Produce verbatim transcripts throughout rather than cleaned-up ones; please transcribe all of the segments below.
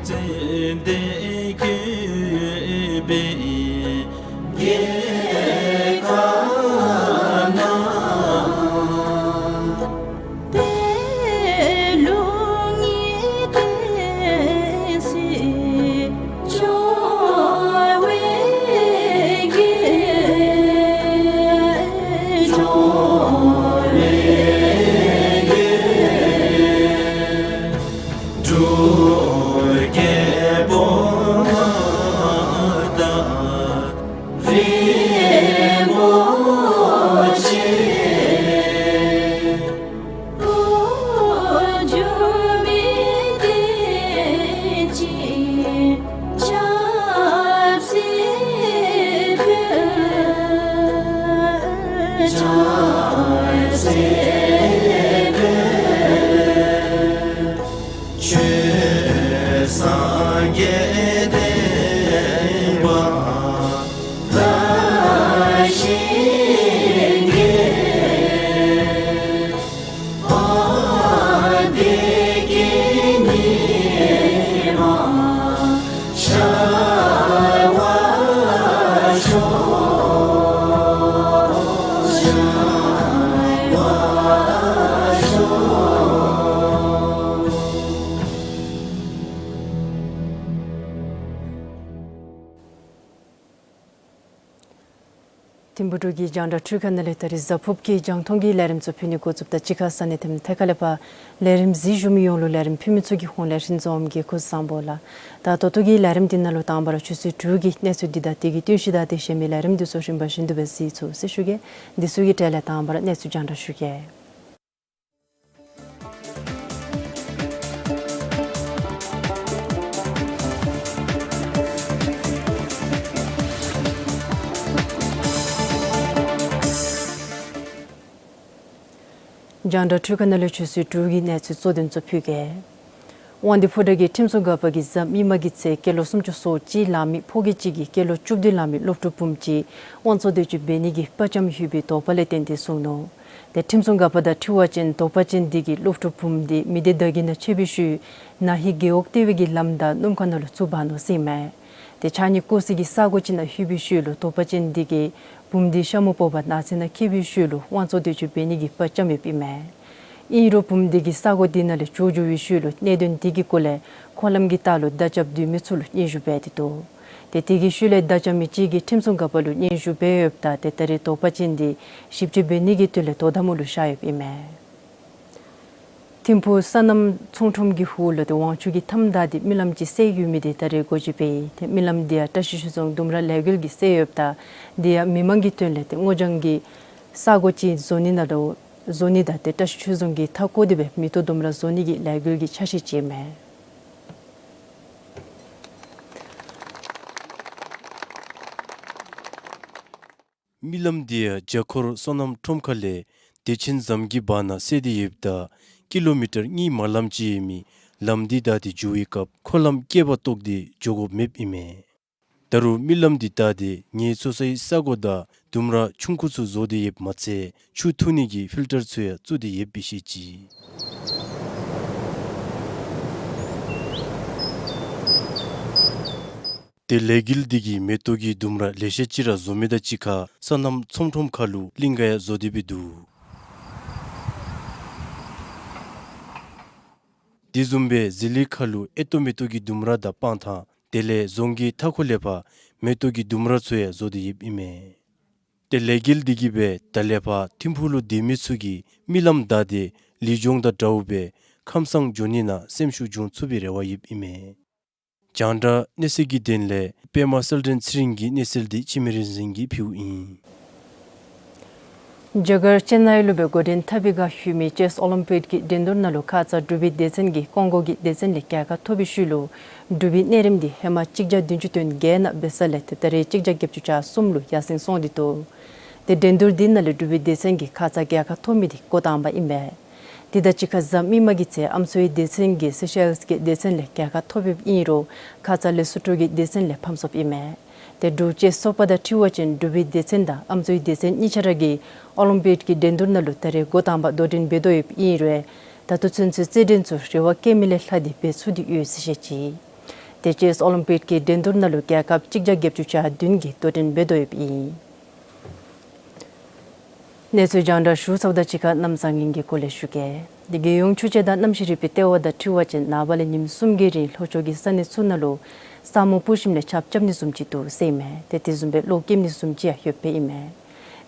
ཙན་དན་བཀོད་པའི་རྒྱལ་ཁབ་ན། པད་ལུང་གི་བསྟན་སྲིད་འབྱུང་བའི་རྒྱལ། འབྱུང་བའི་རྒྱལ། འབྲུག་རྒྱལ་པོ་མངའ་བདག་རིན་པོ་ཆེ། འགོ་འཛུགས་མི་བསྟན་སྲིད་ཆབ་སྲིད་ཕུལ། ཆབ་སྲིད་ཕུལ། ཆོས་སངས་རྒྱས་བསྟན་པ་དར་ཞིང་རྒྱས། དཔལ་བདེ་སྐྱིད་ཉི་མ་ཤར་བར་ཤོག། ཤར་བར་ཤོག། ཐིམ་ཕུག་འབྲུག་གི་རྒྱང་བསྒྲགས་འཕྲུལ་ཁང་ནང་ལས་ད་རིས་གཟའ་ཕུརཔ་གི་རྒྱང་མཐོང་གི་ལས་རིམ་ཚུ་ཕུལ་ནི་འགོ་བཙུགསཔ་ད་གཅིག་ཁར་ས་གནས་དེ་ཐད་ཀར་ལས་ཕར་ལས་རིམ་གཟིགས་བཞུགས་མི་ཡོངས་ལུ་ལས་རིམ་ཕུལ་མི་ཚུ་གི་ཧོངས་ལས་ཧིན་ཛོམ་གྱིས་སྐུ་གཟུགས་བཟང་པོ་ལགས། ད་ད་ལྟོ་གི་ལས་རིམ་འདི་ནང་ལུ་དང་པ་ར་ཆུ་ཚོད་དྲུག་གི་གནས་ཚུལ་འདི་དང་དེ་གི་བསྟུན་གཞི་དང་དེ་གཞན་མི་ལས་རིམ་འདི་ཚུ་རིམ་པ་བཞིན་དུ་སྦེ་གཟིགས་ཚུགས་ཟེར་ཞུ་གེ། འདི་ཚུ་གི་གྲས་ལས་དང་པ་ར་གནས་ཚུལ་རྒྱང་བསྒྲགས་ཞུ་གེ། རྒྱང་བསྒྲགས་འཕྲུལ་ཁང་ནང་ལས་ཆུ་ཚོད་དྲུག་གི་གནས་ཚུལ་གཙོ་དོན་ཚུ་ཕུལ་གེ། དབང་འདུས་ཕོ་བྲང་གི་ཁྲིམས་སྲུང་འགག་པ་གིས་གཟའ་མིག་དམར་གྱི་ཚེ་སྐྱེས་ལོ་སུམ་ཅུ་སོ་གཅིག་ལང་མི་ཕོ་སྐྱེས་གཅིག་གིས་སྐྱེས་ལོ་བཅུ་བདུན་ལང་མི་སློབ་ཕྲུག་བུམོ་ཅིག་དབང་བཙོང་འདོད་སྤྱོད་འབད་ནི་གི་དཔའ་བཅམ་ཡོད་པའི་དོགས་པ་ལས་བརྟེན་ཏེ་བཟུང་ནུག། ཏེ་ཁྲིམས་སྲུང་འགག་པ་དང་འཁྲིལ་བ་ཅིན་དོགས་པ་ཅན་འདི་གིས་སློབ་ཕྲུག་བུམོ་འདི་མི་སྡེ་བདག་གི་ནང་ཆས་པའི་ཤུལ་ན་ཧིང་རྒེད་འོག་ལྟེ་བའི་གི་ལམ་བདའ་སྣུམ་ཁང་ནང་ལུ་བཙུགས་འབག་ནུག་ཟེར་ཨིན་མས། ཏེ་ཕྱགས་སྙིགས་བཀོ་སའི་གི་ས་གོ་ཅིག་ནང་ལྷོད་པའི་ཤུལ་ལུ་དོགས་པ་ཅན་འདི་གིས་བུམོ་འདི་ཤ་མུ་ཕོག་པར་ནགས་ཚལ་ནང་འཁྱིད་པའི་ཤུལ་ལུ་དབང་བཙོང་འདོད་སྤྱོད་འབད་ནི་གི་དཔའ་བཅམ་ཡོདཔ་ཨིན་མས། ཨིན་རུང་བུམོ་འདི་གིས་ས་གོ་འདི་ནང་ལས་བྱོག་འགྱོ་བའི་ཤུལ་ལུ་གནད་དོན་འདི་གི་སྐོར་ལས་འཁོར་ལམ་གྱི་ལྟག་ལུ་བརྡ་རྐྱབ་སྡོད་མི་ཚུ་ལུ་སྙན་ཞུ་འབད་དེ་འདུག། ཏེ་དེ་གི་ཤུལ་ལས་བརྡ་རྐྱབ་མི་ཅིག་གིས་ཁྲིམས་སྲུང་འགག་པ་ལུ་སྙན་ཞུ་འབད་ཡོདཔ་ད་ཏེ་ད་རེས་དོགས་པ་ཅན་འདི་ཞིབ་དཔྱད་འབད་ནི་གི་དོན་ལས་དོ་དམ་འོག་ལུ་བཞག་ཡོདཔ་ཨིན་མས། ཐིམ་ཕུག་སོ་ནམ་ཚོང་ཁྲོམ་གྱི་ཧོངས་ལུ་ཏེ་དབང་ཕྱུག་གི་མཐའམ་བདའ་སྟེ་རྨི་ལམ་ཅིག་བསལ་ཡོད་མི་འདི་ད་རེས་འགོ་འབྱེད་འབད་ཡི། ཏེ་རྨི་ལམ་འདི་ཡང་བཀྲ་ཤིས་ཆོས་རྫོང་ལྡུམ་ར་ལས་འགུལ་གྱིས་བསལ་ཡོདཔ་ད་འདི་ཡང་མི་མང་གི་དོན་ལས་ཏེ་སྔོ་ལྗང་གི་ས་གོ་ཅིག་བཟོ་ནི་ནང་ལུ་བཟོ་ནི་དང་ཏེ་བཀྲ་ཤིས་ཆོས་རྫོང་གིས་མཐའ་བསྐོར་ཏེ་སྦེ་མེ་ཏོག་ལྡུམ་ར་བཟོ་ནི་གི་ལས་འགུལ་གྱི་འཆར་གཞི་ཅིག་ཨིན་མས། རྨི་ལམ་འདི་ཡང་བྱ་འཁོར་སོ་ནམ་ཁྲོམ་ཁ་ལས་བདེ་ཆེན་ཟམ་གྱི་བར་ན་བསལ་ཏེ་ཡོདཔ་ད་ཀི་ལོ་མི་ཊར་གཉིས་མ་ལངམ་ཅིག་ཡོད་མི་ལམ་འདི་བདའ་སྟེ་འགྱོ་བའི་སྐབས་འཁོར་ལམ་བསྐལ་པ་བཏོག་སྟེ་འགྱོ་དགོཔ་མེདཔ་ཨིན་མས། ད་རུང་རྨི་ལམ་འདི་བདའ་སྟེ་ངལ་འཚོ་སའི་ས་གོ་དང་ལྡུམ་ར་ཆུང་ཀུ་ཚུ་བཟོ་སྟེ་ཡོདཔ་མ་ཚད་ཆུ་འཐུང་ནི་གི་ཕིལ་ཊར་ཚུ་ཡང་བཙུགས་ཏེ་ཡོདཔ་སྦེ་བཤད་ཅི། ཏེ་ལས་འགུལ་འདི་གིས་མེ་ཏོག་གི་ལྡུམ་ར་ལེ་ཤ་ཅིག་ར་བཟོ་མི་དང་གཅིག་ཁར་སོ་ནམ་ཚོང་ཁྲོམ་ཁ་ལུ་གླིང་ག་ཡང་བཟོ་སྟེ་སྦེ་འདུག། དེ་བཟུམ་སྦེ་ཟི་ལིང་ཁ་ལུ་ཨེ་ཏོ་མེ་ཏོག་གི་ལྡུམ་ར་དང་སྤང་ཐང་དེ་ལས་རྫོང་གི་མཐའ་འཁོར་ལས་ཕར་མེ་ཏོག་གི་ལྡུམ་ར་ཚུ་ཡང་བཟོ་སྟེ་ཡོདཔ་ཨིན་མས། ཏེ་ལས་འགུལ་འདི་གིས་སྦེ་ད་ལས་ཕར་ཐིམ་ཕུག་ལུ་སྡོད་མི་ཚུ་གིས་རྨི་ལམ་བདའ་སྟེ་ལུས་སྦྱོང་དང་འདྲཝ་སྦེ་ཁམས་སངས་འགྱོ་ནི་ནང་སེམས་ཤུགས་འབྱུང་ཚུགས་པའི་རེ་བ་ཡོདཔ་ཨིན་མས། རྒྱང་བསྒྲགས་གནས་ཚུལ་གྱི་དོན་ལས་པདྨ་གསལ་སྒྲོན་ཚེ་རིང་གི་གནས་ཚུལ་འདི་འཆི་མེད་རིག་འཛིན་གྱིས་ཕུལཝ་ཨིན། རྒྱ་གར་ཅེན་ནའི་ལུ་སྦེ་འགོ་འདྲེན་འཐབ་པའི་བསྒང་ཡོད་མི་ཅེསི་ཨོ་ལིམ་པིག་གི་འགྲན་བསྡུར་ནང་ལུ་ཁ་ཙ་འབྲུག་པའི་སྡེ་ཚན་གྱིས་ཀོང་ཀོ་གི་སྡེ་ཚན་ལས་རྒྱལ་ཁ་ཐོབ་པའི་ཤུལ་ལུ་འབྲུག་པའི་གནས་རིམ་འདི་ཧེ་མ་གཅིག་བརྒྱ་བདུན་ཅུ་དོན་བརྒྱད་ནང་འབད་ས་ལས་ཏེ་ད་རེས་གཅིག་བརྒྱ་བརྒྱད་ཅུ་གྱ་གསུམ་ལུ་ཡར་སེང་སོང་སྟེ་འདུག། ཏེ་འགྲན་བསྡུར་འདི་ནང་ལས་འབྲུག་པའི་སྡེ་ཚན་གྱིས་ཁ་ཙ་རྒྱལ་ཁ་ཐོབ་མི་འདི་འགོ་དང་པ་ཨིན་པས། དེ་དང་གཅིག་ཁར་གཟའ་མིག་དམར་གྱི་ཚེ་ཨམ་སོའི་སྡེ་ཚན་གྱིས་སེ་ཤེལསི་གི་སྡེ་ཚན་ལས་རྒྱལ་ཁ་ཐོབ་ཡོདཔ་ཨིན་རུང་ཁ་ཙ་ལེ་སོ་ཊོ་གི་སྡེ་ཚན་ལས་ཕམ་སོཔ་ཨིན་མས། ཏེ་འབྲུག་ཅེསི་ཚོགས་པ་དང་འཁྲིལ་བ་ཅིན་འབྲུག་པའི་སྡེ་ཚན་དང་ཨམ་སོའི་སྡེ་ཚན་གཉིས་ཆ་ར་གིས་ཨོ་ལིམ་པིག་གི་འགྲན་བསྡུར་ནང་ལུ་ད་རེས་འགོ་དང་པ་དོ་འགྲན་འབད་དོ་ཡོདཔ་ཨིན་རུང་ད་ལྟོ་ཚུན་ཚོད་རྩེད་འགྲན་ཚུ་རེ་བ་བསྐྱེད་མི་ལས་ལྷག་སྟེ་འབད་ཚུགས་ཏེ་ཡོད་ཟེར་བཤད་ཅི། དེ་ཅེསི་ཨོ་ལིམ་པིཀ་གི་འགྲན་བསྡུར་ནང་ལུ་རྒྱལ་ཁབ་གཅིག་བརྒྱ་བརྒྱད་ཅུ་གྱ་བདུན་གྱིས་དོ་འགྲན་འབད་དོ་ཡོདཔ་ཨིན། གནས་ཚུལ་རྒྱང་བསྒྲགས་ཞུ་ཚརཝ་ད་གཅིག་ཁར་གནམ་བཟང་ངན་གྱི་སྐོར་ལས་ཞུ་གེ། དེ་རྒྱལ་ཡོངས་ཆོས་འཆད་དང་གནམ་གཤིས་རིག་པའི་ལྟེ་བ་དང་འཁྲིལ་བ་ཅིན་ནངས་པ་ལས་ཉིནམ་གསུམ་གྱི་རིང་ལྷོ་ཕྱོགས་ཀྱི་ས་གནས་ཚུ་ནང་ལུ་ས་སྨུག་སྤུབས་ཞིནམ་ལས་ཆརཔ་རྐྱབ་ནི་བཟུམ་ཅིག་འདུག་ཟེར་ཨིན་མས། ཏེ་དེ་བཟུམ་སྦེ་གློག་རྐྱབ་ནི་བཟུམ་ཅིག་ཡང་ཡོདཔ་ཨིན་མས།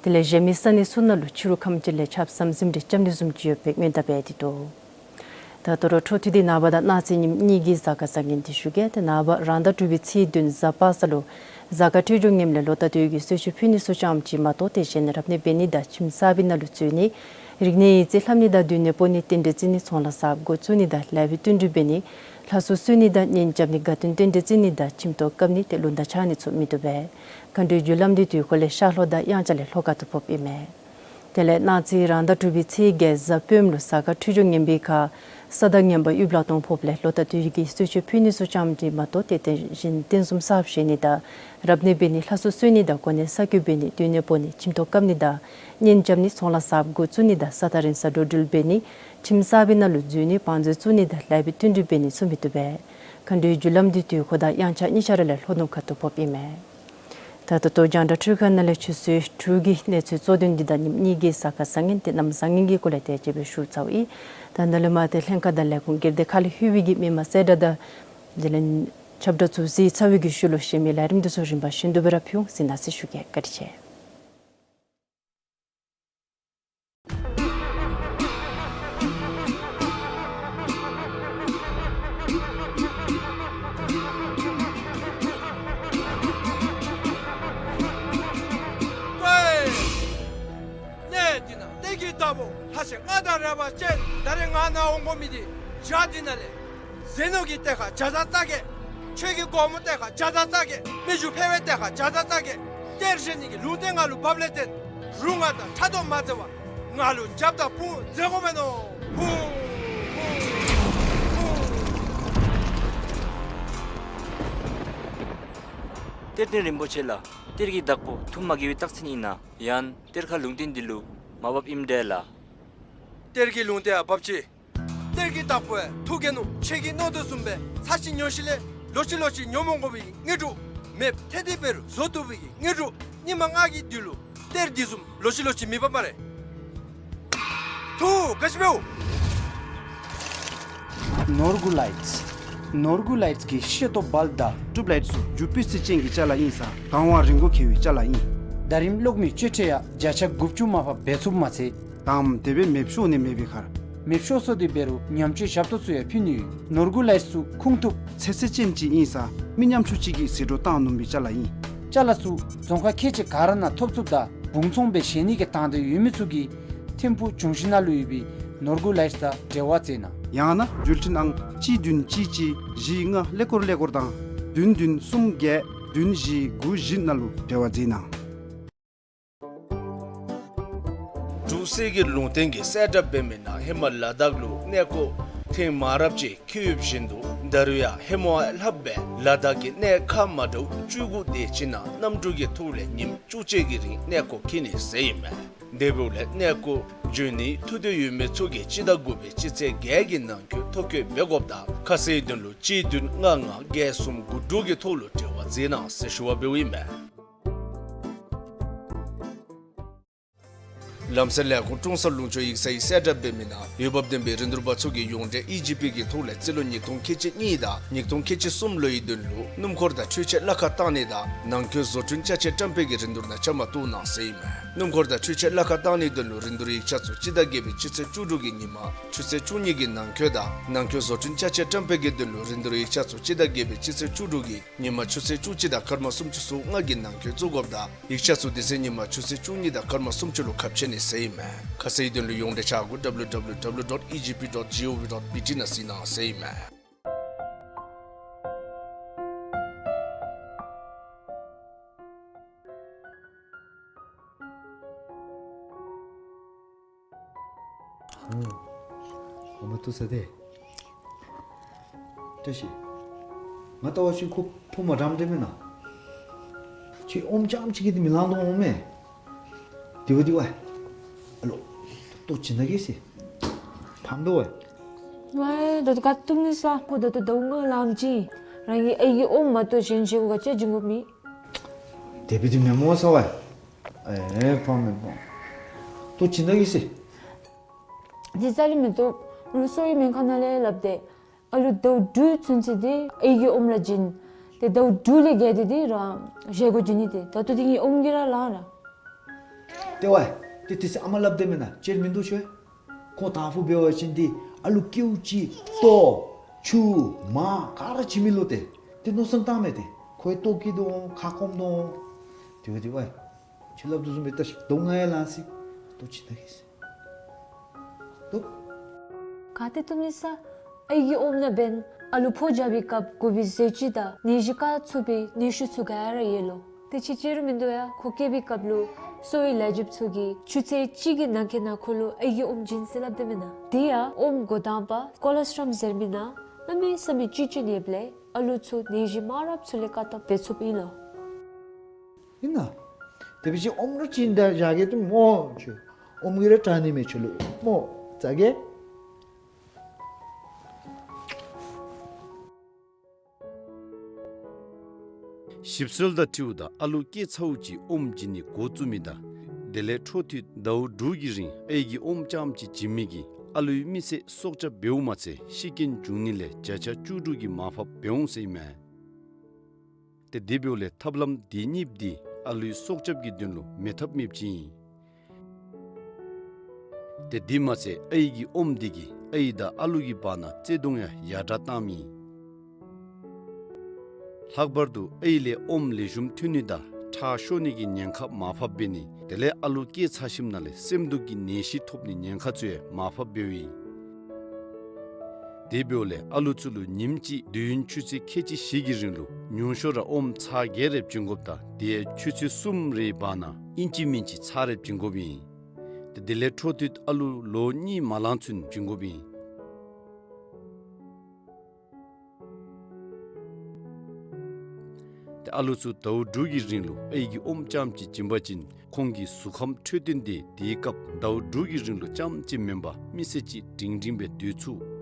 དེ་ལས་གཞན་མི་ས་གནས་ཚུ་ནང་ལུ་ཕྱི་རུ་ཁམས་ཅིག་ལས་ཆརཔ་ཟམ་ཟིམ་རེ་རྐྱབ་ནི་བཟུམ་ཅིག་ཡོདཔ་སྦེ་སྔོན་བརྡ་འབད་དེ་འདུག། ད་ལྟོ་ར་འཕྲོ་མཐུད་དེ་ནངས་པ་དང་གནངས་ཚེ་ཉིནམ་གཉིས་ཀྱི་གཟའ་སྐར་བཟང་ངན་འདི་ཞུ་གེ། ཏེ་ནངས་པ་རང་ཟླ་དྲུག་པའི་ཚེས་བདུན་གཟའ་པ་སངས་ལུ་གཟའ་སྐར་འཕྲོད་སྦྱོར་ངནམ་ལས་ལོ་རྟག་ཏུ་གི་གསོལ་མཆོད་ཕུལ་ནི་ཚུ་ཙམ་ཅིག་མ་གཏོགས་ཏེ་གཞན་རབ་གནས་འབད་ནི་དང་ཁྱིམ་གསར་པའི་ནང་ལུ་འཛུལ་ནི་རིག་གནས་ཡིག་རྩིས་ལྷབ་ནི་དང་མདུན་ནད་ཕོག་ནི་རྟེན་འབྲེལ་བརྩི་ནི་ཚོང་ལཱ་གསརཔ་འགོ་བཙུགས་ནི་དང་ལེགས་པའི་བསྟུན་གྲོས་འབད་ནི་ལྷ་སྲུང་གསོལ་ནི་དང་གཉེན་རྐྱབ་ནི་དགའ་སྟོན་རྟེན་འབྲེལ་བརྩི་ནི་དང་ཁྱིམ་ཐོག་བཀབ་ནི་ཏེ་ལུང་དང་ཆ་ནི་ཚུ་མི་བཏུབ་པས། མཁའ་འགྲོའི་རྒྱུ་ལམ་འདི་དུས་འཁོར་ལས་ཤར་ལྷོ་དང་དབྱངས་འཆར་ལས་ལྷོ་ཁ་ཐུག་ཕོགཔ་ཨིན་མས། དེ་ལས་གནངས་ཚེ་རང་ཟླ་དྲུག་པའི་ཚེས་བརྒྱད་གཟའ་སྤེནམ་ལུ་གཟའ་སྐར་འཕྲོད་སྦྱོར་ངན་པའི་ཁར་ས་དང་ངན་པ་ཡུལ་ལ་གཏོང་ཕོགཔ་ལས་ལོ་རྟག་ཏུ་གི་གསོལ་མཆོད་ཕུལ་ནི་ཚུ་ཙམ་ཅིག་མ་གཏོགས་ཏེ་དེ་བཞིན་རྟེན་གསུམ་གསརཔ་བཞེངས་ནི་དང་རབ་གནས་འབད་ནི་ལྷ་སྲུང་གསོལ་ནི་དང་གོ་གནས་གསར་བསྐོ་འབད་ནི་མདུན་ནད་ཕོག་ནི་ཁྱིམ་ཐོག་བཀབ་ནི་དང་གཉེན་རྐྱབ་ནི་ཚོང་ལཱ་གསརཔ་འགོ་བཙུགས་ནི་དང་ས་ཐག་རིང་ས་འགྲོ་འགྲུལ་འབད་ནི་ཁྱིམ་གསར་པའི་ནང་ལུ་འཛུལ་ནི་བང་མཛོད་བཙུགས་ནི་དང་ལེགས་པའི་བསྟུན་གྲོས་འབད་ནི་ཚུ་མི་བཏུབ་པས། མཁའ་འགྲོའི་རྒྱུ་ལམ་འདི་དུས་འཁོར་དང་དབྱངས་འཆར་གཉིས་ཆ་ར་ལས་ལྷོ་ནུབ་ཁ་ཐུག་ཕོགཔ་ཨིན་མས། ད་ལྟོ་རྒྱང་བསྒྲགས་འཕྲུལ་ཁང་ནང་ལས་ཆུ་ཚོད་དྲུག་གི་གནས་ཚུལ་གཙོ་དོན་འདི་དང་ཉིནམ་གཉིས་ཀྱི་གཟའ་སྐར་བཟང་ངན་ཏེ་གནམ་བཟང་ངན་གྱི་སྐོར་ལས་དེ་ཅིག་སྦེ་ཞུ་ཚརཝ་ཨིན། ད་ནཱ་ལས་མར་ཏེ་ལྷན་ཁག་དང་ལས་ཁུངས་སྒེར་སྡེ་ཁག་ལས་ལྷོད་པའི་གི་མི་མང་གསལ་བསྒྲགས་དང་དེ་ལས་ཁྱབ་བསྒྲགས་ཚུ་གཟིགས་ཚར་བའི་གི་ཤུལ་ལུ་གཞན་མི་ལས་རིམ་འདི་ཚུ་རིམ་པ་བཞིན་དུ་སྦེ་ར་ཕུལ་འོང་། གཟིགས་གནང་ཟེར་ཞུ་གེ། བཀའ་དྲིན་ཆེ། ཀོའི། གནས་འདི་ན་གཏེར་གྱི་བདག་པོ་ལྷ་ཆེན་ལྔ་དང་རལ་པ་ཅན་ད་རེས་ང་ནཱ་འོང་དགོ་མི་འདི་བྱག་འདི་ནང་ལས་ཟས་ནོར་གྱི་གཏེར་ཁ་བརྒྱ་རྩ་བརྒྱད། ཆོས་ཀྱི་སྒོ་མོ་གཏེར་ཁ་བརྒྱ་རྩ་བརྒྱད། མི་རྒྱུ་འཕེལ་བའི་གཏེར་ཁ་བརྒྱ་རྩ་བརྒྱད། གཏེར་བཞེས་ནི་གི་ལུང་བསྟན་ང་ལུ་བབས་ལས་བརྟེན་རུང་ང་དང་ཕྲག་དོག་མ་མཛད་པར་ང་ལུ་རྒྱབ་དང་དཔུང་མཛད་དགོ་མས་ནོ། ཧུ། ཧུ། ཧུ། གཏེར་སྟོན་རིན་པོ་ཆེ་ལགས། གཏེར་གྱི་བདག་པོ་ཐུགས་མ་དགྱེས་པའི་རྟགས་མཚན་ཨིན་ན། ཡང་གཏེར་ཁ་ལུང་བསྟན་འདི་ལུ་མ་བབ་ཨིནམ་འདྲས་ལགས། གཏེར་གྱི་ལུང་བསྟན་ཡང་བབ་ཅི། གཏེར་གྱི་བདག་པོ་ཡང་ཐུགས་དགྱེས་ནུག། ཁྱེད་ཀྱིས་མནོ་དོ་བཟུམ་སྦེ་ཚར་གཅིག་ཉོ་ཞིནམ་ལས་ལོག་ཅི་ལོག་ཅི་ཉོ་མི་དགོ་པའི་གི་དངོས་གྲུབ། མེདཔ་ཐེ་ཐེ་འབད་རུང་བཟོ་བཏུབ་པའི་གི་དངོས་གྲུབ། ཉིན་མ་ལྔ་གི་དུས་ལུ་གཏེར་འདི་བཟུམ་ལོག་ཅི་ལོག་ཅི་མི་འབག་སྨ་རེ། ཐུགས་དགའ་བཞི་འབདཝ། ནོར་བུ་ལའིཊས། ནོར་བུ་ལའིཊས་ཀྱི་ཤེལ་ཏོག་བཱལབ་དང་ཊུབ་ལའིཊ་ཚུ་རྒྱུ་སྤུས་ཚད་ཅན་གྱི་ཅ་ལ་ཨིན་ས་གང་བ་རིན་གོང་ཁེ་བའི་ཅ་ལ་ཨིན། ཟླ་རིམ་གློག་མེའི་གཅོད་འཕྲོ་ཡང་བརྒྱ་ཆ་དགུ་བཅུ་མར་ཕབ་འབད་ཚུགསཔ་མ་ཚད། དང་དེ་སྦེ་མེདཔ་ཤོར་ནི་མེད་པའི་ཁར། མེདཔ་ཤོར་སོང་སྟེ་འབད་རུང་ཉམས་བཅོས་ཞབས་ཏོག་ཚུ་ཡང་ཕུལ་ནི་ཡོད། ནོར་བུ་ལའིཊས་ཚུ་ཁུངས་ཐུབ་ཚད་ཚད་ཅན་ཅིག་ཨིན་ས་མི་ཉམ་ཆུང་ཅིག་གིས་ཟད་འགྲོ་བཏང་ནུས་པའི་ཅ་ལ་ཨིན། ཅ་ལ་ཚུ་རྫོང་ཁག་ཁལ་གཅིག་ག་ར་ནང་ཐོབ་ཚུགསཔ་ད་སྦུང་ཚོང་སྦེ་བཞེས་ནི་གི་དང་འདོད་ཡོད་མི་ཚུ་གིས་ཐིམ་ཕུག་འབྱུང་བཞི་ནང་ལུ་ཡོད་པའི་ནོར་བུ་ལའིཊས་དང་འབྲེལ་བ་མཛད་གནང་། ཡང་ན་འགྲུལ་འཕྲིན་ཨང་གཅིག་བདུན་གཅིག་གཅིག་བཞི་ལྔ་ཀླད་ཀོར་ཀླད་ཀོར་དང་བདུན་བདུན་གསུམ་བརྒྱད་བདུན་བཞི་དགུ་བཞི་ནང་ལུ་འབྲེལ་བ་མཛད་གནང་། འབྲུག་གསེར་གྱི་ལུང་བསྟན་གྱིས་གསལ་བསྒྲགས་འབད་མི་ནང་ཧེ་མ་ལ་དྭགས་ལུ་གནས་སྐོར་ཐེངས་མང་རབས་ཅིག་འཁྱིད་ཡོདཔ་བཞིན་དུ་ད་རུང་ཡང་ཧེ་མ་བ་ལྷགཔ་སྦེ་ལ་དྭགས་ཀྱི་གནས་ཁག་མ་འདྲཝ་བཅུ་དགུ་དེ་ཅིག་ནང་གནམ་གྲུ་གི་ཐོག་ལས་ཉིནམ་བཅུ་གཅིག་གི་རིང་གནས་སྐོར་འཁྱིད་ནི་ཟེར་ཨིན་མས། དེ་འབདཝ་ལས་གནས་སྐོར་འབྱོན་ནི་ཐུགས་འདོད་ཡོད་མི་ཚུ་གིས་སྤྱི་ཟླ་དགུ་པའི་སྤྱི་ཚེས་བརྒྱད་ཀྱི་ནང་འཁོད་ཐོ་བཀོད་འབད་དགོཔ་དང་ཁ་གསལ་དོན་ལུ་གཅིག་བདུན་ལྔ་ལྔ་བརྒྱད་གསུམ་དགུ་དྲུག་གི་ཐོག་ལུ་འབྲེལ་བ་མཛད་གནང་ཟེར་ཞུ་བ་འབདཝ་ཨིན་མས། ལམ་སེལ་ལས་ཁུངས་ཀྲོང་གསར་ལུང་ཕྱོགས་ཡིག་ཚང་གིས་གསལ་བསྒྲགས་འབད་མི་ནང་འོས་འབབ་ལྡན་པའི་རིན་བསྡུར་པ་ཚུ་གིས་ཡོངས་འབྲེལ་ཨི་ཇི་པི་གི་ཐོག་ལས་རྩིས་ལོ་ཉིས་སྟོང་ཁལ་གཅིག་གཉིས་དང་ཉིས་སྟོང་ཁལ་གཅིག་གསུམ་ལོའི་དོན་ལུ་སྣུམ་འཁོར་དང་འཕྲུལ་ཆས་གླ་ཁར་བཏང་ནི་དང་ནང་འཁོད་བཟོ་སྐྲུན་ཅ་ཆས་བཀྲམ་སྤེལ་གྱི་རིན་བསྡུར་ནང་བཅའ་མར་གཏོགས་གནང་ཟེར་ཨིན་མས། སྣུམ་འཁོར་དང་འཕྲུལ་ཆས་གླ་ཁར་བཏང་ནིའི་དོན་ལུ་རིན་བསྡུར་ཡིག་ཆ་ཚུ་སྤྱི་ཟླ་བརྒྱད་པའི་སྤྱི་ཚེས་བཅུ་དྲུག་གི་ཉིན་མ་ཆུ་ཚོད་བཅུ་གཉིས་ཀྱི་ནང་འཁོད་དང་ནང་འཁོད་བཟོ་སྐྲུན་ཅ་ཆས་བཀྲམ་སྤེལ་གྱི་དོན་ལུ་རིན་བསྡུར་ཡིག་ཆ་ཚུ་སྤྱི་ཟླ་བརྒྱད་པའི་སྤྱི་ཚེས་བཅུ་དྲུག་གི་ཉིན་མ་ཆུ་ཚོད་བཅུ་གཅིག་དང་སྐར་མ་སུམ་ཅུ་སོ་ལྔ་གི་ནང་འཁོད་བཙུགས་དགོཔ་དང་ཡིག་ཆ་ཚུ་དེ་ཚེ་ཉིན་མ་ཆུ་ཚོད་བཅུ་གཉིས་དང་སྐར་མ་སུམ་ཅུ་ལུ་ཁ་ཕྱེ་ནི་ཟེར་ཨིན་མས། ཁ་གསལ་དོན་ལུ་ཡོངས་འབྲེལ་ཆ་བགོས་W W W dot E G P dot G O V dot B T ནང་གཟིགས་གནང་ཟེར་ཨིན་མས། ཨང་། འོ་མ་འཐུང་ས་དེ། བཀྲ་ཤིས། ང་ལྟ་བ་ཅིན་ཁོ་ཕོ་མོ་འདྲན་འདྲ་མེན་ན། ཁྱོད་ཨོམ་རྐྱངམ་ཅིག་གིས་དེ་མི་ལང་དོ་འོང་མས། དེ་བ་དེ་བ། ཨ་ལོ། ལྟོ་ཅིག་ན་གེ་སི། ཕམ་དོ་བ། ཝའི་ད་ལྟོ་ག་ཏུམ་ནི་ས་ཕོ་ད་ལྟོ་ཟླཝ་ལྔ་ལང་ཅི། རང་གི་ཨའི་གི་ཨོམ་མ་གཏོགས་གཞན་བྱིན་ག་ཅི་བྱིན་དགོཔ་མེད། དེ་སྦེ་འདི་མེན་སྨོ་ཟེར་བ། ཨེ་ཕངས་མེད་པ། ལྟོ་བྱིན་ད་གེ་ཟེར། འདི་རྩ་ལས་མི་བཏུབ། ལོག་སོ་ཡི་སྨན་ཁང་ནང་ལས་སླབ་སྟེ། ཨ་ལུ་ཟླཝ་དྲུག་ཚུན་ཚོད་འདི་ཨའི་གི་ཨོམ་ར་བྱིན། ཏེ་ཟླཝ་དྲུག་ལས་བརྒལ་ཏེ་འདི་རང་བཞེས་སྒོ་བྱིན་ནི་ཏེ། ད་ལྟོ་འདི་ངེའི་ཨོམ་གྱིས་ར་ལང་ར། ཏེ་ཝའི། ཏེ་དེ་ཚེ་ཨ་མ་སླབ་དེས་མེན་ན་ཅིག་མིན་འདུག་ཤོད། ཁོང་དང་ཕུ་འབད་བ་ཅིན་འདི་ཨ་ལུ་སྐྱེཝ་ཅིག་ལྟོ་ཆུ་མར་ག་ར་བྱིན་མི་ལོ་ཏེ། ཏེ་མནོ་བསམ་བཏང་མས་ཏེ། ཁོ་ཡང་ལྟོ་སྐྱེ་དོ་འོང་ཁ་སྐོམ་དོ་འོང་། ཏེ་ཝའི་ཏེ་ཝའི། ཁྱོད་སླབ་དོ་བཟུམ་སྦེ་ད་ཞིག་ལྟོ་ང་ཡང་ལང་ཟེར། ལྟོ་བྱིན་ད་གེ་ཟེར། ལྟོ། ག་ཏེ་བཏུབ་ནི་ས། ཨའི་གི་ཨོམ་ནང་འབདན་ཨ་ལུ་ཕོ་རྒྱས་པའི་སྐབས་དགོ་པའི་ཟས་བཅུད་དང་ནད་གཞི་བཀག་ཚུགས་པའི་ནུས་ཤུགས་ཚུ་ག་ར་ཡོད་ལོ། དེ་ཅིག་ཅིག་ར་མིན་འདུག་ཡ། ཁོ་སྐྱེས་པའི་སྐབས་ལུ་སོ་ཡི་ལས་བྱེདཔ་ཚུ་གིས་ཆུ་ཚོད་གཅིག་གི་ནང་འཁོད་ནང་ཁོ་ལུ་ཨའི་གི་ཨོམ་བྱིན་ཟེར་སླབ་དེས་མེན་ན། དེ་ཡང་ཨོམ་འགོ་དང་པ་ཀོ་ལོ་སི་ཊོལ་ཟེར་མི་ནང་གནམ་མེད་ས་མེད་བཅུད་ཅིག་ཡོདཔ་ལས་ཨ་ལུ་ཚུ་ནད་གཞི་མང་རབས་ཚུ་ལས་བཀག་ཐབས་འབད་ཚུགསཔ་ཨིན་ལོ། ཨིན་ན། དེ་སྦེ་ཅིག་ཨོམ་ར་བྱིན་ད་བཞག་གེ་ཏེ་སྨོ་ཁྱོད། ཨོམ་གྱིས་ར་དྲག་ནི་མས་ཁྱོད་ལུ་སྨོ། ཟ་གེ། ཞིབ་འཚོལ་དང་འཁྲིལཝ་ད་ཨ་ལུ་སྐྱེས་ཚརཝ་ཅིག་ཨོམ་བྱིན་ནི་འགོ་བཙུགས་མི་དང་དེ་ལས་འཕྲོ་མཐུད་ཟླཝ་དྲུག་གི་རིང་ཨའི་གི་ཨོམ་རྐྱངམ་ཅིག་བྱིན་མི་གིས་ཨ་ལུའི་མི་ཚེ་སྲོག་སྐྱབས་འབདཝ་མ་ཚད་ཤི་རྐྱེན་འབྱུང་ནི་ལས་བརྒྱ་ཆ་བཅུ་དྲུག་གི་མར་ཕབ་འབད་འོང་ཟེར་ཨིན་མས། ཏེ་དེ་འབདཝ་ལས་ཐབས་ལམ་དེ་གཉིས་འདི་ཨ་ལུའི་སྲོག་སྐྱབས་ཀྱི་དོན་ལུ་མེད་ཐབས་མེདཔ་ཅིག་ཨིན། ཏེ་དེ་མ་ཚད་ཨའི་གི་ཨོམ་འདི་གིས་ཨའི་དང་ཨ་ལུ་གི་བར་ན་བརྩེ་གདུང་ཡང་ཡར་དྲག་བཏངམ་ཨིན། ལྷག་པར་དུ་ཨའི་ལས་ཨོམ་ལེགས་ཤོམ་ཐོན་ནི་དང་ཁྲག་ཤོར་ནི་གི་ཉེན་ཁ་མར་ཕབ་འབད་ནི་དེ་ལས་ཨ་ལུ་སྐྱེས་ཚར་ཞིནམ་ལས་སེམས་སྡུག་གི་ནད་གཞི་ཐོབ་ནི་ཉེན་ཁ་ཚུ་ཡང་མར་ཕབ་འབདཝ་ཨིན། དེ་འབདཝ་ལས་ཨ་ལུ་ཚུ་ལུ་ཉིནམ་གཅིག་དུས་ཡུན་ཆུ་ཚོད་ཁལ་གཅིག་བཞི་གི་རིང་ལུ་ཉུང་ཤོས་ར་ཨོམ་ཚར་བརྒྱད་རེ་བྱིན་དགོཔ་དང་དེ་ཡང་ཆུ་ཚོད་གསུམ་རེའི་བར་ན་ཨིན་ཅི་མིན་ཅི་ཚར་རེ་བྱིན་དགོཔ་ཨིན། ཏེ་དེ་ལས་འཕྲོ་མཐུད་ཨ་ལུ་ལོ་གཉིས་མ་ལང་ཚུན་བྱིན་དགོཔ་ཨིན། ཏེ་ཨ་ལུ་ཚུ་ཟླཝ་དྲུག་གི་རིང་ལུ་ཨའི་གི་ཨོམ་རྐྱངམ་ཅིག་བྱིན་པ་ཅིན་ཁོང་གི་གཟུགས་ཁམས་འཕྲོད་བསྟེན་འདི་དེའི་སྐབས་ཟླཝ་དྲུག་གི་རིང་ལུ་རྐྱངམ་ཅིག་མེན་པར་མི་ཚེ་གཅིག་སྒྲིང་སྒྲིང་སྦེ་སྡོད་ཚུགས།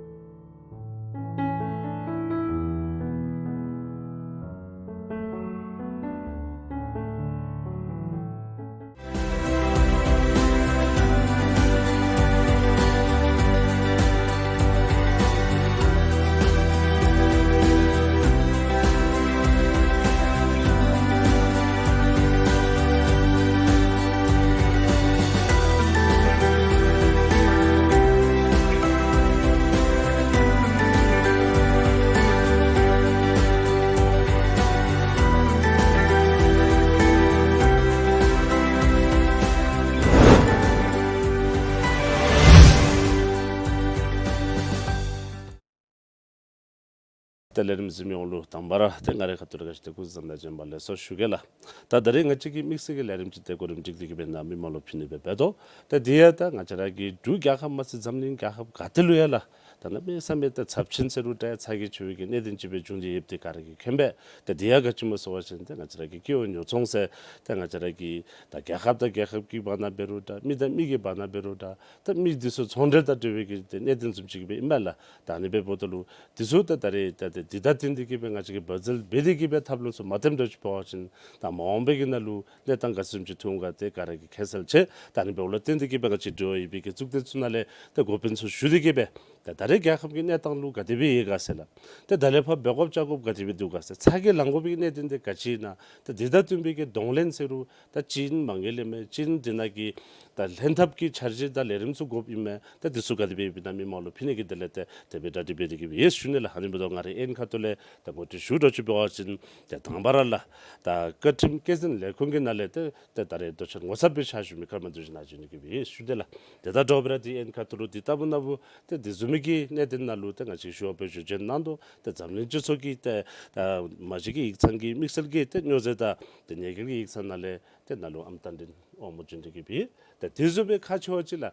ཏེ་ལས་རིམ་གཟིགས་མི་འོག་ལུ་དང་པ་ར་ཏེ་ང་རའི་ཁ་ཐུག་ལས་ག་ཅི་ཏེ་སྐུ་གཟུགས་བཟང་དང་བྱོན་པ་ལེགས་སོ་ཞུ་གེ་ལགས། ད་ད་རིས་ང་བཅས་ཀྱི་དམིགས་བསལ་གྱི་ལས་རིམ་ཅིག་ཏེ་གོ་རིམ་སྒྲིག་སྟེ་གི་སྦེ་ནཱ་མི་མང་ལུ་ཕུལ་ནི་སྦེ་འབད་དོ། ཏེ་དེ་ཡང་ད་ང་བཅས་ར་གི་འབྲུག་རྒྱལ་ཁབ་མ་ཚད་འཛམ་གླིང་རྒྱལ་ཁབ་ག་ཏེ་ལུ་ཡང་ལགས། ད་གནམ་མེད་ས་མེད་ད་ཚབས་ཆེན་ཟེར་རུང་ད་ཚ་གྱང་ཆེ་བའི་གི་གནད་དོན་ཅིག་སྦེ་བྱུང་སྟེ་ཡོདཔ་འདི་ག་ར་གིས་མཁྱེན་པས། ཏེ་དེ་ཡང་ག་ཅི་སྨོ་ཟེར་བ་ཅིན་ཏེ་ང་བཅས་ར་གི་སྐྱེ་བོ་ཉོ་ཚོང་ཟེར་ཏེ་ང་བཅས་ར་གི་ད་རྒྱལ་ཁབ་དང་རྒྱལ་ཁབ་ཀྱི་བར་ན་འབད་རུང་ད་མི་དང་མི་གི་བར་ན་འབད་རུང་ད་ད་མི་འདི་ཚུ་ཚོང་འབྲེལ་དང་འབྲེལ་བའི་གི་ཏེ་གནད་དོན་བཟུམ་ཅིག་སྦེ་ཨིན་མས་ལགས། ད་ཨ་ནི་སྦེ་འབདཝ་ད་ལུ་འདི་ཚུ་ད་ད་རེས་ད་ཏེ་འདི་དང་བསྟུན་ཏེ་གི་སྦེ་ང་བཅས་ཀྱིས་འབད་རྩོལ་འབད་དེ་གི་སྦེ་ཐབས་ལམ་ཚུ་མ་བཏོན་དྲགས་ཅིག་འབད་བ་ཅིན་ད་མ་འོངས་པའི་གི་ནང་ལུ་གནས་སྟངས་ག་ཅི་བཟུམ་ཅིག་ཐོན་ག་ཏེ་ག་ར་གིས་མཁྱེན་གསལ་ཆེ། ད་ཨ་ནི་འབདཝ་ལས་བརྟེན་ཏེ་གི་སྦེ་ང་བཅས་འབྲེལ་བ་ཡོད་པའི་གི་གཙུག་སྡེ་ཚུ་ནང་ལས་ཏེ་འགོ་དཔོན་ཚུ་ཞུ་སྟེ་གི་སྦེ་ཏེ་ད་རེས་རྒྱལ་ཁབ་ཀྱི་གནས་སྟངས་ལུ་ག་དེ་སྦེ་ཡོད་ག་ཟེར་ལགས། ཏེ་ད་ལས་ཕར་འབད་དགོཔ་བཅའ་དགོཔ་ག་དེ་སྦེ་འདུག་ག་ཟེར། ཚ་གྱང་ལང་དགོ་པའི་གནད་དོན་འདི་ག་ཅི་ཨིན་ན། ཏེ་འདི་དང་བསྟུན་པའི་གི་གདོང་ལེན་ཟེར་རུང་ད་ཅིག་མ་ངེས་ལེ་མས། ཅིག་འདི་ནང་གི་ད་ལྷན་ཐབས་ཀྱི་འཆར་གཞི་དང་ལས་རིམ་ཚུ་དགོཔ་ཨིན་མས། ད་འདི་ཚུ་ག་དེ་སྦེ་ཡོདཔ་ཨིན་ན་མི་མང་ལུ་ཕུལ་ནི་གི་དོན་ལས་ཏེ་དེ་སྦེ་གྲ་སྒྲིག་འབད་དེ་གི་སྦེ་ཡོད་ཞུ་ནི་ལགས། ཨ་ནི་འབདཝ་ད་ང་རའི་ཨེན་ཁ་ཐུག་ལས་ད་ངོ་སྤྲོད་ཞུ་དོ་ཅིག་འབད་བ་ཅིན་ཏེ་དང་པ་ར་ལགས་ད་བཀའ་ཁྲིམས་སྐྱེད་འཛིན་ལས་ཁུངས་ཀྱི་ནང་ལས་ཏེ་ཏེ་ད་རེས་ད་ཅི་ངོ་ཚབ་སྦེ་ཕྱག་ཞུ་མི་ཀརྨ་བདུད་བཞི་ནཱ་བྱོན་ཏེ་གི་སྦེ་ཡོད་ཞུ་ནི་ལགས། ཏེ་ད་དྲོ་པ་ར་འདི་ཨེན་ཁ་ཐུག་ལུ་འདི་ལྟ་བུ་ན་བུ་ཏེ་འདི་བཟུམ་མའི་གི་གནད་དོན་ནང་ལུ་ཏེ་ང་བཅས་ཞུ་བ་སྦེ་ཞུ་བྱོན་གནང་དོ། ཏེ་འཛམ་གླིང་སྤྱི་ཚོགས་ཀྱི་ཏེ་ཨ་མ་གཞི་གི་ཡིག་ཚང་གི་དམིགས་བསལ་གྱི་ཏེ་སྨྱོ་རྫས་དང་ཏེ་ཉེས་འགེལ་གྱི་ཡིག་ཚང་ནང་ལས་ཏེ་ནཱ་ལུ་ཨམ་བསྟན་འཛིན་དབང་མོ་བྱོན་ཏེ་གི་སྦེ་ཡོད། ཏེ་འདི་བཟུམ་སྦེ་ཁག་ཆེ་བ་ཅིག་ལགས།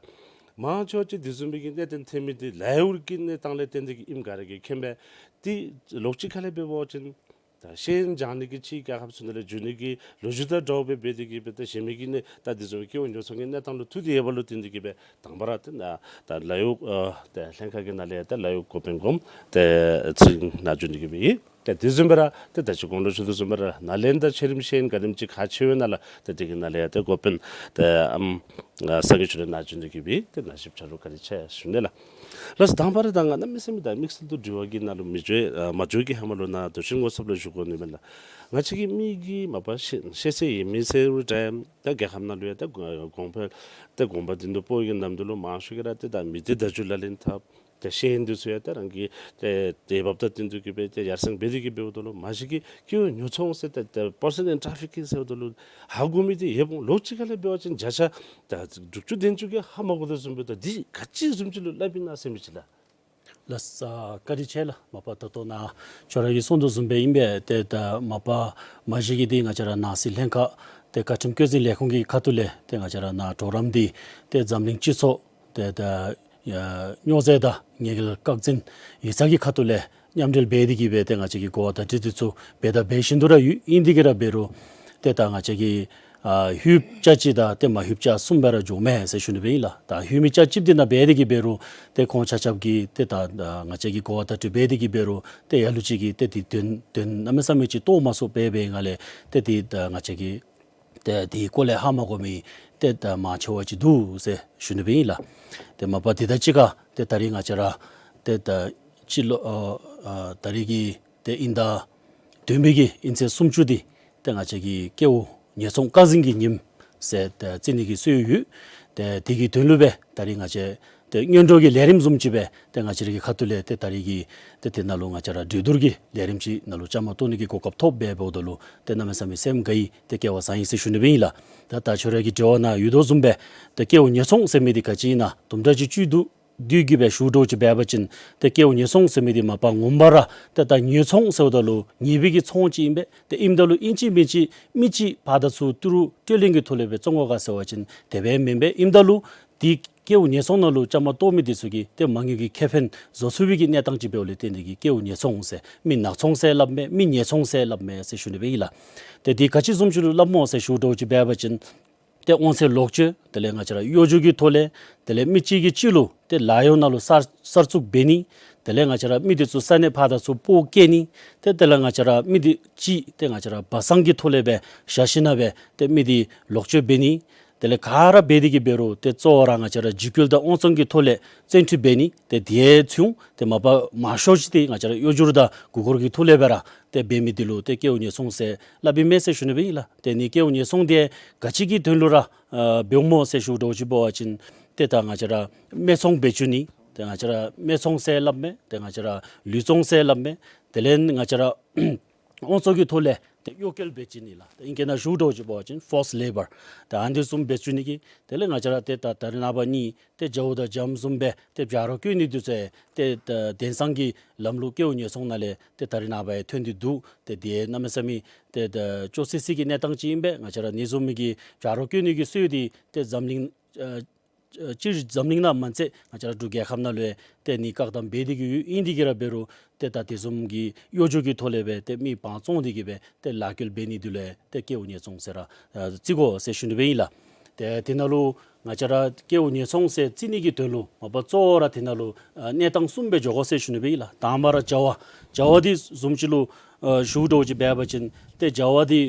མང་ཆེ་བ་ཅིག་འདི་བཟུམ་སྦེ་གི་གནད་དོན་ཐོན་མི་འདི་ལཱ་གཡོག་གི་གནས་སྟངས་ལས་བརྟེན་ཏེ་གི་ཨིནམ་ག་ར་གིས་མཁྱེན་པས། ཏེ་ལོགས་ཅིག་ཁ་ལས་འབད་བ་ཅིན་ད་ཤེས་ཡོན་སྦྱང་ནི་གི་ཕྱིར་རྒྱལ་ཁབ་ཚུ་ནང་ལས་འགྱོ་ནི་གི་ལོ་རྒྱུས་དང་འདྲཝ་སྦེ་འབད་དེ་གི་སྦེ་ད་གཞན་མི་གི་ནི་ད་འདི་བཟུམ་སྐྱེ་བོ་ཉོ་ཚོང་གི་གནས་སྟངས་ལུ་ཐུག་སྟེ་ཡོདཔ་ལུ་བརྟེན་ཏེ་གི་སྦེ་དང་པ་ར་ཏེ་ནཱ་ད་ལཱ་གཡོག་ཨ་ཏེ་ལྷན་ཁག་གི་ནང་ལས་ཏེ་ལཱ་གཡོག་འགོ་དཔོན་གོངམ་ཏེ་ཚུ་ནཱ་བྱོན་ཏེ་གི་སྦེ་ཡོད། ཏེ་དེ་བཟུམ་སྦེ་ར་ཏེ་ད་ཅི་གོང་ལུ་ཞུ་དོ་བཟུམ་སྦེ་ར་ནཱ་ལེནྡྲ་ཆེ་རིམ་ཤེས་ཡོན་བཀའ་དྲིན་ཅིག་ཁག་ཆེ་བའི་ནང་ལས་ཏེ་དེ་གི་ནང་ལས་ཡང་ཏེ་འགོ་དཔོན་ཏེ་ཨམ་ཨ་སངས་རྒྱས་ཆོས་གླིང་ནཱ་བྱོན་ཏེ་གི་སྦེ་ཏེ་ན་ཞིབ་ཆ་རོགས་བཀའ་དྲིན་ཆེ་ཞུ་ནི་ལགས། ལགས་སོ། དང་པ་ར་ད་ང་གནམ་མེད་ས་མེད་ད་དམིགས་བསལ་དུ་དྲི་བ་གི་ནང་ལུ་མི་འགྱོ་ཨ་མ་འགྱོ་གི་ཧེ་མ་ལུ་ནཱ་མདོ་ཆེན་ངོ་ཚབ་ལུ་ཞུ་དགོ་ནི་མས་ལགས། ང་བཅས་ཀྱི་མི་གིས་མ་པ་ཤེས་ཤེས་ཚད་ཡོད་མི་ཟེར་རུང་འདྲ་ད་རྒྱལ་ཁབ་ནང་ལུ་ཡང་ད་དགོངས་པ་ད་དགོངས་པ་འདི་ཚུ་སྤོ་གི་ནམ་དུས་ལུ་མང་ཤོས་ཀྱིས་ར་ཏེ་ད་མི་སྡེ་བརྡ་བརྒྱུད་ལག་ལེན་འཐབ། ཏེ་ཤེས་ཡོན་འདི་ཚུ་ཡང་ཏེ་རང་གི་ཏེ་དེ་བབ་དང་བསྟུན་ཏེ་གི་སྦེ་ཏེ་ཡར་སེང་འབད་དེ་གི་འབདཝ་ད་ལུ་མ་གཞི་གི་སྐྱེ་བོ་ཉོ་ཚོང་ཟེར་ཏེ་ཏེ་པར་སོན་ཊྲ་ཕི་ཀིང་ཟེརཝ་ད་ལུ་ཧ་གོ་མི་འདི་ཡོདཔ་འོང་། ལོ་གཅིག་ཁ་ལས་འབད་བ་ཅིན་བརྒྱ་ཆ་ད་དྲུག་ཅུ་བདུན་ཅུ་གིས་ཧ་མ་གོ་དོ་བཟུམ་སྦེ་ད་འདི་ག་ཅི་བཟུམ་ཅིག་ལུ་སླབ་ཨིན་ན་ཟེར་མི་ཅིག་ལགས། ལགས་སོ། བཀའ་དྲིན་ཆེ་ལགས། མ་པ་ད་ལྟོ་ནཱ་ཁྱོད་ར་གིས་གསུངས་དོ་བཟུམ་སྦེ་ཨིན་པས། ཏེ་ད་མ་པ་མ་གཞི་གི་འདི་ང་བཅས་ར་ནང་སྲིད་ལྷན་ཁག་ཏེ་བཀའ་ཁྲིམས་བཀོད་འཛིན་ལས་ཁུངས་ཀྱི་ཁ་ཐུག་ལས་ཏེ་ང་བཅས་ར་ནཱ་གྲོགས་རམ་འདི་ཏེ་འཛམ་གླིང་སྤྱི་ཚོགས་ཏེ་ད་ཡ་སྨྱོ་རྫས་དང་ཉེས་སྐྱོན་བཀག་འཛིན་ཡིག་ཚང་གི་ཁ་ཐུག་ལས་མཉམ་འབྲེལ་འབད་དེ་གི་སྦེ་ཏེ་ང་བཅས་ཀྱིས་གོ་བ་བརྡ་སྤྲོད་འདི་ཚུ་འབད་དང་འབད་བཞིན་དུ་ར་ཡོད། ཨིན་དེ་གིས་ར་འབད་རུང་ཏེ་ད་ང་བཅས་ཀྱིས་ཨ་ཧུད་ཅ་གཅིག་དང་ཏེ་མ་ཧུད་ཅ་གསུམ་སྦེ་ར་འགྱོཝ་མས་ཟེར་ཞུ་ནི་སྦེ་ཨིན་ལགས། ད་ཧུད་མི་ཅ་གཅིག་འདི་ནང་འབད་དེ་གི་འབད་རུང་ཏེ་ཁོང་ཆ་ཁྱབ་ཀྱིས་ཏེ་ད་ང་བཅས་ཀྱིས་གོ་བ་བརྡ་སྤྲོད་འབད་དེ་གི་འབད་རུང་ཏེ་ལ་ལུ་ཅིག་གིས་ཏེ་འདི་དོན་དོན་གནམ་མེད་ས་མེད་ཅིག་རྟོགས་མ་ཚུགས་པར་སྦེ་ང་ལས་ཏེ་འདི་ད་ང་བཅས་ཀྱིས་ཏེ་འདི་སྐོར་ལས་ཧ་མ་གོ་མི་ཏེ་ད་མང་ཆེ་བ་ཅིག་འདུག་ཟེར་ཞུ་ནི་སྦེ་ཨིན་ལགས། ཏེ་མ་པ་འདི་དང་གཅིག་ཁར་ཏེ་ད་རིས་ང་བཅས་ར་ཏེ་ད་སྤྱི་ལོ་ཨ་ཨ་ད་རིས་ཀྱི་ཏེ་དབྱིན་ཟླ་བདུན་པའི་གི་དབྱིན་ཚེས་སུམ་ཅུ་འདི་ཏེ་ང་བཅས་ཀྱི་སྐྱེ་བོ་ཉེས་ཚོང་བཀག་འཛིན་གྱི་ཉིནམ་ཟེར་ཏེ་བརྩི་ནི་གི་སྲོལ་ཡོད། ཏེ་དེ་གི་དོན་ལུ་སྦེ་ད་རིས་ང་བཅས་ཏེ་སྔོན་འགྲོ་གི་ལས་རིམ་བཟུམ་ཅིག་སྦེ་ཏེ་ང་བཅས་ར་གི་ཁ་ཐུག་ལས་ཏེ་ད་རིས་ཀྱི་ཏེ་དེ་ནང་ལུ་ང་བཅས་ར་གྲོས་བསྡུར་གྱི་ལས་རིམ་ཅིག་ནང་ལུ་བཅའ་མར་གཏོགས་ནི་གི་གོ་སྐབས་ཐོབ་སྦེ་འབདཝ་ད་ལུ་ཏེ་གནམ་མེད་ས་མེད་སེམས་དགའ་ཡི། ཏེ་སྐལ་བ་བཟང་ཡི་ཟེར་ཞུ་ནི་སྦེ་ཨིན་ལགས། ད་ད་ཁྱོད་ར་གི་དྲི་བ་ནང་ཡོད་དོ་བཟུམ་སྦེ་ཏེ་སྐྱེ་བོ་ཉེས་ཚོང་ཟེར་མི་འདི་ག་ཅི་ཨིན་ན་དུམ་གྲ་ཅིག་བཅུད་བསྡུ་བསྡུ་གི་སྦེ་ཞུ་འདྲཝ་ཅིག་འབད་བ་ཅིན་ཏེ་སྐྱེ་བོ་ཉེས་ཚོང་ཟེར་མི་འདི་མ་པ་ངོ་མ་ར་ཏེ་ད་ཉེས་ཚོང་ཟེརཝ་ད་ལུ་ཉེས་པའི་གི་ཚོང་ཅིག་ཨིན་པས། ཏེ་ཨིནམ་ད་ལུ་ཨིན་ཅི་མིན་ཅི་མི་ཅིག་ཕར་དང་ཚུར་ཏི་རུ་སྤྲོད་ལེན་གྱི་ཐོག་ལས་སྦེ་བཙོང་དགོ་ག་ཟེར་བ་ཅིན་དེ་སྦེ་མེན་པས། ཨིནམ་ད་ལུ་འདི་སྐྱེ་བོ་ཉེས་ཚོང་ནང་ལུ་བཅའ་མར་གཏོགས་མི་འདི་ཚུ་གིས་ཏེ་མ་དངུལ་གྱི་ཁེ་ཕན་བཟོ་ཚུགས་པའི་གི་གནས་སྟངས་ཅིག་འབདཝ་ལས་བརྟེན་ཏེ་གིས་སྐྱེ་བོ་ཉེས་ཚོང་ཟེར་མི་ནག་ཚོང་ཟེར་སླབ་མས། མི་ཉེས་ཚོང་ཟེར་སླབ་མས་ཟེར་ཞུ་ནི་སྦེ་ཨིན་ལགས། ཏེ་འདི་ག་ཅི་བཟུམ་ཅིག་ལུ་སླབ་སྨོ་ཟེར་ཞུ་འདྲཝ་ཅིག་འབད་བ་ཅིན་ཏེ་དབང་ཚད་ལོག་སྤྱོད། དེ་ལས་ང་བཅས་ར་གཡོ་སྒྱུ་གི་ཐོག་ལས། དེ་ལས་མི་གཅིག་གིས་གཅིག་ལུ་ཏེ་ལཱ་གཡོག་ནང་ལུ་གསར་གསར་བཙུགས་འབད་ནི། དེ་ལས་ང་བཅས་ར་མི་འདི་ཚུ་ས་གནས་ཕར་དང་ཚུར་སྤོ་སྐྱེལ་ནི། ཏེ་དེ་ལས་ང་བཅས་ར་མི་འདི་གཅིག་ཏེ་ང་བཅས་ར་སྦ་གསང་གི་ཐོག་ལས་སྦེ་བཞག་ཞིན་ན་སྦེ་ཏེ་མི་འདི་ལོག་སྤྱོད་འབད་ནི། དེ་ལས་ག་ར་འབད་དེ་གི་འབད་རུང་ཏེ་གཙོ་བོ་ར་ང་བཅས་ར་འཇིགས་སྐུལ་དང་དབང་བཙོང་གི་ཐོག་ལས་བཙན་འཁྲིད་འབད་ནི། ཏེ་དེ་ཚུ་ཏེ་མ་པ་མང་ཤོས་ཅིག་ཏེ་ང་བཅས་ར་གཡོ་སྒྱུ་དང་མགུ་སྐོར་གྱི་ཐོག་ལས་སྦེ་ར་ཏེ་འབད་མི་འདི་ལུ་ཏེ་སྐྱེ་བོ་ཉེས་ཚོང་ཟེར་སླབ་ཨིན་མས་ཟེར་ཞུ་ནི་སྦེ་ཨིན་ལགས། ཏེ་ནི་སྐྱེ་བོ་ཉེས་ཚོང་འདི་ག་ཅི་གི་དོན་ལུ་ར་ཨ་འབདཝ་སྨོ་ཟེར་ཞུ་འདྲཝ་ཅིག་འབད་བ་ཅིན་ཏེ་ད་ང་བཅས་ར་སྨད་འཚོང་འབད་བཅུག་ནི། ཏེ་ང་བཅས་ར་སྨད་འཚོང་ཟེར་སླབ་མས། ཏེ་ང་བཅས་ར་ལུད་བཙོང་ཟེར་སླབ་མས། དེ་ལས་ང་བཅས་ར་དབང་བཙོང་གི་ཐོག་ལས་ཏེ་གཡོ་སྐྱེལ་འབད་བཅུག་ནི་ལགས། ཏེ་ཨིང་སྐད་ནང་ཞུ་འདྲཝ་ཅིག་འབད་བ་ཅིན་ཕོརསཌ་ལེ་བར། ཏེ་ཨ་ནི་བཟུམ་འབད་བཅུག་ནི་གི། དེ་ལས་ང་བཅས་ར་ཏེ་ད་ད་རེས་ནངས་པ་ནི་ཏེ་རྒྱ་བོ་དང་རྒྱ་མོ་བཟུམ་སྦེ་ཏེ་བྱ་རོག་བསྐྱོན་ནི་འདི་ཚུ་ཏེ་ད་དེང་སང་གི་ལམ་ལུགས་སྐྱེ་བོ་ཉེས་ཚོང་ནང་ལས་ཏེ་ད་རེས་ནངས་པ་ཡང་ཐོན་ཏེ་འདུག། ཏེ་དེ་གནམ་མེད་ས་མེད་ཏེ་ད་སྐྱོ་སི་སི་གི་གནས་སྟངས་ཅིག་ཨིན་པས། ང་བཅས་ར་ནི་བཟུམ་མའི་གི་བྱ་རོག་བསྐྱོན་ནི་གི་སྲོལ་འདི་ཏེ་འཛམ་གླིང་ཨ་ཨ་སྤྱིར་འཛམ་གླིང་ནང་མ་ཚད་ང་བཅས་ར་འབྲུག་རྒྱལ་ཁབ་ནང་ལུ་ཡང་ཏེ་ནི་བཀག་དམ་འབད་དེ་གི་ཡོད། ཨིན་དེ་གིས་ར་འབད་རུང་ཏེ་ད་དེ་བཟུམ་གྱི་གཡོ་སྒྱུ་གི་ཐོག་ལས་སྦེ་ཏེ་མི་བང་བཙོང་སྟེ་གི་སྦེ་ཏེ་ལཱ་བཀོལ་འབད་ནི་འདི་ལུ་ཡང་ཏེ་སྐྱེ་བོ་ཉེས་ཚོང་ཟེར་ར་ཨ་བརྩི་དགོ་ཟེར་ཞུ་ནི་སྦེ་ཨིན་ལགས། ཏེ་དེ་ནང་ལུ་ང་བཅས་ར་སྐྱེ་བོ་ཉེས་ཚོང་ཟེར་བརྩི་ནི་གི་དོན་ལུ་མ་པ་གཙོ་བོ་ར་དེ་ནང་ལུ་ཨ་གནས་སྟངས་གསུམ་སྦེ་འགྱོ་དགོ་ཟེར་ཞུ་ནི་སྦེ་ཨིན་ལགས། དང་པ་ར་བྱ་བ། བྱ་བ་འདི་བཟུམ་ཅིག་ལུ་ཨ་ཞུ་འདྲཝ་ཅིག་འབད་བ་ཅིན་ཏེ་བྱ་བ་འདི་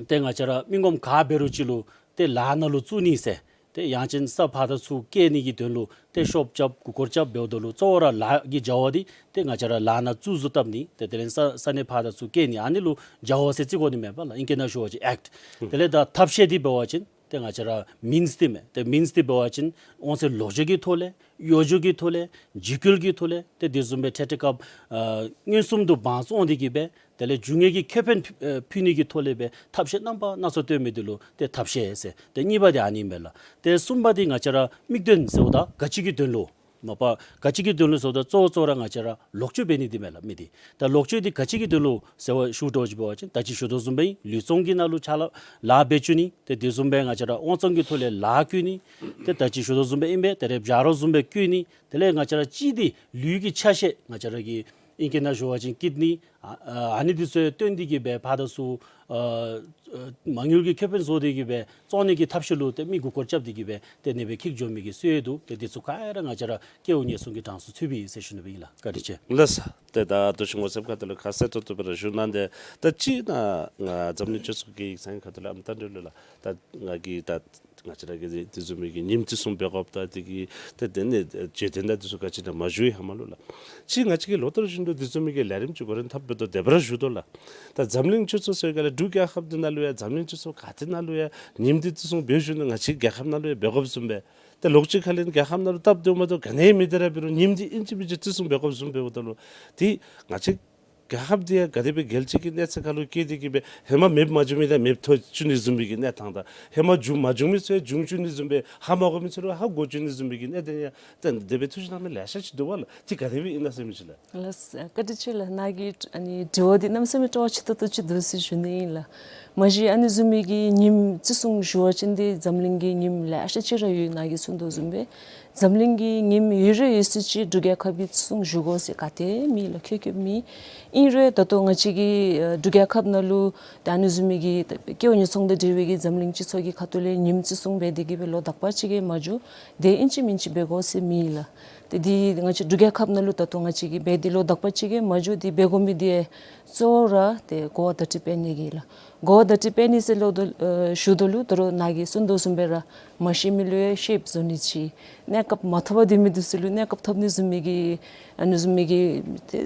ཏེ་ང་བཅས་ར་མི་ངོམ་ག་འབད་རུང་ཅིག་ལུ་ཏེ་ལཱ་ནང་ལུ་བཙུགས་ནི་ཟེར། ཏེ་ཡང་ཅིན་ས་ཕར་དང་ཚུར་བསྐྱལ་ནི་གི་དོན་ལུ་ཏེ་ཤོབ་རྐྱབ་མགུ་སྐོར་རྐྱབ་འབདཝ་ད་ལུ་གཙོ་བོ་ར་ལཱ་གི་བྱ་བ་འདི་ཏེ་ང་བཅས་ར་ལཱ་ནང་བཙུགས་བཟོ་བཏབ་ནི། ཏེ་དེ་ལས་ས་ས་གནས་ཕར་དང་ཚུར་བསྐྱལ་ནི་ཨ་ནི་ལུ་བྱ་བ་ཟེར་བརྩི་དགོ་ནི་མས་པ་ལགས། ཨིང་སྐད་ནང་ཞུ་བ་ཅིན་ཨེཀཊ། དེ་ལས་ད་ཐབས་ཤེས་འདི་འབད་བ་ཅིན་ཏེ་ང་བཅས་ར་མིནསི་འདི་མས། ཏེ་མིནསི་འདི་འབད་བ་ཅིན་དབང་ཚད་ལོག་སྤྱོད་ཀྱི་ཐོག་ལས་གཡོ་སྒྱུ་གི་ཐོག་ལས་འཇིགས་སྐུལ་གྱི་ཐོག་ལས་ཏེ་དེ་བཟུམ་སྦེ་ཐད་ཐད་སྐབས་ཨ་མངོན་སུམ་དུ་བང་བཙོང་སྟེ་གི་སྦེ་དེ་ལས་རྒྱུ་དངོས་ཀྱི་ཁེ་ཕན་ཕུལ་ཨ་ཕུལ་ནི་གི་ཐོག་ལས་སྦེ་ཐབས་ཤེས་རྣམ་པ་སྣ་ཚོགས་སྟོན་མི་འདི་ལུ་ཏེ་ཐབས་ཤེས་ཟེར། ཏེ་གཉིས་པ་འདི་ཨ་ནི་མས་ལགས། ཏེ་གསུམ་པ་འདི་ང་བཅས་ར་དམིགས་དོན་ཟེརཝ་ད་ག་ཅི་གི་དོན་ལུ་མ་པ་ག་ཅི་གི་དོན་ལུ་ཟེརཝ་ད་གཙོ་བོ་གཙོ་བོ་ར་ང་བཅས་ར་ལོག་སྤྱོད་འབད་ནི་འདི་མས་ལགས་མི་འདི། ད་ལོག་སྤྱོད་འདི་ག་ཅི་གི་དོན་ལུ་ཟེར་བ་ཞུ་འདྲཝ་ཅིག་འབད་བ་ཅིན་ད་ཅི་ཞུ་དོ་བཟུམ་སྦེ་ལུད་བཙོང་གི་ནང་ལུ་ཕྱག་ལཱ་ལཱ་འབད་བཅུག་ནི། ཏེ་དེ་བཟུམ་སྦེ་ང་བཅས་ར་དབང་བཙོང་གི་ཐོག་ལས་ལཱ་བཀོལ་ནི། ཏེ་ད་ཅི་ཞུ་དོ་བཟུམ་སྦེ་ཨིན་པས། ཏེ་རེ་བྱ་རོག་བཟུམ་སྦེ་བསྐྱོན་ནི། དེ་ལས་ང་བཅས་ར་གཅིག་འདི་ལུད་ཀྱི་ཆ་ཤས་ང་བཅས་ར་གི་ ཨིང་སྐད་ནང་ཞུ་བ་ཅིན་ཀིཌ་ནི་ཨ་ཨ་ཨ་ནི་འདི་ཚུ་བཏོན་ཏེ་གི་སྦེ་ཕར་དང་ཚུར་ཨ་ཨ་མ་དངུལ་གྱི་ཁེ་ཕན་བཟོ་སྟེ་གི་སྦེ་བཙོང་ནི་གི་ཐབས་ཤེས་ལུ་ཏེ་མི་མགུ་སྐོར་རྐྱབ་སྟེ་གི་སྦེ་ཏེ་ཨ་ནི་སྦེ་འཁྱིད་འགྱོ་མི་གི་སྲོལ་ཡོད་འདུག། ཏེ་འདི་ཚུ་ག་ར་ང་བཅས་ར་སྐྱེ་བོ་ཉེན་སྲུང་གི་གྲངས་སུ་ཚུདཔ་ཨིན་ཟེར་ཞུ་ནི་སྦེ་ཨིན་ལགས། བཀའ་དྲིན་ཆེ། ལགས་སོ། ཏེ་ད་ལྟོ་ཅིག་ངོ་སྤྲོད་ཁ་ཐུག་ལུ་ཁ་གསལ་ཏོག་ཏོ་སྦེ་ར་ཞུ་གནང་སྟེ། ད་ཅི་ན་ང་འཛམ་གླིང་སྤྱི་ཚོགས་ཀྱི་ཡིག་ཚང་ཁ་ཐུག་ལུ་ཨམ་ད་འདི་ལུ་ལགས། ད་ང་གིས་ད་ང་བཅས་ར་གིས་དེ་བཟུམ་མའི་གི་ཉིནམ་བརྩི་སྲུང་འབད་དགོཔ་དང་དེ་གི་ཏེ་དེ་ནི་བརྗོད་དོན་དང་འདི་ཚུ་ག་ཅི་ད་མ་ཞུ་ཡི་ཧེ་མ་ལུ་ལགས། ཅིག་ང་བཅས་ཀྱིས་ལོ་ལྟར་བཞིན་དུ་དེ་བཟུམ་མའི་གི་ལས་རིམ་ཅིག་འགོ་འདྲེན་འཐབ་འབད་དོ། དེ་སྦེ་ར་ཞུ་དོ་ལགས། ད་འཛམ་གླིང་སྤྱི་ཚོགས་ཟེར་ག་ལས་འབྲུག་རྒྱལ་ཁབ་འདི་ནང་ལུ་ཡང་འཛམ་གླིང་སྤྱི་ཚོགས་ག་ཏེ་ནང་ལུ་ཡང་ཉིནམ་འདི་བརྩི་སྲུང་འབད་ཞུ་ནི་ང་བཅས་རྒྱལ་ཁབ་ནང་ལུ་ཡང་འབད་དགོཔ་བཟུམ་སྦེ། ཏེ་ལོགས་ཅིག་ཁ་ལས་རྒྱལ་ཁབ་ནང་ལུ་སྟབས་བདེཝ་མ་བདེཝ་ག་ནི་ཡང་མེད་དེ་ར་འབད་རུང་ཉིནམ་འདི་ཨིན་ཅི་མིན་ཅི་བརྩི་སྲུང་འབད་དགོཔ་བཟུམ་འབདཝ་ད་ལུ་ཏེ་ང་བཅས་རྒྱལ་ཁབ་འདི་ཡང་ག་དེ་སྦེ་རྒྱལ་སྤྱི་གི་གནས་ཚད་ཁར་ལུ་བཀལ་ཏེ་གི་སྦེ་ཧེ་མ་མེདཔ་མ་བྱུང་མི་དེ་མེདཔ་ཐོན་བཅུག་ནི་བཟུམ་མའི་གི་གནས་སྟངས་དང་ཧེ་མ་བྱུང་མ་བྱུང་མི་ཚུ་ཡང་བྱུང་བཅུག་ནི་བཟུམ་སྦེ་ཧ་མ་གོ་མི་ཚུ་ལུ་ཧ་གོ་བཅུག་ནི་བཟུམ་མའི་གི་གནད་དོན་ཡང་ཏེ་དེ་སྦེ་ཐུགས་བཞེད་གནང་མི་ལེ་ཤ་ཅིག་འདུག་པ་ལགས། ཏེ་ག་དེ་སྦེ་ཨིན་ན་ཟེར་མི་ཅིག་ལགས། ལགས་སོ། བཀའ་དྲིན་ཆེ་ལགས། ནཱ་གི་ཨ་ནི་དྲི་བ་འདི་གནམ་མེད་ས་མེད་སྤྲོ་བ་ཆེ་ཏོག་ཏོ་ཅིག་འདུག་ཟེར་ཞུ་ནི་ཨིན་ལགས། མ་གཞི་ཨ་ནི་བཟུམ་མའི་གི་ཉིནམ་བརྩི་སྲུང་ཞུ་བ་ཅིན་འདི་འཛམ་གླིང་གི་ཉིནམ་ལེ་ཤ་ཅིག་ར་ཡོད། ནཱ་གིས་གསུངས་དོ་བཟུམ་སྦེ་འཛམ་གླིང་གི་ཉིནམ་ཡོད་རེ་ཡོད་ཚད་ཅིག་འབྲུག་རྒྱལ་ཁབ་ཀྱིས་བརྩི་སྲུང་ཞུ་དགོ་ཟེར་ག་ཏེ་མེད་ལགས། ཁྱོན་ཁྱོན་མེད། ཨིན་རུང་ད་ལྟོ་ང་བཅས་ཀྱི་ཨ་འབྲུག་རྒྱལ་ཁབ་ནང་ལུ་ད་ཨ་ནི་བཟུམ་མའི་གི་སྐྱེ་བོ་ཉེན་སྲུང་དང་འབྲེལ་བའི་གི་འཛམ་གླིང་སྤྱི་ཚོགས་ཀྱི་ཁ་ཐུག་ལས་ཉིནམ་བརྩི་སྲུང་འབད་དེ་གི་སྦེ་ལོ་དག་པ་ཅིག་གི་མ་འགྱོ། དེ་ཨིན་ཅི་མིན་ཅི་འབད་དགོ་ཟེར་མེད་ལགས། ཏེ་འདི་ང་བཅས་འབྲུག་རྒྱལ་ཁབ་ནང་ལུ་ད་ལྟོ་ང་བཅས་ཀྱིས་འབད་དེ་ལོ་དག་པ་ཅིག་གི་མ་འགྱོ། འདི་འབད་དགོ་མི་འདི་གཙོ་བོ་ར་ཏེ་གོ་བ་བརྡ་སྤྲོད་འབད་ནི་གི་ལགས། གོ་བ་བརྡ་སྤྲོད་འབད་ནི་ཟེར་ལོ་དོ་ཨ་ཞུ་དོ་ལུ་ད་རུང་ནཱ་གིས་གསུངས་དོ་བཟུམ་སྦེ་ར་མ་ཤེས་མི་ལུ་ཡང་ཤེསཔ་བཟོ་ནི་ཅིག། གནས་སྐབས་མ་ཐོབ་པར་སྡོད་མི་འདི་ཚུ་ལུ་གནས་སྐབས་ཐོབ་ནི་བཟུམ་མའི་གི་ཨ་ནི་བཟུམ་མའི་གི་ཏེ་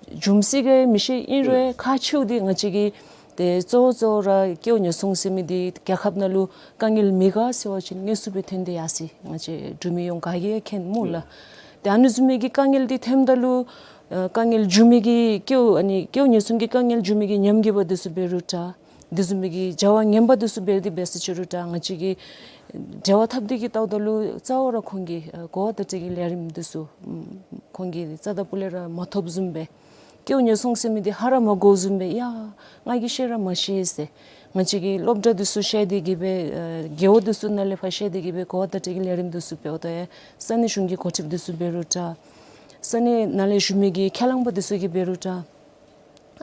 འབྱུང་སྲིད་ག་མི་ཤེས། ཨིན་རུང་ཁག་ཆེཝ་འདི་ང་བཅས་ཀྱི་ཏེ་གཙོ་བོ་གཙོ་བོ་ར་སྐྱེ་བོ་ཉེན་སྲུང་ཟེར་མི་འདི་རྒྱལ་ཁབ་ནང་ལུ་དཀའ་ངལ་མེད་ག་ཟེར་བ་ཅིན་དངོས་སུ་སྦེ་ཐོན་ཏེ་ཡར་སོ་ཡི། ང་བཅས་འབྲུག་མི་ཡོངས་ག་གིས་མཁྱེན་སྨོ་ལགས། ཏེ་ཨ་ནི་བཟུམ་མའི་གི་དཀའ་ངལ་འདི་ཐོནམ་ད་ལུ་ཨ་དཀའ་ངལ་འབྱུང་མི་གི་སྐྱེ་བོ་ཨ་ནི་སྐྱེ་བོ་ཉེན་སྲུང་གི་དཀའ་ངལ་འབྱུང་མི་གི་ཉམས་རྒུད་པ་འདི་ཚུ་འབད་རུང་འདྲ། དེ་བཟུམ་མའི་གི་བྱ་བ་ངན་པ་འདི་ཚུ་འབད་དེ་འབད་ས་ཅི་རུང་འདྲ། ང་བཅས་ཀྱིས་འབྲེལ་བ་འཐབ་སྟེ་གི་བལྟཝ་ད་ལུ་གཙོ་བོ་ར་ཁོང་གིས་ཨ་གོ་བ་བརྡ་སྤྲོད་ཀྱི་ལས་རིམ་འདི་ཚུ་ཨམ་ཁོང་གིས་རྩ་དང་སྤུ་ལས་ར་མ་ཐོབ་བཟུམ་སྦེ། སྐྱེ་བོ་ཉེན་སྲུང་ཟེར་མི་འདི་ཧ་ར་མ་གོ་བཟུམ་སྦེ་ཡ་ང་གིས་ཤེས་ར་མ་ཤེས་ཟེར། ང་བཅས་ཀྱི་སློབ་གྲྭ་འདི་ཚུ་བཤལ་ཏེ་གི་སྦེ་ཨ་རྒེད་འོག་འདི་ཚུ་ནང་ལས་ཕར་བཤལ་ཏེ་གི་སྦེ་གོ་བ་བརྡ་སྤྲོད་ཀྱི་ལས་རིམ་འདི་ཚུ་འབདཝ་ད་ཡང་ས་གནས་གཞུང་གི་འགོ་ཁྲིདཔ་འདི་ཚུ་འབད་རུང་འདྲ། ས་གནས་ནང་ལས་ཞུ་མི་གི་ཁས་བླངས་པ་འདི་ཚུ་གིས་འབད་རུང་འདྲ།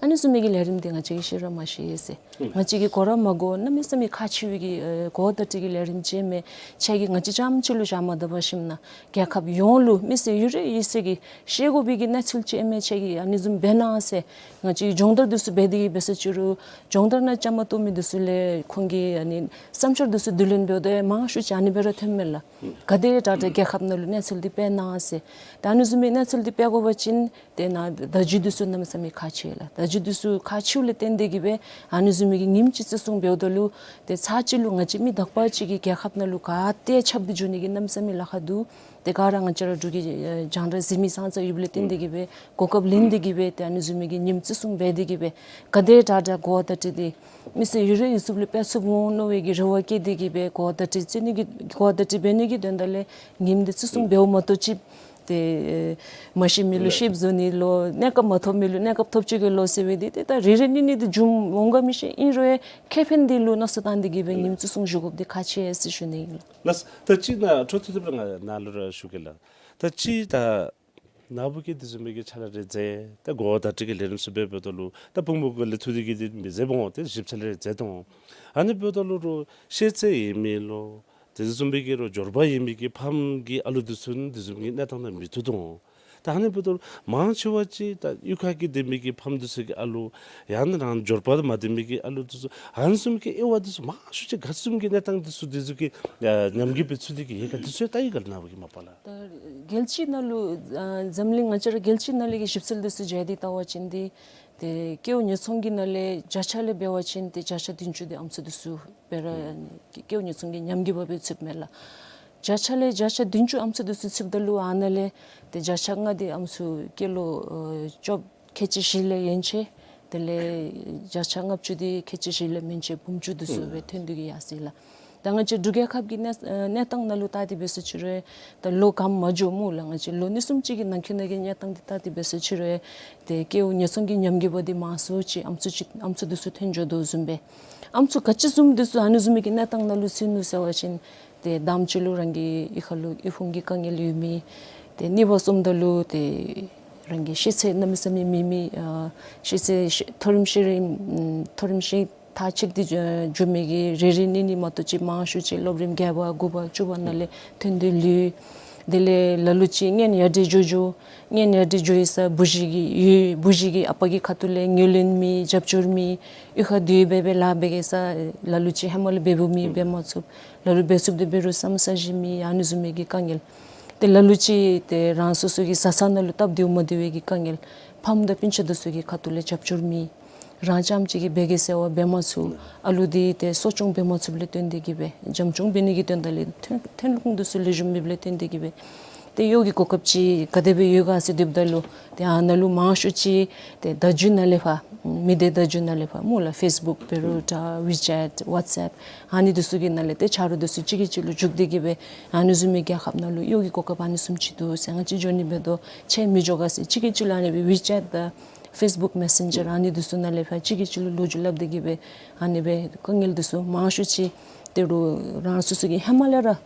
ཨ་ནི་བཟུམ་མའི་གི་ལས་རིམ་འདི་ང་བཅས་ཀྱིས་ཤེས་ར་མ་ཤེས་ཟེར། ང་བཅས་ཀྱིས་གོ་ར་མ་གོ། གནམ་མེད་ས་མེད་ཁག་ཆེ་བའི་གི་ཨེ་གོ་བ་བརྡ་སྤྲོད་ཀྱི་ལས་རིམ་ཅིག་མས། ཁྱེད་ཀྱིས་ང་བཅས་རྐྱངམ་ཅིག་ལུ་བཞག་མ་ད་པར་ཞིནམ་ན་རྒྱལ་ཁབ་ཡོངས་ལུ་མི་སེར་ཡོད་རེ་ཡོད་ཚད་ཀྱིས་ཤེས་དགོ་པའི་གི་གནས་ཚུལ་ཅིག་མས། ཁྱེད་ཀྱིས་ཨ་ནི་བཟུམ་འབད་གནང་ཟེར། ང་བཅས་ཀྱིས་སྦྱོང་བརྡར་འདི་ཚུ་འབད་དེ་གི་འབད་ས་ཅི་རུང་སྦྱོང་བརྡར་ནང་བཅའ་མར་གཏོགས་མི་འདི་ཚུ་ལས་ཁོང་གིས་ཨ་ནི་བསམ་འཆར་འདི་ཚུ་བསྡུ་ལེན་འབདཝ་ད་མང་ཤོས་ཅིག་ཨ་ནི་སྦེ་ར་ཐོནམ་མས་ལགས། ག་དེ་དྲག་དྲག་རྒྱལ་ཁབ་ནང་ལུ་གནས་ཚུལ་འདི་སྤེལ་གནང་ཟེར། ད་ཨ་ནི་བཟུམ་མའི་གནས་ཚུལ་འདི་སྤེལ་དགོ་པ་ཅིན་དེ་ནང་བརྡ་བརྒྱུད་འདི་ཚུ་གནམ་མེད་ས་མེད་ཁག་ཆེ་ལགས། བརྡ་བརྒྱུད་འདི་ཚུ་ཁག་ཆེཝ་ལས་བརྟེན་ཏེ་གི་སྦེ་ཨ་ནི་བཟུམ་མའི་གི་ཉིནམ་ཅིག་བརྩི་སྲུང་འབདཝ་ད་ལུ་ཏེ་ཚར་གཅིག་ལུ་ང་བཅས་མི་དག་པ་ཅིག་གིས་རྒྱལ་ཁབ་ནང་ལུ་ག་ཏེ་ཁྱབ་སྟེ་འགྱོ་ནི་གི་གནམ་མེད་ས་མེད་ལཱ་ཁག་འདུག། ཏེ་ག་ར་ང་བཅས་ར་འབྲུག་གི་ཨེ་རྒྱང་བསྒྲགས་གཟིགས་མི་ཙང་ཙ་ཡོདཔ་ལས་བརྟེན་ཏེ་གི་སྦེ་གོ་སྐབས་ལེན་ཏེ་གི་སྦེ་ཏེ་ཨ་ནི་བཟུམ་མའི་གི་ཉིནམ་བརྩི་སྲུང་འབད་དེ་གི་སྦེ་ག་དེ་དྲག་དྲག་གོ་བ་བརྡ་སྤྲོད་འདི་མི་སེར་ཡོད་རེ་ཡོད་ཚད་ལུ་སྤེལ་ཚུགས་འོང་མནོ་བའི་གི་རེ་བ་བསྐྱེད་དེ་གི་སྦེ་གོ་བ་བརྡ་སྤྲོད་བརྩི་ནི་གི་གོ་བ་བརྡ་སྤྲོད་འབད་ནི་གི་དོན་དག་ལས་ཉིནམ་འདི་བརྩི་སྲུང་འབདཝ་མ་གཏོགས་ཅིག་ཏེ་ཨེ་མ་ཤེས་མི་ལུ་ཤེསཔ་བཟོ་ནི་ལོ་གནས་སྐབས་མ་ཐོབ་མི་ལུ་གནས་སྐབས་ཐོབ་ཅི་གི་ལོ་ཟེར་བའི་འདི་ཏེ་ད་རེ་རེ་གཉིས་གཉིས་འདི་འབྱུང་འོང་ག་མི་ཤེས། ཨིན་རུང་ཡང་ཁེ་ཕན་འདི་ལུ་མནོ་བསམ་བཏང་སྟེ་གི་སྦེ་ཉིནམ་བརྩི་སྲུང་ཞུ་དགོཔ་འདི་ཁག་ཆེ་ཟེར་ཞུ་ནི་ཨིན་ལགས། ལགས། ད་ཅི་ནཱ་འཕྲོ་མཐུད་དེ་སྦེ་ང་ནཱ་ལུ་ར་ཞུ་གེ་ལགས། ད་ཅི་ད་ནཱ་བུ་གིས་དེ་བཟུམ་མའི་གི་ཕྱག་ལཱ་རེ་མཛད། ད་གོ་བ་བརྡ་སྤྲོད་ཀྱི་ལས་རིམ་ཚུ་འབད་འབདཝ་ད་ལུ་ད་དཔོན་པོ་གུ་ལས་ཐུག་སྟེ་གི་འདི་མི་མཛདཔ་འོང་། ཏེ་ཞིབ་ཆ་ལས་མཛད་དོ་འོང་། ཨ་ནི་འབདཝ་ད་ལུ་རོགས་ཤེས་ཚད་ཡོད་མི་ལོ་དེ་བཟུམ་མའི་གི་རོགས་འབྱོར་པ་ཡོད་མི་གི་ཕམ་གི་ཨ་ལུ་འདི་ཚུ་ནི་དེ་བཟུམ་གྱི་གནས་སྟངས་ནང་མི་ཐུག་དོ་འོང་། ད་ཨ་ནི་འབདཝ་ད་ལུ་མང་ཆེ་བ་ཅིག་ད་གཡུས་ཁ་གི་སྡོད་མི་གི་ཕམ་འདི་ཚུ་གི་ཨ་ལུ་ཡང་ན་རང་འབྱོར་པ་མ་ལྡན་མི་གི་ཨ་ལུ་འདི་ཚུ་ཨ་ནི་བཟུམ་གྱི་དབྱེ་བ་འདི་ཚུ་མང་ཤོས་ཅིག་ག་བཟུམ་གྱི་གནས་སྟངས་འདི་ཚུ་འདི་ཚུ་གི་ཨ་ཉམས་རྒུད་སྦེ་ཚུད་དེ་གི་ཡོད་ག་འདི་ཚུ་ཡང་བལྟ་ཡི་ག་ལགས་ནཱ་བུ་གིས་མ་པ་ལགས། ད་རྒྱལ་སྤྱི་ནང་ལུ་ཨ་འཛམ་གླིང་ང་བཅས་ར་རྒྱལ་སྤྱི་ནང་ལས་ཀྱི་ཞིབ་འཚོལ་འདི་ཚུ་མཇལ་ཏེ་བལྟ་བ་ཅིན་འདི་ཏེ་སྐྱེ་བོ་ཉེན་སྲུང་གི་ནང་ལས་བརྒྱ་ཆ་ལས་འབད་བ་ཅིན་ཏེ་བརྒྱ་ཆ་བདུན་ཅུ་འདི་ཨམ་སྲུ་འདི་ཚུ་སྦེ་ར་སྐྱེ་བོ་ཉེན་སྲུང་གི་ཉམས་རྒུད་པ་སྦེ་ཚུདཔ་མས་ལགས། བརྒྱ་ཆ་ལས་བརྒྱ་ཆ་བདུན་ཅུ་ཨམ་སྲུ་འདི་ཚུ་ཚུདཔ་ད་ལུ་ཨ་ནཱ་ལས་ཏེ་བརྒྱ་ཆ་ལྔ་འདི་ཨམ་སྲུ་སྐྱེས་ལོ་ཨ་བཅོ་ཁལ་གཅིག་བཞི་ལས་ཡན་ཆད། དེ་ལས་བརྒྱ་ཆ་ལྔ་བཅུ་འདི་ཁལ་གཅིག་བཞི་ལས་མན་ཆད་བུམ་ཅུ་འདི་ཚུ་སྦེ་ཐོན་ཏེ་གི་ཡར་སོ་ཡི་ལགས། ད་ང་བཅས་འབྲུག་རྒྱལ་ཁབ་ཀྱི་གནས་ཨ་གནས་སྟངས་ནང་ལུ་བལྟ་སྟེ་འབད་ས་ཅི་རུང་ད་ལོ་གང་མ་འགྱོ་སྨོ་ལགས། ང་བཅས་ལོ་གཉིས་གསུམ་ཅིག་གི་ནང་འཁོད་ནང་གི་གནས་སྟངས་འདི་བལྟ་སྟེ་འབད་ས་ཅི་རུང་ཏེ་སྐྱེ་བོ་ཉེན་སྲུང་གི་ཉམས་རྒུད་པ་འདི་མང་སུ་ཅིག་ཨམ་སྲུ་ཅིག་ཨམ་སྲུ་འདི་ཚུ་ཐོན་འགྱོ་དོ་བཟུམ་སྦེ། ཨམ་སྲུ་ག་ཅི་བཟུམ་འདི་ཚུ་ཨ་ནི་བཟུམ་མའི་གི་གནས་སྟངས་ནང་ལུ་ཚུད་ནུག་ཟེར་བ་ཅིན་ཏེ་དང་པ་ཅིག་ལུ་རང་གི་གཡུས་ཁ་ལུ་གཡུས་ཕུང་གི་དཀའ་ངལ་ཡོད་མི། ཏེ་གཉིས་པ་སོངམ་ད་ལུ་ཏེ་ རང་གི་ཤེས་ཚད་གནམ་མེད་ས་མེད་མེད་མི་ཨ་ཤེས་ཚད་ཤེས་མཐོ་རིམ་ཤེས་རིག་ཨམ་མཐོ་རིམ་ཤེས་མཐར་ཕྱིན་ཏེ་འགྱོ་འགྱོ་མི་གི་རེ་རེ་གཉིས་གཉིས་མ་གཏོགས་ཅིག་མང་ཤོས་ཅིག་སློབ་རིམ་བརྒྱད་པ་དགུ་པ་བཅུ་པ་ནང་ལས་ཐོན་ཏེ་ལུས། དེ་ལས་ལ་ལུ་ཅིག་གཉེན་ཡར་དྲག་འགྱོ་འགྱོ་གཉེན་ཡར་དྲག་འགྱོ་ཡི་ས་བུ་གཞི་གི་ཡོད་བུ་གཞི་གི་ཨ་པ་གི་ཁ་ཐུག་ལས་ངོས་ལེན་མེད་རྒྱབ་སྐྱོར་མེད། གཡུས་ཁར་སྡོད་སྦེ་སྦེ་ལཱ་འབད་གེ་ས་ལ་ལུ་ཅིག་ཧེ་མ་ལས་འབད་འབདཝ་མེད་འབད་མ་ཚུགས། ལ་ལུ་འབད་ཚུགསཔ་དེ་འབད་རུང་ས་མ་ས་གཞི་མེད། ཨ་ནི་བཟུམ་མའི་གི་དཀའ་ངལ། ཏེ་ལ་ལུ་ཅིག་ཏེ་རང་སོ་སོ་གི་བཟའ་ཚང་ནང་ལུ་སྟབས་བདེཝ་མ་བདེ་བའི་གི་དཀའ་ངལ། ཕམ་དང་སྤུན་ཆ་འདི་ཚུ་གི་ཁ་ཐུག་ལས་རྒྱབ་སྐྱོར་མེད། རང་རྐྱངམ་གཅིག་གིས་འབད་གེ་ཟེར་བ་འབད་མ་ཚུགས། ཨ་ལུ་འདི་ཏེ་གསོ་སྐྱོང་འབད་མ་ཚུགསཔ་ལས་བརྟེན་ཏེ་གིས་སྦེ་འཇམ་སྐྱོང་འབད་ནི་གི་དོན་དག་ལས་ཐོན་ཐོན་ཁུངས་འདི་ཚུ་ལེགས་ཤོམ་མེདཔ་ལས་བརྟེན་ཏེ་གིས་སྦེ་ཏེ་གཡོག་གི་གོ་སྐབས་ཅིག་ག་དེ་སྦེ་ཡོད་ག་ཟེར་སྡོདཔ་ད་ལུ་ཏེ་ཨ་ནཱ་ལུ་མང་ཤོས་ཅིག་ཏེ་བརྡ་བརྒྱུད་ནང་ལས་ཕར་མི་སྡེ་བརྡ་བརྒྱུད་ནང་ལས་ཕར་སྨོ་ལགས། ཕེསི་བུཀ་འབད་རུང་འདྲ་ཝི་ཅེཊ་ཝཊས་ཨེཔ་ཨ་ནི་འདི་ཚུ་གི་ནང་ལས་ཏེ་ཆ་རོགས་འདི་ཚུ་གཅིག་གིས་གཅིག་ལུ་རྒྱུག་སྟེ་གིས་སྦེ་ཨ་ནི་བཟུམ་མའི་རྒྱལ་ཁབ་ནང་ལུ་གཡོག་གི་གོ་སྐབས་ཨ་ནི་བཟུམ་ཅིག་འདུག་ཟེར། ང་བཅས་འགྱོ་ནི་འབད་དོ་ཁྱོད་མི་འགྱོ་ག་ཟེར་གཅིག་གིས་གཅིག་ལུ་ཨ་ནི་སྦེ་ཝི་ཅེཊ་དང་ཕེསི་བུཀ་མེ་སེན་ཇར་ཨ་ནི་འདི་ཚུ་ནང་ལས་ཕར་གཅིག་གིས་གཅིག་ལུ་ལོ་རྒྱུས་སླབ་སྟེ་གིས་སྦེ་ཨ་ནི་སྦེ་དཀའ་ངལ་འདི་ཚུ་མང་ཤོས་ཅིག་ཏེ་རུང་རང་སོ་སོ་གི་ཧེ་མ་ལས་ར་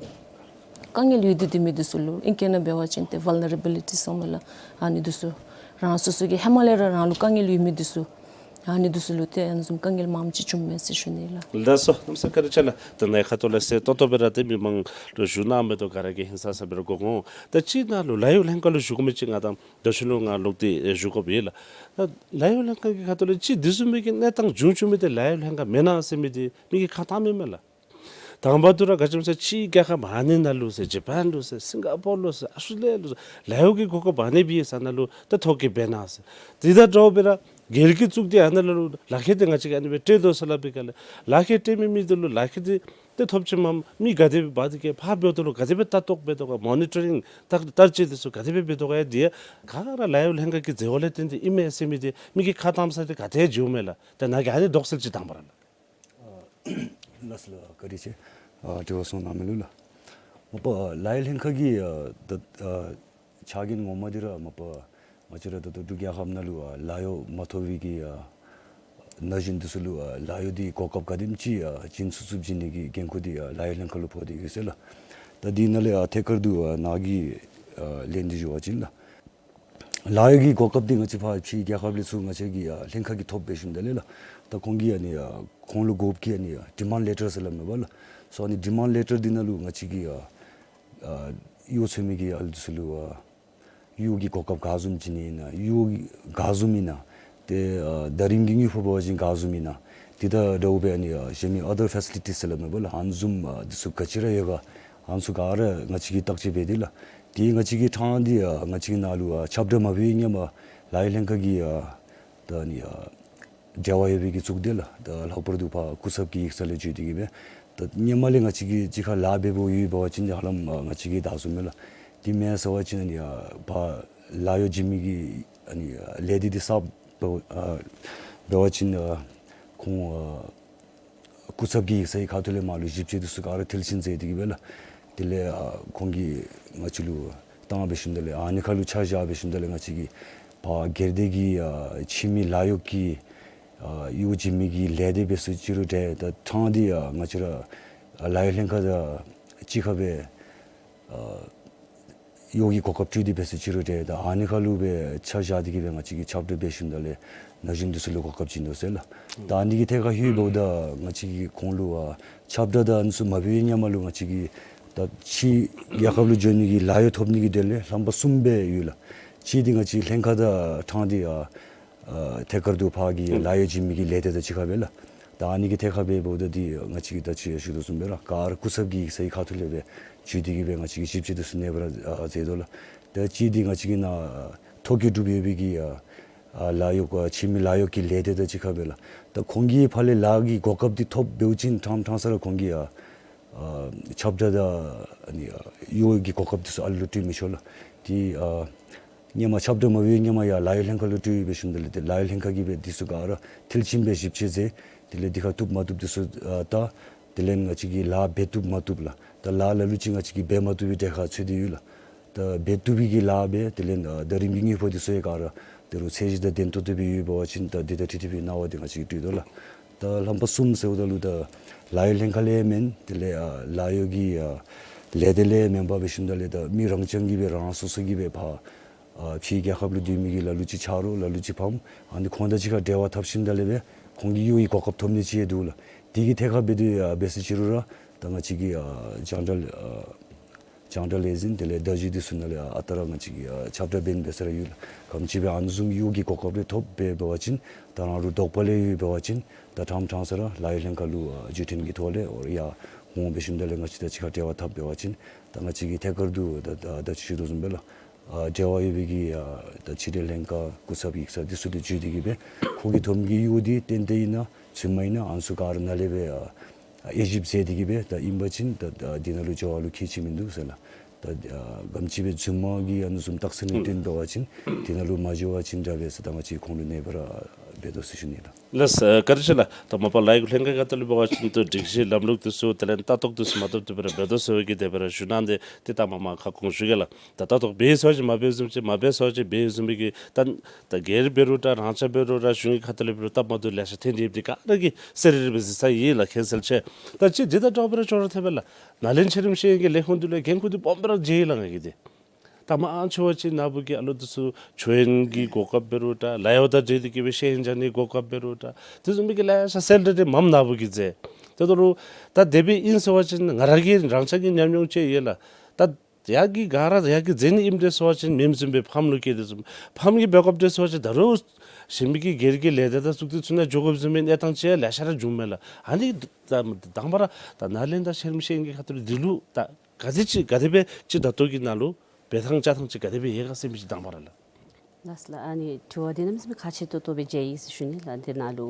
དཀའ་ངལ་ཡོད་དེ་སྡོད་མི་འདི་ཚུ་ལུ་ཨིང་སྐད་ནང་འབད་བ་ཅིན་ཏེ་ཝལ་ནེ་རེ་བི་ལི་ཊི་ཟེར་མས་ལགས། ཨ་ནི་འདི་ཚུ་རང་སོ་སོ་གི་ཧེ་མ་ལས་ར་རང་ལུ་དཀའ་ངལ་ཡོད་མི་འདི་ཚུ་ཨ་ནི་འདི་ཚུ་ལུ་ཏེ་ཨ་ནི་བཟུམ་དཀའ་ངལ་མངམ་ཅིག་བྱུངམ་མས་ཟེར་ཞུ་ནི་ལགས། ལགས་སོ། གནམ་ས་བཀའ་དྲིན་ཆེ་ལགས། ད་ནཱ་ཁ་ཐུག་ལས་ཟེར་ཏོག་ཏོ་སྦེ་ར་ཏེ་མི་མང་ལུ་ཞུ་གནང་མི་འདི་ག་ར་གིས་ཧིང་སངས་ས་སྦེ་ར་གོ་འོང་། ད་ཅིག་ནཱ་ལུ་ལཱ་གཡོག་ལྷན་ཁག་ལུ་ཞུ་དགོ་མི་ཅིག་ང་དང་ད་ཅི་ལུ་ང་ལོག་སྟེ་ཞུ་དགོཔ་ཡོད་ལགས། ད་ལཱ་གཡོག་ལྷན་ཁག་གི་ཁ་ཐུག་ལས་ཅིག་འདི་བཟུམ་མའི་གི་གནས་སྟངས་བྱུང་བྱུང་མི་འདི་ལཱ་གཡོག་ལྷན་ཁག་མེན་ན་ཟེར་མི་འདི་མི་གིས་ཁ་བཏངམ་མས་ལགས། དང་པ་ཏེ་ར་ག་ཅི་སྨོ་ཟེར་ཅིག་རྒྱལ་ཁབ་ཨ་ནི་ནང་ལུ་ཟེར་ཇ་པཱན་ལུ་ཟེར་སིང་ག་པོར་ལུ་ཟེར་ཨཱོས་ཊྲེ་ལི་ཡ་ལུ་ཟེར་ལཱ་གཡོག་གི་གོ་སྐབས་ཨ་ནི་སྦེ་ཡོད་ས་ནང་ལུ་ད་ཐོ་བཀོད་འབད་གནང་ཟེར། དེ་དང་འདྲཝ་སྦེ་ར་སྒེར་གྱི་གཙུག་སྡེ་ཨ་ནཱ་ལུ་ལག་ཁྱེར་འདི་ང་བཅས་ཀྱིས་ཨ་ནི་སྦེ་སྤྲོད་དོ་ཟེར་སླབ་པའི་སྐབས་ལས་ལག་ཁྱེར་སྤྲོད་མི་མི་འདི་ལུ་ལག་ཁྱེར་འདི་ཏེ་ཐོབ་ཅི་མམ་མི་ག་དེ་སྦེ་འབག་སྟེ་གིས་ཕར་འབདཝ་ད་ལུ་ག་དེ་སྦེ་ལྟ་རྟོག་འབད་དོ་ག་མོ་ནི་ཊ་རིང་བརྟག་དཔྱད་འདི་ཚུ་ག་དེ་སྦེ་འབད་དོ་ག་ཡ་འདི་ཡང་ག་ར་ལཱ་གཡོག་ལྷན་ཁག་གི་མཛད་སྒོ་ལས་བརྟེན་ཏེ་ཨིན་མས་ཟེར་མི་འདི་མི་གིས་ཁ་བཏངམ་ས་འདི་ག་ཏེ་འགྱོཝ་མས་ལགས། ད་ནཱ་གིས་ཨ་ནི་དོགས་སེལ་ཅིག་དང་པ་ར་ལགས། ལགས་སོ་ལགས། བཀའ་དྲིན་ཆེ། ཨ་དྲི་བ་གསུངས་གནང་མི་ལུ་ལགས། མ་པ་ལཱ་གཡོག་ལྷན་ཁག་གི་ཨ་ད་ཨ་ཆ་རྐྱེན་ངོ་མ་འདི་ར་མ་པ་ང་བཅས་ར་ད་ལྟོ་འབྲུག་རྒྱལ་ཁབ་ནང་ལུ་ཨ་ལཱ་གཡོག་མ་ཐོབ་པའི་གི་ཨ་ན་གཞོན་འདི་ཚུ་ལུ་ཨ་ལཱ་གཡོག་འདི་གོ་སྐབས་ག་དེམ་ཅིག་ཨ་བྱིན་ཚུགས་ཚུགསཔ་བྱིན་ནི་གི་འགན་ཁུར་འདི་ཨ་ལཱ་གཡོག་ལྷན་ཁག་ལུ་ཕོག་སྟེ་ཡོད་ཟེར་ལགས། ད་འདི་ནང་ལས་ཨ་ཐད་ཀར་དུ་ཨ་ནཱ་གིས་ཨ་ལན་འདི་ཞུ་བ་ཅིན་ལགས། ལཱ་གཡོག་གི་གོ་སྐབས་འདི་ང་བཅས་ཕར་ཕྱི་རྒྱལ་ཁབ་ལས་ཚུར་ང་བཅས་ཀྱི་ཨ་ལྷན་ཁག་གིས་ཐོབ་འབད་ཞིནམ་ད་ལས་ལགས། ད་ཁོང་གིས་ཨ་ནི་ཨ་ཁོང་ལུ་དགོཔ་གི་ཨ་ནི་ཨ་ཌི་མཱནཌ་ལེ་ཊར་ཟེར་སླབ་མས་པ་ལགས། སོ་ཨ་ནི་ཌི་མཱནཌ་ལེ་ཊར་འདི་ནང་ལུ་ང་བཅས་ཀྱི་ཨ་ཨ་གཡོག་འཚོལ་མི་གི་ཨ་ལུ་འདི་ཚུ་ལུ་ཨ་གཡོག་གི་གོ་སྐབས་ག་བཟུམ་བྱིན་ནི་ཨིན་ན་གཡོག་ག་བཟུམ་ཨིན་ན་ཏེ་ཨ་ཟླ་རིམ་གྱི་དངུལ་ཕོགས་འབད་བ་ཅིན་ག་བཟུམ་ཨིན་ན་འདི་དང་འདྲཝ་སྦེ་ཨ་ནི་ཨ་གཞན་མི་ཨ་དར་ཕེ་སི་ལི་ཊིས་ཟེར་སླབ་མས་པ་ལགས། ཨ་ནི་བཟུམ་ཨ་འདི་ཚུ་ག་ཅི་ར་ཡོད་ག་ཨ་ནི་ཚུ་ག་ར་ང་བཅས་ཀྱིས་བརྟག་དཔྱད་འབད་དེ་ལགས། ཏེ་ང་བཅས་ཀྱི་ཐང་འདི་ཨ་ང་བཅས་ཀྱི་ནང་ལུ་ཨ་ཁྱབ་བསྒྲགས་མ་འབད་བའི་སྔོན་མ་ལཱ་གཡོག་ལྷན་ཁག་གི་ཨ་ད་ཨ་ནི་ཨ་འབྲེལ་བ་ཡོད་པའི་གི་གཙུག་སྡེ་ལགས། ད་ལྷག་པར་དུ་ཕར་སྐུ་ཚབ་ཀྱི་ཡིག་ཚང་ལས་བརྒྱུད་དེ་གིས་སྦེ་ད་སྔོན་མ་ལས་ང་བཅས་ཀྱིས་གཅིག་ཁར་ལཱ་འབད་འབདཝ་ཡོད་པ་ཅིན་ཧ་ལམ་ཨ་ང་བཅས་ཀྱིས་བདའ་ཚུགས་མས་ལགས། དེ་མེན་ཟེར་བ་ཅིན་ཨ་ནི་ཨ་ཕར་ལཱ་གཡོག་བྱིན་མི་གི་ཨ་ནི་ཨ་ལས་སྡེ་འདི་གསརཔ་འབད་ཨ་འབད་བ་ཅིན་ཨ་ཁོང་ཨ་སྐུ་ཚབ་ཀྱི་ཡིག་ཚང་གི་ཁ་ཐུག་ལས་མར་ལུ་ཞིབ་དཔྱད་འདི་ཚུ་ག་ར་མཐིལ་ཕྱིན་མཛད་དེ་གིས་སྦེ་ལགས། དེ་ལས་ཨ་ཁོང་གིས་ང་བཅས་ལུ་བཏང་འབད་ཞིནམ་ད་ལས་ཨ་ནི་ཁར་ལུ་ཆ་བཞག་འབད་ཞིནམ་ད་ལས་ང་བཅས་ཀྱིས་ཕར་སྒེར་སྡེ་གི་ཨ་ཕྱི་མི་ལཱ་གཡོག་གི་ཨ་གཡོག་བྱིན་མི་གི་ལས་སྡེ་འབད་སུ་ཅིག་རུང་འདྲ་ད་ཐང་འདི་ཨ་ང་བཅས་ར་ཨ་ལཱ་གཡོག་ལྷན་ཁག་དང་གཅིག་ཁར་སྦེ་ཨ་གཡོག་གི་གོ་སྐབས་སྤྲོད་དེ་འབད་སུ་ཅིག་རུང་འདྲ་ད་ཨ་ནི་ཁར་ལུ་སྦེ་ཆ་བཞག་སྟེ་གིས་སྦེ་ང་བཅས་ཀྱིས་ཁྱབ་བསྒྲགས་འབད་ཞིནམ་ད་ལས་ན་གཞོན་འདི་ཚུ་ལུ་གོ་སྐབས་བྱིན་དོ་ཟེར་ལགས། ད་ཨ་ནི་གི་ཐད་ཁར་ལྷོདཔ་ད་ང་བཅས་ཀྱིས་ཁོང་ལུ་ཨ་ཁྱབ་བསྒྲགས་དང་ཨ་ནི་ཚུ་མ་འབད་བའི་སྔོན་མ་ལུ་ང་བཅས་ཀྱིས་ད་ཕྱི་རྒྱལ་ཁབ་ལུ་འགྱོ་ནི་གི་ལཱ་གཡོག་ཐོབ་ནི་གི་དོན་ལས་རྣམ་པ་གསུམ་སྦེ་ཡོད་ལགས། གཅིག་འདི་ང་བཅས་ལྷན་ཁག་དང་ཐང་འདི་ཨ་ཨ་ཐད་ཀར་དུ་ཕར་གྱི་ཨུམ་ལཱ་གཡོག་བྱིན་མི་གི་ལས་སྡེ་དང་གཅིག་ཁར་སྦེ་ལགས། ད་ཨ་ནི་གི་ཐད་ཁར་སྦེ་འབདཝ་ད་འདི་ང་བཅས་ཀྱིས་ད་ཅི་ཞུ་དོ་བཟུམ་སྦེ་ར་ག་ར་སྐུ་ཚབ་ཀྱི་ཡིག་ཚང་གི་ཁ་ཐུག་ལས་སྦེ་བརྒྱུད་དེ་གིས་སྦེ་ང་བཅས་ཀྱིས་ཞིབ་དཔྱད་འདི་ཚུ་ནེ་བར་ཨ་མཛད་དོ་ལགས། ད་གཅིག་འདི་ང་བཅས་ཀྱི་ནང་ཐོ་བཀོད་གྲུབ་ཡོད་པའི་གི་ཨ་ཨ་ལཱ་གཡོག་ཨ་ཕྱི་མི་ལཱ་གཡོག་གི་ལས་སྡེ་དང་གཅིག་ཁར་སྦེ་ལགས། ད་ཁོང་གི་ཕར་ལས་ལཱ་གི་གོ་སྐབས་འདི་ཐོབ་འབདཝ་ཅིན་ཕྲང་ཕྲང་ས་ར་ཁོང་གིས་ཨ་ཨ་ཁྱབ་བསྒྲགས་དང་ཨ་ནི་ཨ་གཡོག་གི་གོ་སྐབས་འདི་ཚུ་ཨ་ལུ་སྤྲོད་མི་ཆོག་ལགས། ཏེ་ཨ་སྔོན་མ་ཁྱབ་བསྒྲགས་མ་འབད་བའི་སྔོན་མ་ཡར་ལཱ་གཡོག་ལྷན་ཁག་ལུ་སྤྲོད་ཡི་འབད་ཞིནམ་ད་ལས་ཏེ་ལཱ་གཡོག་ལྷན་ཁག་གིས་སྦེ་འདི་ཚུ་ག་ར་མཐིལ་ཕྱིན་སྦེ་ཞིབ་དཔྱད་མཛད། དེ་ལས་འདི་ཁར་བཏུབ་མ་བཏུབ་འདི་ཚུ་ཨ་བལྟ། དེ་ལས་ང་བཅས་ཀྱིས་ལཱ་འབད་བཏུབ་མ་བཏུབ་ལགས། ད་ལཱ་ལ་ལུ་ཅིག་ང་བཅས་ཀྱིས་འབད་མ་བཏུབ་པའི་གྲས་ཁར་ཚུད་དེ་ཡོད་ལགས། ད་འབད་བཏུབ་པའི་གི་ལཱ་འབད་དེ་ལས་ཨ་ཟླ་རིམ་གྱི་དངུལ་ཕོགས་འདི་ཚུ་ཡང་ག་ར་ད་རུང་ཚད་གཞི་དང་ལྡན་ཏོག་ཏོ་སྦེ་ཡོདཔ་འབད་བ་ཅིན་ད་འདི་དང་འཁྲིལ་ཏེ་སྦེ་གནང་བ་འདི་ང་བཅས་ཀྱིས་སྤྲོད་དོ་ལགས། ད་རྣམ་པ་གསུམ་ཟེརཝ་ད་ལུ་ད་ལཱ་གཡོག་ལྷན་ཁག་ལས་མེན། དེ་ལས་ཨ་ལཱ་གཡོག་གི་ཨ་ལས་སྡེ་ལས་མེན་པར་འབད་ཞིནམ་ད་ལས་ད་མི་རང་རྐྱང་གིས་སྦེ་རང་སོ་སོ་གིས་སྦེ་ཕར་ ཨ་ཕྱིའི་རྒྱལ་ཁབ་ལུ་སྡོད་མི་གི་ལ་ལུ་ཅིག་ཆ་རོགས་ལ་ལུ་ཅིག་ཕམ་ཨ་ནི་ཁོང་དང་གཅིག་ཁར་འབྲེལ་བ་འཐབ་ཞིནམ་ད་ལས་སྦེ་ཁོང་གི་གཡོག་གི་གོ་སྐབས་ཐོབ་ནི་ཅིག་ཡང་འདུག་ལགས། དེ་གི་ཐད་ཁར་འབད་དེ་ཨ་འབད་ཟེར་ཅི་རུང་ར་ད་ང་བཅས་ཀྱི་ཨ་རྒྱང་བསྒྲགས་ཨ་རྒྱང་བསྒྲགས་ལས་འཛིན་དེ་ལས་བརྡ་བརྒྱུད་འདི་ཚུ་ནང་ལས་ཨ་རྟག་ར་ང་བཅས་ཀྱིས་ཨ་ཁྱབ་བསྒྲགས་འབད་ནི་འབད་ས་ར་ཡོད་ལགས། ག་དེམ་ཅིག་སྦེ་ཨ་ནི་བཟུམ་གཡོག་གི་གོ་སྐབས་རེ་ཐོབ་སྦེ་འབད་བ་ཅིན་ད་རང་ལུ་དོགས་པ་ལས་ཡོད་འབད་བ་ཅིན་ད་ཕྲང་ཕྲང་ས་ར་ལཱ་གཡོག་ལྷན་ཁག་ལུ་ཨ་བརྒྱུད་འཕྲིན་གྱི་ཐོག་ལས་ཨོ་ཡར་འོང་འབད་ཞིནམ་ད་ལས་ང་བཅས་དང་གཅིག་ཁར་འབྲེལ་བ་འཐབ་འབད་བ་ཅིན་ད་ང་བཅས་ཀྱིས་ཐད་ཀར་དུ་ད་ད་ད་ཅི་ཞུ་དོ་བཟུམ་སྦེ་ལགས། ཨ་འབྲེལ་བ་ཡོད་པའི་གི་ཨ་ད་ཕྱི་འབྲེལ་ལྷན་ཁག་སྐུ་ཚབ་ཡིག་ཚང་འདི་ཚུ་ལུ་བརྒྱུད་དེ་གིས་སྦེ་ཁོ་གིས་ཐོབ་མི་གི་གཡོག་འདི་ཏན་ཏན་ཨིན་ན་རྫུན་མ་ཨིན་ན་ཨ་ནི་ཚུ་ག་ར་ནཱ་ལས་སྦེ་ཨ་དབྱེ་ཞིབ་མཛད་དེ་གིས་སྦེ་ད་ཨིན་པ་ཅིན་ད་ད་འདི་ནང་ལུ་འགྱོ་བ་ལུ་ཁྱད་ཅིག་མིན་འདུག་ཟེར་ལགས། ད་ཨ་ག་དེམ་ཅིག་སྦེ་རྫུན་མ་གི་ཨ་ནི་བཟུམ་རྟགས་མཚན་ལུ་བརྟེན་འབད་བ་ཅིན་འདི་ནང་ལུ་མ་འགྱོ་བ་ཅིན་དྲག་པས་ཟེར་ད་ང་བཅས་ཁོང་ལུ་ནེ་སྦེ་ར་འབད་དོ་ཟེར་ཞུ་ནི་ལགས། ལགས་སོ། བཀའ་དྲིན་ཆེ་ལགས། ད་མ་པ་ལཱ་གཡོག་ལྷན་ཁག་ཁ་ཐུག་ལས་འབད་བ་ཅིན་ད་སྒྲིག་གཞི་ལམ་ལུགས་འདི་ཚུ་དེ་ལས་ལྟ་རྟོག་འདི་ཚུ་མ་བཏུབ་བཏུབ་སྦེ་ར་འབད་དོ་ཟེར་བའི་གི་དེ་སྦེ་ར་ཞུ་གནང་སྟེ་ཏེ་ད་མ་མ་ཁ་སྐོང་ཞུ་གེ་ལགས། ད་ལྟ་རྟོག་འབད་ཟེར་བ་ཅིན་མ་འབད་བཟུམ་ཅིག་མ་འབད་ཟེར་བ་ཅིན་འབད་བཟུམ་སྦེ་གི་ད་ད་སྒེར་འབད་རུང་འདྲ་རང་ཅག་འབད་རུང་འདྲ་གཞུང་གི་ཁ་ཐུག་ལས་འབད་རུང་སྟབས་མ་བདེཝ་ལེ་ཤ་ཐོན་ཏེ་ཡོདཔ་འདི་ག་ར་གིས་གསལ་རི་རི་སྦེ་གཟིགས་ས་ཨིན་ལགས། ཁས་ལེན་ཆེ། ད་ཅི་འདི་དང་འདྲཝ་སྦེ་ར་ཅོག་ར་འཐདཔ་སྦེ་ལགས། ནཱ་ལེནྡྲ་ཆེ་རིམ་ཤེས་ཡོན་གྱི་ལས་ཁུངས་འདི་ལུ་འགན་ཁུར་འདི་སྦོམ་སྦེ་ར་བཞེས་ཡི་ལགས་ང་གིས་འདི། ད་མང་ཆེ་བ་ཅིག་ནཱ་བུ་གི་ཨ་ལོ་འདི་ཚུ་ཆོས་ཡོན་གྱི་གོ་སྐབས་འབད་རུང་འདྲ་ལཱ་གཡོག་དང་འབྲེལ་ཏེ་གིས་སྦེ་ཤེས་ཡོན་སྦྱང་ནི་གོ་སྐབས་འབད་རུང་འདྲ་དེ་བཟུམ་སྦེ་གི་ལེ་ཤ་གསལ་འདྲ་འདི་མངམ་ནཱ་བུ་གིས་མཛད། དེ་འབད་རུང་ད་དེ་སྦེ་ཨིན་ཟེར་བ་ཅིན་ང་ར་གི་རང་ཅག་གི་ཉམས་མྱོང་ཅིག་ཡོད་ལགས། ད་ཡ་གི་ག་ར་ཡ་གིས་མཛད་ནི་ཨིནམ་འདྲས་ཟེར་བ་ཅིན་མེནམ་བཟུམ་སྦེ་ཕམ་ལུ་སྐྱེལ་དོ་བཟུམ། ཕམ་གྱིས་འབད་དགོཔ་འདྲས་ཟེར་བ་ཅིན་ད་རུང་གཞན་མི་གི་སྒེར་གྱི་ལས་སྡེ་དང་ཚུ་འདི་ཚུ་ནང་འགྱོ་དགོཔ་བཟུམ་མའི་གནས་སྟངས་ཅིག་ལེ་ཤ་ར་བྱུངམ་མས་ལགས། ཨ་ནི་ད་དང་པ་ར་ད་ནཱ་ལེནྡྲ་ཆེ་རིམ་ཤེས་ཡོན་གྱི་ཁ་ཐུག་ལས་འདི་ལུ་ད་ག་དེ་ཅིག་ག་དེ་སྦེ་ཅིག་ད་ལྟོ་གི་ནང་ལུ་འབད་ཐངས་བཅའ་ཐངས་ཅིག་ག་དེ་སྦེ་ཡོད་ག་ཟེར་མི་ཅིག་དང་པ་ར་ལགས། ལགས་ལགས། ཨ་ནི་དྲི་བ་འདི་གནམ་མེད་ས་མེད་ཁག་ཆེ་ཏོག་ཏོ་སྦེ་མཇལ་ཡི་ཟེར་ཞུ་ནི་ལགས། འདི་ནང་ལུ་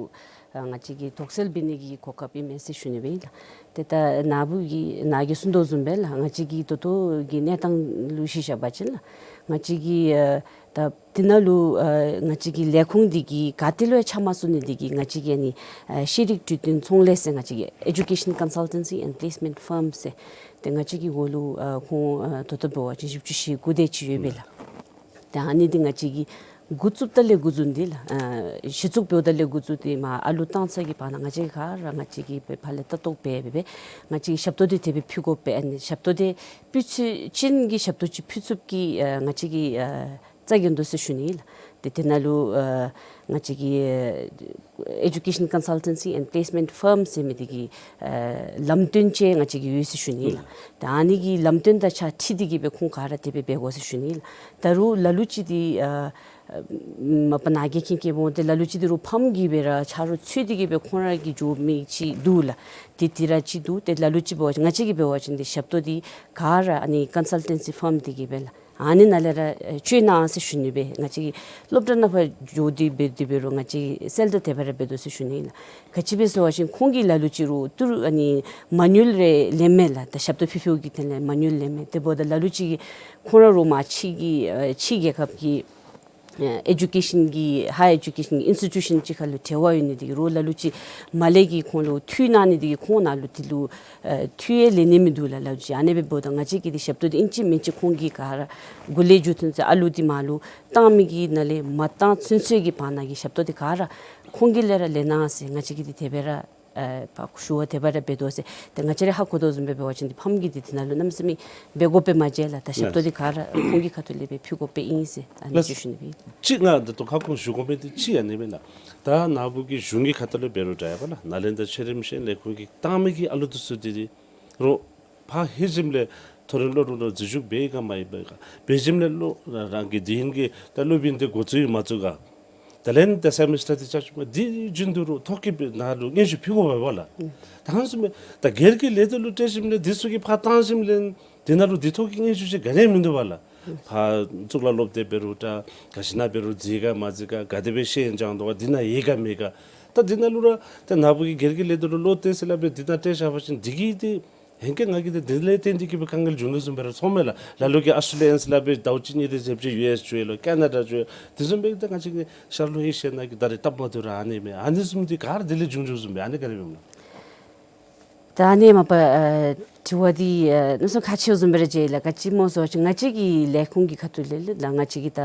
ཨ་ང་བཅས་ཀྱིས་དོགས་སེལ་འབད་ནི་གི་གོ་སྐབས་ཨིན་མས་ཟེར་ཞུ་ནི་སྦེ་ཨིན་ལགས། ཏེ་ད་ནཱ་བུ་གིས་ནཱ་གིས་གསུངས་དོ་བཟུམ་སྦེ་ལགས། ང་བཅས་ཀྱི་ད་ལྟོ་གི་གནས་སྟངས་ལུ་གཞི་བཞག་པ་ཅིན་ལགས། ང་བཅས་ཀྱི་ཨ་ད་འདི་ནང་ལུ་ཨ་ང་བཅས་ཀྱི་ལས་ཁུངས་འདི་གིས་ག་ཏེ་ལུ་ཡང་ཆ་མ་སོང་ནི་འདི་གིས་ང་བཅས་ཀྱི་ཨ་ནི་ཨ་ཤེས་རིག་གྲོས་སྟོན་ཚོང་ལས་ཟེར་ང་བཅས་ཀྱི་Education Consultancy and Placement Firm ཟེར། ཏེ་ང་བཅས་ཀྱི་འོག་ལུ་ཨ་ཁོང་ཨ་ད་ལྟོ་འབད་བ་ཅིན་བཞི་བཅུ་ཞེ་དགུ་དེ་ཅིག་ཡོད་པས་ལགས། ཏེ་ཨ་ནི་འདི་ང་བཅས་ཀྱིས་འགོ་བཙུགསཔ་ད་ལས་འགོ་བཙུགས་ཏེ་ལགས། ཨ་གཞི་བཙུགས་འབདཝ་ད་ལས་འགོ་བཙུགས་ཏེ་མར་ཨ་ལུ་བཏང་ཚར་གྱི་བར་ན་ང་བཅས་ག་ར་ང་བཅས་ཀྱིས་ཕར་ལས་ལྟ་རྟོག་འབད་འབད་འབད་ང་བཅས་ཀྱིས་ཞབས་ཏོག་འདི་དེ་སྦེ་ཕུལ་དགོ་པས། ཨ་ནི་ཞབས་ཏོག་འདི་ཕུལ་ཚུགས་ཅིག་གི་ཞབས་ཏོག་ཅིག་ཕུལ་ཚུགསཔ་ཀྱི་ཨ་ང་བཅས་ཀྱི་ཨ་རྩ་འགེངས་དོ་ཟེར་ཞུ་ནི་ལགས། ཏེ་དེ་ནང་ལུ་ཨ་ང་བཅས་ཀྱི་ཨ་Education Consultancy and Placement Firm ཟེར་མི་འདི་གི་ཨ་ལམ་སྟོན་ཅིག་ང་བཅས་ཀྱི་ཡོད་ཟེར་ཞུ་ནི་ལགས། ཏེ་ཨ་ནི་གི་ལམ་སྟོན་དང་ཆ་འཁྲིལ་ཏེ་གིས་སྦེ་ཁོང་ག་ར་དེ་སྦེ་འབད་དགོ་ཟེར་ཞུ་ནི་ལགས། ད་རུང་ལ་ལུ་ཅིག་འདི་ཨ་མ་པ་ནཱ་གིས་མཁྱེན་མཁྱེན་འོང་། ཏེ་ལ་ལུ་ཅིག་འདི་རུང་ཕམ་གིས་སྦེ་ར་ཆ་རོགས་འཚོལ་ཏེ་གིས་སྦེ་ཁོང་ར་གིས་འགྱོ་མི་ཅིག་འདུག་ལགས། ཏེ་དེ་ར་ཅིག་འདུག། ཏེ་ལ་ལུ་ཅིག་འབད་བ་ང་བཅས་ཀྱིས་འབད་བ་ཅིན་འདི་ཞབས་ཏོག་འདི་ག་ར་ཨ་ནི་Consultancy Firm འདི་གིས་སྦེ་ལགས། ཨ་ནི་ནང་ལས་ར་ཨེ་བཅོས་གནང་ཟེར་ཞུ་ནི་སྦེ། ང་བཅས་ཀྱིས་སློབ་གྲྭ་ནང་ཕར་འགྱོ་སྟེ་འབད་དེ་འབད་རུང་ང་བཅས་ཀྱིས་གསལ་བསྒྲགས་དེ་སྦེ་ར་འབད་དོ་ཟེར་ཞུ་ནི་ལགས། ག་ཅི་སྦེ་ཟེར་བ་ཅིན་ཁོང་གིས་ལ་ལུ་ཅིག་རུང་ཏུ་ཨ་ནི་མེ་ནུ་ཨལ་རེ་ལེན་མས་ལགས། ད་ཞབས་ཏོག་ཕུལ་ཕུལཝ་གི་དོན་ལས་མེ་ནུ་ཨལ་ལེན་མས། དེ་འབདཝ་ད་ལ་ལུ་ཅིག་གིས་ཁོང་ར་རུང་མར་ཕྱི་གི་ཨ་ཕྱི་རྒྱལ་ཁབ་ཀྱི་ཨ་ཨེ་ཌུ་ཀེ་ཤཱན་གྱི་ཧའི་ཨེ་ཌུ་ཀེ་ཤཱན་གྱི་ཨིནསི་ཊི་ཊུ་ཤཱན་ཅིག་ཁར་ལུ་འབྲེལ་བ་ཡོད་ནི་འདི་གིས་རུང་ལ་ལུ་ཅིག་མར་ལས་ཀྱི་ཁོང་ལུ་འཐུས་གནང་ནི་འདི་གིས་ཁོང་ནཱ་ལུ་འདི་ལུ་ཨ་འཐུས་ཡང་ལེན་ནི་མིན་འདུག་ལགས། ལ་ལུ་ཅིག་ཨ་ནི་སྦེ་འབདཝ་ད་ང་བཅས་ཀྱིས་འདི་ཞབས་ཏོག་འདི་ཨིན་ཅི་མིན་ཅི་ཁོང་གིས་ག་ར་འགོ་ལས་མཇུག་ཐུན་ཚུན་ཨ་ལུ་འདི་མར་ལུ་བཏང་མི་གི་ནང་ལས་མ་བཏང་ཚུན་ཚོད་ཀྱི་བར་ན་གི་ཞབས་ཏོག་འདི་ག་ར་ཁོང་གིས་ལས་ར་ལེན་གནང་ཟེར་ང་བཅས་ཀྱིས་འདི་དེ་སྦེ་ར་ཨ་ཕར་ཞུ་བ་དེ་སྦེ་ར་འབད་དོ་ཟེར། ཏེ་ང་བཅས་ར་ཧ་གོ་དོ་བཟུམ་སྦེ་འབད་བ་ཅིན་འདི་ཕམ་གིས་འདི་དེ་ནང་ལུ་གནམ་མེད་ས་མེད་འབད་དགོཔ་སྦེ་མ་མཇལ་ལགས། ད་ཞབས་ཏོག་འདི་ག་ར་ཁོང་གི་ཁ་ཐུག་ལས་སྦེ་ཕུལ་དགོཔ་སྦེ་ཨིན་ཟེར་ཨ་ནི་ཅིག་ཞུ་ནི་སྦེ། ཅིག་ང་འདི་ཐོག་ཁ་སྐོང་ཞུ་དགོ་མི་འདི་ཅིག་ཨ་ནི་སྦེ་ལགས། ད་ནཱ་བུ་གིས་གཞུང་གི་ཁ་ཐུག་ལས་འབད་རུང་འདྲ་ཡ་པ་ལགས། ནཱ་ལེནྡྲ་ཆེ་རིམ་ཤེས་ཡོན་ལས་ཁུངས་ཀྱིས་བཏང་མི་གི་ཨ་ལུ་འདི་ཚུ་འདི་འདི་རུང་ཕར་ལྷོད་ཞིནམ་ལས་མཐོ་རིམ་སློབ་གྲྭ་ནང་འཛུལ་ཞུགས་འབད་ཡི་ག་མ་ཡི་ག། འབད་ཞིནམ་ལས་ལོ་རང་གི་འདི་ཨིན་གྱི་ད་སློབ་ཡོན་འདི་འགོ་བཙུགས་ཡི་མ་བཙུགས་ག། དེ་ལས་ད་སེ་མི་སི་ཊར་འདི་རྐྱབ་ཞིནམ་འདི་བཞིན་དུ་རུང་ཐོག་ཁའི་ནང་ལུ་སྙན་ཞུ་ཕུལ་དགོ་པས་ལགས། ད་ཧང་སུ་མེད། ད་སྒེར་གྱི་ལས་སྡེ་ལུ་སྤྲོད་ཞིནམ་ལས་འདི་ཚུ་གིས་ཕར་བཏང་ཞིནམ་ལས་འདི་ནང་ལུ་འདི་ཐོག་གི་སྙན་ཞུ་ཅིག་ག་ནི་ཡང་མིན་འདུག་པ་ལགས། ཕར་གཙུག་ལག་སློབ་སྡེ་འབད་རུང་འདྲ་ག་ཅི་ནང་འབད་རུང་འཛུལ་ཡི་ག་མ་འཛུལ་ཡི་ག། ག་དེ་སྦེ་ཤེས་ཡོན་སྦྱང་དོ་ག། འདི་ནང་ཡོད་ག་མེད་ག། ད་འདི་ནང་ལུ་ར་ད་ནཱ་བུ་གིས་སྒེར་གྱི་ལས་སྡེ་ལུ་བློ་གཏད་ཟེར་སླབ་སྦེ་འདི་ནང་སྤྲོད་བཞག་པ་ཅིན་འདི་གིས་འདི་ཧེང་སྐལ་ང་གིས་འདི་འདི་ལས་བརྟེན་ཏེ་གིས་སྦེ་དཀའ་ངལ་འབྱུང་ནི་བཟུམ་སྦེ་ར་ཚོརཝ་མས་ལགས། ལ་ལུ་གིས་ཨོསི་ཊྲེ་ལི་ཡ་ཨིན་ཟེར་སླབ་སྦེ་ཟླཝ་གཅིག་གཉིས་དེ་ཅིག་ཡུ་ཨེསི་འགྱོ་ཡི་ལོ་ཀེ་ན་ཌ་འགྱོ་ཡི། དེ་བཟུམ་སྦེ་ད་ང་བཅས་ཀྱི་ཤར་ལྷོ་ཨེ་ཤི་ཡ་ནང་གི་ད་རེས་སྟབས་མ་བདེཝ་ར་ཨ་ནི་མས། ཨ་ནི་བཟུམ་འདི་ག་ར་དེ་ལས་བྱུང་བྱུངམ་བཟུམ་སྦེ་ཨ་ནི་ག་དེ་སྦེ་སྨོ་ལགས། ད་ཨ་ནི་མ་པ་ཨ་ དྲི་བ་འདི་ཨ་གནམ་མེད་ས་མེད་ཁག་ཆེཝ་བཟུམ་སྦེ་ར་མཇལ་ལགས། ག་ཅི་སྨོ་ཟེར་བ་ཅིན་ང་བཅས་ཀྱི་ལས་ཁུངས་ཀྱི་ཁ་ཐུག་ལས་ལགས་ང་བཅས་ཀྱིས་ད་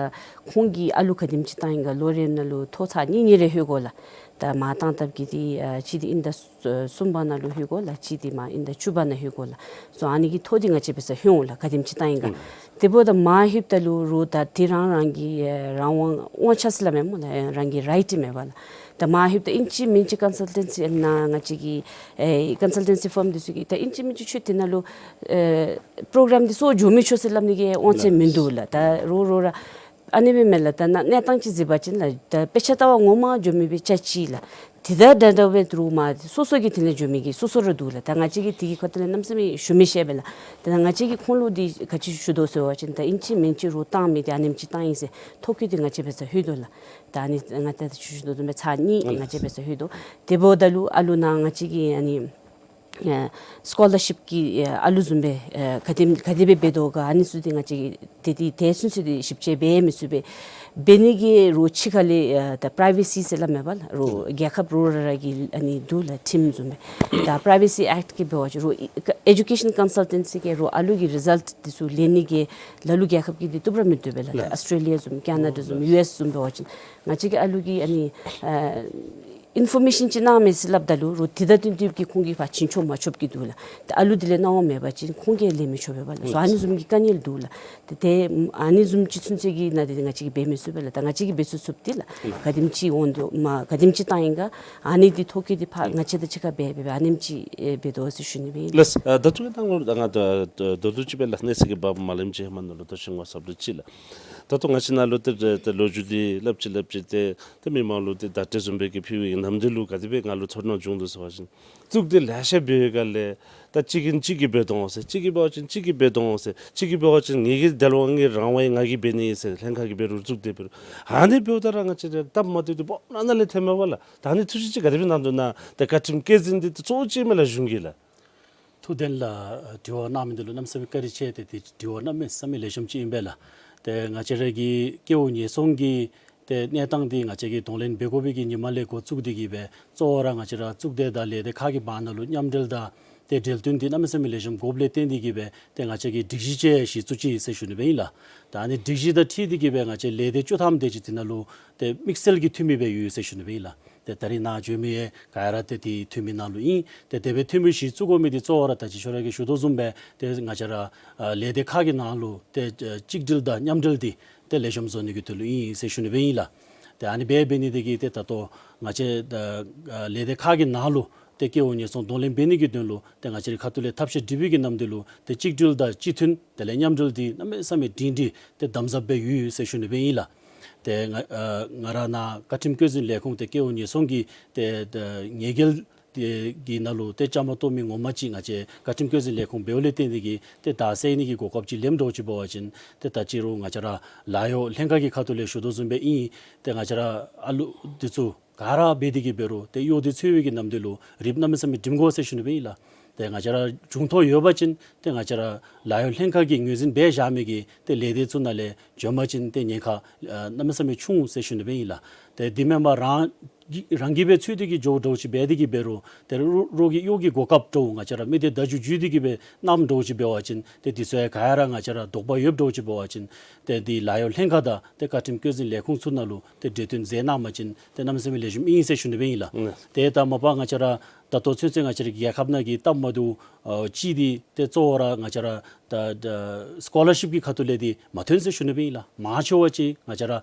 ཁོང་གིས་ཨ་ལུ་ག་དེམ་ཅིག་བཏང་ཡི་ག་ལོ་རེ་ནང་ལུ་ཐོག་ཚར་གཉིས་གཉིས་རེ་ལྷོད་དགོ་ལགས། ད་མར་བཏང་ཐབས་ཀྱི་འདི་ཨ་གཅིག་འདི་དབྱིན་ཟླ་གསུམ་པ་ནང་ལུ་ལྷོད་དགོ་ལགས། གཅིག་འདི་མར་དབྱིན་ཟླ་བཅུ་པ་ནང་ལྷོད་དགོ་ལགས། སོ་ཨ་ནི་གི་ཐོ་འདི་ང་བཅས་འབད་སར་ལྷོད་འོང་ལགས། ག་དེམ་ཅིག་བཏང་ཡི་ག། ཨུམ། དེ་འབདཝ་ད་མར་ལྷོདཔ་ད་ལུ་རོགས་ད་འདི་རང་རང་གི་ཨེ་རང་དབང་དབང་ཆ་ཟེར་སླབ་མས་སྨོ་ལགས། རང་གི་རའིཊ་ཨིན་མས་པ་ལགས། ད་མར་ལྷོདཔ་ད་ཨིན་ཅི་མིན་ཅི་ཀོན་སཱལ་ཊེན་སི་ཨ་ནཱ་ང་བཅས་ཀྱི་ཨེ་ཀོན་སཱལ་ཊེན་སི་ཕརམ་འདི་ཚུ་གིས་ད་ཨིན་ཅི་མིན་ཅི་ཁྱོད་དེ་ནང་ལུ་ཨེ་པྲོ་གརམ་འདི་ཚུ་འགྱོ་མི་ཆོག་ཟེར་སླབ་ནི་གི་དབང་ཚད་མིན་འདུག་ལགས། ད་རོགས་རོགས་ར་ཨ་ནི་སྦེ་མས་ལགས། ད་ནཱ་གནས་སྟངས་ཅིག་གཟིགས་པ་ཅིན་ལགས་ད་དཔེ་ཆ་ལྟ་བ་ངོ་མ་འགྱོ་མི་སྦེ་ཆ་ཅིག་ལགས། དེ་དང་འདྲ་འདྲ་སྦེ་རོགས་མར་སོ་སོ་གི་དེ་ལས་འགྱོ་མི་གི་སོ་སོ་ར་འདུག་ལགས། ད་ང་བཅས་ཀྱིས་དེ་གི་ཁ་ཐུག་ལས་གནམ་མེད་ས་མེད་ཞུ་མི་ཤེས་པས་ལགས། ད་ང་བཅས་ཀྱིས་ཁོང་ལུ་འདི་ག་ཅི་ཞུ་དོ་ཟེར་བ་ཅིན་ད་ཨིན་ཅི་མིན་ཅི་རོགས་བཏང་མི་འདི་ཨ་ནེམ་ཅིག་བཏང་ཡི་ཟེར་ཐོ་བཀོད་འདི་ང་བཅས་འབད་སར་ལྷོད་དོ་ལགས། ད་ཨ་ནི་ང་ད་ད་ཞུ་ཞུ་དོ་བཟུམ་སྦེ་ཚར་གཉིས་ང་བཅས་འབད་སར་ལྷོད་དོ། དེ་འབདཝ་ད་ལུ་ཨ་ལུ་ནཱ་ང་བཅས་ཀྱི་ཨ་ནི་ཨ་སི་ཀོ་ལར་ཤིཔ་ཀྱི་ཨ་ཨ་ལུ་བཟུམ་སྦེ་ཨ་ག་དེམ་ག་དེ་སྦེ་འབད་དོ་ག་ཨ་ནི་ཚུ་འདི་ང་བཅས་ཀྱིས་དེ་འདི་དེ་ཚུན་ཚོད་འདི་ཞིབ་དཔྱད་འབད་མི་ཚུགས་པས། འབད་ནི་གི་རོགས་ཕྱི་ཁ་ལས་ཨ་ད་པྲའི་ཝེ་སི་ཟེར་སླབ་མས་པ་ལགས། རོགས་རྒྱལ་ཁབ་རོགས་ར་ར་གི་ཨ་ནི་འདུག་ལགས་ཊིམ་བཟུམ་སྦེ། ད་པྲའི་ཝེ་སི་ཨེཀཊ་གི་འབད་བ་ཅིན་རོགས་ཨེ་ཌུ་ཀེ་ཤཱན་ཀོན་སཱལ་ཊེན་སི་གིས་རོགས་ཨ་ལུ་གི་རི་ཛལཊ་འདི་ཚུ་ལེན་ནི་གི་ལ་ལུ་རྒྱལ་ཁབ་ཀྱིས་འདི་བཏུབ་ར་མི་བཏུབ་པས་ལགས། ད་ཨོ་སི་ཊེ་ལི་ཡ་བཟུམ་ཀེ་ན་ཌ་བཟུམ་ཡུ་ཨེསི་བཟུམ་འབད་བ་ཅིན་ང་བཅས་ཀྱི་ཨ་ལུ་གིས་ཨ་ནི་ཨ་ཨིན་ཕོར་མེ་ཤཱན་ཅིག་གནང་མས་ཟེར་སླབ་ད་ལུ་རོགས་དེ་དང་བསྟུན་ཏེ་གིས་ཁོང་གིས་ཕར་བྱིན་ཆོག་མ་ཆོགཔ་གི་འདུག་ལགས། ད་ཨ་ལུ་དེ་ལས་གནང་བ་མེད་པ་ཅིན་ཁོང་གིས་ལེན་མི་ཆོག་པས་པ་ལགས། སོ་ཨ་ནི་བཟུམ་གྱི་དཀའ་ངལ་འདུག་ལགས། ཏེ་ཏེ་ཨ་ནི་བཟུམ་ཅིག་ཚུན་ཚོད་ཀྱི་ནང་འདི་ང་བཅས་ཀྱིས་འབད་མི་ཚུགས་པས་ལགས། ད་ང་བཅས་ཀྱིས་འབད་ཚུགས་ཚུགསཔ་འདི་ལགས་ག་དེམ་ཅིག་འོང་དོ་མ་ག་དེམ་ཅིག་བཏང་ཡི་ག་ཨ་ནི་འདི་ཐོ་བཀོད་འདི་ཕར་ང་བཅས་དང་གཅིག་ཁར་འབད་འབད་འབད་ཨ་ནེམ་ཅིག་ཨེ་འབད་དོ་ཟེར་ཞུ་ནི་སྦེ་ཨིན་ལགས། ལགས། ཨ་ད་ལྟོ་གི་ནང་ལུ་ད་ང་ད་ད་ད་ལྟོ་ཅིག་སྦེ་ལགས་གནས་ཚུལ་གྱི་བབ་མ་ལེགསམ་ཅིག་ཧེ་མ་ནང་ལུ་ད་ཞུ་དགོ་ཟེར་བ་ཅིན་ལགས། ད་ལྟོ་ང་བཅས་ནང་ལུ་ཏེ་ད་ལོ་རྒྱུས་འདི་སླབ་ཅི་སླབ་ཅི་ཏེ་ཏེ་མི་མང་ལུ་ཏེ་བརྡ་སྤྲོད་བཟུམ་སྦེ་གི་ཕུལ་བའི་ནམ་དུས་ལུ་ག་དེ་སྦེ་ང་ལུ་ཚོར་སྣང་བྱུང་དོ་ཟེར་བ་ཅིན་གཙུག་སྡེ་ལེ་ཤ་འབད་བའི་སྒང་ལས་ད་གཅིག་གིས་གཅིག་གིས་འབད་དོ་འོང་ཟེར། གཅིག་གིས་འབད་བ་ཅིན་གཅིག་གིས་འབད་དོ་འོང་ཟེར། གཅིག་གིས་འབད་བ་ཅིན་ངེ་གི་དལ་བ་ངེ་རང་དབང་ཡང་ང་གིས་འབད་ནི་ཨིན་ཟེར་ལྷན་ཁག་གིས་འབད་རུང་གཙུག་སྡེ་འབད་རུང་ཨ་ནི་འབདཝ་ད་ར་ང་བཅས་ར་སྟབས་མ་བདེཝ་འདི་སྦོམ་ནང་ན་ལས་ཐོནམ་མས་པ་ལགས། ད་ཨ་ནི་ཐུགས་བཞེད་ཅིག་ག་དེ་སྦེ་གནང་དོ་ན། ད་བཀའ་ཁྲིམས་བཀོད་འཛིན་འདི་གཙོ་བོ་ཅིག་མས་ལགས་གཞུང་གི་ལགས། ཐུབ་བསྟན་ལགས་དྲི་བ་གནང་མི་འདི་ལུ་གནམ་མེད་ས་མེད་བཀའ་དྲིན་ཆེ། ཏེ་འདི་དྲི་བ་གནམ་མེད་ས་མེད་ལེགས་ཤོམ་ཅིག་ཨིན་པས་ལགས། ཏེ་ང་བཅས་ར་གི་ཀེའུ་ཉེན་སྲུང་གི་ཏེ་གནས་སྟངས་འདི་ང་བཅས་ཀྱིས་གདོང་ལེན་འབད་དགོ་པའི་གི་ཉིནམ་ལས་འགོ་བཙུགས་ཏེ་གིས་སྦེ་གཙོ་བོ་ར་ང་བཅས་ར་གཙུག་སྡེ་དང་ལས་སྡེ་ཁག་གི་བར་ན་ལུ་མཉམ་འབྲེལ་དང་ཏེ་འབྲེལ་མཐུད་འདི་གནམ་མེད་ས་མེད་ལེགས་ཤོམ་དགོཔ་ལས་བརྟེན་ཏེ་གིས་སྦེ་ཏེ་ང་བཅས་ཀྱིས་སྒྲིག་གཞི་ཅིག་གཞི་བཙུགས་ཅི་ཟེར་ཞུ་ནི་སྦེ་ཨིན་ལགས། ད་ཨ་ནི་སྒྲིག་གཞི་དང་འཁྲིལ་ཏེ་གིས་སྦེ་ང་བཅས་ལས་སྡེ་བཅུ་ཐམ་དེ་ཅིག་འདི་ནང་ལུ་ཏེ་དམིགས་བསལ་གྱི་འཐུས་མི་སྦེ་ཡོད་ཟེར་ཞུ་ནི་སྦེ་ཨིན་ལགས། ཏེ་ད་རིས་ནཱ་བྱོན་མི་ཡང་ག་ར་ཏེ་འདི་འཐུས་མི་ནང་ལུ་ཨིན། ཏེ་དེ་སྦེ་འཐུས་མི་གཞི་བཙུགས་དགོ་མི་འདི་གཙོ་བོ་ར་ད་ཅི་ཁྱོད་ར་གིས་ཞུ་དོ་བཟུམ་སྦེ་ཏེ་ང་བཅས་ར་ཨ་ལས་སྡེ་ཁག་གི་ནང་ལུ་ཏེ་ཨ་གཅིག་སྒྲིལ་དང་མཉམ་འབྲེལ་འདི་ཏེ་ལེགས་ཤོམ་བཟོ་ནི་གི་དོན་ལུ་ཨིན་ཟེར་ཞུ་ནི་སྦེ་ཨིན་ལགས། ཏེ་ཨ་ནི་སྦེ་འབད་ནི་དེ་གིས་ཏེ་ད་ལྟོ་ང་བཅས་ཨ་ལས་སྡེ་ཁག་གི་ནང་ལུ་ཏེ་ཀེའུ་ཉེན་སྲུང་གདོང་ལེན་འབད་ནི་གི་དོན་ལུ་ཏེ་ང་བཅས་རའི་ཁ་ཐུག་ལས་ཐབས་ཤེས་སྒྲིག་པའི་གི་ནམ་དུས་ལུ་ཏེ་གཅིག་སྒྲིལ་དང་གཅིག་མཐུན་དེ་ལས་མཉམ་འབྲེལ་འདི་གནམ་མེད་ས་མེད་སྒྲིང་སྒྲིང་ཏེ་དམ་ཟབ་སྦེ་ཡོད་ཟེར་ཞུ་ནི་སྦེ་ཨིན་ལགས། ཏེ་ང་ཨ་ང་ར་ནཱ་བཀའ་ཁྲིམས་བཀོད་འཛིན་ལས་ཁུངས་ཏེ་ཀེའུ་ཉེན་སྲུང་གི་ཏེ་ཏེ་ཉེས་འགེལ་ཏེ་གི་ནང་ལུ་ཏེ་བཅའ་མར་གཏོགས་མི་ངོ་མ་ཅིག་ང་བཅས་བཀའ་ཁྲིམས་བཀོད་འཛིན་ལས་ཁུངས་འབདཝ་ལས་བརྟེན་ཏེ་གིས་ཏེ་བདའ་སེལ་ནི་གི་གོ་སྐབས་ཅིག་ལེནམ་འདྲཝ་ཅིག་འབད་བ་ཅིན་ཏེ་ད་ཅི་རུང་ང་བཅས་ར་ལཱ་གཡོག་ལྷན་ཁག་གི་ཁ་ཐུག་ལས་ཞུ་དོ་བཟུམ་སྦེ་ཨིན། ཏེ་ང་བཅས་ར་ཨ་ལུ་འདི་ཚུ་ག་ར་འབད་དེ་གིས་འབད་རུང་ཏེ་གཡོག་འདི་འཚོལ་བའི་གི་ནམ་དུས་ལུ་རིགཔ་གནམ་མེད་ས་མེད་སྒྲིམ་དགོ་ཟེར་ཞུ་ནི་སྦེ་ཨིན་ལགས། ཏེ་ང་བཅས་ར་འབྱུང་ཐོག་ཡོད་པ་ཅིན་ཏེ་ང་བཅས་ར་ལཱ་གཡོག་ལྷན་ཁག་གིས་ངོས་འཛིན་འབད་བཞག་མི་གི་ཏེ་ལས་སྡེ་ཚུ་ནང་ལས་འབྱོན་པ་ཅིན་ཏེ་ཉེན་ཁ་ཨ་གནམ་མེད་ས་མེད་ཆུང་ཟེར་ཞུ་ནི་སྦེ་ཨིན་ལགས། ཏེ་འདི་མེན་པར་རང་གི་རང་གིས་སྦེ་འཚོལ་ཏེ་གིས་འགྱོཝ་འདྲཝ་ཅིག་འབད་དེ་གིས་འབད་རུང་ཏེ་རོགས་རོགས་ཀྱི་གཡོག་གི་གོ་སྐབས་འདྲཝ་ང་བཅས་ར་མི་སྡེ་བརྡ་བརྒྱུད་བརྒྱུད་དེ་གིས་སྦེ་གནངམ་འདྲཝ་ཅིག་འབད་བ་ཅིན་ཏེ་འདི་ཚུ་ཡང་ག་ར་ང་བཅས་ར་དོགས་པ་ཡོདཔ་འདྲཝ་ཅིག་འབད་བ་ཅིན་ཏེ་འདི་ལཱ་གཡོག་ལྷན་ཁག་དང་ཏེ་བཀའ་ཁྲིམས་བཀོད་འཛིན་ལས་ཁུངས་ཚུ་ནང་ལུ་ཏེ་གྲོས་བསྟུན་མཛད་གནང་པ་ཅིན་ཏེ་གནམ་མེད་ས་མེད་ལེགས་ཤོམ་ཨིན་ཟེར་ཞུ་ནི་སྦེ་ཨིན་ལགས། ཨུམ། ཏེ་ད་མ་པ་ང་བཅས་ར་ད་ལྟོ་ཚུན་ཚོད་ང་བཅས་ར་གི་རྒྱལ་ཁབ་ནང་གི་སྟབས་མ་བདེཝ་ཨ་ཅིག་འདི་ཏེ་གཙོ་བོ་ར་ང་བཅས་ར་ད་ད་སི་ཀོ་ལར་ཤིཔ་ཀྱི་ཁ་ཐུག་ལས་འདི་མ་ཐོན་ཟེར་ཞུ་ནི་སྦེ་ཨིན་ལགས། མང་ཆེ་བ་ཅིག་ང་བཅས་ར་ཨ་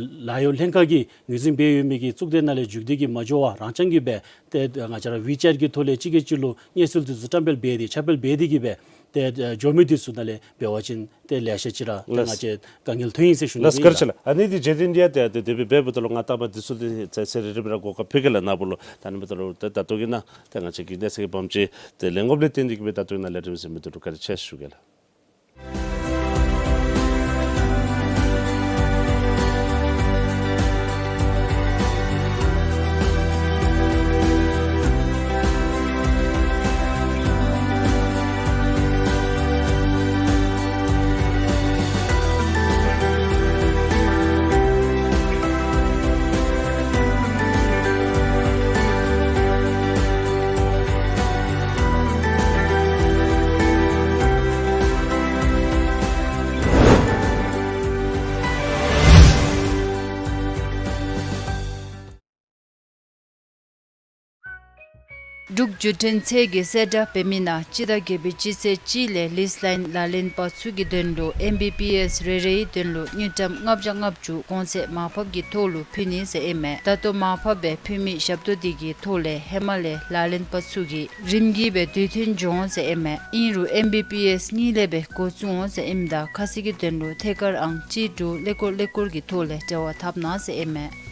ལཱ་གཡོག་ལྷན་ཁག་གིས་ངོས་འཛིན་འབད་ཡོད་མི་གི་གཙུག་སྡེ་ནང་ལས་མཇུག་སྡེ་གི་མ་འགྱོ་བར་རང་རྐྱང་གིས་སྦེ་ཏེ་ང་བཅས་ར་ཝི་ཅེཊ་ཀྱི་ཐོག་ལས་གཅིག་གིས་གཅིག་ལུ་གནས་ཚུལ་འདི་ཚུ་བཀྲམ་སྤེལ་འབད་དེ་ཁྱབ་སྤེལ་འབད་དེ་གིས་སྦེ་ཏེ་ཨ་འགྱོ་མི་འདི་ཚུ་ནང་ལས་འབད་བ་ཅིན་ཏེ་ལེ་ཤ་ཅིག་ར་ཏེ་ལགས། ང་བཅས་དཀའ་ངལ་ཐོན་ཡི་ཟེར་ཞུ་ནི་ལགས། སྦེ་ཨིན་ལགས། བཀའ་དྲིན་ཆེ་ལགས། ཨ་ནི་འདི་རྗེས་དྲན་འདི་ཡང་ཏེ་ཏེ་དེ་སྦེ་འབདཝ་ད་ལུ་ང་ད་མ་འདི་ཚུ་ཏེ་ཚེ་ཚེ་རེ་རེ་སྦེ་ར་གོ་སྐབས་ཕུལ་གེ་ལགས། ནཱ་བུ་ལུ་ད་ཨ་ནི་འབདཝ་ད་ལུ་ཏེ་ད་ལྟོ་གི་ནང་ཏེ་ང་བཅས་ཀྱི་གནས་ཚད་ཀྱི་བམ་ཅིག་ཏེ་ལེན་དགོཔ་ལས་བརྟེན་ཏེ་གིས་སྦེ་ད་ལྟོ་གི་ནང་ལས་རིམ་གསན་མི་འདི་ལུ་བཀའ་དྲིན་ཆེ་ཞུ་གེ་ལགས། འབྲུག་བརྒྱུད་འཕྲིན་ཚད་ཀྱིས་གསལ་བསྒྲགས་འབད་མི་ནང་སྤྱི་ཟླ་བརྒྱད་པའི་སྤྱི་ཚེས་གཅིག་ལས་ལིསི་ལཱའིན་ལག་ལེན་པ་ཚུ་གི་དོན་ལུ་ཨེམ་བི་བི་ཨེསི་རེ་རེའི་དོན་ལུ་དངུལ་ཀྲམ་ལྔ་བརྒྱ་ལྔ་བཅུ་གོང་ཚད་མར་ཕབ་ཀྱི་ཐོག་ལུ་ཕུལ་ནི་ཟེར་ཨིན་མས། ད་ལྟོ་མར་ཕབ་སྦེ་ཕུལ་མི་ཞབས་ཏོག་འདི་གི་ཐོག་ལས་ཧེ་མ་ལས་ལག་ལེན་པ་ཚུ་གིས་རིམ་གྱིས་སྦེ་དུས་མཐུན་འགྱོ་འོང་ཟེར་ཨིན་མས། ཨིན་རུང་ཨེམ་བི་བི་ཨེསི་གཉིས་ལས་སྦེ་འགོ་བཙུགས་འོང་ཟེར་ཨིནམ་ད་ཁ་གསལ་གྱི་དོན་ལུ་ཐད་ཀར་ཨང་གཅིག་དྲུག་ཀླད་ཀོར་ཀླད་ཀོར་གྱི་ཐོག་ལས་འབྲེལ་བ་འཐབ་གནང་ཟེར་ཨིན་མས།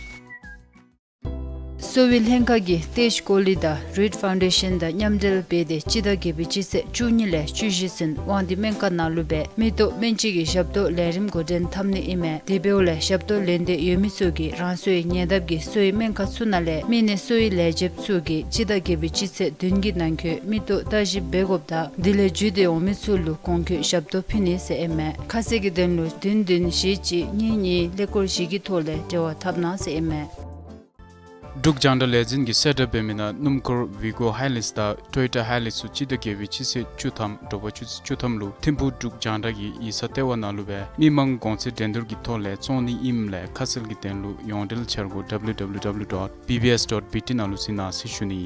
གསོ་བའི་ལྷན་ཁག་གིས་ཏེ་ཤི་ཀོ་ལི་དང་རིཌ་ཕའུན་ཌེ་ཤཱན་དང་མཉམ་འབྲེལ་འབད་དེ་སྤྱི་ཟླ་བརྒྱད་པའི་སྤྱི་ཚེས་བཅུ་གཉིས་ལས་བཅུ་བཞི་ཚུན་དབང་འདུས་སྨན་ཁང་ནང་ལུ་སྦེ་མིག་ཏོ་སྨན་དཔྱད་ཀྱི་ཞབས་ཏོག་ལས་རིམ་འགོ་འདྲེན་འཐབ་ནི་ཨིན་མས། དེ་འབདཝ་ལས་ཞབས་ཏོག་ལེན་འདོད་ཡོད་མི་ཚུ་གིས་རང་སོའི་ཉེ་འདབས་ཀྱི་གསོ་བའི་སྨན་ཁང་ཚུ་ནང་ལས་མི་སྣའི་གསོ་བའི་ལས་བྱེདཔ་ཚུ་གིས་སྤྱི་ཟླ་བརྒྱད་པའི་སྤྱི་ཚེས་བདུན་གྱི་ནང་འཁོད་མིག་ཏོ་བརྟག་ཞིབ་འབད་དགོཔ་དང་དེ་ལས་བརྒྱུད་དེ་འོང་མི་ཚུ་ལུ་གོང་འཁོད་ཞབས་ཏོག་ཕུལ་ནི་ཟེར་ཨིན་མས། ཁ་གསལ་གྱི་དོན་ལུ་བདུན་བདུན་བཞི་གཅིག་གཉིས་གཉིས་ཀླད་ཀོར་བཞི་གི་ཐོག་ལས་འབྲེལ་བ་འཐབ་གནང་ཟེར་ཨིན་མས། འབྲུག་རྒྱང་བསྒྲགས་ལས་འཛིན་གྱིས་གསལ་བསྒྲགས་འབད་མི་ནང་སྣུམ་འཁོར་ཝི་གོ་ཧའི་ལེགས་དང་ཊོ་ཡོ་ཊ་ཧའི་ལེགས་ཚུ་སྤྱི་ཟླ་བརྒྱད་པའི་སྤྱི་ཚེས་བཅུ་ཐམ་དྲོ་པ་ཆུ་ཚོད་བཅུ་ཐམ་ལུ་ཐིམ་ཕུག་འབྲུག་རྒྱང་བསྒྲགས་ཀྱི་ཡིག་ཚང་ལྟེ་བ་ནང་ལུ་སྦེ་མི་མང་གོང་ཚད་འགྲན་བསྡུར་གྱི་ཐོག་ལས་བཙོང་ནི་ཨིནམ་ལས་ཁ་གསལ་གྱི་དོན་ལུ་ཡོངས་འབྲེལ་འཆར་སྒོ་W W W dot B B S dot B T ནང་ལུ་གཟིགས་གནང་ཟེར་ཞུ་ནི།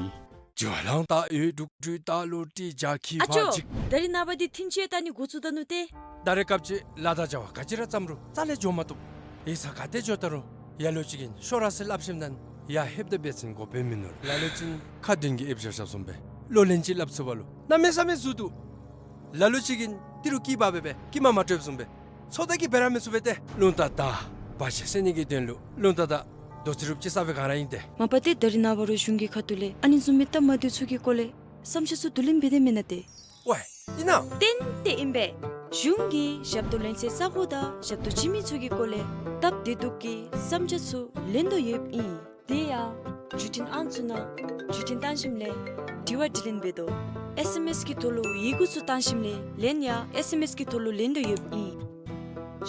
ཨ་ཅོ། ད་རིས་ནངས་པ་འདི་ཐིན་ཅེ་ད་ནི་འགོ་བཙུགས་ད་ནུག་ཏེ། ད་རེས་སྐབས་ཅིག་ལཱ་དང་བྱ་བ་ག་ཅི་ར་བརྩམ་རུང་རྩ་ལས་འགྱོ་མ་བཏུབ། ཡིག་ཚང་ག་ཏེ་འགྱོ་ད་རུང་ལ་ལུ་ཅིག་གིས་ཤོག་ར་ཟེར་སླབ་ཞིནམ་ད་ཡར་ལྷོདཔ་ད་འབད་བ་ཅིན་དགོཔ་སྦེ་མིན་ནུག། ལ་ལུ་ཅིག་ཁ་མདུན་གྱི་ཨེབ་ཞབས་ཞབས་བཟུམ་སྦེ་བློ་ལན་ཅིག་སླབ་ཚུགས་པ་ལུ་གནམ་མེད་ས་མེད་ཟུར་འདུག། ལ་ལུ་ཅིག་གིས་ཏི་རུ་སྐྱི་པ་སྦེ་སྦེ་སྐྱི་མ་མ་སྤྲོདཔ་བཟུམ་སྦེ་ཚོད་ལྟ་གིས་འབད་ར་མི་ཚུགས་པས་ཏེ། རླུང་རྟ་དང་བར་ཆད་སེལ་ནི་གི་དོན་ལུ་རླུང་རྟ་དང་རྡོ་རྩེག་རུབ་ཅིག་གསརཔ་སྦེ་ག་ར་ཨིན་ཏེ། མ་པ་ཏེ་ད་རིས་ནངས་པ་རུང་གཞུང་གི་ཁ་ཐུག་ལས་ཨ་ནི་བཟུམ་མའི་སྟབས་མ་བདེཝ་ཚུ་གི་སྐོར་ལས་བསམ་འཆར་ཚུ་བསྡུ་ལེན་འབད་དེ་མེན་ན་ཏེ། ཝའེ་ཨིན་ན། ཏན་ཏན་ཨིན་པས། གཞུང་གིས་ཞབས་ཏོག་ལེན་སའི་ས་གོ་དང་ཞབས་ཏོག་བྱིན་མི་ཚུ་གི་སྐོར་ལས་སྟབས་བདེ་སྡུག་གི་བསམ་འཆར་ཚུ་ལེན་དོ་ཡོདཔ་ཨིན། དེ་ཡང་བརྒྱུད་འཕྲིན་ཨང་ཚུ་ནང་བརྒྱུད་འཕྲིན་བཏང་ཞིནམ་ལས་དྲི་བ་དྲིས་ལན་འབད་དོ། ཨེསི་ཨེམ་ཨེསི་གི་ཐོག་ལུ་ཡི་གུ་ཚུ་བཏང་ཞིནམ་ལས་ལན་ཡང་ཨེསི་ཨེམ་ཨེསི་གི་ཐོག་ལུ་ལེན་དོ་ཡོདཔ་ཨིན།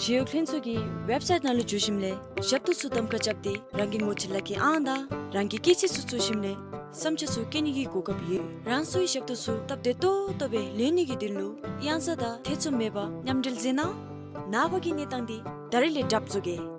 ཞི་གཡོག་ལྷན་ཚོགས་ཀྱི་ཝེབ་སའིཊ་ནང་ལུ་འཛུལ་ཞིནམ་ལས་ཞབས་ཏོག་ཚུ་གདམ་ཁ་རྐྱབ་སྟེ་རང་གི་ངོ་སྤྲོད་ལག་ཁྱེར་ཨང་དང་རང་གི་སྐྱེས་ཚེས་ཚུ་བཙུགས་ཞིནམ་ལས་བསམ་འཆར་ཚུ་བཀོད་ནི་གི་གོ་སྐབས་ཡོད། རང་སོའི་ཞབས་ཏོག་ཚུ་སྟབས་བདེ་ཏོག་ཏོ་སྦེ་ལེན་ནི་གི་དོན་ལུ་གཡང་ས་དང་ཐེ་ཚོམ་མེད་པར་མཉམ་འབྲེལ་མཛད་གནང་། ནངས་པ་གི་གནས་སྟངས་འདི་ད་རིས་ལས་གྲབས་བཟོ་གེ།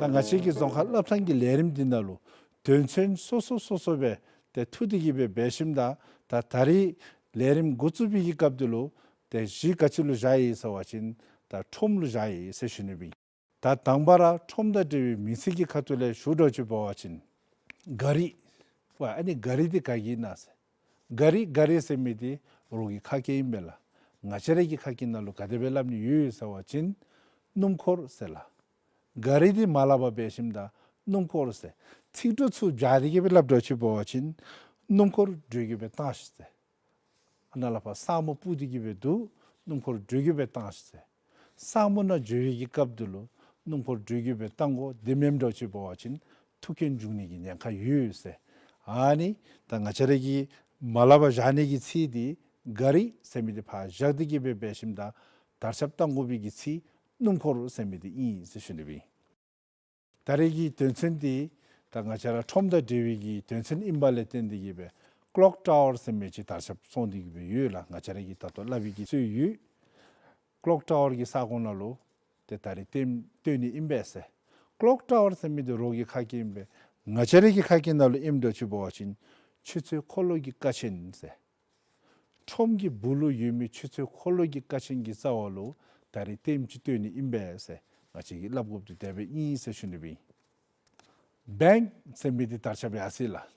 ད་ང་བཅས་ཀྱི་རྫོང་ཁ་སློབ་ཐང་གི་ལས་རིམ་འདི་ནང་ལུ་དོན་ཚན་སོ་སོ་སོ་སོ་སྦེ་ཏེ་འཐུ་སྟེ་གི་སྦེ་འབད་ཞིནམ་ད་ད་ད་རིས་ལས་རིམ་འགོ་བཙུགས་པའི་གི་སྐབས་འདི་ལུ་ཏེ་གཞི་ག་ཅི་ལུ་བཞག་ཡི་ཟེར་བ་ཅིན་ད་ཁྲོམ་ལུ་བཞག་ཡི་ཟེར་ཞུ་ནི་ཨིན། ད་དང་པ་ར་ཁྲོམ་དང་འབྲེལ་བའི་མིང་ཚིག་གི་ཁ་ཐུག་ལས་ཞུ་འགྱོ་ཅིག་འབད་བ་ཅིན་ག་རི། ཨ་ནི་ག་རི་འདི་ག་གི་ཨིན་ན་ཟེར། ག་རི་ག་རི་ཟེར་མི་འདི་རོགས་ཀྱི་ཁ་སྐད་ཨིན་པས་ལགས། ང་བཅས་ར་གི་ཁ་སྐད་ནང་ལུ་ག་དེ་སྦེ་སླབ་ནི་ཡོད་ཟེར་བ་ཅིན་སྣུམ་འཁོར་ཟེར་ལགས། ག་རི་འདི་མ་སླབ་པར་འབད་ཞིནམ་ད་སྣུམ་འཁོར་ཟེར་ཚིག་འབྲུ་ཚུ་སྦྱར་ཏེ་གི་སྦེ་སླབ་འགྱོ་ཅིག་འབད་བ་ཅིན་སྣུམ་འཁོར་འགྲུལ་སྐྱོད་འབད་བཏང་ཤིག་ཟེར། ཨ་ནཱ་ལས་ཕར་ས་སྨུག་སྤུབས་ཏེ་གི་སྦེ་འདུག། སྣུམ་འཁོར་འགྲུལ་སྐྱོད་འབད་བཏང་ཤིག་ཟེར། ས་སྨུག་ནང་འགྱོ་བའི་གི་སྐབས་འདི་ལུ་སྣུམ་འཁོར་འགྲུལ་སྐྱོད་འབད་བཏང་དགོ། དེ་མེནམ་འགྱོ་ཅིག་འབད་བ་ཅིན་ཐུག་རྐྱེན་འབྱུང་ནི་གི་ཉེན་ཁ་ཡོད་ཟེར། ཨ་ནི་ད་ང་བཅས་ར་གིས་མ་སླབ་པར་བཞག་ནི་གི་ཚིག་འདི་ག་རི་ཟེར་མི་འདི་ཕར་བཞག་སྟེ་གི་སྦེ་འབད་ཞིནམ་ད་དར་ཁྱབ་བཏང་དགོ་པའི་གི་ཚིག་སྣུམ་འཁོར་ཟེར་མི་འདི་ཨིན་ཟེར་ཞུ་ནི་ཨིན། ད་རེས་ཀྱི་དོན་ཚན་འདི་ད་ང་བཅས་ར་ཁྲོམ་དང་འབྲེལ་བའི་གི་དོན་ཚན་ཨིན་པ་ལས་བརྟེན་ཏེ་གི་སྦེ་ཀློག་ཊ་ཝར་ཟེར་མི་ཅིག་དར་ཁྱབ་སོང་སྟེ་གི་སྦེ་ཡོད་ལགས། ང་བཅས་ར་གིས་ད་ལྟོ་སླབ་པའི་གི་སྲོལ་ཡོད། ཀློག་ཊ་ཝར་གྱི་ས་གོ་ནང་ལུ་ཏེ་ད་རིས་ལྟདམོ་སྟོན་ནི་ཨིན་པས་ཟེར། ཀློག་ཊ་ཝར་ཟེར་མི་འདི་རོགས་ཀྱི་ཁ་སྐད་ཨིན་པས། ང་བཅས་ར་གི་ཁ་སྐད་ནང་ལུ་ཨིནམ་འགྱོ་ཅིག་འབད་བ་ཅིན་ཆུ་ཚོད་འཁོར་ལོ་གི་ཀ་ཆེན་ཟེར། ཁྲོམ་གྱི་སྦུག་ལུ་ཡོད་མི་ཆུ་ཚོད་འཁོར་ལོ་གི་ཀ་ཆེན་གྱི་རྩ་བ་ལུ་ད་རིས་ལྟདམོ་ཅིག་སྟོན་ནི་ཨིན་པས་ཟེར། ང་བཅས་ཀྱིས་སླབ་དགོཔ་འདི་དེ་སྦེ་ཨིན་ཟེར་ཞུ་ནི་ཨིན། བེངཀ་ཟེར་མི་འདི་དར་ཁྱབ་ཡར་སོ་ཡི་ལགས།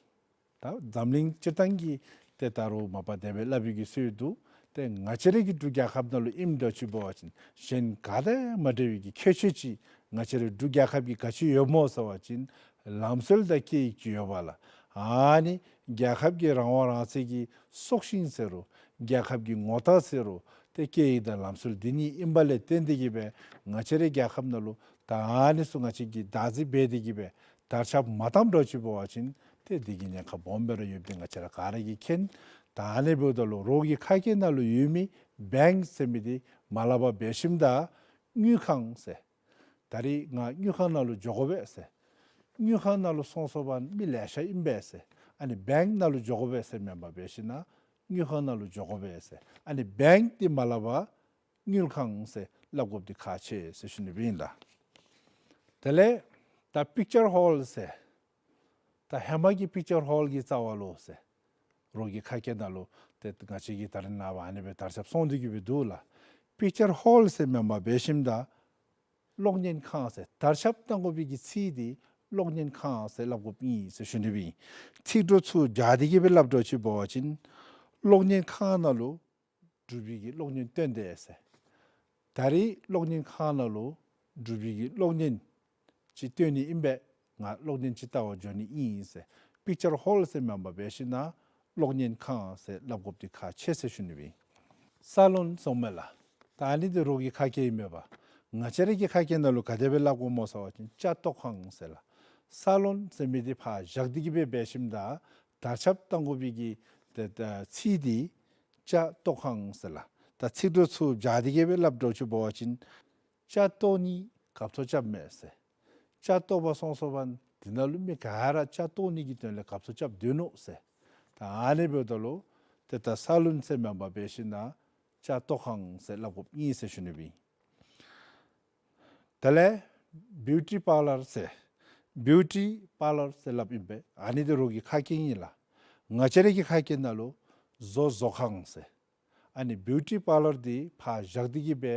ད་འཛམ་གླིང་སྤྱིར་བཏང་གི་ཏེ་ད་རུང་མ་པ་དེ་སྦེ་སླབ་པའི་གི་སྲོལ་འདུག། ཏེ་ང་བཅས་ར་གི་འབྲུག་རྒྱལ་ཁབ་ནང་ལུ་ཨིནམ་འགྱོ་ཅིག་འབད་བ་ཅིན་གཞན་ག་དང་མ་འདྲ་བའི་གི་ཁྱད་ཆོས་ཅིག་ང་བཅས་ར་འབྲུག་རྒྱལ་ཁབ་ཀྱི་ག་ཅི་ཡོདཔ་སྨོ་ཟེར་བ་ཅིན་ལམ་སྲོལ་དང་སྐད་ཡིག་ཅིག་ཡོདཔ་ལགས། ཨ་ནི་རྒྱལ་ཁབ་ཀྱི་རང་དབང་རང་བཙན་གྱི་སྲོག་ཤིང་ཟེར་རུང་རྒྱལ་ཁབ་ཀྱི་ངོ་རྟགས་ཟེར་རུང་ཏེ་སྐད་ཡིག་དང་ལམ་སྲོལ་འདི་གཉིས་ཨིན་པ་ལས་བརྟེན་ཏེ་གི་སྦེ་ང་བཅས་རའི་རྒྱལ་ཁབ་ནང་ལུ་ད་ཨ་ནི་ཚུ་ང་བཅས་ཀྱིས་བདག་འཛིན་འབད་དེ་གི་སྦེ་དར་ཁྱབ་མ་བཏངམ་འགྱོ་ཅིག་འབད་བ་ཅིན་ཏེ་འདི་གི་ཉེན་ཁ་སྦོམ་སྦེ་ར་ཡོདཔ་འདི་ང་བཅས་ར་ག་ར་གིས་མཁྱེན། ད་ཨ་ནི་འབདཝ་ད་ལུ་རོགས་ཀྱི་ཁ་སྐད་ནང་ལུ་ཡོད་མི་བེངཀ་ཟེར་མི་འདི་མ་སླབ་པར་འབད་ཞིནམ་ད་དངུལ་ཁང་ཟེར། ད་རིས་ང་དངུལ་ཁང་ནང་ལུ་འགྱོ་དགོ་པས་ཟེར། དངུལ་ཁང་ནང་ལུ་སོང་སོངམ་མི་ལེ་ཤ་ཨིན་པས་ཟེར། ཨ་ནི་བེངཀ་ནང་ལུ་འགྱོ་དགོ་པས་ཟེར་མེན་པར་འབད་ཞིནམ་ན་དངུལ་ཁང་ནང་ལུ་འགྱོ་དགོ་པས་ཟེར། ཨ་ནི་བེངཀ་འདི་མ་སླབ་པར་དངུལ་ཁང་ཟེར་སླབ་དགོཔ་འདི་ཁག་ཆེ་ཟེར་ཞུ་ནི་ཨིན་ལགས། དེ་ལས་ ད་པིག་ཅར་ཧོལ་ཟེར། ད་ཧེ་མ་གི་པིག་ཅར་ཧོལ་གྱི་རྩ་བ་ལུ་ཟེར། རོགས་ཀྱི་ཁ་སྐད་ནང་ལུ་ཏེ་ང་བཅས་ཀྱིས་ད་རེས་ནངས་པ་ཨ་ནི་སྦེ་དར་ཁྱབ་སོང་སྟེ་གི་སྦེ་འདུག་ལགས། པིག་ཅར་ཧོལ་ཟེར་མེན་པར་འབད་ཞིནམ་ད་གློག་བརྙན་ཁང་ཟེར་དར་ཁྱབ་གཏང་དགོ་པའི་གི་ཚིག་འདི་གློག་བརྙན་ཁང་ཟེར་སླབ་དགོཔ་ཨིན་ཟེར་ཞུ་ནི་སྦེ་ཨིན། ཚིག་འབྲུ་ཚུར་སྦྱར་ཏེ་གི་སྦེ་སླབ་འགྱོ་ཅི་འབད་བ་ཅིན་གློག་བརྙན་ཁང་ནང་ལུ་འབྲུག་པའི་གི་གློག་བརྙན་སྟོན་དེས་ཟེར། ད་རེས་གློག་བརྙན་ཁང་ནང་ལུ་འབྲུག་པའི་གི་གློག་བརྙན་ཅིག་སྟོན་ནི་ཨིན་པས། ང་གློག་བརྙན་ཅིག་བལྟ་བར་འགྱོ་ནི་ཨིན་ཟེར། པིག་ཅར་ཧོལ་ཟེར་མེན་པར་འབད་ཞིནམ་ན་གློག་བརྙན་ཁང་ཟེར་སླབ་དགོཔ་འདི་ཁག་ཆེ་ཟེར་ཞུ་ནི་སྦེ་ཨིན། ས་ལོན་ཟེར་མས་ལགས། ད་ཨ་ནི་འདི་རོགས་ཀྱི་ཁ་སྐད་ཨིན་མས་པ། ང་བཅས་ར་གི་ཁ་སྐད་ནང་ལུ་ག་དེ་སྦེ་སླབ་དགོཔ་སྨོ་ཟེར་བ་ཅིན་ཇ་བཏོག་ཁང་ཟེར་ལགས། ས་ལོན་ཟེར་མི་འདི་ཕར་བཞག་སྟེ་གི་སྦེ་འབད་ཞིནམ་ད་དར་ཁྱབ་གཏང་དགོ་པའི་གི་ཏེ་ད་ཚིག་འདི་ཇ་བཏོག་ཁང་ཟེར་ལགས། ད་ཚིག་འབྲུ་ཚུར་སྦྱར་ཏེ་གི་སྦེ་སླབ་འགྱོ་ཅི་འབད་བ་ཅིན་ཇ་བཏོག་ནི་ག་ཏེ་རྐྱབ་མས་ཟེར། ཇ་བཏོག་པར་སོང་སོང་པ་ན་འདི་ནང་ལུ་མི་ག་ར་ཇ་བཏོག་ནི་གི་དོན་ལས་ག་ཏེ་རྐྱབ་སྡོད་ནུག་ཟེར། ད་ཨ་ནི་འབདཝ་ད་ལུ་ཏེ་ད་ས་ལོན་ཟེར་མེན་པར་འབད་ཞིནམ་ན་ཇ་བཏོག་ཁང་ཟེར་སླབ་དགོཔ་ཨིན་ཟེར་ཞུ་ནི་སྦེ་ཨིན། དེ་ལས་བིའུ་ཊི་པར་ལར་ཟེར། བིའུ་ཊི་པར་ལར་ཟེར་སླབ་ཨིན་པས། ཨ་ནི་འདི་རོགས་ཀྱི་ཁ་སྐད་ཨིན་ལགས། ང་བཅས་ར་གི་ཁ་སྐད་ནང་ལུ་བཟོ་བཟོ་ཁང་ཟེར། ཨ་ནི་བིའུ་ཊི་པར་ལར་འདི་ཕར་བཞག་སྟེ་གི་སྦེ་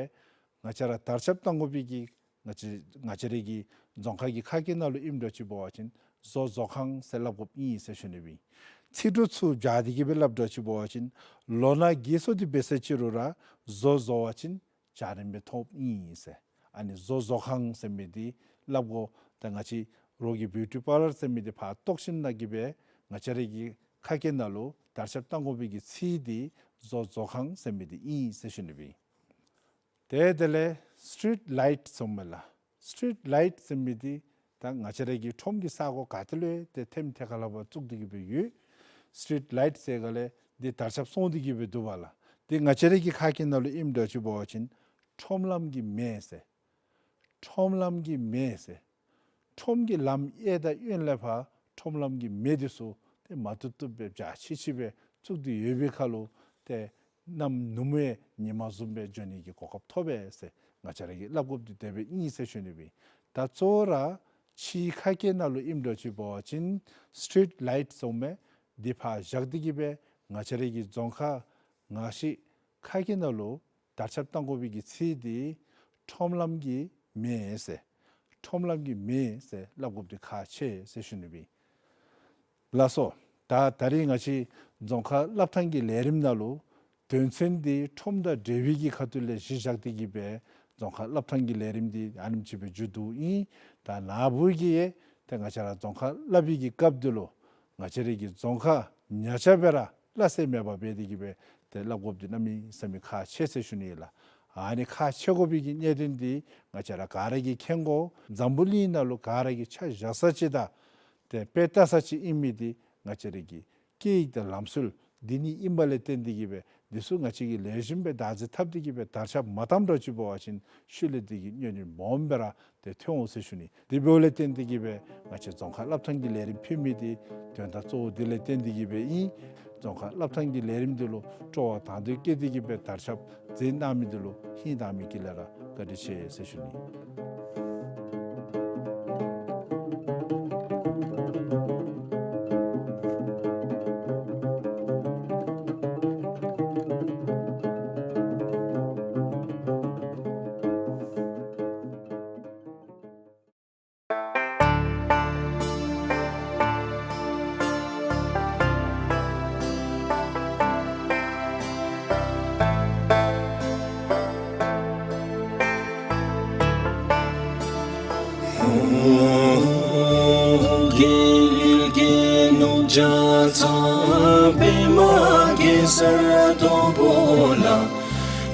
ང་བཅས་ར་དར་ཁྱབ་གཏང་དགོ་པའི་གི་ང་བཅས་ང་བཅས་ར་གི་རྫོང་ཁག་གི་ཁ་སྐད་ནང་ལུ་ཨིནམ་འགྱོ་ཅི་འབད་བ་ཅིན་བཟོ་བཟོ་ཁང་ཟེར་སླབ་དགོཔ་ཨིན་ཟེར་ཞུ་ནི་སྦེ་ཨིན། ཚིག་འབྲུ་ཚུར་སྦྱར་ཏེ་གི་སྦེ་སླབ་འགྱོ་ཅི་འབད་བ་ཅིན་ལོ་ན་རྒས་སོང་སྟེ་འབད་ས་ཅིག་རུང་ར་བཟོ་བཟོ་བ་ཅིན་འཇའ་རིསམོ་སྦེ་མཐོངམ་ཨིན་ཟེར། ཨ་ནི་བཟོ་བཟོ་ཁང་ཟེར་མི་འདི་སླབ་དགོ། ད་ང་བཅས་རོགས་ཀྱི་བིའུ་ཊི་པར་ལར་ཟེར་མི་འདི་ཕར་བཏོག་ཞིནམ་ན་གི་སྦེ་ང་བཅས་ར་གི་ཁ་སྐད་ནང་ལུ་དར་ཁྱབ་གཏང་དགོ་པའི་གི་ཚིག་འདི་བཟོ་བཟོ་ཁང་ཟེར་མི་འདི་ཨིན་ཟེར་ཞུ་ནི་སྦེ་ཨིན། ཏེ་དེ་ལས་སི་ཊི་རིཊ་ལའིཊ་ཟེར་མས་ལགས། སི་ཊི་རིཊ་ལའིཊ་ཟེར་མི་འདི་ད་ང་བཅས་ར་གི་ཁྲོམ་གྱི་ས་གོ་ག་ཏེ་ལུ་ཡང་ཏེ་ཐེམ་ཐེ་ཁ་ལ་བ་བཙུགས་ཏེ་གི་སྦེ་ཡོད། སི་ཊི་རིཊ་ལའིཊ་ཟེར་ག་ལས་འདི་དར་ཁྱབ་སོང་སྟེ་གི་སྦེ་འདུག་པ་ལགས། འདི་ང་བཅས་ར་གི་ཁ་སྐད་ནང་ལུ་ཨིནམ་འགྱོ་ཅི་འབད་བ་ཅིན་ཁྲོམ་ལམ་གྱི་མེ་ཟེར། ཁྲོམ་ལམ་གྱི་མེ་ཟེར། ཁྲོམ་གྱི་ལམ་གཡས་དང་གཡོན་ལས་ཕར་ཁྲོམ་ལམ་གྱི་མེ་འདི་ཚུ་ཏེ་མ་བཏུབ་བཏུབ་སྦེ་འཇའ་ཆི་ཆི་སྦེ་བཙུགས་ཏེ་ཡོད་པའི་ཁར་ལུ་ཏེ་གནམ་ནུབ་མོའི་ཉི་མ་བཟུམ་སྦེ་འགྱོ་ནི་གི་གོ་སྐབས་ཐོབ་པས་ཟེར་ང་བཅས་ར་གིས་སླབ་དགོཔ་འདི་དེ་སྦེ་ཨིན་ཟེར་ཞུ་ནི་སྦེ་ཨིན། ད་གཙོ་བོ་ར་ཕྱིའི་ཁ་སྐད་ནང་ལུ་ཨིནམ་འགྱོ་ཅི་འབད་བ་ཅིན་སི་ཊི་རིཊ་ལའིཊ་ཟེར་མི་འདི་ཕར་བཞག་སྟེ་གི་སྦེ་ང་བཅས་ར་གི་རྫོང་ཁག་ང་བཅས་ཁ་སྐད་ནང་ལུ་དར་ཁྱབ་གཏང་དགོ་པའི་གི་ཚིག་འདི་ཁྲོམ་ལམ་གྱི་མེ་ཟེར། ཁྲོམ་ལམ་གྱི་མེ་ཟེར་སླབ་དགོཔ་འདི་ཁག་ཆེ་ཟེར་ཞུ་ནི་སྦེ་ཨིན། ལགས་སོ། ད་ད་རིས་ང་བཅས་རྫོང་ཁ་སླབ་ཐངས་ཀྱི་ལས་རིམ་ནང་ལུ་དོན་ཚན་འདི་ཁྲོམ་དང་འབྲེལ་བའི་གི་ཁ་ཐུག་ལས་གཞི་བཞག་སྟེ་གི་སྦེ་རྫོང་ཁ་སླབ་ཐངས་ཀྱི་ལས་རིམ་འདི་ཨ་ནེམ་ཅིག་སྦེ་མཇུག་བསྡུཝ་ཨིན། ད་ན་བུ་གིས་ཡང་ཏེ་ང་བཅས་ར་རྫོང་ཁ་སླབ་པའི་གི་སྐབས་འདི་ལུ་ང་བཅས་ར་གི་རྫོང་ཁ་ཉག་ཆ་སྦེ་ར་སླབ་ས་མེད་པར་འབད་དེ་གི་སྦེ་ཏེ་སླབ་དགོཔ་འདི་གནམ་མེད་ས་མེད་ཁག་ཆེ་ཟེར་ཞུ་ནི་ལགས། ཨ་ནི་ཁག་ཆེ་དགོ་པའི་གི་གནད་དོན་འདི་ང་བཅས་ར་ག་ར་གིས་མཁྱེན་དགོ། འཛམ་བུ་གླིང་ནང་ལུ་ག་ར་གིས་ཆ་བཞག་ས་ཅིག་དང་ཏེ་དཔེ་བལྟ་ས་ཅིག་ཨིན་མི་འདི་ང་བཅས་ར་གི་སྐད་ཡིག་དང་ལམ་སྲོལ་འདི་གཉིས་ཨིནམ་ལས་བརྟེན་ཏེ་གི་སྦེ་འདི་ཚུ་ང་བཅས་ཀྱིས་ལེགས་ཤོམ་སྦེ་བདག་འཛིན་འཐབ་སྟེ་གི་སྦེ་དར་ཁྱབ་མ་བཏང་འགྱོ་ཅི་འབད་བ་ཅིན་ཤུལ་ལས་འདི་གི་གནོད་འགྲིབ་སྦོམ་སྦེ་ར་ཏེ་ཐོན་འོང་ཟེར་ཞུ་ནི། དེ་འབདཝ་ལས་བརྟེན་ཏེ་གི་སྦེ་ང་བཅས་རྫོང་ཁ་སླབ་ཐངས་ཀྱི་ལས་རིམ་ཕུལ་མི་འདི་དོན་དག་གཙོ་བོ་འདི་ལས་བརྟེན་ཏེ་གི་སྦེ་ཨིན། རྫོང་ཁ་སླབ་ཐངས་ཀྱི་ལས་རིམ་འདི་ལུ་སྤྲོ་བ་དང་དོད་བསྐྱེད་དེ་གི་སྦེ་དར་ཁྱབ་མཛད་གནང་མི་འདི་ལུ་ཧིང་དྭངས་མའི་དཀྱིལ་ལས་ར་བཀའ་དྲིན་ཆེ་ཟེར་ཞུ་ནི།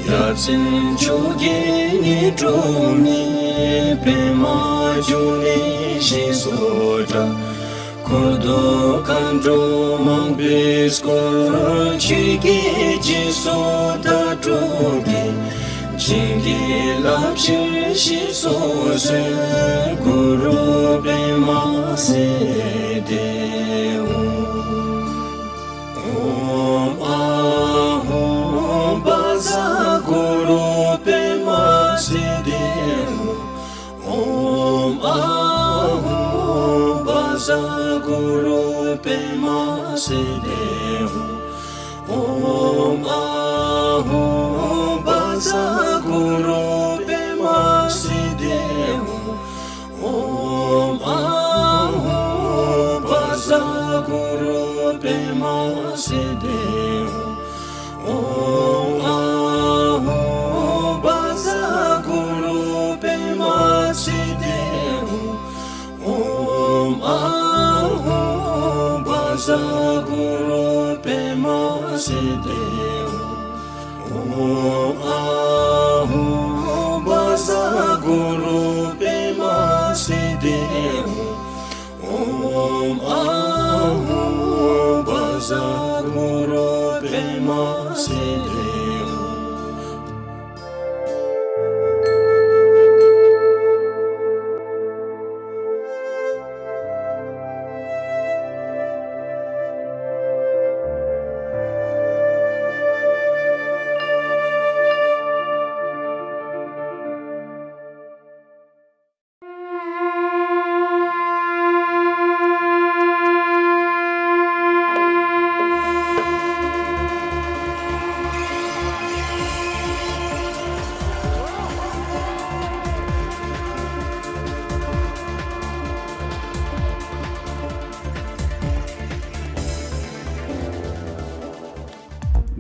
ཡ་མཚན་མཆོག་གི་ནི་སྒྲོན་མེ་པདྨ་འབྱུང་གནས་ཞེས་སུ་གྲགས། འཁོར་དུ་མཁའ་འགྲོ་མང་པོས་བསྐོར། ཆོས་ཀྱི་རྗེས་སུ་བདག་སྒྲུབ་ཀྱིས། བྱིན་གྱིས་བརླབ་ཕྱིར་ཞེས་སུ་གསོལ། གུ་རུ་པདྨ་སིདྡྷི་ཧཱུྃ། ཨོཾ་ཨཱཿཧཱུྃ་བཛྲ་གུ་རུ་པདྨ་སིདྡྷི་ཧཱུྃ། ཨོཾ་ཨཱཿཧཱུྃ་ བཛྲ་གུ་རུ་པདྨ་སིདྡྷི་ཧཱུྃ། ཨོཾ་ཨཱཿཧཱུྃ་བཛྲ་གུ་རུ་པདྨ་སིདྡྷི་ཧཱུྃ། ཨོཾ་ཨཱཿཧཱུྃ་བཛྲ་གུ་རུ་པདྨ་སིདྡྷི་ཧཱུྃ། ཨོཾ་ཨཱཿཧཱུྃ་བཛྲ་གུ་རུ་པདྨ་སིདྡྷི་ཧཱུྃ། ཨོཾ་ཨཱཿཧཱུྃ་བཛྲ་གུ་རུ་པདྨ་སིདྡྷི་ཧཱུྃ། ཨོཾ་ཨཱཿཧཱུྃ་བཛྲ་གུ་རུ་པདྨ་སིདྡྷི་ཧཱུྃ། ཨོཾ་ཨཱཿཧཱུྃ་བཛྲ་གུ་རུ་པདྨ་སིདྡྷི་ཧཱུྃ།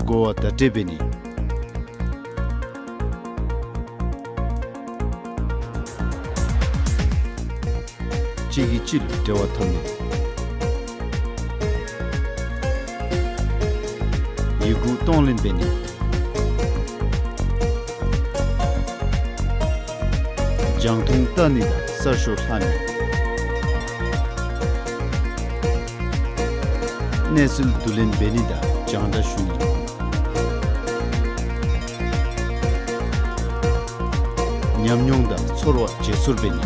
གོ་བ་བརྡ་སྤྲོད་འབད་ནི། གཅིག་གིས་གཅིག་ལུ་འབྲེལ་བ་འཐབ་ནི། ཡི་གུ་གཏོང་ལེན་འབད་ནི། རྒྱང་མཐོང་བལྟ་ནི་དང་གསར་ཤོག་ལྷག་ནི། གནས་ཚུལ་བསྡུ་ལེན་འབད་ནི་དང་རྒྱང་བསྒྲགས་ཞུ་ནི། ཉམས་མྱོང་དང་ཚོར་བ་བརྗེ་སོར་འབད་ནི།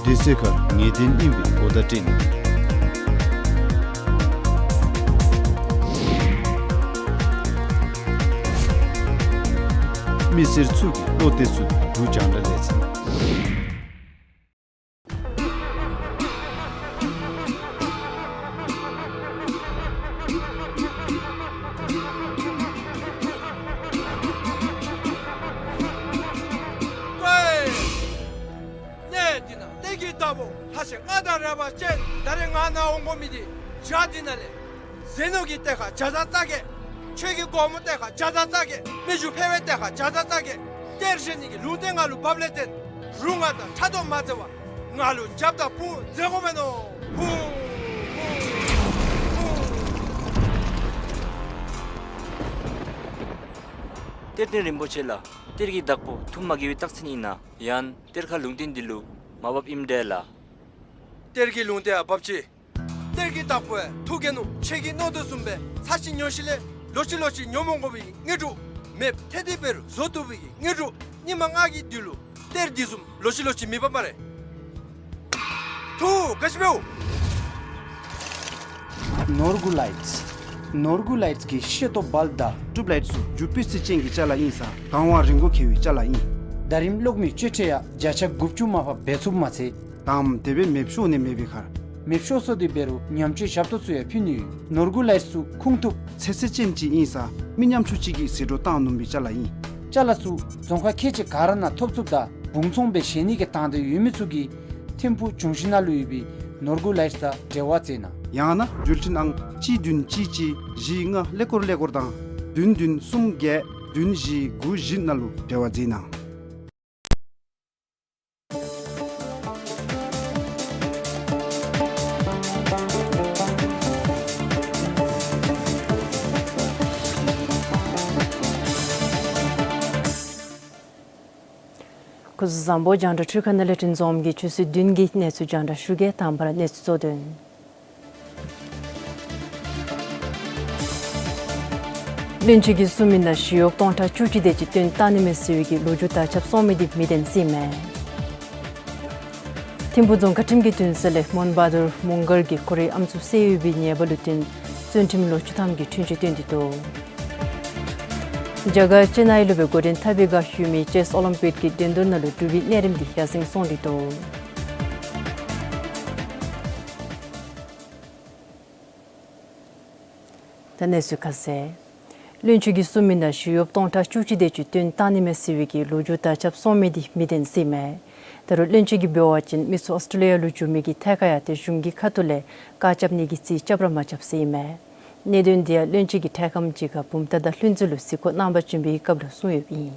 དུས་ཚོད་ཁར་ངེས་གཏན་ཨིན་པའི་གོ་བརྡ་སྤྲོད་ནི། མི་སེར་ཚུ་གིས་བློ་གཏད་ཚུགས་འབད་རྒྱང་བསྒྲགས་ལས་འཛིན། ཀོའི། གནས་འདི་ན་གཏེར་གྱི་བདག་པོ་ལྷ་ཆེན་ལྔ་དང་རལ་པ་ཅན་ད་རེས་ང་ནཱ་འོང་དགོ་མི་འདི་བྱག་འདི་ནང་ལས། ཟས་ནོར་གྱི་གཏེར་ཁ་བརྒྱ་རྩ་བརྒྱད། ཆོས་ཀྱི་སྒོ་མོ་གཏེར་ཁ་བརྒྱ་རྩ་བརྒྱད། མི་རྒྱུ་འཕེལ་བའི་གཏེར་ཁ་བརྒྱ་རྩ་བརྒྱད། གཏེར་བཞེས་ནི་གི་ལུང་བསྟན་ང་ལུ་བབས་ལས་བརྟེན། རུང་ང་དང་ཕྲག་དོག་མ་མཛད་པར་ང་ལུ་རྒྱབ་དང་དཔུང་མཛད་དགོ་མེན་ནོ། ཧཱུྃ། ཧཱུྃ། ཧཱུྃ། གཏེར་སྟོན་རིན་པོ་ཆེ་ལགས། གཏེར་གྱི་བདག་པོ་ཐུགས་མ་དགྱེས་པའི་རྟགས་མཚན་ཨིན་ན། ཡང་གཏེར་ཁ་ལུང་བསྟན་འདི་ལུ་མ་བབ་ཨིནམ་འདྲས་ལགས། གཏེར་གྱི་ལུང་བསྟན་ཡང་བབ་ཅི། གཏེར་གྱི་བདག་པོ་ཡང་ཐུགས་དགྱེས་ནུག། ཁྱེད་ཀྱིས་མནོ་དོ་བཟུམ་སྦེ་ཚར་གཅིག་ཉོ་ཞིནམ་ལས་ལོག་ཅི་ལོག་ཅི་ཉོ་མ་དགོ་པའི་དངོས་གྲུབ། མེདཔ་ཐལ་ཏེ་འབད་རུང་བཟོ་བཏུབ་པའི་དངོས་གྲུབ། ཉི་མ་ལྔ་གི་དུས་ལུ་གཏེར་འདི་བཟུམ་ལོག་ཅི་ལོག་ཅི་མི་འབབ་སྨ་རེ། ཐུགས་དགའ་བཞིན་འབདཝ། ནོར་བུ་ལའིཊསི། ནོར་བུ་ལའིཊསི་གི་ཤེལ་ཏོག་བཱལབ་དང་ཊུབ་ལའིཊ་ཚུ་རྒྱུ་སྤུས་ཚད་ཅན་གྱི་ཅ་ལ་ཨིན་ས་གང་བ་རིན་གོང་ཁེ་བའི་ཅ་ལ་ཨིན། ཟླ་རིམ་གློག་མེ་གཅོད་འཕྲོ་ཡང་བརྒྱ་ཆ་དགུ་བཅུ་མར་ཕབ་འབད་ཚུགསཔ་མ་ཚད། དང་དེ་སྦེ་མེདཔ་ཤོར་ནི་མེད་པའི་ཁར། མེདཔ་ཤོར་སོང་སྟེ་འབད་རུང་ཉམས་བཅོས་ཞབས་ཏོག་ཚུ་ཡང་ཕུལ་ནི་ཡོད། ནོར་བུ་ལའིཊསི་ཚུ་ཁུངས་ཐུབ་ཚད་ཚད་ཅན་ཅིག་ཨིན་ས་མི་ཉམ་ཆུང་ཅིག་གིས་ཟད་འགྲོ་བཏང་ནུམ་པའི་ཅ་ལ་ཨིན། ཅ་ལ་ཚུ་རྫོང་ཁག་ཁལ་གཅིག་ག་ར་ནང་ཐོབ་ཚུགསཔ་དང་སྦུང་ཚོང་སྦེ་བཞེས་ནི་གི་དང་འདོད་ཡོད་མི་ཚུ་གིས་ཐིམ་ཕུག་འབྱུང་བཞི་ནང་ལུ་ཡོད་པའི་ནོར་བུ་ལའིཊསི་དང་འབྲེལ་བ་མཛད་གནང་། ཡང་ན་འགྲུལ་འཕྲིན་ཨང་གཅིག་བདུན་གཅིག་གཅིག་བཞི་ལྔ་ཀླད་ཀོར་ཀླད་ཀོར་དང་བདུན་བདུན་གསུམ་བརྒྱད་བདུན་བཞི་དགུ་བཞི་ནང་ལུ་འབྲེལ་བ་མཛད་གནང་། སྐུ་གཟུགས་བཟང་པོ། རྒྱང་བསྒྲགས་འཕྲུལ་ཁང་ནང་ལས་འཕྲིན་རྫོང་གི་ཆུ་ཚོད་བདུན་གྱི་གནས་ཚུལ་རྒྱང་བསྒྲགས་ཞུ་གེ། དང་པ་ར་གནས་ཚུལ་གཙོ་དོན། བློན་ཆེན་གྱིས་གསུངས་མི་ནང་ཞི་གཡོག་སྟོང་ཕྲག་བཅུ་གཅིག་དེ་ཅིག་བཏོན་བཏང་ནི་མས་ཟེར་བའི་གི་ལོ་རྒྱུས་དར་ཁྱབ་སོང་མི་འདི་མི་བདེན་ཟེར་མས། ཐིམ་ཕུག་རྫོང་ཁག་ཁྲིམས་ཀྱི་འདུན་ས་ལས་མོན་བྷ་དུར་མོང་སྒར་གྱི་ཁོ་རའི་ཨམ་སྲུ་བསད་ཡོད་པའི་ཉེས་པ་ལུ་བརྟེན་བཙོན་ཁྲིམས་ལོ་བཅུ་ཐམ་གྱི་འཁྲུན་ཆོད་བཏོན་ཏེ་འདུག། རྒྱ་གར་ཅེ་ནའི་ལུ་སྦེ་འགོ་འདྲེན་འཐབ་པའི་བསྒང་ཞུ་མི་ཅེསི་ཨོ་ལིམ་པིཀ་གི་འགྲན་བསྡུར་ནང་ལུ་འབྲུག་པའི་གནས་རིམ་འདི་ཡར་སེང་སོང་སྟེ་འདུག། ད་གནས་ཚུལ་ཁ་གསལ། བློན་ཆེན་གྱིས་གསུངས་མི་ནང་ཞི་གཡོགཔ་སྟོང་ཕྲག་བཅུ་གཅིག་དེ་ཅིག་བཏོན་བཏང་ནི་མས་ཟེར་བའི་གི་ལོ་རྒྱུས་དར་ཁྱབ་སོང་མི་འདི་མི་བདེན་ཟེར་ཨིན་མས། ད་རུང་བློན་ཆེན་གྱིས་འབད་བ་ཅིན་མི་ཚུ་ཨོསི་ཊེ་ལི་ཡ་ལུ་འགྱོ་མི་གི་ཐད་ཁར་ཡང་ཏེ་གཞུང་གི་ཁ་ཐུག་ལས་བཀག་རྐྱབ་ནི་གི་རྩིས་རྐྱབ་ར་མ་རྐྱབ་ཟེར་ཨིན་མས། གནད་དོན་འདི་ཡང་བློན་ཆེན་གྱིས་འཕྲལ་ཁམས་ཅིག་ཁར་བུམ་ཐང་དང་ལྷུན་རྩེ་ལུ་གཟིགས་སྐོར་གནང་པར་བྱོན་པའི་སྐབས་ལུ་གསུངས་ཡོདཔ་ཨིན།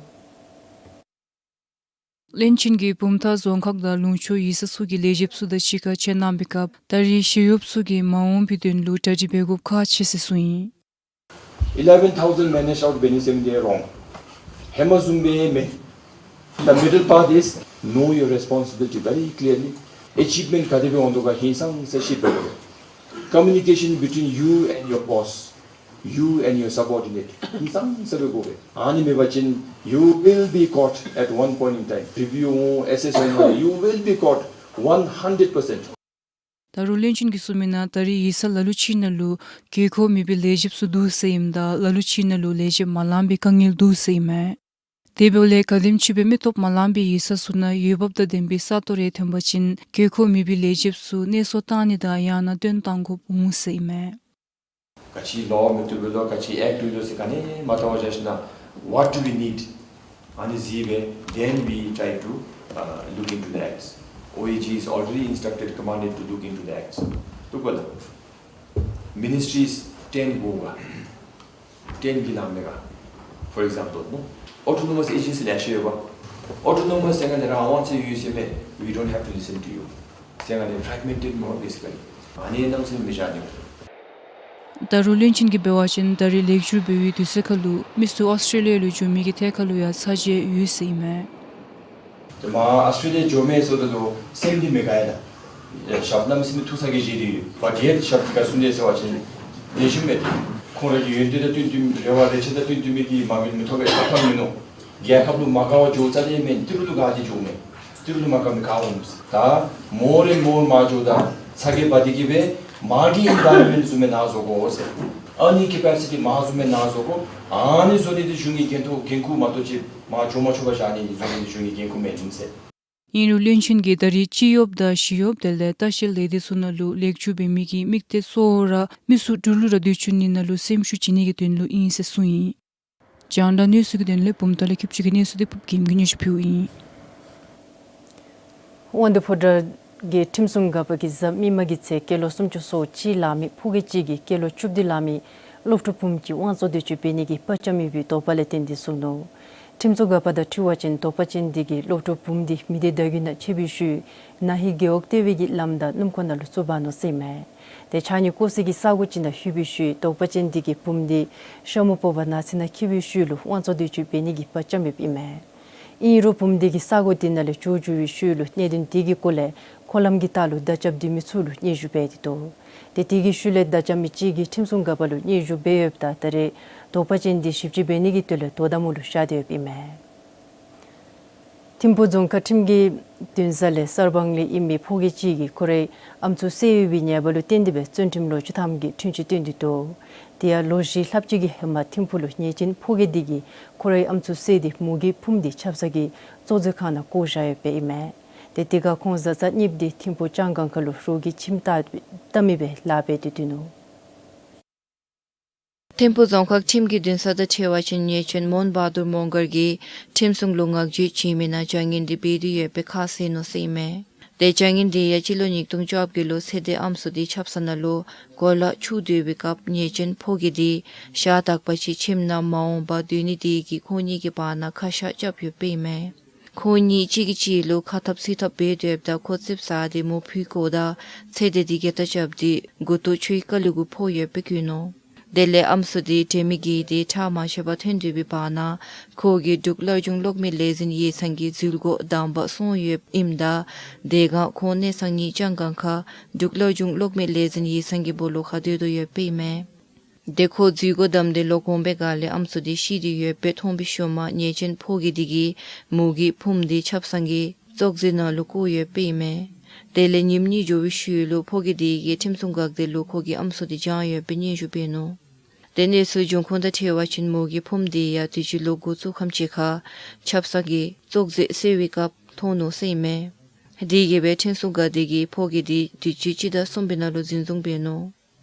བློན་ཆེན་གྱིས་བུམ་ཐང་རྫོང་ཁག་དང་ལུང་ཕྱོགས་ཡིག་ཚང་ཚུ་གི་ལས་བྱེདཔ་ཚུ་དང་གཅིག་ཁར་མཇལ་གནང་བའི་སྐབས་ད་རེས་ཞི་གཡོགཔ་ཚུ་གིས་མ་འོངས་པའི་དོན་ལུ་གྲ་སྒྲིག་འབད་དགོཔ་ཁག་ཆེ་ཟེར་གསུངས་ཡི། Eleven thousand managed out beneficiary wrong. ཧེ་མ་བཟུམ་སྦེ་མེན། The middle part is know your responsibility very clearly. Achievement ག་དེ་སྦེ་འོང་དོ་ག་ཧིང་སངས་ས་ཤེས་པར་དགོ། Communication between you and your boss, you and your subordinate ཧིང་སངས་ས་སྦེ་དགོ་པས། ཨ་ནི་མེད་པ་ཅིན་you will be caught at one point in time. Review འོང་ཨེ་སེསི་འོང་you will be caught one hundred percent. ད་རུང་བློན་ཆེན་གྱིས་གསུངས་མི་ནང་ད་རེས་ཡིག་ཚང་ལ་ལུ་ཅིག་ནང་ལུ་དགོས་མཁོ་མེད་པའི་ལས་བྱེདཔ་ཚུ་འདུག་ཟེར་ཨིནམ་ད་ལ་ལུ་ཅིག་ནང་ལུ་ལས་བྱེདཔ་མ་ལང་པའི་དཀའ་ངལ་འདུག་ཟེར་ཨིན་མས། དེ་འབདཝ་ལས་ག་དེམ་ཅིག་སྦེ་མི་སྟོབས་མ་ལང་པའི་ཡིག་ཚང་ཚུ་ནང་འོས་འབབ་དང་ལྡན་པའི་ས་སྟོང་རེ་ཐོན་པ་ཅིན་དགོས་མཁོ་མེད་པའི་ལས་བྱེདཔ་ཚུ་གནས་གསོ་བཏང་ནི་དང་ཡང་ན་བཏོན་བཏང་དགོཔ་འོང་ཟེར་ཨིན་མས། ག་ཅི་ལོ་མི་བཏུབ་པའི་ལོ་ག་ཅི་ཨེཀཊ་ལུ་ཟེར་ག་ནི་མ་བལྟ་བར་བཞག་ཞིནམ་ལས་what do we need? ཨ་ནི་གཟིགས་སྦེ་then we try to uh, look into the acts. O A G is already instructed, commanded to look into the acts. བཏུབ་པ་ལགས། Ministries ten དགོ་ག། ten གི་ནང་མེད་ག། For example, no? Autonomous agency ལེ་ཤ་ཡོད་པ། Autonomous ཟེར་ག་ནི་རང་དབང་ཚད་ཡོད་ཟེར་མས། We don't have to listen to you. ཟེར་ག་ནི་fragmented མོ་basically. ཨ་ནི་རྣམ་སེམས་མི་བཞག་ནི། ད་རུང་བློན་ཆེན་གྱིས་འབད་བ་ཅིན་ད་རེས་ལེགས་བཅོས་འབད་བའི་དུས་ཚོད་ཁར་ལུ་མི་ཚུ་ཨོསི་ཊེ་ལི་ཡ་ལུ་འགྱོ་མི་གི་ཐད་ཁར་ལུ་ཡང་ཚ་གྱང་ཡོད་ཟེར་ཨིན་མས། ཏེ་མར་ཨོསི་ཊེ་ལི་ཡ་འགྱོ་མི་ཚུ་ད་ལུ་སེམས་འདི་མི་དགའ་ཡ་ད། ཞབས་གནམ་མེད་ས་མེད་ཐུག་ས་གི་བཞེས་ཏེ་ཡོད། བ་དེ་ཞབས་ག་སུ་ནི་ཟེར་བ་ཅིན་ལེགས་ཤོམ་མས། ཁོང་ར་གི་ཡོན་ཏན་དང་བསྟུན་བསྟུན་རེ་བ་རེ་ཆེ་དང་བསྟུན་བསྟུན་མི་གི་མ་དངུལ་མི་ཐོབ་པའི་ཁ་ཁ་མིན་ནུག། རྒྱལ་ཁབ་ལུ་མ་དགའ་བར་འགྱོ་རྩ་ལས་མེན། ཏི་རུ་ལུ་དགའ་སྟེ་འགྱོཝ་མས། ཏི་རུ་ལུ་མ་དགའ་མི་ག་འོང་། ད་more and more མར་འགྱོཝ་ད་ཚ་གྱང་འབག་སྟེ་གི་སྦེ་མར་གྱི་ཨིན་བཱ་རོན་མེནཊ་བཟུམ་སྦེ་ནཱ་བཟོ་དགོ་ཟེར། ཨ་ནི་ཀེ་པེ་སི་ཊི་མར་བཟུམ་སྦེ་ནཱ་བཟོ་དགོ། ཨ་ནི་བཟོ་ནི་འདི་གཞུང་གི་འགན་ཐོག་འགན་ཁུར་མ་གཏོགས་ཅིག་མར་འགྱོ་མ་ཆོག་པར་བཞག་ནི་འདི་བཟོ་ནི་འདི་གཞུང་གི་འགན་ཁུར་མེན་ཟེར། ཨིན་རུང་བློན་ཆེན་གྱིས་ད་རེས་སྤྱི་གཡོགཔ་དང་ཞི་གཡོགཔ་དེ་ལས་ལྟ་བཤལ་ལས་སྡེ་ཚུ་ནང་ལུ་ལེགས་བཅོས་འབད་མི་གི་དམིགས་གཏད་གཙོ་བོ་ར་མི་ཚུ་འབྲུག་ལུ་ར་སྡོད་བཅུག་ནི་ནང་ལུ་སེམས་ཤུགས་བྱིན་ནི་གི་དོན་ལུ་ཨིན་ཟེར་གསུངས་ཡི། རྒྱང་བསྒྲགས་གནས་ཚུལ་གྱི་དོན་ལས་བུམ་ཐང་ལས་ཁྱབ་ཆེ་གི་གནས་ཚུལ་འདི་ཕུབ་རྒྱལམོ་གིས་སྙན་ཞུ་ཕུལཝ་ཨིན། དབང་འདུས་ཕོ་བྲང་གི་ཁྲིམས་སྲུང་འགག་པ་གིས་གཟའ་མིག་དམར་གྱི་ཚེས་སྐྱེས་ལོ་སུམ་ཅུ་སོ་གཅིག་ལང་མི་ཕོ་སྐྱེས་གཅིག་གིས་སྐྱེས་ལོ་བཅུ་བདུན་ལང་མི་སློབ་ཕྲུག་བུམོ་གཅིག་དབང་བཙོང་འདོད་སྤྱོད་འབད་ནི་གི་པར་རྐྱབ་ཡོད་པའི་དོགས་པ་ལས་བརྟེན་ཏེ་བཙུགས་ནུག། ཁྲིམས་སྲུང་འགག་པ་དང་འཁྲིལ་བ་ཅིན་དོགས་པ་ཅན་འདི་གིས་སློབ་ཕྲུག་བུམོ་འདི་མི་སྡེ་བརྡ་བརྒྱུད་ནང་ཆས་པའི་ཤུལ་ན་ཧིང་རྒེད་འོག་ལྟེ་བའི་གི་ལམ་དང་སྣུམ་འཁོར་ནང་ལུ་བཙུགས་འབག་ནུག་ཟེར་ཨིན་མས། ཏེ་ཕྱགས་སྙིགས་བཀོ་སའི་གི་ས་གོ་ཅིག་ནང་ལྷོད་པའི་ཤུལ་དོགས་པ་ཅན་འདི་གིས་བུམོ་འདི་ཤ་མུ་སྤོ་བར་ནགས་ཚལ་ནང་འཁྱིད་པའི་ཤུལ་ལུ་དབང་བཙོང་འདོད་སྤྱོད་འབད་ནི་གི་པར་རྐྱབ་ཡོདཔ་ཨིན་མས། ཨིན་རུང་བུམོ་འདི་གིས་ས་གོ་འདི་ནང་ལས་བྱོག་འགྱོ་བའི་ཤུལ་ལུ་གནད་དོན་འདི་གི་སྐོར་ལས་འཁོར་ལམ་གྱི་ལྟག་ལུ་བརྡ་རྐྱབ་སྡོད་མི་ཚུ་ལུ་སྙན་ཞུ་འབད་དེ་འདུག། ཏེ་དེ་གི་ཤུལ་ལས་བརྡ་རྐྱབ་མི་གཅིག་གིས་ཁྲིམས་སྲུང་འགག་པ་ལུ་སྙན་ཞུ་འབད་ཡོདཔ་ད་ད་རེས་དོགས་པ་ཅན་འདི་ཞིབ་དཔྱད་འབད་ནི་གི་དོན་ལས་དོ་དམ་འོག་ལུ་བཞག་སྟེ་ཡོདཔ་ཨིན་མས། ཐིམ་ཕུ་རྫོང་ཁག་ཁྲིམས་ཀྱི་འདུན་ས་ལས་གསར་སྤང་ལས་ཨིན་མི་ཕོ་སྐྱེས་གཅིག་གིས་ཁོ་རའི་ཨམ་སྲུ་བསད་ཡོད་པའི་ཉེས་པ་ལུ་བརྟེན་ཏེ་སྦེ་བཙོན་ཁྲིམས་ལོ་བཅུ་ཐམ་གྱི་འཁྲུན་ཆོད་བཏོན་ཏེ་འདུག། དེ་ཡང་ལོ་བཞི་ལྷགཔ་ཅིག་གི་ཧེ་མ་ཐིམ་ཕུ་ལུ་ཉེས་ཅན་ཕོ་སྐྱེས་འདི་གིས་ཁོ་རའི་ཨམ་སྲུ་བསད་དེ་མོ་གི་ཕུངམ་འདི་ཆབ་གསང་གི་བཙོག་འཛིན་ཁང་ནང་བཀོ་བཞག་ཡོདཔ་ཨིན་མས། ཏེ་དེ་ཁར་ཁོང་བཟའ་ཚང་གཉིསཔོ་འདི་ཐིམ་ཕུ་ལྕང་སྒང་ཁ་ལུ་རོགས་ཀྱིས་ཁྱིམ་བཏབ་བཏབ་མི་སྦེ་ལཱ་འབད་དེ་འདུག་ནུག། ཐིམ་ཕུ་རྫོང་ཁག་ཁྲིམས་ཀྱི་འདུན་ས་དང་འཁྲིལ་བ་ཅིན་ཉེས་ཅན་མོན་བ་དུར་མོང་སྒར་གྱིས་ཁྲིམས་སྲུང་ལུ་ངག་བརྗོད་བྱིན་མི་ནང་བྱ་ངན་འདི་འབད་དེ་ཡོད་པའི་ཁ་གསལ་ནུག་ཟེར་ཨིན་མས། ཏེ་བྱ་ངན་འདི་ཡང་སྤྱི་ལོ་ཉིས་སྟོང་བཅོ་བརྒྱད་ལུ་ཚེ་འདས་ཨམ་སྲུ་འདི་ཆབ་གསང་ནང་ལུ་གོ་ལ་འཁྱུ་སྡོད་པའི་སྐབས་ཉེས་ཅན་ཕོ་སྐྱེས་འདི་ཞག་དག་པ་ཅིག་ཁྱིམ་ནང་མ་འོངས་པར་སྡོད་ནི་དེ་གིས་ཁོང་གཉིས་ཀྱི་བར་ན་ཁ་ཤགས་རྐྱབ་ཡོདཔ་ཨིན་མས། ཁོང་གཉིས་གཅིག་གིས་གཅིག་ལུ་ཁ་འཐབ་ཚིག་འཐབ་འབད་དེ་ཡོདཔ་ད་ཁོ་ཙིགཔ་ཟ་སྟེ་མོ་ཕུད་བཀོཝ་ད་ཚེ་འདས་འདི་རྒྱ་ལྟ་རྐྱབ་སྟེ་མགུ་ཏོ་ཆུའི་ཀ་ལུ་གུ་ཕོག་ཡོདཔ་སྦེ་བཀོད་ནུག། དེ་ལས་ཨམ་སྲུ་འདི་དྲན་མེད་བརྒྱལ་ཏེ་ཁྲག་མ་ཆད་པར་ཐོན་སྡོད་པའི་བར་ན་ཁོ་གིས་འབྲུག་སླར་འབྱུང་གློག་མེ་ལས་འཛིན་ཡིག་ཚང་གི་འཛུལ་སྒོ་བསྡམ་པར་སོང་ཡོདཔ་ཨིནམ་ད་དེ་སྒང་ཁོང་གནས་ཚང་གཉིས་ལྕང་སྒང་ཁ་འབྲུག་སླར་འབྱུང་གློག་མེ་ལས་འཛིན་ཡིག་ཚང་གི་སྦོ་ལོགས་ཁར་སྡོད་དོ་ཡོདཔ་ཨིན་མས། དེ་ཁོ་འཛུལ་སྒོ་བསྡམས་ཏེ་ལོག་འོང་པའི་སྒང་ལས་ཨམ་སྲུ་འདི་ཤི་སྟེ་ཡོདཔ་སྦེ་མཐོང་བའི་ཤུལ་མ་ཉེས་ཅན་ཕོ་སྐྱེས་འདི་གིས་མོ་གི་ཕུངམ་འདི་ཆབ་གསང་གི་བཙོག་འཛིན་ནང་ལུ་བཀོ་ཡོདཔ་ཨིན་མས། དེ་ལས་ཉིནམ་གཉིས་འགྱོ་བའི་ཤུལ་ལུ་ཕོ་སྐྱེས་འདི་གིས་ཁྲིམས་སྲུང་འགག་སྡེ་ལུ་ཁོ་གིས་ཨམ་སྲུ་འདི་བྱང་ཡོདཔ་སྦེ་སྙན་ཞུ་འབད་ནུག། དེ་ནས་ཚུར་འབྱུང་ཁུངས་དང་འཁྲིལ་བ་ཅིན་མོ་གི་ཕམ་དེ་ཡང་དུས་ཅི་ལོ་དགུ་བཅུ་ཐམ་ཅིག་ཁར་ཆབ་གསང་གིས་བཙོག་རྫས་བསད་པའི་སྐབས་མཐོང་ནུག་ཟེར་ཨིན་མས། དེ་གིས་སྦེ་འཕྲིན་སོང་ག་དེ་གིས་ཕོ་རྒྱས་དེ་དུས་ཅི་སྤྱི་ཟླ་གསུམ་པའི་ནང་ལུ་འཛིན་བཟུང་འབད་ནུག།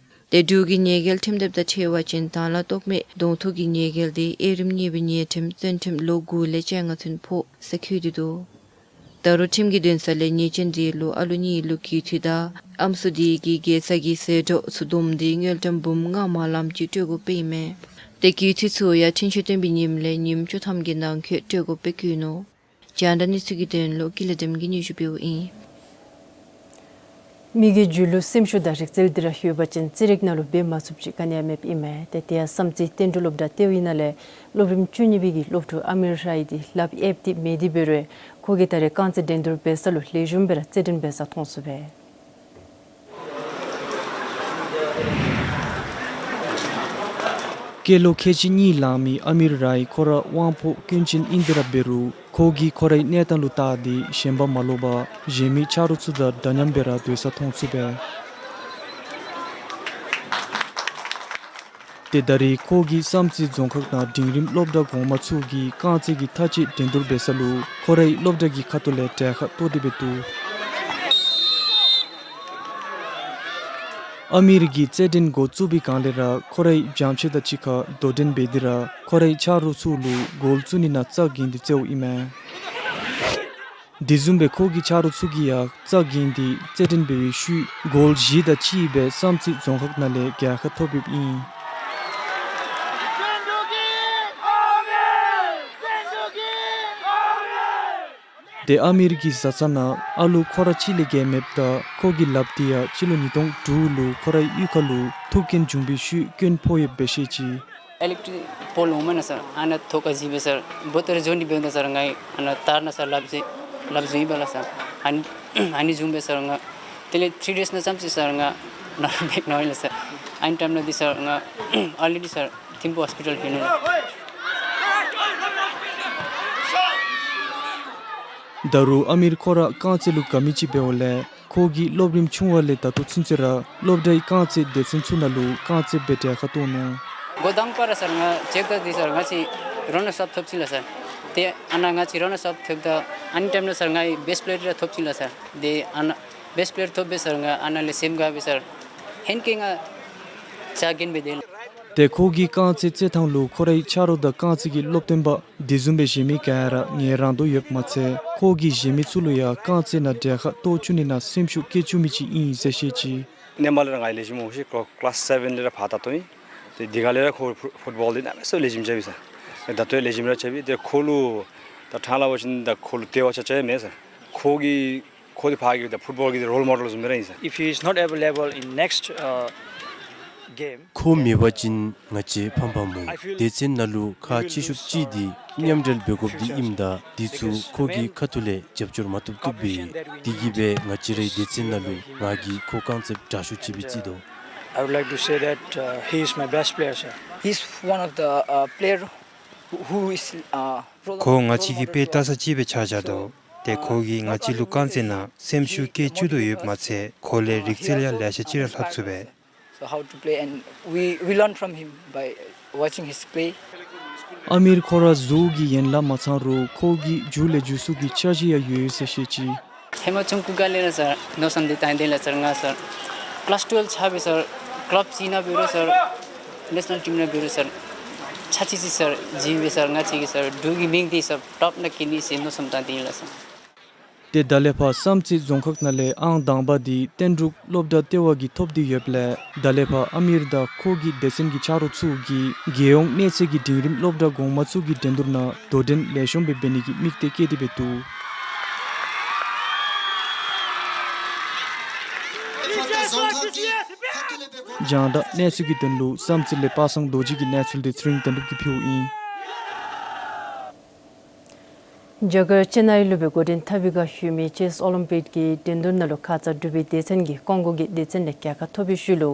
དེ་འབྲུག་གི་ཉེས་འགེལ་ཁྲིམས་དེབ་དང་འཁྲིལ་བ་ཅིན་དང་བླངས་ལྟོགས་མེད་གདོང་ཐུག་གི་ཉེས་འགེལ་དེ་དབྱེ་རིམ་གཉིས་པའི་ཉེས་ཁྲིམས་བཙོན་ཁྲིམས་ལོ་དགུ་ལས་བཅོ་ལྔ་ཚུན་ཕོག་ཟེར་འཁོད་དེ་འདུག། ད་རུང་ཁྲིམས་ཀྱི་འདུན་ས་ལས་ཉེས་ཅན་དེ་ལུ་ཨ་ལུ་གཉིས་ལུ་གྱོད་དུས་དང་ཨམ་སྲུ་དེ་གིས་དགེ་རྩ་གི་ཟད་འགྲོ་ཚུ་བསྡོམས་ཏེ་དངུལ་ཀྲམ་འབུམ་ལྔ་མ་ལམ་ཅིག་སྤྲོད་དགོཔ་ཨིན་མས། དེ་གྱོད་དུས་ཚུ་ཡང་འཁྲུན་ཆོད་བཏོན་པའི་ཉིནམ་ལས་ཉིནམ་བཅུ་ཐམ་གྱི་ནང་འཁོད་སྤྲོད་དགོཔ་སྦེ་བཀོད་ནུག། རྒྱང་བསྒྲགས་གནས་ཚུལ་གྱི་དོན་ལུ་ཀུན་ལེགས་བདེམ་གིས་སྙན་ཞུ་འབདཝ་ཨིན། མི་གི་རྒྱུད་ལུ་སེམས་ཤུགས་དང་རིག་རྩལ་འདི་ར་ཡོད་པ་ཅིན་རྩིས་རིག་ནང་ལུ་འབད་མ་ཚུགསཔ་ཅིག་ག་ནི་ཡང་མེདཔ་ཨིན་མས། ཏེ་དེ་ཡང་བསམ་རྩེ་བསྟན་འབྲུག་སློབ་གྲྭ་ལྟེ་བའི་ནང་ལས་སློབ་རིམ་བཅུ་གཉིས་པའི་གི་སློབ་ཕྲུག་ཨ་མིར་རའི་འདི་ལགཔ་གཡསཔ་སྟེ་མེད་དེ་འབད་རུང་ཁོ་གིས་ད་རེས་རྐང་རྩེད་འགྲན་བསྡུར་འབད་ས་ལུ་ལེགས་ཤོམ་སྦེ་ར་རྩེད་འགྲན་འབད་ས་མཐོང་ཚུགས་པས། སྐྱེས་ལོ་ཁལ་གཅིག་གཉིས་ལང་མི་ཨ་མིར་རའི་ཁོ་ར་དབང་པོ་སྐྱོན་ཅན་ཨིན་ཏེ་ར་འབད་རུང་ཁོ་གིས་ཁོ་རའི་གནས་སྟངས་ལུ་བལྟ་སྟེ་ཞེན་པ་མ་ལོག་པར་གཞན་མི་ཆ་རོགས་ཚུ་དང་འདྲ་མཉམ་སྦེ་ར་སྡོད་ས་མཐོང་ཚུགས་པས། ཏེ་ད་རེས་ཁོ་གིས་བསམ་རྩེ་རྫོང་ཁག་ནང་འབྲིང་རིམ་སློབ་གྲྭ་གོང་མ་ཚུ་གི་རྐང་རྩེད་ཀྱི་མཐའ་དཔྱད་འགྲན་བསྡུར་འབད་ས་ལུ་ཁོ་རའི་སློབ་གྲྭ་གི་ཁ་ཐུག་ལས་གྲལ་ཁར་གཏོགས་ཏེ་འབད་འདུག། ཨ་མིར་གྱིས་རྩེད་འགྲན་འགོ་བཙུགས་པའི་སྒང་ལས་ར་ཁོ་རའི་བྱམས་ཆེ་དང་གཅིག་ཁར་དོ་འགྲན་འབད་དེ་ར་ཁོ་རའི་ཆ་རོགས་ཚུ་ལུ་གོལ་བཙུགས་ནི་ནང་རྩ་འགེངས་ཏེ་རྩེདཔ་ཨིན་མས། དེ་བཟུམ་སྦེ་ཁོ་གི་ཆ་རོགས་ཚུ་གིས་ཡང་རྩ་འགེངས་ཏེ་རྩེད་འགྲན་འབད་བའི་ཤུལ་གོལ་བཞི་དང་གཅིག་སྦེ་བསམ་རྩེ་རྫོང་ཁག་ནང་ལས་རྒྱལ་ཁ་ཐོབ་ཡོདཔ་ཨིན། ཏེ་ཨ་མིར་གྱི་བཟའ་ཚང་ནང་ཨ་ལུ་ཁོ་ར་གཅིག་ལས་བརྒལ་མེདཔ་ད་ཁོ་གི་ལགཔ་དེ་ཡང་སྤྱི་ལོ་ཉིས་སྟོང་དྲུག་ལུ་ཁོ་རའི་གཡུས་ཁ་ལུ་ཐུག་རྐྱེན་བྱུང་བའི་ཤུལ་རྐྱེན་ཕོག་ཡོདཔ་སྦེ་བཤད་ཅི། ཨི་ལེག་ཊིག་པོལ་འོངམ་ན་སར་ཨ་ནཱ་ཐོག་ཁར་གཟིགས་སྦེ་སར་བོ་ཏེ་ར་འགྱོ་ནི་འབདཝ་ད་སར་ང་ཨ་ནཱ་ཐར་ནང་སར་ལགཔ་བཟུང་ལགཔ་བཟུང་ཡི་པ་ལགས་སར། ཨ་ནི་ཨ་ནི་བཟུང་སྦེ་སར་ང་དེ་ལས་ཐི་རི་ཌེས་ནང་ཙམ་ཅིག་སར་ང་ནཱ་བེཀ་ནང་ཡི་ལགས་སར། ཨ་ནི་ཊའིམ་ནང་འདི་སར་ང་ཨར་ལི་འདི་སར་ཐིམ་ཕུ་ཧོསི་པི་ཊལ་ལྷོད་ནུག་ལགས། ད་རུང་ཨ་མིར་ཁོ་ར་རྐང་རྩེད་ལུ་དགའ་མི་ཅིག་འབདཝ་ལས་ཁོ་གིས་སློབ་རིམ་ཆུང་བ་ལས་ད་ལྟོ་ཚུན་ཚོད་ར་སློབ་གྲྭའི་རྐང་རྩེད་སྡེ་ཚན་ཚུ་ནང་ལུ་རྐང་རྩེདཔ་སྦེ་གྲལ་ཁར་གཏོགས་ནུག། འགོ་དང་པ་ར་སར་ང་ཅེཀ་ད་འདི་སར་ང་བཅས་རོ་ནརསི་ཨཔ་ཐོབ་ཅི་ལགས་སར། ཏེ་ཨ་ནཱ་ང་བཅས་རོ་ནརསི་ཨཔ་ཐོབ་ད་ཨ་ནི་ཊའིམ་ནང་སར་ང་བེསཊ་པི་ལེ་ཡར་ར་ཐོབ་ཅི་ལགས་སར། ཏེ་ཨ་ནཱ་བེསཊ་པི་ལེ་ཡར་ཐོབ་སྦེ་སར་ང་ཨ་ནཱ་ལས་སེམས་དགའ་སྦེ་སར་ཧེང་སྐལ་ང་རྩ་འགེངས་སྦེ་སྡོད་ལགས། ཏེ་ཁོ་གིས་རྐང་རྩེད་རྩེད་ཐངས་ལུ་ཁོ་རའི་ཆ་རོགས་དང་རྐང་རྩེད་ཀྱི་སློབ་སྟོན་པ་དེ་བཟུམ་སྦེ་གཞན་མི་ག་ཡ་ར་ངལ་རངས་དོ་ཡོདཔ་མ་ཚད་ཁོ་གིས་གཞན་མི་ཚུ་ལུ་ཡང་རྐང་རྩེད་ནང་གྲལ་ཁར་གཏོགས་བཅུག་ནི་ནང་སེམས་ཤུགས་བསྐྱེད་བཅུག་མི་ཅིག་ཨིན་ཟེར་བཤད་ཅི། ཧེ་མ་ལས་ར་ང་ལེགས་ཤོམ་མ་ཤེས། ཀི་ལཱསི་སེ་བེན་ལས་ར་ཕར་ད་ལྟོ་ཨིན། ཏེ་དེ་སྒང་ལས་ར་ཁོ་ཕུཊ་ཕུཊ་བཱོལ་འདི་གནམ་མེད་ས་མེད་ལེགས་ཤོམ་རྐྱབ་ཡི་ཟེར། ད་ལྟོ་ཡང་ལེགས་ཤོམ་ར་རྐྱབ་ཡི། ཏེ་ཁོ་ལུ་ད་ཕྲང་སླབ་པ་ཅིན་ད་ཁོ་ལུ་དེ་བ་ཆ་ཆ་ཡང་མེད་ཟེར། ཁོ་གིས་ཁོ་འདི་ཕར་གྱི་ད་ཕུཊ་བཱོལ་གྱི་རོལ་མོ་ཌེལ་བཟུམ་སྦེ་ར་ཨིན་ཟེར། If he is not available in next, uh, game, ཁོ་མེད་པ་ཅིན་ང་བཅས་ཕམ་ཕམ་སྨོ། སྡེ་ཚན་ནང་ལུ་ཁག་ཆེ་ཤོས་ཅིག་འདི་མཉམ་འབྲེལ་འབད་དགོཔ་འདི་ཨིནམ་ད་འདི་ཚུ་ཁོ་གི་ཁ་ཐུག་ལས་རྒྱབ་སྐྱོར་མ་ཐོབ་བཏུབ་པས། དེ་གིས་སྦེ་ང་བཅས་རའི་སྡེ་ཚན་ནང་ལུ་ང་གིས་ཁོ་རྐང་རྩེདཔ་དྲག་ཤོས་ཅིག་སྦེ་བརྩི་དོ། I would like to say that, uh, he is my best player, sir. He is one of the, uh, player who, who is, uh, role of, ཁོ་ང་བཅས་ཀྱི་དཔེ་ལྟ་ས་ཅིག་སྦེ་ཆགས་བཞག་དོ། ཏེ་ཁོ་གིས་ང་བཅས་ལུ་རྐང་རྩེད་ནང་སེམས་ཤུགས་བསྐྱེད་བཅུག་དོ་ཡོདཔ་མ་ཚད་ཁོ་ལས་རིག་རྩལ་ཡང་ལེ་ཤ་ཅིག་ར་ལྷབ་ཚུགས་པས། So how to play, and we, we learn from him by watching his play. ཨ་མིར་ཁོ་ར་གཟུགས་ཀྱི་ཡན་ལག་མ་ཚང་རུང་ཁོ་གི་མཇུག་ལས་མཇུག་སུ་གི་འཆར་གཞི་ཡང་ཡོད་ཟེར་བཤད་ཅི། ཧེ་མ་ཆུང་ཀུ་སྒང་ལས་ར་སར་མནོ་བསམ་འདི་བཏང་སྟེ་ལགས་སར་ང་སར་ཀི་ལཱསི་ཊུ་ཝེལ་ཚར་བའི་སར་ཀི་ལབ་ཅིག་ནང་འབད་རུང་སར་ནེ་ཤ་ནཱལ་ཊིམ་ནང་འབད་རུང་སར་ཆ་ཅིག་ཅིག་སར་བྱིན་སྦེ་སར་ང་བཅས་ཀྱིས་སར་འབྲུག་གི་མིང་འདི་སར་ཊོཔ་ནང་བཀལ་ནི་ཟེར་མནོ་བསམ་བཏང་སྟེ་ལགས་སར། ཏེ་ད་ལས་ཕར་བསམ་རྩེ་རྫོང་ཁག་ནང་ལས་ཨང་དང་པ་འདི་བསྟན་འབྲུག་སློབ་གྲྭ་ལྟེ་བ་གིས་ཐོབ་སྟེ་ཡོདཔ་ལས་ད་ལས་ཕར་ཨ་མིར་དང་ཁོ་གི་སྡེ་ཚན་གྱི་ཆ་རོགས་ཚུ་གིས་རྒྱལ་ཡོངས་གནས་ཚད་ཀྱི་འབྲིང་རིམ་སློབ་གྲྭ་གོང་མ་ཚུ་གི་འགྲན་བསྡུར་ནང་དོ་འགྲན་ལེགས་ཤོམ་སྦེ་འབད་ནི་གི་དམིགས་གཏད་བསྐྱེད་དེ་འབད་འདུག། རྒྱང་བསྒྲགས་གནས་ཚུལ་གྱི་དོན་ལུ་བསམ་རྩེ་ལས་པ་སངས་རྡོ་རྗེ་གི་གནས་ཚུལ་འདི་ཚེ་རིང་དོན་གྲུབ་ཀྱིས་ཕུལཝ་ཨིན། རྒྱ་གར་ཅེ་ནའི་ལུ་སྦེ་འགོ་འདྲེན་འཐབ་པའི་སྒང་ཡོད་མི་ཅེསི་ཨོ་ལིམ་པིག་གི་འགྲན་བསྡུར་ནང་ལུ་ཁ་ཙ་འབྲུག་པའི་སྡེ་ཚན་གྱིས་ཀོང་ཀོ་གི་སྡེ་ཚན་ལས་རྒྱལ་ཁ་ཐོབ་པའི་ཤུལ་ལུ་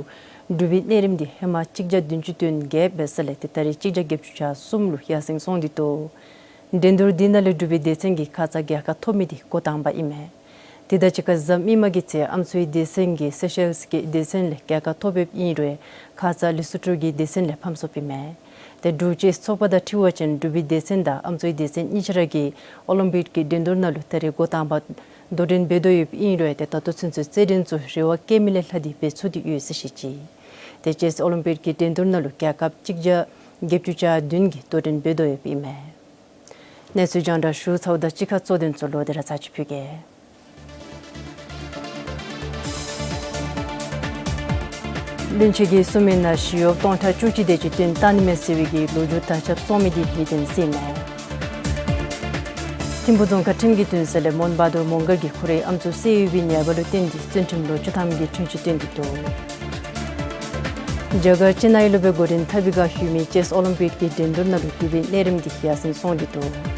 འབྲུག་པའི་གནས་རིམ་འདི་ཧེ་མ་གཅིག་བརྒྱ་བདུན་ཅུ་དོན་བརྒྱད་འབད་ས་ལས་ཏེ་ད་རེས་གཅིག་བརྒྱ་བརྒྱད་ཅུ་གྱ་གསུམ་ལུ་ཡར་སེང་སོང་སྟེ་འདུག། འགྲན་བསྡུར་འདི་ནང་ལས་འབྲུག་པའི་སྡེ་ཚན་གྱིས་ཁ་ཙ་རྒྱལ་ཁ་ཐོབ་མི་འདི་འགོ་དང་པ་ཨིན་མས། དེ་དང་གཅིག་ཁར་གཟའ་མིག་དམར་གྱི་ཚེ་ཨམ་སྲུའི་སྡེ་ཚན་གྱིས་སེ་ཤེལསི་གི་སྡེ་ཚན་ལས་རྒྱལ་ཁ་ཐོབ་ཡོདཔ་ཨིན་རུང་ཁ་ཙ་ལི་སུ་ཊོ་གི་སྡེ་ཚན་ལས་ཕམ་སོཔ་ཨིན་མས། ཏེ་འབྲུག་ཅེསི་ཚོགས་པ་དང་འཁྲིལ་བ་ཅིན་འབྲུག་པའི་སྡེ་ཚན་དང་ཨམ་སྲུའི་སྡེ་ཚན་གཉིས་ཆ་ར་གིས་ཨོ་ལིམ་པིག་གི་འགྲན་བསྡུར་ནང་ལུ་ད་རེས་འགོ་དང་པ་དོ་འགྲན་འབད་དོ་ཡོདཔ་ཨིན་རུང་ཏེ་ད་ལྟོ་ཚུན་ཚོད་རྩེད་འགྲན་ཚུ་རེ་བ་བསྐྱེད་མི་ལས་ལྷག་སྟེ་འབད་ཚུགས་ཏེ་ཡོད་ཟེར་བཤད་ཅི། ཏེ་ཅེསི་ཨོ་ལིམ་པིག་གི་འགྲན་བསྡུར་ནང་ལུ་རྒྱལ་ཁབ་གཅིག་བརྒྱ་བརྒྱད་ཅུ་གྱ་བདུན་གྱིས་དོ་འགྲན་འབད་དོ་ཡོདཔ་ཨིན་མས། གནས་ཚུལ་རྒྱང་བསྒྲགས་ཞུ་ཚརཝ་དང་གཅིག་ཁར་གཙོ་དོན་ཚུ་ལོག་སྟེ་ར་ཚར་གཅིག་ཕུལ་གེ། བློན་ཆེན་གྱིས་གསུངས་མི་ནང་ཞི་གཡོགཔ་སྟོང་ཕྲག་བཅུ་གཅིག་དེ་ཅིག་བཏོན་བཏང་ནི་མས་ཟེར་བའི་གི་ལོ་རྒྱུས་དར་ཁྱབ་སོང་མི་དེ་མི་བདེན་ཟེར་མས། ཐིམ་ཕུ་རྫོང་ཁག་ཁྲིམས་ཀྱི་འདུན་ས་ལས་མོན་བྷ་དུར་མོང་སྒར་གྱི་ཁོ་རའི་ཨམ་སྲུ་བསད་ཡོད་པའི་ཉེས་པ་ལུ་བརྟེན་ཏེ་བཙོན་ཁྲིམས་ལོ་བཅུ་ཐམ་གྱི་འཁྲུན་ཆོད་བཏོན་ཏེ་འདུག། རྒྱ་གར་ཅེ་ནའི་ལུ་སྦེ་འགོ་འདྲེན་འཐབ་པའི་ཁར་ཞུ་མི་ཅེསི་ཨོ་ལིམ་པིག་གི་འགྲན་བསྡུར་ནང་ལུ་འབྲུག་པའི་གནས་རིམ་དེ་ཡར་སེང་སོང་སྟེ་འདུག།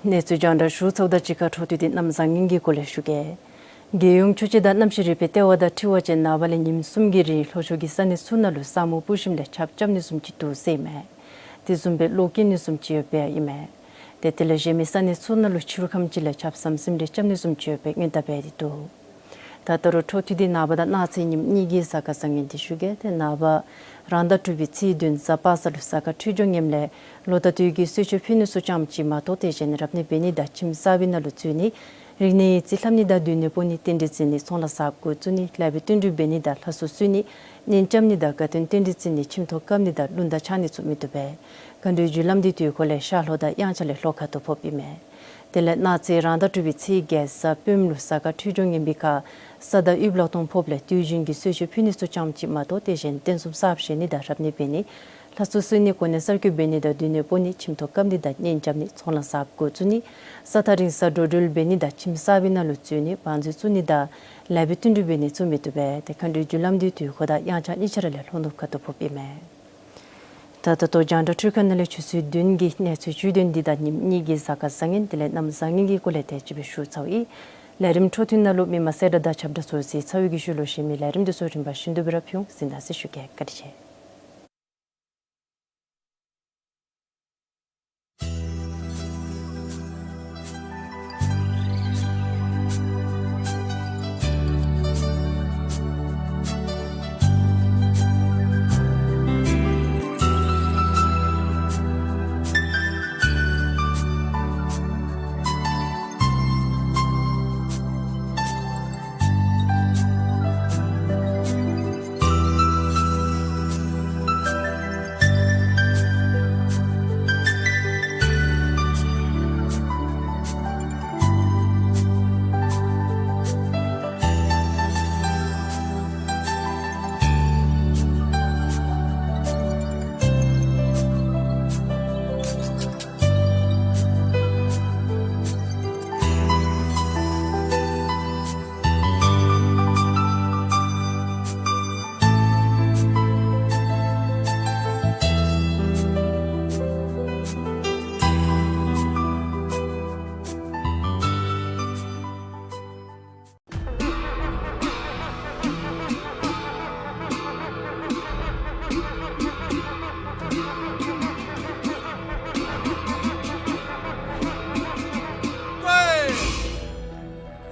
གནས་ཚུལ་རྒྱང་བསྒྲགས་ཞུ་ཚརཝ་དང་གཅིག་ཁར་འཕྲོ་མཐུད་དེ་གནམ་བཟང་ངན་གྱི་སྐོར་ལས་ཞུ་གེ། རྒྱལ་ཡོངས་ཆོས་བྱེད་དང་གནམ་གཤིས་རིག་པའི་ལྟེ་བ་དང་འཁྲིལ་བ་ཅིན་ནངས་པ་ལས་ཉིནམ་གསུམ་གྱི་རིང་ལྷོ་ཕྱོགས་ཀྱི་ས་གནས་ཚུ་ནང་ལུ་ས་སྨུག་སྤུབས་ཞིནམ་ལས་ཆརཔ་རྐྱབ་ནི་བཟུམ་ཅིག་འདུག་ཟེར་མས། དེ་བཟུམ་སྦེ་གློག་འཁྱུག་ནི་བཟུམ་ཅིག་ཡོདཔ་ཨིན་མས། ཏེ་དེ་ལས་གཞན་མི་ས་གནས་ཚུ་ནང་ལུ་ཕྱི་རུ་ཁམས་ཅིག་ལས་ཆརཔ་ཟམ་ཟིམ་རེ་རྐྱབ་ནི་བཟུམ་ཅིག་ཡོདཔ་སྦེ་སྔོན་བརྡ་འབད་དེ་འདུག། ད་ད་རུང་འཕྲོ་མཐུད་དེ་ནངས་པ་དང་གནངས་ཚེ་ཉིནམ་གཉིས་ཀྱི་གཟའ་སྐར་བཟང་ངན་དེ་ཞུ་གེ། ཏེ་ནངས་པ་རང་ཟླ་དྲུག་པའི་ཚེས་བདུན་གཟའ་པ་སངས་ལུ་གཟའ་སྐར་འཕྲོད་སྦྱོར་ངནམ་ལས་ལོ་ཟླ་དུས་ཀྱི་གསོལ་མཆོད་ཕུལ་ནི་ཚུ་ཙམ་ཅིག་མ་གཏོགས་དེ་བཞིན་རབ་གནས་འབད་ནི་དང་ཁྱིམ་གསར་པའི་ནང་ལུ་འཛུལ་ནི་རིག་གནས་ཡིག་རྩིས་ལྷབ་ནི་དང་སྡོད་གནས་སྤོ་ནི་རྟེན་འབྲེལ་བརྩི་ནི་ཚོང་ལཱ་གསརཔ་འགོ་བཙུགས་ནི་ལེགས་པའི་བསྟུན་གྲོས་འབད་ནི་དང་ལྷ་གསོལ་གསོལ་ནི་གཉེན་རྐྱབ་ནི་དང་དགའ་སྟོན་རྟེན་འབྲེལ་བརྩི་ནི་ཁྱིམ་ཐོག་བཀབ་ནི་དང་རླུང་རྟ་འཕྱར་ནི་ཚུ་མི་བཏུབ་པས། མཁའ་འགྲོའི་རྒྱུ་ལམ་འདི་དུས་འཁོར་ལས་ཤར་ལྷོ་དང་དབྱངས་འཆར་ལས་ལྷོ་ཁ་ཐུག་ཕོགཔ་ཨིན་མས། དེ་ལས་གནངས་ཚེ་རང་ཟླ་དྲུག་པའི་ཚེས་བརྒྱད་གཟའ་སྤེནམ་ལུ་གཟའ་སྐར་འཕྲོད་སྦྱོར་ངན་པའི་ཁར་ས་དང་ཡུལ་གློག་སྟོང་ཕོགཔ་ལས་དུས་རྒྱུན་གྱི་གསོལ་མཆོད་ཕུལ་ནི་ཚུ་ཙམ་ཅིག་མ་གཏོགས་དེ་བཞིན་རྟེན་གསུམ་གསརཔ་བཞེངས་ནི་དང་རབ་གནས་འབད་ནི་ལྷ་གསོལ་གསོལ་ནི་གོ་གནས་གསར་བསྐོ་འབད་ནི་དང་སྡོད་གནས་སྤོ་ནི་ཁྱིམ་ཐོག་བཀབ་ནི་དང་གཉེན་རྐྱབ་ནི་ཚོང་ལཱ་གསརཔ་འགོ་བཙུགས་ནི་ས་ཐག་རིང་སར་འགྲོ་འགྲུལ་འབད་ནི་དང་ཁྱིམ་གསར་པའི་ནང་ལུ་འཛུལ་ནི་བང་མཛོད་བཙུགས་ནི་དང་ལེགས་པའི་བསྟུན་གྲོས་འབད་ནི་ཚུ་མི་བཏུབ་པས། ཏེ་མཁའ་འགྲོའི་རྒྱུ་ལམ་འདི་དུས་འཁོར་དང་དབྱངས་འཆར་གཉིས་ཆ་ར་ལས་ལྷོ་ནུབ་ཁ་ཐུག་ཕོགཔ་ཨིན་མས། ད་ད་ལྟོ་རྒྱང་བསྒྲགས་འཕྲུལ་ཁང་ནང་ལས་ཆུ་ཚོད་བདུན་གྱི་གནས་ཚུལ་བཅུད་དོན་འདི་དང་ཉིནམ་གཉིས་ཀྱི་གཟའ་སྐར་བཟང་ངན་དེ་ལས་གནམ་བཟང་ངན་གྱི་སྐོར་ལས་དེ་ཅིག་སྦེ་ཞུ་ཚརཝ་ཨིན། ལས་རིམ་འཕྲོ་མཐུད་ནང་ལུ་མི་མང་གསལ་བསྒྲགས་དང་ཁྱབ་བསྒྲགས་ཚུ་གཟིགས་ཚར་བའི་གི་ཤུལ་ལུ་གཞན་མི་ལས་རིམ་འདི་ཚུ་རིམ་པ་བཞིན་དུ་སྦེ་ར་ཕུལ་འོང་། གཟིགས་གནང་ཟེར་ཞུ་གེ། བཀའ་དྲིན་ཆེ།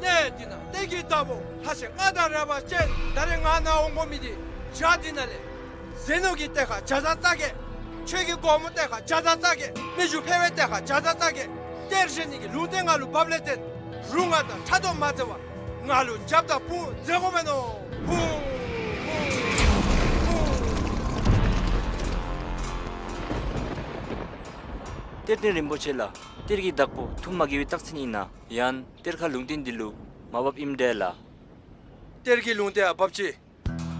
གནས་འདི་ན་གཏེར་གྱི་བདག་པོ་ལྷ་ཆེན་ལྔ་དང་རལ་པ་ཅན་ད་རེས་ང་ནཱ་འོང་དགོ་མི་འདི་བྱག་འདི་ནང་ལས་ཟས་ནོར་གྱི་གཏེར་ཁ་བརྒྱ་དང་རྩ་བརྒྱད། ཆོས་ཀྱི་སྒོ་མོ་གཏེར་ཁ་བརྒྱ་དང་རྩ་བརྒྱད། མི་རྒྱུ་འཕེལ་བའི་གཏེར་ཁ་བརྒྱ་དང་རྩ་བརྒྱད། གཏེར་བཞེས་ནི་གི་ལུང་བསྟན་ང་ལུ་བབས་ལས་བརྟེན་རུང་ང་དང་ཕྲག་དོག་མ་མཛད་པར་ང་ལུ་རྒྱབ་དང་དཔུང་མཛད་དགོ་མས་མནོ། ཧཱུྃ། གཏེར་སྟོན་རིན་པོ་ཆེ་ལགས། གཏེར་གྱི་བདག་པོ་ཐུགས་མ་དགྱེས་པའི་རྟགས་མཚན་ཨིན་ན། ཡང་གཏེར་ཁ་ལུང་བསྟན་འདི་ལུ་མ་བབ་ཨིནམ་འདྲས་ལགས། གཏེར་གྱི་ལུང་བསྟན་ཡང་བབ་ཅི།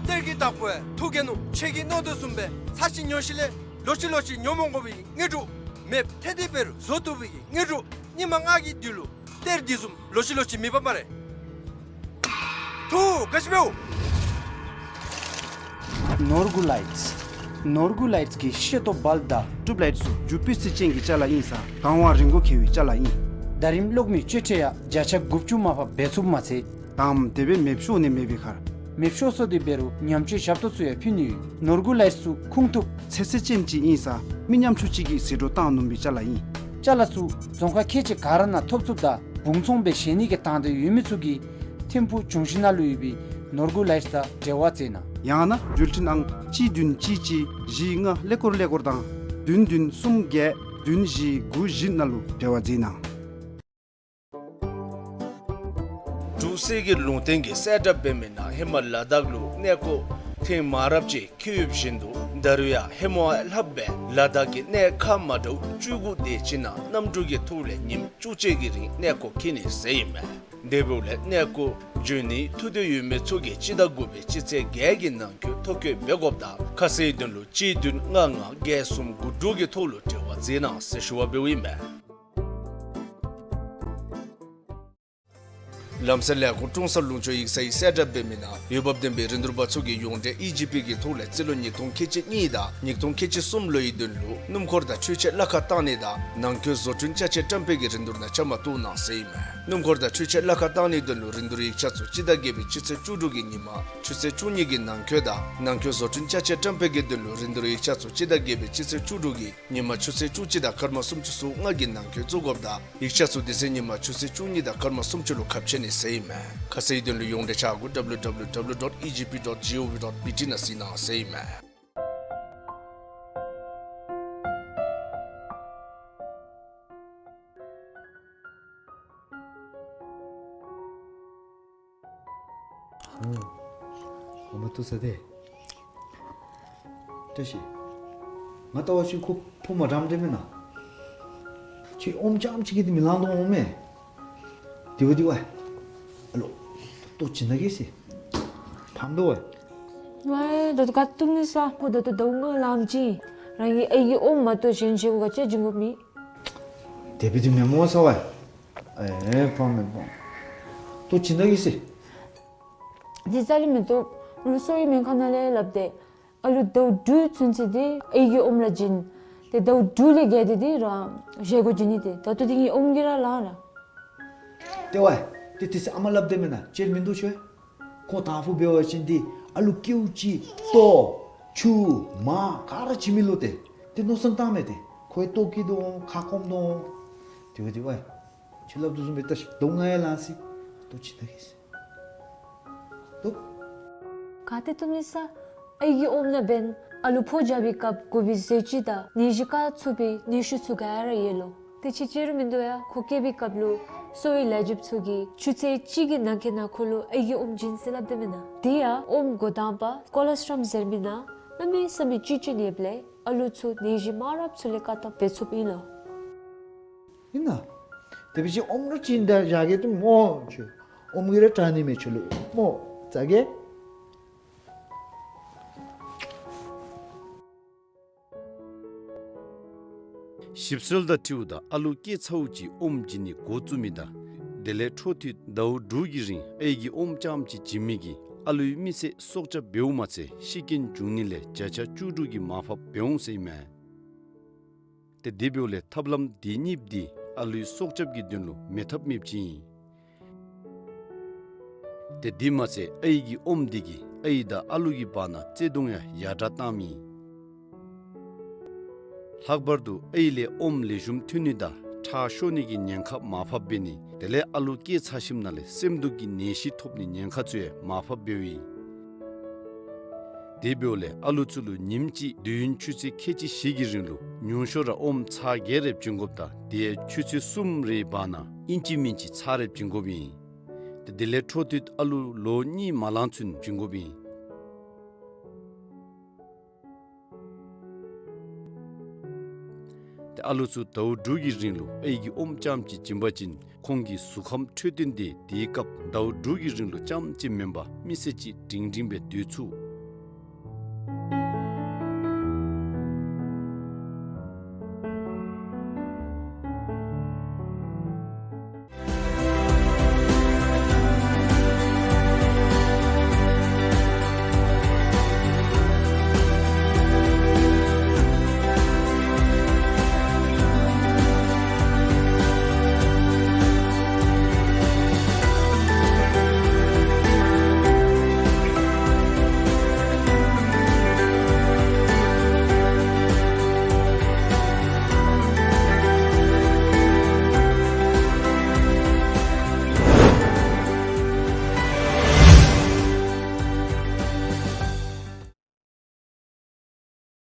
གཏེར་གྱི་བདག་པོ་ཡང་ཐུགས་དགྱེས་ནུག། ཁྱེད་ཀྱིས་མནོ་དོ་བཟུམ་སྦེ་ཚར་ཅིག་ཉོ་ཞིནམ་ལས་ལོག་ཅི་ལོག་ཅི་ཉོ་མ་དགོ་པའི་དངོས་གྲུབ། མེདཔ་ཐལ་ཏེ་འབད་རུང་བཟོ་བཏུབ་པའི་དངོས་གྲུབ། སྙིགས་མ་ལྔ་གི་དུས་ལུ་གཏེར་འདི་བཟུམ་ལོག་ཅི་ལོག་ཅི་མེད་པ་སྨ་རེ། ཐུགས་དགའ་བཞིན་འབདཝ། ནོར་བུ་ལའིཊས། ནོར་བུ་ལའིཊས་ཀྱི་ཤེལ་ཏོག་བལབ་དང་ཊུབ་ལའིཊ་ཚུ་རྒྱུ་སྤུས་ཚད་ཅན་གྱི་ཅ་ལ་ཨིན་ས་དང་བ་རིན་གོང་ཁེ་བའི་ཅ་ལ་ཨིན། ཟླ་རིམ་གློག་མེ་གཅོད་འཕྲོ་ཡང་བརྒྱ་ཆ་དགུ་བཅུ་མར་ཕབ་འབད་ཚུགསཔ་མ་ཚད། དང་དེ་སྦེ་མེདཔ་ཤོར་ནི་མེད་པའི་ཁར། མེདཔ་ཤོར་སོང་སྟེ་འབད་རུང་ཉམས་བཅོས་ཞབས་ཏོག་ཚུ་ཡང་ཕུལ་ནི་ཡོད། ནོར་བུ་ལའིཊས་ཚུ་ཁུངས་ཐུབ་ཚད་ཚད་ཅན་ཅིག་ཨིན་ས་མི་ཉམ་ཆུང་ཅིག་གིས་ཟད་འགྲོ་བཏང་ནུམ་པའི་ཅ་ལ་ཨིན། ཅ་ལ་ཚུ་རྫོང་ཁག་ཁལ་གཅིག་ག་ར་ནང་ཐོབ་ཚུགསཔ་ད་བུང་ཚོང་སྦེ་བཞེས་ནི་གི་དང་འདོད་ཡོད་མི་ཚུ་གིས་ཐིམ་ཕུག་ལྗོངས་ཞིང་ནང་ལུ་ཡོད་པའི་ནོར་གུ་ལའིཊ་དང་འབྲེལ་བ་མཛད་གནང་། ཡང་ན་འགྲུལ་འཕྲིན་ཨང་གཅིག་བདུན་གཅིག་གཅིག་བཞི་ལྔ་ཀླད་ཀོར་ཀླད་ཀོར་དང་བདུན་བདུན་གསུམ་བརྒྱད་བདུན་བཞི་དགུ་བཞི་ནང་ལུ་འབྲེལ་བ་མཛད་གནང་། འབྲུག་སྲིད་ཀྱིས་ལུང་བསྟན་གྱིས་གསལ་བསྒྲགས་འབད་མི་ནང་ཧེ་མ་ལ་དྭགས་ལུ་གནས་སྐོར་ཐེངས་མང་རབས་ཅིག་འཁྱིད་ཡོདཔ་བཞིན་དུ་ད་རུང་ཡང་ཧེ་མ་ལྷགཔ་སྦེ་ལ་དྭགས་ཀྱི་གནས་ཁག་མ་འདྲཝ་བཅུ་དགུ་དེ་ཅིག་ནང་གནམ་གྲུ་གི་ཐོག་ལས་ཉིནམ་བཅུ་གཅིག་གི་རིང་གནས་སྐོར་འཁྱིད་ནི་ཟེར་ཨིན་མས། དེ་འབདཝ་ལས་གནས་སྐོར་འབྱོན་ནིའི་ཐུགས་འདོད་ཡོད་མི་ཚུ་གིས་སྤྱི་ཟླ་དགུ་པའི་སྤྱི་ཚེས་བརྒྱད་ཀྱི་ནང་འཁོད་ཐོ་བཀོད་འབད་དགོཔ་དང་ཁ་གསལ་དོན་ལུ་གཅིག་བདུན་ལྔ་ལྔ་བརྒྱད་གསུམ་དགུ་དྲུག་གི་ཐོག་ལུ་འབྲེལ་བ་མཛད་གནང་ཟེར་ཞུ་བ་འབདཝ་ཨིན་མས། ལམ་སེལ་ལས་ཁུངས་ཀྲོང་གསར་ལུང་ཕྱོགས་ཡིག་ཚང་གིས་གསལ་བསྒྲགས་འབད་མི་ནང་འོས་འབབ་ལྡན་པའི་རིན་བསྡུར་པ་ཚུ་གིས་ཡོངས་འབྲེལ་ཨི་ཇི་པི་གི་ཐོག་ལས་རྩིས་ལོ་ཉིས་སྟོང་ཁལ་གཅིག་གཉིས་དང་ཉིས་སྟོང་ཁལ་གཅིག་གསུམ་ལོའི་དོན་ལུ་སྣུམ་འཁོར་དང་འཕྲུལ་ཆས་གླ་ཁར་བཏང་ནི་དང་ནང་འཁོད་བཟོ་སྐྲུན་ཅ་ཆས་བཀྲམ་སྤེལ་གྱི་རིན་བསྡུར་ནང་བཅའ་མར་གཏོགས་གནང་ཟེར་ཨིན་མས། སྣུམ་འཁོར་དང་འཕྲུལ་ཆས་གླ་ཁར་བཏང་ནིའི་དོན་ལུ་རིན་བསྡུར་ཡིག་ཆ་ཚུ་སྤྱི་ཟླ་བརྒྱད་པའི་སྤྱི་ཚེས་བཅུ་དྲུག་གི་ཉིན་མ་ཆུ་ཚོད་བཅུ་གཉིས་ཀྱི་ནང་འཁོད་དང་ནང་འཁོད་བཟོ་སྐྲུན་ཅ་ཆས་བཀྲམ་སྤེལ་གྱི་དོན་ལུ་རིན་བསྡུར་ཡིག་ཆ་ཚུ་སྤྱི་ཟླ་བརྒྱད་པའི་སྤྱི་ཚེས་བཅུ་དྲུག་གི་ཉིན་མ་ཆུ་ཚོད་བཅུ་གཅིག་དང་སྐར་མ་སུམ་ཅུ་སོ་ལྔ་གི་ནང་འཁོད་བཙུགས་དགོཔ་དང་ཡིག་ཆ་ཚུ་དེ་ཚེ་ཉིན་མ་ཆུ་ཚོད་བཅུ་གཉིས་དང་སྐར་མ་སུམ་ཅུ་ལུ་ཁ་ཕྱེ་ནི་ཟེར་ཨིན་མས། ཁ་གསལ་དོན་ལུ་ཡོངས་འབྲེལ་ཆ་གུ་W W W dot E G P dot G O V dot B T ནང་གཟིགས་གནང་ཟེར་ཨིན་མས། ཨོ། ཨ་མ་ཏོ་ས་དེ། བཀྲ་ཤིས། ང་ལྟ་བ་ཅིན་ཁོ་ཕོ་མ་འདྲཝ་འདྲཝ་མེན་ན། ཁྱོད་ཨོམ་རྐྱངམ་ཅིག་གིས་འདི་མི་ལང་དོ་འོང་མས། དེ་བ་དེ་བ། ཨ་ལོ། ལྟོ་བྱིན་ན་གེ་ཟེར། ཕམ་དོ་བ། ཝའི་ད་ལྟོ་ག་བཏུབ་ནི་ས་ཁོ་ད་ལྟོ་ཟླཝ་ལྔ་ལང་ཅི། རང་གི་ཨའི་གི་ཨོམ་མ་གཏོགས་གཞན་གཞན་གུ་ག་ཅི་བྱིན་དགོཔ་མེད། དེ་བ་དེ་མེན་མོ་ས་བ། ཨེ་ཕམ་མེན་ཕམ། ལྟོ་བྱིན་ན་གེ་ཟེར། དེ་རྩ་ལས་མི་བཏུབ། ལུ་གསོ་བའི་སྨན་ཁང་ནང་ལས་སླབ་སྟེ། ཨ་ལུ་ཟླཝ་དྲུག་ཚུན་ཚོད་དེ་ཨའི་གི་ཨོམ་ར་བྱིན། ཏེ་ཟླཝ་དྲུག་ལས་བརྒལ་ཏེ་དེ་རང་གཞན་གུ་བྱིན་ནི་ཏེ་ད་ལྟོ་དེ་ངེའི་ཨོམ་གྱིས་ར་ལང་ར། ཏེ་ཝའི། ཏེ་དེ་ཚེ་ཨ་མ་སླབ་དེས་མེན་ན་ཅིག་མིན་འདུག་ཤོ། ཁོ་དང་ཕུ་འབད་བ་ཅིན་དེ་ཨ་ལུ་ཀེའུ་ཅིག་ལྟོ་ཆུ་མར་ག་ར་བྱིན་མི་ལོ་ཏེ། ཏེ་མནོ་བསམ་བཏང་མས་ཏེ། ཁོའི་ལྟོ་སྐྱེ་དོ་འོང་ཁ་སྐོམ་དོ་འོང་། དེ་བ་དེ་ཝའི། ཁྱོད་སླབ་དོ་བཟུམ་སྦེ་ད་ཞིག་ལྡོག་ང་ཡང་ལང་སི། ལྟོ་བྱིན་ན་གེ་ཟེར། ལྟོ། ག་ཏེ་བཏུབ་ནི་ས། ཨའི་གི་ཨོམ་ནང་འབདན་ཨ་ལུ་ཕོ་རྒྱབ་པའི་སྐབས་དགོ་པའི་ཟས་བཅུད་དང་ནད་གཞི་བཀག་ཚུགས་པའི་ནད་གཞི་ཚུ་ག་ར་ཡོད་ལོ། དེ་ཅིག་ཅིག་ར་མིན་འདུག་ཡ། ཁོ་སྐྱེ་བའི་སྐབས་ལུ་གསོ་བའི་ལས་བྱེདཔ་ཚུ་གིས་ཆུ་ཚོད་གཅིག་གི་ནང་འཁོད་ནང་ཁོ་ལུ་ཨའི་གི་ཨོམ་བྱིན་ཟེར་སླབ་དེས་མེན་ན། དེ་ཡང་ཨོམ་འགོ་དང་པ་ཀོ་ལོ་སི་ཊོམ་ཟེར་མི་ནང་གནམ་མེད་ས་མེད་བཅུད་ཅིག་ཡོདཔ་ལས་ཨ་ལུ་ཚུ་ནད་གཞི་མང་རབས་ཚུ་ལས་བཀག་ཐབས་འབད་ཚུགསཔ་ཨིན་ལོ། ཨིན་ན། དེ་བ་ཅིན་ཨོམ་ར་བྱིན་ད་བཞག་གེ་ཏེ་མོ་ཁྱོད། ཨོམ་གྱིས་ར་དྲག་ནི་མས་ཁྱོད་ལུ་མོ། ཙ་གེ། ཞིབ་འཚོལ་དང་འཁྲིལཝ་ད་ཨ་ལུ་སྐྱེས་ཚརཝ་ཅིག་ཨོམ་བྱིན་ནི་འགོ་བཙུགས་མི་དང་དེ་ལས་འཕྲོ་མཐུད་ཟླཝ་དྲུག་གི་རིང་ཨའི་གི་ཨོམ་རྐྱངམ་ཅིག་བྱིན་མི་གིས་ཨ་ལུའི་མི་ཚེ་སྲོག་སྐྱབས་འབདཝ་མ་ཚད་ཤི་རྐྱེན་འབྱུང་ནི་ལས་བརྒྱ་ཆ་བཅུ་དྲུག་གིས་མར་ཕབ་འབད་འོང་ཟེར་ཨིན་མས། ཏེ་དེ་འབདཝ་ལས་ཐབས་ལམ་དེ་གཉིས་འདི་ཨ་ལུའི་སྲོག་སྐྱབས་ཀྱི་དོན་ལུ་མེད་ཐབས་མེདཔ་ཅིག་ཨིན། ཏེ་དེ་མ་ཚད་ཨའི་གི་ཨོམ་འདི་གིས་ཨའི་དང་ཨ་ལུ་གི་བར་ན་བརྩེ་གདུང་ཡང་ཡར་དྲག་བཏངམ་ཨིན། ལྷག་པར་དུ་ཨའི་ལས་ཨོམ་ལེགས་ཤོམ་ཐོན་ནི་དང་ཁྲག་ཤོར་ནི་གི་ཉེན་ཁ་མར་ཕབ་འབད་ནི་དེ་ལས་ཨ་ལུ་སྐྱེས་ཚར་ཞིནམ་ལས་སེམས་སྡུག་གི་ནད་གཞི་ཐོབ་ནི་ཉེན་ཁ་ཚུ་ཡང་མར་ཕབ་འབདཝ་ཨིན། དེ་འབདཝ་ལས་ཨ་ལུ་ཚུ་ལུ་ཉིནམ་གཅིག་དུས་ཡུན་ཆུ་ཚོད་ཁལ་གཅིག་བཞི་གི་རིང་ལུ་ཉུང་ཤོས་ར་ཨོམ་ཚར་བརྒྱད་རེ་བྱིན་དགོཔ་དང་དེ་ཡང་ཆུ་ཚོད་གསུམ་རེའི་བར་ན་ཨིན་ཅི་མིན་ཅི་ཚར་རེ་བྱིན་དགོཔ་ཨིན། ཏེ་དེ་ལས་འཕྲོ་མཐུད་ཨ་ལུ་ལོ་གཉིས་མ་ལང་ཚུན་བྱིན་དགོཔ་ཨིན། ཏེ་ཨ་ལུ་ཚུ་ཟླཝ་དྲུག་གི་རིང་ལུ་ཨའི་གི་ཨོམ་རྐྱངམ་ཅིག་བྱིན་པ་ཅིན་ཁོང་གི་གཟུགས་ཁམས་འཕྲོད་བསྟེན་དེ་དེའི་སྐབས་ཟླཝ་དྲུག་གི་རིང་ལུ་རྐྱངམ་ཅིག་མེན་པར་མི་ཚེ་གཅིག་སྒྲིང་སྒྲིང་སྦེ་སྡོད་ཚུགས།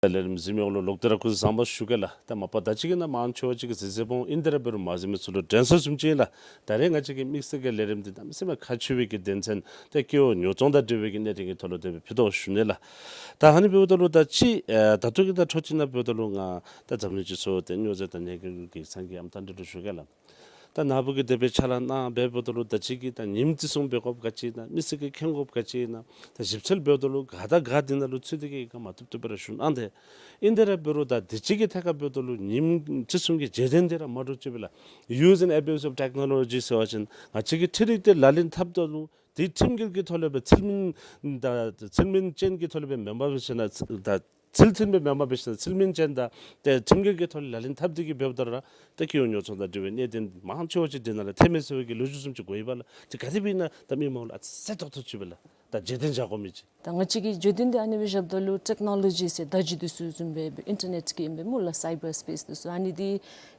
ལས་རིམ་གཟིགས་མི་འོག་ལུ་ལོག་སྟེ་ར་སྐུ་གཟུགས་བཟང་པོ་ཞུ་གེ་ལགས། ད་མ་པ་ད་ཅི་གི་ནང་མང་ཆེ་བ་ཅིག་གིས་གཟིགས་གཟིགསཔ་འོང་། ཨིན་ཏེ་ར་འབད་རུང་མ་གཟིགས་མི་ཚུ་ལུ་དྲན་གསོ་བཟུམ་ཅིག་ཨིན་ལགས། ད་རེས་ང་བཅས་ཀྱི་དམིགས་བསལ་གྱི་ལས་རིམ་འདི་གནམ་མེད་ས་མེད་ཁག་ཆེ་བའི་གི་དོན་ཚན་ཏེ་སྐྱེ་བོ་ཉོ་ཚོང་དང་འབྲེལ་བའི་གི་གནད་དོན་གྱི་ཐོག་ལུ་དེ་སྦེ་ཕུལ་དོ་ཞུ་ནི་ལགས། ད་ཨ་ནི་འབདཝ་ད་ལུ་ད་ཅི་ཨེ་ད་ལྟོ་གི་ད་འཕྲོ་ཅིག་ནང་འབདཝ་ད་ལུ་ང་ད་འཛམ་གླིང་སྤྱི་ཚོགས་ཏེ་སྨྱོ་རྫས་དང་ཉེས་སྐྱོན་གྱི་གེགས་སེལ་གྱི་ཨམ་ཐང་འདི་ལུ་ཞུ་གེ་ལགས། ད་ནཱ་བུ་གིས་དེ་སྦེ་ཕྱག་ལཱ་གནང་འབདཝ་ད་ལུ་ད་ཅི་གི་ད་ཉིནམ་བརྩི་སྲུང་འབད་དགོཔ་ག་ཅི་ཨིན་ན། མི་སེར་གྱིས་མཁྱེན་དགོཔ་ག་ཅི་ཨིན་ན། ད་ཞིབ་འཚོལ་འབདཝ་ད་ལུ་ག་དང་ག་འདི་ནང་ལུ་ཚུད་དེ་གི་ག་མ་བཏུབ་བཏུབ་སྦེ་ར་ཞུ་གནང་སྟེ། ཨིན་ཏེ་ར་འབད་རུང་ད་དེ་ཅིག་གི་ཐད་ཁར་འབདཝ་ད་ལུ་ཉིནམ་བརྩི་སྲུང་གི་བརྗེད་དོན་འདི་ར་མ་འདྲཝ་ཅིག་སྦེ་ལགས། Use and abuse of technology ཟེར་བ་ཅིན་ང་བཅས་ཀྱིས་འཕྲུལ་རིག་འདི་ལག་ལེན་འཐབ་ད་ལུ་དེ་ཁྲིམས་འགལ་གྱི་ཐོག་ལས་སྦེ་ཚུལ་མིན་ད་ཚུལ་མིན་ཅན་གྱི་ཐོག་ལས་སྦེ་མེན་པར་སྦེ་ཞིནམ་ད་ཚུལ་མཐུན་སྦེ་མེན་པར་སྦེ་ཞིནམ་ཚུལ་མིན་ཅན་དང་ཏེ་ཁྲིམས་འགལ་གྱི་ཐོག་ལས་ལག་ལེན་འཐབ་སྟེ་གི་འབདཝ་ད་ར་ཏེ་སྐྱེ་བོ་ཉོ་ཚོང་དང་འབྲེལ་བའི་གནད་དོན་མང་ཆེ་བ་ཅིག་འདི་ནང་ལུ་ཐོནམ་མས་ཟེར་བའི་གི་ལོ་རྒྱུས་བཟུམ་ཅིག་གོ་ཡི་པ་ལགས། ཏེ་ག་དེ་སྦེ་ཨིན་ན་ད་མི་མང་ལུ་ཨ་ཙི་ཟེར་ཏོག་ཏོ་ཅིག་སྦེ་ལགས། ད་བརྗེད་དོན་བཞག་དགོ་མི་ཅིག། ད་ང་བཅས་ཀྱི་བརྗེད་དོན་འདི་ཨ་ནི་སྦེ་བཞགཔ་ད་ལུ་ཊེཀ་ནོ་ལོ་ཇི་ཟེར་ད་ཅི་འདི་ཚུ་བཟུམ་སྦེ་ཨིན་ཊར་ནེཊ་གི་ཨིན་པས་སྨོ་ལགས། སའི་བར་སི་པེསི་འདི་ཚུ་ཨ་ནི་འདི་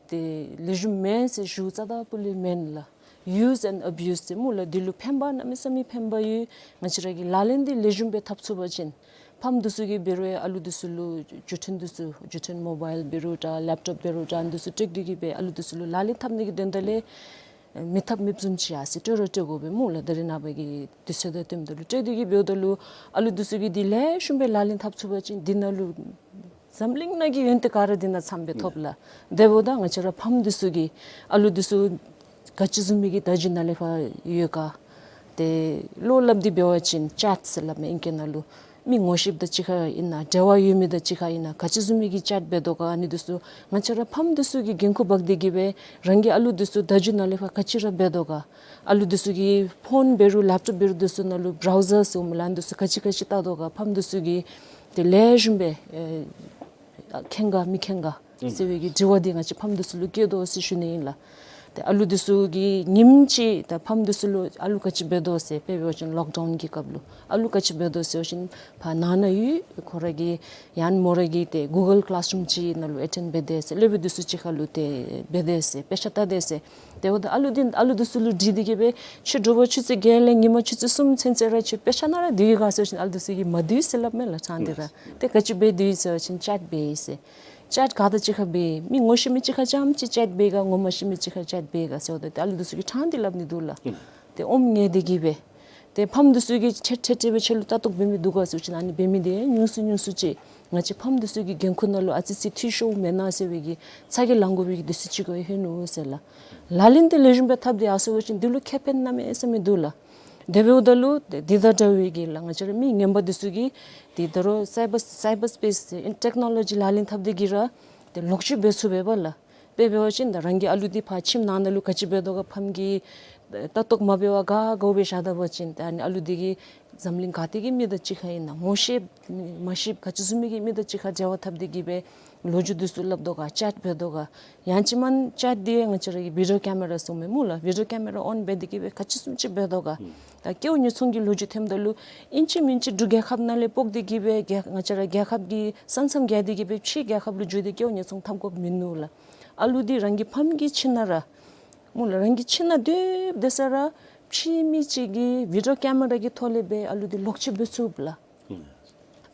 ཏེ་ལེགས་ཤོམ་མེན་ཟེར་ཞུ་རྩ་དང་སྤུ་ལས་མེན་ལགས། Use and abuse ཟེར་སྨོ་ལགས། འདི་ལུ་ཕན་པ་གནམ་མེད་ས་མེད་ཕན་པ་ཡོད། ང་བཅས་ར་གིས་ལག་ལེན་འདི་ལེགས་ཤོམ་སྦེ་འཐབ་ཚུགས་པ་ཅིན་ཕམ་འདི་ཚུ་གིས་འབད་རུང་ཨ་ལུ་འདི་ཚུ་ལུ་བརྒྱུད་འཕྲིན་འདི་ཚུ་བརྒྱུད་འཕྲིན་མོ་བཱའིལ་འབད་རུང་འདྲ་ལེབ་ཊོབ་འབད་རུང་འདྲ་འདི་ཚུ་སྤྲོད་དེ་གི་སྦེ་ཨ་ལུ་འདི་ཚུ་ལུ་ལག་ལེན་འཐབ་ནི་གི་དོན་དག་ལས་མི་འཐབ་མི་བཟུམ་ཅིག་ཡར་སོ་སྤྲོད་ར་སྤྲོད་དགོ་པས་སྨོ་ལགས། ད་རེས་ནངས་པ་གི་དུས་ཚོད་དང་བསྟུནམ་ད་ལུ་སྤྲོད་དེ་གི་འབདཝ་ད་ལུ་ཨ་ལུ་འདི་ཚུ་གིས་འདི་ལེགས་ཤོམ་སྦེ་ལག་ལེན་འཐབ་ཚུགས་པ་ཅིན་འདི་ནང་ལུ་འཛམ་གླིང་ནང་གི་ཡོན་ཏན་ག་ར་འདི་ནང་ཚངམ་སྦེ་ཐོབ་ལགས། དེ་འབདཝ་ད་ང་བཅས་ར་ཕམ་འདི་ཚུ་གིས་ཨ་ལུ་འདི་ཚུ་ག་ཅི་བཟུམ་མའི་གི་བརྡ་བརྒྱུད་ནང་ལས་ཕར་ཡོད་ག་ཏེ་བློ་སླབ་སྟེ་འབད་བ་ཅིན་ཅེཊ་ཟེར་སླབ་མས་ཨིང་སྐད་ནང་ལུ། མི་ངོ་ཤེསཔ་དང་གཅིག་ཁར་ཨིན་ན་འབྲེལ་བ་ཡོད་མི་དང་གཅིག་ཁར་ཨིན་ན་ག་ཅི་བཟུམ་མའི་གི་ཅེཊ་འབད་དོ་ག། ཨ་ནི་འདི་ཚུ་ང་བཅས་ར་ཕམ་འདི་ཚུ་གིས་འགན་ཁུར་འབག་སྟེ་གི་སྦེ་རང་གི་ཨ་ལུ་འདི་ཚུ་བརྡ་བརྒྱུད་ནང་ལས་ཕར་ག་ཅི་ར་འབད་དོ་ག། ཨ་ལུ་འདི་ཚུ་གིས་ཕོན་འབད་རུང་ལེབ་ཊོབ་འབད་རུང་འདི་ཚུ་ནང་ལུ་བྲའུ་ཟར་ཟེར་སྨོ་ལགས། ཨ་ནི་འདི་ཚུ་ག་ཅི་ག་ཅི་བལྟ་དོ་ག། ཕམ་འདི་ཚུ་གིས་ཏེ་ལེགས་ཤོམ་སྦེ་ཨེ་མཁྱེན་ག་མི་མཁྱེན་ག་ཟེར་བའི་གི་དྲི་བ་འདི་ང་བཅས་ཕམ་འདི་ཚུ་ལུ་བཀོད་དོ་ཟེར་ཞུ་ནི་ཨིན་ལགས། ཏེ་ཨ་ལུ་འདི་ཚུ་གིས་ཉིནམ་གཅིག་ད་ཕམ་འདི་ཚུ་ལུ་ཨ་ལུ་ག་ཅི་འབད་དོ་ཟེར་དཔེ་འབད་བ་ཅིན་ལོག་ཌའུན་གྱི་སྐབས་ལུ་ཨ་ལུ་ག་ཅི་འབད་དོ་ཟེར་བ་ཅིན་ཕར་ནང་ན་ཡོད་ཁོ་ར་གི་ཡང་མོ་ར་གི་ཏེ་གུ་གཱལ་ཀི་ལཱསི་རུམ་ཅིག་ནང་ལུ་ཨེ་ཊེནཌ་འབད་དེས་ཟེར། སློབ་དཔོན་འདི་ཚུ་གཅིག་ཁར་ལུ་ཏེ་འབད་དེས་ཟེར་དཔེ་ཆ་ལྟ་དེས་ཟེར། དེ་འབདཝ་ད་ཨ་ལུ་འདི་ཨ་ལུ་འདི་ཚུ་ལུ་དྲིས་ཏེ་གི་སྦེ་ཁྱོད་དྲོ་པ་ཆུ་ཚོད་བརྒྱད་ལས་ཉིན་མ་ཆུ་ཚོད་གསུམ་ཚུན་ཚོད་ར་ཁྱོད་དཔེ་ཆ་ནང་ར་སྡོད་ཡི་ག་ཟེར་བ་ཅིན་ཨ་ལུ་འདི་ཚུ་གིས་མ་སྡོད་ཟེར་སླབ་མས་ལགས་ཕྲང་སྟེ་ར། ཏེ་ག་ཅི་འབད་སྡོད་ཡི་ཟེར་བ་ཅིན་ཅེཊ་འབད་ཡི་ཟེར། ཅེཊ་ག་དང་གཅིག་ཁར་འབད་ཡི། མི་ངོ་ཤེས་མི་གཅིག་ཁར་རྐྱངམ་གཅིག་ཅེཊ་འབད་ག་ངོ་མ་ཤེས་མི་གཅིག་ཁར་ཅེཊ་འབད་ག་ཟེརཝ་ད་ཏེ་ཨ་ལུ་འདི་ཚུ་གིས་ཕྲང་སྟེ་སླབ་ནི་འདུག་ལགས། ཏེ་ཨོམ་ངལ་ཏེ་གི་སྦེ། ཏེ་ཕམ་འདི་ཚུ་གིས་ཁྱོད་ཁྲེལ་ཁྲེལ་སྦེ་ཁྱོད་ལུ་ལྟ་རྟོག་འབད་མི་འདུག་ག་ཟེར་བ་ཅིན་ཨ་ནི་འབད་མི་འདི་ཉུང་སུ་ཉུང་སུ་ཅིག་ང་བཅས་ཕམ་འདི་ཚུ་གི་འགན་ཁུར་ནང་ལུ་ཨ་ཙི་ཅིག་འཐུས་ཤོརཝ་མེན་ན་ཟེར་བའི་གི་ཚ་གྱང་ལང་དགོ་པའི་གི་དུས་ཚོད་ཅིག་ཁར་ལྷོད་ནུག་ཟེར་ལགས། ལག་ལེན་འདི་ལེགས་ཤོམ་སྦེ་འཐབ་སྟེ་ཡར་སོང་པ་ཅིན་འདི་ལུ་ཁེ་ཕན་གནམ་མེད་ས་མེད་འདུག་ལགས། དེ་འབདཝ་ད་ལུ་འདི་དང་འདྲ་བའི་གི་ལགས་ང་བཅས་ར་མི་ངན་པ་འདི་ཚུ་གིས་འདི་ད་རུང་སའི་བར་སའི་བར་སི་པེསི་ཨིན་ཊེཀ་ནོ་ལོ་ཇི་ལག་ལེན་འཐབ་སྟེ་གི་ར་ཏེ་ལོག་སྤྱོད་འབད་ཚུགས་པས་པ་ལགས། དཔེ་འབད་བ་ཅིན་ད་རང་གི་ཨ་ལུ་འདི་ཕར་ཁྱིམ་ནང་ན་ལུ་ག་ཅི་འབད་དོ་ག་ཕམ་གིས་ལྟ་རྟོག་མ་འབད་བར་ག་གོ་སྦེ་བཞག་ད་པ་ཅིན་ཏེ་ཨ་ནི་ཨ་ལུ་འདི་གིས་འཛམ་གླིང་ག་ཏེ་གི་མི་དང་གཅིག་ཁར་ཨིན་ན་ངོ་ཤེས་མ་ཤེས་ག་ཅི་བཟུམ་མའི་གི་མི་དང་གཅིག་ཁར་འབྲེལ་བ་འཐབ་སྟེ་གི་སྦེ་ལོ་རྒྱུས་འདི་ཚུ་སླབ་དོ་ག་ཅེཊ་འབད་དོ་ག། ཡང་ཅིན་མེན་ཅེཊ་འདི་ང་བཅས་ར་གི་བི་ཌིའོ་ཀེ་མེ་ར་ཟེར་མི་སྨོ་ལགས། བི་ཌིའོ་ཀེ་མེ་ར་ཨོན་འབད་དེ་གི་སྦེ་ག་ཅི་བཟུམ་ཅིག་འབད་དོ་ག། ད་སྐྱེ་བོ་ཉོ་ཚོང་གི་ལོ་རྒྱུས་ཐོནམ་ད་ལུ་ཨིན་ཅི་མིན་ཅི་འབྲུག་རྒྱལ་ཁབ་ནང་ལས་ཕོག་སྟེ་གི་སྦེ་རྒྱལ་ང་བཅས་ར་རྒྱལ་ཁབ་ཀྱི་ས་མཚམས་བརྒལ་ཏེ་གི་སྦེ་ཕྱིའི་རྒྱལ་ཁབ་ལུ་འགྱོ་སྟེ་སྐྱེ་བོ་ཉོ་ཚོང་འཐབ་དགོཔ་མིན་ནུག་ལགས། ཨ་ལུ་འདི་རང་གི་ཕམ་གྱི་ཁྱིམ་ནང་ར་སྨོ་ལགས། རང་གི་ཁྱིམ་ནང་སྡོད་སྡོད་ས་ར་ཕྱི་མི་ཅིག་གིས་བི་ཌིའོ་ཀེ་མེ་ར་གི་ཐོག་ལས་སྦེ་ཨ་ལུ་འདི་ལོག་སྤྱོད་འབད་ཚུགས་པས་ལགས།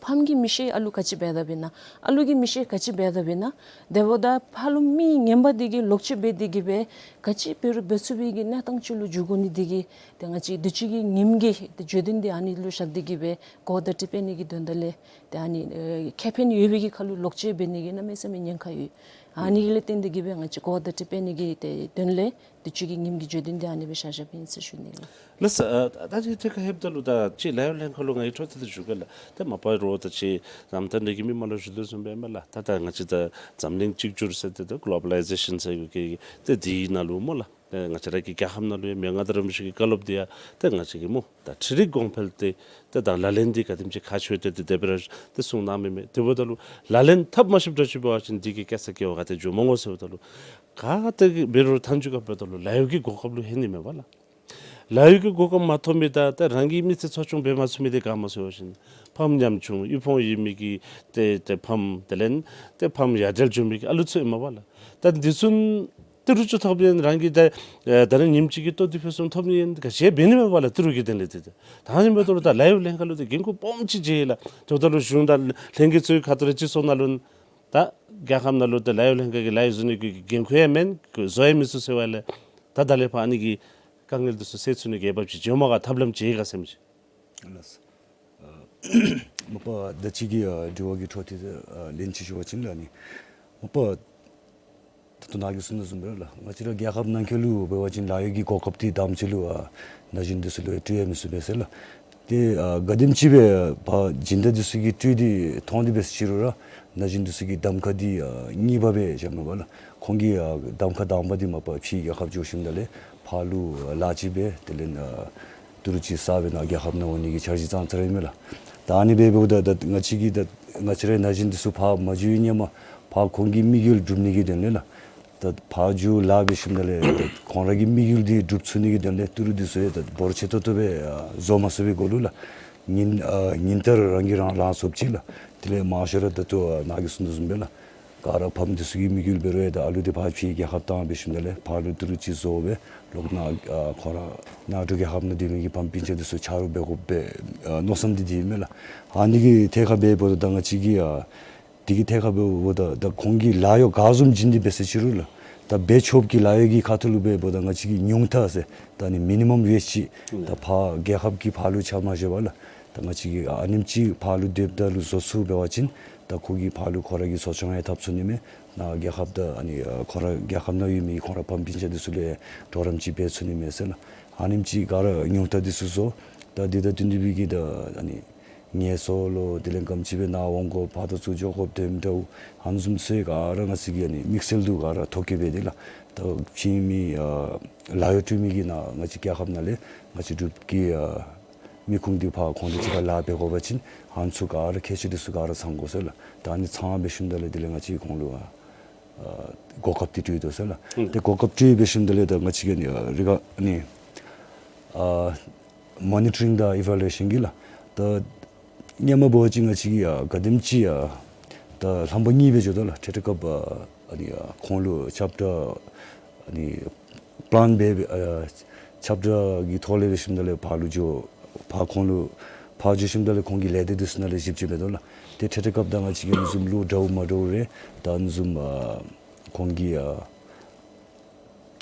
ཕམ་གིས་མི་ཤེས་ཨ་ལུ་ག་ཅི་འབད་དཔ་ཨིན་ན། ཨ་ལུ་གིས་མི་ཤེས་ག་ཅི་འབད་དཔ་ཨིན་ན། དེ་འབདཝ་ད་ཕར་ལུ་མི་ངན་པ་འདི་གིས་ལོག་སྤྱོད་འབད་དེ་གི་སྦེ་ག་ཅི་འབད་རུང་འབད་ཚུགས་པའི་གི་གནས་སྟངས་ཅིག་ལུ་འགྱུར་དགོ་ནི་འདི་གིས་ཏེ་ང་བཅས་དུས་ཅི་གི་ཉིནམ་གྱི་ཏེ་བརྗོད་དོན་འདི་ཨ་ནི་ལུ་བཞག་སྟེ་གི་སྦེ་གོ་བརྡ་ཅིག་སྤེལ་ནི་གི་དོན་དག་ལས་ཏེ་ཨ་ནི་ཨེ་ཁེ་ཕན་ཡོད་པའི་གི་ཁར་ལུ་ལོག་སྤྱོད་འབད་ནི་གི་གནམ་མེད་ས་མེད་ཉེན་ཁ་ཡོད། ཨ་ནི་ལས་བརྟེན་ཏེ་གི་སྦེ་ང་བཅས་གོ་བརྡ་ཅིག་སྤེལ་ནི་གི་ཏེ་དོན་ལས་དུས་ཅི་གི་ཉིནམ་གྱི་བརྗོད་དོན་འདི་ཨ་ནི་སྦེ་བཞག་བཞགཔ་ཨིན་ཟེར་ཞུ་ནི་ལགས། ལགས་སོ། ཨ་ད་ཅི་ཐད་ཁར་ལྷོདཔ་ད་ལུ་ད་ཅི་ལཱའི་ལྷན་ཁག་ལུ་ང་གིས་འཕྲོ་མཐུད་དེ་ཞུ་གེ་ལགས། ད་མ་པ་རོགས་ད་ཅི་ནམ་ད་འདི་གི་མི་མང་ལུ་ཞུ་དོ་བཟུམ་སྦེ་མས་ལགས། ད་ད་ང་བཅས་ད་འཛམ་གླིང་གཅིག་གྱུར་ཟེར་ཏེ་ད་གོ་ལོ་བ་ལའི་ཟེ་ཤཱན་ཟེར་ཡོད་གི་ཏེ་འདི་ནང་ལུ་སྨོ་ལགས། ཏེ་ང་བཅས་ར་གི་རྒྱལ་ཁབ་ནང་ལུ་ཡང་མི་ང་དང་ར་མི་ཤེས་ཀྱི་བཀའ་སློབ་འདི་ཡང་ཏེ་ང་བཅས་ཀྱིས་སྨོ་ད་འཕྲུལ་རིག་གོང་འཕེལ་ཏེ་ཏེ་ད་ལག་ལེན་འདི་ག་དེམ་ཅིག་ཁག་ཆེ་སྟེ་ཏེ་དེ་སྦེ་ར་ཏེ་གསུང་གནང་མི་མས། དེ་འབདཝ་ད་ལུ་ལག་ལེན་འཐབ་མ་ཤེསཔ་འདྲཝ་ཅིག་འབད་བ་ཅིན་འདི་གིས་སྐྱེ་ས་སྐྱེ་བ་ག་ཏེ་འགྱོ་མི་འོང་ཟེརཝ་ད་ལུ་ག་ཏེ་འབད་རུང་མཐའ་མཇུག་ཁར་འབདཝ་ད་ལུ་ལཱ་གཡོག་གི་གོ་སྐབས་ལུ་ལྷོད་ནི་མས་པ་ལགས། ལཱ་གཡོག་གི་གོ་སྐབས་མ་ཐོབ་མི་དང་ཏེ་རང་གི་མི་ཚེ་འཚོ་སྐྱོང་འབད་མ་ཚུགས་མི་འདི་ག་སྨོ་ཟེར་བ་ཅིན་ཕམ་ཉམ་ཆུང་དབུལ་ཕོངས་ཡོད་མི་གི་ཏེ་ཏེ་ཕམ་དེ་ལས་ཏེ་ཕམ་ཡ་བྲལ་འགྱོ་མི་གི་ཨ་ལུ་ཚུ་ཨིན་མས་པ་ལགས། ད་འདི་ཚུ་ ཏི་རུ་ཅིག་ཐོབ་ནི་ཨིན། རང་གིས་ད་ཨེ་ད་རེས་ཉིནམ་གཅིག་གི་ལྟོ་འདི་ཕུན་སུམ་ཐོབ་ནི་ཨིན། ག་ཅི་འབད་ནི་མེད་པ་ལགས། ཏི་རུ་གི་དོན་ལས་འདི་ད་ཨ་ནི་འབདཝ་ད་ལཱའི་ལྷན་ཁག་ལུ་ཏེ་འགན་ཁུར་སྦོམ་ཅིག་བཞེས་ལགས། ད་ལྟོ་ལུ་གཞུང་དང་ལྷན་རྒྱས་ཚུ་གི་ཁ་ཐུག་ལས་སྤྱི་ཚོགས་ནང་ལུ་ད་རྒྱལ་ཁབ་ནང་ལུ་ཏེ་ལཱའི་ལྷན་ཁག་གིས་ལཱ་བཟོ་ནི་གི་འགན་ཁུར་ཡང་མེན། བཟོ་ཡང་མི་ཚུགས་ཟེར་བ་ལས་ད་ད་ལས་ཕར་ཨ་ནི་གི་དཀའ་ངལ་འདི་ཚུ་སེལ་ཚུགས་ནི་གི་འབད་བ་ཅིན་བྱོན་མ་ག་ཐབས་ལམ་ཅིག་ཡོད་ག་ཟེར་མི་ཅིག། ལགས། ཨ་མ་པ་ད་ཅི་གི་ཨ་དྲི་བ་གི་འཕྲོ་འདི་ཨ་ལན་ཅིག་ཞུ་བ་ཅིན་ལགས། ཨ་ནི་མ་པ་ད་ལྟོ་ནཱ་གིས་གསུངས་དོ་བཟུམ་སྦེ་ར་ལགས། ང་བཅས་ར་རྒྱལ་ཁབ་ནང་འཁོད་ལུ་འབད་བ་ཅིན་ལཱ་གཡོག་གི་གོ་སྐབས་འདི་དང་པ་ཅིག་ལུ་ཨ་ན་གཞོན་འདི་ཚུ་ལུ་སྤྲོད་ཡང་མི་ཚུགས་པས་ཟེར་ལགས། ཏེ་ཨ་ག་དེམ་ཅིག་སྦེ་ཕར་སྦྱིན་བདག་འདི་ཚུ་གིས་སྤྲོད་དེ་མཐོང་སྟེ་འབད་ཟེར་རུང་ར་ན་གཞོན་འདི་ཚུ་གིས་གདམ་ཁ་འདི་ཨ་གཉིས་པ་སྦེ་བཞག་མས་པ་ལགས། ཁོང་གི་ཨ་གདམ་ཁ་དང་པ་འདི་མ་པ་ཕྱིའི་རྒྱལ་ཁབ་འགྱོ་ཞིནམ་ད་ལས་ཕར་ལུ་ཨ་ལཱ་ཅིག་འབད། དེ་ལས་ཨ་ཏི་རུ་ཅིག་བསགས་སྦེ་ནཱ་རྒྱལ་ཁབ་ནང་འོང་ནི་གི་འཆར་གཞི་བརྩམས་ཚར་ཡི་མས་ལགས། ད་ཨ་ནི་སྦེ་འབདཝ་ད་ད་ང་བཅས་ཀྱིས་ད་ང་བཅས་རའི་ན་གཞོན་འདི་ཚུ་ཕར་མ་འགྱོ་བའི་སྔོན་མ་ཕར་ཁོང་གི་དམིགས་ཡུལ་སྒྲུབ་ནི་གི་དོན་ལས་ལགས། ད་ཕར་འགྱོ་ལཱ་འབད་ཞིནམ་ད་ལས་ད་ཁོང་ར་གི་དམིགས་ཡུལ་འདི་སྒྲུབ་ཚུགས་ནི་གི་དོན་ལས་ཏི་རུ་འདི་ཚུ་ཡང་ད་འབོར་ཆེ་ཏོག་ཏོ་སྦེ་ཨ་བཟོ་མ་ཚུགས་པའི་སྒོ་ལུ་ལགས། ཉིན་ཨ་ཉིན་ལྟར་རང་གིས་རང་ལང་ཚོ་ཅིག་ལགས། དེ་ལས་མང་ཤོས་ར་ད་ལྟོ་ཨ་ནཱ་གིས་གསུངས་དོ་བཟུམ་སྦེ་ལགས། ག་ར་ཕམ་འདི་ཚུ་གི་དམིགས་ཡུལ་འབད་རུང་ཡང་ད་ཨ་ལུ་འདི་ཕར་ཕྱིའི་རྒྱལ་ཁབ་བཏང་འབད་ཞིནམ་ད་ལས་ཕར་ལུ་ཏི་རུ་ཅིག་བཟོ་སྦེ་ལོག་ནཱ་ཨ་ཁོང་ར་ནཱ་འབྲུག་རྒྱལ་ཁབ་ནང་སྡོད་མི་གི་ཕམ་སྤུན་ཆ་འདི་ཚུ་ཆ་རོགས་འབད་དགོ་པའི་ཨ་མནོ་བསམ་འདི་འདི་ཨིན་མས་ལགས། ཨ་ནི་གི་ཐད་ཁར་འབདཝ་ད་ད་ང་བཅས་ཀྱིས་ཨ་དེ་གི་ཐད་ཁར་འབདཝ་ད་ད་ཁོང་གིས་ལཱ་གཡོག་ག་བཟུམ་བྱིན་ཏེ་འབད་ཟེར་ཅི་རུང་ལགས། ད་འབད་ཆོགཔ་གི་ལཱ་གཡོག་གི་ཁ་ཐུག་ལུ་འབདཝ་ད་ང་བཅས་ཀྱིས་ཉུང་མཐའ་ཟེར་ད་ཨ་ནི་མི་ནི་མམ་ཝེཇ་ཅིག་ད་ཕར་རྒྱལ་ཁབ་ཀྱིས་ཕར་ལུ་ཆ་མ་བཞག་པར་ལགས། ད་ང་བཅས་ཀྱིས་ཨ་ནེམ་ཅིག་ཕར་ལུ་སྡོདཔ་ད་ལུ་བཟོ་ཚུགས་འབད་བ་ཅིན་ད་ཁོ་གིས་ཕར་ལུ་ཁོ་ར་གི་གསོ་སྐྱོང་ཡང་འཐབ་ཚུགས་ནི་མས། ནཱ་རྒྱལ་ཁབ་ད་ཨ་ནི་ཨ་ཁོ་ར་རྒྱལ་ཁབ་ནང་ཡོད་མི་ཁོང་ར་ཕམ་སྤུན་ཆ་འདི་ཚུ་ལུ་གྲོགས་རམ་ཅིག་འབད་ཚུགས་ནི་མས་ཟེར་ལགས། ཨ་ནེམ་ཅིག་ག་ར་ཉུང་མཐའ་འདི་ཚུ་བཟོ། ད་འདི་དང་བསྟུན་ཏེ་སྦེ་གི་ད་ཨ་ནི་ངལ་གསོ་ལོ་དེ་ལས་ག་དེམ་ཅིག་སྦེ་ནཱ་འོང་དགོ་ཕར་དང་ཚུར་འགྱོ་དགོཔ་དེམ་འདྲཝ་ཨ་ནི་བཟུམ་ཚུ་ག་ར་ང་བཅས་ཀྱིས་ཨ་ནི་དམིགས་བསལ་དུ་ག་ར་ཐོ་བཀོད་འབད་དེ་ལགས། ད་ཕྱི་མི་ཨ་ལཱ་གཡོག་སྤྲོད་མི་གིས་ནཱ་ང་བཅས་རྒྱལ་ཁབ་ནང་ལས་ང་བཅས་འབྲུག་གི་ཨ་མི་ཁུངས་འདི་ཕར་ཁོང་དང་གཅིག་ཁར་ལཱ་འབད་དགོ་པ་ཅིན་ཨ་ནི་ཚུ་ག་ར་ཁྱད་ཆོས་འདི་ཚུ་ག་ར་ཚང་དགོ་ཟེར་ལགས། ད་ཨ་ནི་ཚང་འབད་ཞིནམ་ད་ལས་དེ་ལས་ང་བཅས་ཁོང་ལུ་ཨ་ཨ་གོ་སྐབས་འདི་སྤྲོད་དོ་ཟེར་ལགས། ཨུམ། ཏེ་གོ་སྐབས་སྤྲོད་འབད་ཞིནམ་ད་ལས་ད་ང་བཅས་ཀྱིས་ཨ་ནི་ཨ་རི་ག་ཨ་ནི་ཨ་མོ་ནི་ཊ་རིང་དང་ཨི་ཝེ་ལུ་ཨེ་ཤཱན་གྱི་ལགས། ད་སྔོན་མ་འབད་བ་ཅིན་ང་བཅས་ཀྱིས་ཨ་ག་དེམ་ཅིག་ཨ་ད་ལྷམ་པ་གཉིས་སྦེ་འགྱོ་དོ་ལགས། ཏེ་ཏེ་སྐབས་ཨ་ཨ་ནི་ཨ་ཁོང་ལུ་ཁྱབ་བསྒྲགས་ཨ་ནི་པི་ལཱན་འབད་འབད་ཨ་ཁྱབ་བསྒྲགས་ཀྱི་ཐོག་ལས་འབད་ཞིནམ་ད་ལས་ཕར་ལུ་འགྱོ་ཕར་ཁོང་ལུ་ཕར་འགྱོ་ཞིནམ་ད་ལས་ཁོང་གི་ལས་སྡེ་འདི་ཚུ་ནང་ལས་ཞིབ་དཔྱད་འབད་དོ་ལགས། ཏེ་ཏེ་ཏེ་སྐབས་ད་ང་བཅས་ཀྱིས་ཨ་ནི་བཟུམ་ལུ་འདྲཝ་མ་འདྲཝ་རེ་ད་ཨ་ནི་བཟུམ་ཨ་ཁོང་གིས་ཨ་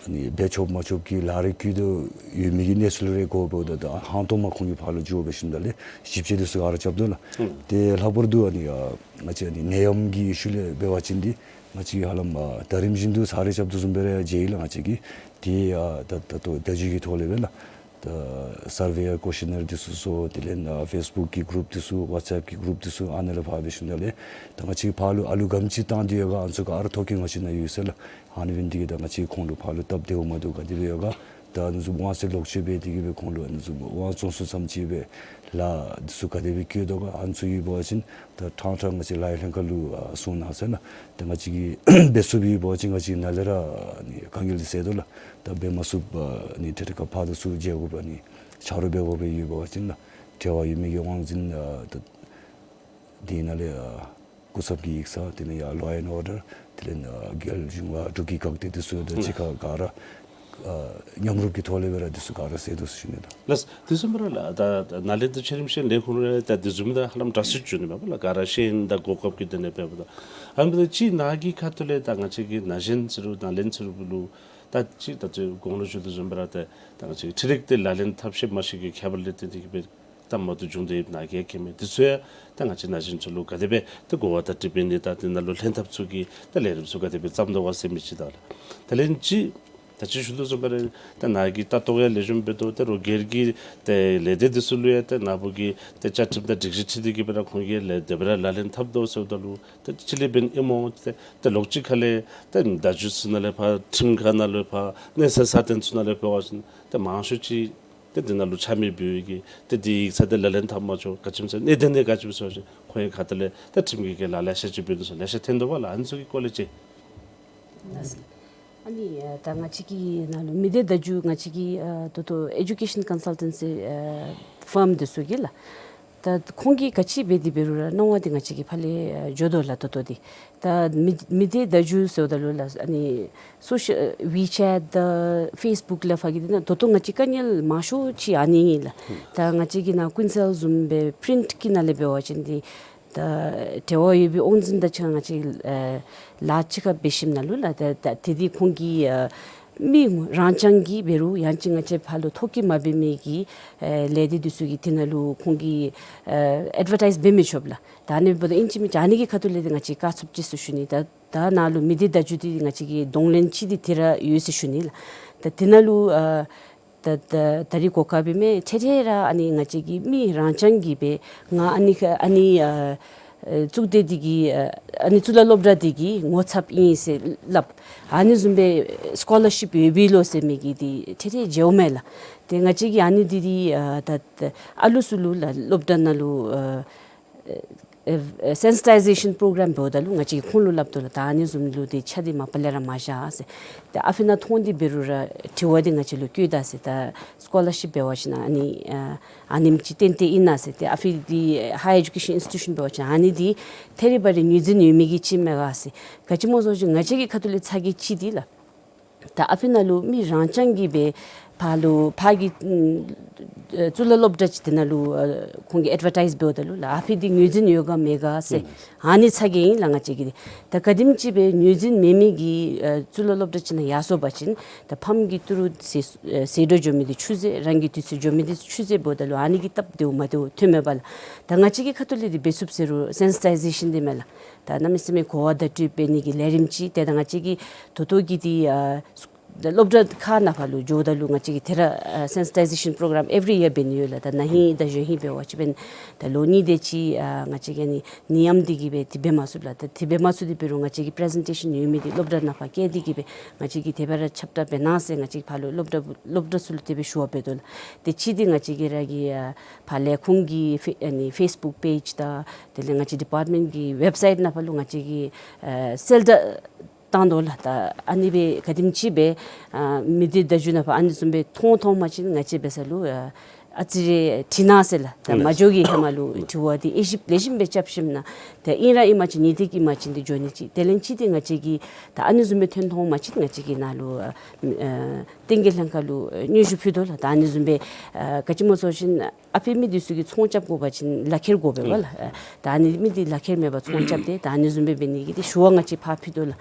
ཨ་ནི་འབད་ཆོགཔ་མ་ཆོགཔ་གི་ལཱ་རེ་བཀོད་དོ་ཡོད་མི་གི་གནས་ཚུལ་རེ་གོ་བ་ད་ད་ཧང་སྟོང་མ་ཁོང་གི་ཕར་ལུ་འགྱོ་འབད་ཞིནམ་ད་ལས་ཞིབ་དཔྱད་འདི་ཚུ་ག་ར་རྐྱབ་དོ་ལགས། ཨུམ། ཏེ་ལྷག་པར་དུ་ཨ་ནི་ཨ་ང་བཅས་ཨ་ནི་ནད་ཡམས་ཀྱི་ཨི་ཤུ་ལས་འབད་བ་ཅིན་འདི་ང་བཅས་ཧ་ལམ་ཨ་ད་རིམ་བཞིན་དུ་ཚར་རེ་རྐྱབ་དོ་བཟུམ་སྦེ་ར་མཇལ་ཡི་ལགས་ང་བཅས་ཀྱིས། ཏེ་ཨ་ད་ད་ལྟོ་བརྡ་བརྒྱུད་ཀྱི་ཐོག་ལས་འབད་ལགས། ད་སར་ཝེ་ཡར་ཀོ་ཤི་ནེར་འདི་ཚུ་བཟོ། དེ་ལས་ཨ་ཕེསི་བུཀ་གི་གུ་རུཔ་འདི་ཚུ་ཝཊས་ཨེཔ་གི་གུ་རུཔ་འདི་ཚུ་ཨ་ནཱ་ལས་ཕར་འབད་ཞིནམ་ད་ལས་ད་ང་བཅས་ཕར་ལུ་ཨ་ལུ་ག་དེམ་ཅིག་བཏང་སྟེ་ཡོད་ག་ཨ་ནི་ཚུ་ག་ར་ཐོ་བཀོད་ང་བཅས་ནང་ཡོད་ཟེར་ལགས། ཨ་ནི་འབད་ནི་འདི་གིས་ད་ང་བཅས་ཁོང་ལུ་ཕར་ལུ་སྟབས་བདེཝ་མ་བདེཝ་ག་དེ་སྦེ་ཡོད་ག་ད་ཨ་ནི་བཟུམ་དབང་ཚད་ལོག་སྤྱོད་འབད་དེ་གིས་སྦེ་ཁོང་ལུ་ཨ་ནི་བཟུམ་དབང་བཙོང་ཚུགས་ཙམ་ཅིག་སྦེ་ལཱ་འདི་ཚུ་ག་དེ་སྦེ་བཀོད་དོ་ག་ཨ་ནི་ཚུ་ཡོད་པ་ཅིན་ད་ཕྲང་ཕྲང་ང་བཅས་ལཱའི་ལྷན་ཁག་ལུ་ཨ་གསུང་གནང་ཟེར་ལགས། ད་ང་བཅས་ཀྱིས་འབད་ཚུགས་པའི་འབད་བ་ཅིན་ང་བཅས་ནཱ་ལས་ར་ཨ་ནི་དཀའ་ངལ་འདི་སེལ་དོ་ལགས། ད་འབད་མ་ཚུགས་པར་ཨ་ནི་ཏེ་ཏེ་སྐབས་ཕར་དང་ཚུར་འགྱོ་དགོཔ་ཨ་ནི་ཆ་རོགས་འབད་དགོཔ་ཡོད་པ་ཅིན་ལགས། འབྲེལ་བ་ཡོད་མི་གི་དབང་འཛིན་ཨ་ད་འདི་ནང་ལས་ཨ་སྐུ་ཚབ་ཀྱི་ཡིག་ཚང་དེ་ལས་ཡར་ལོ་ཨེནཌ་ཨོར་ཌར་དེ་ལས་ཨ་རྒྱལ་གཞུང་ཨ་འབྲུག་གི་འགག་སྡེ་འདི་ཚུ་དང་གཅིག་ཁར་ག་ར་ཨ་མཉམ་རུབ་ཀྱི་ཐོག་ལས་འབད་ར་འདི་ཚུ་ག་ར་སེལ་དོ་ཟེར་ཞུ་ནི་ལགས། ལགས། དེ་བཟུམ་སྦེ་ར་ལགས་ད་ད་ནཱ་ལས་ད་ཆེ་རིམ་ཤེས་ཡོན་ལས་ཁུངས་ལས་ད་དེ་བཟུམ་ད་ཧ་ལམ་དྲག་ཤོས་བྱུང་ནི་མས་པ་ལགས། ག་ར་ཤེས་ཡོན་དང་གོ་སྐབས་ཀྱི་དོན་ལས་འབདཝ་ད་ཨ་ནི་ད་ཅི་ནཱ་གི་ཁ་ཐུག་ལས་ད་ང་བཅས་ཀྱི་ན་གཞོན་ཚུ་ལུ་ནཱ་ལེནྡྲ་ཚུ་ལུ་ད་ཅི་ད་ཅི་གོང་ལུ་ཞུ་དོ་བཟུམ་སྦེ་ར་ད་ད་ང་བཅས་ཀྱི་འཕྲུལ་རིག་དེ་ལག་ལེན་འཐབ་ཤེས་མ་ཤེས་ཀྱི་ཁྱད་པར་ལས་བརྟེན་ཏེ་གིས་སྦེ་ད་མ་བཏུབ་བྱུང་སྟེ་ཡོདཔ་ནཱ་གིས་མཁྱེན་མས། དེ་ཚུ་ཡང་ད་ང་བཅས་ན་གཞོན་ཚུ་ལུ་ག་དེ་སྦེ་ད་གོ་བ་བརྡ་སྤྲོད་འབད་ནི་དང་དེ་ནང་ལུ་ལྷན་ཐབས་ཚུ་གི་ད་ལས་རིམ་ཚུ་ག་དེ་སྦེ་བརྩམ་དོ་ག་ཟེར་མི་ཅིག་དང་ལགས། ད་ལན་ཅིག་ད་ཅི་ཞུ་དོ་བཟུམ་སྦེ་ར་ད་ནཱ་གིས་ལྟ་རྟོག་ཡང་ལེགས་ཤོམ་འབད་དོ། ད་རོགས་སྒེར་གྱི་ད་ལས་སྡེ་འདི་ཚུ་ལུ་ཡང་ད་ནཱ་བུ་གི་ད་བཅའ་ཁྲིམས་དང་སྒྲིག་གཞི་འཁྲིལ་ཏེ་གིས་སྦེ་ར་ཁོང་གིས་ལས་དེ་སྦེ་ར་ལག་ལེན་འཐབ་དོ་ཟེརཝ་ད་ལུ་ད་ཅི་ལས་འབད་ནི་ཨིན་མོ། ད་ད་ལོགས་གཅིག་ཁ་ལས་ད་བརྡ་བརྒྱུད་ཚུ་ནང་ལས་ཕར་ཁྲིམས་ཁང་ནང་ལས་ཕར་གནས་ཚུལ་གསར་བཏོན་ཚུ་ནང་ལས་འབད་བ་ཅིན་ད་མང་ཤོས་ཅིག་ད་འདི་ནང་ལུ་ཆ་མེད་འབད་བའི་གི་ད་འདི་ཡིག་ཚང་འདི་ལག་ལེན་འཐབ་མ་ཆོག་ག་ཅི་སྨོ་ཟེར་གནད་དོན་འདི་ག་ཅི་སྨོ་ཟེར་བ་ཅིན་ཁོང་གི་ཁ་ཐུག་ལས་ད་ཁྲིམས་ཀྱི་གི་ལཱ་ལེ་ཤ་ཅིག་འབད་དོ་ཟེར་ལེ་ཤ་ཐོན་དོ་བ་ལགས། ཨ་ནི་ཚུ་གི་སྐོར་ལས་ཅིག། ལགས་སོ། ཨ་ནི་ཨ་ད་ང་བཅས་ཀྱི་ནང་ལུ་མི་སྡེ་བརྡ་བརྒྱུད་ང་བཅས་ཀྱི་ཨ་ད་ལྟོ་ཨེ་ཌུ་ཀེ་ཤཱན་ཀོན་སལ་ཊེན་སི་ཨ་ཕཱརམ་འདི་ཚུ་གིས་ལགས། ད་ཁོང་གིས་ག་ཅི་འབད་དེ་འབད་རུང་ར་སྣང་བ་འདི་ང་བཅས་ཀྱི་ཕར་ལས་ཨ་འགྱོ་དོ་ལགས། ད་ལྟོ་འདི་ད་མི་མི་སྡེ་བརྡ་བརྒྱུད་ཟེརཝ་ད་ལུ་ལགས་ཨ་ནི་སོ་ཤལ་ཝི་ཅེཊ་དང་ཕེསི་བུཀ་ལས་ཕར་གྱི་འདི་ནང་ད་ལྟོ་ང་བཅས་དཀའ་ངལ་མང་ཤོས་ཅིག་ཨ་ནི་ཨིན་ལགས། ད་ང་བཅས་ཀྱི་ནཱ་ཀུན་གསལ་བཟུམ་སྦེ་པི་རིནཊ་ཀྱི་ནང་ལས་འབད་བ་ཅིན་འདི་ད་འབྲེལ་བ་ཡོད་པའི་དབང་འཛིན་དང་གཅིག་ཁར་ང་བཅས་ཨ་ལཱ་གཅིག་ཁར་འབད་ཞིནམ་ལས་ལགས། ད་ད་དེ་འདི་ཁོང་གིས་ཨ་མི་རང་རྐྱང་གིས་འབད་རུང་ཡང་ཅིན་ང་བཅས་ཕར་ལུ་ཐོ་བཀོད་མ་འབད་མི་གི་ཨེ་ལས་སྡེ་འདི་ཚུ་གིས་དེ་ནང་ལུ་ཁོང་གིས་ཨེ་ཨེཌ་བར་ཊའིཛ་འབད་མི་ཆོགཔ་ལགས། ད་ཨ་ནི་འབདཝ་ད་ཨིན་ཅི་མིན་ཅི་ཨ་ནི་གི་ཁ་ཐུག་ལས་འདི་ང་བཅས་བཀག་ཚུགསཔ་ཅིག་ཟེར་ཞུ་ནི། ད་ད་ནཱ་ལུ་མི་སྡེ་བརྡ་བརྒྱུད་འདི་ང་བཅས་ཀྱི་གདོང་ལེན་ཅིག་འདི་དེ་ར་ཡོད་ཟེར་ཞུ་ནི་ལགས། ད་དེ་ནང་ལུ་ཨ་ད་ད་ད་རིས་གོ་སྐབས་འབད་མི་འཕྲལ་འཕྲལ་ར་ཨ་ནི་ང་བཅས་ཀྱི་མི་རང་རྐྱང་གིས་སྦེ་ང་ཨ་ནི་ཁ་ཨ་ནི་ཨ་ཨ་གཙུག་སྡེ་འདི་གི་ཨ་ཨ་ནི་གཙུག་ལག་སློབ་གྲྭ་འདི་གི་ངོ་ཚབ་ཨིན་ཟེར་སླབ། ཨ་ནི་བཟུམ་སྦེ་སི་ཀོ་ལར་ཤིཔ་ཡོད་པས་ལོ་ཟེར་མི་གི་འདི་འཕྲལ་འཕྲལ་མཇལཝ་མས་ལགས། ཏེ་ང་བཅས་ཀྱིས་ཨ་ནི་འདི་འདི་ཨ་ད་ད་ཨ་ལུ་ཚུ་ལུ་ལགས་སློབ་གྲྭ་ནང་ལུ་ཨ་ཨེ་ཨེ་སེན་སི་ཊའི་ཟེ་ཤཱན་པོ་རོ་གྲམ་འབདཝ་ད་ལུ་ང་བཅས་ཀྱིས་ཁོང་ལུ་སླབ་དོ་ལགས། ད་ཨ་ནི་བཟུམ་ལུ་འདི་ཆ་འདི་མ་པ་ལས་ར་མ་བཞག་ཟེར། ཏེ་ཨ་ཕི་ནང་མཐོང་སྟེ་འབད་རུང་ར་དྲི་བ་འདི་ང་བཅས་ལུ་བཀོད་ད་ཟེར། ད་སི་ཀོ་ལར་ཤིཔ་འབད་བ་ཅིན་ཨ་ནི་ཨ་ཨ་ནེམ་ཅིག་ཏན་ཏན་ཨིན་ན་ཟེར། ཏེ་ཨ་ཕི་འདི་ཧའི་ཡར་ཨེ་ཌུ་ཀེ་ཤཱན་ཨིནསི་ཊི་ཊུ་ཤཱན་འབད་བ་ཅིན་ཨ་ནི་འདི་ཐད་རི་བ་རི་ངོས་འཛིན་ཡོད་མི་གི་ཅིག་མས་ག་ཟེར། ག་ཅི་སྨོ་ཟེར་བ་ཅིན་ང་བཅས་ཀྱི་ཁ་ཐུག་ལས་ཚ་གྱང་ཅིག་འདི་ལགས། ད་ཨ་ཕི་ནང་ལུ་མི་རང་རྐྱང་གིས་སྦེ་ཕར་ལུ་ཕར་གྱི་ཨམ་ཨེ་གཙུག་ལག་སློབ་གྲྭ་ཅིག་དེ་ནང་ལུ་ཨ་ཁོང་གིས་ཨེཌ་བར་ཊའིཛ་འབདཝ་ད་ལུ་ལགས་ཨ་ཕི་འདི་ངོས་འཛིན་ཡོད་ག་མེད་ག་ཟེར། ཨ་ནི་ཚ་གྱང་ཨིན་ལགས་ང་བཅས་ཀྱི་འདི། ད་ག་དེམ་ཅིག་སྦེ་ངོས་འཛིན་མེད་མི་གི་ཨ་གཙུག་ལག་སློབ་གྲྭ་ཅིག་ནང་ཡར་སོང་པ་ཅིན་ད་ཕམ་གྱིས་ཏི་རུ་ཟད་ཨ་ཟད་འགྲོ་འགྱོ་མི་འདི་ཆུད་ཟོས། རང་གི་དུས་ཚོད་འགྱོ་མི་འདི་ཆུད་ཟོས་འབདཝ་ད་ལུ་ཨ་ནི་གིས་སྟབས་བདེཝ་མ་བདེཝ་ཐོནམ་མས་པ་ལགས། ད་ང་བཅས་ཀྱི་ཁ་ཐུག་ལས་འདི་འབད་ཚུགསཔ་ཟེར་རུང་སེན་སི་ཊའི་ཟེ་ཤཱན་འདི་མས་ལགས། ད་གནམ་མེད་ས་མེད་གོ་བ་བརྡ་སྤྲོད་འབད་ནི་གི་ལས་རིམ་ཅིག་ཏེ་ད་ང་བཅས་ཀྱི་ད་ལྟོ་གི་འདི་ཨ་སི་ད་སློབ་གྲྭ་ཁག་ནང་ཕར་ལུ་འགྱོཝ་ད་ལུ་ང་བཅས་ཀྱིས་དེ་ར་ཨ་སེན་སི་ཊའི་ཟེ་ཤཱན་པོ་རོ་གྲམ་ཨེབ་རི་ཡར་འབད་ནི་ཡོད་ལགས། ད་ན་ཧིང་དང་གཞེས་ཧིང་འབད་བ་ཅིན་འབདན་ད་ལོ་གཉིས་དེ་ཅིག་ཨ་ང་བཅས་ཀྱིས་ཨ་ནི་ནད་ཡམས་འདི་གིས་སྦེ་འདི་འབད་མ་ཚུགས་ལགས། ད་འདི་འབད་མ་ཚུགས་ཏེ་འབད་རུང་ང་བཅས་ཀྱིས་པི་རི་ཟེན་ཊེ་ཤཱན་ཡོད་མི་འདི་སློབ་གྲྭ་ནང་ཕར་བསྐྱལ་ཏེ་གིས་སྦེ་ང་བཅས་ཀྱིས་དེ་སྦེ་ར་ཁྱབ་བསྒྲགས་འབད་གནང་ཟེར། ང་བཅས་ཕར་ལུ་སློབ་གྲྭ་སློབ་གྲྭ་ཚུ་ལུ་དེ་སྦེ་ཞུ་བ་འབད་དོ་ལགས། ཏེ་ཅིག་འདི་ང་བཅས་ཀྱི་ར་གི་ཨ་ཕར་ལས་ཁུངས་ཀྱི་ཕེ་ཨ་ནི་ཕེསི་བུཀ་པེཇ་དང་དེ་ལས་ང་བཅས་ཌི་པརཊ་མེནཊ་ཀྱི་ཝེབ་སའིཊ་ནང་ཕར་ལུ་ང་བཅས་ཀྱིས་ཨ་གསལ་བསྒྲགས་བཏང་དོ་ལགས། ད་ཨ་ནི་སྦེ་ག་དེམ་ཅིག་སྦེ་ཨ་མི་སྡེ་བརྡ་བརྒྱུད་ནང་ཕར་ཨ་ནི་བཟུམ་སྦེ་མཐོང་མཐོང་པ་ཅིན་ང་བཅས་འབད་ས་ལུ་ཨ་ཨ་ཙི་རེ་དྲི་གནང་ཟེར་ལགས། ད་མ་འགྱོ་གི་ཧེ་མ་ལུ་དྲི་བ་འདི་དབྱེ་ཞིབ་ལེགས་ཤོམ་སྦེ་རྐྱབ་ཞིནམ་ལས་ཏེ་ཨིན་ར་ཨིན་མ་ཅིན་ཉེས་འདེགས་ཀྱི་མ་ཅིན་འདི་འགྱོ་ནི་ཅིག། དེ་ལས་ཅིག་འདི་ང་བཅས་ཀྱིས་ད་ཨ་ནི་བཟུམ་སྦེ་ཐོན་མཐོང་པ་ཅིན་ང་བཅས་ཀྱིས་ནཱ་ལུ་ཨ་ཨ་བསྟན་རྒྱས་ལྷན་ཁག་ལུ་ཨ་སྙན་ཞུ་ཕུལ་དོ་ལགས། ད་ཨ་ནི་བཟུམ་སྦེ་ཨ་ག་ཅི་སྨོ་ཟེར་བ་ཅིན་ཨ་ཕི་མི་འདི་ཚུ་གིས་ཚོང་རྐྱབ་དགོ་པ་ཅིན་ལག་ཁྱེར་དགོ་པས་པ་ལགས། ཨ་ད་ཨ་ནི་མི་འདི་ལག་ཁྱེར་མེད་པར་ཚོང་རྐྱབ་སྟེ་ད་ཨ་ནི་བཟུམ་སྦེ་འབད་ནི་གི་འདི་ཞུ་བ་ང་བཅས་ཕར་ཕུལ་དོ་ལགས།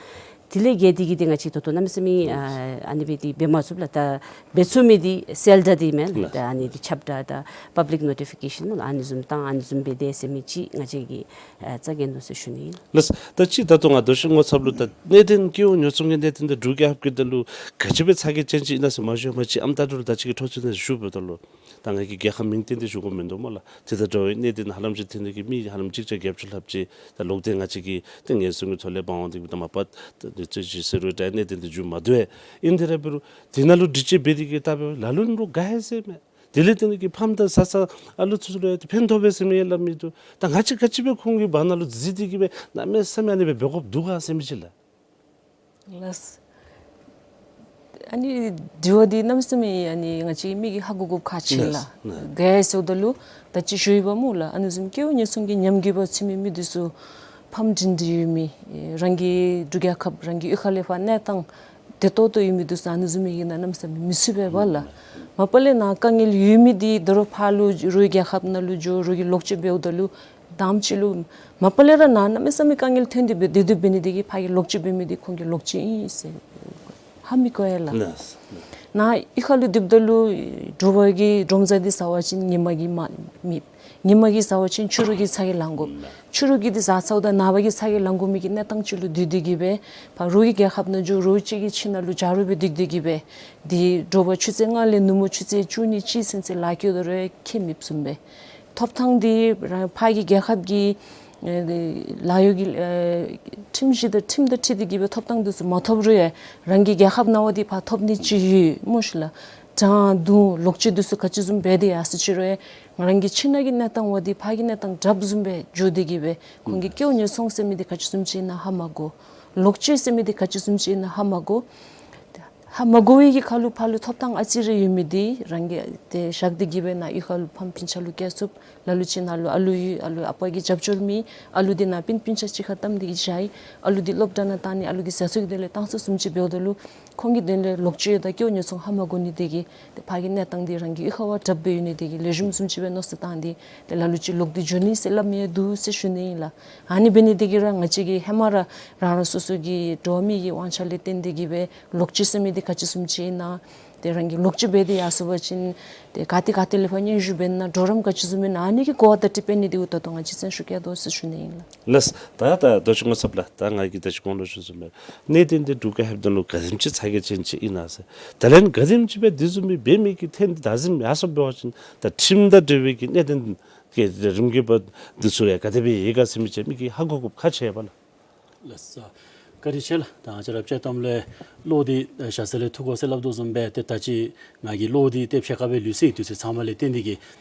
དེ་ལས་བརྒལ་ཏེ་གིས་འདི་ང་བཅས་ད་ལྟོ་གནམ་མེད་ས་མེད་ཨ་ཨ་ནི་སྦེ་འདི་འབད་མ་ཚུགས་ལགས། ད་འབད་ཚུགས་མི་འདི་གསལ་བསྒྲགས་འདི་མས་ལགས། ད་ཨ་ནི་འདི་ཁྱབ་བསྒྲགས་དང་པབ་ལིཀ་ནོ་ཊི་ཕི་ཀེ་ཤཱན་ལགས་ཨ་ནི་བཟུམ་བཏང་ཨ་ནི་བཟུམ་འབད་དེས་ཟེར་མི་ཅིག་ང་བཅས་ཀྱིས་ཨ་རྩ་འགེངས་དོ་ཟེར་ཞུ་ནི་ཨིན། ལགས། ད་ཅི་ད་ལྟོ་ང་ད་ཅི་ངོ་ཚབ་ལུ་ད་གནད་དོན་སྐྱེ་བོ་ཉོ་ཚོང་གི་གནད་དོན་དང་འབྲུག་རྒྱལ་ཁབ་ཀྱི་དོན་ལུ་ག་ཅི་སྦེ་ཚ་གྱང་ཅན་ཅིག་ཨིན་ན་ཟེར་མ་ཞུ་བ་ཅིན་ཨམ་ད་འབྲུག་ལུ་ད་ཅི་གི་འཕྲོ་མཐུད་ནས་ཞུ་བའི་དོན་ལུ་ད་ང་གིས་རྒྱལ་ཁབ་མིང་བཏོན་ཏེ་ཞུ་དགོཔ་མིན་འདུག་སྨོ་ལགས། དེ་དང་འདྲ་བའི་གནད་དོན་ཧ་ལམ་ཅིག་ཐོན་ཏེ་གིས་མི་ཧ་ལམ་གཅིག་བརྒྱ་བརྒྱད་ཅུ་ལྷགཔ་ཅིག་ད་ལོག་སྟེ་ང་བཅས་ཀྱི་ཏེ་ངན་སོང་གི་ཐོག་ལས་འབག་འོང་སྟེ་གིས་ད་མ་པ་ད་ནི་ཚོད་ཅིག་ཟེར་རུང་ད་གནད་དོན་འདི་མཇུག་མ་བསྡུ་བས། ཨིན་དེ་ར་འབད་རུང་དེ་ནང་ལུ་དྲི་དཔྱད་འབད་དེ་གིས་ལྟ་བས་ལ་ལུ་ནི་རོགས་དགའ་ཡི་ཟེར་མས། དེ་ལས་དེ་ནི་གི་ཕམ་དང་བཟའ་ཚང་ཨ་ལུ་ཚུ་ལུ་ཡང་ཕན་ཐོགས་པས་ཟེར་མི་ཡང་སླབ་མི་འདུག། ད་ང་བཅས་ག་ཅི་སྦེ་ཁོང་གི་བར་ན་ལུ་འཛུལ་ཏེ་གིས་སྦེ་གནམ་མེད་ས་མེད་ཨ་ནི་སྦེ་འབད་དགོཔ་འདུག་ག་ཟེར་མི་ཅིག་ལགས། ལགས། ཨ་ནི་དྲི་བ་འདི་གནམ་མེད་ས་མེད་ཨ་ནི་ང་བཅས་མི་གིས་ཧ་གོ་དགོཔ་ཁག་ཆེ་ལགས། ལགས། ག་ཟེརཝ་ད་ལུ་ད་ཅི་ཞུ་ཡི་བ་སྨོ་ལགས། ཨ་ནི་བཟུམ་སྐྱེ་བོ་ཉེན་སྲུང་གི་ཉམས་རྒུད་པ་ཚུད་མི་མི་འདི་ཚུ་ཕམ་འབྲིང་འབྲིང་ཡོད་མི་རང་གི་འབྲུག་རྒྱལ་ཁབ་རང་གི་གཡུས་ཁ་ལས་ཕར་གནས་སྟངས་བདེ་ཏོག་ཏོ་ཡོད་མི་འདི་ཚུ་ཨ་ནི་བཟུམ་མའི་གི་ནང་གནམ་མེད་ས་མེད་མི་ཚུད་པས་པ་ལགས། མ་པ་ལས་ནཱ་དཀའ་ངལ་ཡོད་མི་འདི་ད་རུང་ཕར་ལུ་རོགས་རྒྱལ་ཁབ་ནང་ལུ་འགྱོ་རོགས་ཀྱིས་ལོག་སྤྱོད་འབདཝ་ད་ལུ་དང་པ་ཅིག་ལུ་མ་པ་ལས་ར་ནཱ་གནམ་མེད་ས་མེད་དཀའ་ངལ་ཐོན་ཏེ་སྦེ་བདེ་སྡུག་འབད་ནི་འདི་གིས་ཕར་གྱི་ལོག་སྤྱོད་འབད་མི་འདི་ཁོང་གི་ལོག་སྤྱོད་ཨིན་ཟེར་ཧ་མི་གོ་ཡ་ལགས། ལགས། ནཱ་གཡུས་ཁ་ལུ་སྡོདཔ་ད་ལུ་དྲོ་པ་གི་གྲོང་གསེབ་འདི་བཟའ་བ་ཅིན་ཉི་མ་གིས་མ་མེད། ཉི་མ་གིས་བཟའ་བ་ཅིན་ཕྱི་རུ་གི་ཚ་གྱང་ལང་དགོ། ཕྱི་རུ་གི་འདི་བཟའ་ཚརཝ་ད་ནངས་པ་གི་ཚ་གྱང་ལང་དགོ་མི་གི་གནས་སྟངས་ཅིག་ལུ་སྡོད་དེ་གིས་སྦེ་ཕར་རོགས་ཀྱི་རྒྱལ་ཁབ་ནང་འགྱོ་རོགས་གཅིག་གི་ཁྱིམ་ནང་ལུ་ཇ་རོགས་སྦེ་སྡོད་དེ་གིས་སྦེ་འདི་དྲོ་པ་ཆུ་ཚོད་ལྔ་ལས་ནུབ་མོ་ཆུ་ཚོད་བཅུ་གཉིས་ཅིག་ཚུན་ཚོད་ལཱ་བཀོལ་དོ་རུང་ཁྱད་མེདཔ་བཟུམ་སྦེ། ཐོབ་ཐང་འདི་རང་ཕར་གྱི་རྒྱལ་ཁབ་ཀྱི་ཨེ་ལཱ་གཡོག་གི་ཨེ་ཁྲིམས་གཞི་དང་ཁྲིམས་དང་འཁྲིལ་ཏེ་གིས་སྦེ་ཐོབ་ཐང་འདི་ཚུ་མ་ཐོབ་རུང་ཡང་རང་གི་རྒྱལ་ཁབ་ནང་འབད་དེ་ཕར་ཐོབ་ནི་ཅིག་ཡོད་སྨོ་ཤིག་ལགས། དྲང་བརྡུང་ལོག་སྤྱོད་འདི་ཚུ་ག་ཅི་བཟུམ་འབད་དེ་ཡར་སོ་ཅི་རུང་ཡང་ང་རང་གི་ཁྱིམ་ནང་གི་གནས་སྟངས་འབད་དེ་ཕར་གྱི་གནས་སྟངས་དྲགཔ་བཟུམ་སྦེ་འགྱོ་སྟེ་གིས་སྦེ་ཁོང་གིས་སྐྱེ་བོ་ཉེན་སྲུང་ཟེར་མི་འདི་ག་ཅི་བཟུམ་ཅིག་ཨིན་ན་ཧ་མ་གོ། ལོག་སྤྱོད་ཟེར་མི་འདི་ག་ཅི་བཟུམ་ཅིག་ཨིན་ན་ཧ་མ་གོ། ཧ་མ་གོ་བའི་གི་ཁར་ལུ་ཕར་ལུ་ཐོབ་ཐང་ཨ་ཙི་རེ་ཡོད་མི་འདི་རང་གིས་ཏེ་བཞག་སྟེ་གི་སྦེ་ནཱ་གཡུས་ཁར་ལུ་ཕམ་སྤུན་ཆ་ལུ་བསྐྱལ་ཚུགསཔ། ལ་ལུ་ཅིག་ནཱ་ལུ་ཨ་ལུ་ཡོད། ཨ་ལུ་ཨ་པ་གིས་རྒྱབ་སྐྱོར་མེད། ཨ་ལུ་འདི་ནཱ་སྤུན་སྤུན་ཆ་གཅིག་ཁར་བལྟམས་ཏེ་གི་བཞག་ཡི། ཨ་ལུ་འདི་སློབ་གྲྭ་ནང་བཏང་ནི། ཨ་ལུ་གི་ཟས་ཚོགས་ཀྱི་དོན་ལས་བཏང་ཚུགས་བཟུམ་ཅིག་འབདཝ་ད་ལུ་ཁོང་གི་དོན་ལས་ལོག་སྤྱོད་དང་སྐྱེ་བོ་ཉེས་ཚོང་ཧ་མ་གོ་ནི་འདི་གིས་ཏེ་ཕར་གི་གནས་སྟངས་འདི་རང་གི་གཡུས་ཁར་བ་དྲགཔ་སྦེ་ཡོད་ནི་འདི་གིས་ལེགས་ཤོམ་བཟུམ་ཅིག་སྦེ་མནོ་བསམ་བཏང་སྟེ་ཏེ་ལ་ལུ་ཅིག་ལོག་སྟེ་འགྱོ་ནི་ཟེར་སླབ་མི་འདུག་ཟེར་ཞུ་ནི་ཨིན་ལགས། ཨ་ནི་འབད་ནི་འདི་གིས་ར་ང་བཅས་ཀྱིས་ཧེ་མ་ར་རང་རང་སོ་སོ་གི་འདྲོག་མི་གི་དབང་ཆ་ལས་བརྟེན་ཏེ་གི་སྦེ་ལོག་སྤྱོད་ཟེར་མི་འདི་ག་ཅི་བཟུམ་ཅིག་ཨིན་ན། ཏེ་རང་གིས་ལོག་སྤྱོད་འབད་དེ་ཡར་སོང་པ་ཅིན་ཏེ་ག་ཏེ་ག་ཏེ་ལས་ཕར་སྙན་ཞུ་འབད་ན་གྲོགས་རམ་ག་ཅི་བཟུམ་ཨིན་ན། ཨ་ནི་གི་གོ་བ་བརྡ་སྤྲོད་འབད་ནི་འདི་འུ་ད་ལྟོ་ང་བཅས་ཚུན་ཤུགས་རྒྱག་དོ་ཟེར་ཞུ་ནི་ཨིན་ལགས། ལགས། ད་ད་རྡོ་རྗེ་སྔོ་ཚབ་ལགས། ད་ང་གིས་ད་ཅི་གོང་ལུ་ཞུ་བཟུམ་སྦེ་གནད་དོན་འདི་འབྲུག་རྒྱལ་ཁབ་ནང་ལུ་ག་དེམ་ཅིག་ཚ་གྱང་ཅན་ཅིག་ཨིན་ན་ཟེར། ད་ལན་ག་དེམ་ཅིག་སྦེ་དེ་བཟུམ་མའི་འབད་མི་གི་ཐོན་ཏེ་ད་གཟིམ་ཡར་སོངམ་འབད་བ་ཅིན་ད་ཁྲིམས་དང་འབྲེལ་བའི་གི་གནད་དོན་གྱི་རིམ་གྱིས་འབད་དེ་ཚུ་ཡང་ག་དེ་སྦེ་ཡོད་ག་ཟེར་མི་ཅིག་མི་གིས་ཧ་གོ་དགོཔ་ཁག་ཆེ་བས་ལགས། ལགས་སོ། བཀའ་དྲིན་ཆེ་ལགས། ད་ང་བཅས་ར་དཔྱེ་གཏམ་ལས་བློ་འདི་ཞྭ་སེར་ལས་འཐུ་དགོ་ཟེར་སླབ་དོ་བཟུམ་སྦེ་ཏེ་ད་ཅི་ང་གི་བློ་འདི་ཏེ་ཕྱེད་ཀ་སྦེ་ལུས་སོ་ཡི། དུས་ཚོད་ཚང་བ་ལས་བརྟེན་ཏེ་གི་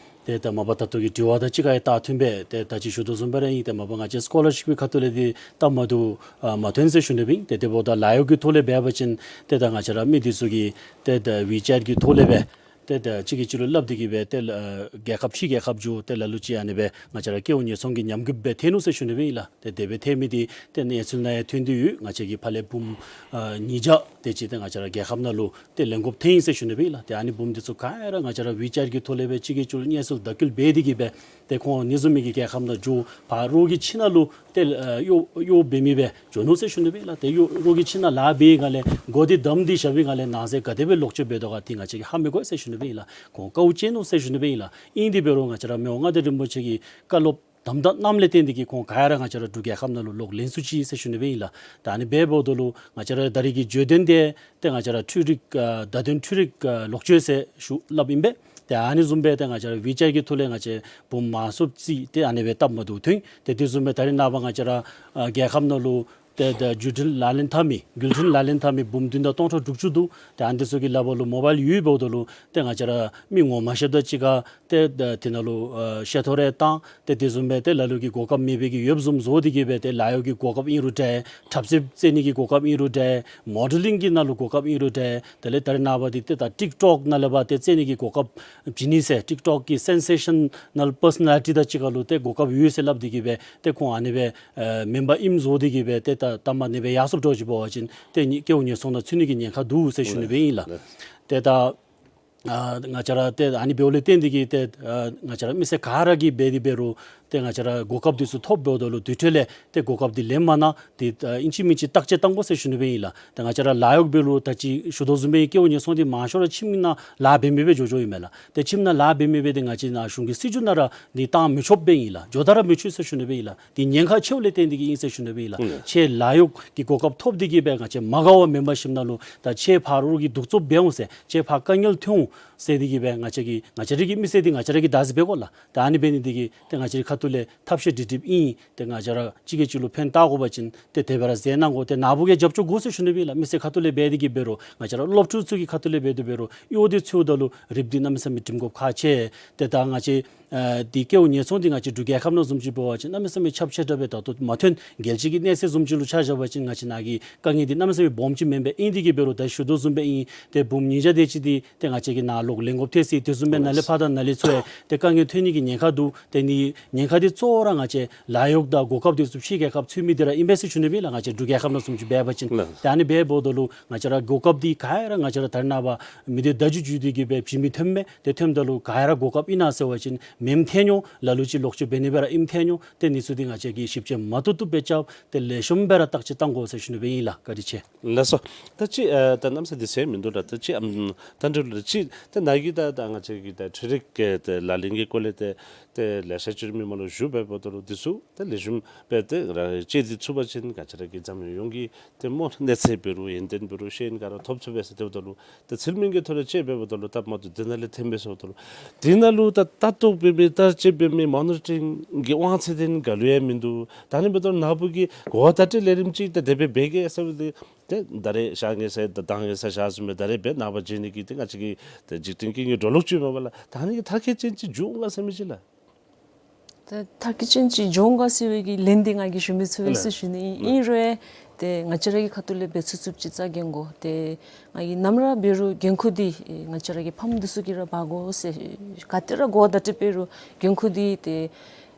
ཏེ་ད་མ་པ་ད་ལྟོ་གི་དྲི་བ་དང་གཅིག་ཁར་ཡང་ད་མཐུན་སྦེ་ཏེ་ད་ཅི་ཞུ་དོ་བཟུམ་སྦེ་ར་ཨིན། ཏེ་མ་པ་ང་བཅས་སི་ཀོ་ལར་ཤིབ་ཀྱི་ཁ་ཐུག་ལས་འདི་སྟབས་མ་བདེཝ་ཨ་མ་ཐོན་ཟེར་ཞུ་ནི་སྦེ་ཨིན། ཏེ་དེ་འབདཝ་ད་ལཱ་གཡོག་གི་ཐོག་ལས་འབད་བ་ཅིན་ཏེ་ད་ང་བཅས་ར་མི་འདི་ཚུ་གིས་ཏེ་ད་ཝི་ཅེཊ་གི་ཐོག་ལས་སྦེ་ཏེ་ད་གཅིག་གིས་གཅིག་ལུ་སླབ་སྟེ་གི་སྦེ་ཏེ་ཨ་རྒྱལ་ཁབ་ཕྱི་རྒྱལ་ཁབ་འགྱོ་སྟེ་ལ་ལུ་ཅིག་ཨ་ནི་སྦེ་ང་བཅས་ར་སྐྱེ་བོ་ཉེས་ཚོང་གི་ཉམས་རྒུད་སྦེ་ཐལ་ནུག་ཟེར་ཞུ་ནི་སྦེ་ཨིན་ལགས། ཏེ་དེ་སྦེ་ཐལ་མི་འདི་ཏེ་གནས་ཚུལ་ནང་ཡང་ཐོན་ཏེ་ཡོད། ང་བཅས་ཀྱི་ཕར་ལས་བུམོ་ཨ་ཉིས་བརྒྱ་དེ་ཅིག་ཏེ་ང་བཅས་ར་རྒྱལ་ཁབ་ནང་ལུ་ཏེ་ལེན་དགོཔ་ཐལ་ཡི་ཟེར་ཞུ་ནི་སྦེ་ཨིན་ལགས། ཏེ་ཨ་ནི་བུམོ་འདི་ཚུ་ག་ར་ང་བཅས་ར་ཝི་ཅེཊ་གི་ཐོག་ལས་སྦེ་གཅིག་གིས་གཅིག་ལུ་གནས་ཚུལ་བརྡ་བསྐུལ་འབད་དེ་གི་སྦེ་ཏེ་ཁོང་ཨ་ནི་བཟུམ་མའི་གི་རྒྱལ་ཁབ་ནང་འགྱོ་ཕར་རོགས་ཀྱི་ཁྱིམ་ནང་ལུ་ཏེ་ཨ་གཡོག་གཡོག་འབད་མི་སྦེ་འགྱོ་ནུག་ཟེར་ཞུ་ནི་སྦེ་ཨིན་ལགས། ཏེ་གཡོག་རོགས་ཀྱི་ཁྱིམ་ནང་ལཱ་འབད་བའི་སྒང་ལས་སྒོ་འདི་བསྡམས་ཏེ་བཞག་པའི་སྒང་ལས་ནང་ཟས་ག་དེ་སྦེ་ལོག་སྤྱོད་འབད་དོ་ག་འདི་ང་བཅས་ཀྱིས་ཧ་མི་གོ་ཟེར་ཞུ་ནི་སྦེ་ཨིན་ལགས། ཁོང་དཀའཝ་སྤྱད་ནུག་ཟེར་ཞུ་ནི་སྦེ་ཨིན་ལགས། ཨིན་དེ་འབད་རུང་ང་བཅས་ར་མི་དབང་མངའ་བདག་རིན་པོ་ཆེ་གི་བཀའ་སློབ་དམ་དྲག་གནངམ་ལས་བརྟེན་ཏེ་གི་ཁོང་ག་ར་ང་བཅས་ར་འབྲུག་རྒྱལ་ཁབ་ནང་ལུ་ལོག་ལེན་ཚུགས་ཅི་ཟེར་ཞུ་ནི་སྦེ་ཨིན་ལགས། ད་ཨ་ནི་འབདཝ་ད་ལུ་ང་བཅས་ར་ད་རེས་ཀྱི་བརྗོད་དོན་འདི་ཏེ་ང་བཅས་ར་འཕྲུལ་རིག་ཨ་བརྡ་དོན་འཕྲུལ་རིག་ཨ་ལོག་སྤྱོད་ཟེར་ཞུ་སླབ་ཨིན་པས། ཏེ་ཨ་ནི་བཟུམ་སྦེ་ཏེ་ང་བཅས་ར་ཝི་ཅེཊ་གི་ཐོག་ལས་ང་བཅས་བུམོ་མང་སུ་ཅིག་ཏེ་ཨ་ནི་སྦེ་སྟབས་མ་བདེཝ་ཐོན། ཏེ་དེ་བཟུམ་སྦེ་ད་རེས་ནངས་པ་ང་བཅས་ར་ཨ་རྒྱལ་ཁབ་ནང་ལུ་ཏེ་ད་བརྒྱུད་འཕྲིན་ལག་ལེན་འཐབ་མི་བརྒྱུད་འཕྲིན་ལག་ལེན་འཐབ་མི་བུམོ་བདུན་དང་སྟོང་ཕྲག་དྲུག་ཅུ་འདུག། ཏེ་ཨ་ནི་འདི་ཚུ་གི་ལག་པར་ལུ་མོ་བཱའིལ་ཡོདཔ་འབདཝ་ད་ལུ་ཏེ་ང་བཅས་ར་མི་ངོ་མ་ཤེསཔ་དང་གཅིག་ཁར་ཏེ་ད་དེ་ནང་ལུ་ཨ་བཤད་ཐོ་རེ་བཏང་། ཏེ་དེ་བཟུམ་སྦེ་ཏེ་ལ་ལུ་གིས་གོ་སྐབས་མེད་པའི་གི་ཡོདཔ་བཟུམ་བཟོ་སྟེ་གི་སྦེ་ཏེ་ལཱ་གཡོག་གི་གོ་སྐབས་ཨིན་རུང་འདྲ། འཁྲབ་རྩེད་རྩེད་ནི་གི་གོ་སྐབས་ཨིན་རུང་འདྲ། མོ་ཌེ་ལིང་གི་ནང་ལུ་གོ་སྐབས་ཨིན་རུང་འདྲ། དེ་ལས་ད་རེས་ནངས་པ་འདི་ཏེ་ད་ཊིཀ་ཊོཀ་ནང་ལས་ཕར་ཏེ་རྩེད་ནི་གི་གོ་སྐབས་བྱིན་ནི་ཟེར་ཊིཀ་ཊོཀ་གི་སེན་སེ་ཤ་ནཱལ་པར་སོ་ན་ལི་ཊི་དང་གཅིག་ཁར་ལུ་ཏེ་གོ་སྐབས་ཡོད་ཟེར་སླབ་སྟེ་གི་སྦེ་ཏེ་ཁོང་ཨ་ནི་སྦེ་ཨེ་མེན་པར་ཨིནམ་བཟོ་སྟེ་གི་སྦེ་ཏེ་ད་ད་མ་ཨ་ནི་སྦེ་ཡར་སོངམ་འདྲཝ་ཅིག་འབད་བ་ཅིན་ཏེ་ནི་སྐྱེ་བོ་ཉེས་ཚོང་ནང་ཚུད་ནི་གི་ཉེན་ཁ་འདུག་ཟེར་ཞུ་ནི་སྦེ་ཨིན་ལགས། ཏེ་ད་ཨ་ང་བཅས་ར་ཏེ་ཨ་ནི་འབདཝ་ལས་བརྟེན་ཏེ་གི་ཏེ་ཨ་ང་བཅས་ར་མི་སེར་ག་ར་གིས་འབད་དེ་འབད་རུང་ཏེ་ང་བཅས་ར་གོ་སྐབས་འདི་ཚུ་ཐོབ་འབདཝ་ད་ལུ་དེ་འཕྲོ་ལས་ཏེ་གོ་སྐབས་འདི་ལེན་མ་གནང་ཏེ་ཨ་ཨིན་ཅི་མིན་ཅི་བརྟག་དཔྱད་བཏང་དགོ་ཟེར་ཞུ་ནི་སྦེ་ཨིན་ལགས། ཏེ་ང་བཅས་ར་ལཱ་གཡོག་འབད་རུང་ད་ཅི་ཞུ་དོ་བཟུམ་སྦེ་སྐྱེ་བོ་ཉེས་ཚོང་འདི་མང་ཤོས་ར་ཁྱིམ་ནང་ལཱ་འབད་མི་སྦེ་འགྱོ་འགྱོཝ་ཨིན་མས་ལགས། ཏེ་ཁྱིམ་ནང་ལཱ་འབད་མི་སྦེ་ཏེ་ང་བཅས་ནཱ་གཞུང་གི་སྲིད་བྱུས་ནང་ར་འདི་བཏང་མི་ཆོགཔ་སྦེ་ཨིན་ལགས། འགྱོ་ད་ར་མི་ཆོག་ཟེར་ཞུ་ནི་སྦེ་ཨིན་ལགས། འདི་ཉེན་ཁ་ཆེཝ་ལས་བརྟེན་ཏེ་གི་ཨིན་ཟེར་ཞུ་ནི་སྦེ་ཨིན་ལགས། ཁྱེད་ལཱ་གཡོག་གི་གོ་སྐབས་ཐོབ་སྟེ་གི་སྦེ་ང་བཅས་མ་དགའ་བ་མེན་པར་ཞིནམ་ལས་ད་ཁྱེད་ཕར་རོགས་ཀྱིས་གདུག་རྩུབ་འབད་འོང་ཟེར་ཁྱེད་ཕར་དཀའ་ངལ་ཐོན་འོང་ཟེར་ཏེ་གི་སྦེ་ང་བཅས་ཀྱི་ང་བཅས་ར་གི་མི་སེར་འདི་ང་བཅས་ར་གིས་བདག་འཛིན་འབད་དགོ་ལགས། ད་ཨ་ནི་འབད་ནི་འདི་གིས་ཏེ་ང་བཅས་རའི་ཁ་ཐུག་ལས་ཐབས་ཤེས་སྒྲིག་སྒྲིགཔ་ཨིན། ཏེ་ང་བཅས་ར་གཅིག་གིས་གཅིག་ལུ་ཕན་བཏགས་དགོ་པ་ཅིན་ཏེ་དེ་སྦེ་ར་མཛད་གནང་དགོ། ཏེ་ནཱ་བུ་གིས་རྒྱབ་སྐྱོར་དགོ་ཟེར་ཞུ་ནི་སྦེ་ཨིན་ལགས། མི་སེར་ཁ་ཐུག་ལས་འབད་དེ་གི་འབད་རུང་ང་བཅས་ར་སློབ་ཕྲུག་ཚུ་གི་ཁ་ཐུག་ལས་འབད་དེ་འབད་རུང་གཡོག་འདི་འཚོལཝ་ད་ལུ་རིགཔ་འདི་གནམ་མེད་ས་མེད་སྒྲིམ་དགོཔ་ཁག་ཆེ། ཏེ་ད་ང་བཅས་ཨ་འདི་སྐྱེ་བོ་ཉེས་ཚོང་འདི་ང་བཅས་འབྲུག་རྒྱལ་ཁབ་ནང་བཟུམ་ཅིག་འབད་བ་ཅིན་གནམ་མེད་ས་མེད་ཁྱབ་ཆེ་དྲགས་སྦེ་ད་ལྟོ་མ་ཐོན། རྒྱལ་སྤྱི་གི་གནས་ཚད་བཟུམ་ཅིག་ལུ་ཆ་བཞག་པ་ཅིན་ང་བཅས་ནཱ་གི་དཀའ་ངལ་འདི་གནམ་མེད་ས་མེད་སྦོམ་ཅིག་མེན་པས། ཨིན་དེ་གི་འབད་རུང་ད་ཞུ་དོ་བཟུམ་སྦེ་ཨིན། ཏེ་བུམོ་ཉིས་བརྒྱ་དེ་ཅིག་འདི་ཏེ་ང་བཅས་ཀྱིས་ནཱ་ལོག་ལེན་དགོཔ་ཐལ་ཟེར། དེ་བཟུམ་སྦེ་ནཱ་ལས་ཕར་དང་ནཱ་ལས་ཚུར་ཏེ་དཀའ་ངལ་ཐོན་ནི་གི་ཉེན་ཁ་འདུག། ཏེ་ནི་ཉེན་ཁ་འདི་གཙོ་བོ་ར་ང་བཅས་ལཱ་གཡོག་དང་གོ་སྐབས་འདི་ཚུ་ཕྱི་རྒྱལ་ཁབ་ཚུད་མི་འདི་ར་ཨིན་པས་ཟེར་ཞུ་ནི་སྦེ་ཨིན་ལགས། ང་བཅས་འབྲུག་རྒྱལ་ཁབ་ནང་བཟུམ་ཅིག་འབད་བ་ཅིན། ཏེ་ཨ་ནི་འབདཝ་ད་ལུ་ང་བཅས་ར་གོ་སྐབས་འདི་ག་ར་ང་བཅས་ར་ད་རེས་ནངས་པ་མི་སྡེ་བརྡ་བརྒྱུད་བརྒྱུད་དེ་གི་སྦེ་བྱིན་མི་ཐོནམ་མས། ཏེ་ཐོནམ་ད་ལུ་ག་ར་གོ་སྐབས་ཨིན་ན་ཟེར་བ་ཅིན་མེནམ་ཐལ་འོང་། ལ་ལུ་ཅིག་ལོག་སྤྱོད་འབད་ནི་སྦེ་ར་ཨིནམ་ཐལ་འོང་། ཏེ་ནི་ཚུ་འདི་ང་བཅས་ཀྱིས་ཞིབ་དཔྱད་མ་བཏུབ་བཏུབ་སྦེ་རྐྱབ། ཏེ་ལེགས་ཤོམ་སྦེ་ར་བརྟག་དཔྱད་བཏང་དགོ་ཟེར་ཞུ་ནི་སྦེ་ཨིན་ལགས། བཀའ་དྲིན་ཆེ། ལགས་སོ། ད་ཅི་ཨ་ད་གནམ་ས་འདི་ཟེར་མིན་འདུག་ལགས། ད་ཅི་ཨམ་ད་འདྲ་ལུ་ཅི་ད་ནཱ་གིས་ད་ད་ང་བཅས་ཀྱི་ད་འཕྲུལ་རིག་གི་ད་ལག་ལེན་གྱི་སྐོར་ལས་ཏེ་ཏེ་ལེ་ཤ་ཅིག་མི་མང་ལུ་ཞུ་འབདཝ་ད་ལུ་འདི་ཚུ་ད་ལེགས་ཤོམ་སྦེ་ཏེ་ར་དཔྱད་དེ་ཚུགས་པ་ཅིན་ང་བཅས་ར་གི་འཛམ་གླིང་ཡོངས་ཀྱི་ཏེ་སྨོ་གནས་ཚད་འབད་རུང་ཡོན་ཏན་འབད་རུང་ཤེས་ཡོན་ག་ར་ཐོབ་ཚུགས་པས་ཟེར་དེ་འབདཝ་ད་ལུ་ཏེ་ཚུལ་མིན་གྱི་ཐོག་ལས་དཔྱད་འབདཝ་ད་ལུ་སྟབས་མ་བདེཝ་འདི་ནཱ་ལས་ཐོན་པས་ཟེརཝ་ད་ལུ་འདི་ནང་ལུ་ད་ལྟ་རྟོག་འབད་མི་ད་དཔྱད་འབད་མི་མོ་ནི་ཊ་རིང་གི་དབང་ཚད་འདི་ག་ལུ་ཡང་མིན་འདུག། ད་ཨ་ནི་འབདཝ་ད་ནཱ་བུ་གིས་གོ་བརྡ་སྤྲོད་ལས་རིམ་ཅིག་ད་དེ་སྦེ་འབད་གེ་ཟེར་བ་འདི་ཏེ་ད་རེས་ཞག་ངེས་ཟེར་ད་དང་ངེས་ཟེར་ཞག་བཟུམ་སྦེ་ད་རེས་འབད་ནངས་པ་བརྗེད་ནི་གི་ཏེ་ང་བཅས་ཀྱི་ཏེ་འཇིག་རྟེན་ཀུན་གྱི་འགྲོ་ལུགས་ཅིག་མས་པ་ལགས། ད་ཨ་ནི་གིས་མཐར་འཁྱོལ་ཅན་ཅིག་འགྱོ་འོང་ག་ཟེར་མི་ཅིག་ལགས། ད་མཐར་འཁྱོལ་ཅན་ཅིག་འགྱོ་འོང་ག་ཟེར་བའི་གི་ལན་འདི་ང་གིས་ཞུ་མི་ཚུགས་པས་ཟེར་ཞུ་ནི་ཨིན། ཨིན་རུང་ ཏེ་ང་བཅས་ར་གི་ཁ་ཐུག་ལས་འབད་ཚུགས་ཚུགསཔ་ཅིག་རྩ་འགེངས་དགོ། ཏེ་ང་གིས་ནམ་ར་འབད་རུང་འགན་ཁུར་འདི་ང་བཅས་ར་གི་ཕམ་འདི་ཚུ་གིས་ར་འབག་དགོ་ཟེར། ག་ཏེ་ར་གོ་བརྡ་སྤྲོད་འབད་རུང་འགན་ཁུར་འདི་ཏེ་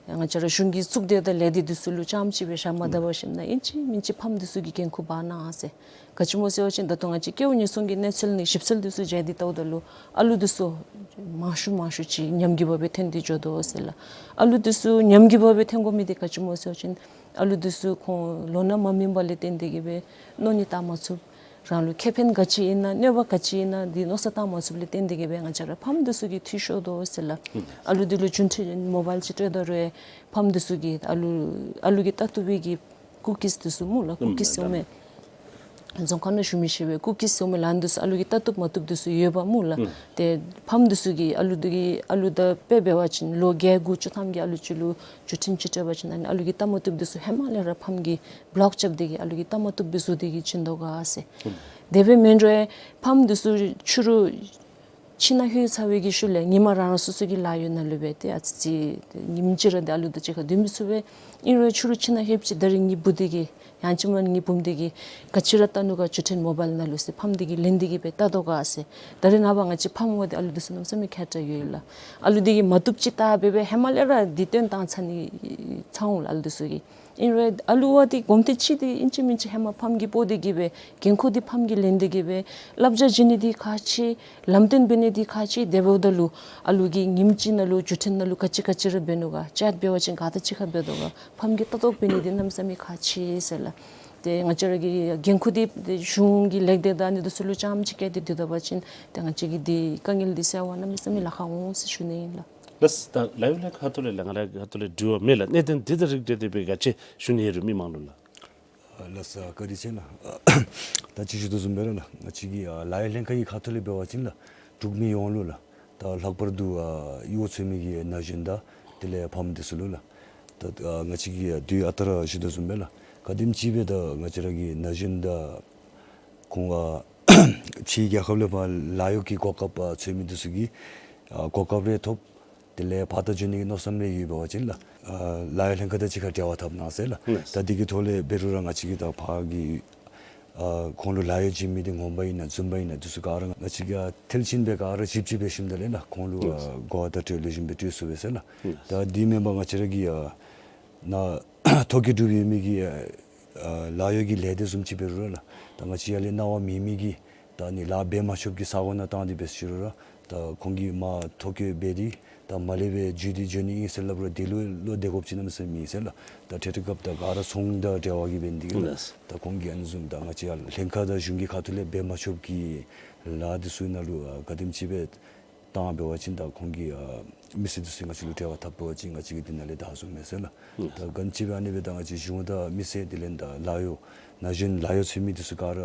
ང་བཅས་ར་གཞུང་གི་གཙུག་སྡེ་དང་ལས་སྡེ་འདི་ཚུ་ལུ་རྐྱངམ་ཅིག་སྦེ་བཞག་མ་ད་པར་ཞིནམ་ན་ཨིན་ཅི་མིན་ཅི་ཕམ་འདི་ཚུ་གིས་འགན་ཁུར་འབག་གནང་ཟེར། ག་ཅི་སྨོ་ཟེར་བ་ཅིན་ད་ལྟོ་ང་བཅས་སྐྱེ་བ་ཉེས་སོང་གི་གནས་ཚུལ་ནི་ཞིབ་འཚོལ་འདི་ཚུ་མཇལ་ཏེ་བལྟཝ་ད་ལུ་ཨ་ལུ་འདི་ཚུ་མང་ཤོས་མང་ཤོས་ཅིག་ཉམས་རྒུད་པ་སྦེ་ཐོན་ཏེ་འགྱོ་དོ་ཟེར་ལགས། ཨ་ལུ་འདི་ཚུ་ཉམས་རྒུད་པ་སྦེ་ཐོན་དགོ་མི་འདི་ག་ཅི་སྨོ་ཟེར་བ་ཅིན་ཨ་ལུ་འདི་ཚུ་ཁོང་ལོ་ན་མ་སྨིན་པ་ལས་བརྟེན་ཏེ་གིས་སྦེ་མནོ་ནི་བཏང་མ་ཚུགས། རང་ལུ་ཁེ་ཕན་ག་ཅི་ཨིན་ན་གནོད་པ་ག་ཅི་ཨིན་ན་འདི་མནོ་བསམ་བཏང་མ་ཚུགསཔ་ལས་བརྟེན་ཏེ་གིས་སྦེ་ང་བཅས་ར་ཕམ་འདི་ཚུ་གིས་འཐུས་ཤོར་དོ་ཟེར་ལགས། ཨ་ལུ་འདི་ལུ་འགྲུལ་འཕྲིན་མོ་བཱའིལ་ཅིག་སྤྲོད་ད་རུང་ཕམ་འདི་ཚུ་གིས་ཨ་ལུ་ཨ་ལུ་གིས་ལྟ་བཏུབ་པའི་གི་ཀུ་ཀིས་འདི་ཚུ་སྨོ་ལགས། ཀུ་ཀིས་ཟེར་མི་རྫོང་ཁ་ནང་བཞུགས་མི་ཤེས་པའི་ཀུ་ཀིས་ཟེར་མི་ལཱན་འདི་ཚུ་ཨ་ལུ་གིས་ལྟ་བཏུབ་མ་བཏུབ་འདི་ཚུ་ཡོདཔ་སྨོ་ལགས། ཏེ་ཕམ་འདི་ཚུ་གིས་ཨ་ལུ་འདི་གིས་ཨ་ལུ་ད་དཔེ་འབད་བ་ཅིན་ལོ་བརྒྱད་དགུ་བཅུ་ཐམ་གྱི་ཨ་ལུ་ཅིག་ལུ་འགྲུལ་འཕྲིན་ཅིག་སྤྲོད་པ་ཅིན་ཨ་ནི་ཨ་ལུ་གིས་ལྟ་མ་བཏུབ་འདི་ཚུ་ཧེ་མ་ལས་ར་ཕམ་གིས་བློག་རྐྱབ་སྟེ་གིས་ཨ་ལུ་གིས་ལྟ་མ་བཏུབ་སྦེ་བཟོ་སྟེ་གིས་བྱིན་དོ་ག་ཟེར། དེ་སྦེ་མེན་རུང་ཕམ་འདི་ཚུ་ཕྱི་རུ་ཁྱིམ་ནང་ལྷོད་ཚར་བའི་གི་ཤུལ་ལས་ཉིནམ་རང་རང་སོ་སོ་གི་ལཱ་གཡོག་ནང་ལུ་སྦེ་ཏེ་ཨ་ཙི་ཙི་ཉིནམ་གཅིག་ར་འདི་ཨ་ལུ་དང་གཅིག་ཁར་སྡོད་མི་ཚུགས་པས། ཨིན་རུང་ཕྱི་རུ་ཁྱིམ་ནང་ལྷོདཔ་ཅིག་ད་རིས་ངེའི་བུ་འདི་གིས་ཡང་ཅིན་མ་ངེའི་བུམོ་འདི་གིས་ག་ཅི་ར་ལྟ་ནུག་ག་འགྲུལ་འཕྲིན་མོ་བཱའིལ་ནང་ལུ་ཟེར་ཕམ་འདི་གིས་ལེན་ཏེ་གིས་སྦེ་ལྟ་དོ་ག་ཟེར། ད་རིས་ནངས་པ་ང་བཅས་ཕམ་འབདཝ་ད་ཨ་ལུ་འདི་ཚུ་གནམ་མེད་ས་མེད་མཁས་དྲགས་ཡོད་ལགས། ཨ་ལུ་འདི་གིས་མ་བཏུབ་ཅིག་བལྟ་སྦེ་སྦེ་ཧེ་མ་ལས་ར་འདི་སྟོན་བཏང་ཚར་ནི་ཚར་འོང་ལགས་ཨ་ལུ་འདི་ཚུ་གིས། ཨིན་རུང་ཨ་ལུ་བ་འདི་གོམས་ཏེ་ཅིག་འདི་ཨིན་ཅི་མིན་ཅི་ཧེ་མ་ཕམ་གིས་སྤོ་སྟེ་གིས་སྦེ་འགན་ཁུར་འདི་ཕམ་གིས་ལེན་ཏེ་གིས་སྦེ་བསླབ་བྱ་བྱིན་ནི་འདི་ཁག་ཆེ། ལམ་སྟོན་འབད་ནི་འདི་ཁག་ཆེ། དེ་འབདཝ་ད་ལུ་ཨ་ལུ་གིས་ཉིནམ་གཅིག་ནང་ལུ་འགྲུལ་འཕྲིན་ནང་ལུ་ག་ཅི་ག་ཅི་ར་འབད་ནུག་ག་ཅེཊ་འབད་བ་ཅིན་ག་དང་གཅིག་ཁར་འབད་དོ་ག་ཕམ་གིས་ལྟ་རྟོག་འབད་ནི་འདི་གནམ་མེད་ས་མེད་ཁག་ཆེ་ཟེར་ལགས། ཏེ་ང་བཅས་ར་གི་འགན་ཁུར་འདི་ཏེ་གཞུང་གི་ལས་སྡེ་དང་ཨ་ནི་འདི་ཚུ་ལུ་རྐྱངམ་ཅིག་བཀལ་ཏེ་སྡོད་ད་པ་ཅིན་ཏེ་ང་བཅས་ཀྱི་འདི་དཀའ་ངལ་འདི་སེལ་བ་གནམ་མེད་ས་མེད་ལཱ་ཁག་འོང་ཟེར་ཞུ་ནི་ཨིན་ལགས། ལགས། ད་ལཱ་གཡོག་ལྷན་ཁག་ཁ་ཐུག་ལས་ལགས་ང་རའི་ཁ་ཐུག་ལས་དྲི་བ་མེད་ལགས། གནད་དོན་འདི་དང་རིགས་བསྒྲེས་ཏེ་སྦེ་ག་ཅི་ཞུ་ནི་ཡོད་རུང་མི་མང་ལུ་ལགས། ལགས་སོ། བཀའ་དྲིན་ཆེ་ལགས། ད་ཅི་ཞུ་དོ་བཟུམ་སྦེ་ར་ལགས་ང་བཅས་ཀྱི་ཨ་ལཱ་གཡོག་ལྷན་ཁག་གི་ཁ་ཐུག་ལས་འབད་བ་ཅིན་ལགས་འབྲུག་མི་ཡོངས་ལུ་ལགས་ད་ལྷག་པར་དུ་ཨ་གཡོག་འཚོལ་མི་གི་ན་གཞོན་དང་དེ་ལས་ཕམ་འདི་ཚུ་ལུ་ལགས་ད་ཨ་ང་བཅས་ཀྱིས་ཨ་དུས་ཨ་རྟག་ར་ཞུ་དོ་བཟུམ་སྦེ་ལགས་ག་དེམ་ཅིག་སྦེ་ད་ང་བཅས་ར་གི་ན་གཞོན་དང་ཁོང་ཨ་ཕྱིའི་རྒྱལ་ཁབ་ལས་ཕར་ལཱ་གཡོག་གི་གོ་སྐབས་ཨ་འཚོལ་མི་འདི་ཚུ་གིས་ཨ་གོ་སྐབས་རེ་ཐོབ། དེ་ལས་ཕར་ད་འགྱོ་ནི་གི་མནོ་བསམ་རེ་ཡོད་པ་ཅིན་ལགས་ཨ་ལཱ་གཡོག་ལྷན་ཁག་དང་གཅིག་ཁར་འབྲེལ་བ་འཐབ་གནང་ཟེར་ལགས། ལགས། ད་འདི་གི་ཐོག་ལས་འབད་རུང་ར་ང་བཅས་ཀྱིས་ད་ཕར་གྱི་ཨ་ཁོང་ལུ་ལཱ་གཡོག་བྱིན་མི་འདི་ངོ་མ་ཨིན་ན་རྫུན་པ་ཨིན་ན་འདི་ཚུ་ག་ར་ང་བཅས་ཀྱིས་ཨ་མཐིལ་ཕྱིན་སྦེ་ག་ར་ཞིབ་དཔྱད་འབད་ཞིནམ་ད་ལས་ལགས་ཁོང་ལུ་ཨ་ལགས། གོ་བརྡ་སྤྲོད་ལེགས་ཤོམ་སྦེ་སྤྲོད་ཚུགས་པས་ཟེར་ལགས། ལགས། ད་འདི་མེན་པར་ང་བཅས་ར་གི་ཨ་ནཱ་ཐོ་བཀོད་གྲུབ་ཡོད་མི་གི་ཨ་ལཱ་གཡོག་གི་ལས་སྡེ་བཟུམ་ཅིག་འབད་རུང་ར་ལགས་ད་ང་བཅས་ཡར་ལས་གནང་བ་མེད་མི་གི་ད་ཨ་ནི་ལཱ་འབད་མ་ཆོགཔ་གི་ས་གོ་ནང་བཏང་སྟེ་འབད་ཞུ་རུང་ར་ད་ཁོང་གིས་མར་ཐོ་བཀོད་འབད་དེ་ད་མར་ལས་སྦེ་འགྱོ་དེ་འགྱོ་ནི་ཨིན་ཟེར་སླབ་རུང་དེ་ལུ་བློ་བདེ་དགོཔ་ཅིག་གནམ་མེད་ས་མེད་མེད་ཟེར་ལགས། ད་འཕྲལ་འཕྲལ་སྐབས་ད་ག་ར་ཚོང་དང་འབྲེལ་བ་གིས་འབད་ནི་འདི་གིས་ལགས། ལགས། ད་ཁོང་གིས་ཨ་ནི་བཟུམ་ད་ང་བཅས་ཡར་ལྷན་ཁག་དང་གཞུང་གི་ཁ་ཐུག་ལས་འབད་མ་ཆོགཔ་གི་ལཱ་འདི་ཚུ་ནང་ལུ་ཨ་ག་དེམ་ཅིག་སྦེ་བཏང་འབད་བ་ཅིན་ད་ཁོང་གིས་ཨ་མི་སེར་འདི་ཚུ་ང་བཅས་ལུ་འབྲེལ་བ་འཐབ་འབད་བ་ཅིན་ང་བཅས་ཀྱིས་འདི་ནང་ལས་བདའ་ཚུགས་མས་ཟེར་ལགས། ད་ག་དེམ་ཅིག་སྦེ་ཨ་ནི་སྦེ་ད་ང་བཅས་གཞུང་དང་མི་སེར་དེ་ལས་ད་ལཱ་གཡོག་ན་གཞོན་ལཱ་གཡོག་འཚོལ་མི་འདི་ཚུ་ག་ར་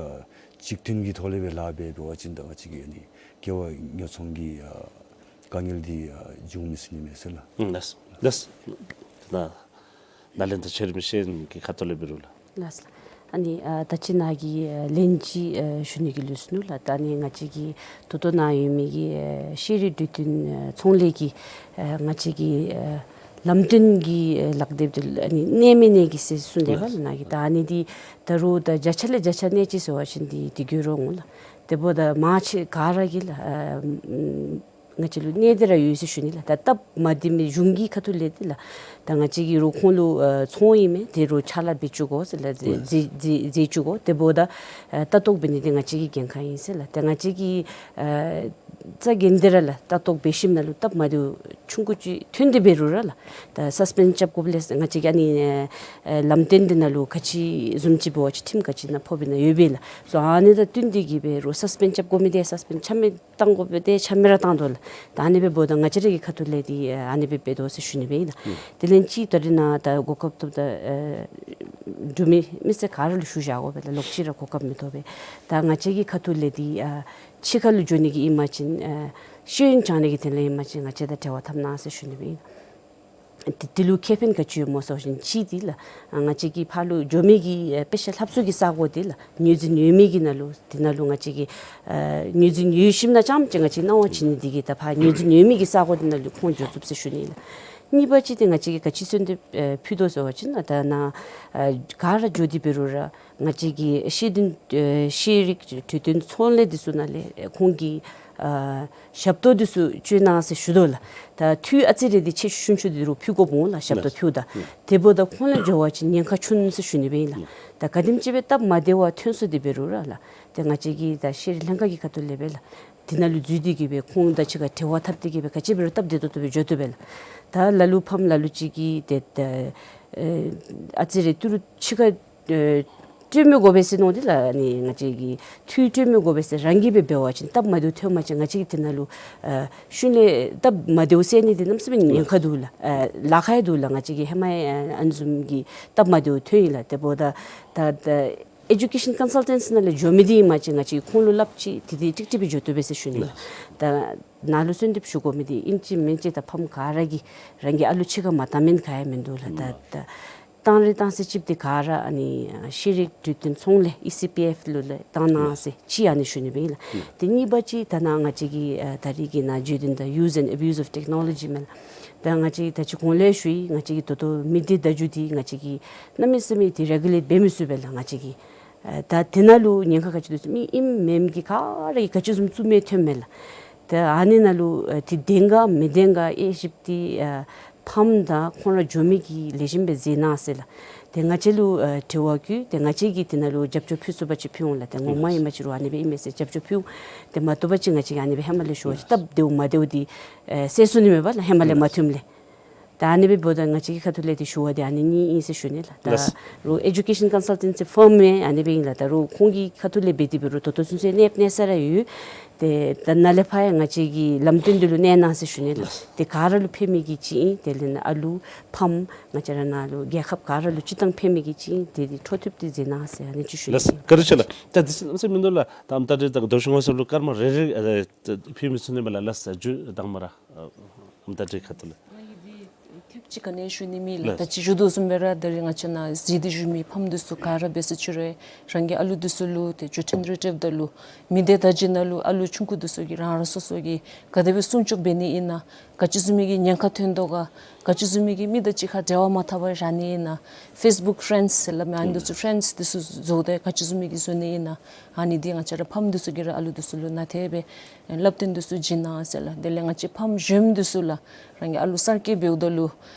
གཅིག་མཐུན་གྱི་ཐོག་ལས་སྦེ་ལཱ་འབད་འབད་བ་ཅིན་ད་ང་བཅས་ཀྱི་ཨ་ནི་ཀེ་ཝའི་ཉོ་ཚོང་གི་ཨ་དཀའ་ངལ་འདི་ཨ་འབྱུང་མི་ཚུགས་ནི་མས་ཟེར་ལགས། ལགས། ལགས། ད་ནཱ་ལས་ད་ཆེ་རིམ་ཤེས་ཡོན་གྱི་ཁ་ཐུག་ལས་འབད་རུང་ལགས། ལགས་སོ། ཨ་ནི་ཨ་ད་ཅི་ནཱ་གི་ཨ་ལན་ཅིག་ཨ་ཞུ་ནི་གི་ལུས་ནུག་ལགས། ད་ཨ་ནི་ང་བཅས་ཀྱི་ད་ལྟོ་ནཱ་ཡོད་མི་གི་ཨ་ཤེས་རིག་འབྲུ་དོན་ཨ་ཚོང་ལས་ཀྱི་ཨ་ང་བཅས་ཀྱི་ཨ་ལམ་སྟོན་གྱི་ཨ་ལག་དེབ་འདི་ཨ་ནི་གནས་མི་གནས་ཀྱི་ཟེར་གསུངས་ཏེ་ལགས། ནཱ་གི་ད་ཨ་ནི་འདི་ད་རུང་ད་བརྒྱ་ཆ་ལས་བརྒྱ་ཆ་གནས་ཅི་ཟེར་བ་ཅིན་འདི་འདི་གུ་ར་འོང་ལགས། དེ་འབདཝ་ད་མང་ཆེ་ག་ར་གིས་ལགས་ཨ་ང་བཅས་ལུ་གནས་ཏེ་ར་ཡོད་ཟེར་ཞུ་ནི་ལགས། ད་སྟབས་མ་བདེ་མི་གཞུང་གི་ཁ་ཐུག་ལས་འདི་ལགས། ད་ང་བཅས་ཀྱིས་རོགས་ཁོང་ལུ་ཨ་ཚོང་ཨིན་མས། དེ་རོགས་ཕྱག་ལཱ་འབད་བཅུག་དགོ་ཟེར་ལགས། མཛད་མཛད་མཛད་མཛད་བཅུག་དགོ། དེ་འབདཝ་ད་ཨ་ལྟ་རྟོག་འབད་ནི་འདི་ང་བཅས་ཀྱི་འགན་ཁག་ཨིན་ཟེར་ལགས། ད་ང་བཅས་ཀྱིས་ཨ་རྩ་འགེངས་ཏེ་ར་ལགས་ལྟ་རྟོག་འབད་ཞིནམ་ན་ལུ་སྟབས་མ་བདེཝ་ཆུང་ཀུ་ཅིག་ཐོན་ཏེ་འབད་རུང་ར་ལགས། ད་སཱས་པེནཌ་རྐྱབ་དགོཔ་ལས་ང་བཅས་ཀྱིས་ཨ་ནི་ཨ་ལམ་སྟོན་འདི་ནང་ལུ་ག་ཅི་བཟུམ་ཅིག་འབད་བ་ཅིན་ཁྲིམས་ག་ཅི་ནང་ཕོགཔ་ཨིན་ན་ཡོད་པས་ལགས། སོ་ཨ་ནི་དང་བསྟུན་ཏེ་གིས་འབད་རུང་སཱས་པེནཌ་རྐྱབ་དགོ་མི་འདི་སཱས་པེནཌ་ཆ་མེད་བཏང་དགོ་པས། ཏེ་ཆ་མེད་ར་བཏང་དོ་ལགས། ད་ཨ་ནི་སྦེ་འབདཝ་ད་ང་བཅས་ར་གི་ཁ་ཐུག་ལས་འདི་ཨ་ནི་སྦེ་འབད་དོ་ཟེར་ཞུ་ནི་སྦེ་ཨིན་ལགས། དེ་ལས་ཅིག་ད་རིས་ནཱ་ད་གོ་སྐབས་ཐོབ་ད་ཨ་འབྲུག་མི་མི་སེར་ག་ར་ལུ་ཞུ་བཞག་དགོ་པས་ལགས། ལོག་ཅི་ར་གོ་སྐབས་མི་ཐོབ་པས། ད་ང་བཅས་ཀྱི་ཁ་ཐུག་ལས་འདི་ཨ་ཕྱི་ཁ་ལུ་འགྱོ་ནི་གི་ཨིན་པ་ཅིན་ཨ་ཤེས་ཡོན་སྦྱང་ནི་གི་དོན་ལས་ཨིན་པ་ཅིན་ང་བཅས་དང་འབྲེལ་བ་འཐབ་གནང་ཟེར་ཞུ་ནི་སྦེ་ཨིན་ལགས། དེ་དེ་ལུ་ཁེ་ཕན་ག་ཅི་ཡོད་སྨོ་ཟེར་བ་ཅིན་གཅིག་འདི་ལགས་ང་བཅས་ཀྱི་ཕར་ལུ་འགྱོ་མི་གི་ཨ་དཔེ་ཆ་ལྷབ་ས་གི་ས་གོ་འདི་ལགས་ངོས་འཛིན་ཡོད་མི་གི་ནང་ལུ་དེ་ནང་ལུ་ང་བཅས་ཀྱིས་ཨ་ངོས་འཛིན་ཡོད་ཞིནམ་ན་ཙམ་ཅིག་ང་བཅས་གནང་བ་བྱིན་ནི་འདི་གིས་ད་ཕར་ངོས་འཛིན་ཡོད་མི་གི་ས་གོ་འདི་ནང་ལུ་ཁོང་འགྱོ་ཚུགསཔ་ཟེར་ཞུ་ནི་ལགས། གཉིས་པ་ཅིག་འདི་ང་བཅས་ཀྱིས་ག་ཅི་གསོལ་འདེབས་ཨེ་ཕུལ་དོ་ཟེར་བ་ཅིན་ད་ནཱ་ཨེ་ག་ར་འགྱོ་སྟེ་འབད་རུང་ར་ང་བཅས་ཀྱི་ཤེས་ལྡན་ཨེ་ཤེས་རིག་འཕྲོད་བསྟེན་ཚོང་ལས་འདི་ཚུ་ནང་ལས་ཨེ་ཁོང་གི་ཨ་ཞབས་ཏོག་འདི་ཚུ་སྤྱོད་གནང་ཟེར་ཞུ་དོ་ལགས། ད་འཐུས་ཨ་ཙི་རེ་འདི་ཆེ་ཤོས་ཆུང་ཤོས་འདི་རུང་ཕུལ་དགོཔ་འོང་ལགས། ཞབས་ཏོག་ཕུལཝ་ད་དེ་འབདཝ་ད་ཁོང་ལུ་འགྱོ་བ་ཅིན་ཉེན་ཁ་ཆུང་ཟེར་ཞུ་ནི་སྦེ་ཨིན་ལགས། ད་ག་དེམ་ཅིག་སྦེ་སྟབས་མ་བདེཝ་ཐོན་སོང་སྟེ་འབད་རུང་ར་ལགས། ཏེ་ང་བཅས་ཀྱིས་ད་ཤེས་རིག་ལྷན་ཁག་གི་ཁ་ཐུག་ལས་སྦེ་ལགས། དེ་ནང་ལུ་འཛུལ་ཏེ་གིས་སྦེ་ཁོང་དང་གཅིག་ཁར་འབྲེལ་བ་འཐབ་སྟེ་གིས་སྦེ་ག་ཅི་འབད་རུང་སྟབས་བདེ་ཏོག་ཏོ་སྦེ་འགྱོ་བཏུབ་པས་ལགས། ད་ལ་ལུ་ཕམ་ལ་ལུ་ཅིག་གིས་ཏེ་ད་ཨེ་ཨ་ཙི་རེ་ཏི་རུ་ཕྱི་ཁར་ཨེ་སྤྲོད་མི་དགོ་པས་ཟེར་མནོ་སྟེ་ལགས། ཨ་ནི་ང་བཅས་ཀྱིས་འཐུས་སྤྲོད་མི་དགོ་པས་ཟེར་རང་གིས་སྦེ་འབད་བ་ཅིན་སྟབས་མ་བདེཝ་ཐོན་པ་ཅིན་ང་བཅས་ཀྱིས་དེ་ནང་ལུ་ཨེ་ཤུལ་ལས་སྟབས་མ་བདེཝ་སེལ་ནི་འདི་གནམ་མེད་ས་མེད་ཉེན་ཁ་འདུག་ལགས། ཨེ་ལཱ་ཁག་ཡང་འདུག་ལགས། ང་བཅས་ཀྱིས་ཧེ་མ་ཡང་ཨ་ནི་བཟུམ་གྱི་སྟབས་མ་བདེཝ་ཐོན་ཡི་ལགས། དེ་འབདཝ་ད་ད་ད་ཨེ་ཌུ་ཀེ་ཤཱན་ཀོན་སཱལ་ཊེནཊ་ནང་ལས་འགྱོ་མི་འདི་ཨིན་པ་ཅིན་ང་བཅས་ཁོང་ལུ་སླབ་ཅི། དེ་འདི་ཀྲིག་ཀྲི་སྦེ་འགྱོ་བཏུབ་པས་ཟེར་ཞུ་ནི་ལགས། ད་ནཱ་ལུ་གསོལ་འདེབས་ཞུ་དགོ་མི་འདི་ཨིན་ཅི་མིན་ཅི་ད་ཕམ་ག་ར་གིས་རང་གི་ཨ་ལུ་ཕྱི་ཁར་མ་བཏང་མི་ག་ཡང་མིན་འདུག་ལགས། ད་ད་བཏང་རན་བཏང་ས་ཅིག་འདི་ག་ར་ཨ་ནི་ཤེས་རིག་འཕྲོད་བསྟེན་ཚོང་ལས་ཨི་སི་པི་ཨེཕ་ལུ་ལས་བཏང་གནང་ཟེར་ཅིག་ཨ་ནི་ཞུ་ནི་སྦེ་ཨིན་ལགས། དེ་གཉིས་པ་ཅིག་ད་ནཱ་ང་བཅས་ཀྱི་ཨ་ད་རེས་ཀྱི་ནཱ་བརྗོད་དོན་ད་use and abuse of technology མས་ལགས། ད་ང་བཅས་ད་ཅི་གོང་ལས་ཞུ་ཡི། ང་བཅས་ཀྱིས་ད་ལྟོ་མི་སྡེ་བརྡ་བརྒྱུད་འདི་ང་བཅས་ཀྱིས་གནམ་མེད་ས་མེད་འདི་རེ་གུ་ལེཊ་འབད་མི་ཚུགས་པས་ལགས། ང་བཅས་ཀྱིས་ཨ་ད་དེ་ནང་ལུ་ཉེན་ཁ་ག་ཅི་འདུག་ཟེར་མི་ཨིནམ་མེནམ་གྱི་ག་ར་གིས་ག་ཅི་བཟུམ་བཙུགས་མི་ཐོནམ་མས་ལགས། ད་ཨ་ནི་ནང་ལུ་ཨ་འདི་བདེན་ག་མི་བདེན་ག་དབྱེ་ཞིབ་འདི་ཨ་ཕམ་དང་ཁོང་ར་འགྱོ་མི་གིས་ལེགས་ཤོམ་སྦེ་མཛད་གནང་ཟེར་ལགས། ཏེ་ང་བཅས་ལུ་ཨ་དྲི་བ་བཀོད། ཏེ་ང་བཅས་ཀྱིས་དེ་ནང་ལུ་རྒྱབ་སྐྱོར་ཕུལ་ཚུགས་པ་ཅིན་ཕུལ་འོང་ལགས། ཏེ་ངོ་མ་ཨིན་པ་ཅིན་རུང་ཨ་ནི་སྦེ་ཨིན་མས་ཟེར་རྒྱབ་སྐྱོར་ཕུལ་འོང་། ཏེ་མ་བཏུབ་པ་ཅིན་ང་བཅས་ཀྱིས་ཨ་ནི་སྦེ་ཧེ་མ་ལས་ཞུ་བ་ཅིན་སྟབས་བདེཝ་མ་བདེཝ་འདི་ཨེ་སེལ་ཚུགས་ནི་མས་པ་ལགས། ཧེ་མ་ལས་མ་ཐོནམ་ལས། ད་ཨ་ནི་སྦེ་འབདཝ་ད་ང་བཅས་ཀྱི་ཁ་ཐུག་ལས་འདི་ཞུ་བ་འདི་ཨ་ནི་གཉིས་ཨིན་ཟེར་ཞུ་ནི་ལགས། ད་ལགས། རུང་ཨེ་ཌུ་ཀེ་ཤཱན་ཀོན་སཱལ་ཊེན་སི་ཕརམ་ཡང་ཨ་ནི་སྦེ་ཨིན་ལགས། ད་རུང་ཁོང་གི་ཁ་ཐུག་ལས་འབད་དེ་འབད་རུང་ད་ལྟོ་ཚུན་ཚོད་གནས་གནས་ས་ར་ཡོད། ཏེ་ད་ནཱ་ལས་ཕར་ཡང་ང་བཅས་ཀྱི་ལམ་སྟོན་འདི་ལུ་གནས་གནང་ཟེར་ཞུ་ནི་ལགས། ཏེ་ག་ར་ལུ་ཕན་མི་གི་ཅིག་ཨིན། དེ་ལས་ཨ་ལུ་ཕམ་ང་བཅས་ར་ནཱ་ལུ་རྒྱལ་ཁབ་ག་ར་ལུ་སྤྱིར་བཏང་ཕན་མི་གི་ཅིག་ཨིན། ཏེ་འདི་འཕྲོ་མཐུད་དེ་མཛད་གནང་ཟེར་ཨ་ནི་ཅིག་ཞུ་ནི་ལགས། ཨིན། བཀའ་དྲིན་ཆེ་ལགས། ད་འདི་ཙམ་ཅིག་མིན་འདུག་ལགས། ད་ཨམ་ད་རེས་ད་མདོ་ཆུ་ངོས་ས་ལུ་སྐར་མ་རེ་རེ་ཨ་ཕུལ་མི་ཚུགས་ནི་མས་ལགས། ལགས་སོ། མཇུག་དང་པ་ར་ཨ་ཨམ་ད་རེས་ཁ་ཐུག་ལས། ང་གིས་འདི་ཐེབས་ཅིག་ག་ནི་ཞུ་ནི་མེད་ལགས། ལགས། ད་ཅི་ཞུ་དོ་བཟུམ་སྦེ་ར་ད་རེས་ང་བཅས་ནཱ་གཟིགས་ཏེ་བཞུགས་མི་ཕམ་འདི་ཚུ་ག་ར་འབད་ས་ཅི་རུང་རང་གི་ཨ་ལུ་འདི་ཚུ་ལུ་ཏེ་འགྲུལ་འཕྲིན་རིག་སྒྲིབ་ད་ལུ་མི་སྡེ་བརྡ་བརྒྱུད་ནང་ལུ་ཨ་ལུ་ཆུང་ཀུ་འདི་ཚུ་གིས་རང་རང་སོ་སོ་གིས་ག་དེ་སྦེ་སྲུང་སྐྱོབ་འབད་ནི་ཨིན་ན། ག་ཅི་བཟུམ་མའི་གི་ཉེན་ཁ་ཐོན་དོ་ག། ག་ཅི་བཟུམ་མའི་གི་མི་དང་གཅིག་ཁར་འབྲེལ་བ་མ་འཐབ་པར་ར་ནི་ཨིན་ན། ཕེསི་བུཀ་ཕེརེནཌསི་ཟེར་སླབ་མི་ཨ་ནི་འདི་ཚུ་ཕེརེནཌསི་འདི་ཚུ་བཟོ་སྟེ་ག་ཅི་བཟུམ་མའི་གི་བཟོ་ནི་ཨིན་ན། ཨ་ནི་འདི་ང་བཅས་ར་ཕམ་འདི་ཚུ་གིས་ར་ཨ་ལུ་འདི་ཚུ་ལུ་ནན་ཏན་སྦེ་བསླབ་སྟོན་འདི་ཚུ་བྱིན་གནང་ཟེར་ལགས། དེ་ལས་ང་བཅས་ཕམ་གཞོནམ་འདི་ཚུ་ལགས། རང་གི་ཨ་ལུ་གསར་སྐྱེས་འབདཝ་ད་ལུ་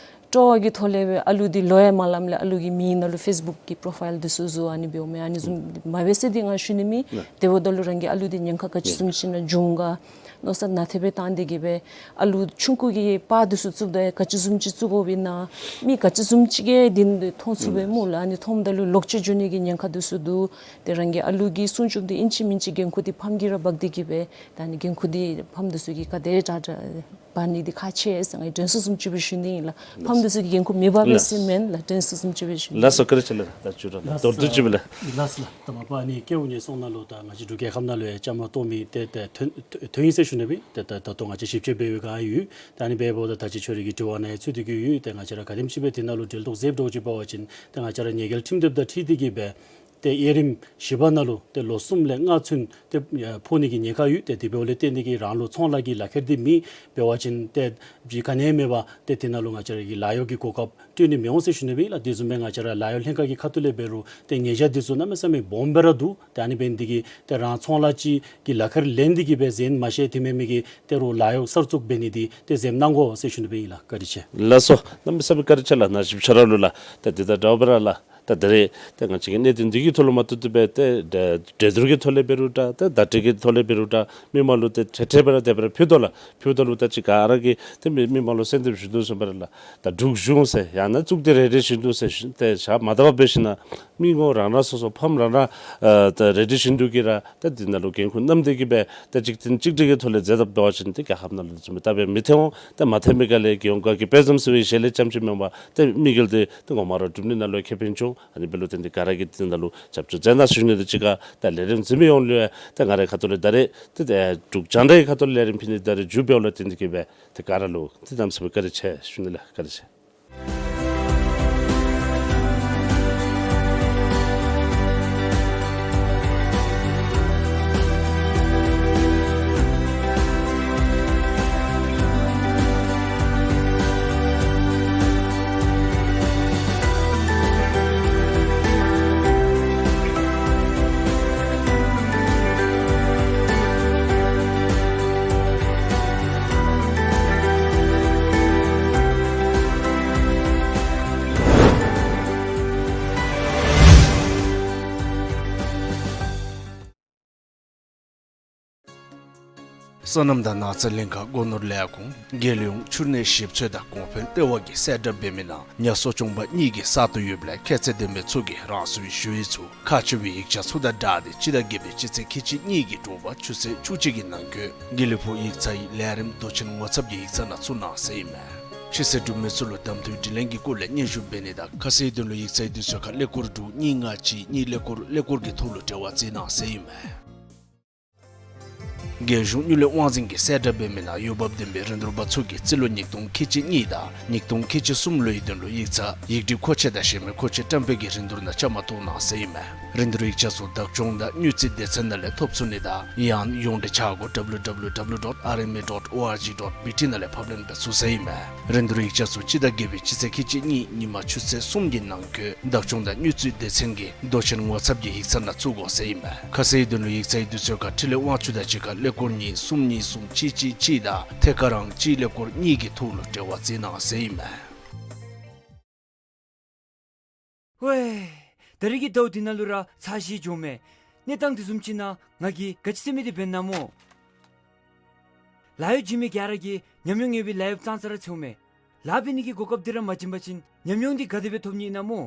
སྤྲོ་བ་གི་ཐོག་ལས་སྦེ་ཨ་ལུ་འདི་ལོ་ཡང་མ་ལངམ་ལས་ཨ་ལུ་གི་མིང་ནང་ལུ་ཕེསི་བུཀ་གི་པོརོ་ཕའིལ་འདི་ཚུ་བཟོ་ཨ་ནི་འབདཝ་མས། ཨ་ནི་བཟུམ་མ་འབད་ཟེར་འདི་ང་ཞུ་ནི་མེད། ལགས། དེ་འབདཝ་ད་ལུ་རང་གི་ཨ་ལུ་འདི་ཉེན་ཁ་ག་ཅི་བཟུམ་ཅིག་ནང་འབྱུང་ག་མནོ་བསམ་ནན་ཏན་སྦེ་བཏང་སྟེ་གིས་སྦེ་ཨ་ལུ་ཆུང་ཀུ་གི་པར་འདི་ཚུ་བཙུགསཔ་ད་ག་ཅི་བཟུམ་ཅིག་བཙུགས་དགོཔ་ཨིན་ན། མི་ག་ཅི་བཟུམ་ཅིག་གིས་འདི་མཐོང་ཚུགས་པས་སྨོ་ལགས། ཨ་ནི་མཐོངམ་ད་ལུ་ལོག་སྤྱོད་འགྱོ་ནི་གི་ཉེན་ཁ་འདི་ཚུ་འདུག། ཏེ་རང་གི་ཨ་ལུ་གི་སྲུང་སྐྱོབ་འདི་ཨིན་ཅི་མིན་ཅི་འགན་ཁུར་འདི་ཕམ་གྱིས་ར་འབག་སྟེ་གིས་སྦེ་ད་ཨ་ནི་འགན་ཁུར་འདི་ཕམ་འདི་ཚུ་གིས་ག་དེ་དྲག་དྲག་འབག་ནི་འདི་ཁག་ཆེ་ཟེར་ང་གིས་དྲན་གསོ་བཟུམ་ཅིག་སྦེ་ཞུ་ནི་ཨིན་ལགས། ཕམ་འདི་ཚུ་གིས་འགན་ཁུར་མི་འབག་པས་ཟེར་མེན་ལགས། དྲན་གསོ་བཟུམ་ཅིག་སྦེ་ཞུ་ནི། ལགས་སོ། བཀའ་དྲིན་ཆེ་ལགས། ད་ཅི་ར་ལགས། མདོར་བསྡུས་ཅིག་སྦེ་ལགས། ལགས་སོ་ལགས། ད་མ་པ་ཨ་ནི་སྐལ་བ་ནི་སོང་ནང་ལུ་ད་ང་བཅས་འབྲུག་རྒྱལ་ཁབ་ནང་ལུ་ཡང་བཅའ་མར་གཏོགས་མི་ཏེ་ཏེ་ཐོན་ཐོན་ཡི་ཟེར་ཞུ་ནི་སྦེ་ཏེ་ད་ད་ལྟོ་ང་བཅས་ཞིབ་དཔྱད་འབད་བའི་སྒང་ཡོད། ད་ཨ་ནི་འབདཝ་ད་ད་ཅི་ཁྱོད་རའི་གི་དྲི་བ་ནང་ཡང་ཚུད་དེ་གི་ཡོད། ཏེ་ང་བཅས་ར་ག་དེམ་ཅིག་སྦེ་དེ་ནང་ལུ་འབྲེལ་གཏོགས་མཛདཔ་འདྲཝ་ཅིག་འབད་བ་ཅིན་ཏེ་ང་བཅས་ར་ཉེས་འགེལ་ཁྲིམས་དེབ་དང་འཁྲིལ་ཏེ་གིས་སྦེ་ཏེ་དབྱེ་རིམ་བཞི་པ་ནང་ལུ་ཏེ་ལོ་གསུམ་ལས་ལྔ་ཚུན་ཏེ་ཨ་ཕོག་ནི་གི་ཉེན་ཁ་ཡོད། ཏེ་དེ་འབདཝ་ལས་བརྟེན་ཏེ་གིས་རང་ལུ་ཚོང་ལཱ་གི་ལག་ཁྱེར་འདི་མེད་པ་ཅིན་ཏེ་ག་ནི་མེད་པར་ཏེ་དེ་ནང་ལུ་ང་བཅས་ར་གིས་ལཱ་གཡོག་གི་གོ་སྐབས་སྤྲོད་ནི་མི་འོང་ཟེར་ཞུ་ནི་སྦེ་ལགས། དེ་བཟུམ་སྦེ་ང་བཅས་ར་ལཱ་གཡོག་ལྷན་ཁག་གི་ཁ་ཐུག་ལས་འབད་རུང་ཏེ་ཉེས་བྱ་འདི་ཚུ་གནམ་མེད་ས་མེད་སྦོམ་སྦེ་ར་འདུག། ཏེ་ཨ་ནི་འབད་ནི་འདི་གིས་ཏེ་རང་ཚོང་ལཱ་ཅིག་གི་ལག་ཁྱེར་ལེན་ཏེ་གིས་སྦེ་གཞན་མ་ཤེས་དེ་མེན་མི་གི་ཏེ་རོགས་ལཱ་གཡོག་གསར་བཙུགས་འབད་ནི་འདི་ཏེ་འཛེམ་གནང་དགོ་ཟེར་ཞུ་ནི་སྦེ་ཨིན་ལགས། བཀའ་དྲིན་ཆེ། ལགས་སོ། གནམ་མེད་ས་མེད་བཀའ་དྲིན་ཆེ་ལགས། ནཱ་ཞིབ་ཆ་ར་ལུ་ལགས། ཏེ་འདི་དང་འདྲཝ་སྦེ་ར་ལགས། ད་ད་རེས་ཏེ་ང་བཅས་ཀྱི་གནད་དོན་འདི་གི་ཐོག་ལུ་མ་གཏོགས་ཏེ་སྦེ་ཏེ་འདྲ་འདྲ་བསྡུར་གྱི་ཐོག་ལས་འབད་རུང་འདྲ་ཏེ་བརྡ་སྤྲོད་ཀྱི་ཐོག་ལས་འབད་རུང་འདྲ་མི་མང་ལུ་ཏེ་ཏེ་ཏེ་སྦེ་ར་ཏེ་སྦེ་ར་ཕུལ་དོ་ལགས། ཕུལཝ་ད་ལུ་ད་ཅི་ག་ར་གིས་ཏེ་མི་མི་མང་ལུ་གསོལ་འདེབས་ཞུ་དོ་བཟུམ་སྦེ་ར་ལགས། ད་འབྲུག་གཞུང་ཟེར་ཡང་ན་གཙུག་སྡེ་རེ་རེ་བཞིན་དུ་ཟེར་ཏེ་བཞག་མ་བཏུབ་པར་འབད་ཞིན་ན་མི་ངོ་རང་རང་སོ་སོ་ཕམ་རང་རང་ཨ་ད་རེ་རེ་བཞིན་དུ་གིས་ར་ད་འདི་ནང་ལུ་འགན་ཁུར་བསྣམས་ཏེ་གིས་སྦེ་ད་གཅིག་མཐུན་གཅིག་སྒྲིལ་གྱི་ཐོག་ལས་མཛད་ད་འབད་བ་ཅིན་ཏེ་རྒྱལ་ཁབ་ནང་ལུ་བཟུམ་སྦེ་ད་སྦེ་མི་ཐོན་འོང་། ད་མ་ཐོན་པའི་སྒང་ལས་རྒྱལ་ཡོངས་ག་གིས་དཔེ་བཟུམ་ཚུ་གི་ཞལ་ལས་ཙམ་ཅིག་མེན་པར་ཏེ་དམིགས་ཡུལ་འདི་ཏེ་ངོ་མ་ར་སྒྲུབ་ནི་ནང་ལུ་ཁེ་ཕན་འབྱུང་། ཨ་ནི་འབདཝ་ལུ་བརྟེན་ཏེ་ག་ར་གིས་འདི་ནང་ལུ་རྒྱབ་སྐྱོར་མཛད་གནང་ཟེར་ཞུ་ནི། ཏེ་གཅིག་ཁར་ད་ལས་རིམ་གཟིགས་མི་ཡོངས་ལུ་ཡང་ཏེ་ང་རའི་ཁ་ཐུག་ལས་ད་རེས་ཏེ་ཏེ་འབྲུག་རྒྱང་བསྒྲགས་ཀྱི་ཁ་ཐུག་ལས་རིམ་ཕུལ་ནི་ད་རེས་མཇུག་འབདཝ་ལུ་བརྟེན་ཏེ་གིས་སྦེ་ཏེ་ག་ར་ལུ་ཏེ་གནམ་མེད་ས་མེད་བཀའ་དྲིན་ཆེ་ཞུ་ནི་ལགས། བཀའ་དྲིན་ཆེ། སོ་ནམ་དང་ནགས་ཚལ་ལྷན་ཁག་སྒོ་ནོར་ལས་ཁུངས་རྒྱལ་ཡོངས་ཕྱུགས་ནད་ཞིབ་འཚོལ་དང་གོང་འཕེལ་ལྟེ་བ་གིས་གསལ་བསྒྲགས་འབད་མི་ནང་ཉ་གསོ་སྐྱོང་པ་གཉིས་ཀྱི་གསར་གཏོད་ཡོདཔ་ལས་ཁྱད་ཚད་ལྡན་པའི་ཚུ་གིས་རང་སོའི་ཞུ་ཡིག་ཚུ་ཁག་ཆེ་བའི་ཡིག་ཆ་ཚུ་དང་སྦྲགས་ཏེ་སྤྱི་ཟླ་བརྒྱད་པའི་སྤྱི་ཚེས་ཁལ་གཅིག་གཉིས་ཀྱི་དྲོ་པ་ཆུ་ཚོད་བཅུ་གཅིག་གི་ནང་འཁོད་དགེ་ལེགས་ཕུག་ཡིག་ཚང་ཡི་ལས་རིམ་མདོ་ཆེན་ངོ་ཚབ་ཀྱི་ཡིག་ཚང་ནང་བཙུགས་གནང་ཟེར་ཨིན་མས། ཕྱི་སེལ་གྲུབ་མི་ཚུ་ལུ་གདམ་འཐུའི་དྲི་ལན་གྱི་སྐོར་ལས་སྙན་ཞུ་འབད་ནི་དང་ཁ་གསལ་དོན་ལུ་ཡིག་ཚང་དུས་ཚོད་ཁར་ཀླད་ཀོར་དྲུག་གཉིས་ལྔ་གཅིག་གཉིས་ཀླད་ཀོར་ཀླད་ཀོར་གྱི་ཐོག་ལུ་འབྲེལ་བ་མཛད་གནང་ཟེར་ཨིན་མས། རྒྱལ་གཞུང་དངུལ་ལས་དབང་འཛིན་གྱིས་གསལ་བསྒྲགས་འབད་མི་ནང་འོས་འབབ་ལྡན་པའི་རིན་བསྡུར་པ་ཚུ་གིས་རྩིས་ལོ་ཉིས་སྟོང་ཁལ་གཅིག་གཉིས་དང་ཉིས་སྟོང་ཁལ་གཅིག་གསུམ་ལོའི་དོན་ལུ་ཡིག་ཚང་ཡིག་སྒྲིག་མཁོ་ཆས་དང་གཞན་མི་མཁོ་ཆས་བཀྲམ་སྤེལ་གྱི་རིན་བསྡུར་ནང་བཅའ་མར་གཏོགས་གནང་ཟེར་ཨིན་མས། རིན་བསྡུར་ཡིག་ཆ་ཚུ་བདག་སྐྱོང་དང་དངུལ་རྩིས་སྡེ་ཚན་ནང་ལས་ཐོབ་ཚུགས་ནི་དང་ཡང་ཡོངས་འབྲེལ་ཆ་སྒོ་W W W dot R M A dot O R G dot B T ནང་ལས་ཕབ་ལེན་འབད་ཚུགས་ཟེར་ཨིན་མས། རིན་བསྡུར་ཡིག་ཆ་ཚུ་སྤྱི་ཟླ་བརྒྱད་པའི་སྤྱི་ཚེས་ཁལ་གཅིག་གཉིས་ཉིན་མ་ཆུ་ཚོད་གསུམ་གྱི་ནང་འཁོད་བདག་སྐྱོང་དང་དངུལ་རྩིས་སྡེ་ཚན་གྱི་མདོ་ཆེན་ངོ་ཚབ་ཀྱི་ཡིག་ཚང་ནང་བཙུགས་དགོ་ཟེར་ཨིན་མས། ཁ་གསལ་དོན་ལུ་ཡིག་ཚང་དུས་ཚོད་ཁར་ཕྲི་ལོ་དབང་ཕྱུག་དང་གཅིག་ཁར་ཀླད་ཀོར་གཉིས་གསུམ་གཉིས་གསུམ་གཅིག་གཅིག་གཅིག་དང་ཐད་ཀར་རང་གཅིག་ཀླད་ཀོར་གཉིས་ཀྱི་ཐོག་ལུ་འབྲེལ་བ་མཛད་གནང་ཟེར་ཨིན་མས། ཝའེ། ད་རིས་ཀྱི་ཟླཝ་འདི་ནང་ལུ་ར་ཚ་ཞིང་འཇམ་མས། གནས་སྟངས་འདི་བཟུམ་ཅིག་ནང་ང་གིས་ག་ཅི་ཟེར་མི་འདི་འབད་ན་སྨོ། ལཱ་གཡོག་བྱིན་མི་ག་ར་གིས་ཉམས་མྱོང་ཡོད་པའི་ལཱ་གཡོགཔ་ཙང་ཙ་ར་འཚོལཝ་མས། ལཱ་འབད་ནི་གི་གོ་སྐབས་འདི་ར་མ་བྱིན་པ་ཅིན་ཉམས་མྱོང་འདི་ག་དེ་སྦེ་ཐོབ་ནི་ཨིན་ན་སྨོ།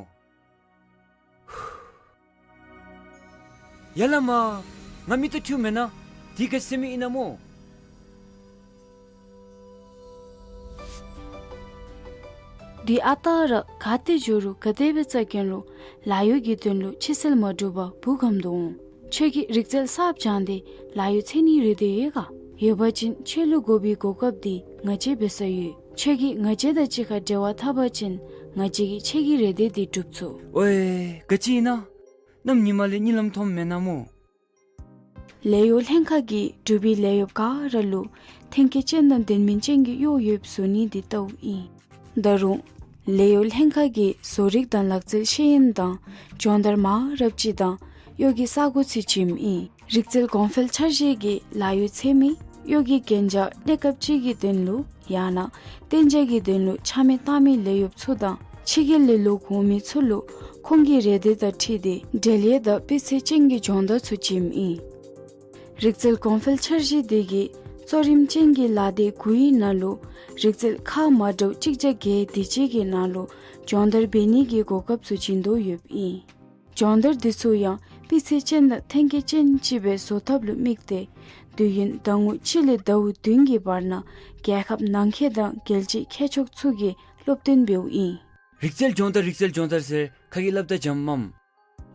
ཡ་ལ་མ། ང་མིག་ཏོ་འཁྲུལཝ་མེན་ན། འདི་ག་ཅི་ཟེར་མི་ཨིན་ན་སྨོ། འདི་ཨ་རྟག་ར་ག་ཏེ་འགྱོ་རུང་ག་དེ་སྦེ་བཙལ་གེ་རུང་ལཱ་གཡོག་གི་དོན་ལུ་ཕྱི་སེལ་མ་གྲུབ་པར་བུ་གམ་དུ་འོང་། ཁྱོད་ཀྱིས་རིག་རྩལ་གསརཔ་སྦྱངས་ཏེ་ལཱ་གཡོག་འཚོལ་ནིའི་རེ་འདོད་ཡོད་ག། ཡོད་པ་ཅིན་ཁྱོད་ལུ་དགོ་པའི་གོ་སྐབས་འདི་ང་བཅས་འབད་ས་ཡོད། ཁྱོད་ཀྱིས་ང་བཅས་དང་གཅིག་ཁར་འབྲེལ་བ་འཐབ་པ་ཅིན་ང་བཅས་ཀྱིས་ཁྱོད་ཀྱི་རེ་འདོད་འདི་སྒྲུབ་ཚུགས། ཝའེ། ག་ཅི་ཨིན་ན། གནམ་ཉི་མ་ལས་གཉིད་ལམ་མཐོངམ་མེན་ན་སྨོ། ལས་གཡོག་ལྷན་ཁག་གིས་འབྲུག་པའི་ལས་གཡོགཔ་ག་ར་ལུ་ཐོན་སྐྱེད་ཅན་དང་ལྡན་མིན་ཅན་གྱི་གཡོག་ཡོདཔ་བཟོ་ནི་འདི་ལྟཝ་ཨིན། ད་རུང་ལས་གཡོག་ལྷན་ཁག་གིས་བཟོ་རིག་དང་ལག་རྩལ་ཤེས་ཡོན་དང་སྦྱོང་བརྡར་མང་རབས་ཅིག་དང་གཡོག་གི་ས་གོ་ཚུ་བྱིནམ་ཨིན། རིག་རྩལ་གོང་འཕེལ་འཆར་གཞི་གིས་ལཱ་གཡོག་འཚོལ་མི་གཡོག་གི་གན་རྒྱ་གནས་སྐབས་ཅིག་གི་དོན་ལུ་ཡང་ན་གཏན་འཇགས་ཀྱི་དོན་ལུ་ཆ་མེད་བཏང་མི་ལས་གཡོགཔ་ཚུ་དང་ཕྱི་རྒྱལ་ལས་ལོག་འོང་མི་ཚུ་ལུ་ཁོང་གི་རེ་འདོད་དང་འཁྲིལ་ཏེ་འབྲེལ་ཡོད་དང་སྤུས་ཚད་ཅན་གྱི་སྦྱོང་བརྡར་ཚུ་བྱིནམ་ཨིན། རིག་རྩལ་གོང་འཕེལ་འཆར་གཞི་འདི་གིས་གཙོ་རིམ་ཅན་གྱི་ལཱ་སྡེ་དགུའི་ནང་ལུ་རིག་རྩལ་ཁག་མ་འདྲཝ་གཅིག་བརྒྱ་བརྒྱད་དེ་ཅིག་གི་ནང་ལུ་སྦྱོང་བརྡར་འབད་ནི་གི་གོ་སྐབས་ཚུ་བྱིན་དོ་ཡོདཔ་ཨིན། སྦྱོང་བརྡར་འདི་ཚུ་ཡང་སྤུས་ཚད་ཅན་དང་ཐོན་སྐྱེད་ཅན་ཅིག་སྦེ་བཟོ་ཐབས་ལུ་དམིགས་ཏེ་དུས་ཡུན་ཟླ་ངོ་གཅིག་ལས་ཟླཝ་བདུན་གྱི་བར་ན་རྒྱལ་ཁབ་ནང་འཁོད་དང་རྒྱལ་སྤྱིའི་མཁས་མཆོག་ཚུ་གིས་སློབ་སྟོན་འབདཝ་ཨིན། རིག་རྩལ་སྦྱོང་བརྡར་རིག་རྩལ་སྦྱོང་བརྡར་ཟེར་ཁ་གིས་སླབ་ད་འཇམ་མས།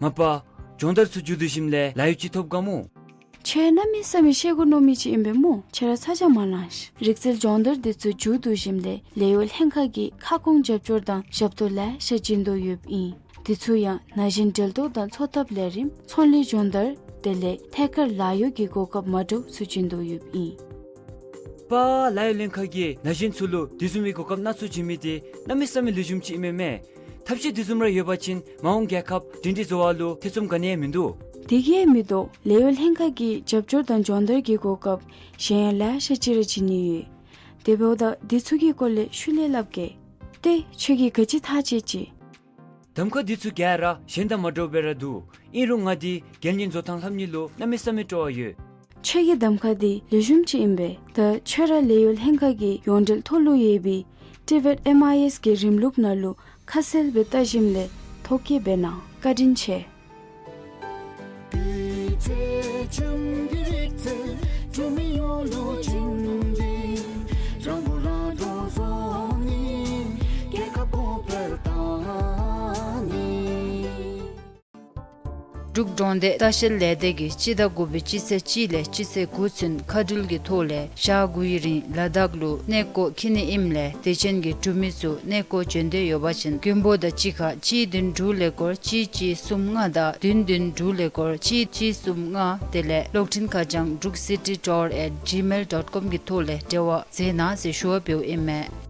མ་པ། སྦྱོང་བརྡར་ཚུ་མཇུག་བསྡུ་ཞིནམ་ལས་ལཱ་གཡོག་ཅིག་ཐོབ་ག་སྨོ། ཁྱོད་གནམ་མེད་ས་མེད་ཤེས་དགོ་མནོ་མི་ཅིག་ཨིན་པས་སྨོ། ཁྱོད་ར་ཚ་གྱང་མ་ལང་ཤིག། རིག་རྩལ་སྦྱོང་བརྡར་འདི་ཚུ་མཇུག་བསྡུ་ཞིནམ་ལས་ལས་གཡོག་ལྷན་ཁག་གིས་ཁ་སྐོང་རྒྱབ་སྐྱོར་དང་ཞབས་ཏོག་ལེ་ཤ་བྱིན་དོ་ཡོདཔ་ཨིན། འདི་ཚུ་ཡང་ན་གཞོན་འབྲེལ་གཏོགས་དང་འཚོ་ཐབས་ལས་རིམ་ཚོང་ལས་སྦྱོང་བརྡར་དེ་ལས་ཐད་ཀར་ལཱ་གཡོག་གི་གོ་སྐབས་མ་འདྲཝ་ཚུ་བྱིན་དོ་ཡོདཔ་ཨིན། པ། ལཱ་གཡོག་ལྷན་ཁག་གིས་ན་གཞོན་ཚུ་ལུ་དེ་བཟུམ་མའི་གོ་སྐབས་སྣ་ཚོགས་བྱིན་མི་འདི་གནམ་མེད་ས་མེད་ལེགས་ཤོམ་ཅིག་ཨིན་མས་མས། ཐབས་ཤེས་དེ་བཟུམ་ར་ཡོད་པ་ཅིན་མ་འོངས་རྒྱལ་ཁབ་སྒྲིང་སྒྲིང་བཟོ་བ་ལུ་ཐེ་ཚོམ་ག་ནི་ཡང་མིན་འདུག། དེ་གིས་མི་དོ་ལས་གཡོག་ལྷན་ཁག་གི་རྒྱབ་སྐྱོར་དང་སྦྱོང་བརྡར་གྱི་གོ་སྐབས་གཞན་ཡང་ལེ་ཤ་ཅིག་ར་བྱིན་ནི་ཡོད། དེ་འབདཝ་ད་འདི་ཚུ་གི་སྐོར་ལས་ཤུལ་ལས་སླབ་གེ། ཏེ་ཁྱོད་ཀྱིས་ག་ཅི་ཐག་བཅད་ཅི། གདམ་ཁ་འདི་ཚུ་ག་ར་གཞན་དང་མ་འདྲཝ་སྦེ་ར་འདུག། ཨིན་རུང་ང་འདི་རྒྱལ་གཉེར་བཟོ་ཐངས་ལྷབ་ནི་ལུ་གནམ་མེད་ས་མེད་སྤྲོ་བ་ཡོད། ཁྱོད་ཀྱི་གདམ་ཁ་འདི་ལེགས་ཤོམ་ཅིག་ཨིན་པས། ད་ཁྱོད་ར་ལས་གཡོག་ལྷན་ཁག་གི་ཡོངས་འབྲེལ་ཐོག་ལུ་ཡོད་པའི་ཊི་བེཊ་ཨེམ་ཨའི་ཨེསི་གི་རིམ་ལུགས་ནང་ལུ་ཁ་གསལ་སྦེ་བལྟ་ཞིནམ་ལས་ཐོ་བཀོད་འབད་གནང་། བཀའ་དྲིན་ཆེ། འབྲུག་གྲོང་སྡེ་ལྟ་བཤལ་ལས་སྡེ་གིས་སྤྱི་ཟླ་དགུ་པའི་སྤྱི་ཚེས་གཅིག་ལས་སྤྱི་ཚེས་དགུ་ཚུན་མཁའ་འགྲུལ་གྱི་ཐོག་ལས་ཞག་དགུའི་རིང་ལ་དྭགས་ལུ་གནས་སྐོར་འཁྱིད་ནི་ཨིནམ་ལས་དད་ཅན་གྱི་འབྲུག་མི་ཚུ་གནས་སྐོར་འབྱོན་འདོད་ཡོད་པ་ཅིན་མགོན་པོ་དང་གཅིག་ཁར་གཅིག་བདུན་དྲུག་ཀླད་ཀོར་གཅིག་གཅིག་གསུམ་ལྔ་དང་བདུན་བདུན་དྲུག་ཀླད་ཀོར་གཅིག་གཅིག་གསུམ་ལྔ་དེ་ལས་གློག་འཕྲིན་ཁ་བྱང་འབྲུག་སི་ཊི་ཊུར་ཨེཊ་ཇི་མེལ་ཌོཊ་ཀོམ་གྱི་ཐོག་ལས་འབྲེལ་བ་མཛད་གནང་ཟེར་ཞུ་བ་འབདཝ་ཨིན་མས།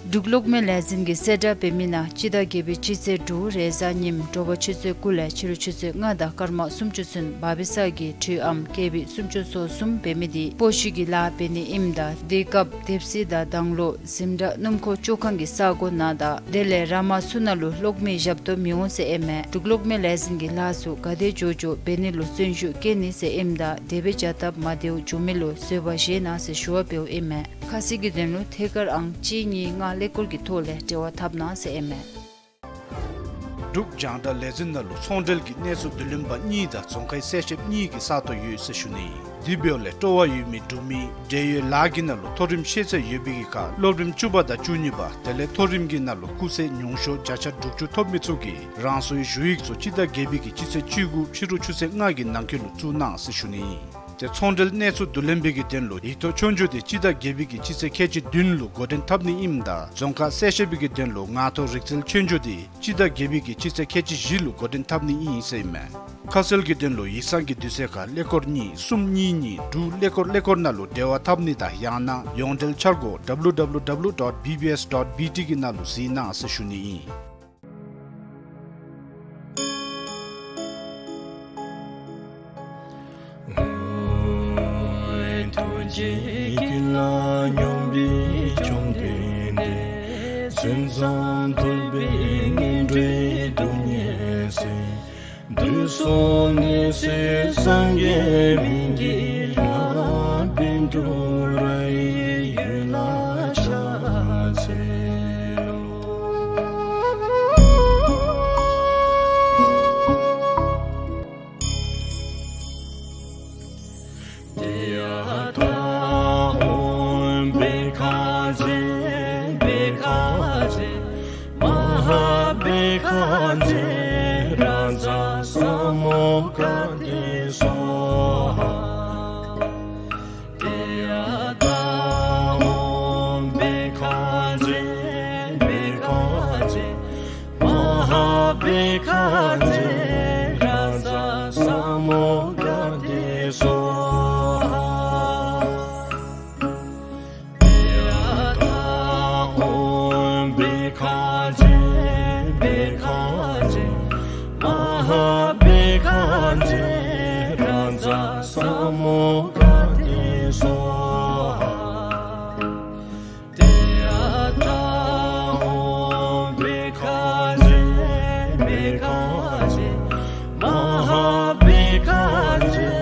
འབྲུག་གློག་མེ་ལས་འཛིན་གྱིས་གསལ་བསྒྲགས་འབད་མི་ནང་སྤྱི་ཟླ་བརྒྱད་པའི་སྤྱི་ཚེས་དྲུག་རེས་གཟའ་ཉིམ་དྲོ་པ་ཆུ་ཚོད་དགུ་ལས་ཕྱི་རུ་ཆུ་ཚོད་ལྔ་དང་སྐར་མ་སུམ་ཅུ་ཚུན་བ་བི་ས་གི་འཕྲུལ་ཨམ་ཀེ་བི་སུམ་ཅུ་སོ་གསུམ་འབད་མི་འདི་སྤོ་བཤུད་ཀྱི་ལཱ་འབད་ནི་ཨིནམ་ད་དེའི་སྐབས་དེབ་གཟིགས་དང་དང་ལོ་འཛིན་གྲྭ་སྣུམ་འཁོར་བཅོ་ཁང་གི་ས་སྒོ་ནང་དང་དེ་ལས་ར་མ་ཚུ་ནང་ལུ་གློག་མེ་ཞབས་ཏོག་མི་འོང་ཟེར་ཨིན་མས། འབྲུག་གློག་མེ་ལས་འཛིན་གྱི་ལཱ་ཚུ་ག་དེ་མགྱོགས་མགྱོགས་འབད་ནི་ལུ་བརྩོན་ཤུགས་བསྐྱེད་ནི་ཟེར་ཨིནམ་ད་དེ་སྦེ་བྱ་སྟབས་མ་བདེཝ་བྱུང་མི་ལུ་བཟོད་པ་བཞེས་གནང་ཟེར་ཞུ་བ་འབདཝ་ཨིན་མས། ཁ་གསལ་གྱི་དོན་ལུ་ཐད་ཀར་ཨང་གཅིག་གཉིས་ལྔ་ཀླད་ཀོར་གྱི་ཐོག་ལས་འབྲེལ་བ་འཐབ་གནང་ཟེར་ཨིན་མས། འབྲུག་རྒྱང་བསྒྲགས་ལས་འཛིན་ནང་ལུ་ཚོང་འབྲེལ་གྱི་གནས་ཚུལ་བསྡུ་ལེན་པ་གཉིས་དང་རྫོང་ཁའི་གསལ་བཤད་གཉིས་ཀྱི་ས་སྟོང་ཡོད་ཟེར་ཞུ་ནི་ཨིན། དེ་འབདཝ་ལས་སྤྲོ་བ་ཡོད་མི་འབྲུག་མི་འབྲེལ་ཡོད་ལཱ་གི་ནང་ལུ་མཐོ་རིམ་ཤེས་ཚད་ཡོད་པའི་གི་ཁར་སློབ་རིམ་བཅུ་པ་དང་བཅུ་གཉིས་པ་དེ་ལས་མཐོ་རིམ་གྱི་ནང་ལུ་སྐུགས་ཚད་ཉུང་ཤོས་བརྒྱ་ཆ་དྲུག་ཅུ་ཐོབ་མི་ཚུ་གིས་རང་སོའི་ཞུ་ཡིག་ཚུ་སྤྱི་ཟླ་བརྒྱད་པའི་གི་སྤྱི་ཚེས་བཅུ་དགུ་ཕྱི་རུ་ཆུ་ཚོད་ལྔ་གི་ནང་འཁོད་ལུ་བཙུགས་གནང་ཟེར་ཞུ་ནི་ཨིན། ཏེ་ཚོང་འབྲེལ་གནས་ཚུལ་བསྡུ་ལེན་པའི་གི་དོན་ལུ་ཡིག་ཐོག་ཆོས་རྒྱུགས་དེ་སྤྱི་ཟླ་བརྒྱད་པའི་གི་སྤྱི་ཚེས་ཁལ་གཅིག་བདུན་ལུ་འགོ་འདྲེན་འཐབ་ནི་ཨིནམ་ད་རྫོང་ཁ་གསལ་བཤད་པའི་གི་དོན་ལུ་ངག་ཐོག་རིག་རྩལ་ཆོས་རྒྱུགས་དེ་སྤྱི་ཟླ་བརྒྱད་པའི་གི་སྤྱི་ཚེས་ཁལ་གཅིག་བཞི་ལུ་འགོ་འདྲེན་འཐབ་ནི་ཨིན་ཟེར་ཨིན་མས། ཁ་གསལ་གྱི་དོན་ལུ་ཡིག་ཚང་གི་དུས་ཚོད་ཁར་ཀླད་ཀོར་གཉིས་གསུམ་གཉིས་གཉིས་དྲུག་ཀླད་ཀོར་ཀླད་ཀོར་ནང་ལུ་འབྲེལ་བ་འཐབ་ནི་དང་ཡང་ན་ཡོངས་འབྲེལ་འཆར་སྒོ་W W W dot B B S dot B T གི་ནང་ལུ་གཟིགས་གནང་ཟེར་ཞུ་ནི་ཨིན། ཐུགས་རྗེ་ཀུན་ལ་སྙོམས་པའི་བཅོམ་ལྡན་འདས། མཚན་ཙམ་ཐོས་པས་ངན་འགྲོའི་སྡུག་བསྔལ་སེལ། དུས་གསུམ་ནད་སེལ་སངས་རྒྱས་སྨན་གྱི་ལྷ། བཻ་ཌཱུརྱ་ཡི་འོད་ལ་ཕྱག་འཚལ་ལོ། ཏདྱ་ཐཱ། ཨོཾ་བྷཻ་ཥ་ཛྱེ་བྷཻ་ཥ་ཛྱེ་མ་ཧཱ་བྷཻ་ཥ་ཛྱེ་རཱ་ཛ་ས་མུདྒ་ཏེ་སྭཱ་ཧཱ། ཏདྱ་ཐཱ། ཨོཾ་བྷཻ་ཥ་ཛྱེ་བྷཻ་ཥ་ཛྱེ་མ་ཧཱ་བྷཻ་ཥ་ཛྱེ་རཱ་ཛ་ས་མུདྒ་ཏེ་སྭཱ་ཧཱ། ཏདྱ་ཐཱ། ཨོཾ་བྷཻ་ཥ་ཛྱེ་བྷཻ་ཥ་ཛྱེ་མ་ཧཱ་བྷཻ་ཥ་ཛྱེ་རཱ་ཛ་ས་མུདྒ་ཏེ་སྭཱ་ཧཱ། ཏདྱ་ཐཱ། ཨོཾ་བྷཻ་ཥ་ཛྱེ་བྷཻ་ཥ་ཛྱེ་མ་ཧཱ་བྷཻ་ཥ་ཛྱེ་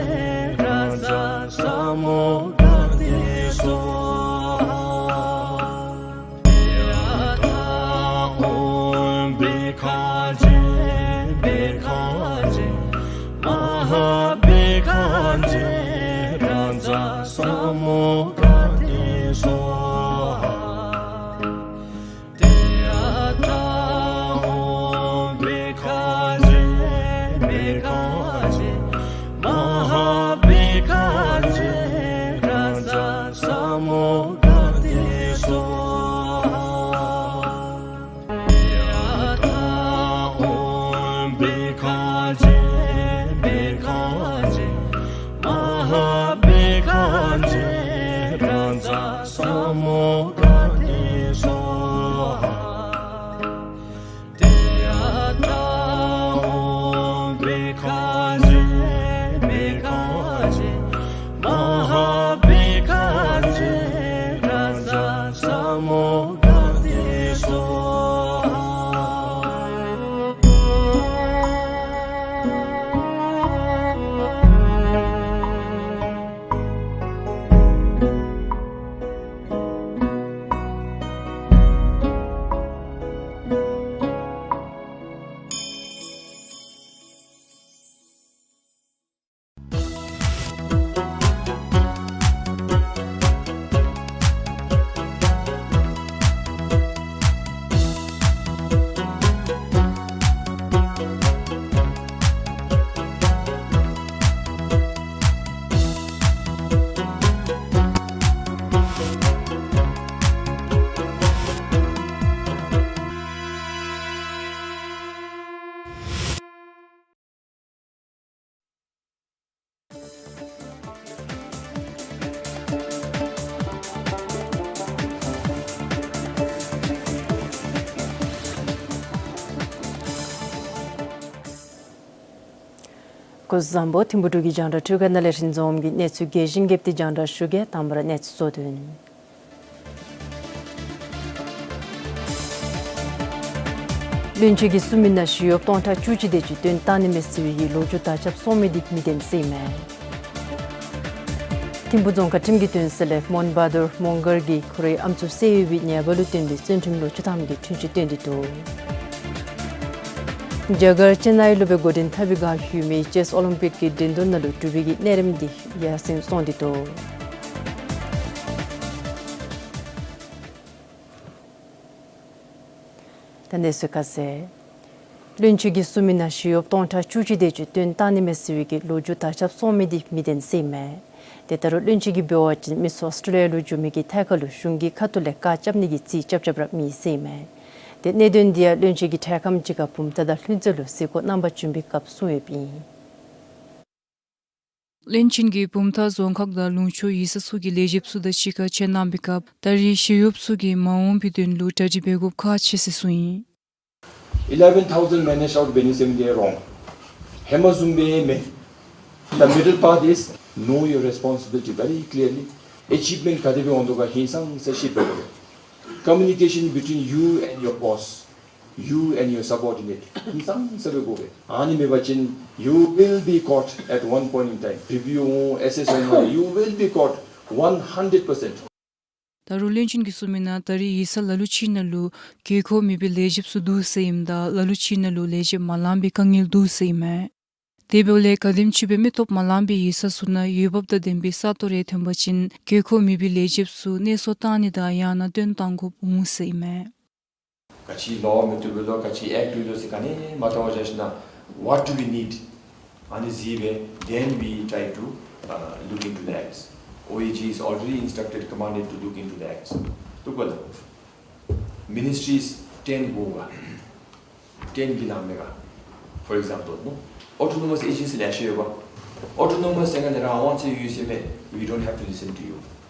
རཱ་ཛ་ས་མུདྒ་ཏེ་སྭཱ་ཧཱ། ཏདྱ་ཐཱ། ཨོཾ་བྷཻ་ཥ་ཛྱེ་བྷཻ་ཥ་ཛྱེ་མ་ཧཱ་བྷཻ་ཥ་ཛྱེ་རཱ་ཛ་ས་མུདྒ་ཏེ་སྭཱ་ཧཱ། ཏདྱ་ཐཱ། ཨོཾ་བྷཻ་ཥ་ཛྱེ་བྷཻ་ཥ་ཛྱེ་མ་ཧཱ་བྷཻ་ཥ་ཛྱེ་རཱ་ཛ་ས་མུདྒ་ཏེ་སྭཱ་ཧཱ། ཏདྱ་ཐཱ། ཨོཾ་བྷཻ་ཥ་ཛྱེ་བྷཻ་ཥ་ཛྱེ་མ་ཧཱ་བྷཻ་ཥ་ཛྱེ་ སྐུ་གཟུགས་བཟང་པོ། ཐིམ་ཕུག་འབྲུག་གི་རྒྱང་བསྒྲགས་འཕྲུལ་ཁང་ནང་ལས་རིན་འཛོམས་ཀྱིས་གནས་ཚུལ་རྒྱས་ཤིང་རྒྱསཔ་འདི་རྒྱང་བསྒྲགས་ཞུ་གེ། དང་པ་ར་གནས་ཚུལ་གཙོ་དོན། བློན་ཆེན་གྱིས་གསུངས་མི་ནང་ཞི་གཡོགཔ་སྟོང་ཕྲག་བཅུ་གཅིག་དེ་ཅིག་བཏོན་བཏང་ནི་མས་ཟེར་བའི་གི་ལོ་རྒྱུས་དར་ཁྱབ་སོང་མི་འདི་མི་བདེན་ཟེར་ཨིན་མས། ཐིམ་ཕུག་རྫོང་ཁག་ཁྲིམས་ཀྱི་འདུན་ས་ལས་མོན་བྷ་དུར་མོང་གར་གྱིས་ཁོ་རའི་ཨམ་སྲུ་བསད་ཡོད་པའི་ཉེས་པ་ལུ་བརྟེན་ཏེ་བཙོན་ཁྲིམས་ལོ་བཅུ་ཐམ་གྱི་འཁྲུན་ཆོད་བཏོན་ཏེ་འདུག། རྒྱ་གར་ཅེ་ནའི་ལུ་སྦེ་འགོ་འདྲེན་འཐབ་པའི་བསྒང་ལྷོད་མི་ཅེསི་ཨོ་ལིམ་པིག་གི་འགྲན་བསྡུར་ནང་ལུ་འབྲུག་པའི་གི་གནས་རིམ་འདི་ཡར་སེང་སོང་སྟེ་འདུག། ད་གནས་ཚུལ་ཁ་གསལ། བློན་ཆེན་གྱིས་གསུངས་མི་ནང་ཞི་གཡོགཔ་སྟོང་ཕྲག་བཅུ་གཅིག་དེ་ཅིག་བཏོན་བཏང་ནི་མས་ཟེར་བའི་གི་ལོ་རྒྱུས་དར་ཁྱབ་སོང་མི་འདི་མི་བདེན་ཟེར་ཨིན་མས། ཏེ་ད་རུང་བློན་ཆེན་གྱིས་འབད་བ་ཅིན་མི་ཚུ་ཨོསི་ཊེ་ལི་ཡ་ལུ་འགྱོ་མི་གི་ཐད་ཁར་ལུ་གཞུང་གི་ཁ་ཐུག་ལས་བཀག་རྐྱབ་ནི་གི་རྩིས་རྐྱབ་རྐྱབ་ར་མེད་ཟེར་ཨིན་མས། ཏེ་གནད་དོན་འདི་ཡང་བློན་ཆེན་གྱིས་འཕྲལ་ཁམས་ཅིག་ཁར་བུམ་ཐང་དང་ལྷུན་རྩེ་ལུ་གཟིགས་སྐོར་གནང་པར་བྱོན་པའི་སྐབས་གསུངས་ཡོདཔ་ཨིན། བློན་ཆེན་གྱིས་བུམ་ཐང་རྫོང་ཁག་དང་ལུང་ཕྱོགས་ཡུལ་ས་ཚུ་གི་ལས་བྱེདཔ་ཚུ་དང་གཅིག་ཁར་མཇལ་གནང་བའི་སྐབས་ད་རེས་ཞི་གཡོགཔ་ཚུ་གིས་མ་འོངས་པའི་དོན་ལུ་གྲ་སྒྲིག་འབད་དགོཔ་ཁག་ཆེ་ཟེར་གསུངས་ཡི། Eleven thousand managed out business in their wrong. ཧེ་མ་བཟུམ་སྦེ་མེན། The middle part is know your responsibility very clearly. Achievement ག་དེ་སྦེ་འོང་དོ་ག་ཧིང་སངས་ས་ཤེས་པར་དགོ་པས། Communication between you and your boss, you and your subordinate ཧིང་སངས་ས་སྦེ་དགོ་པས། ཨ་ནི་མེད་པ་ཅིན་you will be caught at one point in time. Review འོང་ཨེ་སེསི་འོང་ན་you will be caught one hundred percent. ད་རུང་བློན་ཆེན་གྱིས་གསུངས་མི་ནང་ད་རེས་ཡུལ་ས་ལ་ལུ་ཅིག་ནང་ལུ་དགོས་མཁོ་མེད་པའི་ལས་བྱེདཔ་ཚུ་འདུག་ཟེར་ཨིནམ་ད་ལ་ལུ་ཅིག་ནང་ལུ་ལས་བྱེདཔ་མ་ལང་པའི་དཀའ་ངལ་འདུག་ཟེར་ཨིན་མས། དེ་འབདཝ་ལས་ག་དེམ་ཅིག་སྦེ་མི་སྟོབས་མ་ལང་པའི་ཡུལ་ས་ཚུ་ནང་འོས་འབབ་དང་ལྡན་པའི་ས་སྟོང་རེ་ཐོན་པ་ཅིན་དགོས་མཁོ་མེད་པའི་ལས་བྱེདཔ་ཚུ་གནས་སོར་བཏང་ནི་དང་ཡང་ན་བཏོན་བཏང་དགོཔ་འོང་ཟེར་ཨིན་མས། ག་ཅི་ལོ་མི་བཏུབ་པའི་ལོ་ག་ཅི་ཨེཀཊ་ལུ་ཟེར་ག་ནི་མ་བལྟ་བར་བཞག་ཞིནམ་ད་what do we need? ཨ་ནི་གཟིགས་སྦེ་then we try to uh, look into the acts. O A G is already instructed, commanded to look into the acts. བཏུབ་པ་ལགས། Ministries ten དགོ་ག། ten གི་ནང་མེད་ག། For example, no? Autonomous agency ལེ་ཤ་ཡོད་པ། Autonomous ཟེར་ག་ནི་རང་དབང་ཅིག་ཡོད་ཟེར་མས། We don't have to listen to you.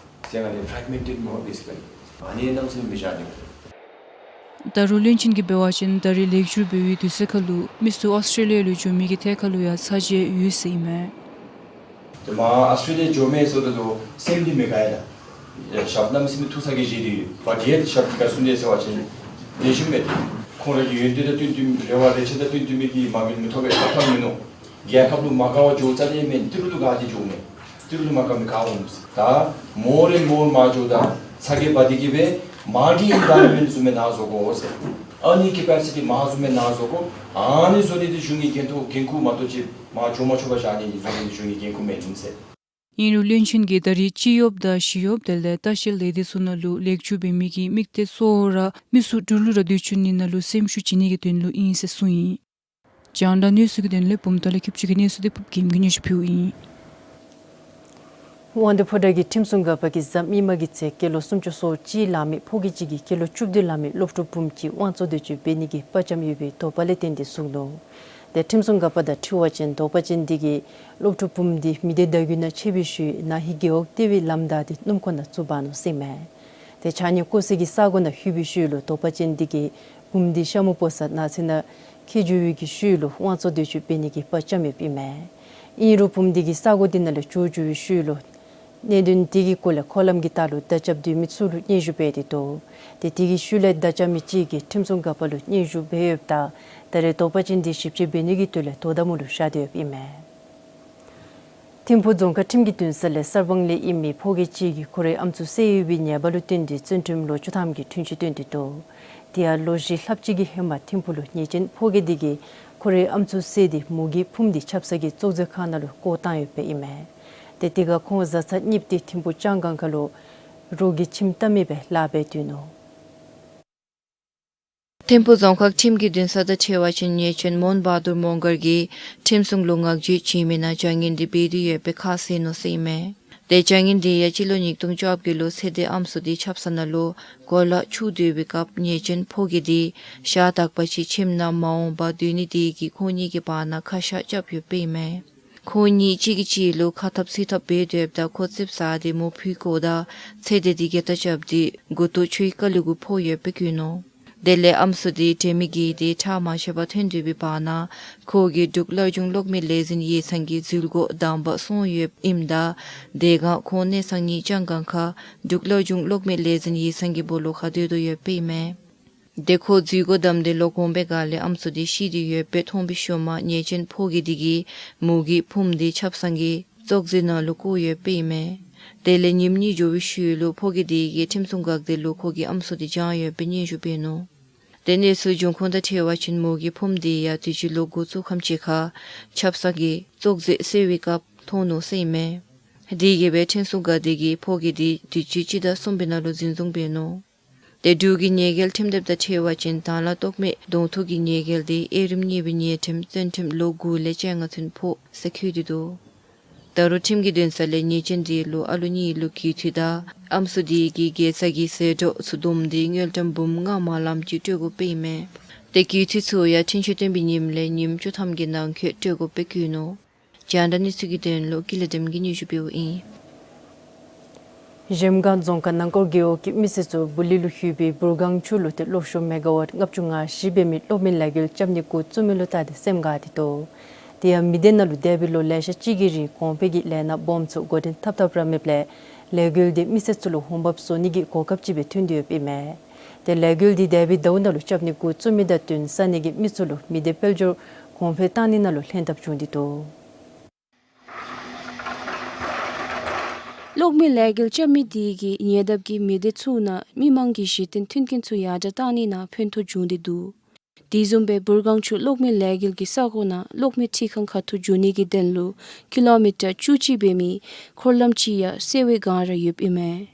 ཟེར་ག་ནི་fragmented མོ་basically. ཨ་ནི་གནམ་མེད་ས་མེད་མི་བཞག་ནི། ད་རུང་བློན་ཆེན་གྱིས་འབད་བ་ཅིན་ད་རེས་ལེགས་བཅོས་འབད་བའི་དུས་ཚོད་ཁར་ལུ་མི་ཚུ་ཨོསི་ཊེ་ལི་ཡ་ལུ་འགྱོ་མི་གི་ཐད་ཁར་ལུ་ཡང་ཚ་གྱང་ཡོད་ཟེར་ཨིན་མས། ཏེ་མར་ཨོསི་ཊེ་ལི་ཡ་འགྱོ་མི་ཚུ་ད་ལྟོ་སེམས་འདི་མི་དགའ་ཡི་ལགས། ཡ་ཞབས་གནམ་མེད་ས་མེད་ཐུག་ས་གི་བཞེས་ཏེ་ཡོད། བཊ་ཡེཊ་ཞབས་འདི་ག་སོང་དེས་ཟེར་བ་ཅིན་ལེགས་ཤོམ་མས་ཏེ། ཁོང་ར་གི་ཡོན་ཏན་དང་བསྟུན་བསྟུན་རེ་བ་རེ་ཆེ་དང་བསྟུན་བསྟུན་མི་གི་མ་དངུལ་མི་ཐོབ་པའི་ཐབས་ཐབས་མིན་ནུག། རྒྱལ་ཁབ་ལུ་མ་དགའ་བར་འགྱོཝ་རྩ་ལས་མེན། ཏི་རུ་ལུ་དགའ་སྟེ་འགྱོཝ་མས། ཏི་རུ་ལུ་མ་དགའ་མི་ག་འོང་། ད་མོར་ཨེནཌ་མོར་མར་འགྱོཝ་ད་ཚ་གྱང་འབག་སྟེ་གིས་སྦེ་མལ་ཊི་ཨིན་བཱ་རོན་མེནཊ་བཟུམ་སྦེ་ནཱ་བཟོ་དགོ་ཟེར། ཨར་ནིང་ཀེ་པེ་སི་ཊི་མར་བཟུམ་སྦེ་ནཱ་བཟོ་དགོ། ཨ་ནི་བཟོ་ནི་འདི་གཞུང་གི་འགན་ཐུག་འགན་ཁུར་མ་གཏོགས་ཅིག་མར་འགྱོ་མ་ཆོག་པར་བཞག་ནི་འདི་བཟོ་ནི་འདི་གཞུང་གི་འགན་ཁུར་མེན་ཟེར། ཨིན་རུང་བློན་ཆེན་གྱིས་ད་རེས་སྤྱི་གཡོགཔ་དང་ཞི་གཡོགཔ་དེ་ལས་ལྟ་བཤལ་ལས་སྡེ་ཚུ་ནང་ལུ་ལེགས་བཅོས་འབད་མི་གི་དམིགས་གཏད་གཙོ་བོ་ར་མི་ཚུ་འབྲུག་ལུ་ར་སྡོད་བཅུག་ནི་ནང་ལུ་སེམས་ཤུགས་བྱིན་ནི་གི་དོན་ལུ་ཨིན་ཟེར་གསུངས་ཡི། རྒྱང་བསྒྲགས་གནས་ཚུལ་གྱི་དོན་ལས་བུམ་ཐང་ལས་ཁྱབ་ཆེ་གི་གནས་ཚུལ་འདི་ཕུབ་རྒྱལམོ་གིས་སྙན་ཞུ་ཕུལཝ་ཨིན། དབང་འདུས་ཕོ་བྲང་གི་ཁྲིམས་སྲུང་འགག་པ་གིས་གཟའ་མིག་དམར་གྱི་ཚེ་སྐྱེས་ལོ་སུམ་ཅུ་སོ་གཅིག་ལང་མི་ཕོ་སྐྱེས་ཅིག་གིས་སྐྱེས་ལོ་བཅུ་བདུན་ལང་མི་སློབ་ཕྲུག་བུམོ་ཅིག་དབང་བཙོང་འདོད་སྤྱོད་འབད་ནི་གི་དཔའ་བཅམ་ཡོད་པའི་དོགས་པ་ལས་བརྟེན་ཏེ་བཙུགས་ནུག། ཏེ་ཁྲིམས་སྲུང་འགག་པ་དང་འཁྲིལ་བ་ཅིན་དོགས་པ་ཅན་འདི་གིས་སློབ་ཕྲུག་བུམོ་འདི་མི་སྡེ་བརྡ་བརྒྱུད་ནང་ཆས་པའི་ཤུལ་ན་ཧིང་རྒེད་འོག་ལྟེ་བའི་ལམ་བདའ་སྟེ་སྣུམ་འཁོར་ནང་བཙུགས་འབག་ནུག་ཟེར་ཨིན་མས། ཏེ་ཕྱགས་སྙིགས་བཀོ་སའི་གི་ས་གོ་ནང་ལྷོད་པའི་ཤུལ་ལུ་དོགས་པ་ཅན་འདི་གིས་བུམོ་འདི་ཤ་མུ་སྤོ་ས་ནགས་ཚལ་ནང་འཁྱིད་འགྱོ་བའི་གི་ཤུལ་ལུ་དབང་བཙོང་འདོད་སྤྱོད་འབད་ནི་གི་དཔའ་བཅམ་ཡོདཔ་ཨིན་མས། ཨིན་རུང་བུམོ་འདི་གིས་ས་གོ་འདི་ནང་ལས་བྱོག་འགྱོ་བའི་ཤུལ་ལུ་གནད་དོན་འདི་གི་སྐོར་ལས་འཁོར་ལམ་གྱི་ལྟག་ལུ་མདའ་རྐྱབ་སྡོད་མི་ཚུ་ལུ་སྙན་ཞུ་འབད་དེ་འདུག། ཏེ་དེ་གི་ཤུལ་ལས་མདའ་རྐྱབ་མི་ཅིག་གིས་ཁྲིམས་སྲུང་འགག་པ་ལུ་སྙན་ཞུ་འབད་ཡོདཔ་ད་ད་རེས་དོགས་པ་ཅན་འདི་ཞིབ་དཔྱད་འབད་ནི་གི་དོན་ལས་དོ་དམ་ལུ་བཞག་སྡོད་ཡོདཔ་ཨིན་མས། ཐིམ་ཕུག་རྫོང་ཁག་ཁྲིམས་ཀྱི་འདུན་ས་ལས་གསར་སྤང་ལས་ཨིན་མི་ཕོ་སྐྱེས་ཅིག་གིས་ཁོ་རའི་ཨམ་སྲུ་བསད་ཡོད་པའི་ཉེས་པ་ལུ་བརྟེན་ཏེ་བཙོན་ཁྲིམས་ལོ་བཅུ་ཐམ་གྱི་འཁྲུན་ཆོད་བཏོན་ཏེ་འདུག། དེ་ཡང་ལོ་བཞི་ལྷགཔ་ཅིག་གི་ཧེ་མ་ཐིམ་ཕུག་ལུ་ཉེས་ཅན་ཕོ་སྐྱེས་འདི་གིས་ཁོ་རའི་ཨམ་སྲུ་བསད་དེ་མོ་གི་ཕུངམ་འདི་ཆབ་གསང་གི་བཙོག་འཛིན་ཁང་ནང་ལུ་བཀོ་བཏང་ཡོདཔ་ཨིན་མས། ཏེ་དེ་ཁར་ཁོང་བཟའ་ཚང་གཉིསཔོ་འདི་ཐིམ་ཕུག་ལྕང་སྒང་ཁ་ལུ་རོགས་ཀྱིས་ཁྱིམ་བལྟ་མི་སྦེ་ལཱ་འབད་སྡོད་ནུག། ཐིམ་ཕུག་རྫོང་ཁག་ཁྲིམས་ཀྱི་འདུན་ས་དང་འཁྲིལ་བ་ཅིན་ཉེས་ཅན་མོན་བྷ་དུར་མོང་སྒར་གྱིས་ཁྲིམས་སྲུང་ལུ་ངག་བརྗོད་བྱིན་མི་ནང་བྱ་ངན་འདི་འབད་དེ་ཡོད་པའི་ཁ་གསལ་ནུག་ཟེར་ཨིན་མས། ཏེ་བྱ་ངན་འདི་ཡང་སྤྱི་ལོ་ཉིས་སྟོང་བཅོ་བརྒྱད་ལུ་ཚེ་འདས་ཨམ་སྲུ་འདི་ཆབ་གསང་ནང་ལུ་གོ་ལ་འཁྱུ་སྡོད་པའི་སྐབས་ཉེས་ཅན་ཕོ་སྐྱེས་འདི་ཞག་དག་པ་ཅིག་ཁྱིམ་ནང་མ་འོངས་པར་སྡོད་ནི་དེ་གིས་ཁོང་གཉིས་ཀྱི་བར་ན་ཁ་བཤད་རྐྱབ་ཡོདཔ་ཨིན་མས། ཁོང་གཉིས་གཅིག་གིས་གཅིག་ལུ་ཁ་འཐབ་ཚིག་འཐབ་འབད་སྡོདཔ་ད་ཁོ་ཙིགཔ་ཟ་སྟེ་མོ་ཕུད་བཀོཝ་ད་ཚེ་འདས་འདི་རྒྱ་ཏ་རྐྱབ་སྟེ་མགུ་ཏོ་ཆུའི་ཀ་ལུ་གུ་ཕོག་ཡོདཔ་སྦེ་བཀོད་ནུག། དེ་ལས་ཨམ་སྲུ་དེ་དྲན་མེད་བརྒྱལ་ཏེ་ཁྲག་མ་ཆད་པར་ཐོན་སྡོད་པའི་བར་ན་ཁོ་གིས་འབྲུག་སླར་འབྱུང་གློག་མེ་ལས་འཛིན་ཡིག་ཚང་གི་འཛུལ་སྒོ་བསྡམ་པར་སོང་ཡོདཔ་ཨིནམ་ད་དེ་སྒང་ཁོང་གནས་ཚང་གཉིས་ལྕང་སྒང་ཁ་འབྲུག་སླར་འབྱུང་གློག་མེ་ལས་འཛིན་ཡིག་ཚང་གི་སྦོ་ལོགས་ཁར་སྡོད་དོ་ཡོདཔ་ཨིན་མས། དེ་ཁོ་འཛུལ་སྒོ་བསྡམས་ཏེ་ལོག་འོང་པའི་སྒང་ལས་ཨམ་སྲུ་དེ་ཤི་སྟེ་ཡོདཔ་སྦེ་མཐོང་བའི་ཤུལ་མ་ཉེས་ཅན་ཕོ་རྒྱས་དེ་གིས་མོ་གི་ཕུངམ་དེ་ཆབ་གསང་གི་བཙོག་རྫས་ནང་ལུ་བཀོ་ཡོདཔ་ཨིན་མས། དེ་ལས་ཉིནམ་གཉིས་འགྱོ་བའི་ཤུལ་ལུ་ཕོ་རྒྱས་དེ་གིས་ཁྲིམས་སྲུང་འགག་སྡེ་ལུ་ཁོ་གིས་ཨམ་སྲུ་དེ་བྱང་ཡོདཔ་སྦེ་སྙན་ཞུ་འབད་ནུག། དེ་གནས་ཚུལ་འབྱུང་ཁུངས་དང་འཁྲིལ་བ་ཅིན་མོ་གི་ཕུངམ་དེ་ཡང་དུས་ཅི་ལོག་འགོ་བཙུགས་ཁམས་ཅིག་ཁར་ཆབ་གསང་གི་བཙོག་རྫས་བསལ་བའི་སྐབས་མཐོང་ནུག་ཟེར་ཨིན་མས། དེ་གིས་སྦེ་ཁྲིམས་སྲུང་འགག་སྡེ་གིས་ཕོ་རྒྱས་དེ་དུས་ཅི་སྤྱི་ཟླ་གསུམ་པའི་ནང་ལུ་འཛིན་བཟུང་འབད་ནུག། དེ་འབྲུག་གི་ཉེས་འགེལ་ཁྲིམས་དེབ་དང་འཁྲིལ་བ་ཅིན་དྭངས་ལ་ཏོག་མེ་གདོང་ཐུག་གི་ཉེས་འགེལ་དེ་དབྱེ་རིམ་གཉིས་པའི་ཉེས་ཁྲིམས་བཙོན་ཁྲིམས་ལོ་དགུ་ལས་བཅོ་ལྔ་ཚུན་ཕོག་ཟེར་བཀོད་དེ་འདུག། ད་རུང་ཁྲིམས་ཀྱི་འདུན་ས་ལས་ཉེས་ཅན་དེ་ལུ་ཨ་ལོ་གཉིས་ལུ་རྒུད་འཐུས་དང་ཨམ་སྲུ་དེ་གི་དགེ་རྩ་གི་ཟད་འགྲོ་ཚུ་བསྡོམས་ཏེ་དངུལ་ཀྲམ་འབུམ་ལྔ་མ་ལངམ་ཅིག་སྤྲོད་དགོཔ་ཨིན་མས། དེ་རྒུད་འཐུས་ཚུ་ཡང་འཁྲུན་ཆོད་བཏོན་པའི་ཉིནམ་ལས་ཉིནམ་བཅུ་ཐམ་གྱི་ནང་འཁོད་སྤྲོད་དགོཔ་སྦེ་བཀོད་ནུག། རྒྱང་བསྒྲགས་གནས་ཚུལ་གྱི་དོན་ལུ་ཀུན་ལེགས་བདེམ་གིས་སྙན་ཞུ་འབདཝ་ཨིན། གཞལམ་སྒང་རྫོང་ཁག་ནང་སྐོར་རྒེད་འོག་གི་མི་སེར་ཚུ་སྦུ་ལི་ལུ་ཡོད་པའི་འབུར་སྒང་ཆུ་ལུ་ཏེ་གློག་ཤུགས་མེ་ག་ཝཊ་ལྔ་བཅུ་ང་བཞི་འབད་མི་གློག་མེ་ལས་འགུལ་རྐྱབ་ནི་འགོ་བཙུགས་མི་ལུ་བལྟ་སྟེ་སེམས་དགའ་སྟེ་འདུག། དེ་ཡང་མི་སྡེ་ནང་ལུ་འདས་པའི་ལོ་ལེ་ཤ་ཅིག་གི་རིང་གོང་འཕེལ་གྱི་ལས་སྣ་སྦོམ་ཚུ་འགོ་འདྲེན་འཐབ་འཐབ་ར་མེདཔ་ལས་ལས་འགུལ་དེ་མི་སེར་ཚུ་ལུ་འོང་འབབ་བཟོ་ནི་གི་གོ་སྐབས་ཅིག་སྦེ་ཐོན་ཏེ་ཡོདཔ་ཨིན་མས། ཏེ་ལས་འགུལ་འདི་འདས་པའི་ཟླཝ་ནང་ལུ་རྐྱབ་ནི་འགོ་བཙུགས་མི་དང་བསྟུན་ས་གནས་ཀྱི་མི་ཚུ་ལུ་མི་སྡེ་དཔལ་འབྱོར་གོང་འཕེལ་བཏང་ནི་ནང་ལུ་ལྷན་ཐབས་བྱུང་སྟེ་འདུག། གློག་མེ་ལས་འགུལ་རྐྱབ་མི་དེ་གིས་ཉེ་འདབས་ཀྱི་མི་སྡེ་ཚུ་ནང་མི་མང་གི་གཞི་རྟེན་མཐུན་རྐྱེན་ཚུ་ཡར་དྲག་བཏང་ནི་ནང་ཕན་ཐོགས་བྱུང་སྟེ་འདུག། དེ་བཟུམ་སྦེ་འབུར་སྒང་ཆུ་གློག་མེ་ལས་འགུལ་གྱི་ས་གོ་ནང་གློག་མེ་འཕྲུལ་ཁང་ཁ་ཐུག་འགྱོ་ནི་གི་དོན་ལུ་ཀི་ལོ་མི་ཊར་བཅུ་གཅིག་འབད་མི་འཁོར་ལམ་ཅིག་ཡང་སེལ་བའི་སྒང་ར་ཡོདཔ་ཨིན་མས།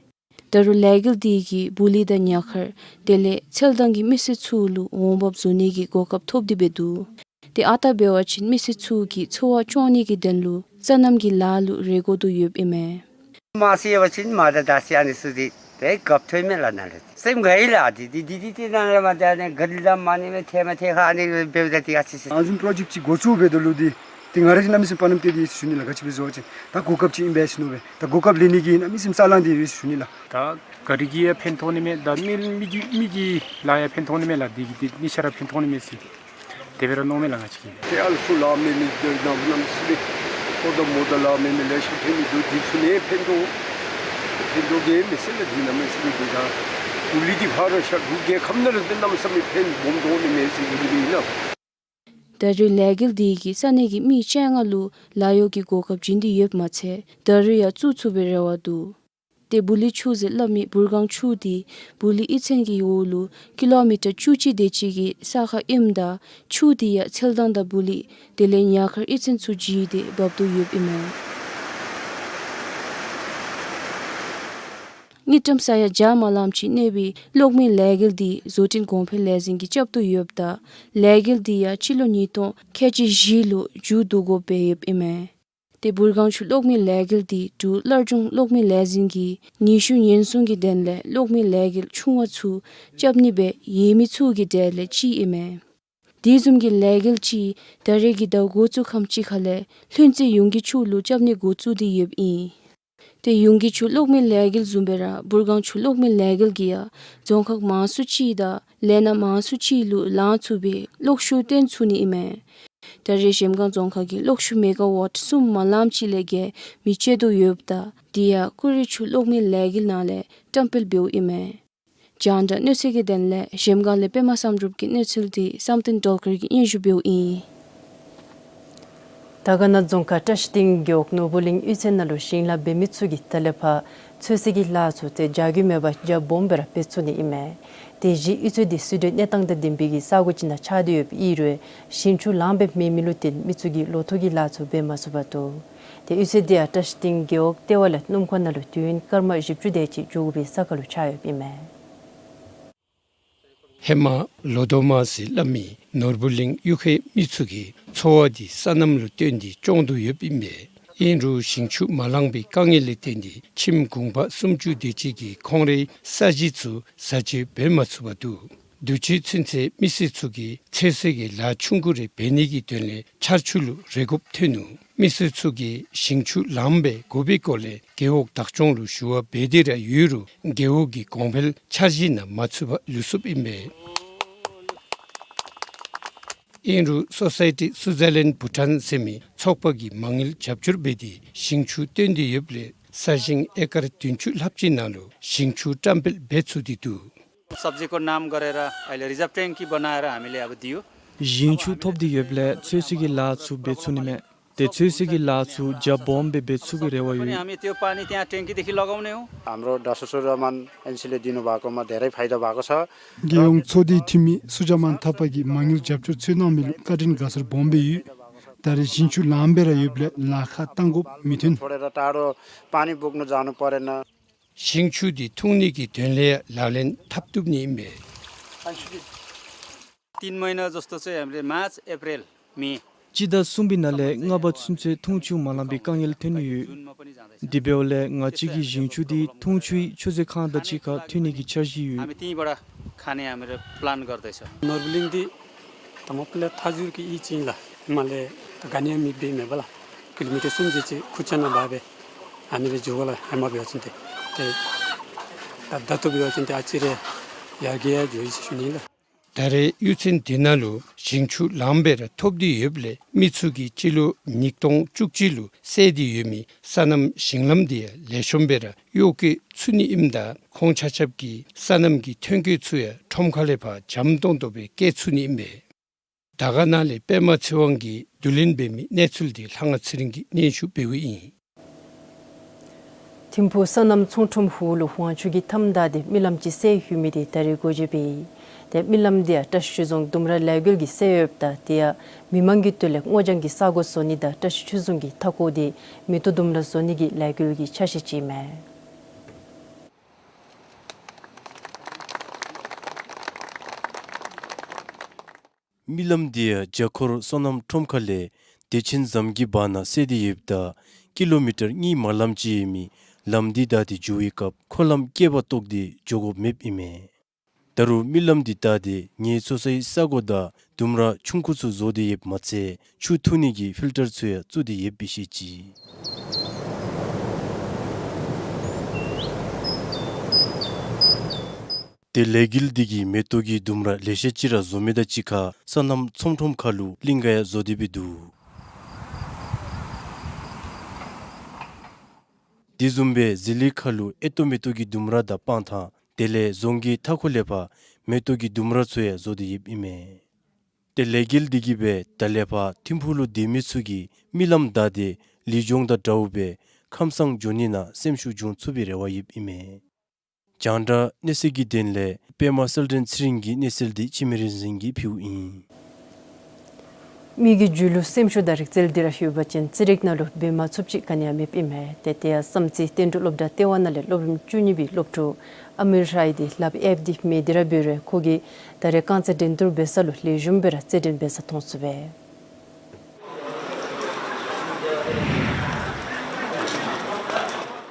ད་རུང་ལས་འགུལ་དེ་གིས་སྦུ་ལི་དང་ཉག་མཁར་དེ་ལས་ཚལ་དང་གི་མི་སེར་ཚུ་ལུ་འོང་འབབ་བཟོ་ནི་གི་གོ་སྐབས་ཐོབ་སྟེ་འབད་འདུག། ཏེ་ཨ་རྟག་འབད་བ་ཅིན་མི་སེར་ཚུ་གི་འཚོ་བ་སྐྱོང་ནི་གི་དོན་ལུ་སོ་ནམ་གྱི་ལཱ་ལུ་རེ་དགོ་དོ་ཡོདཔ་ཨིན་མས། མ་སེལ་བ་ཅིན་མ་ད་ད་སེལ་ཨ་ནི་ཚུ་དེ་ཏེ་གབ་ཐོབ་མས་ལགས་ནཱ་ལས། སེམས་དགའ་ཡི་ལགས། དེ་དེ་དེ་དེ་ནང་ལས་མ་ད་ནི་ག་ལས་མ་ནི་མེད་ཐེ་མ་ཐེ་ཁ་ཨ་ནི་འབདཝ་ད་དེ་ཨ་ཙི་ཙི། ཨ་ནི་བཟུམ་པྲོ་ཇེཀཊ་ཅིག་འགོ་བཙུགས་འབད་དོ་ལོ་དེ། ཏེ་ང་ར་གིས་གནམ་མེད་ས་མེད་པ་ནམ་ཏེ་དེ་ཞུ་ནི་ལགས། ག་ཅི་སྦེ་བཟོ་བ་ཅིན་ད་གོ་སྐབས་ཅིག་ཨིན་པས་ཟེར་མནོ་སྦེ། ད་གོ་སྐབས་ལེན་ནི་གི་གནམ་མེད་ས་མེད་རྩ་ལང་སྟེ་ཡོད་ཟེར་ཞུ་ནི་ལགས། ད་ག་རི་གིས་ཡང་ཕན་ཐོགས་ནི་མས། ད་མི་མི་གི་མི་གི་ལཱ་ཡང་ཕན་ཐོགས་ནི་མས་ལགས། དེ་གིས་དེ་ནི་ཤ་ར་ཕན་ཐོགས་ནི་མས་ཟེར་དེ་སྦེ་ར་མནོཝ་མས་ལགས་ང་བཅས་ཀྱིས། ཏེ་ཨ་ལུ་ཚུ་ལཱ་མེད་མི་དེ་ནང་གནམ་མེད་ས་མེད་ཕོ་དང་མོ་དང་ལཱ་མེད་མི་ལེ་ཤ་ཐོན་ནི་འདུག། དེ་ཚུ་ནི་ཕན་ཐོགས་ཕན་ཐོགས་ག་ཡང་མི་ཟེར་ལགས། དེ་གནམ་མེད་ས་མེད་དེ་ད་སྦུ་ལི་དེ་ཕར་ར་བཞག་འབྲུག་རྒྱལ་ཁབ་ནང་ལུ་ཏེ་གནམ་མེད་ས་མེད་ཕན་སྦོམ་ཐོགས་ནི་མས་ཟེར་གི་འདི་ཨིན་ན། ད་རེས་ལས་འགུལ་དེ་གིས་ས་གནས་ཀྱི་མི་བཅོ་ལྔ་ལུ་ལཱ་གཡོག་གི་གོ་སྐབས་བྱིན་ཏེ་ཡོདཔ་མ་ཚད་ད་རེས་ཡང་བཙུགས་ཚུགས་པའི་རེ་བ་འདུག། ཏེ་སྦུ་ལི་ཆུ་ཟེར་སླབ་མི་འབུར་སྒང་ཆུ་དེ་སྦུ་ལི་གཡུས་ཚན་གྱི་འོག་ལུ་ཀི་ལོ་མི་ཊར་བཅུ་གཅིག་དེ་ཅིག་གི་ས་ཁར་ཨིནམ་ད་ཆུ་དེ་ཡང་ཚལ་དང་དང་སྦུ་ལི་དེ་ལས་ཉག་མཁར་གཡུས་ཚན་ཚུ་བརྒྱུད་དེ་འབབ་དོ་ཡོདཔ་ཨིན་མས། དངུལ་ཀྲམ་ས་ཡ་བརྒྱ་མ་ལངམ་ཅིག་གནས་པའི་གློག་མེ་ལས་འགུལ་དེ་བཟོ་སྐྲུན་གོང་འཕེལ་ལས་འཛིན་གྱིས་རྐྱབ་དོ་ཡོདཔ་ད་ལས་འགུལ་དེ་ཡང་སྤྱི་ལོ་ཉིས་སྟོང་ཁལ་གཅིག་བཞི་ལུ་མཇུག་བསྡུ་དགོཔ་སྦེ་ཡོདཔ་ཨིན་མས། ཏེ་འབུར་སྒང་ཆུ་གློག་མེ་ལས་འགུལ་དེ་འབྲུག་སླར་འབྱུང་གློག་མེ་ལས་འཛིན་གྱིས་ནུས་ཤུགས་ཉེན་སྲུང་གི་དོན་ལས་གློག་མེ་ལས་འགུལ་ཆུང་བ་ཚུ་རྐྱབ་ནི་སྦེ་ཡོད་མི་ཚུ་གི་གྲས་ལས་གཅིག་ཨིན་མས། དེ་བཟུམ་གྱི་ལས་འགུལ་ཅིག་ད་རེས་ཀྱི་ཟླཝ་འགོ་བཙུགས་ཁམས་ཅིག་ཁ་ལས་ལྷུན་རྩེ་ཡུང་གི་ཆུ་ལུ་རྐྱབ་ནི་འགོ་བཙུགས་ཏེ་ཡོདཔ་ཨིན། ཏེ་ཡུང་གི་ཆུ་གློག་མེ་ལས་འགུལ་བཟུམ་སྦེ་ར་འབུར་སྒང་ཆུ་གློག་མེ་ལས་འགུལ་གྱིས་ཡང་རྫོང་ཁག་མང་སུ་ཅིག་དང་ལས་སྣ་མང་སུ་ཅིག་ལུ་ལང་ཚུགས་པའི་གློག་ཤུགས་བཏོན་ཚུགས་ནི་ཨིན་མས། ད་རེས་གཞལམ་སྒང་རྫོང་ཁག་གིས་གློག་ཤུགས་མེ་ག་ཝཊ་གསུམ་མ་ལངམ་ཅིག་ལས་བརྒལ་མི་སྤྱོད་དོ་ཡོདཔ་ད་དེ་ཡང་ཀུ་རི་ཆུ་གློག་མེ་ལས་འགུལ་ནང་ལས་བཀྲམ་སྤེལ་འབདཝ་ཨིན་མས། རྒྱང་བསྒྲགས་གནས་ཚུལ་གྱི་དོན་ལས་གཞལམ་སྒང་ལས་པདྨ་བསམ་གྲུབ་ཀྱི་གནས་ཚུལ་དེ་བསམ་གཏན་སྒྲོལ་དཀར་གྱིས་སྙན་ཞུ་འབདཝ་ཨིན། དར་དཀར་ན་རྫོང་ཁག་བཀྲ་ཤིས་སྡིངས་རྒེད་འོག་ནོར་བུ་གླིང་གཡུས་ཚན་ནང་ལུ་ཞིང་ལཱ་འབད་མི་ཚུ་གིས་ད་ལས་ཕར་ཚོད་བསྲེ་གི་ལཱ་ཚུ་ཏེ་བྱ་རྒྱུ་མེད་པར་རྒྱ་སྦོམ་སྦེ་ར་འབད་ཚུགས་ནི་ཨིན་མས། དེ་བཞིན་གཡུས་ཚན་དེ་སྲིད་གྲོས་གནས་སྟངས་དང་ལྡན་པའི་གི་ས་གོ་ཅིག་ནང་ཆགས་ཏེ་ཡོདཔ་ཨིན་རུང་ཞིང་ཆུ་ལངམ་སྦེ་མེད་མི་ལུ་བརྟེན་མི་ཚུ་གིས་ལོ་ཐོག་གི་ལཱ་ཚུ་འབད་མ་ཚུགས་པར་འདུག། ཏེ་གཡུས་ཚན་དེ་ཡང་བཀྲ་ཤིས་སྡིངས་རྒེད་འོག་ལྟེ་བ་ལས་སྣུམ་འཁོར་ནང་ལུ་དུས་ཡུན་སྐར་མ་བཞི་བཅུ་དེ་ཅིག་འགྱོ་དགོ་པའི་ས་ཁར་ལུ་ཆགས་ཡོདཔ་ཨིན་མས། ཧེ་མ་ལོ་དོ་མ་ཟེར་སླབ་མི་ནོར་བུ་གླིང་གཡུས་ཁའི་མི་ཚུ་གིས་འཚོ་བ་འདི་སོ་ནམ་ལུ་བརྟེན་ཏེ་སྐྱོང་དོ་ཡོདཔ་ཨིན་པས། ཨིན་རུང་ཞིང་ཆུ་མ་ལང་པའི་དཀའ་ངལ་ལས་བརྟེན་ཏེ་ཁྱིམ་གུང་པ་སུམ་ཅུ་དེ་ཅིག་གིས་ཁོང་རའི་ས་གཞི་ཚུ་བཟའ་སྤྱོད་འབད་མ་ཚུགས་པར་འདུག། དུས་ཅི་ཚུན་ཚོད་མི་སེར་ཚུ་གིས་ཚོད་བསྲེ་གི་ལཱ་ཆུང་ཀུ་རེ་འབད་ནི་གི་དོན་ལས་ཆར་ཆུ་ལུ་རེ་དགོཔ་ཐོན་ནུག། མི་སེར་ཚུ་གིས་ཞིང་ཆུ་ལངམ་སྦེ་དགོ་པའི་སྐོར་ལས་རྒེད་འོག་བདག་སྐྱོང་ལུ་ཞུ་བ་འབད་དེ་ར་ཡོད་རུང་རྒེད་འོག་གི་གོང་འཕེལ་འཆར་གཞི་ནང་མ་ཚུད་པར་ལུས་སོཔ་ཨིན་པས། ཨིན་རུང་སོ་སའི་ཊི་སུའི་ཛར་ལེནཌ་བྷུ་ཊཱན་ཟེར་མི་ཚོགས་པ་གིས་མ་དངུལ་རྒྱབ་སྐྱོར་འབད་དེ་ཞིང་ཆུ་བཏོན་ཏེ་ཡོདཔ་ལས་ས་ཞིང་ཨེ་ཀར་བདུན་ཅུ་ལྷགཔ་ཅིག་ནང་ལུ་ཞིང་ཆུ་བཀྲམ་སྤེལ་འབད་ཚུགས་ཏེ་འདུག། सब्जीको नाम गरेर अहिले रिजर्भ ट्याङ्की बनाएर हामीले अब दियो। ཞིང་ཆུ་ཐོབ་སྟེ་ཡོདཔ་ལས་ཚོད་བསྲེ་གི་ལཱ་ཚུ་འབད་ཚུགས་ནི་མས། ཏེ་ཚོད་བསྲེ་གི་ལཱ་ཚུ་རྒྱ་སྦོམ་སྦེ་འབད་ཚུགས་པའི་རེ་བ་ཡོད། अनि हामी त्यो पानी त्यहाँ ट्याङ्कीदेखि लगाउने हो। हाम्रो डासु सुजामान एनसीले दिनुभएकोमा धेरै फाइदा भएको छ। རྒྱལ་ཡོངས་ཚོགས་སྡེའི་འཐུས་མི་སུ་ཇ་མཱན་ཐ་པ་གིས་མ་དངུལ་རྒྱབ་སྐྱོར་ཚུ་གནང་མི་ལུ་བཀའ་དྲིན་དགའ་ཚོར་སྦོམ་སྦེ་ཡོད། ད་རེས་ཞིང་ཆུ་ལངམ་སྦེ་ར་ཡོདཔ་ལས་ལཱ་ཁག་བཏང་དགོཔ་མི་འཐོན། छोडेर टाढो पानी बोक्न जानु परेन। ཞིང་ཆུ་འདི་འཐུང་ནི་གི་དོན་ལས་ཡང་ལག་ལེན་འཐབ་བཏུབ་ནི་ཨིན་པས། तीन महिना जस्तो चाहिँ हामीले मार्च, अप्रेल, मे। སྤྱི་ཟླ་གསུམ་པའི་ནང་ལས་ལྔ་པ་ཚུན་ཚོད་འཐུང་ཆུ་མ་ལང་པའི་དཀའ་ངལ་ཐོན་ནི་ཡོད། དེ་འབདཝ་ལས་ང་བཅས་ཀྱི་ཞིང་ཆུ་འདི་འཐུང་ཆུའི་ཆུ་མཛོད་ཁང་དང་གཅིག་ཁར་ཐོན་ནི་གི་འཆར་གཞི་ཡོད། हामी त्यहीँबाट खाने हामीले प्लान गर्दैछ। नर्बुलिङ འདི་དང་པ་ལས་ཐ་ཟུར་གྱི་ཡུལ་ཅིག་ཨིན་ལགས། མར་ལས་ད་ག་ནི་ཡང་མེདཔ་མེན་པས་ལགས། ཀི་ལོ་མི་ཊར་སུམ་བརྒྱ་ཅིག་ཁུར་ཆ་ནང་འབག་སྦེ་ཨ་ནི་སྦེ་འགྱོ་དགོ་ལགས། ཧེ་མ་འབད་བ་ཅིན་ཏེ་ཏེ་ད་ད་ལྟོ་འབད་བ་ཅིན་ཏེ་ཨ་ཙི་རེ་ཡར་རྒྱས་ཡར་འགྱོ་ཡི་ཟེར་ཞུ་ནི་ལགས། ད་རེས་གཡུས་ཚན་འདི་ནང་ལུ་ཞིང་ཆུ་ལངམ་སྦེ་ར་ཐོབ་སྟེ་ཡོདཔ་ལས་མི་ཚུ་གིས་སྤྱི་ལོ་ཉིས་སྟོང་བཅུ་གཅིག་ལུ་བསལ་ཏེ་ཡོད་མི་སོ་ནམ་ཞིང་ལམ་འདི་ཡང་ལེགས་ཤོམ་སྦེ་ར་གཡོག་བཀོལ་ཚུགས་ནི་ཨིནམ་ད་ཁོང་ཆ་ཁྱབ་ཀྱིས་སོ་ནམ་གྱི་ཐོན་སྐྱེད་ཚུ་ཡང་ཁྲོམ་ཁ་ལས་ཕར་འཇམ་ཏོང་ཏོ་སྦེ་བཀལ་ཚུགས་ནི་ཨིན་པས། དར་དཀར་ནང་ལས་པདྨ་ཚེ་དབང་གིས་བསྡུ་ལེན་འབད་མི་གནས་ཚུལ་འདི་ལྷ་དབང་ཚེ་རིང་གིས་སྙན་ཞུ་འབདཝ་ཨིན། ཐིམ་ཕུག་སོ་ནམ་ཚོང་ཁྲོམ་ཧོངས་ལུ་ཝང་ཆུ་གིས་མཐའམ་བདའ་སྟེ་རྨི་ལམ་ཅིག་བསལ་ཡོད་མི་འདི་ད་རེས་འགོ་འབྱེད་འབད་ཡི། ཏེ་རྨི་ལམ་འདི་ཡང་བཀྲ་ཤིས་ཆོས་རྫོང་ལྡུམ་ར་ལས་འགུལ་གྱིས་བསལ་ཡོདཔ་ད་དེ་ཡང་མི་མང་གི་དོན་ལས་སྔོ་ལྗང་གི་ས་གོ་བཟོ་ནི་དང་བཀྲ་ཤིས་ཆོས་རྫོང་གི་མཐའ་འཁོར་འདི་མེ་ཏོག་ལྡུམ་ར་བཟོ་ནི་གི་ལས་འགུལ་གྱི་ཆ་ཤས་ཅིག་ཨིན་མས། རྨི་ལམ་འདི་ཡང་བྱ་འཁོར་སོ་ནམ་ཁྲོམ་ཁ་ལས་བདེ་ཆེན་ཟམ་གྱི་བར་ན་བསལ་ཏེ་ཡོདཔ་ད་ཀི་ལོ་མི་ཊར་གཉིས་མ་ལངམ་ཅིག་ཡོད་མི་ལམ་འདི་བདའ་སྟེ་འགྱོ་བའི་སྐབས་འཁོར་ལམ་བསྐལ་པ་བཏོག་སྟེ་འགྱོ་དགོཔ་མེདཔ་ཨིན་མས། ད་རུང་རྨི་ལམ་འདི་བདའ་སྟེ་ངལ་འཚོ་སའི་ས་གོ་དང་ལྡུམ་ར་ཆུང་ཀུ་ཚུ་བཟོ་སྟེ་ཡོདཔ་མ་ཚད་ཆུ་འཐུང་ནི་གི་ཕིལ་ཊར་ཚུ་ཡང་བཙུགས་ཏེ་ཡོདཔ་སྦེ་བཤད་ཅི། ཏེ་ལས་འགུལ་འདི་གིས་མེ་ཏོག་གི་ལྡུམ་ར་ལེ་ཤ་ཅིག་ར་བཟོ་མི་དང་གཅིག་ཁར་སོ་ནམ་ཚོང་ཁྲོམ་ཁ་ལུ་གླིང་ག་ཡང་བཟོ་སྟེ་སྦེ་འདུག། དེ་བཟུམ་སྦེ་ཟི་ལིང་ཁ་ལུ་ཨེ་ཏོ་མེ་ཏོག་གི་ལྡུམ་ར་དང་སྤང་ཐང་དེ་ལས་རྫོང་གི་མཐའ་འཁོར་ལས་ཕར་མེ་ཏོག་གི་ལྡུམ་ར་ཚུ་ཡང་བཟོ་སྟེ་ཡོདཔ་ཨིན་མས། ཏེ་ལས་འགུལ་འདི་གིས་སྦེ་ད་ལས་ཕར་ཐིམ་ཕུག་ལུ་སྡོད་མི་ཚུ་གིས་རྨི་ལམ་བདའ་སྟེ་ལུས་སྦྱོང་དང་འདྲཝ་སྦེ་ཁམས་སངས་འགྱོ་ནི་ནང་སེམས་ཤུགས་འབྱུང་ཚུགས་པའི་རེ་བ་ཡོདཔ་ཨིན་མས། རྒྱང་བསྒྲགས་གནས་ཚུལ་གྱི་དོན་ལས་པདྨ་གསལ་སྒྲོན་ཚེ་རིང་གི་གནས་ཚུལ་འདི་འཆི་མེད་རིག་འཛིན་གྱིས་ཕུལཝ་ཨིན། མི་གི་རྒྱུད་ལུ་སེམས་ཤུགས་དང་རིག་རྩལ་འདི་ར་ཡོད་པ་ཅིན་རྩིས་རིག་ནང་ལུ་འབད་མ་ཚུགསཔ་ཅིག་ག་ནི་ཡང་མེདཔ་ཨིན་མས། ཏེ་དེ་ཡང་བསམ་རྩེ་བསྟན་འགྲོ་སློབ་གྲྭ་ལྟེ་བ་ནང་ལས་སློབ་རིམ་བཅུ་གཉིས་པའི་སློབ་ཕྲུག་ཨ་མིར་རའི་འདི་ལགཔ་ཨེབ་སྟེ་མེད་དེ་ར་འབད་རུང་ཁོ་གིས་ད་རེས་རྐང་རྩེད་འགྲན་བསྡུར་འབད་ས་ལུ་ལེགས་ཤོམ་སྦེ་ར་རྩེད་འགྲན་འབད་ས་མཐོང་ཚུགས་པས།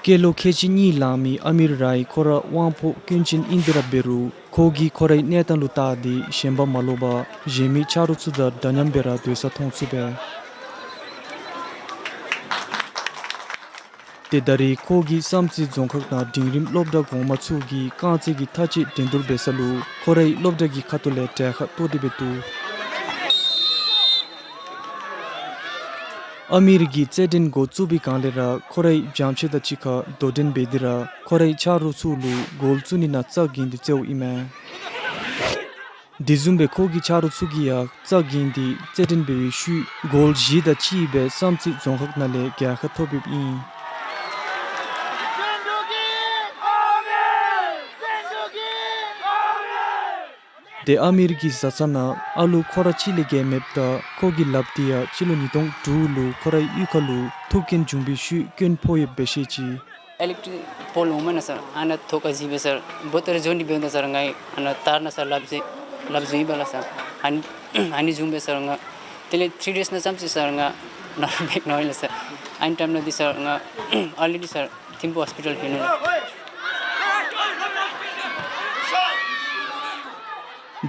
སྐྱེས་ལོ་ཁལ་གཅིག་གཉིས་ལང་མི་ཨ་མིར་རའི་ཁོ་ར་དབང་པོ་སྐྱོན་ཅན་ཨིན་ཏེ་ར་འབད་རུང་ཁོ་གིས་ཁོ་རའི་གནས་སྟངས་ལུ་བལྟ་སྟེ་ཞེན་པ་མ་ལོག་པར་གཞན་མི་ཆ་རོགས་ཚུ་དང་འདྲ་མཉམ་སྦེ་ར་སྡོད་ས་མཐོང་ཚུགས་པས། ཏེ་ད་རེས་ཁོ་གིས་བསམ་རྩེ་རྫོང་ཁག་ནང་འབྲིང་རིམ་སློབ་གྲྭ་གོང་མ་ཚུ་གི་རྐང་རྩེད་ཀྱི་མཐའ་དཔྱད་འགྲན་བསྡུར་འབད་ས་ལུ་ཁོ་རའི་སློབ་གྲྭ་གི་ཁ་ཐུག་ལས་གྲལ་ཁར་གཏོགས་ཏེ་སྦེ་འདུག། ཨ་མིར་གྱིས་རྩེད་འགྲན་འགོ་བཙུགས་པའི་སྒང་ལས་ར་ཁོ་རའི་སྦྱང་ཆས་དང་གཅིག་ཁར་དོ་འགྲན་འབད་དེ་ར་ཁོ་རའི་ཆ་རོགས་ཚུ་ལུ་གོལ་བཙུགས་ནི་ནང་རྩ་འགེངས་ཏེ་རྩེདཔ་ཨིན་མས། དེ་བཟུམ་སྦེ་ཁོ་གི་ཆ་རོགས་ཚུ་གིས་ཡང་རྩ་འགེངས་ཏེ་རྩེད་འགྲན་འབད་བའི་ཤུལ་གོལ་བཞི་དང་གཅིག་སྦེ་བསམ་རྩེ་རྫོང་ཁག་ནང་ལས་རྒྱལ་ཁ་ཐོབ་ཡོདཔ་ཨིན། ཏེ་ཨ་མིར་གྱི་བཟའ་ཚང་ནང་ཨ་ལུ་ཁོ་ར་གཅིག་ལས་བརྒལ་མེདཔ་ད་ཁོ་གི་ལགཔ་འདི་ཡང་སྤྱི་ལོ་ཉིས་སྟོང་དྲུག་ལུ་ཁོ་རའི་གཡུས་ཁ་ལུ་ཐུག་རྐྱེན་བྱུང་བའི་ཤུལ་སྐྱོན་ཕོག་ཡོདཔ་སྦེ་བཤད་ཅི། इलेक्ट्रिक पोल हुँदैन सर, आना थोका जिबे सर, बोतर जोनी बेहुँदा सर, ङाइ आना तारना सर, लाभ जे, लाभ जुइबाला सर, हानि, हानि जुम्बे सर, ङा, तेले three days ना चम्ची सर, ङा, ना back ना होइला सर, आइन time ना दि सर, ङा, already सर, थिम्पू hospital हिँड्नु।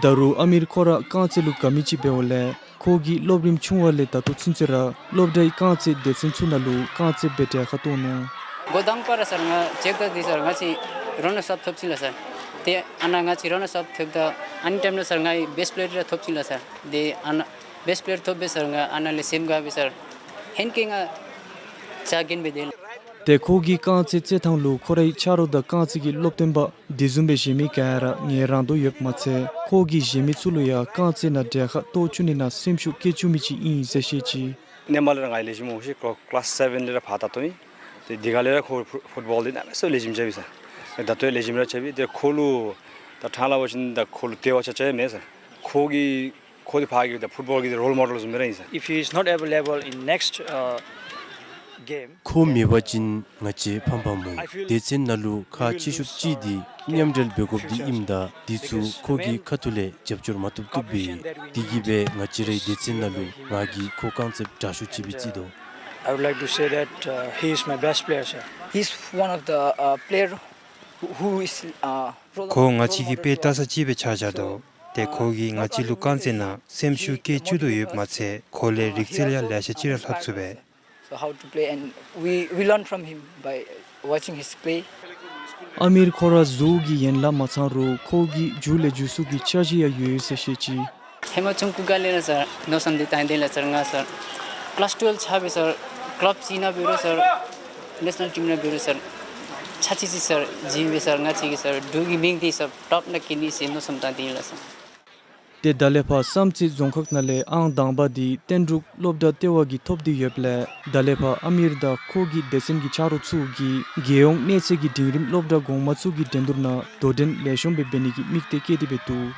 ད་རུང་ཨ་མིར་ཁོ་ར་རྐང་རྩེད་ལུ་དགའ་མི་ཅིག་འབདཝ་ལས་ཁོ་གིས་སློབ་རིམ་ཆུང་བ་ལས་ད་ལྟོ་ཚུན་ཚོད་ར་སློབ་གྲྭའི་རྐང་རྩེད་སྡེ་ཚན་ཚུ་ནང་ལུ་རྐང་རྩེད་འབད་གྲལ་ཁར་གཏོགས་ནུག། འགོ་དང་པ་ར་སར་ང་ཅེག་ད་འདི་སར་ང་ཅིག་runners up ཐོབ་ཅི་ལགས་སར། ཏེ་ཨ་ནཱ་ང་ཅིག་runners up ཐོབ་ད་ཨ་ནི་ཊའིམ་ནང་སར་ངའི་best player ར་ཐོབ་ཅི་ལགས་སར། ཏེ་ཨ་ནཱ་ བེསཊ་པེ་ཡར་ཐོབ་པས་སར། ང་ཨ་ནཱ་ལས་སེམས་དགའ་བས་སར། ཧེང་སྐལ་ང་ཅ་རྒྱུན་སྦེ་དེ་ལས། ཏེ་ཁོ་གིས་རྐང་རྩེད་རྩེད་ཐངས་ལུ་ཁོ་རའི་ཆ་རོགས་དང་རྐང་རྩེད་ཀྱི་སློབ་སྟོན་པ་དེ་བཟུམ་སྦེ་གཞན་མི་ག་ར་ངལ་རངས་དོ་ཡོདཔ་མ་ཚད་ཁོ་གིས་གཞན་མི་ཚུ་ལུ་ཡང་རྐང་རྩེད་ནང་གྲལ་ཁར་གཏོགས་བཅུག་ནི་ནང་སེམས་ཤུགས་བསྐྱེད་བཅུག་མི་ཅིག་ཨིན་ཟེར་བཤད་ཅི། ཧེ་མ་ལས་ར་ང་ལེགས་ཤོམ་མ་ཤེས། ཀླ་ཀླཱས་སེ་བེན་ལས་ར་ཕར་ད་ལྟོ་ཨིན། ཏེ་དེ་ཁ་ལས་ར་ཁོ་ཕུཊ་ཕུཊ་བཱོལ་འདི་གནམ་མེད་ས་མེད་ལེགས་ཤོམ་རྐྱབ་ཨིན་ཟེར། ད་ལྟོ་ཡང་ལེགས་ཤོམ་ར་རྐྱབ་ཨིན། ཏེ་ཁོ་ལུ་ད་ཕྲང་སླབ་པ་ཅིན་ད་ཁོ་ལུ་དེ་བ་ཆ་ཆ་ཡང་མེད་ཟེར། ཁོ་གིས་ཁོ་འདི་ཕར་གྱི་ད་ཕུཊ་བཱོལ་གྱི་རོལ་མོ་ཌེལ་བཟུམ་སྦེ་ར་ཨིན་ཟེར། If he is not available in next, uh, game, ཁོ་མེད་པ་ཅིན་ང་བཅས་ཕམ་ཕམ་སྨོ། སྡེ་ཚན་ནང་ལུ་ཁག་ཆེ་ཤོས་ཅིག་འདི་མཉམ་འབྲེལ་འབད་དགོཔ་འདི་ཨིནམ་ད་འདི་ཚུ་ཁོ་གི་ཁ་ཐུག་ལས་རྒྱབ་སྐྱོར་མ་བཏུབ་བཏུབ་སྦེ། དེ་གིས་སྦེ་ང་བཅས་རའི་སྡེ་ཚན་ནང་ལུ་ང་གིས་ཁོ་རྐང་རྩེདཔ་དྲག་ཤོས་ཅིག་སྦེ་བརྩི་དོ། I would like to say that, uh, he is my best player, sir. He's one of the, uh, player who, who is, uh, role of, ཁོ་ང་བཅས་ཀྱི་དཔེ་བལྟ་ས་ཅིག་སྦེ་ཆགས་ཆགས་དོ། ཏེ་ཁོ་གིས་ང་བཅས་ལུ་རྐང་རྩེད་ནང་སེམས་ཤུགས་བསྐྱེད་བཅུག་དོ་ཡོདཔ་མ་ཚད་ཁོ་ལས་རིག་རྩལ་ཡང་ལེ་ཤ་ཅིག་ར་ལྷབ་ཚུགས་པས། So how to play, and we, we learn from him by watching his play. ཨ་མིར་ཁོ་ར་གཟུགས་ཀྱི་ཡན་ལག་མ་ཚང་རུང་ཁོ་གི་རྒྱུགས་ལས་རྒྱུགས་ཚུགས་ཀྱི་འཆར་གཞི་ཡང་ཡོད་ཟེར་བཤད་ཅི། ཧེ་མ་ཆུང་ཀུ་སྒང་ལས་ར་སར་མནོ་བསམ་འདི་བཏང་སྟེ་ལགས་སར། ང་སར་ཀླཱས་ཊུ་ཝེལབ་ཚར་བའི་སར་ཀླབ་ཅིག་ནང་འབད་རུང་སར་ནེ་ཤ་ནཱལ་ཊིམ་ནང་འབད་རུང་སར་ཚར་ཅིག་ཅིག་སར་བྱིན་སྦེ་སར་ང་བཅས་ཀྱིས་སར་འབྲུག་གི་མིང་འདི་སར་ཊོཔ་ནང་བཀལ་ནི་ཟེར་མནོ་བསམ་བཏང་སྟེ་ལགས་སར། ཏེ་ད་ལས་ཕར་བསམ་རྩེ་རྫོང་ཁག་ནང་ལས་ཨང་དང་པ་འདི་བསྟན་འབྲུག་སློབ་གྲྭ་ལྟེ་བ་གིས་ཐོབ་སྟེ་ཡོདཔ་ལས་ད་ལས་ཕར་ཨ་མིར་དང་ཁོ་གི་སྡེ་ཚན་གྱི་ཆ་རོགས་ཚུ་གིས་རྒྱལ་ཡོངས་གནས་ཚད་ཀྱི་འབྲིང་རིམ་སློབ་གྲྭ་གོང་མ་ཚུ་གི་འགྲན་བསྡུར་ནང་དོ་འགྲན་ལེགས་ཤོམ་སྦེ་འབད་ནི་གི་དམིགས་གཏད་བསྐྱེད་དེ་སྦེ་འདུག།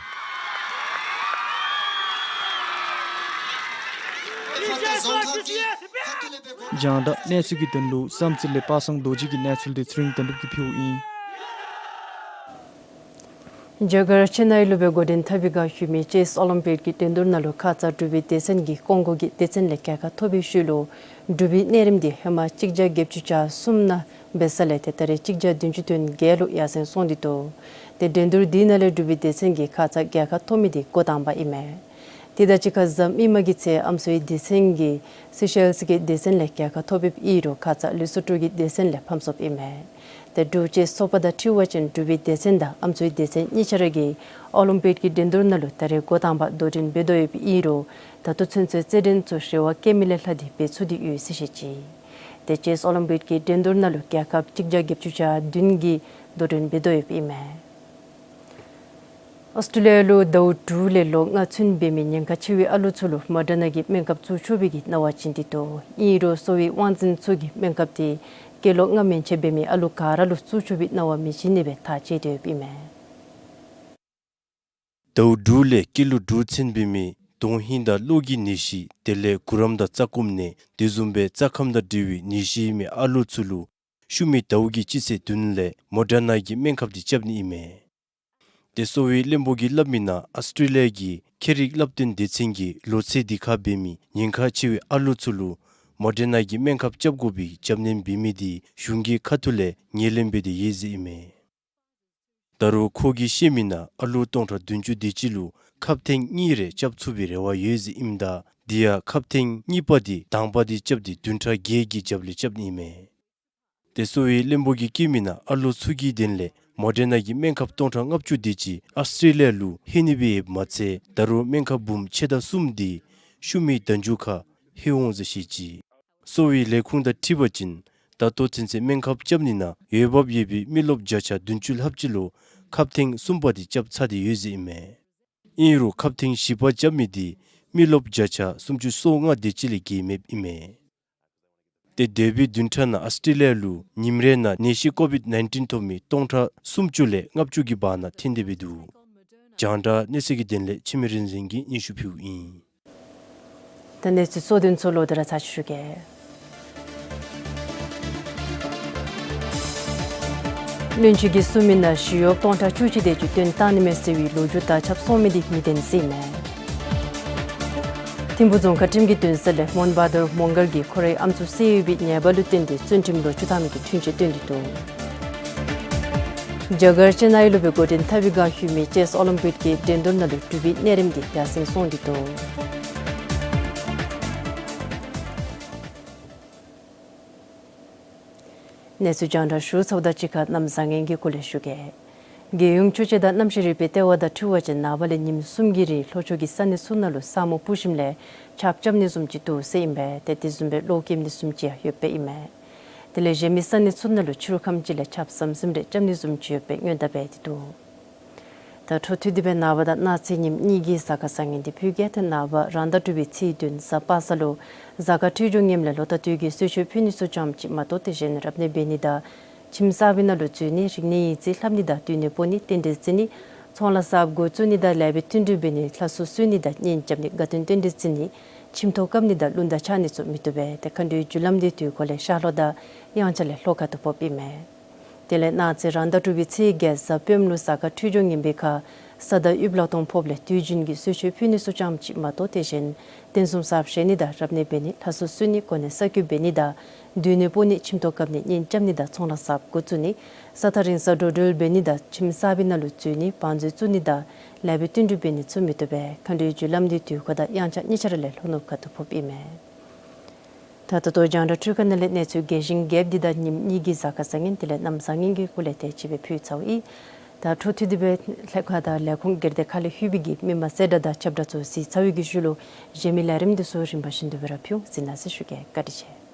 རྒྱང་བསྒྲགས་གནས་ཚུལ་གྱི་དོན་ལུ་བསམ་རྩེ་ལས་པ་སངས་རྡོ་རྗེ་གི་གནས་ཚུལ་འདི་ཚེ་རིང་དོན་གྲུབ་ཀྱིས་ཕུལཝ་ཨིན། རྒྱ་གར་ཅེ་ནའི་ལུ་སྦེ་འགོ་འདྲེན་འཐབ་པའི་སྒང་ཞུ་མི་ཅེསི་ཨོ་ལིམ་པིག་གི་འགྲན་བསྡུར་ནང་ལུ་ཁ་ཙ་འབྲུག་པའི་སྡེ་ཚན་གྱིས་ཀོང་ཀོ་གི་སྡེ་ཚན་ལས་རྒྱལ་ཁ་ཐོབ་པའི་ཤུལ་ལུ་འབྲུག་པའི་གནས་རིམ་འདི་ཧེ་མ་གཅིག་བརྒྱ་བརྒྱད་ཅུ་གྱ་གསུམ་ནང་འབད་ས་ལས་ཏེ་ད་རེས་གཅིག་བརྒྱ་བདུན་ཅུ་དོན་བརྒྱད་ལུ་ཡར་སེང་སོང་སྟེ་འདུག། ཏེ་འགྲན་བསྡུར་འདི་ནང་ལས་འབྲུག་པའི་སྡེ་ཚན་གྱིས་ཁ་ཙ་རྒྱལ་ཁ་ཐོབ་མི་འདི་འགོ་དང་པ་ཨིན་མས། དེ་དང་གཅིག་ཁར་གཟའ་མིག་དམར་གྱི་ཚེ་ཨམ་སྲུའི་སྡེ་ཚན་གྱིས་སེ་ཤེལསི་གི་སྡེ་ཚན་ལས་རྒྱལ་ཁ་ཐོབ་ཡོདཔ་ཨིན་རུང་ཁ་ཙ་ལི་སོ་ཊོ་གི་སྡེ་ཚན་ལས་ཕམ་སོཔ་ཨིན་མས། ཏེ་འབྲུག་ཅེསི་ཚོགས་པ་དང་འཁྲིལ་བ་ཅིན་འབྲུག་པའི་སྡེ་ཚན་དང་ཨམ་སྲུའི་སྡེ་ཚན་གཉིས་ཆ་ར་གིས་ཨོ་ལིམ་པིག་གི་འགྲན་བསྡུར་ནང་ལུ་ད་རེས་འགོ་དང་པ་དོ་འགྲན་འབད་དོ་ཡོདཔ་ཨིན་རུང་ད་ལྟོ་ཚུན་ཚོད་རྩེད་འགྲན་ཚུ་རེ་བ་བསྐྱེད་མི་ལས་ལྷག་སྟེ་འབད་ཚུགས་ཏེ་ཡོད་ཟེར་བཤད་ཅི། ཏེ་ཅེསི་ཨོ་ལིམ་པིག་གི་འགྲན་བསྡུར་ནང་ལུ་རྒྱལ་ཁབ་གཅིག་བརྒྱ་བརྒྱད་ཅུ་གྱ་བདུན་གྱིས་དོ་འགྲན་འབད་དོ་ཡོདཔ་ཨིན་མས། ཨོསི་ཊྲེ་ལི་ཡ་ལུ་ཟླཝ་དྲུག་ལས་ལོ་ལྔ་ཚུན་འབད་མི་ཉེན་ཁ་ཆེ་བའི་ཨ་ལུ་ཚུ་ལུ་མོ་ཌར་ན་གི་སྨན་ཁབ་བཙུགས་ཆོག་པའི་གི་གནང་བ་བྱིན་ཏེ་འདུག། ཨིན་རུང་གསོ་བའི་དབང་འཛིན་ཚུ་གིས་སྨན་ཁབ་འདི་སྐྱེས་ལོ་ལྔ་མན་ཆད་འབད་མི་ཨ་ལུ་ག་ར་ལུ་བཙུགས་ཆོག་པའི་གནང་བ་མི་བྱིན་ནི་སྦེ་ཐག་བཅད་དེ་ཡོདཔ་ཨིན་མས། ཟླཝ་དྲུག་ལས་སྐྱེས་ལོ་དྲུག་ཚུན་འབད་མི་དོན་ཧིང་དང་གློ་གི་ནད་གཞི་དེ་ལས་གུ་རམ་དང་རྩ་སྐོམ་ནད་དེ་བཟུམ་སྦེ་རྩ་ཁམས་དང་འབྲེལ་བའི་ནད་གཞི་ཡོད་མི་ཨ་ལུ་ཚུ་ལུ་ཤུལ་མའི་ཟླཝ་གི་སྤྱི་ཚེས་བདུན་ལས་མོ་ཌར་ན་གི་སྨན་ཁབ་འདི་རྐྱབ་ནི་ཨིན་མས། ཏེ་གསོ་བའི་བློན་པོ་གིས་སླབ་མི་ནང་ཨོསི་ཊྲེ་ལི་ཡ་གི་ཁྱད་རིག་བསླབ་སྟོན་སྡེ་ཚན་གྱིས་ལོ་ཚད་འདི་ཁར་འབད་མི་ཉེན་ཁ་ཆེ་བའི་ཨ་ལུ་ཚུ་ལུ་མོ་ཌར་ན་གི་སྨན་ཁབ་རྐྱབ་དགོ་པའི་རྒྱབ་སྣོན་འབད་མི་འདི་གཞུང་གི་ཁ་ཐུག་ལས་ངོས་ལེན་འབད་དེ་ཡོད་ཟེར་ཨིན་མས། ད་རུང་ཁོ་གིས་བཤད་མི་ནང་ཨ་ལུ་སྟོང་ཕྲག་བདུན་ཅུ་དེ་ཅིག་ལུ་ཁབ་ཐེངས་གཉིས་རེ་རྐྱབ་ཚུགས་པའི་རེ་བ་ཡོད་ཟེར་ཨིནམ་ད་དེ་ཡང་ཁབ་ཐེངས་གཉིས་པ་འདི་དང་པ་འདི་རྐྱབ་སྟེ་བདུན་ཕྲག་བརྒྱད་ཀྱི་རྒྱབ་ལས་རྐྱབ་ནི་ཨིན་མས། ཏེ་གསོ་བའི་བློན་པོ་གིས་བཀོད་མི་ནང་ཨ་ལོ་ཚུ་གི་དོན་ལས་མོ་ཌར་ན་གི་སྨན་ཁབ་སྟོང་ཕྲག་ལྔ་བཅུ་དེ་ཅིག་ཨོསི་ཊྲེ་ལི་ཡ་ལུ་ལྷོད་ནི་སྦེ་ཡོདཔ་མ་ཚད་ད་རུང་སྨན་ཁབ་འབུམ་ཕྱེད་དང་གསུམ་འདི་ཤུལ་མའི་ཟླ་མཇུག་ཁར་ལྷོད་འོང་ཟེར་བཤད་ཅི། གསོ་བའི་ལས་ཁུངས་དང་འཁྲིལ་བ་ཅིན་ད་ལྟོ་ཚུན་ཚོད་སྨན་ཁབ་རྐྱབ་ནི་ནང་འོས་འབབ་ཡོད་པའི་མི་རློབས་བརྒྱ་ཆ་བདུན་ཅུ་ལྷགཔ་ཅིག་ལུ་ཁབ་ཐེངས་གསུམ་པ་འདི་རྐྱབ་ཚར་ཏེ་ཡོད་ཟེར་ཨིན་མས། ཨིན་རུང་ཁབ་ཐེངས་བཞི་པ་རྐྱབ་མི་འདི་མི་རློབས་བརྒྱ་ཆ་སུམ་ཅུ་སོ་ལྔ་དེ་ཅིག་ལས་བརྒལ་མེདཔ་ཨིན་མས། ཏེ་འདས་པའི་བདུན་ཕྲག་ནང་ཨོསི་ཊྲེ་ལི་ཡ་ལུ་ཉིནམ་རེ་ནང་ནད་གཞི་ཀོ་བིཌ་ནའིན་ཊིན་ཐོབ་མི་སྟོང་ཕྲག་སུམ་ཅུ་ལས་ལྔ་བཅུ་གི་བར་ན་ཐོན་ཏེ་སྦེ་འདུག། རྒྱང་བསྒྲགས་གནས་ཚུལ་གྱི་དོན་ལས་འཆི་མེད་རིག་འཛིན་གྱིས་སྙན་ཞུ་ཕུལཝ་ཨིན། ད་གནས་ཚུལ་གཙོ་དོན་ཚུ་ལོག་སྟེ་ར་ཚར་ཅིག་ཞུ་གེ། བློན་ཆེན་གྱིས་གསུངས་མི་ནང་ཞི་གཡོགཔ་སྟོང་ཕྲག་བཅུ་གཅིག་དེ་ཅིག་བཏོན་བཏང་ནི་མས་ཟེར་བའི་ལོ་རྒྱུས་དར་ཁྱབ་སོང་མི་འདི་མི་བདེན་ཟེར་ཨིན་མས། ཐིམ་ཕུ་རྫོང་ཁག་ཁྲིམས་ཀྱི་འདུན་ས་ལས་མོན་བྷ་དུར་མོང་གལ་གྱིས་ཁོ་རའི་ཨམ་སྲུ་བསད་ཡོད་པའི་ཉེས་པ་ལུ་བརྟེན་ཏེ་བཙོན་ཁྲིམས་ལོ་བཅུ་བཏང་མི་གི་འཁྲུན་ཆོད་བཏོན་ཏེ་འདུག། རྒྱ་གར་ཅེ་ནའི་ལུ་སྦེ་འགོ་འདྲེན་འཐབ་པའི་སྒང་ཞུ་མི་ཅེསི་ཨོ་ལིམ་པིག་གི་འགྲན་བསྡུར་ནང་ལུ་འབྲུག་པའི་གནས་རིམ་འདི་ཡར་སེང་སོང་སྟེ་འདུག། གནས་ཚུལ་རྒྱང་བསྒྲགས་ཞུ་ཚརཝ་དང་གཅིག་ཁར་གནམ་བཟང་ངན་གྱི་སྐོར་ལས་ཞུ་གེ། རྒྱལ་ཡོངས་ཆོས་བྱེད་དང་གནམ་གཤིས་རིག་པའི་ལྟེ་བ་དང་འཁྲིལ་བ་ཅིན་ནངས་པ་ལས་ཉིནམ་གསུམ་གྱི་རིང་ལྷོ་ཕྱོགས་ཀྱི་ས་གནས་ཚུ་ནང་ལུ་ས་སྨུག་སྤུབས་ཞིནམ་ལས་ཆརཔ་རྐྱབ་ནི་བཟུམ་ཅིག་འདུག་ཟེར་ཨིན་པས། ཏེ་དེ་བཟུམ་སྦེ་གློག་འཁྱུག་ནི་བཟུམ་ཅིག་ཡང་ཡོདཔ་ཨིན་མས། དེ་ལས་གཞན་མི་ས་གནས་ཚུ་ནང་ལུ་ཕྱི་རུ་ཁམས་ཅིག་ལས་ཆརཔ་ཟམ་ཟིམ་རེ་རྐྱབ་ནི་བཟུམ་ཅིག་ཡོདཔ་སྦེ་སྔོན་བརྡ་འབད་དེ་འདུག། ད་འཕྲོ་མཐུད་དེ་སྦེ་ནངས་པ་དང་གནངས་ཚེ་ཉིནམ་གཉིས་ཀྱི་གཟའ་སྐར་བཟང་ངན་འདི་ཕུལ་གེ། ཏེ་ནངས་པ་རང་ཟླ་དྲུག་པའི་ཚེས་བདུན་གཟའ་པ་སངས་ལུ་གཟའ་སྐར་འཕྲོད་སྦྱོར་ངནམ་ལས་ལོ་ཟླ་སྟོད་ཀྱི་གསོལ་མཆོད་ཕུལ་ནི་ཚུ་ཙམ་ཅིག་མ་གཏོགས་དེ་བཞིན་རབ་གནས་འབད་ནི་དང་ཁྱིམ་གསར་པའི་ནང་ལུ་འཛུལ་ནི་རིག་གནས་ཡིག་རྩིས་ལྷབ་ནི་དང་སྡོད་གནས་སྤོ་ནི་རྟེན་འབྲེལ་བརྩི་ནི་ཚོང་ལཱ་གསརཔ་འགོ་བཙུགས་ནི་དང་ལེགས་པའི་བསྟུན་གྲོས་འབད་ནི་ལྷ་གསོལ་གསོལ་ནི་དང་གཉེན་རྐྱབ་ནི་དགའ་སྟོན་རྟེན་འབྲེལ་བརྩི་ནི་ཁྱིམ་ཐོག་བཀབ་ནི་དང་རླུང་རྟ་འཕྱར་ནི་ཚུ་མི་བཏུབ་པས། ཏེ་མཁའ་འགྲོའི་རྒྱུ་ལམ་འདི་དུས་འཁོར་ལས་ཤར་ལྷོ་དང་དབྱངས་འཆར་ལས་ལྷོ་ཁ་ཐུག་ཕོགཔ་ཨིན་མས། དེ་ལས་གནངས་ཚེ་རང་ཟླ་དྲུག་པའི་ཚེས་བརྒྱད་གཟའ་སྤེནམ་ལུ་གཟའ་སྐར་འཕྲོད་སྦྱོར་ངན་པའི་ཁར་གཟའ་ཟླ་དབྱིབས་ལག་སྟོང་ཕོགཔ་ལས་དུས་རྒྱུན་གྱི་གསོལ་མཆོད་ཕུལ་ནི་ཚུ་ཙམ་ཅིག་མ་གཏོགས་དེ་བཞིན་རྟེན་གསུམ་གསརཔ་བཞེངས་ནི་དང་རབ་གནས་འབད་ནི་ལྷ་གསོལ་གསོལ་ནི་གོ་གནས་གསར་བསྐོ་འབད་ནི་དང་སྡོད་གནས་སྤོ་ནི་ཁྱིམ་ཐོག་བཀབ་ནི་གཉེན་རྐྱབ་ནི་དང་ཚོང་ལཱ་གསརཔ་འགོ་བཙུགས་ནི་ས་ཐག་རིང་སར་འགྲོ་འགྲུལ་འབད་ནི་དང་ཁྱིམ་གསར་པའི་ནང་ལུ་འཛུལ་ནི་བང་མཛོད་བཙུགས་ནི་དང་ལེགས་པའི་བསྟུན་གྲོས་འབད་ནི་ཚུ་མི་བཏུབ་པས། མཁའ་འགྲོའི་རྒྱུ་ལམ་འདི་དུས་འཁོར་དང་དབྱངས་འཆར་གཉིས་ཆ་ར་ལས་ལྷོ་ནུབ་ཁ་ཐུག་ཕོགཔ་ཨིན་མས། ད་ད་ལྟོ་རྒྱང་བསྒྲགས་འཕྲུལ་ཁང་ནང་ལས་གནས་ཚུལ་རྒྱས་ཤིང་རྒྱསཔ་འདི་དང་ཉིནམ་གཉིས་ཀྱི་གཟའ་སྐར་བཟང་ངན་དེ་ལས་གནམ་བཟང་ངན་གྱི་སྐོར་ལས་དེ་ཅིག་སྦེ་ཕུལ་ཚརཝ་ཨིན། ད་འཕྲོ་མཐུད་དེ་སྦེ་ལྷན་ཁག་དང་ལས་ཁུངས་སྒེར་སྡེ་ཁག་ལས་ལྷོད་པའི་གི་མི་མང་གསལ་བསྒྲགས་དང་ཁྱབ་བསྒྲགས་ཚུ་གཟིགས་ཚར་བའི་གི་ཤུལ་ལུ་གཞན་མི་ལས་རིམ་འདི་ཚུ་རིམ་པ་བཞིན་དུ་སྦེ་ར་ཕུལ་འོང་། གཟིགས་གནང་ཟེར་ཞུ་གེ། བཀའ་དྲིན་ཆེ།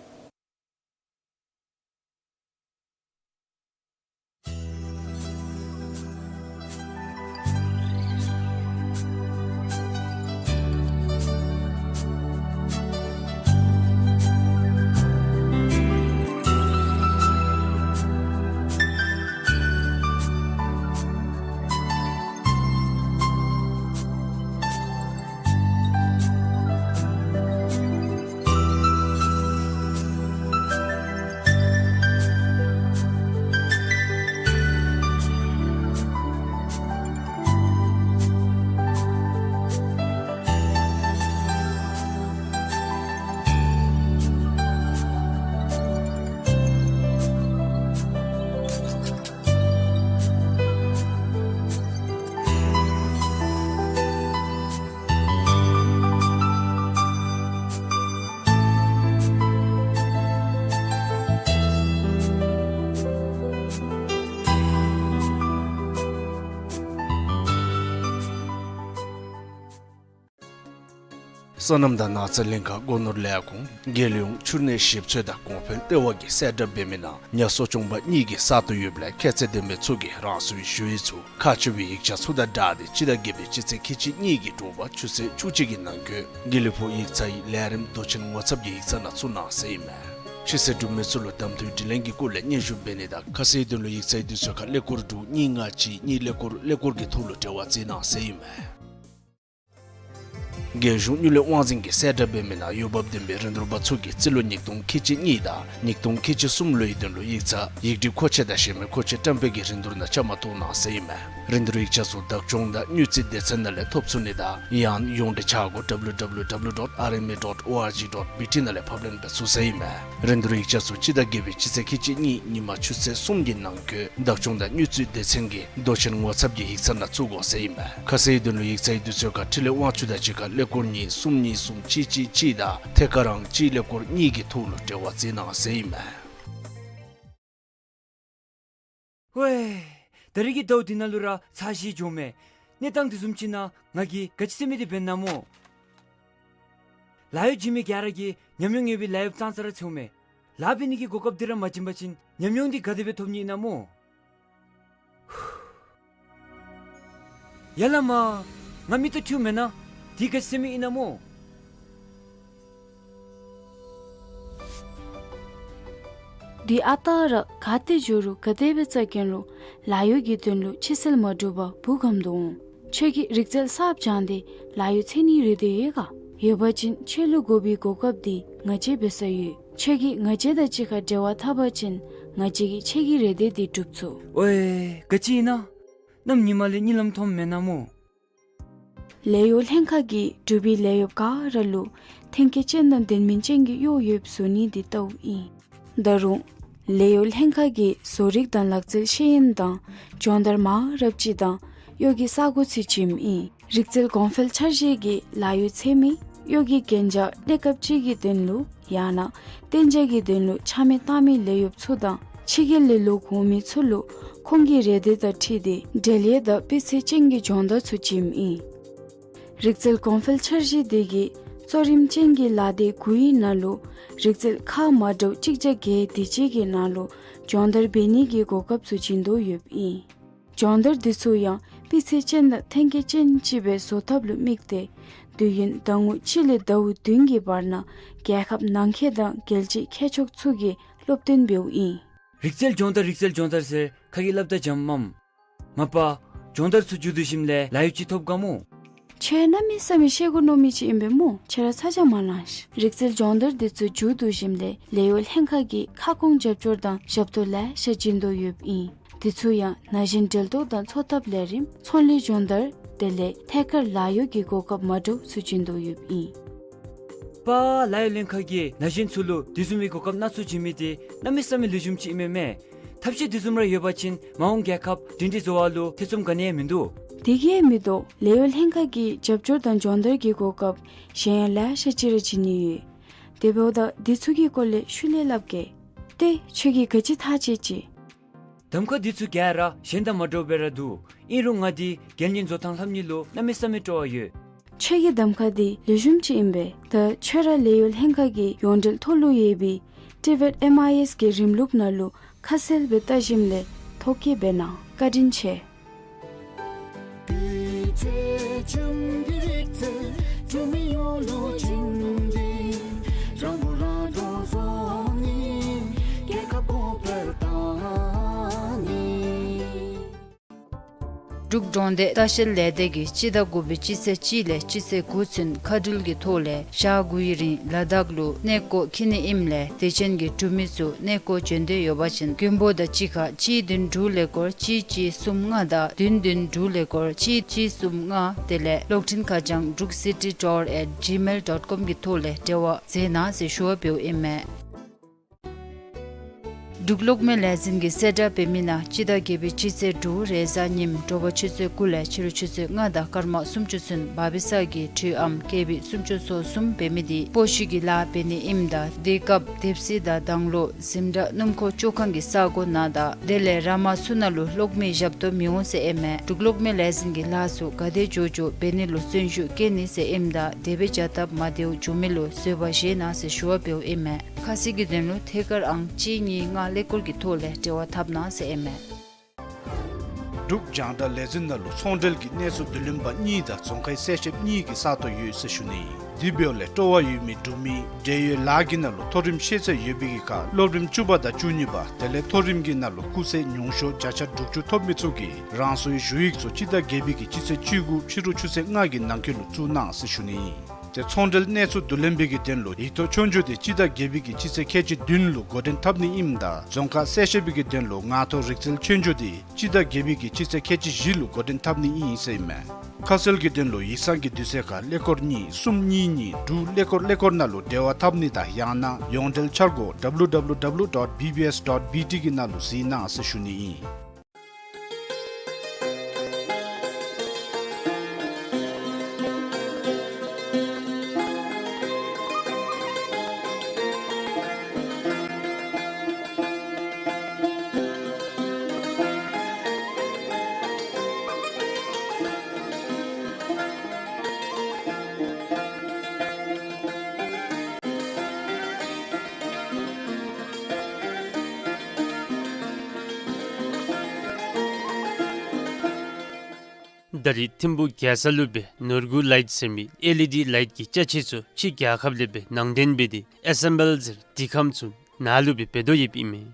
སོ་ནམ་དང་ནགས་ཚལ་ལྷན་ཁག་སྒོ་ནོར་ལས་ཁུངས་རྒྱལ་ཡོངས་ཆུ་གནས་ཞིབ་འཚོལ་དང་གོང་འཕེལ་ལྟེ་བ་གིས་གསལ་བསྒྲགས་འབད་མི་ནང་ཉ་གསོ་སྐྱོང་པ་གཉིས་ཀྱི་ས་སྟོང་ཡོདཔ་ལས་ཁྱད་ཚད་ལྡན་པའི་ཚུ་གིས་རང་སོའི་ཞུ་ཡིག་ཚུ་ཁག་ཆེ་བའི་ཡིག་ཆ་ཚུ་དང་སྦྲགས་ཏེ་སྤྱི་ཟླ་བརྒྱད་པའི་སྤྱི་ཚེས་ཁལ་གཅིག་གཉིས་ཀྱི་དྲོ་པ་ཆུ་ཚོད་བཅུ་གཅིག་གི་ནང་འཁོད་དགེ་ལེགས་ཕུག་ཡིག་ཚང་ལས་རིམ་མདོ་ཆེན་ངོ་ཚབ་ཀྱི་ཡིག་ཚང་ནང་བཙུགས་གནང་ཟེར་ཨིན་མས། ཕྱི་སེལ་གྲུབ་མི་ཚུ་ལུ་གདམ་འཐུའི་དྲི་ལན་གྱི་སྐོར་ལས་སྙན་ཞུ་འབད་ནི་དང་ཁ་གསལ་དོན་ལུ་ཡིག་ཚང་དུས་ཚོད་ཁར་ཀླད་ཀོར་དྲུག་གཉིས་ལྔ་གཅིག་གཉིས་ཀླད་ཀོར་ཀླད་ཀོར་གྱི་ཐོག་ལུ་འབྲེལ་བ་བྱིན་གནང་ཟེར་ཨིན་མས། རྒྱལ་གཞུང་དངུལ་ལས་དབང་འཛིན་གྱིས་གསལ་བསྒྲགས་འབད་མི་ནང་འོས་འབབ་ལྡན་པའི་རིན་བསྡུར་པ་ཚུ་གིས་རྩིས་ལོ་ཉིས་སྟོང་ཁལ་གཅིག་གཉིས་དང་ཉིས་སྟོང་ཁལ་གཅིག་གསུམ་ལོའི་དོན་ལུ་ཡིག་ཚང་ཡིག་སྒྲིག་མཁོ་ཆས་དང་གཞན་མི་མཁོ་ཆས་བཀྲམ་སྤེལ་གྱི་རིན་བསྡུར་ནང་བཅའ་མར་གཏོགས་གནང་ཟེར་ཨིན་མས། རིན་བསྡུར་ཡིག་ཆ་ཚུ་བདག་སྐྱོང་དང་དངུལ་རྩིས་སྡེ་ཚན་ནང་ལས་ཐོབ་ཚུགས་ནི་དང་ཡང་ཡོངས་འབྲེལ་འཆར་སྒོ་W W W dot R M A dot O R G dot B T ནང་ལས་ཕབ་ལེན་འབད་ཚུགས་ཟེར་ཨིན་མས། རིན་བསྡུར་ཡིག་ཆ་ཚུ་སྤྱི་ཟླ་བརྒྱད་པའི་སྤྱི་ཚེས་ཁལ་གཅིག་གཉིས་ཉིན་མ་ཆུ་ཚོད་གསུམ་གྱི་ནང་འཁོད་བདག་སྐྱོང་དང་དངུལ་རྩིས་སྡེ་ཚན་གྱི་མདོ་ཆེན་ངོ་ཚབ་ཀྱི་ཡིག་ཚང་ནང་བཙུགས་དགོ་ཟེར་ཨིན་མས། ཁ་གསལ་དོན་ལུ་ཡིག་ཚང་དུས་ཚོད་ཁར་འཕྲིན་ལས་དབང་ཕྱུག་དང་གཅིག་ཁར་ཀླད་ཀོར་གཉིས་གསུམ་གཉིས་གསུམ་གཅིག་གཅིག་གཅིག་དང་ཐད་ཀར་ཨང་གཅིག་ཀླད་ཀོར་གཉིས་ཀྱི་ཐོག་ལུ་འབྲེལ་བ་བྱིན་གནང་ཟེར་ཨིན་མས། ཝའེ། ད་རིས་ཀྱི་ཟླཝ་འདི་ནང་ལུ་ར་ཚ་ཞིང་འཇམ་མས། གནས་སྟངས་འདི་བཟུམ་ཅིག་ནང་ང་གིས་ག་ཅི་ཟེར་མི་འདི་འབད་ན་སྨོ། ལཱ་གཡོག་བྱིན་མི་ག་ར་གིས་ཉམས་མྱོང་ཡོད་པའི་ལཱ་གཡོགཔ་ཙང་ཙ་ར་འཚོལཝ་མས། ལཱ་འབད་ནི་གི་གོ་སྐབས་འདི་ར་མ་བྱིན་པ་ཅིན་ཉམས་མྱོང་འདི་ག་དེ་སྦེ་ཐོབ་ནི་ཨིན་ན་སྨོ། ཡ་ལ་མ། ང་མིག་ཏོ་འཁྲུལཝ་མེན་ན། འདི་ག་ཅི་ཟེར་མི་ཨིན་ན་སྨོ། འདི་ཨ་རྟག་ར་ག་ཏེ་འགྱོ་རུང་ག་དེ་སྦེ་བཙལ་གེ་རུང་ལཱ་གཡོག་གི་དོན་ལུ་ཕྱི་སེལ་མ་གྲུབ་པར་བུ་གམ་དུ་འོང་། ཁྱོད་ཀྱིས་རིག་རྩལ་གསརཔ་སྦྱངས་ཏེ་ལཱ་གཡོག་འཚོལ་ནིའི་རེ་འདོད་ཡོད་ག། ཡོད་པ་ཅིན་ཁྱོད་ལུ་དགོ་པའི་གོ་སྐབས་འདི་ང་བཅས་འབད་ས་ཡོད། ཁྱོད་ཀྱིས་ང་བཅས་དང་གཅིག་ཁར་འབྲེལ་བ་འཐབ་པ་ཅིན་ང་བཅས་ཀྱིས་ཁྱོད་ཀྱི་རེ་འདོད་འདི་སྒྲུབ་ཚུགས། ཝའེ། ག་ཅི་ཨིན་ན། གནམ་ཉིན་མ་ལས་གཉིད་ལམ་མཐོངམ་མེན་ན་སྨོ། ལས་གཡོག་ལྷན་ཁག་གིས་འབྲུག་པའི་ལས་གཡོགཔ་ག་ར་ལུ་ཐོན་སྐྱེད་ཅན་དང་ལྡན་མིན་ཅན་གྱི་གཡོག་ཡོདཔ་བཟོ་ནི་འདི་ལྟཝ་ཨིན། ད་རུང་ལས་གཡོག་ལྷན་ཁག་གིས་བཟོ་རིག་དང་ལག་རྩལ་ཤེས་ཡོན་དང་སྦྱོང་བརྡར་མང་རབས་ཅིག་དང་གཡོག་གི་ས་གོ་ཚུ་བྱིནམ་ཨིན། རིག་རྩལ་གོང་འཕེལ་འཆར་གཞི་གིས་ལཱ་གཡོག་འཚོལ་མི་གཡོག་གི་གན་རྒྱ་གནས་སྐབས་ཅིག་གི་དོན་ལུ་ཡང་ན་གཏན་འཇགས་ཀྱི་དོན་ལུ་ཆ་མེད་གཏང་མི་ལས་གཡོགཔ་ཚུ་དང་ ཕྱི་རྒྱལ་ལས་ལོག་འོང་མི་ཚུ་ལུ་ཁོང་གི་རེ་འདོད་དང་འཁྲིལ་ཏེ་འབྲེལ་ཡོད་དང་སྤུས་ཚད་ཅན་གྱི་སྦྱོང་བརྡར་ཚུ་བྱིནམ་ཨིན། རིག་རྩལ་གོང་འཕེལ་འཆར་གཞི་དེ་གིས་གཙོ་རིམ་ཅན་གྱི་ལག་དེབ་དགུའི་ནང་ལུ་རིག་རྩལ་ཁག་མ་འདྲཝ་གཅིག་བརྒྱ་བརྒྱད་དེ་ཅིག་གི་ནང་ལུ་སྦྱོང་བརྡར་འབད་ནི་གི་གོ་སྐབས་ཚུ་བྱིན་དོ་ཡོདཔ་ཨིན། སྦྱོང་བརྡར་འདི་ཚུ་ཡང་སྤུས་ཚད་ཅན་དང་ཐོན་སྐྱེད་ཅན་ཅིག་སྦེ་བཟོ་ཐབས་ལུ་དམིགས་ཏེ་དུས་ཡུན་ཟླ་ངོ་གཅིག་ལས་ཟླཝ་བདུན་གྱི་བར་ན་རྒྱལ་ཁབ་ནང་འཁོད་དང་རྒྱལ་སྤྱིའི་མཁས་མཆོག་ཚུ་གིས་སློབ་སྟོན་འབདཝ་ཨིན། རིག་རྩལ་སྦྱོང་བརྡར་རིག་རྩལ་སྦྱོང་བརྡར་ཟེར་ཁ་གི་སླབ་ད་འཇམ་མས། མ་པ། སྦྱོང་བརྡར་ཚུ་མཇུག་བསྡུ་ཞིནམ་ལས་ལཱ་གཡོག་ཅིག་ཐོབ་ག་སྨོ། ཁྱོད་གནམ་མེད་ས་མེད་ཤེས་དགོ་མནོ་མི་ཅིག་ཨིན་པས་སྨོ། ཁྱོད་ར་ཚ་གྱང་མ་ལང་ཤིག། རིག་རྩལ་སྦྱོང་བརྡར་འདི་ཚུ་མཇུག་བསྡུ་ཞིནམ་ལས་ལས་གཡོག་ལྷན་ཁག་གི་ཁ་སྐོང་རྒྱབ་སྐྱོར་དང་ཞབས་ཏོག་ལེ་ཤ་བྱིན་དོ་ཡོདཔ་ཨིན། འདི་ཚུ་ཡང་ན་གཞོན་འབྲེལ་གཏོགས་དང་འཚོ་ཐབས་ལས་རིམ་ཚོང་ལས་སྦྱོང་བརྡར་དེ་ལས་ཐད་ཀར་ལཱ་གཡོག་གི་གོ་སྐབས་མ་འདྲཝ་ཚུ་བྱིན་དོ་ཡོདཔ་ཨིན། པ། ལཱ་གཡོག་ལྷན་ཁག་གིས་ན་གཞོན་ཚུ་ལུ་དེ་བཟུམ་མའི་གོ་སྐབས་སྣ་ཚོགས་བྱིན་མི་དེ་གནམ་མེད་ས་མེད་ལེགས་ཤོམ་ཅིག་ཨིན་མས་མས། ཐབས་ཤེས་དེ་བཟུམ་ར་ཡོད་པ་ཅིན་མ་འོངས་རྒྱལ་ཁབ་སྒྲིང་སྒྲིང་བཟོ་བ་ལུ་ཐེ་ཚོམ་ག་ནི་ཡང་མིན་འདུག། དེ་གིས་མི་དོ། ལས་གཡོག་ལྷན་ཁག་གིས་རྒྱབ་སྐྱོར་དང་སྦྱོང་བརྡར་གྱི་གོ་སྐབས་གཞན་ཡང་ལེ་ཤ་ཅིག་ར་བྱིན་ནི་ཡོད། དེ་འབདཝ་ད་འདི་ཚུ་གི་སྐོར་ལས་ཤུལ་ལས་སླབ་གེ། ཏེ་ཁྱོད་ཀྱིས་ག་ཅི་ཐག་བཅད་ཅི། གདམ་ཁ་འདི་ཚུ་ག་ར་གཞན་དང་མ་འདྲཝ་སྦེ་ར་འདུག། ཨིན་རུང་ང་འདི་རྒྱལ་གཉེར་བཟོ་ཐངས་ལྷབ་ནི་ལུ་གནམ་མེད་ས་མེད་སྤྲོ་བ་ཡོད། ཁྱོད་ཀྱི་གདམ་ཁ་འདི་ལེགས་ཤོམ་ཅིག་ཨིན་པས། ད་ཁྱོད་ར་ལས་གཡོག་ལྷན་ཁག་གི་ཡོངས་འབྲེལ་ཐོག་ལུ་ཡོད་པའི་ཊི་བེཊ་ཨེམ་ཨའི་ཨེསི་གི་རིམ་ལུགས་ནང་ལུ་ཁ་གསལ་སྦེ་བལྟ་ཞིནམ་ལས་ཐོ་བཀོད་འབད་གནང་། བཀའ་དྲིན་ཆེ། འབྲུག་འབྲོག་སྡེ་ལྟ་བཤལ་ལས་སྡེ་གིས་སྤྱི་ཟླ་དགུ་པའི་སྤྱི་ཚེས་གཅིག་ལས་སྤྱི་ཚེས་དགུ་ཚུན་མཁའ་འགྲུལ་གྱི་ཐོག་ལས་ཞག་དགུའི་རིང་ལ་དྭགས་ལུ་གནས་སྐོར་འཁྱིད་ནི་ཨིནམ་ལས་དད་ཅན་གྱི་འབྲུག་མི་ཚུ་གནས་སྐོར་འབྱོན་འདོད་ཡོད་པ་ཅིན་མགོན་པོ་དང་གཅིག་ཁར་གཅིག་བདུན་དྲུག་ཀླད་ཀོར་གཅིག་གཅིག་གསུམ་ལྔ་དང་བདུན་བདུན་དྲུག་ཀླད་ཀོར་གཅིག་གཅིག་གསུམ་ལྔ་དེ་ལས་གློག་འཕྲིན་ཁ་བྱང་འབྲུག་སི་ཊི་ཊུར་ཨེཊ་ཇི་མེལ་ཌོཊ་ཀོམ་གྱི་ཐོག་ལས་འབྲེལ་བ་མཛད་གནང་ཟེར་ཞུ་བ་འབདཝ་ཨིན་མས། འབྲུག་གློག་མེ་ལས་འཛིན་གྱིས་གསལ་བསྒྲགས་འབད་མི་ནང་སྤྱི་ཟླ་བརྒྱད་པའི་སྤྱི་ཚེས་དྲུག་རེས་གཟའ་ཉིམ་དྲོ་པ་ཆུ་ཚོད་དགུ་ལས་ཕྱི་རུ་ཆུ་ཚོད་ལྔ་དང་སྐར་མ་སུམ་ཅུ་ཚུན་བར་པའི་ས་གི་དྲོད་ཨང་ཀེ་བི་སུམ་ཅུ་སོ་གསུམ་འབད་མི་དེ་སྤོ་བཤུད་ཀྱི་ལཱ་འབད་ནི་ཨིནམ་ད་དེ་སྐབས་དེབ་གཟིགས་དང་དང་ལོ་འཛིན་གྲྭ་སྣུམ་འཁོར་བཅོ་ཁང་གི་ས་སྒོ་ནང་དང་དེ་ལས་ར་མ་ཚུ་ནང་ལུ་གློག་མེ་བཞག་དོ་མི་འོང་ཟེར་ཨིན་མས། འབྲུག་གློག་མེ་ལས་འཛིན་གྱིས་ལཱ་ཚུ་ག་དེ་མགྱོགས་མགྱོགས་འབད་ནི་ལུ་བརྩོན་ཤུགས་བསྐྱེད་ནི་ཟེར་ཨིནམ་ད་དེ་སྦེ་བྱ་སྟབས་མ་བདེཝ་འབྱུང་མི་ལུ་བཟོད་པ་བཞེས་གནང་ཟེར་ཞུ་བ་འབདཝ་ཨིན་མས། ཁ་གསལ་གྱི་དོན་ལུ་ཐད་ཀར་ཨང་གཅིག་གཉིས་ལྔ་ཀླད་ཀོར་གྱི་ཐོག་ལས་འབྲེལ་བ་འཐབ་གནང་ཟེར་ཨིན་མས། འབྲུག་རྒྱང་བསྒྲགས་ལས་འཛིན་ནང་ལུ་ཚོང་འབྲེལ་གྱི་གནས་ཚུལ་བསྡུ་ལེན་པ་གཉིས་དང་རྫོང་ཁའི་གསལ་བཤད་གཉིས་ཀྱི་ས་སྟོང་ཡོད་ཟེར་ཞུ་ནི། དེ་འབདཝ་ལས་སྤྲོ་བ་ཡོད་མི་འབྲུག་མི་འབྲེལ་ཡོད་ལཱ་གི་ནང་ལུ་མཐོ་རིམ་ཤེས་ཚད་ཡོད་པའི་གི་ཁར་སློབ་རིམ་བཅུ་པ་དང་བཅུ་གཉིས་པ་དེ་ལས་མཐོ་རིམ་གྱི་ནང་ལུ་སྐུགས་ཚད་ཉུང་ཤོས་བརྒྱ་ཆ་དྲུག་ཅུ་ཐོབ་མི་ཚུ་གིས་རང་སོའི་ཞུ་ཡིག་ཚུ་སྤྱི་ཟླ་བརྒྱད་པའི་གི་སྤྱི་ཚེས་བཅུ་དགུ་ཕྱི་རུ་ཆུ་ཚོད་ལྔ་གི་ནང་འཁོད་ལུ་བཙུགས་གནང་ཟེར་ཞུ་ནི། ཏེ་ཚོང་འབྲེལ་གནས་ཚུལ་བསྡུ་ལེན་པའི་གི་དོན་ལུ་ཡིག་ཐོག་ཆོས་རྒྱུགས་དེ་སྤྱི་ཟླ་བརྒྱད་པའི་གི་སྤྱི་ཚེས་ཁལ་གཅིག་བདུན་ལུ་འགོ་འདྲེན་འཐབ་ནི་ཨིནམ་ད་རྫོང་ཁ་གསལ་བཤད་པའི་གི་དོན་ལུ་ངང་ཐོག་རིག་རྩལ་ཆོས་རྒྱུགས་དེ་སྤྱི་ཟླ་བརྒྱད་པའི་གི་སྤྱི་ཚེས་ཁལ་གཅིག་བཞི་ལུ་འགོ་འདྲེན་འཐབ་ནི་ཨིན་ཟེར་ཨིན་མས། ཁ་གསལ་གྱི་དོན་ལུ་ཡིག་ཚང་གི་དུས་ཚོད་ཁར་ཀླད་ཀོར་གཉིས་གསུམ་གཉིས་གཉིས་དྲུག་ཀླད་ཀོར་ཀླད་ཀོར་ནང་ལུ་འབྲེལ་བ་འཐབ་ནི་དང་ཡང་ན་ཡོངས་འབྲེལ་འཆར་སྒོ་ཌབ་ལུ་ཌབ་ལུ་ཌབ་ལུ་ཌོཊ་བི་བི་ཨེསི་ཌོཊ་བི་ཊི་གི་ནང་ལུ་གཟིགས་གནང་ཟེར་ཞུ་ནི་ཨིན། ད་རིས་ཐིམ་ཕུག་རྒྱལ་ས་ལུ་སྦེ་ནོར་བུ་ལའིཊ་ཟེར་མི་ཨེལ་ཨི་ཌི་ལའིཊ་གི་ཅ་ཆས་ཚུ་ཕྱི་རྒྱལ་ཁབ་ལས་སྦེ་ནང་འདྲེན་འབད་དེ་ཨེ་སེམ་བཱལ་ཟེར་དུས་ཁམས་ཚུ་ནཱ་ལུ་སྦེ་འབད་དོ་ཡོདཔ་ཨིན་མས།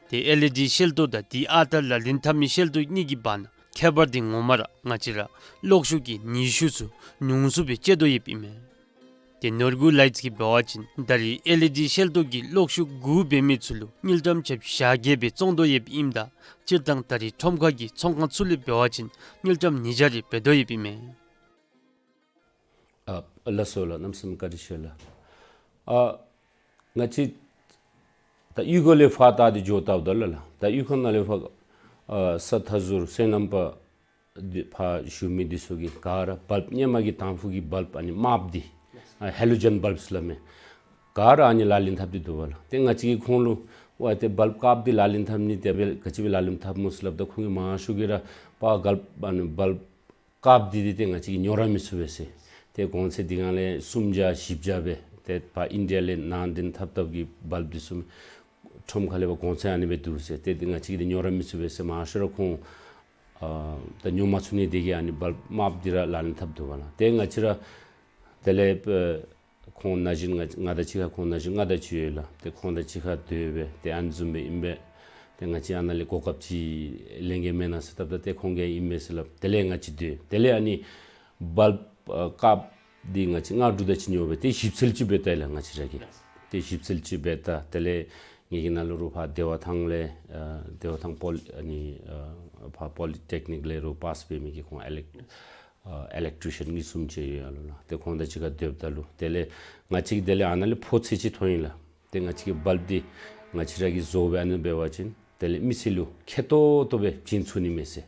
ཏེ་ཨེལ་ཨི་ཌི་ཤེལ་ཏོག་དང་དེ་ཨ་རྟག་ལག་ལེན་འཐབ་མི་ཤེལ་ཏོག་གཉིས་ཀྱི་བར་ན་ཁྱད་པར་འདི་ངོ་མ་ར་ང་བཅས་ར་གློག་ཤུགས་ཀྱི་ནུས་ཤུགས་ཚུ་ཉུང་སུ་སྦེ་སྤྱོད་དོ་ཡོདཔ་ཨིན་མས། ཏེ་ནོར་བུ་ལའིཊ་གིས་འབད་བ་ཅིན་ད་རིས་ཨེལ་ཨི་ཌི་ཤེལ་ཏོག་གི་གློག་ཤུགས་དགུ་འབད་མི་ཚུ་ལུ་དངུལ་ཀྲམ་ཆ་བཞི་བརྒྱ་སྦེ་བཙོང་དོ་ཡོདཔ་ཨིནམ་ད་སྤྱིར་བཏང་ད་རིས་ཁྲོམ་ཁ་གི་ཚོང་ཁང་ཚུ་ལུ་འབད་བ་ཅིན་དངུལ་ཀྲམ་ཉིས་བརྒྱ་རེ་འབད་དོ་ཡོདཔ་ཨིན་མས། ཨ་ལགས་སོ་ལགས། གནམ་མེད་ས་མེད་བཀའ་དྲིན་ཆེ་ལགས། ཨ་ང་བཅས་ད་གཡུས་སྒོ་ལས་ཕར་ད་འདི་འགྱོ་བལྟཝ་ད་ལགས་ལགས། ད་གཡུས་ཁ་ནང་ལས་ཕར་ཨ་ས་མཐའ་ཟུར་སོ་ནམ་པ་འདི་ཕར་བཞུགས་མི་འདི་ཚུ་གིས་ག་ར་བལཔ་ཧེ་མ་གི་དང་ཕུ་གི་བལཔ་ཨ་ནི་དམརཔོ་འདི་ཨ་ཧེ་ལོ་ཇེན་བལཔ་ཟེར་སླབ་མས། ག་ར་ཨ་ནི་ལག་ལེན་འཐབ་སྟེ་འདུག་པ་ལགས། ཏེ་ང་བཅས་ཀྱིས་ཁོང་ལུ་ ཝའི་ཏེ་བལབ་དཀརཔོ་འདི་ལག་ལེན་འཐབ་ནི་དེ་སྦེ་ག་ཅི་སྦེ་ལག་ལེན་འཐབ་སྨོ་ཟེར་སླབ་ད་ཁོང་གིས་མང་ཤོས་ཀྱིས་ར་པ་གལ་ཨ་ནི་བལབ་དཀརཔོ་འདི་འདི་ཏེ་ང་བཅས་ཀྱིས་ཉོ་ར་མི་ཚུགས་པས་ཟེར། ཏེ་གོང་ཚད་འདི་གང་ལས་སུམ་བརྒྱ་བཞི་བརྒྱ་སྦེ་ཏེ་ཕར་ཨིན་ཌི་ཡ་ལས་ནང་འདྲེན་འཐབ་འཐབ་ཀྱི་བལབ་འདི་ཚུ་ཁྲོམ་ཁ་ལས་ཕར་གོང་ཚད་ཨ་ནི་སྦེ་འདུག་ཟེར། ཏེ་འདི་ང་བཅས་ཀྱིས་འདི་ཉོ་ར་མི་ཚུགས་པས་ཟེར་མང་ཤོས་ར་ཁོང་ཨ་ད་ཉོ་མ་ཚུགས་ནི་དེ་གིས་ཨ་ནི་བལབ་དམརཔོ་འདི་ར་ལག་ལེན་འཐབ་འདུག་པ་ལགས། ཏེ་ང་བཅས་ར་དེ་ལས་ཨེ་ཁོང་ན་གཞོན་ང་ང་དང་གཅིག་ཁར་ཁོང་ན་གཞོན་ལྔ་དང་བཅུ་ཡོད་ལགས། ཏེ་ཁོང་དང་གཅིག་ཁར་སྡོད་སྦེ་ཏེ་ཨ་ནི་བཟུམ་སྦེ་ཨིན་པས། ཏེ་ང་བཅས་ཨ་ནཱ་ལས་གོ་སྐབས་ཅིག་ལེན་གེ་མེན་ན་ཟེར་སླབ་ད་ཏེ་ཁོང་གིས་ཨིན་མས་ཟེར་སླབ། དེ་ལས་ང་བཅས་སྡོད། དེ་ལས་ཨ་ནི་བལབ་ཨ་དཀརཔོ་འདི་ང་བཅས་ལྔ་དྲུག་དང་གཅིག་ཉོ་སྦེ་ཏེ་ཞིབ་འཚོལ་ཅིག་འབད་ད་ལགས་ང་བཅས་ར་གིས། ཏེ་ཞིབ་འཚོལ་ཅིག་འབད་ད་དེ་ལས་ངེ་གི་ནང་ལུ་རོགས་ཕར་བདེ་བ་ཐང་ལས་ཨ་བདེ་བ་ཐང་པོ་ལི་ཨ་ནི་ཨ་ཕར་པོ་ལི་ཊེག་ནིཀ་ལས་རོགས་པཱས་འབད་མི་གི་ཁོང་ཨི་ལེག་ཨ་ཨི་ལེག་ཊི་རི་ཤཱན་གཉིས་གསུམ་ཅིག་ཡོད་ཡར་ལུ་ལགས། ཏེ་ཁོང་དང་གཅིག་ཁར་སྡོདཔ་ད་ལུ་དེ་ལས་ང་བཅས་ཀྱིས་དེ་ལས་ཨ་ནཱ་ལས་ཕོ་ཚོད་ཅིག་མཐོང་ཡི་ལགས། ཏེ་ང་བཅས་ཀྱིས་བལབ་འདི་ང་བཅས་ར་གིས་བཟོ་སྦེ་ཨ་ནི་འབད་བ་ཅིན་དེ་ལས་མི་སེར་ལུ་ཁེ་ཏོག་ཏོ་སྦེ་བྱིན་ཚུགས་ནི་མས་ཟེར།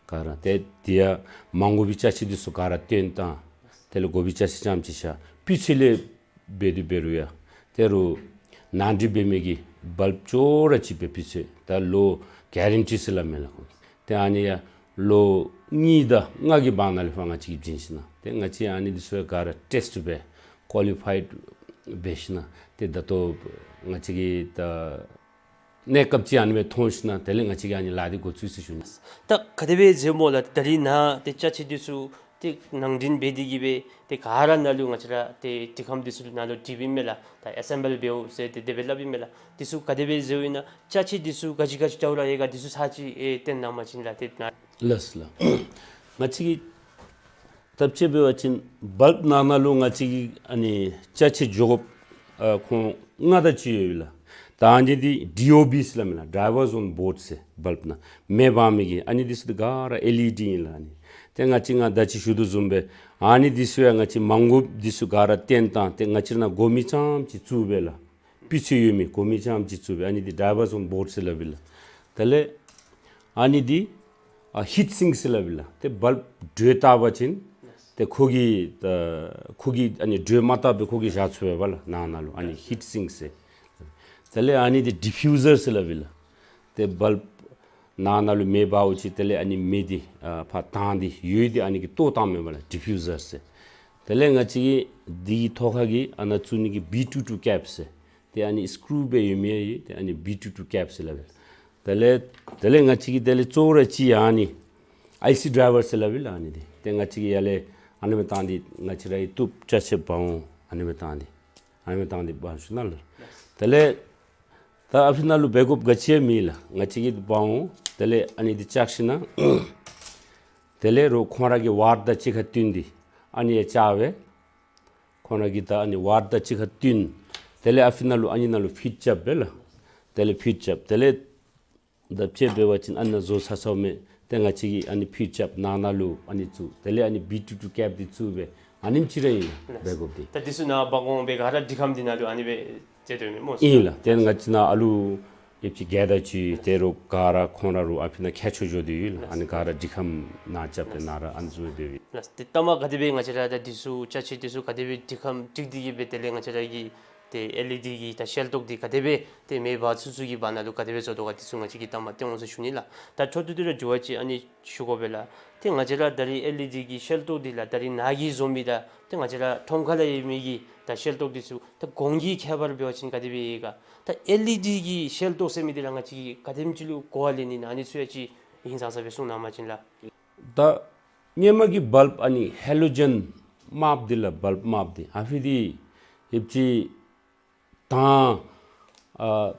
ག་ར་ཏེ་དེ་ཡང་མ་དགོ་པའི་ཅ་ཆས་འདི་ཚུ་ག་ར་བཏོན་བཏང་། དེ་ལས་དགོ་པའི་ཅ་ཆས་རྐྱངམ་ཅིག་བཞག། སྤུས་ཚད་ལས་འབད་དེ་འབད་རུང་ཡང་ད་རུང་ནང་འདྲེན་འབད་མི་གི་བལབ་ཅོག་ར་གཅིག་སྦེ་སྤུས་ཚད་ད་ལོ་གེ་རན་ཊི་ཟེར་སླབ་མས་ལགས་ཁོང་གིས། ཏེ་ཨ་ནི་ཡང་ལོ་གཉིས་དང་ལྔ་གི་བར་ན་ལས་ཕར་ང་བཅས་ཀྱིས་བྱིན་ཞིན་ན་ཏེ་ང་བཅས་ཨ་ནི་འདི་ཚུ་ཡང་ག་ར་ཊེསཊ་འབད་ཀོ་ལི་ཕའིཌ་འབད་ཞིན་ན་ཏེ་ད་ལྟོ་ང་བཅས་ཀྱིས་ད་གནས་སྐབས་ཅིག་ཨ་ནི་སྦེ་མཐོང་ཞིན་ན་དེ་ལས་ང་བཅས་ཀྱིས་ཨ་ནི་ལཱ་འདི་འགོ་བཙུགས་ཡི་ཟེར་ཞུ་ནི། ད་ག་དེ་སྦེ་མཛདཔ་སྨོ་ལགས། ད་རིས་ནཱ་ཏེ་ཅ་ཆས་འདི་ཚུ་ཏེ་ནང་འདྲེན་འབད་དེ་གིས་སྦེ་ཏེ་ག་ར་ནཱ་ལུ་ང་བཅས་ར་ཏེ་འབྲི་ཁམས་འདི་ཚུ་ནཱ་ལུ་བྲིསཔ་ཨིན་མས་ལགས། ད་ཨེ་སེམ་བཱལ་འབདཝ་ཟེར་ཏེ་དེ་སྦེ་སླབ་ཨིན་མས་ལགས། འདི་ཚུ་ག་དེ་སྦེ་མཛདཔ་ཨིན་ན་ཅ་ཆས་འདི་ཚུ་ག་ཅི་ག་ཅི་འདྲཝ་ར་ཡོད་ག་འདི་ཚུ་ཚར་ཅིག་ཨེ་སྟོན་གནང་པ་ཅིན་ལགས། ཏེ་ནཱ་ལགས་ལགས། ང་བཅས་ཀྱིས་ད་དཔྱེ་འབད་བ་ཅིན་བལབ་ནང་ན་ལུ་ང་བཅས་ཀྱི་ཨ་ནི་ཅ་ཆས་འགྱོ་དགོཔ་ཨ་ཁོང་ལྔ་དང་གཅིག་ཡོད་ལགས། ད་ཨ་ནི་འདི་ཌི་ཨོ་བི་ཟེར་སླབ་མས་ལགས། ཌའི་ཝར་ཛོན་བོརཌ་ཟེར་བལབ་ནང་མེ་འབར་མི་གི་ཨ་ནི་འདི་ཚུ་འདི་ག་ར་ཨེལ་ཨི་ཌི་ཨིན་ལགས། ཨ་ནི་ཏེ་ང་བཅས་ང་ད་ཅི་ཞུ་དོ་བཟུམ་སྦེ་ཨ་ནི་འདི་ཚུ་ཡང་ང་བཅས་མ་དགོཔ་འདི་ཚུ་ག་ར་བཏོན་བཏང་སྟེ་ང་བཅས་ནཱ་དགོ་མི་རྐྱངམ་ཅིག་བཙུགས་སྦེ་ལགས། སྤུས་ཚད་ཡོད་མི་དགོ་མི་རྐྱངམ་ཅིག་བཙུགས་སྦེ་ཨ་ནི་འདི་ཌའི་ཝར་ཛོན་བོརཌ་ཟེར་སླབ་ཨིན་ལགས། དེ་ལས་ཨ་ནི་འདི་ཨ་ཧིཊ་སིངཀ་ཟེར་སླབ་ཨིན་ལགས། ཏེ་བལབ་དྲོད་བཏབ་པ་ཅིན་ཏེ་ཁོ་གིས་ད་ཁོ་གིས་ཨ་ནི་དྲོད་མ་བཏབ་པར་ཁོ་གིས་བཞག་ཚུགས་པས་ལགས་ནང་ན་ལུ། ཨ་ནི་ཧིཊ་སིངཀ་ཟེར། དེ་ལས་ཨ་ནི་འདི་ཌི་ཕིའུ་ཟར་ཟེར་སླབ་ཨིན་ལགས། ཏེ་བལབ་ནང་ན་ལུ་མེ་འབརཝ་ཅིག་དེ་ལས་ཨ་ནི་མེ་འདི་ཨ་ཕར་བཏང་སྟེ་འོད་འདི་ཨ་ནི་གིས་གཏོར་བཏངམ་མས་ལགས། ཌི་ཕིའུ་ཟར་ཟེར། དེ་ལས་ང་བཅས་ཀྱིས་འདི་གི་ཐོག་ཁ་གི་ཨ་ནཱ་བཙུགས་ནི་གི་བི་ཊུ་ཊུ་ཀེབ་ཟེར། ཏེ་ཨ་ནི་སི་ཀུ་རུ་སྦེ་ཡོད་མི་ཡང་ཡོད། ཏེ་ཨ་ནི་བི་ཊུ་ཊུ་ཀེབ་ཟེར་སླབ་ཨིན། དེ་ལས་དེ་ལས་ང་བཅས་ཀྱིས་དེ་ལས་གཙོ་བོ་ར་ཅིག་ཡང་ཨ་ནི་ཨའི་སི་ཌའི་ཝར་ཟེར་སླབ་ཨིན་ལགས། ཨ་ནི་འདི་ཏེ་ང་བཅས་ཀྱིས་ཡར་ལས་ཨ་ནི་སྦེ་བཏང་སྟེ་ང་བཅས་རའི་བཏུབ་ཅ་ཆས་འབག་འོང་ཨ་ནི་སྦེ་བཏང་སྟེ་ཨ་ནི་སྦེ་བཏང་སྟེ་འབག་ཞུ་ནི་ལགས། དེ་ལས་ད་ཨ་ཕི་ནང་ལུ་འབད་དགོཔ་ག་ཅི་ཡང་མེད་ལགས། ང་བཅས་ཀྱིས་འབག་འོང་། དེ་ལས་ཨ་ནི་འདི་བཅག་ཞིན་ན་དེ་ལས་རོགས་ཁོང་ར་གི་ཝཊ་དང་གཅིག་ཁར་བསྟུན་ཏེ་ཨ་ནི་ཡང་བཅག་སྦེ་ཁོང་ར་གི་ད་ཨ་ནི་ཝཊ་དང་གཅིག་ཁར་བསྟུན། དེ་ལས་ཨ་ཕི་ནང་ལུ་ཨ་ནི་ནང་ལུ་ཕིཌ་རྐྱབ་པས་ལགས། དེ་ལས་ཕིཌ་རྐྱབ། དེ་ལས་ད་དཔྱེ་འབད་བ་ཅིན་ཨ་ནཱ་བཟོ་ཚར་ཚརཝ་མས། ཏེ་ང་བཅས་ཀྱིས་ཨ་ནི་ཕིཌ་རྐྱབ་ནང་ན་ལུ་ཨ་ནི་བཙུགས། དེ་ལས་ཨ་ནི་བི་ཊུ་ཊུ་ཀེབ་འདི་བཙུགས་སྦེ་ཨ་ནེམ་ཅིག་ར་ཨིན་ལགས་འབད་དགོཔ་འདི། ད་འདི་ཚུ་ནཱ་འབག་འོང་སྦེ་ག་ར་འབྲི་ཁམས་འདི་ནང་ལུ་ཨ་ནི་སྦེ་མཛད་དོ་མས་སྨོ། ཨིན་ལགས། ཏེ་ང་བཅས་ནཱ་ཨ་ལུ་ཡོདཔ་ཅིག་བརྒྱད་དང་བཅུ་ཏེ་རོགས་ག་ར་ཁོང་ར་རོགས་ཨ་ཕི་ནང་ཁྱད་ཆོས་འགྱོ་སྟེ་ཡོད་ལགས། ཨ་ནི་ག་ར་འབྲི་ཁམས་ནང་རྐྱབ་སྟེ་ནཱ་ར་ཨ་ནི་བཟུམ་སྦེ་ཡོད། ལགས། ཏེ་ལྟ་མ་ག་དེ་སྦེ་ང་བཅས་ར་ད་འདི་ཚུ་ཅ་ཆས་འདི་ཚུ་ག་དེ་སྦེ་འབྲི་ཁམས་འགྲིག་སྟེ་གིས་སྦེ་དེ་ལས་ང་བཅས་ར་གི་ཏེ་ཨེལ་ཨི་ཌི་གི་ད་ཤེལ་ཏོག་འདི་ག་དེ་སྦེ་ཏེ་མེ་འབར་ཚུན་ཚོད་ཀྱི་བར་ན་ལུ་ག་དེ་སྦེ་བཟོ་དོ་ག་འདི་ཚུ་ང་བཅས་ཀྱིས་ལྟ་མ་སྟོན་འོང་ཟེར་ཞུ་ནི་ལགས། ད་འཕྲོ་མཐུད་དེ་ར་འགྱུར་བ་ཅིག་ཨ་ནི་ཞུ་དགོ་པས་ལགས། ཏེ་ང་བཅས་ར་ད་རིས་ཨེལ་ཨི་ཌི་གི་ཤེལ་ཏོག་འདི་ལགས་ད་རིས་ནཱ་གིས་བཟོ་མི་དང་ཏེ་ང་བཅས་ར་ཁྲོམ་ཁ་ལུ་ཡོད་མི་གི་ད་ཤེལ་ཏོག་འདི་ཚུ་ད་གོང་གི་ཁྱད་པར་འབད་བ་ཅིན་ག་དེ་སྦེ་ཡོད་ག། ད་ཨེལ་ཨི་ཌི་གི་ཤེལ་ཏོག་ཟེར་མི་འདི་ལགས་ང་བཅས་ཀྱིས་ག་དེམ་ཅིག་ལུ་གོ་བ་ལེན་ནི་ཨིན་ན་ཨ་ནི་ཚུ་ཡང་ཅིག་ཧིང་སངས་ས་སྦེ་གསུང་གནང་པ་ཅིན་ལགས། ད་སྔོན་མ་གི་བལབ་ཨ་ནི་ཧེ་ལོ་ཇེན་དམརཔོ་འདི་ལགས། བལབ་དམརཔོ་འདི་ཨ་ཕི་འདི་ཡོདཔ་ཅིག་དང་ཨ་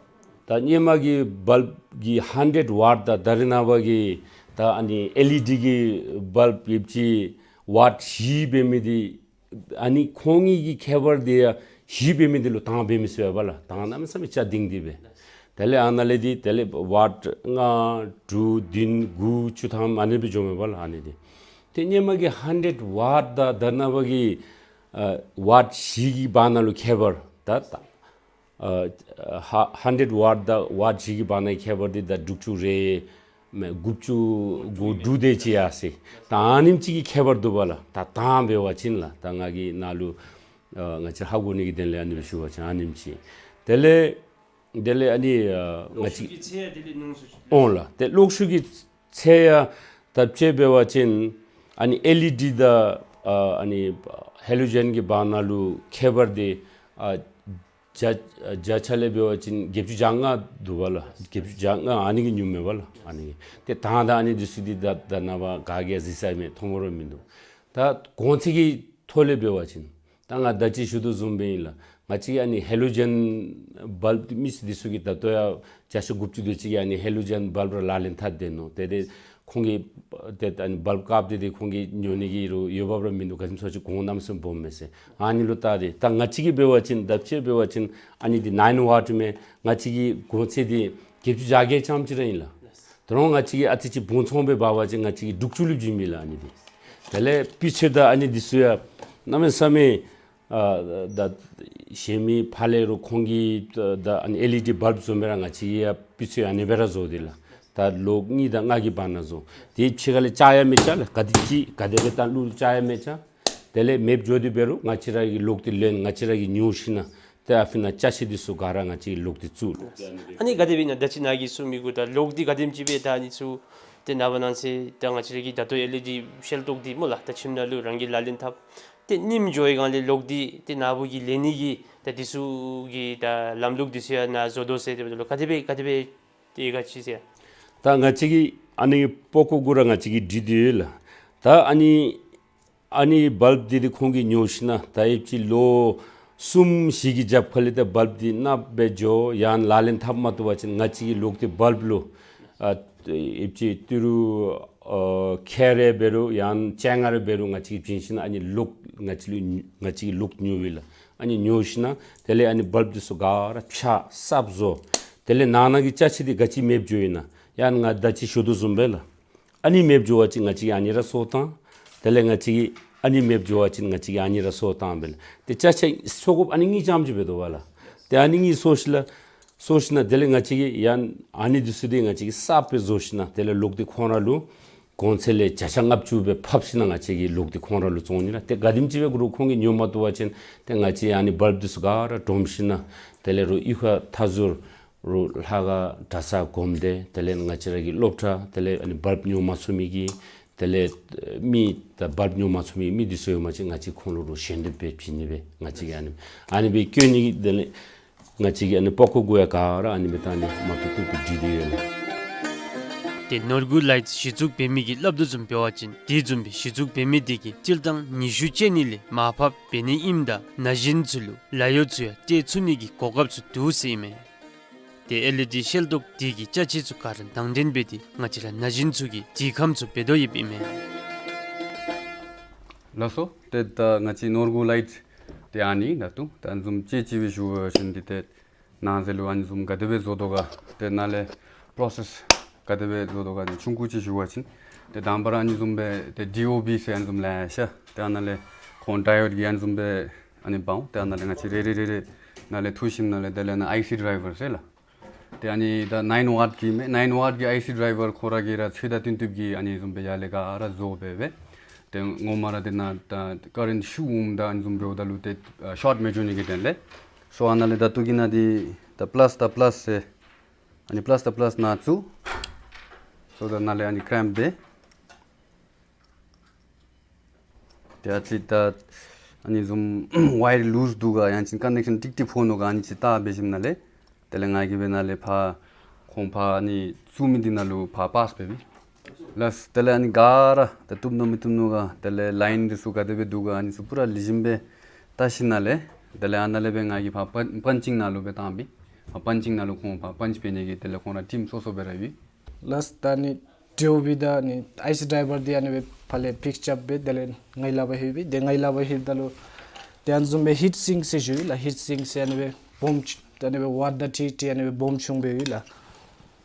ད་སྔོན་མ་གི་བལབ་ཀྱི་ཧན་ཌེཌ་ཝཊ་དང་ད་རེས་ནངས་པ་གི་ད་ཨ་ནི་ཨེལ་ཨི་ཌི་གི་བལབ་ཡོདཔ་ཅིག་ཝཊ་བཞི་འབད་མི་འདི་ཨ་ནི་ཁོང་གཉིས་ཀྱི་ཁྱད་པར་འདི་ཡང་བཞི་འབད་མི་འདི་ལུ་དང་འབད་མི་ཚུགས་པས་ལགས། དང་གནམ་མེད་ས་མེད་ཆ་ལྡིང་སྟེ་སྦེ། དེ་ལས་ཨ་ནཱ་ལས་འདི་དེ་ལས་ཝཊ་ལྔ་དྲུག་བདུན་དགུ་བཅུ་ཐམ་ཨ་ནི་སྦེ་འགྱོཝ་མས་པ་ལགས། ཨ་ནི་འདི་ཏེ་སྔོན་མ་གི་ཧན་ཌེཌ་ཝཊ་དང་ད་རེས་ནངས་པ་གི་ཨ་ཝཊ་བཞི་གི་བར་ན་ལུ་ཁྱད་པར་ད་ད་ཨ་ཧ་ཧན་ཌེཌ་ཝཊ་དང་ཝཊ་བཞི་གི་བར་ན་ཁྱད་པར་འདི་ད་དྲུག་ཅུ་རེ་མེན་དགུ་བཅུ་གོ་དྲུག་དེ་ཅིག་ཡར་སོ་ཡི། ད་ཨ་ནེམ་ཅིག་གི་ཁྱད་པར་འདུག་པ་ལགས། ད་དང་འབད་བ་ཅིན་ལགས། ད་ང་གིས་ནཱ་ལུ་ཨ་ང་བཅས་ཧ་གོ་ནི་གི་དོན་ལས་ཨ་ནི་སྦེ་ཞུ་བ་ཅིན་ཨ་ནེམ་ཅིག། དེ་ལས་ དེ་ལས་ཨ་ནི་ཨ་ང་བཅས་ཀྱི་ཚེ་ཡང་དེ་ལས་ཉུང་སུ་འོང་ལགས། ཏེ་གློག་ཤུགས་ཀྱི་ཚད་ཡང་ད་དཔྱེ་འབད་བ་ཅིན་ཨ་ནི་ཨེལ་ཨི་ཌི་དང་ཨ་ཨ་ནི་ཧེ་ལོ་ཇེན་གྱི་བར་ན་ལུ་ཁྱད་པར་འདི་ཨ་བརྒྱ་བརྒྱ་ཆ་ལས་འབད་བ་ཅིན་བརྒྱད་ཅུ་གྱ་ལྔ་འདུག་པ་ལགས། བརྒྱད་ཅུ་གྱ་ལྔ་ཨ་ནི་གིས་ཉུང་མས་པ་ལགས། ཨ་ནི་གིས་ཏེ་ཐང་དང་ཨ་ནི་འདི་ཚུ་འདི་ད་ད་ནངས་པ་ག་གིས་ཡང་གཟིགས་ས་མེད། མཐོང་ར་མིན་འདུག། ད་གོང་ཚད་ཀྱི་ཐོག་ལས་འབད་བ་ཅིན་ད་ང་ད་ཅི་ཞུ་དོ་བཟུམ་སྦེ་ཨིན་ལགས། ང་བཅས་ཀྱི་ཨ་ནི་ཧེ་ལོ་ཇེན་བལ་བུ་མི་སེར་འདི་ཚུ་གིས་ད་ལྟོ་ཡང་བརྒྱ་ཆ་དགུ་བཅུ་དེ་ཅིག་གིས་ཨ་ནི་ཧེ་ལོ་ཇེན་བལ་བུ་ར་ལག་ལེན་འཐབ་སྡོད་ནུག། ཏེ་ཏེ་ཁོང་གིས་ཏེ་ཨ་ནི་བལ་བུ་བཀབ་སྟེ་ཏེ་ཁོང་གིས་ཉོ་ནི་གི་རུང་འོས་འབབ་ར་མིན་འདུག། ག་ཅི་སྨོ་ཟེར་བ་ཅིན་གོང་གནམ་མེད་ས་མེད་སྦོམ་མས་ཟེར། ཨ་ནི་ལུ་བལྟ་སྟེ་ད་ང་བཅས་ཀྱིས་འབད་བ་ཅིན་ད་དཔྱེ་འབད་བ་ཅིན་ཨ་ནི་འདི་ནའིན་ཝཊ་མས། ང་བཅས་ཀྱི་གོང་ཚད་འདི་བརྒྱད་ཅུ་གྱ་བརྒྱད་ཙམ་ཅིག་ར་ཨིན་ལགས། ད་རུང་ང་བཅས་ཀྱིས་ཨ་ཙི་ཅིག་སྦུང་ཚོང་སྦེ་འབད་བ་ཅིན་ང་བཅས་ཀྱིས་དྲུག་ཅུ་ལུ་བྱིན་མི་ལགས་ཨ་ནི་འདི། དེ་ལས་སྤུས་ཚད་དང་ཨ་ནི་འདི་ཚུ་ཡང་གནམ་མེད་ས་མེད་ཨ་ད་གཞན་མི་ཕར་ལས་རུང་ཁོང་གིས་ད་ཨ་ནི་ཨེལ་ཨི་ཌི་བལ་བུ་བཟོ་མི་ར་ང་བཅས་ཀྱིས་ཡང་སྤུས་ཚད་ཨ་ནི་སྦེ་ར་བཟོ་སྟེ་ལགས། ད་ལོག་གཉིས་དང་ལྔ་གི་བར་ན་བཟོ། དེ་ཕྱི་ཁ་ལས་ཆག་ཡང་མི་ཆག་ལགས། ག་དེ་ཅིག་ག་དེ་སྦེ་བཏང་བླུགས་ཆག་ཡང་མི་ཆག། དེ་ལས་མེདཔ་འགྱོ་སྟེ་འབད་རུང་ང་བཅས་ར་གིས་ལོག་སྟེ་ལེན། ང་བཅས་ར་གིས་ཉོ་ཞིན་ན་ཏེ་ཨ་ཕི་ན་ཅ་ཆས་འདི་ཚུ་ག་ར་ང་བཅས་ཀྱིས་ལོག་སྟེ་བཙུགས། ཨ་ནི་ག་དེ་སྦེ་ཨིན་ན་ད་ཅི་ནཱ་གིས་གསུངས་མི་གུ་ད་ལོག་འདི་ག་དེམ་ཅིག་སྦེ་ད་ཨ་ནི་ཚུ་ཏེ་ནངས་པ་གནངས་ཚེ་ད་ང་བཅས་ར་གི་ད་ལྟོ་ཨེལ་ཨི་ཌི་ཤེལ་ཏོག་འདི་སྨོ་ལགས། ད་ཁྱིམ་ནང་ལུ་རང་གིས་ལག་ལེན་འཐབ། ཏེ་རྙིངམ་འགྱོ་བའི་སྒང་ལས་ལོག་འདི་ཏེ་ནཱ་བུ་གིས་ལེན་ནི་གི་ད་འདི་ཚུ་གི་ད་ལམ་ལུགས་འདི་ཚུ་ཡང་ནཱ་བཟོ་དོ་ཟེར་ཏེ་འབདཝ་ད་ལུ་ག་དེ་སྦེ་ག་དེ་སྦེ་ཏེ་ག་ཅི་ཟེར། ད་ང་བཅས་ཀྱིས་ཨ་ནི་པགས་ཀོ་གུ་ར་ང་བཅས་ཀྱིས་བྲིས་ཏེ་ཡོད་ལགས། ད་ཨ་ནི་ཨ་ནི་བལ་བུ་འདི་ཏེ་ཁོང་གིས་ཉོ་ཞིན་ན་ད་ཨེབ་ཅིག་ལོ་གསུམ་བཞི་གི་རྒྱབ་ཁ་ལས་ཏེ་བལ་བུ་འདི་གནགཔོ་སྦེ་འགྱོ། ཡང་ལག་ལེན་འཐབ་མ་བཏུབ་པ་ཅིན་ང་བཅས་ཀྱིས་ལོག་སྟེ་བལ་བུ་ལུ་ཨ་ཨེབ་ཅིག་ཏི་རུ་ཨ་ཁལ་རེ་འབད་རུང་ཡང་ཅན་ལྔ་རེ་འབད་རུང་ང་བཅས་ཀྱིས་བྱིན་ཞིན་ན་ཨ་ནི་ལོག་ང་བཅས་ལུ་ང་བཅས་ཀྱིས་ལོག་ཉོ་བས་ལགས། ཨ་ནི་ཉོ་ཞིན་ན་དེ་ལས་ཨ་ནི་བལ་བུ་འདི་ཚུ་ག་ར་ཕྱག་གསརཔ་བཟོ། དེ་ལས་ནང་ན་གི་ཅ་ཆས་འདི་ག་ཅི་མེདཔ་འགྱོ་ཡི་ན་ཡང་ང་ད་ཅི་ཞུ་དོ་བཟུམ་སྦེ་ལགས། ཨ་ནི་མེདཔ་འགྱོ་བ་ཅིན་ང་བཅས་ཀྱིས་ཨ་ནི་ར་གསོ་བཏང་། དེ་ལས་ང་བཅས་ཀྱིས་ཨ་ནི་མེདཔ་འགྱོ་བ་ཅིན་ང་བཅས་ཀྱིས་ཨ་ནི་ར་གསོ་བཏང་སྦེ་ལགས། ཏེ་ཅ་ཆས་གསོ་དགོཔ་ཨ་ནི་གཉིས་རྐྱངམ་ཅིག་འབད་དོ་བ་ལགས། ཏེ་ཨ་ནི་གཉིས་གསོ་ཞིནམ་ལས་གསོ་ཞིནམ་ལས་དེ་ལས་ང་བཅས་ཀྱིས་ཡང་ཨ་ནི་འདི་ཚུ་འདི་ང་བཅས་ཀྱིས་གསརཔ་སྦེ་བཟོ་ཞིནམ་ལས་དེ་ལས་ལོག་སྟེ་ཁོང་ར་ལུ་གོང་ཚད་ལས་བརྒྱ་ཆ་ལྔ་བཅུ་སྦེ་ཕབ་ཞིནམ་ལས་ང་བཅས་ཀྱིས་ལོག་སྟེ་ཁོང་ར་ལུ་བཙོང་ནི་ལགས། ཏེ་ག་དེམ་ཅིག་འབད་རུང་ཁོང་གིས་ཉོ་མ་བཏུབ་པ་ཅིན་ཏེ་ང་བཅས་ཨ་ནི་བལ་བུ་འདི་ཚུ་ག་ར་སྒྲོམ་ཞིནམ་ལས་དེ་ལས་རུང་གཡུས་ཁ་མཐའ་ཟུར་རུང་ལྷ་ཁང་གྲྭ་ཚང་སྒོམ་སྡེ་དེ་ལས་ང་བཅས་ར་གི་སློབ་གྲྭ་དེ་ལས་ཨ་ནི་བལ་བུ་ཉོ་མ་ཚུགས་མི་གི་དེ་ལས་མི་ད་བལ་བུ་ཉོ་མ་ཚུགས་མི་མི་འདི་ཚུ་ཡོད་པ་ཅིན་ང་བཅས་ཁོང་ལུ་རུང་ཞལ་འདེབས་སྦེ་བྱིན་ནི་སྦེ་ང་བཅས་ཀྱིས་ཨ་ནི་ཨ་ནི་སྦེ་བསྐྱོན་ནི་གི་དེ་ལས་ང་བཅས་ཀྱི་ཨ་ནི་པགས་ཀོ་གུ་ཡང་ག་ར་ཨ་ནི་སྦེ་ད་ཨ་ནི་མ་བཏུབ་བཏུབ་སྦེ་བྲིས་ཏེ་ཡོད་ལགས། ཏེ་ནོར་བུ་ལའིཊ་གཞི་བཙུགས་འབད་མི་གིས་སླབ་དོ་བཟུམ་འབད་བ་ཅིན་དེ་བཟུམ་སྦེ་གཞི་བཙུགས་འབད་མི་དེ་གིས་སྤྱིར་བཏང་ཉི་ཤུ་ཅན་ནི་ལས་མར་ཕབ་འབད་ནི་ཨིནམ་ད་ན་གཞོན་ཚུ་ལུ་ལཱ་གཡོག་ཚུ་ཡང་སྤྲོད་ཚུགས་ནི་གི་གོ་སྐབས་ཚུ་འདུག་ཟེར་ཨིན་མས། ཏེ་ཨེལ་ཨི་ཌི་ཤེལ་ཏོག་དེ་གི་ཅ་ཆས་ཚུ་ག་ར་དང་འདོན་འབད་དེ་ང་བཅས་ར་ན་གཞོན་ཚུ་གི་དྲི་ཁམས་ཚུ་འབད་དོ་ཡོདཔ་ཨིན་མས། ལགས་སོ། ཏེ་ད་ང་བཅས་ནོར་བུ་ལའིཊ་ཏེ་ཨ་ནི་ད་ལྟོ་ད་བཟུམ་ཅིག་ཅིག་སྦེ་ཞུ་བ་ཅིན་འདི་ཏེ་ནང་ཟེར་ལུ་ཨ་ནི་བཟུམ་ག་དེ་སྦེ་བཟོ་དོ་ག་ཏེ་ནཱ་ལས་པྲོ་སེསི་ག་དེ་སྦེ་བཟོ་དོ་ག་ཏེ་ཆུང་ཀུ་ཅིག་ཞུ་བ་ཅིན་ཏེ་དང་པ་ར་ཨ་ནི་བཟུམ་སྦེ་ཏེ་ཌི་ཨོ་བི་ཟེར་ཨ་ནི་བཟུམ་ལེ་ཤ་ཏེ་ཨ་ནཱ་ལས་ཁོང་ཌའི་ཡོཌ་ཀྱི་ཨ་ནི་བཟུམ་སྦེ་ཨ་ནི་འབག་འོང་། ཏེ་ཨ་ནཱ་ལས་ང་བཅས་རེ་རེ་རེ་རེ་ནཱ་ལས་འཐུ་ཞིནམ་ལས་དེ་ལས་ནཱ་ཨའི་སི་ཌའི་བར་ཟེར་ལགས། ཏེ་ཨ་ནི་ད་ནའིན་ཝཊ་ཀྱི་མས། ནའིན་ཝཊ་ཀྱི་ཨའི་སི་ཌའི་བར་ཁོ་ར་གིས་ར་ཚོད་ལྟ་བཏོན་བཏོནམ་གིས་ཨ་ནི་བཟུམ་སྦེ་ཡར་ལས་ག་ར་བཟོ་སྦེ་སྦེ། ཏེ་ངོ་མ་ར་ཏེ་ནཱ་ད་ཀ་རེནཊ་ཤོརཊ་འོངམ་ད་ཨ་ནི་བཟུམ་འབདཝ་ད་ལུ་ཏེ་ཨ་ཤོརཊ་མི་འགྱོ་ནི་གི་དོན་ལས། སོ་ཨ་ནཱ་ལས་ད་ལྟོ་གི་ནང་འདི་ད་པ་ལཱསི་ད་པ་ལཱསི་ཟེར་ཨ་ནི་པ་ལཱསི་ད་པ་ལཱསི་ནང་བཙུགས། སོ་ད་ནཱ་ལས་ཨ་ནི་ཀི་རེམཔ་འབད། ཏེ་ཨ་ཙི་ད་ཨ་ནི་བཟུམ་ཝ་ཡར་ལུསི་འདུག་ག་ཡང་ཅིན་ཀ་ནེག་ཤཱན་ཀྲིག་ཀྲི་ཕོག་ནུག་ག་ཨ་ནི་ཅིག་བལྟ་འབད་ཞིནམ་ལས་དེ་ལས་ང་གིས་སྦེ་ནཱ་ལས་ཕར་ཁོང་ཕར་ཨ་ནི་བཙུགས་མི་འདི་ནང་ལུ་ཕར་པཱསི་འབད་བས། ལགས། དེ་ལས་ཨ་ནི་ག་ར་ད་བཏུབ་ནུག་མི་བཏུབ་ནུག་ག་དེ་ལས་ལའིན་འདི་ཚུ་ག་དེ་སྦེ་འདུག་ག་ཨ་ནི་ཚུ་པུ་ར་ལེགས་ཤོམ་སྦེ་བལྟ་ཞིནམ་ལས་དེ་ལས་ཨ་ནཱ་ལས་སྦེ་ང་གིས་ཕར་པན་པན་ཅིང་ནང་ལུ་སྦེ་བཏང་འབད། ཕར་པན་ཅིང་ནང་ལུ་ཁོང་ཕར་པན་ཅི་འབད་ནི་གི་དེ་ལས་ཁོང་ར་ཊིམ་སོ་སོ་སྦེ་ར་ཡོད། ལགས། ད་ཨ་ནི་ཌི་ཨོ་བི་དང་ཨ་ནི་ཨའི་སི་ཌའི་བར་འདི་ཨ་ནི་སྦེ་ཕར་ལས་ཕིགསི་ཅར་འབད་དེ་ལས་ངོས་ལས་ཕར་ལྷོད་པས། ཏེ་ངོས་ལས་ཕར་ལྷོདཔ་ད་ལུ་ཏེ་ཨ་ནི་བཟུམ་སྦེ་ཧིཊ་སིང་ཀ་ཟེར་ཞུ་ཡི་ལགས། ཧིཊ་སིང་ཀ་ཟེར་ཨ་ནི་སྦེ་སྦོམ་ཅིག་ད་ཨ་ནི་སྦེ་ཝཊ་དང་ཁྲིག་ཁྲི་ཨ་ནི་སྦེ་སྦོམ་ཆུང་སྦེ་ཡོད་ལགས།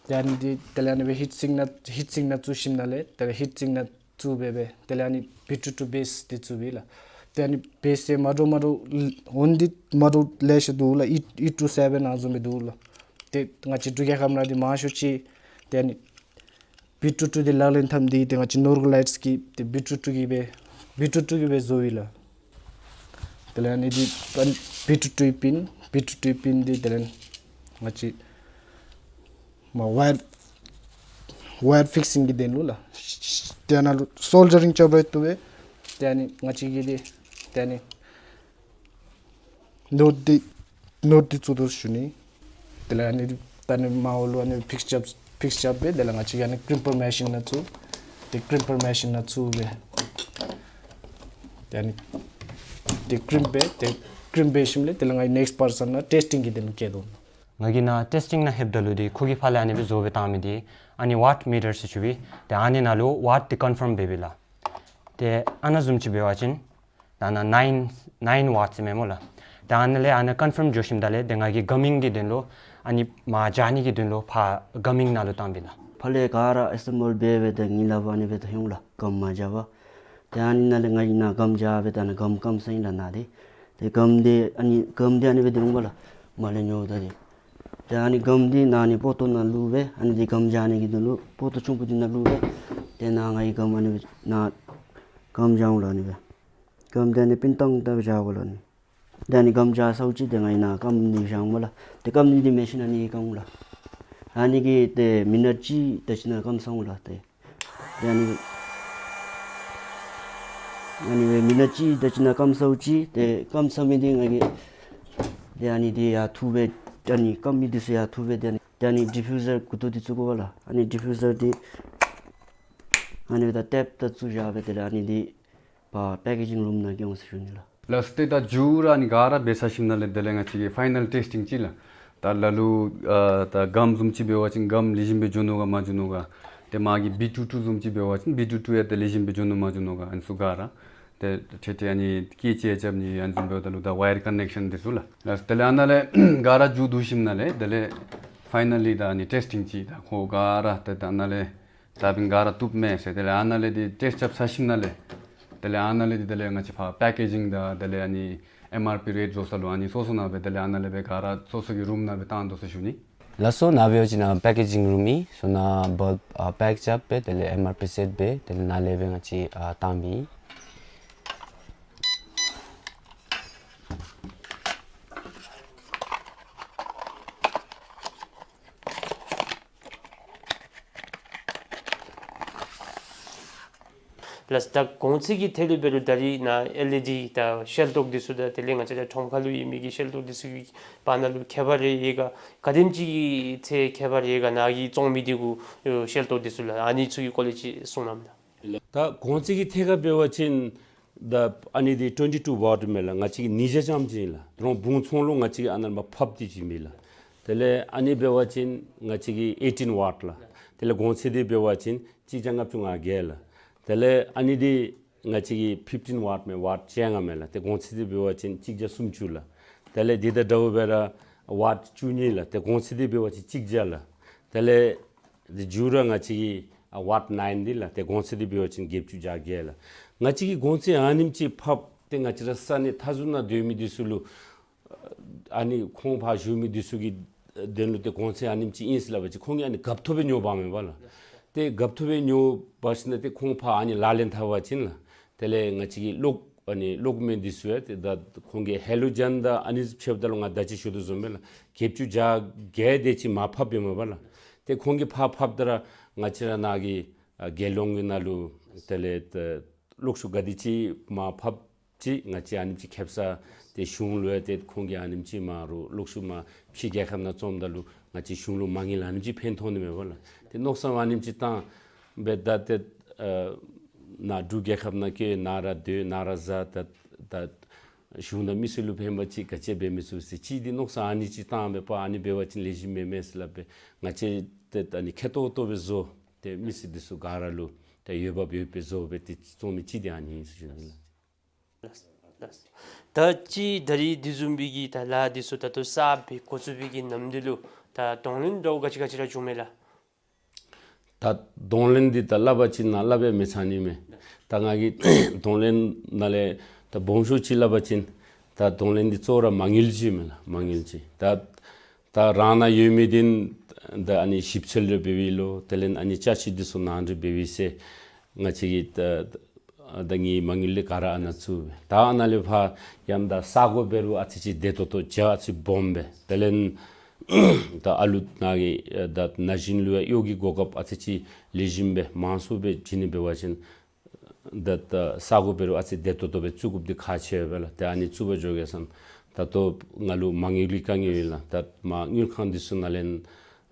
ཏེ་ཨ་ནི་འདི་དེ་ལས་ཨ་ནི་སྦེ་ཧིཊ་སིང་ཀ་ནང་ཧིཊ་སིང་ཀ་ནང་བཙུགས་ཞིནམ་ལས་དེ་ལས་ཧིཊ་སིང་ཀ་ནང་བཙུགས་སྦེ་སྦེ་དེ་ལས་ཨ་ནི་བི་ཊུ་ཊུ་བེསི་འདི་བཙུགས་པས་ལགས། ཏེ་ཨ་ནི་བེསི་ཡང་མ་འདྲཝ་མ་འདྲཝ་འོང་འདི་མ་འདྲཝ་ལེ་ཤ་འདུག་ལགས། ཨེ་ཨེཊ་ཊུ་སེ་བེན་ཨ་ནི་བཟུམ་སྦེ་འདུག་ལགས། ཏེ་ང་བཅས་འབྲུག་རྒྱལ་ཁབ་ནང་འདི་མང་ཤོས་ཅིག་ཏེ་ཨ་ནི་བི་ཊུ་ཊུ་འདི་ལག་ལེན་འཐབ་འདི་ཏེ་ང་བཅས་ནོར་བུ་ལའིཊ་ཀྱིས་ཏེ་བི་ཊུ་ཊུ་གིས་སྦེ་བི་ཊུ་ཊུ་གིས་སྦེ་བཟོ་ཡི་ལགས། དེ་ལས་ཨ་ནི་འདི་པན་བི་ཊུ་ཊུ་པིན་བི་ཊུ་ཊུ་པིན་འདི་དེ་ལས་ ང་བཅས་མ་ཝའེར་ཝའེར་ཕིག་སིང་གི་དོན་ལུ་ལགས། ཏེ་ནཱ་ལུ་སོལ་ཌ་རིང་རྐྱབ་རུང་བཏུབ་པས། ཏེ་ཨ་ནི་ང་བཅས་ཀྱིས་འདི་ཏེ་ཨ་ནི་ནོཊ་འདི་ནོཊ་འདི་བཙུགས་དོ་ཞུ་ནི། དེ་ལས་ཨ་ནི་ད་ཨ་ནི་མར་ལུ་ཨ་ནི་ཕིགས་རྐྱབ་ཕིགས་རྐྱབ་སྦེ་དེ་ལས་ང་བཅས་ཀྱིས་ཨ་ནི་ཀིམ་པར་མེ་ཤིན་ནང་བཙུགས། ཏེ་ཀིམ་པར་མེ་ཤིན་ནང་བཙུགས་སྦེ་ཏེ་ཨ་ནི་ཏེ་ཀིམ་འབད་ཏེ་ཀིམ་འབད་ཞིནམ་ལས་དེ་ལས་ང་གིས་ནེཀསཊ་པར་སཱན་ནང་ཊེསི་ཊིང་གི་དོན་ལུ་བསྐྱལ་དོ། ང་གིས་ནཱ་ཊེསི་ཊིང་ནང་ལྷོདཔ་ད་ལུ་འདི་ཁོ་གིས་ཕར་ལས་ཨ་ནི་སྦེ་བཟོ་སྦེ་བཏང་མི་འདི་ཨ་ནི་ཝཊ་མི་ཊར་ཟེར་ཞུ་བའི་ཏེ་ཨ་ནི་ནང་ལུ་ཝཊ་འདི་ཀོན་ཕརམ་འབད་བའི་ལགས། ཏེ་ཨ་ནཱ་བཟུམ་ཅིག་འབད་བ་ཅིན་ད་ཨ་ནཱ་ནའིན་ནའིན་ཝཊ་ཟེར་མས་སྨོ་ལགས། ད་ཨ་ནཱ་ལས་ཨ་ནཱ་ཀོན་ཕརམ་འགྱོ་ཞིནམ་ད་ལས་ཏེ་ང་གིས་གམ་མིང་གི་དོན་ལུ་ཨ་ནི་མར་བཞག་ནི་གི་དོན་ལུ་ཕར་གམ་མིང་ནང་ལུ་བཏང་བའི་ལགས། ཕར་ལས་ག་ར་ཨེ་སེམ་བཱལ་འབད་སྦེ་ད་ངེའི་ལག་པར་ཨ་ནི་སྦེ་ད་འོང་ལགས། གམ་མར་བཞག་པར། ཏེ་ཨ་ནི་ནང་ལས་ང་གིས་ནཱ་གམ་བཞག་སྦེ་ད་ནཱ་གམ་སྐམ་ས་ཨིན་ལགས་ནཱ་འདི། ཏེ་གམ་འདི་ཨ་ནི་གམ་འདི་ཨ་ནི་སྦེ་ཏེ་འོང་པ་ལགས། མར་ལས་ཉོཝ་ད་འདི། ཏེ་ཨ་ནི་གམ་འདི་ནཱ་ཨ་ནི་པོ་ཏོ་ནང་བླུགས་སྦེ་ཨ་ནི་འདི་གམ་བཞག་ནི་གི་དོན་ལུ་པོ་ཏོ་ཆུང་ཀུ་འདི་ནང་བླུགས་སྦེ་ཏེ་ནཱ་ང་གིས་གམ་ཨ་ནི་སྦེ་ནཱ་གམ་བཞག་འོང་ལགས་ཨ་ནི་སྦེ། གམ་འདི་ཨ་ནི་པིན་ཏང་ཏ་བཞག་དགོ་ལགས་ཨ་ནི། ཏེ་ཨ་ནི་གམ་བཞག་ཚརཝ་ཅིག་ཏེ་ང་གིས་ནཱ་སྐམ་ནི་བཞག་འོང་པ་ལགས། ཏེ་སྐམ་ནི་འདི་མེ་ཤིན་ཨ་ནི་གིས་སྐམ་འོང་ལགས། ཨ་ནི་གིས་ཏེ་མི་ནཊ་གཅིག་དེ་ཅིག་ནང་སྐམ་ཚར་འོང་ལགས་ཏེ། ཏེ་ཨ་ནི་ཨ་ནི་སྦེ་མི་ནཊ་གཅིག་དེ་ཅིག་ནང་སྐམ་ཚརཝ་ཅིག་ཏེ་སྐམ་ཚར་མི་འདི་ང་གིས་ཏེ་ཨ་ནི་འདི་ཡར་འཐུ་སྦེ་ཨ་ནི་སྐམ་མི་འདི་ཚུ་ཡར་འཐུ་སྦེ་ཏེ་ཨ་ནི་ཏེ་ཨ་ནི་ཌི་ཕིའུ་ཟར་མགུ་ཏོ་འདི་བཙུགས་དགོ་པ་ལགས། ཨ་ནི་ཌི་ཕིའུ་ཟར་འདི་ཨ་ནི་སྦེ་ད་ཊེབ་ད་བཙུགས་བཞག་སྦེ་ཏེ་ཨ་ནི་འདི་ཕར་པེ་ཀེ་ཇིང་རུམ་ནང་འགྱོ་འོང་ཟེར་ཞུ་ནི་ལགས། ལགས་སོ། ཏེ་ད་མཇུག་ར་ཨ་ནི་ག་ར་འབད་ཚར་ཞིནམ་ལས་དེ་ལས་ང་བཅས་ཀྱིས་ཕའི་ནཱལ་ཊེསི་ཊིང་ཅིག་ལགས། ད་ལ་ལུ་ཨ་ད་གམ་བཟུམ་ཅིག་འབད་བ་ཅིན་གམ་ལེགས་ཤོམ་སྦེ་འགྱོ་ནུག་ག་མ་འགྱོ་ནུག་ག། ཏེ་མ་གི་བི་ཊུ་ཊུ་བཟུམ་ཅིག་འབད་བ་ཅིན་བི་ཊུ་ཊུ་ཡང་ཏེ་ལེགས་ཤོམ་སྦེ་འགྱོ་ནུག་མ་འགྱོ་ནུག་ག་ཨ་ནི་ཚུ་ག་ར། ཏེ་ཏེ་ཏེ་ཨ་ནི་ཀི་ཅེ་ཅབ་ནི་ཨ་ནི་བཟུམ་འབདཝ་ད་ལུ་ད་ཝའེར་ཀོན་ནེཀ་ཤཱན་འདི་ཚུ་ལགས། ལགས་སོ། དེ་ལས་ཨ་ནཱ་ལས་ག་ར་མཇུག་བསྡུ་ཞིནམ་ལས་དེ་ལས་ཕའི་ནཱལ་ལི་ད་ཨ་ནི་ཊེསི་ཊིང་ཅིག་ད་ཁོ་ག་ར་ཏེ་ད་ཨ་ནཱ་ལས་ད་འབདན་ག་ར་བཏུབ་མས་ཟེར། དེ་ལས་ཨ་ནཱ་ལས་འདི་ཊེསི་ཊི་རྐྱབ་ཚར་ཞིནམ་ལས་དེ་ལས་ཨ་ནཱ་ལས་འདི་དེ་ལས་ང་བཅས་ཕར་པེ་ཀེ་ཇིང་དང་དེ་ལས་ཨ་ནི་ཨེམ་ཨར་པི་རེཊ་བཟོ་ས་ལུ་ཨ་ནི་སོ་སོ་ནང་སྦེ་དེ་ལས་ཨ་ནཱ་ལས་སྦེ་ག་ར་སོ་སོ་གི་རུམ་ནང་སྦེ་བཏང་དོ་ཟེར་ཞུ་ནི། ལགས་སོ། ནཱ་འབད་བ་ཅིན་ནཱ་པེ་ཀེ་ཇིང་རུམ་ཨིན། སོ་ནཱ་བཱལབ་ཨ་པེཀ་རྐྱབ་སྦེ་དེ་ལས་ཨེམ་ཨར་པི་སེཊ་འབད་དེ་ལས་ནཱ་ལས་སྦེ་ང་བཅས་ཨ་བཏང་མི་ཨིན། ལགས། ད་གོང་ཚད་ཀྱི་ཐད་ལུ་འབད་རུང་ད་རིས་ནཱ་ཨེལ་ཨི་ཌི་དང་ཤེལ་ཏོག་འདི་ཚུ་དང་དེ་ལས་ང་བཅས་ར་ཁྲོམ་ཁ་ལུ་ཡོད་མི་གི་ཤེལ་ཏོག་འདི་ཚུ་གི་བར་ན་ལུ་ཁྱད་པར་རེ་ཡོད་ག། ག་དེམ་ཅིག་གི་ཚད་ཁྱད་པར་ཡོད་ག་ནཱ་གིས་བཙོང་མི་འདི་གུ་ཤེལ་ཏོག་འདི་ཚུ་ལགས། ཨ་ནི་ཚུ་གི་སྐོར་ལས་ཅིག་གསུང་གནང་ལགས། ད་གོང་ཚད་ཀྱི་ཐད་ཁར་འབད་བ་ཅིན་ད་ཨ་ནི་འདི་ཊུ་ཝེན་ཊི་ཊུ་ཝཊ་མས་ལགས། ང་བཅས་ཀྱི་ཉིས་བརྒྱ་ཙམ་ཅིག་ཨིན་ལགས། ད་རུང་བུང་ཚོང་ལུ་ང་བཅས་ཀྱིས་ཨ་ནཱ་ཕར་ཕབ་སྟེ་ཅིག་མས་ལགས། དེ་ལས་ཨ་ནི་འབད་བ་ཅིན་ང་བཅས་ཀྱི་ཨེ་ཊིན་ཝཊ་ལགས། དེ་ལས་གོང་ཚད་འདི་འབད་བ་ཅིན་གཅིག་བརྒྱ་ལྔ་བཅུ་ང་བརྒྱད་ལགས། དེ་ལས་ཨ་ནི་འདི་ང་བཅས་ཀྱི་ཕིཕ་ཊིན་ཝཊ་མས། ཝཊ་བཅོ་ལྔ་མས་ལགས། ཏེ་གོང་ཚད་འདི་འབད་བ་ཅིན་གཅིག་བརྒྱ་སུམ་ཅུ་ལགས། དེ་ལས་འདི་དང་འདྲཝ་སྦེ་ར་ཝཊ་བཅུ་གཉིས་ལགས། ཏེ་གོང་ཚད་འདི་འབད་བ་ཅིན་གཅིག་བརྒྱ་ལགས། དེ་ལས་འདི་མཇུག་ར་ང་བཅས་ཀྱི་ཨ་ཝཊ་ནའིན་འདི་ལགས། ཏེ་གོང་ཚད་འདི་འབད་བ་ཅིན་བརྒྱད་ཅུ་གྱ་བརྒྱད་ལགས། ང་བཅས་ཀྱིས་གོང་ཚད་ཨ་ནེམ་ཅིག་ཕབ་སྟེ་ང་བཅས་ར་ས་གནས་མཐའ་ཟུར་ནང་སྡོད་མི་འདི་ཚུ་ལུ་ཨ་ནི་ཁོང་ཕར་བཞུགས་མི་འདི་ཚུ་གི་དོན་ལུ་ཏེ་གོང་ཚད་ཨ་ནེམ་ཅིག་ཨིན་ཟེར་སླབ་པ་ཅིན་ཁོང་གིས་ཨ་ནི་རྒཔོ་ཐོབ་སྦེ་ཉོ་འབག་མས་པ་ལགས། ཏེ་རྒཔོ་ཐོབ་སྦེ་ཉོ་འབག་ཞིནམ་ལས་ཏེ་ཁོང་ཕར་ཨ་ནི་ལག་ལེན་འཐབ་པ་ཅིན་ལགས། དེ་ལས་ང་བཅས་ཀྱི་གློག་ཨ་ནི་གློག་མེ་འདི་ཚུ་ཡང་ཏེ་ད་ཁོང་གི་ཧེ་ལོ་ཇེན་དང་ཨ་ནི་ཕྱདཔ་ད་ལུ་ང་ད་ཅི་ཞུ་དོ་བཟུམ་སྦེ་ལགས། བརྒྱད་ཅུ་གྱ་བརྒྱད་དེ་ཅིག་མར་ཕབ་པས་མས་པ་ལགས། ཏེ་ཁོང་གིས་ཕར་ཕབ་ད་ར་ང་བཅས་ར་ནཱ་གི་ཨ་རྒྱལ་ཡོངས་ཀྱི་ནང་ལུ་དེ་ལས་ད་གློག་ཤུགས་ག་དེ་ཅིག་མར་ཕབ་ཅིག་ང་བཅས་ཨ་ནེམ་ཅིག་ཁེབ་ས་ཏེ་གཞུང་ལུ་ཡང་ཏེ་ཁོང་གིས་ཨ་ནེམ་ཅིག་མར་རུང་གློག་ཤུགས་མར་ཕྱི་རྒྱལ་ཁབ་ནང་བཙོངམ་ད་ལུ་ང་བཅས་གཞུང་ལུ་མ་དངུལ་ཨ་ནེམ་ཅིག་ཕན་ཐོགས་ནི་མས་པ་ལགས། ཏེ་མནོ་བསམ་ཨ་ནེམ་ཅིག་བཏང་སྦེ་ད་ཏེ་ཨ་ནཱ་འབྲུག་རྒྱལ་ཁབ་ནང་བཀོད་ནཱ་ར་སྡོད་ནཱ་ར་བཟའ་ད་ད་གཞུང་དང་མི་སེར་ལུ་ཕན་པ་ཅིག་ག་ཅི་འབད་མི་ཚུགས་ཟེར་ཅིག་འདི་མནོ་བསམ་ཨ་ནི་ཅིག་བཏང་སྦེ་པ་ཨ་ནི་འབད་བ་ཅིན་ལེགས་ཤོམ་མེན་མས་ཟེར་སླབ་སྦེ་ང་བཅས་ཏེ་ཨ་ནི་མཁྱེན་ཏོག་ཏོ་སྦེ་བཟོ་སྟེ་མི་སེར་འདི་ཚུ་ག་ར་ལུ་ཏེ་འོས་འབབ་ཡོདཔ་སྦེ་བཟོ་སྦེ་ཏེ་བཙོང་མི་ཅིག་འདི་ཨ་ནི་ཨིན་ཟེར་ཞུ་ནི་ལགས། ལགས་ལགས། ད་ཅི་ད་རིས་འདི་བཟུམ་སྦེ་གི་ད་ལཱ་འདི་ཚུ་ད་ལྟོ་གསརཔ་སྦེ་འགོ་བཙུགས་པའི་གི་ནམ་འདི་ལུ་ད་གདོང་ལེན་འདྲཝ་ག་ཅི་ག་ཅི་ར་བྱུང་མས་ལགས། ད་གདོང་ལེན་འདི་ད་སླབ་པ་ཅིན་ནཱ་སླབ་སྦེ་མི་ཚར་ནི་མས། ད་ང་གིས་གདོང་ལེན་ནང་ལས་ད་སྦོམ་ཤོས་ཅིག་སླབ་པ་ཅིན་ད་གདོང་ལེན་འདི་གཙོ་བོ་ར་མ་དངུལ་ཅིག་མས་ལགས། མ་དངུལ་ཅིག་ད་ད་རང་ནང་ཡོད་མི་འདི་ད་ཨ་ནི་ཞིབ་འཚོལ་རེ་འབད་བའི་ལོ་དེ་ལས་ཨ་ནི་ཅ་ཆས་འདི་ཚུ་ནང་འདྲེན་འབད་བའི་ཚེ་ང་བཅས་ཀྱིས་ད་ད་ངེའི་མ་དངུལ་འདི་ག་ར་ཨ་ནཱ་བཙུགས་སྦེ་ད་ཨ་ནཱ་ལས་ཕར་ཡང་ད་ས་གོ་འབད་རུང་ཨ་ཙི་ཅིག་བདེ་ཏོག་ཏོ་རྒྱ་ཨ་ཙི་སྦོམ་སྦེ་དེ་ལས་ ད་ཨ་ལུ་ནང་གི་ད་ན་གཞོན་ལུ་ཡང་གཡོག་གི་གོ་སྐབས་ཨ་ཙི་ཅིག་ལེགས་ཤོམ་སྦེ་མང་སུ་སྦེ་བྱིན་ནི་འབད་བ་ཅིན་ད་ད་ས་གོ་འབད་རུང་ཨ་ཙི་བདེ་ཏོག་ཏོ་སྦེ་བཙུགས་དགོཔ་འདི་ཁག་ཆེ་བས་ལགས། ཏེ་ཨ་ནི་བཙུགས་པར་འགྱོ་གེ་ཟེར་ད་ལྟོ་ང་ལུ་མ་དངུལ་གྱི་དཀའ་ངལ་ཡོད་ལགས། ད་མ་དངུལ་ཁང་འདི་ཚུ་ནང་ལས་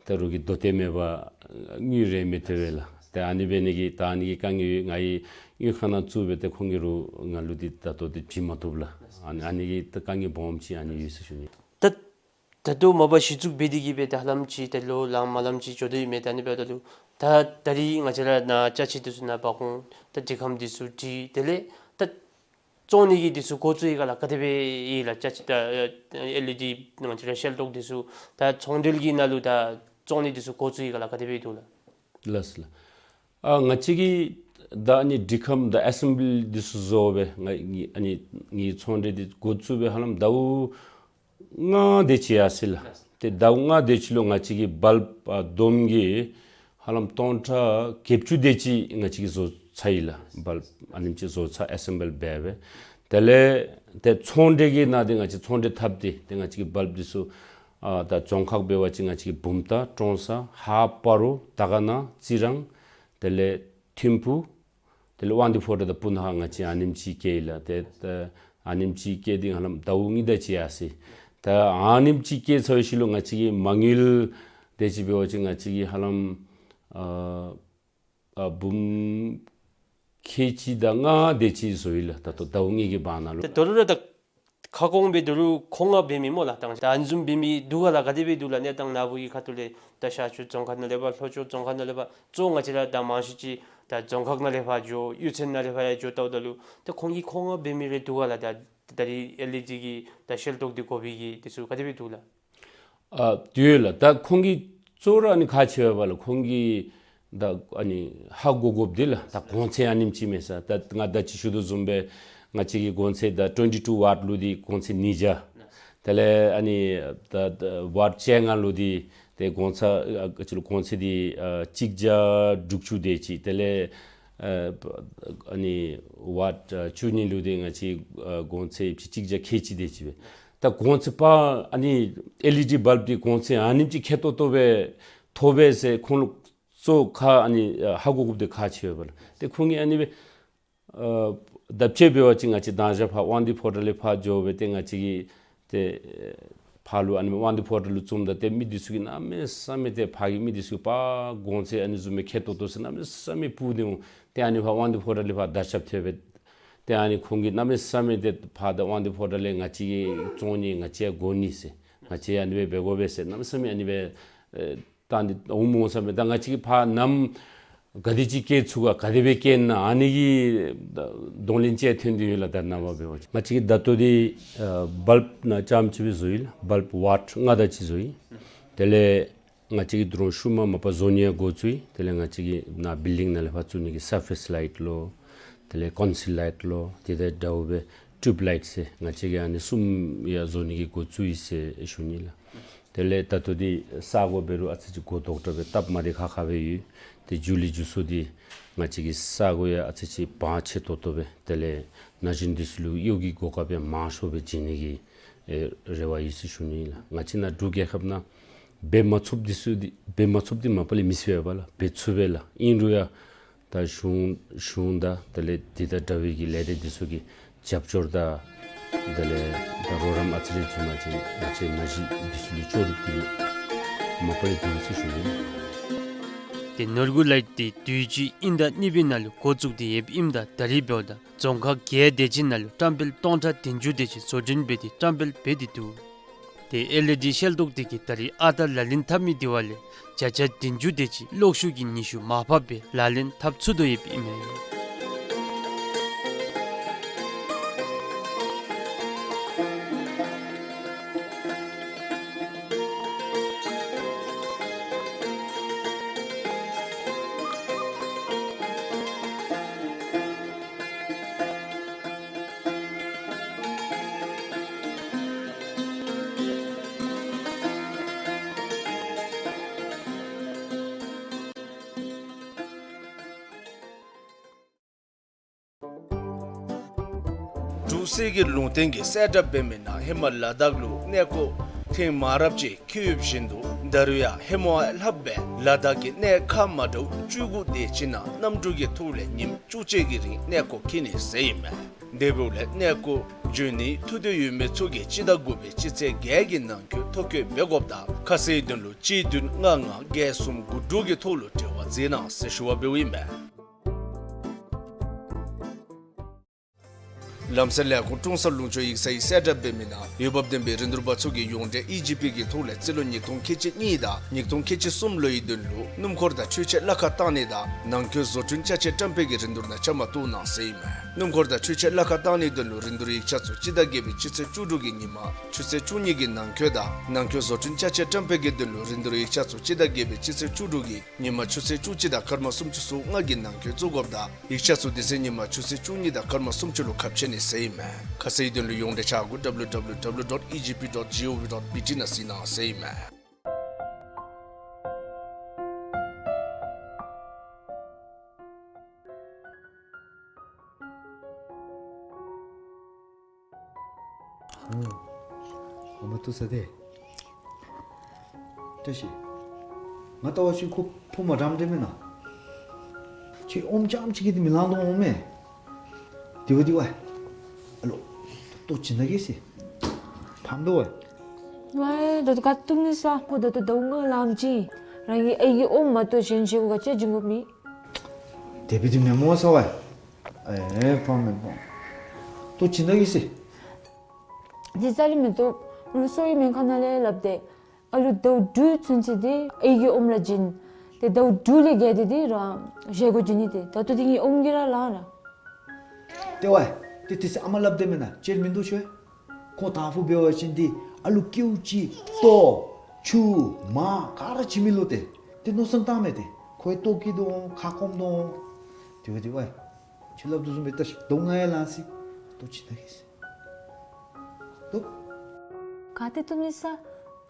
ད་རོགས་ཀྱིས་དོ་ཏེ་མེད་པར་དངུལ་རེ་མི་ཐོབ་པས་ལགས། ཏེ་ཨ་ནི་འབད་ནི་གིས་ད་ཨ་ནི་གི་དཀའ་ངལ་ཡོད། ང་གིས་དངུལ་ཁང་ནང་བཙུགས་སྦེ་ཏེ་ཁོང་གིས་རོགས་ང་ལུ་འདི་ད་ལྟོ་འདི་བྱིན་མ་བཏུབ་ལགས། ཨ་ནི་ཨ་ནི་གི་ད་དཀའ་ངལ་སྦོམ་ཅིག་ཨ་ནི་ཡོད་ཟེར་ཞུ་ནི། ད་ད་ལྟོ་མ་པ་གཞི་བཙུགས་འབད་དེ་གིས་སྦེ་ད་ཧ་ལམ་ཅིག་ད་ལོ་ལངམ་ལངམ་ཅིག་འགྱོ་དོ་ཡོད་མས། ད་ཨ་ནི་འབདཝ་ད་ལུ་ད་ད་རིས་ང་བཅས་ར་ནཱ་ཅ་ཆས་འདི་ཚུ་ནཱ་འབག་འོང་ད་འདྲིས་ཁམས་འདི་ཚུ་འདྲིས་དེ་ལས་ད་བཙོང་ནི་གི་འདི་ཚུ་འགོ་བཙུགས་ཡི་ག་ལགས། ག་དེ་སྦེ་ཡི་ལགས། ཅ་ཆས་ད་ཨེལ་ཨི་ཌི་ང་བཅས་ར་ཤེལ་ཏོག་འདི་ཚུ་ད་ཚོང་འབྲེལ་གྱི་ནང་ལུ་ད་བཙོང་ནི་འདི་ཚུ་འགོ་བཙུགས་ཡི་ག་ལགས། ག་དེ་སྦེ་འདུག་ལགས། ལགས་སོ་ལགས། ཨ་ང་བཅས་ཀྱིས་ད་ཨ་ནི་འདྲིས་ཁམས་ད་ཨེ་སེམ་བཱལ་འདི་ཚུ་བཟོ་སྦེ་ང་ཨ་ནི་ངེའི་ཚོང་འབྲེལ་འདི་འགོ་བཙུགས་སྦེ་ཧ་ལམ་ཟླཝ་ལྔ་དེ་ཅིག་ཡར་སོ་ཡི་ལགས། ཏེ་ཟླཝ་ལྔ་དེ་ཅིག་ལུ་ང་བཅས་ཀྱིས་བཱལབ་ཨ་བསྡོམས་ཀྱིས་ཧ་ལམ་སྟོང་ཕྲག་བརྒྱད་ཅུ་དེ་ཅིག་ང་བཅས་ཀྱིས་བཟོ་ཚར་ཡི་ལགས། བཱལབ་ཨ་ནེམ་ཅིག་བཟོ་ཚར་ཨེ་སེམ་བཱལ་འབད་སྦེ། དེ་ལས་ཏེ་ཚོང་འབྲེལ་གྱི་ནང་འདི་ང་བཅས་ཚོང་འབྲེལ་འཐབ་སྟེ་ཏེ་ང་བཅས་ཀྱིས་བཱལབ་འདི་ཚུ་ཨ་ད་རྫོང་ཁག་འབད་བ་ཅིན་ང་བཅས་ཀྱིས་བུམ་ཐང་ཀྲོང་གསར་ཧཱ་སྤ་རོ་དར་དཀར་ན་རྩི་རང་དེ་ལས་ཐིམ་ཕུ་དེ་ལས་དབང་འདུས་ཕོ་བྲང་དང་སྤུ་ན་ཁ་ང་བཅས་ཨ་ནེམ་ཅིག་སྐྱེལ་ཡི་ལགས། ཏེ་ད་ཨ་ནེམ་ཅིག་སྐྱེལ་ཏེ་ཧ་ལམ་ཟླཝ་གཉིས་དེ་ཅིག་ཡར་སོ་ཡི། ད་ཨ་ནེམ་ཅིག་སྐྱེལ་ཚར་བའི་ཤུལ་ལུ་ང་བཅས་ཀྱིས་མ་དངུལ་དེ་ཅིག་འབད་བ་ཅིན་ང་བཅས་ཀྱིས་ཧ་ལམ་ཨ་ཨ་འབུམ་ཁལ་གཅིག་དང་ལྔ་དེ་ཅིག་བཟོ་ཡི་ལགས། ད་ལྟོ་ཟླཝ་གཉིས་ཀྱི་བར་ན་ལུ། ད་ད་རུང་ར་ད་ཁ་སྐོང་སྦེ་ད་རུང་མཁོ་མངགས་འབད་མི་སྨོ་ལགས། ད་ཨ་ནི་བཟུམ་འབད་མི་འདུག་ག་ལགས། ག་དེ་སྦེ་འདུག་ལགས། གནས་སྟངས་ནཱ་བུ་གི་ཁ་ཐུག་ལས་ད་ཤར་ཕྱོགས་རྫོང་ཁག་ནང་ལས་ཕར་ལྷོ་ཕྱོགས་རྫོང་ཁག་ནང་ལས་ཕར་གཙོ་ང་བཅས་ར་ད་མང་ཤོས་ཅིག་ད་རྫོང་ཁག་ནང་ལས་ཕར་འགྱོ་གཡུས་ཚན་ནང་ལས་ཕར་ཡང་འགྱོ་བལྟཝ་ད་ལུ་ད་ཁོང་གིས་མཁོ་མངགས་འབད་མི་རེ་འདུག་ག་ལགས། ད་ད་རིས་ཨེལ་ཨི་ཌི་གི་ད་ཤེལ་ཏོག་འདི་དགོ་པའི་གི་འདི་ཚུ་ག་དེ་སྦེ་འདུག་ལགས། ཨ་དེ་ཡོད་ལགས། ད་ཁོང་གིས་གཙོ་བོ་ར་ཨ་ནི་ཁག་ཆེ་བས་ལགས། ཁོང་གིས་ད་ཨ་ནི་ཧ་གོ་དགོཔ་འདི་ལགས། ད་གོང་ཚད་ཨ་ནེམ་ཅིག་མས་ཟེར། ད་ང་ད་ཅི་ཞུ་དོ་བཟུམ་སྦེ་ང་བཅས་ཀྱི་གོང་ཚད་ད་ཊུ་ཝེན་ཊི་ཊུ་ཝཊ་ལུ་འདི་གོང་ཚད་ཉིས་བརྒྱ། དེ་ལས་ཨ་ནི་ད་ད་ཝཊ་བཅོ་ལྔ་ལུ་འདི་ཏེ་གོང་ཚད་ཨ་ཅི་ལོ་གོང་ཚད་འདི་ཨ་གཅིག་བརྒྱ་དྲུག་ཅུ་དེ་ཅིག། དེ་ལས་ཨ་ཨ་ནི་ཝཊ་ཨ་བཅུ་གཉིས་ལུ་འདི་ང་བཅས་ཨ་གོང་ཚད་གཅིག་བརྒྱ་ཁལ་གཅིག་དེ་ཅིག་སྦེ། ད་གོང་ཚད་པ་ཨ་ནི་ཨེལ་ཨི་ཌི་བཱལབ་འདི་གོང་ཚད་ཨ་ནེམ་ཅིག་ཁེ་ཏོག་ཏོ་སྦེ་ཐོབ་པས་ཟེར་ཁོང་ལུ་གཙོ་ཁག་ཨ་ནི་ཨ་ཧ་གོ་དགོཔ་འདི་ཁག་ཆེ་བས་ལགས། ཏེ་ཁོང་གིས་ཨ་ནི་སྦེ་ཨ་ད་དཔྱེ་འབད་བ་ཅིན་ང་བཅས་ད་ཞག་ཕར་དབང་འདུས་ཕོ་བྲང་ལས་ཕར་འགྱོ་སྦེ་ཏེ་ང་བཅས་ཀྱིས་ཏེ་ཕར་ལུ་ཨ་ནི་དབང་འདུས་ཕོ་བྲང་ལུ་བཙུགསམ་ད་ཏེ་མི་འདི་ཚུ་གིས་གནམ་མེད་ས་མེད་ཏེ་ཕར་གྱི་མི་འདི་ཚུ་གིས་པ་གོང་ཚད་ཨ་ནི་བཟུམ་མའི་ཁེ་ཏོག་ཏོ་ཟེར་གནམ་མེད་ས་མེད་སྤུ་སྟེ་འོང་། ཏེ་ཨ་ནི་ཕར་དབང་འདུས་ཕོ་བྲང་ལས་ཕར་དར་ཁྱབ་ཐལ་སྦེ། ཏེ་ཨ་ནི་ཁོང་གིས་གནམ་མེད་ས་མེད་ཏེ་ཕར་ད་དབང་འདུས་ཕོ་བྲང་ལས་ང་བཅས་ཀྱིས་བཙོང་ནི་ང་བཅས་ཡང་དགོ་ནི་ཟེར་ང་བཅས་ཡང་ཨ་ནི་སྦེ་འབད་དགོ་པས་ཟེར་གནམ་མེད་ས་མེད་ཨ་ནི་སྦེ་ཨེ་བཏང་སྟེ་འོངམ་འོང་ས་མེད། ད་ང་བཅས་ཀྱིས་ཕར་གནམ་ག་དེ་ཅིག་སྐྱེལ་ཚུགས་ག་ག་དེ་སྦེ་སྐྱེལ་ན་ཨ་ནི་གི་གདོང་ལེན་ཅིག་ཐོན་ཏེ་ཡོད་ལགས། ད་ནངས་པ་འབད་བ་ཅིན་ང་བཅས་ཀྱིས་ད་ལྟོ་འདི་ཨ་བཱལབ་ནང་རྐྱངམ་ཅིག་སྦེ་བཟོ་ཡི་ལགས། བཱལབ་ཝཊ་ལྔ་དེ་ཅིག་བཟོ་ཡི། དེ་ལས་ང་བཅས་ཀྱིས་ད་རུང་ཤུལ་མ་མ་པ་བཟོ་ནི་ཡང་འགོ་བཙུགས་ཡི། དེ་ལས་ང་བཅས་ཀྱིས་ནཱ་བིལ་ཌིང་ནང་ལས་ཕར་བཙུགས་ནི་གི་སར་ཕེསི་ལའིཊ་ལོ། དེ་ལས་ཀོན་སིལ་ལའིཊ་ལོ། དེ་དང་འདྲཝ་སྦེ་ཊིའུབ་ལའིཊ་ཟེར་ང་བཅས་ཀྱིས་ཨ་ནི་གསུམ་ཡང་བཟོ་ནི་གི་འགོ་བཙུགས་ཡི་ཟེར་ཞུ་ནི་ལགས། དེ་ལས་ད་ལྟོ་འདི་ས་གོ་འབད་རུང་ཨ་ཙི་ཅིག་གོ་དོག་དྲགས་སྦེ་སྟབས་མ་བདེ་ཁག་ཁ་སྦེ་ཡོད། ཏེ་མཇུག་ལས་མཇུག་སུ་འདི་ང་བཅས་ཀྱི་ས་གོ་ཡང་ཨ་ཙི་ཅིག་བང་ཆེ་ཏོག་ཏོ་སྦེ་དེ་ལས་ན་གཞོན་འདི་ཚུ་ལུ་གཡོག་གི་གོ་སྐབས་ཡང་མང་ཤོས་སྦེ་བྱིན་ནི་གི་ཨེ་རེ་བ་ཡོད་ཟེར་ཞུ་ནི་ཨིན་ལགས། ང་བཅས་ནཱ་འབྲུག་རྒྱལ་ཁབ་ནང་འབད་མ་ཚུགསཔ་འདི་ཚུ་འདི་འབད་མ་ཚུགསཔ་འདི་མ་པ་ལས་མི་ཚུགས་པས་ལགས། འབད་ཚུགས་པས་ལགས། ཨིན་རུང་ཡང་ད་གཞུང་གཞུང་དང་དེ་ལས་འདི་དང་འདྲ་བའི་གི་ལས་སྡེ་འདི་ཚུ་གི་རྒྱབ་སྐྱོར་དང་དེ་ལས་ད་རོགས་རམ་ཨ་ཙི་རེ་བྱུང་པ་ཅིན་ང་བཅས་ན་གཞོན་འདི་ཚུ་ལུ་ལྕོགས་གྲུབ་འདི་མ་པ་ལས་འདུག་ཟེར་ཞུ་ནི་ཨིན། ཏེ་ནོར་བུ་ལའིཊ་འདི་དུས་ཅི་དབྱིན་ཟླ་གཉིས་པའི་ནང་ལུ་འགོ་བཙུགས་ཏེ་ཡོདཔ་ཨིནམ་ད་ད་རིས་འབདཝ་ད་རྫོང་ཁག་བརྒྱད་དེ་ཅིག་ནང་ལུ་བཀྲམ་སྤེལ་སྟོང་ཕྲག་བདུན་ཅུ་དེ་ཅིག་བཟོ་སྐྲུན་འབད་དེ་བཀྲམ་སྤེལ་འབད་དེ་འདུག། ཏེ་ཨེལ་ཨི་ཌི་ཤེལ་ཏོག་འདི་གིས་ད་རིས་ཨ་རྟག་ལག་ལེན་འཐབ་མི་འདི་བ་ལས་བརྒྱ་ཆ་བདུན་ཅུ་དེ་ཅིག་གློག་ཤུགས་ཀྱི་ནུས་ཤུགས་མར་ཕབ་སྦེ་ལག་ལེན་འཐབ་ཚུགས་དོ་ཡོདཔ་ཨིན་མས། འབྲུག་གསེར་གྱི་ལུང་བསྟན་གྱི་གསལ་བསྒྲགས་འབད་མི་ནང་ཧེ་མ་ལ་དྭགས་ལུ་གནས་སྐོར་ ཐེངས་མང་རབས་ཅིག་འཁྱིད་ཡོདཔ་བཞིན་དུ་ད་རུང་ཡང་ཧེ་མ་ལྷགཔ་སྦེ་ལ་དྭགས་ཀྱི་གནས་ཁག་མ་འདྲཝ་བཅུ་དགུ་དེ་ཅིག་ནང་གནམ་གྲུ་གི་ཐོག་ལས་ཉིནམ་བཅུ་གཅིག་གི་རིང་གནས་སྐོར་འཁྱིད་ནི་ཟེར་ཨིན་མས། དེ་འབདཝ་ལས་གནས་སྐོར་འབྱོན་ནིའི་ཐུགས་འདོད་ཡོད་མི་ཚུ་གིས་སྤྱི་ཟླ་དགུ་པའི་སྤྱི་ཚེས་བརྒྱད་ཀྱི་ནང་འཁོད་ཐོ་བཀོད་འབད་དགོཔ་དང་ཁ་གསལ་དོན་ལུ་གཅིག་བདུན་ལྔ་ལྔ་བརྒྱད་གསུམ་དགུ་དྲུག་གི་ཐོག་ལུ་འབྲེལ་བ་མཛད་གནང་ཟེར་ཞུ་བ་འབདཝ་ཨིན་མས། ལམ་སེལ་ལས་ཁུངས་ཀྲོང་གསར་ལུང་ཕྱོགས་ཡིག་ཚང་གི་གསལ་བསྒྲགས་འབད་མི་ནང་འོས་འབབ་ལྡན་པའི་རིན་བསྡུར་པ་ཚུ་གིས་ཡོངས་འབྲེལ་ཨི་ཇི་པི་གི་ཐོག་ལས་རྩིས་ལོ་ཉིས་སྟོང་ཁལ་གཅིག་གཉིས་དང་ཉིས་སྟོང་ཁལ་གཅིག་གསུམ་ལོའི་དོན་ལུ་སྣུམ་འཁོར་དང་འཕྲུལ་ཆས་གླ་ཁར་བཏང་ནི་དང་ནང་འཁོད་བཟོ་སྐྲུན་ཅ་ཆས་བཀྲམ་སྤེལ་གྱི་རིན་བསྡུར་ནང་བཅའ་མར་གཏོགས་གནང་ཟེར་ཨིན་མས། སྣུམ་འཁོར་དང་འཕྲུལ་ཆས་གླ་ཁར་བཏང་ནིའི་དོན་ལུ་རིན་བསྡུར་ཡིག་ཆ་ཚུ་སྤྱི་ཟླ་བརྒྱད་པའི་སྤྱི་ཚེས་བཅུ་དྲུག་གི་ཉིན་མ་ཆུ་ཚོད་བཅུ་གཉིས་ཀྱི་ནང་འཁོད་དང་ནང་འཁོད་བཟོ་སྐྲུན་ཅ་ཆས་བཀྲམ་སྤེལ་གྱི་དོན་ལུ་རིན་བསྡུར་ཡིག་ཆ་ཚུ་སྤྱི་ཟླ་བརྒྱད་པའི་སྤྱི་ཚེས་བཅུ་དྲུག་གི་ཉིན་མ་ཆུ་ཚོད་བཅུ་གཅིག་དང་སྐར་མ་སུམ་ཅུ་སོ་ལྔ་གི་ནང་འཁོད་བཙུགས་དགོཔ་དང་ཡིག་ཆ་ཚུ་དེ་ཚེ་ཉིན་མ་ཆུ་ཚོད་བཅུ་གཉིས་དང་སྐར་མ་སུམ་ཅུ་ལུ་ཁ་ཕྱེ་ནི་ཟེར་ཨིན་མས། ཁ་གསལ་དོན་ལུ་ཡོངས་འབྲེལ་ཆ་བགོས་W W W dot E G P dot G O V dot B T ནང་གཟིགས་གནང་ཟེར་ཨིན་མས། ཨོ། ཨ་མ་ཐུག་ས་ཏེ། བཀྲ་ཤིས། ང་ལྟ་བ་ཅིན་ཁོ་ཕོ་མ་འདྲཝ་འདྲ་མེན་ན། ཁྱོད་ཨོམ་རྐྱངམ་ཅིག་གིས་འདི་མི་ལང་དོ་འོང་མས། དེ་བ་དེ་བ། ཨ་ལོ། ལྟོ་བྱིན་ད་གེ་ཟེར། ཕམ་དོ་བ། ཝའི་ད་ལྟོ་ག་བཏུབ་ནི་ས། ཁོ་ད་ལྟོ་ཟླཝ་ལྔ་ལངམ་ཅིག་རང་གི་ཨའི་གི་ཨོམ་མ་གཏོགས་གཞན་བྱིན་ག་ཅི་བྱིན་དགོཔ་མེད། དེ་སྦེ་འདི་མེན་མོ་ས་བ། ཨེ་ཕམ་མེན་པ། ལྟོ་བྱིན་ད་གེ་ཟེར། འདི་རྩ་ལས་མི་བཏུབ། ལུ་གསོ་བའི་སྨན་ཁང་ནང་ལས་སླབ་སྟེ། ཨ་ལུ་ཟླཝ་དྲུག་ཚུན་ཚོད་འདི་ཨའི་གི་ཨོམ་ར་བྱིན། ཏེ་ཟླཝ་དྲུག་ལས་བརྒལ་ཏེ་འདི་རང་བཞེས་སྒོ་བྱིན་ནི་ཏེ། ད་ལྟོ་འདི་ངེའི་ཨོམ་གྱིས་ར་ལང་ར། ཏེ་ཝའི། ཏེ་དེ་ཚེ་ཨ་མ་སླབ་དེས་མེན་ན། ཅིག་མིན་འདུག་ཤོད། ཁོང་དང་ཕུ་འབད་བ་ཅིན་འདི་ཨ་ལུ་ཀེའུ་ཅིག་ལྟོ་ཆུ་མར་ག་ར་བྱིན་མི་ལོ་ཏེ། ཏེ་མནོ་བསམ་བཏངམ་མས་ཏེ། ཁོའི་ལྟོ་སྐྱིད་དོ་འོང་ཁ་སྐོམ་དོ་འོང་། དེ་བ་དེ་ཝའི། ཁྱོད་སླབ་དོ་བཟུམ་སྦེ་ད་ཟླཝ་ལྔ་ཡང་ལང་སོ་ཡི། ལྟོ་བྱིན་ད་གེ་ཟེར། ལྟོ། ག་ཏེ་བཏུབ་ནི་ས།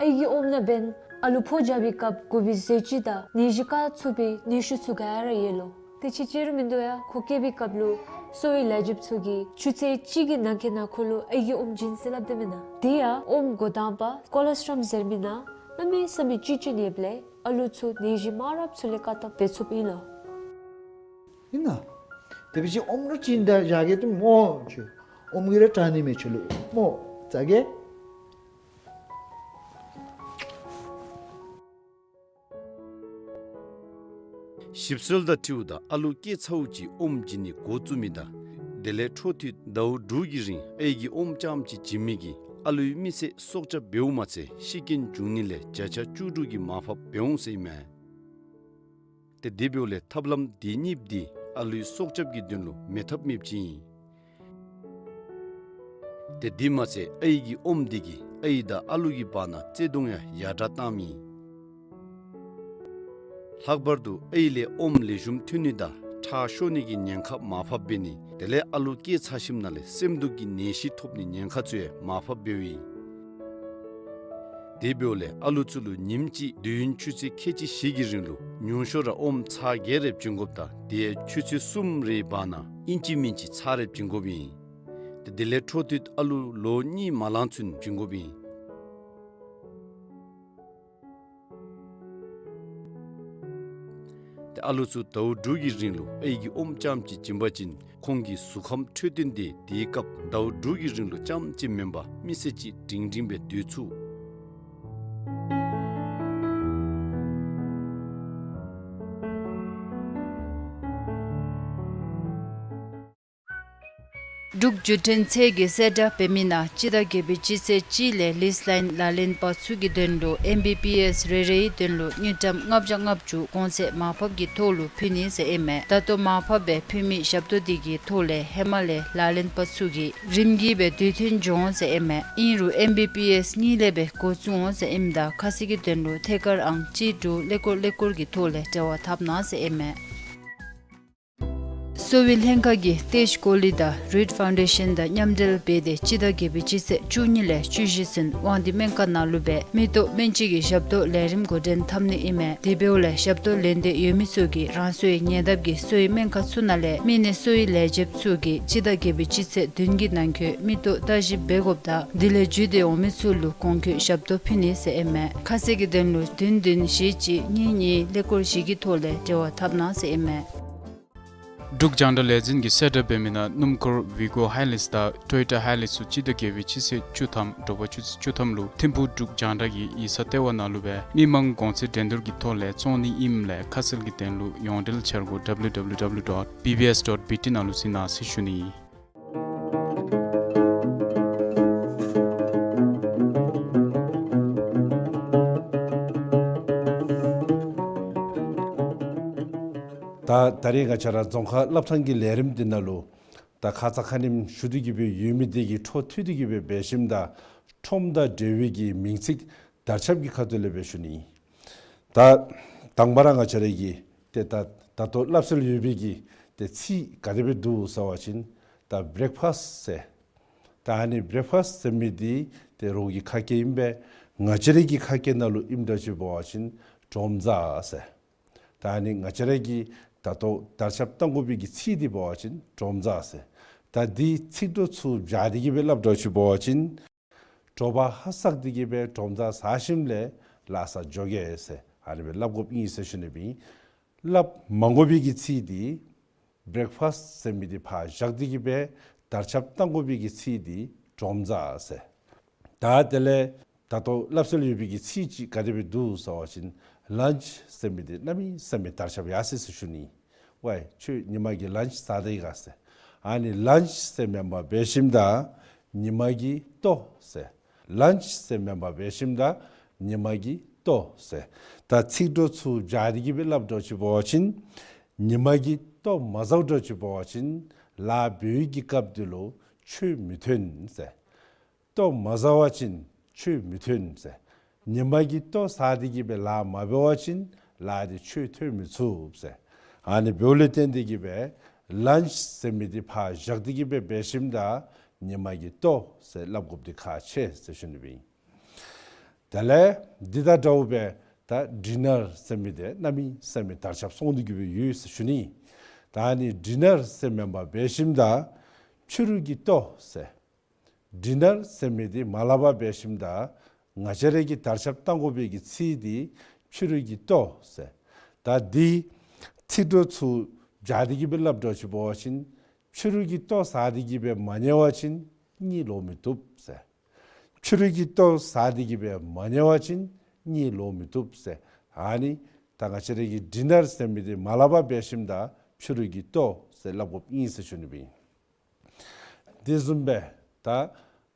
ཨའི་གི་ཨོམ་ནང་འབདན་ཨ་ལུ་ཕོ་རྒྱབ་པའི་སྐབས་དགོ་པའི་ཟས་བཅུད་དང་ནད་གཞི་བཀག་ཚུགས་པའི་ནུས་ཤུགས་ཚུ་ག་ར་ཡོད་ལོ། ཏེ་ཅིག་ཅིག་རུང་མིན་འདུག་ཡ། ཁོ་སྐྱེས་པའི་སྐབས་ལུ་གསོ་བའི་ལས་བྱེདཔ་ཚུ་གིས་ཆུ་ཚོད་གཅིག་གི་ནང་འཁོད་ནང་ཁོ་ལུ་ཨའི་གི་ཨོམ་བྱིན་ཟེར་སླབ་དེས་མེན་ན། དེ་ཡང་ཨོམ་འགོ་དང་པ་ཀོ་ལོ་སི་ཊོམ་ཟེར་མི་ནང་གནམ་མེད་ས་མེད་བཅུད་བཅུག་ནི་ཡོདཔ་ལས་ཨ་ལུ་ཚུ་ནད་གཞི་མང་རབས་ཚུ་ལས་བཀག་ཐབས་འབད་ཚུགསཔ་ཨིན་ལོ། ཨིན་ན། དེ་སྦེ་ཅིག་ཨོམ་ར་བྱིན་ད་བཞག་གེ་ཏེ་སྨོ་ཁྱོད། ཨོམ་གྱིས་ར་དྲག་ནི་མས་ཁྱོད་ལུ་སྨོ། ཟ་གེ། ཞིབ་འཚོལ་དང་འཁྲིལཝ་ད་ཨ་ལུ་སྐྱེས་ཚརཝ་ཅིག་ཨོམ་བྱིན་ནི་འགོ་བཙུགས་མི་དང་དེ་ལས་འཕྲོ་མཐུད་ཟླཝ་དྲུག་གི་རིང་ཨའི་གི་ཨོམ་རྐྱངམ་ཅིག་བྱིན་མི་གིས་ཨ་ལུའི་མི་ཚེ་སྲོག་སྐྱབས་འབདཝ་མ་ཚད་ཤི་རྐྱེན་འབྱུང་ནི་ལས་བརྒྱ་ཆ་བཅུ་དྲུག་གི་མར་ཕབ་འབད་འོང་ཟེར་ཨིན་མས། ཏེ་དེ་འབདཝ་ལས་ཐབས་ལམ་དེ་གཉིས་འདི་ཨ་ལུའི་སྲོག་སྐྱབས་ཀྱི་དོན་ལུ་མེད་ཐབས་མེདཔ་ཅིག་ཨིན། ཏེ་དེ་མ་ཚད་ཨའི་གི་ཨོམ་འདི་གིས་ཨའི་དང་ཨ་ལུ་གི་བར་ན་བརྩེ་གདུང་ཡང་ཡར་དྲག་བཏངམ་ཨིན། ལྷག་པར་དུ་ཨའི་ལས་ཨོམ་ལེགས་ཤོམ་ཐོན་ནི་དང་ཁྲག་ཤོར་ནི་གི་ཉེན་ཁ་མར་ཕབ་འབད་ནི་དེ་ལས་ཨ་ལུ་སྐྱེས་ཚར་ཞིནམ་ལས་སེམས་སྡུག་གི་ནད་གཞི་ཐོབ་ནི་ཉེན་ཁ་ཚུ་ཡང་མར་ཕབ་འབདཝ་ཨིན། དེ་འབདཝ་ལས་ཨ་ལུ་ཚུ་ལུ་ཉིནམ་གཅིག་དུས་ཡུན་ཆུ་ཚོད་ཁལ་གཅིག་བཞི་གི་རིང་ལུ་ཉུང་ཤོས་ར་ཨོམ་ཚར་བརྒྱད་རེ་བྱིན་དགོཔ་དང་དེ་ཡང་ཆུ་ཚོད་གསུམ་རེའི་བར་ན་ཨིན་ཅི་མིན་ཅི་ཚར་རེ་བྱིན་དགོཔ་ཨིན། ཏེ་དེ་ལས་འཕྲོ་མཐུད་ཨ་ལུ་ལོ་གཉིས་མ་ལང་ཚུན་བྱིན་དགོཔ་ཨིན། ཏེ་ཨ་ལུ་ཚུ་ཟླཝ་དྲུག་གི་རིང་ལུ་ཨའི་གི་ཨོམ་རྐྱངམ་ཅིག་བྱིན་པ་ཅིན་ཁོང་གི་གཟུགས་ཁམས་འཕྲོད་བསྟེན་དེ་དེའི་སྐབས་ཟླཝ་དྲུག་གི་རིང་ལུ་རྐྱངམ་ཅིག་མེན་པར་མི་ཚེ་གཅིག་སྒྲིང་སྒྲིང་སྦེ་སྡོད་ཚུགས། འབྲུག་བརྒྱུད་འཕྲིན་ཚད་ཀྱི་གསལ་བསྒྲགས་འབད་མི་ནང་སྤྱི་ཟླ་བརྒྱད་པའི་སྤྱི་ཚེས་གཅིག་ལས་ལིསི་ལཱའིན་ལག་ལེན་པ་ཚུ་གི་དོན་ལུ་ཨེམ་བི་བི་ཨེསི་རེ་རེའི་དོན་ལུ་དངུལ་ཀྲམ་ལྔ་བརྒྱ་ལྔ་བཅུ་གོང་ཚད་མར་ཕབ་ཀྱི་ཐོག་ལུ་ཕུལ་ནི་ཟེར་ཨིན་མས། ད་ལྟོ་མར་ཕབ་སྦེ་ཕུལ་མི་ཞབས་ཏོག་འདི་གི་ཐོག་ལས་ཧེ་མ་ལས་ལག་ལེན་པ་ཚུ་གིས་རིམ་གྱིས་སྦེ་དུས་མཐུན་འགྱོ་འོང་ཟེར་ཨིན་མས། ཨིན་རུང་ཨེམ་བི་བི་ཨེསི་གཉིས་ལས་སྦེ་འགོ་བཙུགས་འོང་ཟེར་ཨིནམ་ད་ཁ་གསལ་གྱི་དོན་ལུ་ཐད་ཀར་ཨང་གཅིག་དྲུག་ཀླད་ཀོར་ཀླད་ཀོར་གྱི་ཐོག་ལས་འབྲེལ་བ་འཐབ་གནང་ཟེར་ཨིན་མས། གསོ་བའི་ལྷན་ཁག་གིས་ཏེཇ་ཀོ་ལི་དང་རིཌ་ཕའུན་ཌེ་ཤཱན་དང་མཉམ་འབྲེལ་འབད་དེ་སྤྱི་ཟླ་བརྒྱད་པའི་སྤྱི་ཚེས་བཅུ་གཉིས་ལས་བཅུ་བཞི་ཚུན་དབང་འདུས་སྨན་ཁང་ནང་ལུ་སྦེ་མིག་ཏོ་སྨན་བཅོས་ཀྱི་ཞབས་ཏོག་ལས་རིམ་འགོ་འདྲེན་འཐབ་ནི་ཨིན་མས། དེ་འབདཝ་ལས་ཞབས་ཏོག་ལེན་འདོད་ཡོད་མི་ཚུ་གིས་རང་སོའི་ཉེ་འདབས་ཀྱི་གསོ་བའི་སྨན་ཁང་ཚུ་ནང་ལས་མི་སྣའི་གསོ་བའི་ལས་བྱེདཔ་ཚུ་གིས་སྤྱི་ཟླ་བརྒྱད་པའི་སྤྱི་ཚེས་བདུན་གྱི་ནང་འཁོད་མིག་ཏོ་བརྟག་ཞིབ་འབད་དགོཔ་དང་དེ་ལས་བརྒྱུད་དེ་འོང་མི་ཚུ་ལུ་གོང་འཁོད་ཞབས་ཏོག་ཕུལ་ནི་ཟེར་ཨིན་མས། ཁ་གསལ་གྱི་དོན་ལུ་བདུན་བདུན་བཞི་གཅིག་གཉིས་གཉིས་ཀླད་ཀོར་བཞི་གི་ཐོག་ལས་འབྲེལ་བ་འཐབ་གནང་ཟེར་ཨིན་མས། འབྲུག་རྒྱང་བསྒྲགས་ལས་འཛིན་གྱིས་གསལ་བསྒྲགས་འབད་མི་ནང་སྣུམ་འཁོར་ཝི་གོ་ཧའི་ལེགས་དང་ཊོ་ཡོ་ཊ་ཧའི་ལེགས་ཚུ་སྤྱི་ཟླ་བརྒྱད་པའི་སྤྱི་ཚེས་བཅུ་ཐམ་དྲོ་པ་ཆུ་ཚོད་བཅུ་ཐམ་ལུ་ཐིམ་ཕུག་འབྲུག་རྒྱང་བསྒྲགས་ཀྱི་ཡིག་ཚང་ལྟེ་བ་ནང་ལུ་སྦེ་མི་མང་གོང་ཚད་འགྲན་བསྡུར་གྱི་ཐོག་ལས་བཙོང་ནི་ཨིནམ་ལས་ཁ་གསལ་གྱི་དོན་ལུ་ཡོངས་འབྲེལ་འཆར་སྒོ་W W W dot B B S dot B T ནང་ལུ་གཟིགས་གནང་ཟེར་ཞུ་ནི། ད་ད་རེས་ང་བཅས་ར་རྫོང་ཁ་སློབ་ཐོན་གྱི་ལས་རིམ་འདི་ནང་ལུ་ད་ཁ་ཙ་ཁ་ཉིནམ་ཞུ་སྟེ་གི་སྦེ་ཡོད་མི་དེ་གི་འཕྲོ་མཐུད་དེ་གི་སྦེ་འབད་ཞིནམ་ད་ཁྲོམ་དང་འབྲེལ་བའི་གི་མིང་ཚིག་དར་ཁྱབ་ཀྱི་ཁ་ཐུག་ལས་སྦེ་ཞུ་ནི། ད་དང་པ་ར་ང་བཅས་ར་གི་ཏེ་ད་ད་ལྟོ་སླབ་སྲོལ་ཡོད་པའི་གི་ཏེ་ཚིག་ག་དེ་སྦེ་འདུག་ཟེར་བ་ཅིན་ད་བྲེག་ཕཱསཊ་ཟེར། ད་ཨ་ནི་བྲེག་ཕཱསཊ་ཟེར་མི་འདི་ཏེ་རོགས་ཀྱི་ཁ་སྐད་ཨིན་པས། ང་བཅས་ར་གི་ཁ་སྐད་ནང་ལུ་ཨིནམ་འདྲཝ་ཅིག་འབད་བ་ཅིན་གྲོམ་གཟའ་ཟེར། ད་ཨ་ནི་ང་བཅས་ར་གིས་ད་ལྟོ་དར་ཁྱབ་གཏང་དགོ་པའི་གི་ཚིག་འདི་འབད་བ་ཅིན་གྲོམ་གཟའ་ཟེར། ད་འདི་ཚིག་གྲོགས་ཚུ་སྦྱར་ཏེ་གི་སྦེ་སླབ་འདྲཝ་ཅིག་འབད་བ་ཅིན་དྲོ་པ་ཧ་སག་སྟེ་གི་སྦེ་གྲོམ་གཟའ་ཟ་ཞིནམ་ལས་ལཱ་ས་འགྱོ་གེ་ཟེར་ཨ་ནི་སྦེ་སླབ་དགོཔ་ཨིན་ཟེར་ཞུ་ནི་སྦེ་ཨིན། སླབ་མ་དགོ་པའི་གི་ཚིག་འདི་བྲེག་ཕཱསཊ་ཟེར་མི་འདི་ཕར་བཞག་སྟེ་གི་སྦེ་དར་ཁྱབ་གཏང་དགོ་པའི་གི་ཚིག་འདི་གྲོམ་གཟའ་ཟེར། ད་དེ་ལས་ད་ལྟོ་སླབ་སྲོལ་ཡོད་པའི་གི་ཚིག་ཅིག་ག་དེ་སྦེ་འདུག་ཟེར་བ་ཅིན་ལཱནཆ་ཟེར་མི་འདི་གནམ་མེད་ས་མེད་དར་ཁྱབ་ཡར་སོ་ཡི་ཟེར་ཞུ་ནི། ཝའི་ཁྱོད་ཉི་མ་གི་ལཱནཆ་ཟ་དེས་ག་ཟེར། ཨ་ནི་ལཱནཆ་ཟེར་མེན་པར་འབད་ཞིནམ་ད་ཉི་མ་གི་ལྟོ་ཟེར། ལཱནཆ་ཟེར་མེན་པར་འབད་ཞིནམ་ད་ཉི་མ་གི་ལྟོ་ཟེར། ད་ཚིག་གྲོགས་ཚུ་སྦྱར་ཏེ་གི་སྦེ་སླབ་འདྲཝ་ཅིག་འབད་བ་ཅིན་ཉི་མ་གི་ལྟོ་མ་ཟཝ་འདྲཝ་ཅིག་འབད་བ་ཅིན་ལཱ་འབད་བའི་གི་སྐབས་འདི་ལུ་ཁྱོད་མི་ཐོན་ཟེར། ལྟོ་མ་ཟ་བ་ཅིན་ཁྱོད་མི་ཐོན་ཟེར། ཉི་མ་གི་ལྟོ་ཟ་སྟེ་གི་སྦེ་ལཱ་མ་འབད་བ་ཅིན་ལཱ་འདི་ཁྱོད་ཐོན་མི་ཚུགས་ཟེར། ཨ་ནི་འབདཝ་ལས་བརྟེན་ཏེ་གི་སྦེ་ལཱནཆ་ཟེར་མི་འདི་ཕར་བཞག་སྟེ་གི་སྦེ་འབད་ཞིནམ་ད་ཉི་མ་གི་ལྟོ་ཟེར་སླབ་དགོཔ་འདི་ཁག་ཆེ་ཟེར་ཞུ་ནི་སྦེ་ཨིན། དེ་ལས་འདི་དང་འདྲཝ་སྦེ་ད་ཌི་ནར་ཟེར་མི་འདི་གནམ་མེད་ས་མེད་དར་ཁྱབ་སོང་སྟེ་གི་སྦེ་ཡོད་ཟེར་ཞུ་ནི། ད་ཨ་ནི་ཌི་ནར་ཟེར་མེན་པར་འབད་ཞིནམ་ད་ཕྱི་རུ་གི་ལྟོ་ཟེར། ཌི་ནར་ཟེར་མི་འདི་མ་སླབ་པར་འབད་ཞིནམ་ད་ང་བཅས་ར་གིས་དར་ཁྱབ་གཏང་དགོ་པའི་གི་ཚིག་འདི་ཕྱི་རུ་གི་ལྟོ་ཟེར། ད་འདི་ཚིག་གྲོགས་ཚུ་སྦྱར་ཏེ་གི་སྦེ་སླབ་འདྲཝ་ཅིག་འབད་བ་ཅིན་ཕྱི་རུ་གི་ལྟོ་ཟ་སྟེ་གི་སྦེ་མ་ཉལ་བ་ཅིན་གཉིད་ལོག་མི་བཏུབ་ཟེར། ཕྱི་རུ་གི་ལྟོ་ཟ་སྟེ་གི་སྦེ་མ་ཉལ་བ་ཅིན་གཉིད་ལོག་མི་བཏུབ་ཟེར། ཨ་ནི་ད་ང་བཅས་ར་གིས་ཌི་ནར་ཟེར་མི་འདི་མ་སླབ་པར་འབད་ཞིནམ་ད་ཕྱི་རུ་གི་ལྟོ་ཟེར་སླབ་དགོཔ་ཨིན་ཟེར་ཞུ་ནི་སྦེ་ཨིན། དེ་བཟུམ་སྦེ་ད་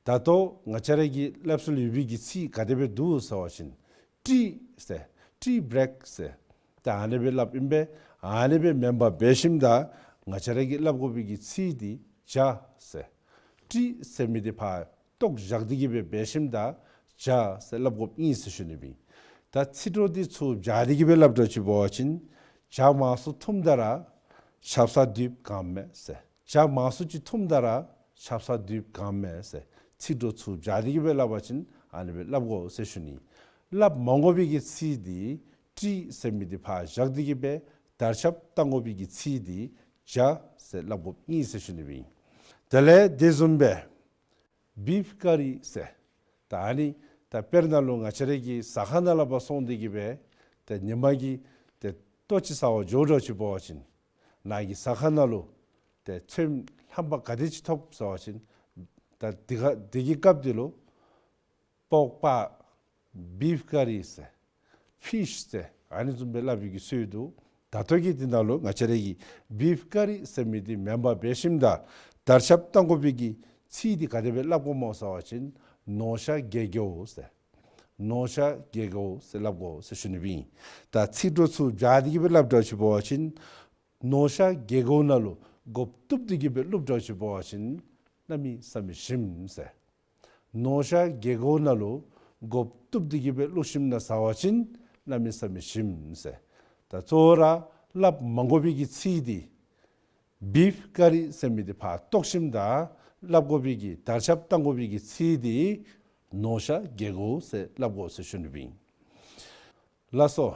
ད་ལྟོ་ང་བཅས་ར་གི་སླབ་སྲོལ་ཡོད་པའི་གི་ཚིག་ག་དེ་སྦེ་འདུག་ཟེར་བ་ཅིན་ཊི་ཟེར། ཊི་བྲེག་ཟེར། ད་ཨ་ནི་སྦེ་སླབ་ཨིན་པས། ཨ་ནི་སྦེ་མེན་པར་འབད་ཞིནམ་ད་ང་བཅས་ར་གིས་སླབ་དགོ་པའི་གི་ཚིག་འདི་ཇ་ཟེར། ཊི་ཟེར་མི་འདི་ཕར་ལྟོ་བཞག་སྟེ་གི་སྦེ་འབད་ཞིནམ་ད་ཇ་ཟེར་སླབ་དགོཔ་ཨིན་ཟེར་ཞུ་ནི་སྦེ་ཨིན། ད་ཚིག་གྲོགས་འདི་ཚུ་སྦྱར་ཏེ་གི་སྦེ་སླབ་འདྲཝ་ཅིག་འབད་བ་ཅིན་ཇ་མང་སུ་འཐུངམ་ད་ར་ཆབ་གསང་དུས་གང་མེད་ཟེར། ཇ་མང་སུ་ཅིག་འཐུངམ་ད་ར་ཆབ་གསང་དུས་གང་མེད་ཟེར། ཚིག་གྲོགས་ཚུ་སྦྱར་ཏེ་གི་སྦེ་སླབ་པ་ཅིན་ཨ་ནི་སྦེ་སླབ་དགོ་ཟེར་ཞུ་ནི། སླབ་མ་དགོ་པའི་གི་ཚིག་འདི་ཊི་ཟེར་མི་འདི་ཕར་བཞག་སྟེ་གི་སྦེ་དར་ཁྱབ་གཏང་དགོ་པའི་གི་ཚིག་འདི་ཇ་ཟེར་སླབ་དགོཔ་ཨིན་ཟེར་ཞུ་ནི་སྦེ་ཨིན། དེ་ལས་དེ་བཟུམ་སྦེ་བིཕ་ཀ་རི་ཟེར། ད་ཨ་ནི་ད་དཔེར་ན་ལུ་ང་བཅས་ར་གི་ཟ་ཁང་ནང་ལུ་ཕར་སོང་སྟེ་གི་སྦེ་ད་ཉི་མ་གི་ད་ལྟོ་ཅིག་ཟ་བར་འགྱོ་འདྲཝ་ཅིག་འབད་བ་ཅིན་ནཱ་གི་ཟ་ཁང་ནང་ལུ་ད་ཚོདམ་རྣམ་པ་ག་དེ་ཅིག་ཐོབ་ཟེར་བ་ཅིན་ད་དེ་ག་དེ་གི་སྐབས་འདི་ལུ་པོག་པ་བིཕ་ཀ་རི་ཟེར་ཕིཤ་ཟེར་ཨ་ནི་བཟུམ་སྦེ་སླབ་པའི་གི་སྲོལ་འདུག། ད་ལྟོ་གི་འདི་ནང་ལུ་ང་བཅས་ར་གིས་བིཕ་ཀ་རི་ཟེར་མི་འདི་མེན་པར་འབད་ཞིནམ་ད་དར་ཁྱབ་གཏང་དགོ་པའི་གི་ཚིག་འདི་ག་དེ་སྦེ་སླབ་དགོཔ་སྨོ་ཟེར་བ་ཅིན་ནོ་ཤ་གེ་གོ་ཟེར། ནོ་ཤ་གེ་གོ་ཟེར་སླབ་དགོ་ཟེར་ཞུ་ནི་སྦེ་ཨིན། ད་ཚིག་གྲོགས་ཚུ་སྦྱར་ཏེ་གི་སྦེ་སླབ་འདྲཝ་ཅིག་འབད་བ་ཅིན་ནོ་ཤ་གེ་གོ་ནང་ལུ་མགུ་བཏུབ་སྟེ་གི་སྦེ་བླུག་འདྲཝ་ཅིག་འབད་བ་ཅིན་གནམ་མེད་ས་མེད་ཞིམ་ཟེར། ནོ་ཤ་གེ་གོ་ནང་ལུ་མགུ་བཏུབ་སྟེ་གི་སྦེ་བླུག་ཞིནམ་ན་ཟ་བ་ཅིན་གནམ་མེད་ས་མེད་ཞིམ་ཟེར། ད་གཙོ་བོ་ར་སླབ་མ་དགོ་པའི་གི་ཚིག་འདི་ བིཕ་ཀ་རི་ཟེར་མི་འདི་ཕར་གཏོར་བཤིགཔ་ད་སླབ་དགོ་པའི་གི་དར་ཁྱབ་བཏང་དགོ་པའི་གི་ཚིག་འདི་ནོར་ཤ་རྒྱལ་སྒོ་ཟེར་སླབ་དགོ་ཟེར་ཞུ་ནི་སྦེ་ཨིན། ལགས་སོ།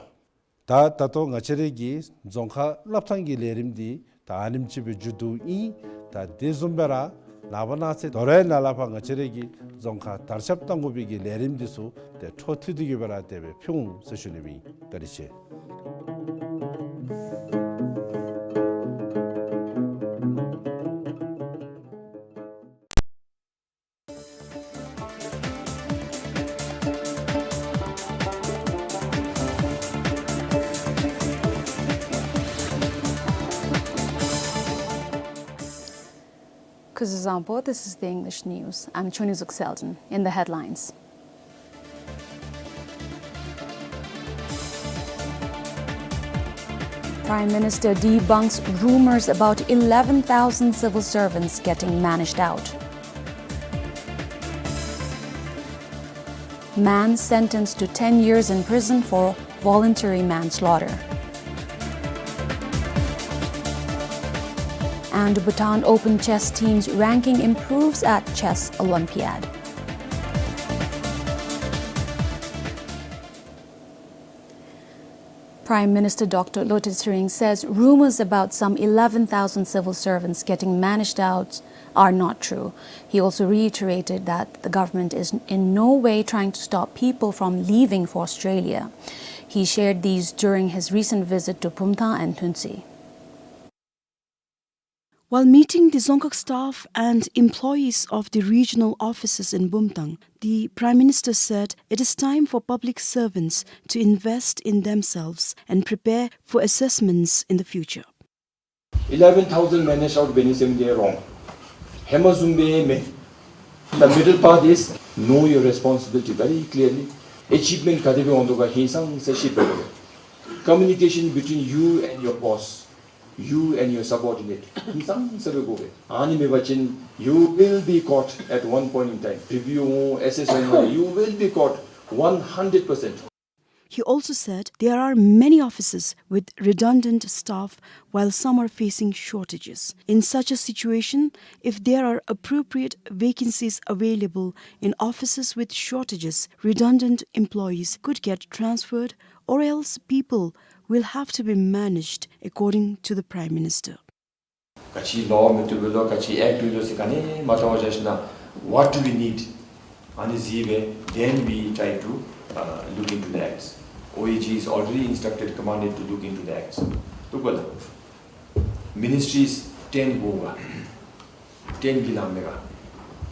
ད་ད་ལྟོ་ང་བཅས་རའི་གི་རྫོང་ཁག་སློབ་ཐང་གི་ལས་རིམ་འདི་ད་ཨ་ནེམ་ཅིག་སྦེ་མཇུག་བསྡུཝ་ཨིན། ད་དེ་བཟུམ་སྦེ་ར་ནངས་པ་གནངས་ཚེ་དོ་རུང་ནཱ་ལས་ཕར་ང་བཅས་རའི་གི་རྫོང་ཁག་དར་ཁྱབ་གཏང་དགོ་པའི་གི་ལས་རིམ་འདི་ཚུ་ཏེ་འཕྲོ་མཐུད་དེ་གི་སྦེ་ར་དེ་སྦེ་ཕུལ་འོང་ཟེར་ཞུ་ནི་སྦེ་ཨིན། བཀའ་དྲིན་ཆེ། Kuzuzangpo, this is the English news. I'm Chonizuk Selden. In the headlines. Prime Minister debunks rumors about eleven thousand civil servants getting managed out. Man sentenced to ten years in prison for voluntary manslaughter. And Bhutan Open chess team's ranking improves at Chess Olympiad. Prime Minister Doctor Lotay Tshering says rumors about some eleven thousand civil servants getting managed out are not true. He also reiterated that the government is in no way trying to stop people from leaving for Australia. He shared these during his recent visit to Bumthang and Lhuentse. While meeting the Dzongkhag staff and employees of the regional offices in Bumthang, the Prime Minister said it is time for public servants to invest in themselves and prepare for assessments in the future. Eleven thousand managed out འབད་ནི་ཟེར་མི་འདི་རོང་། ཧེ་མ་བཟུམ་སྦེ་མེན། The middle part is know your responsibility very clearly. Achievement ག་དེ་སྦེ་འོང་དོ་ག་ཧིང་སངས་ས་ཤེས་པ་དགོ། Communication between you and your boss, you and your subordinate ཧིང་སངས་ས་སྦེ་དགོ་པས། ཨ་ནི་མེད་པ་ཅིན་you will be caught at one point in time. Review འོང་, assess འོང་། You will be caught one hundred percent. He also said there are many offices with redundant staff while some are facing shortages. In such a situation, if there are appropriate vacancies available in offices with shortages, redundant employees could get transferred or else people will have to be managed, according to the Prime Minister. ག་ཅི་ལོ་མི་བཏུབ་ལོ་ག་ཅི་ཨེཀཊ་ལོ་ཟེར་ག་ནི་མ་བལྟ་བར་བཞག་ཞིནམ་ལས་what do we need? ཨ་ནི་གཟིགས་སྦེ་then we try to, uh, look into the acts. O A G is already instructed, commanded to look into the acts. བཏུབ་པ་ལགས། Ministries ten དགོ་ག། ten གི་ནང་མེད་ག།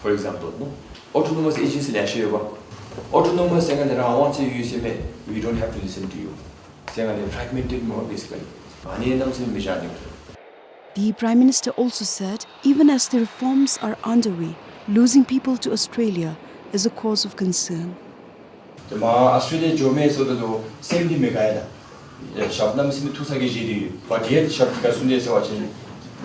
For example, no? Autonomous agency ལེ་ཤ་ཡོད་པ། Autonomous ཟེར་ག་ནི་རང་དབང་ཅིག་ཡོད་ཟེར་མས། We don't have to listen to you ཟེར་ག་ནི་fragmented མས་པ་basically. ཨ་ནི་གནམ་མེད་ས་མེད་མི་བཞག་ནི། The Prime Minister also said, even as the reforms are underway, losing people to Australia is a cause of concern. ཏེ་མར་ཨཱོས་ཊྲེ་ལི་ཡ་འགྱོ་མི་ཚུ་ད་ལྟོ་སེམས་འདི་མི་དགའ་ཡ་ད། ཞབས་གནམ་མེད་ས་མེད་ཐུག་ས་གི་བཞེས་ཏེ་ཡོད། བ་དེ་ཞབས་ག་སུ་འདི་ཟེར་བ་ཅིན་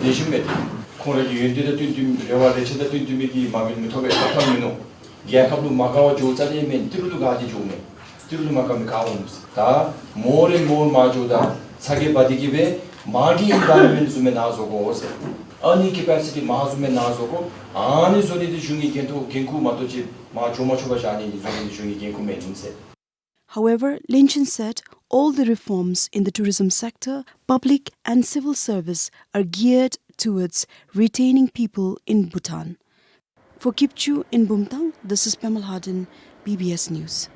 ལེགས་ཤོམ་མས་ཏེ། ཁོང་ར་གི་ཡོན་ཏན་དང་བསྟུན་བསྟུན་རེ་བ་རེ་ཆ་དང་བསྟུན་བསྟུན་མི་གི་མ་དངུལ་མི་ཐོབ་པའི་ཐབས་ཐབས་མིན་ནུག། རྒྱལ་ཁབ་ལུ་མ་དགའ་བར་འགྱོ་རྩ་ལས་མེན། ཏི་རུ་ལུ་དགའ་སྟེ་འགྱོཝ་མས། ཏི་རུ་ལུ་མ་དགའ་མི་ག་འོང་ཟེར། ད་more and more མར་འགྱོཝ་ད་ཚ་གྱང་འབག་སྟེ་གི་སྦེ་མར་གྱི་ཨིན་བཱ་རོན་མེནཊ་བཟུམ་སྦེ་ནཱ་བཟོ་དགོ་ཟེར། ཨ་ནི་ཀེ་པེ་སི་ཊི་མར་བཟུམ་སྦེ་ནཱ་བཟོ་དགོ། ཨ་ནི་བཟོ་ནི་འདི་གཞུང་གི་འགན་ཐུག་འགན་ཁུར་མ་གཏོགས་ཅིག་མར་འགྱོ་མ་ཆོག་པར་བཞག་ནི་འདི་བཟོ་ནི་འདི་གཞུང་གི་འགན་ཁུར་མེན་ཟེར། However, Lin Chin said all the reforms in the tourism sector, public and civil service, are geared towards retaining people in Bhutan. For Kipchu in Bumthang, this is Pema Lhaden, B B S News.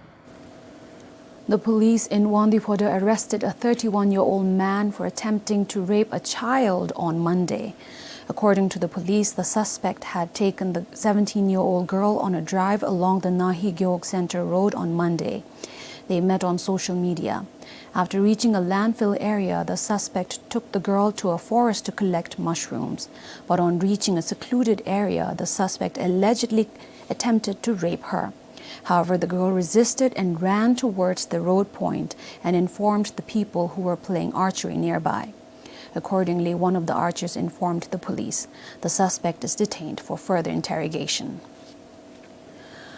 The police in Wangdue Phodrang arrested a thirty-one-year-old man for attempting to rape a child on Monday. According to the police, the suspect had taken the seventeen-year-old girl on a drive along the Nahi Gewog Center Road on Monday. They met on social media. After reaching a landfill area, the suspect took the girl to a forest to collect mushrooms. But on reaching a secluded area, the suspect allegedly attempted to rape her. However, the girl resisted and ran towards the road point and informed the people who were playing archery nearby. Accordingly, one of the archers informed the police. The suspect is detained for further interrogation.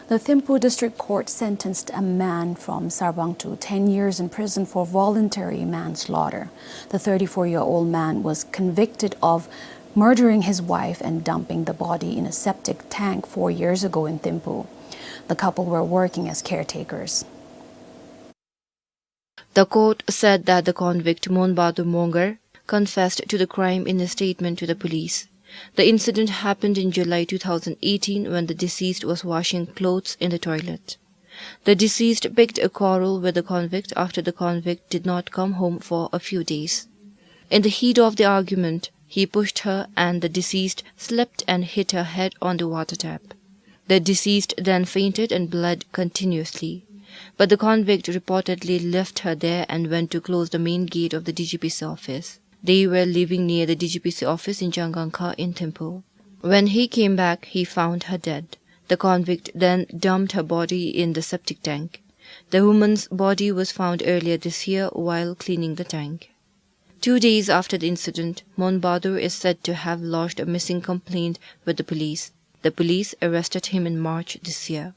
The Thimphu District Court sentenced a man from Sarbang to ten years in prison for voluntary manslaughter. The thirty-four-year-old man was convicted of murdering his wife and dumping the body in a septic tank four years ago in Thimphu. The couple were working as caretakers. The court said that the convict Mon Bahadur Mongar confessed to the crime in a statement to the police. The incident happened in July two thousand eighteen when the deceased was washing clothes in the toilet. The deceased picked a quarrel with the convict after the convict did not come home for a few days. In the heat of the argument, he pushed her and the deceased slipped and hit her head on the water tap. The deceased then fainted and bled continuously. But the convict reportedly left her there and went to close the main gate of the D G P C office. They were living near the D G P C office in Changangkha in Thimphu. When he came back, he found her dead. The convict then dumped her body in the septic tank. The woman's body was found earlier this year while cleaning the tank. Two days after the incident, Mon Bahadur is said to have lodged a missing complaint with the police. The police arrested him in March this year.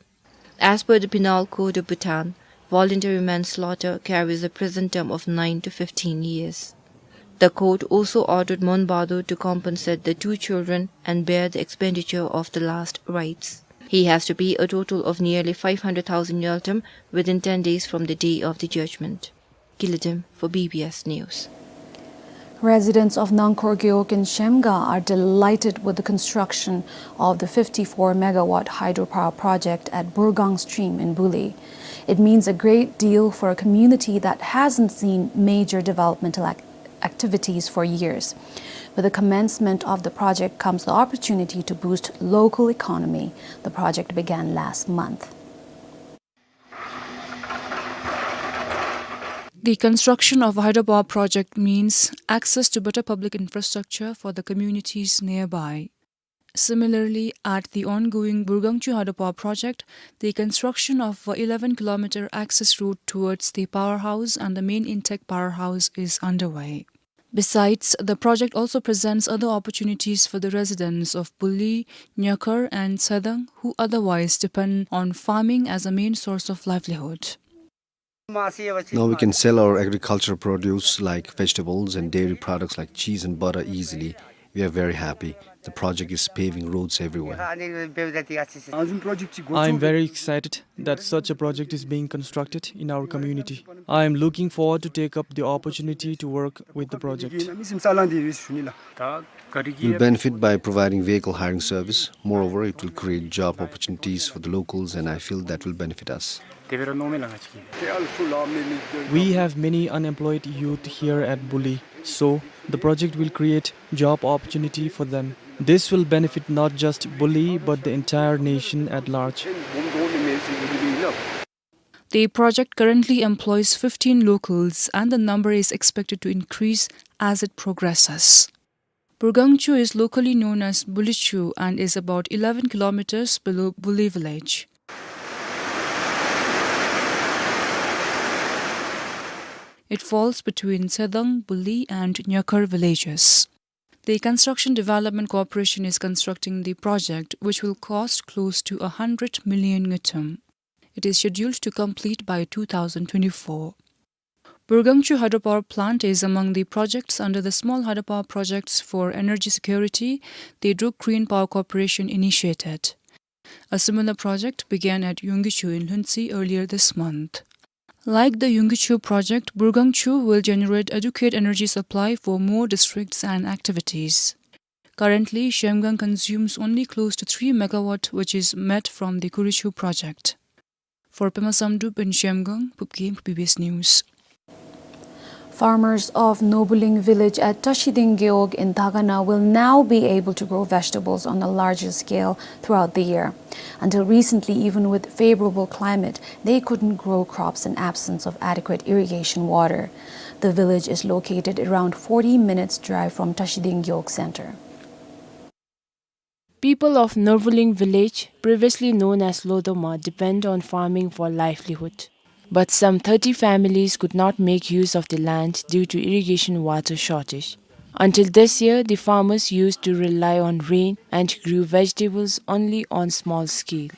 As per the Penal Code of Bhutan, voluntary manslaughter carries a prison term of nine to fifteen years. The court also ordered Mon Bahadur to compensate the two children and bear the expenditure of the last rites. He has to pay a total of nearly five hundred thousand ngultrum within ten days from the day of the judgment. Kiladim for B B S News. Residents of Nangkhor Gewog in Shemgang are delighted with the construction of the fifty-four megawatt hydropower project at Burgang Stream in Buli. It means a great deal for a community that hasn't seen major developmental ac-, activities for years. With the commencement of the project comes the opportunity to boost local economy. The project began last month. The construction of a hydropower project means access to better public infrastructure for the communities nearby. Similarly, at the ongoing Burgangchu hydropower project, the construction of a eleven kilometer access road towards the powerhouse and the main intake powerhouse is underway. Besides, the project also presents other opportunities for the residents of Buli, Nyakhar and Tshedang, who otherwise depend on farming as a main source of livelihood. Now we can sell our agricultural produce like vegetables and dairy products like cheese and butter easily. We are very happy. The project is paving roads everywhere. I am very excited that such a project is being constructed in our community. I am looking forward to take up the opportunity to work with the project. We'll benefit by providing vehicle hiring service. Moreover, it will create job opportunities for the locals, and I feel that will benefit us. We have many unemployed youth here at Buli, so the project will create job opportunity for them. This will benefit not just Buli, but the entire nation at large. The project currently employs fifteen locals, and the number is expected to increase as it progresses. Burgangchu is locally known as Bulichu and is about eleven kilometers below Buli village. It falls between Tshedang, Buli and Nyakhar villages. The Construction Development Corporation is constructing the project, which will cost close to a hundred million ngultrum. It is scheduled to complete by two thousand twenty-four. Burgangchu hydropower plant is among the projects under the Small Hydropower Projects for Energy Security the Druk Green Power Corporation initiated. A similar project began at Yungkichu in Lhuentse earlier this month. Like the Yungkichu project, Burgangchu will generate adequate energy supply for more districts and activities. Currently, Zhemgang consumes only close to three megawatt, which is met from the Kurichu project. For Pema Samdrup in Zhemgang, Pupkim, B B S News. Farmers of Nobuling village at Tashiding Gewog in Dagana will now be able to grow vegetables on a larger scale throughout the year. Until recently, even with favorable climate, they couldn't grow crops in absence of adequate irrigation water. The village is located around forty minutes drive from Tashiding Gewog center. People of Norvuling village, previously known as Lodoma, depend on farming for livelihood. But some thirty families could not make use of the land due to irrigation water shortage. Until this year, the farmers used to rely on rain and grew vegetables only on small scale.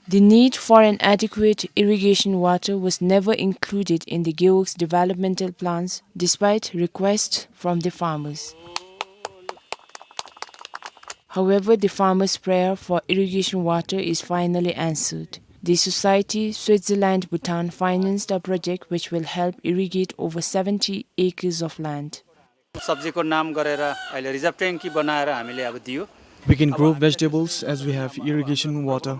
The need for an adequate irrigation water was never included in the Gewog's developmental plans, despite requests from the farmers. However, the farmers' prayer for irrigation water is finally answered. The society Switzerland Bhutan financed a project which will help irrigate over seventy acres of land. सब्जीको नाम गरेर अहिले रिजर्भ ट्याङ्की बनाएर हामीले अब दियो। We can grow vegetables as we have irrigation water.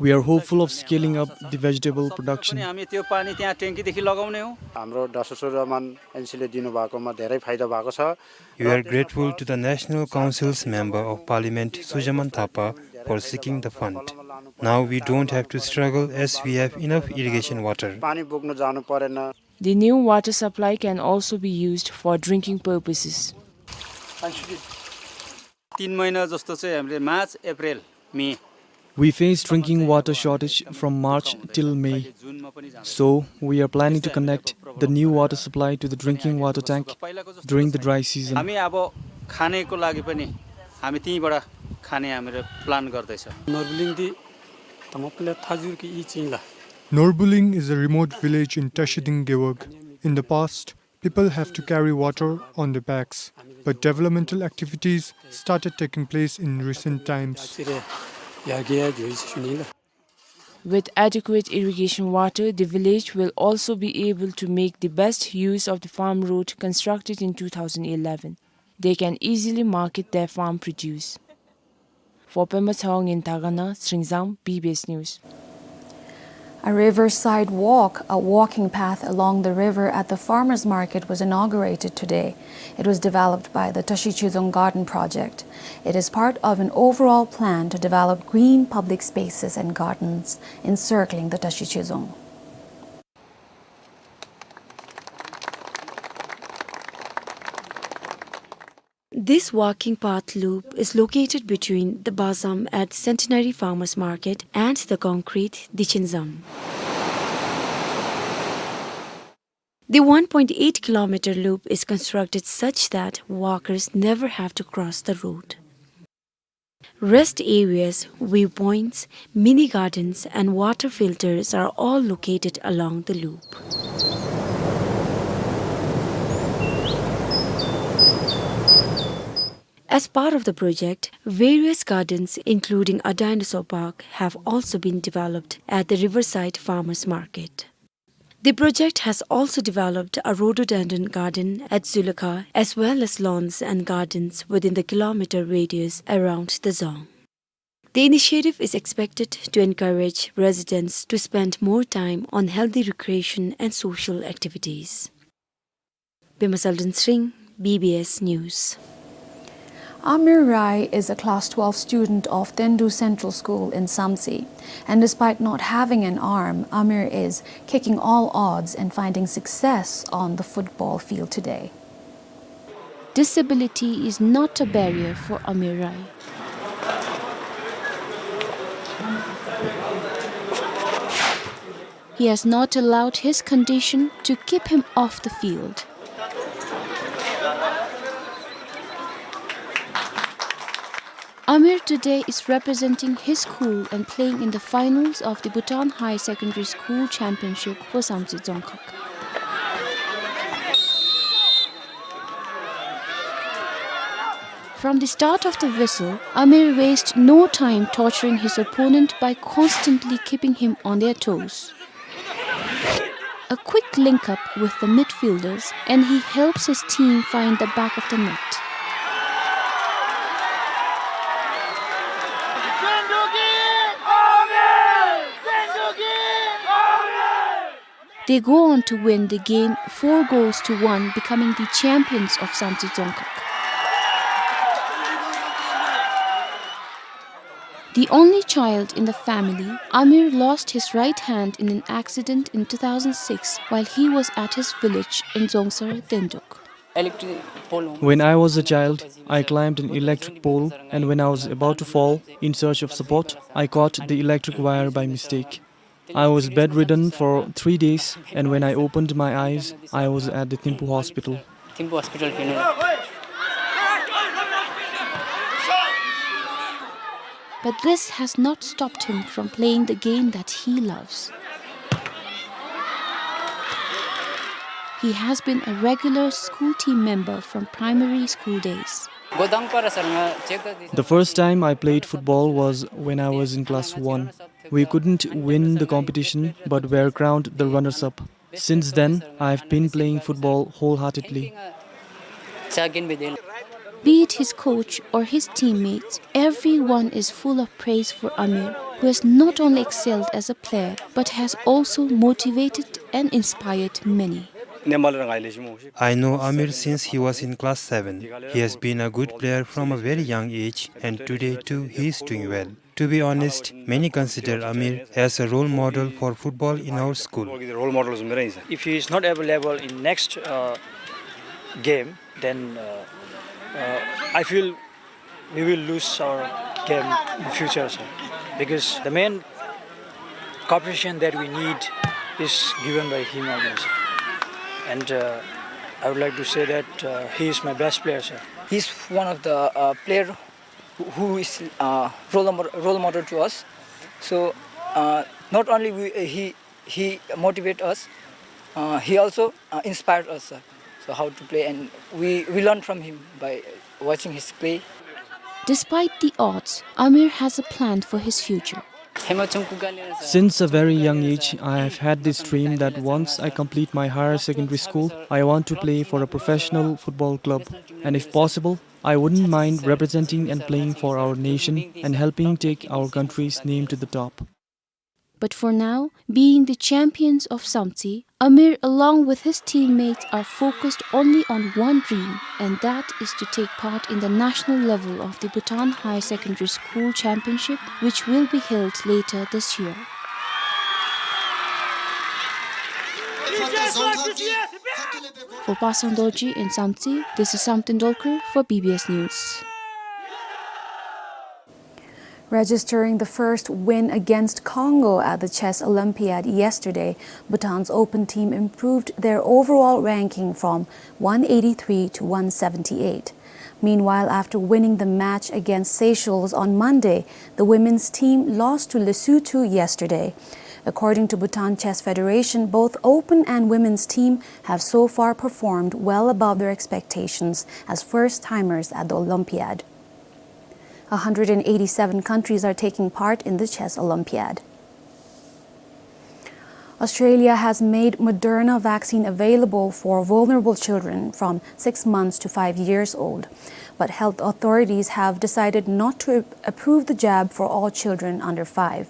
We are hopeful of scaling up the vegetable production. हामी त्यो पानी त्यहाँ ट्याङ्कीदेखि लगाउने हो। हाम्रो दसौँ सुरमान एनसीले दिनुभएकोमा धेरै फाइदा भएको छ। We are grateful to the National Council's Member of Parliament, Sujaman Thapa, for seeking the fund. Now we don't have to struggle as we have enough irrigation water. पानी बोक्न जानु परेन। The new water supply can also be used for drinking purposes. तिन महिना जस्तो चाहिँ हामीले मार्च, अप्रेल, मे। We face drinking water shortage from March till May. So, we are planning to connect the new water supply to the drinking water tank during the dry season. हामी अब खानेको लागि पनि हामी त्यहीँबाट खाने हामीले प्लान गर्दैछ। Norbuling is a remote village in Tashiding Gewog. In the past, people have to carry water on their backs, but developmental activities started taking place in recent times. With adequate irrigation water, the village will also be able to make the best use of the farm road constructed in two thousand eleven. They can easily market their farm produce. For Pema Tshewang in Dagana, Sringzang, B B S News. A riverside walk, a walking path along the river at the farmers' market, was inaugurated today. It was developed by the Tashi Chizong Garden Project. It is part of an overall plan to develop green public spaces and gardens encircling the Tashi Chizong. This walking path loop is located between the Bazam at Centenary Farmers Market and the concrete Dichinzam. The one point eight kilometer loop is constructed such that walkers never have to cross the road. Rest areas, viewpoints, mini gardens, and water filters are all located along the loop. As part of the project, various gardens, including a dinosaur park, have also been developed at the Riverside Farmers Market. The project has also developed a rhododendron garden at Zulekha, as well as lawns and gardens within the kilometer radius around the dzong. The initiative is expected to encourage residents to spend more time on healthy recreation and social activities. Pema Tshewang, Sringzang, B B S News. Amir Rai is a class twelve student of Tendu Central School in Samtse, and despite not having an arm, Amir is kicking all odds and finding success on the football field today. Disability is not a barrier for Amir Rai. He has not allowed his condition to keep him off the field. Amir today is representing his school and playing in the finals of the Bhutan Higher Secondary School Championship for Samtse Dzongkhag. From the start of the whistle, Amir wastes no time torturing his opponent by constantly keeping him on their toes. A quick link-up with the midfielders, and he helps his team find the back of the net. They go on to win the game four goals to one, becoming the champions of Samtse Dzongkhag. The only child in the family, Amir lost his right hand in an accident in two thousand six while he was at his village in Dzongsar Tenduk. When I was a child, I climbed an electric pole, and when I was about to fall in search of support, I caught the electric wire by mistake. I was bedridden for three days, and when I opened my eyes, I was at the Thimphu Hospital. Thimphu Hospital, you know. But this has not stopped him from playing the game that he loves. He has been a regular school team member from primary school days. The first time I played football was when I was in class one. We couldn't win the competition, but were crowned the runners-up. Since then, I've been playing football wholeheartedly. Be it his coach or his teammates, everyone is full of praise for Amir, who has not only excelled as a player, but has also motivated and inspired many. I know Amir since he was in class seven. He has been a good player from a very young age, and today too he is doing well. To be honest, many consider Amir as a role model for football in our school. If he is not available in next uh, game, then uh, uh, I feel we will lose our game in future also. Because the main cooperation that we need is given by him almost. And uh, I would like to say that uh, he is my best player, sir. He's one of the uh, player who is uh, role, model, role model to us. So uh, not only we, uh, he he motivate us, uh, he also uh, inspired us. Uh, so how to play, and we we learn from him by watching his play. Despite the odds, Amir has a plan for his future. Since a very young age, I have had this dream that once I complete my higher secondary school, I want to play for a professional football club. And if possible, I wouldn't mind representing and playing for our nation and helping take our country's name to the top. But for now, being the champions of Samtse, Amir along with his teammates are focused only on one dream, and that is to take part in the national level of the Bhutan Higher Secondary School Championship, which will be held later this year. For Pasang Dorji in Samtse, this is Samten Dolkar for B B S News. Registering the first win against Congo at the Chess Olympiad yesterday, Bhutan's open team improved their overall ranking from one eighty-three to one seventy-eight. Meanwhile, after winning the match against Seychelles on Monday, the women's team lost to Lesotho yesterday. According to Bhutan Chess Federation, both open and women's team have so far performed well above their expectations as first-timers at the Olympiad. A hundred and eighty-seven countries are taking part in the Chess Olympiad. Australia has made Moderna vaccine available for vulnerable children from six months to five years old. But health authorities have decided not to approve the jab for all children under five.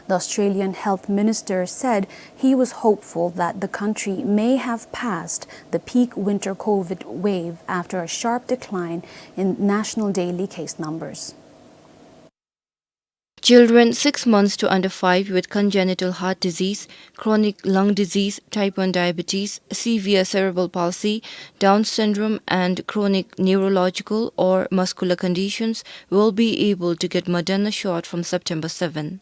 The Australian health minister said he was hopeful that the country may have passed the peak winter COVID wave after a sharp decline in national daily case numbers. Children six months to under five with congenital heart disease, chronic lung disease, type one diabetes, severe cerebral palsy, Down syndrome, and chronic neurological or muscular conditions will be able to get Moderna shot from September seven.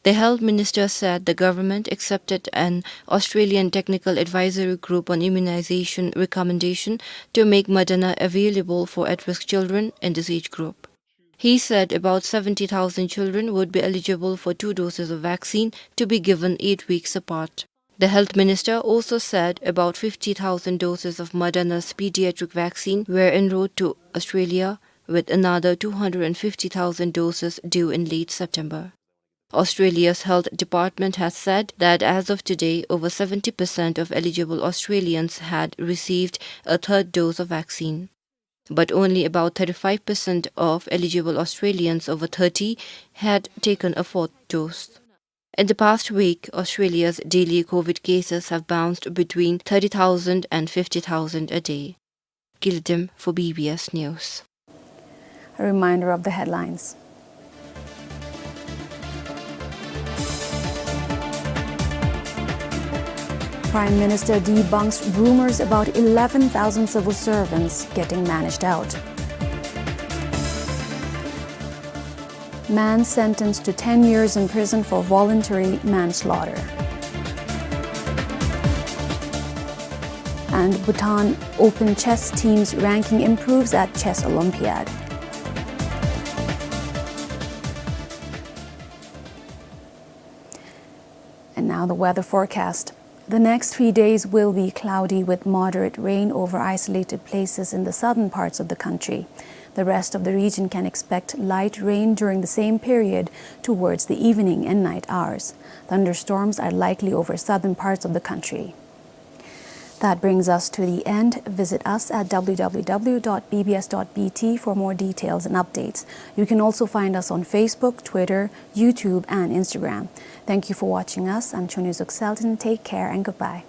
The health minister said the government accepted an Australian Technical Advisory Group on Immunization recommendation to make Moderna available for at-risk children in this age group. He said about seventy thousand children would be eligible for two doses of vaccine to be given eight weeks apart. The health minister also said about fifty thousand doses of Moderna's pediatric vaccine were en route to Australia, with another two hundred fifty thousand doses due in late September. Australia's health department has said that as of today, over seventy percent of eligible Australians had received a third dose of vaccine. But only about thirty-five percent of eligible Australians over thirty had taken a fourth dose. In the past week, Australia's daily COVID cases have bounced between thirty thousand and fifty thousand a day. Gildim for B B S News. A reminder of the headlines. Prime Minister debunks rumors about eleven thousand civil servants getting managed out. Man sentenced to ten years in prison for voluntary manslaughter. And Bhutan Open Chess Teams ranking improves at Chess Olympiad. And now the weather forecast. The next three days will be cloudy with moderate rain over isolated places in the southern parts of the country. The rest of the region can expect light rain during the same period towards the evening and night hours. Thunderstorms are likely over southern parts of the country. That brings us to the end. Visit us at w w w dot b b s dot b t for more details and updates. You can also find us on Facebook, Twitter, YouTube, and Instagram. Thank you for watching us. I'm Chonyu Zuk Selden. Take care and goodbye.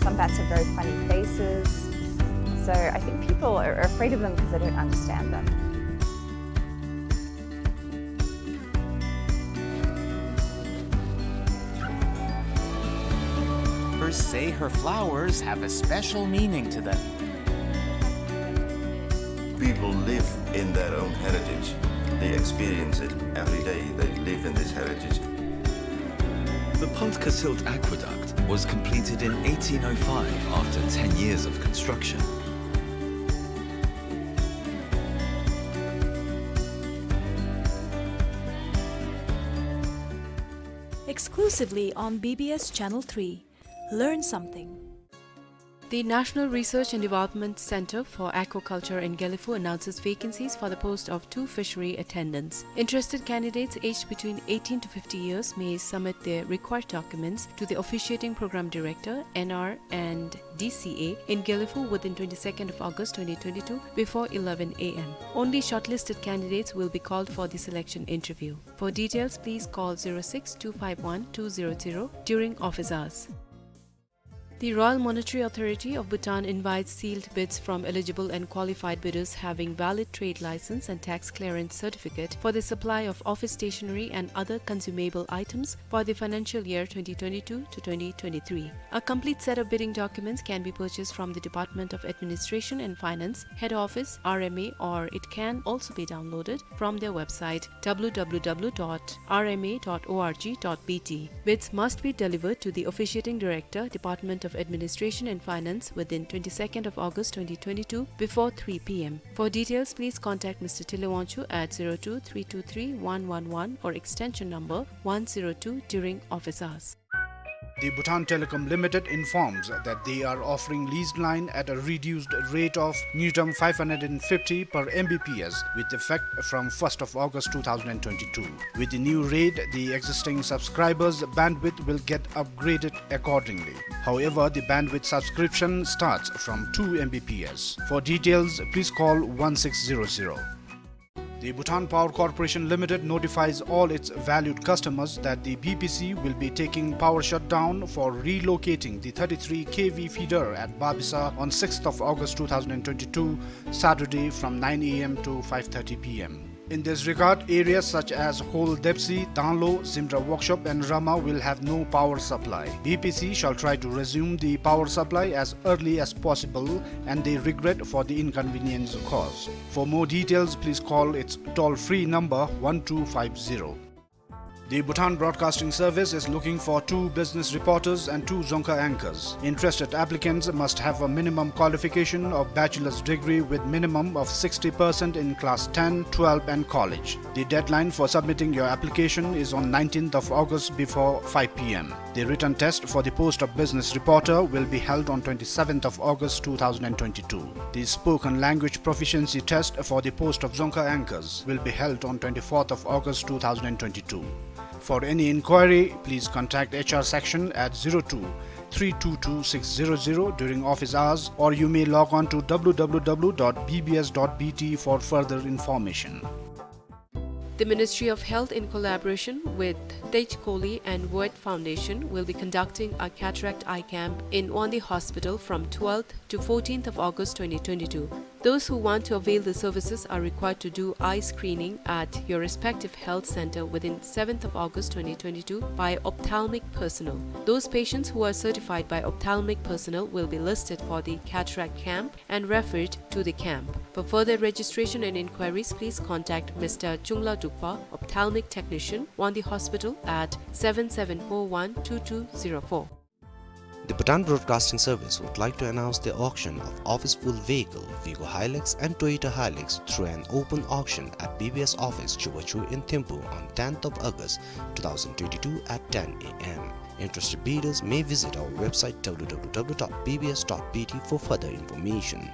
Some bats have very funny faces, so I think people are afraid of them because they don't understand them. Birds say her flowers have a special meaning to them. People live in their own heritage. They experience it every day. They live in this heritage. The Paltkasilt Aqueduct was completed in eighteen oh five after ten years of construction. Exclusively on B B S Channel three. Learn something. The National Research and Development Center for Aquaculture in Gelephu announces vacancies for the post of two fishery attendants. Interested candidates aged between eighteen to fifty years may submit their required documents to the officiating program director, N R and D C A, in Gelephu within twenty-second of August twenty twenty-two before eleven A M. Only shortlisted candidates will be called for the selection interview. For details, please call zero six two five one two zero zero during office hours. The Royal Monetary Authority of Bhutan invites sealed bids from eligible and qualified bidders having valid trade license and tax clearance certificate for the supply of office stationery and other consumable items for the financial year twenty twenty-two to twenty twenty-three. A complete set of bidding documents can be purchased from the Department of Administration and Finance, Head Office, R M A, or it can also be downloaded from their website, w w w dot r m a dot o r g dot b t. Bids must be delivered to the officiating director, Department of Administration and Finance, within twenty-second of August twenty twenty-two before three p m. For details, please contact Mister Tile Wangchuk at zero two three two three one one one or extension number one zero two during office hours. The Bhutan Telecom Limited informs that they are offering leased line at a reduced rate of न्यूनतम five hundred and fifty per M B P S with effect from first of August two thousand and twenty-two. With the new rate, the existing subscribers' bandwidth will get upgraded accordingly. However, the bandwidth subscription starts from two M B P S. For details, please call one six zero zero. The Bhutan Power Corporation Limited notifies all its valued customers that the B P C will be taking power shutdown for relocating the thirty-three K V feeder at Babisa on sixth of August two thousand and twenty-two, Saturday, from nine A M to five thirty P M. In this regard, areas such as Hol Depsi, Danglo, Zimra Workshop and Rama will have no power supply. B P C shall try to resume the power supply as early as possible, and they regret for the inconvenience caused. For more details, please call its toll-free number one two five zero. The Bhutan Broadcasting Service is looking for two business reporters and two Dzongkha anchors. Interested applicants must have a minimum qualification of bachelor's degree with minimum of sixty percent in class ten, twelve and college. The deadline for submitting your application is on nineteenth of August before five p m. The written test for the post of business reporter will be held on twenty-seventh of August two thousand and twenty-two. The spoken language proficiency test for the post of Dzongkha anchors will be held on twenty-fourth of August two thousand and twenty-two. For any inquiry, please contact H R section at zero two three two two six zero zero during office hours, or you may log on to w w w dot b b s dot b t for further information. The Ministry of Health, in collaboration with Tej Koli and World Foundation, will be conducting a cataract eye camp in Wangdue Hospital from twelfth to fourteenth of August twenty twenty-two. Those who want to avail the services are required to do eye screening at your respective health center within seventh of August twenty twenty-two by ophthalmic personnel. Those patients who are certified by ophthalmic personnel will be listed for the cataract camp and referred to the camp. For further registration and inquiries, please contact Mister Chungla Dukpa, ophthalmic technician, Wangdue Hospital at seven seven four one two two zero four. The Bhutan Broadcasting Service would like to announce the auction of office full vehicle, Vigo Hilux and Toyota Hilux, through an open auction at B B S office, Chubachu in Thimphu on tenth of August two thousand twenty-two at ten a m. Interested bidders may visit our website w w w dot b b s dot b t for further information.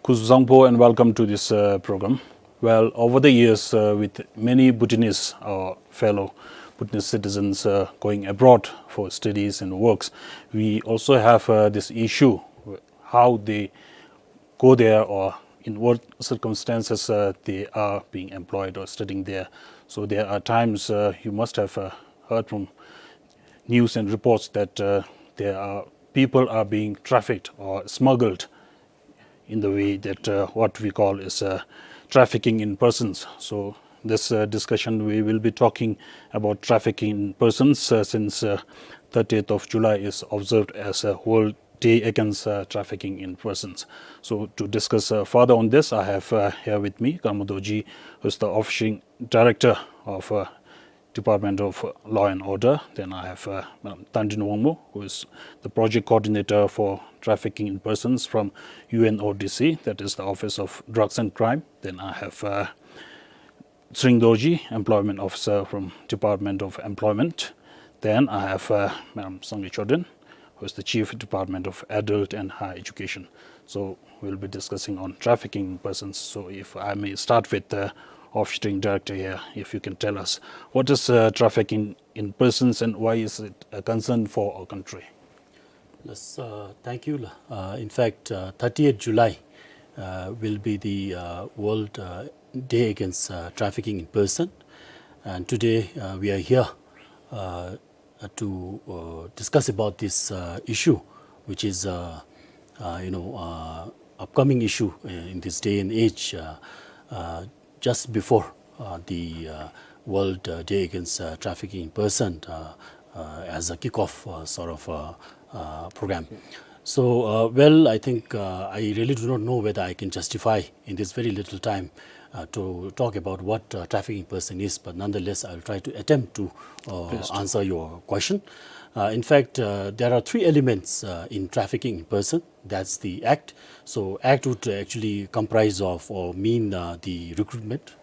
Kuzuzangpo and welcome to this, uh, program. Well, over the years, uh, with many Bhutanese, uh, fellow Bhutanese citizens, uh, going abroad for studies and works, we also have, uh, this issue, how they go there or in what circumstances, uh, they are being employed or studying there. So there are times, uh, you must have, uh, heard from news and reports that, uh, there are people are being trafficked or smuggled in the way that, uh, what we call is, uh, trafficking in persons. So this, uh, discussion, we will be talking about trafficking in persons, uh, since, uh, thirtieth of July is observed as a World Day Against, uh, Trafficking in Persons. So to discuss, uh, further on this, I have, uh, here with me Karma Dorji, who is the official director of, uh, Department of Law and Order. Then I have, uh, Madam Tandrin Wangmo, who is the project coordinator for trafficking in persons from U N O D C, that is the Office of Drugs and Crime. Then I have, uh, Tshering Dorji, employment officer from Department of Employment. Then I have, uh, Madam Sangay Choden, who is the Chief, Department of Adult and Higher Education. So we'll be discussing on trafficking in persons. So if I may start with the officiating director here, if you can tell us what is, uh, trafficking in persons and why is it a concern for our country? Yes, uh, thank you. Uh, in fact, uh, thirtieth July, uh, will be the, uh, World, uh, Day Against, uh, Trafficking in Person. And today, uh, we are here, uh, uh, to, uh, discuss about this, uh, issue, which is, uh, uh, you know, uh, upcoming issue, uh, in this day and age, uh, uh, just before, uh, the, uh, World, uh, Day Against, uh, Trafficking in Person, uh, uh, as a kickoff, uh, sort of, uh, uh, program. So, uh, well, I think, uh, I really do not know whether I can justify in this very little time, uh, to talk about what, uh, trafficking person is, but nonetheless, I'll try to attempt to, uh, Please do. answer your question. Uh, in fact, uh, there are three elements, uh, in trafficking in person. That's the act. So, act would actually comprise of or mean, uh, the recruitment,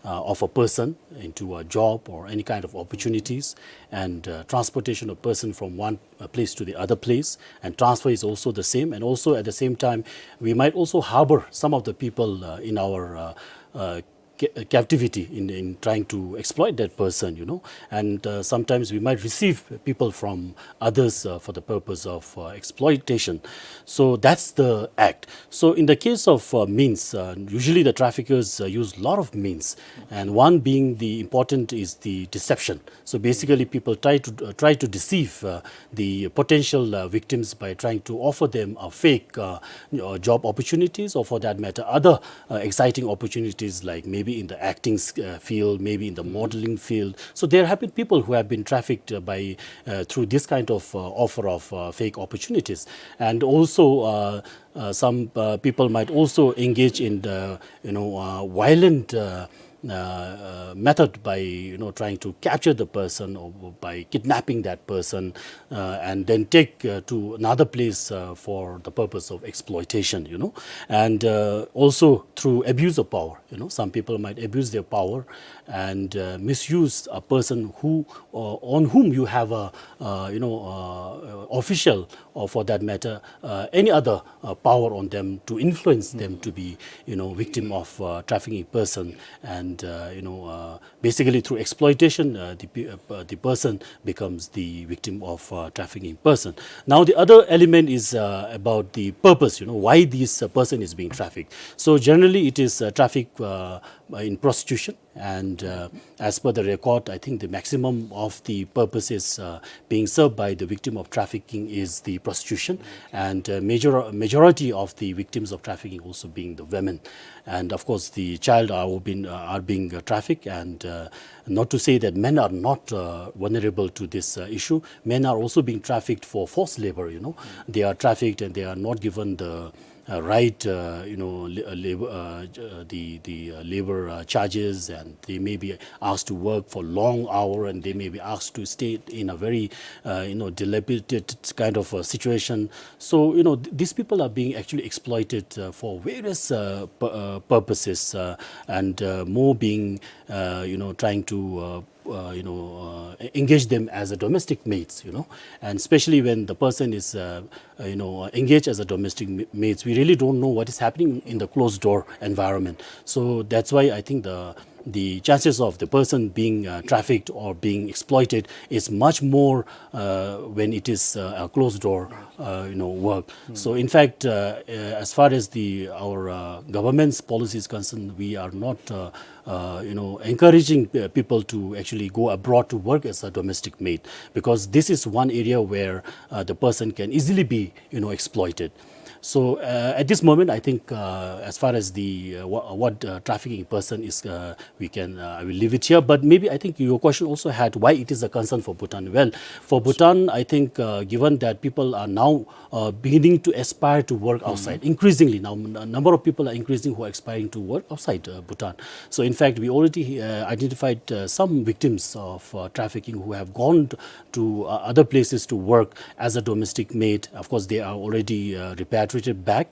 uh, of a person into a job or any kind of opportunities, and, uh, transportation of person from one, uh, place to the other place, and transfer is also the same. And also at the same time, we might also harbor some of the people, uh, in our, uh, uh, ca- captivity in, in trying to exploit that person, you know. And uh, sometimes we might receive people from others uh, for the purpose of uh, exploitation. So that's the act. So in the case of uh, means, uh, usually the traffickers uh, use a lot of means, and one being the important is the deception. So basically, people try to uh, try to deceive uh, the potential uh, victims by trying to offer them a fake uh, you know, job opportunities, or for that matter, other uh, exciting opportunities, like maybe in the acting uh, field, maybe in the modeling field. So there have been people who have been trafficked uh, by uh, through this kind of uh, offer of uh, fake opportunities, and also uh, uh, some uh, people might also engage in the you know uh, violent uh, uh, uh, method by you know trying to capture the person, or by kidnapping that person uh, and then take uh, to another place uh, for the purpose of exploitation, you know, and uh, also through abuse of power. You know, some people might abuse their power and uh, misuse a person who uh, on whom you have a uh, you know uh, official, or for that matter uh, any other uh, power on them to influence them to be you know victim of uh, trafficking person, and uh, you know uh, basically through exploitation uh, the pe- uh, the person becomes the victim of uh, trafficking person. Now the other element is uh, about the purpose, you know, why this uh, person is being trafficked. So generally it is uh, traffic uh, in prostitution, and uh, as per the record, I think the maximum of the purposes uh, being served by the victim of trafficking is the prostitution, and uh, major- majority of the victims of trafficking also being the women. And of course, the child are being, uh, are being uh, trafficked, and uh, not to say that men are not uh, vulnerable to this uh, issue. Men are also being trafficked for forced labor, you know. They are trafficked and they are not given the uh, right, uh, you know, la- uh, labor, uh, j- uh, the the uh, labor uh, charges, and they may be asked to work for long hour, and they may be asked to stay in a very, uh, you know, dilapidated kind of a situation. So you know, th- these people are being actually exploited uh, for various uh, pu- uh, purposes, uh, and uh, more being, uh, you know, trying to uh, uh, you know, uh, e- engage them as a domestic mates, you know, and especially when the person is, uh, uh, you know, engaged as a domestic ma- mates, we really don't know what is happening in the closed door environment. So that's why I think the the chances of the person being uh, trafficked or being exploited is much more uh, when it is uh, a closed door, uh, you know, work. So in fact, uh, uh, as far as the our uh, government's policy is concerned, we are not uh, uh, you know, encouraging uh, people to actually go abroad to work as a domestic maid, because this is one area where uh, the person can easily be, you know, exploited. So uh, at this moment, I think uh, as far as the uh, wha- what uh, trafficking person is, uh, we can uh, I will leave it here. But maybe I think your question also had why it is a concern for Bhutan. Well, for Bhutan, I think uh, given that people are now uh, beginning to aspire to work outside. Increasingly now, n- number of people are increasing who are aspiring to work outside uh, Bhutan. So in fact, we already uh, identified uh, some victims of uh, trafficking who have gone t- to uh, other places to work as a domestic maid. Of course, they are already uh, repatriated back.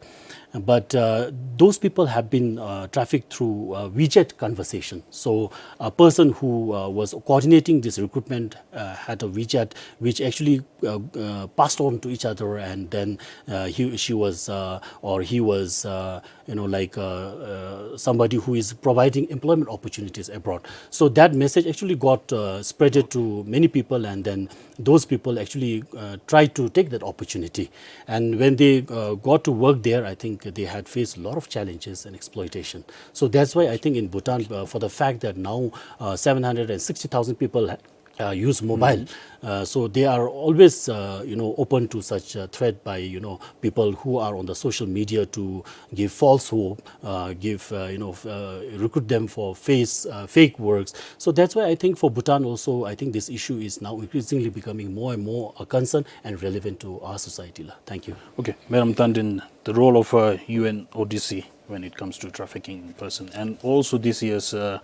But uh, those people have been uh, trafficked through uh, WeChat conversation. So a person who uh, was coordinating this recruitment uh, had a WeChat, which actually uh, uh, passed on to each other, and then uh, he, she was uh, or he was uh, you know, like uh, uh, somebody who is providing employment opportunities abroad. So that message actually got uh, spreaded to many people, and then those people actually uh, tried to take that opportunity. And when they uh, got to work there, I think they had faced a lot of challenges and exploitation. So that's why I think in Bhutan, uh, for the fact that now uh, seven hundred and sixty thousand people uh, use mobile. Uh, so they are always, uh, you know, open to such uh, threat by, you know, people who are on the social media to give false hope, uh, give, uh, you know, f- uh, recruit them for face, uh, fake works. So that's why I think for Bhutan also, I think this issue is now increasingly becoming more and more a concern and relevant to our society. La. Thank you. Okay, Madam Tandin, the role of uh, U N O D C when it comes to trafficking in person, and also this year's uh,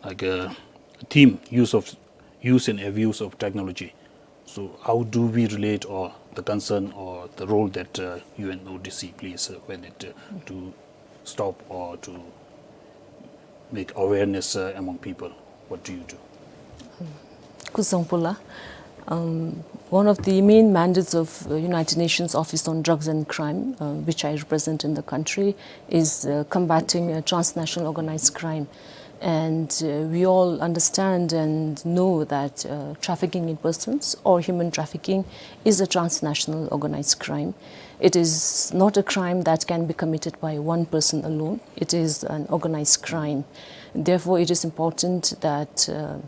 like uh, theme, use of use and abuse of technology. So how do we relate or the concern or the role that uh, U N O D C plays uh, when it uh, to stop or to make awareness uh, among people? What do you do? Kuzuzangpo la. Um, one of the main mandates of uh, United Nations Office on Drugs and Crime, uh, which I represent in the country, is uh, combating uh, transnational organized crime. And uh, we all understand and know that uh, trafficking in persons or human trafficking is a transnational organized crime. It is not a crime that can be committed by one person alone. It is an organized crime. Therefore, it is important that uh,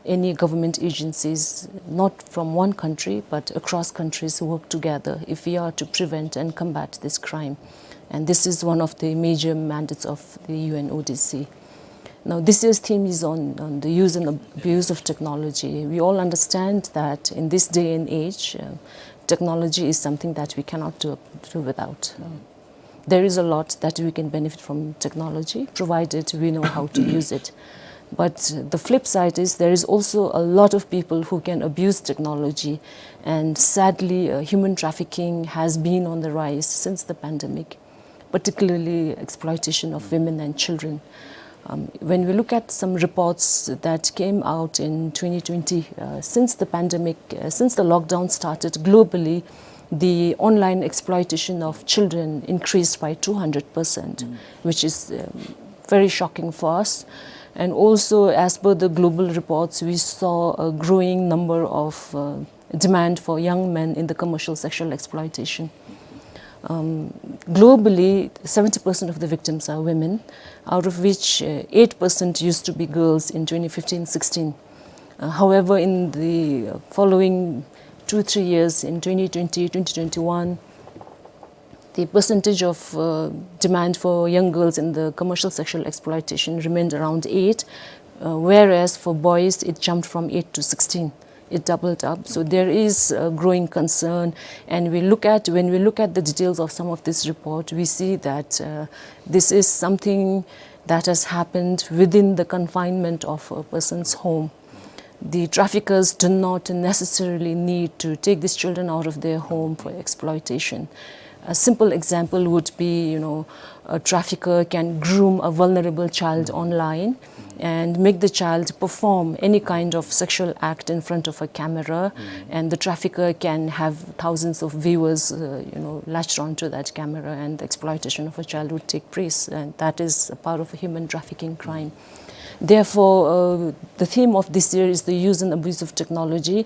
any government agencies, not from one country, but across countries, work together if we are to prevent and combat this crime. And this is one of the major mandates of the U N O D C. Now, this year's theme is on, on the use and abuse of technology. We all understand that in this day and age, uh, technology is something that we cannot do, do without. Uh, there is a lot that we can benefit from technology, provided we know how to use it. But the flip side is there is also a lot of people who can abuse technology, and sadly, uh, human trafficking has been on the rise since the pandemic, particularly exploitation of women and children. Um, when we look at some reports that came out in twenty twenty, uh, since the pandemic, uh, since the lockdown started globally, the online exploitation of children increased by two hundred percent, which is um, very shocking for us. And also, as per the global reports, we saw a growing number of uh, demand for young men in the commercial sexual exploitation. Um, globally, seventy percent of the victims are women, out of which uh, eight percent used to be girls in twenty fifteen sixteen. Uh, however, in the following two, three years, in twenty twenty, twenty twenty-one, the percentage of uh, demand for young girls in the commercial sexual exploitation remained around eight, uh, whereas for boys it jumped from eight to sixteen. It doubled up. So there is a growing concern, and we look at, when we look at the details of some of this report, we see that uh, this is something that has happened within the confinement of a person's home. The traffickers do not necessarily need to take these children out of their home for exploitation. A simple example would be, you know, a trafficker can groom a vulnerable child online and make the child perform any kind of sexual act in front of a camera, and the trafficker can have thousands of viewers, uh, you know, latched onto that camera, and the exploitation of a child would take place, and that is a part of a human trafficking crime. Therefore, uh, the theme of this year is the use and abuse of technology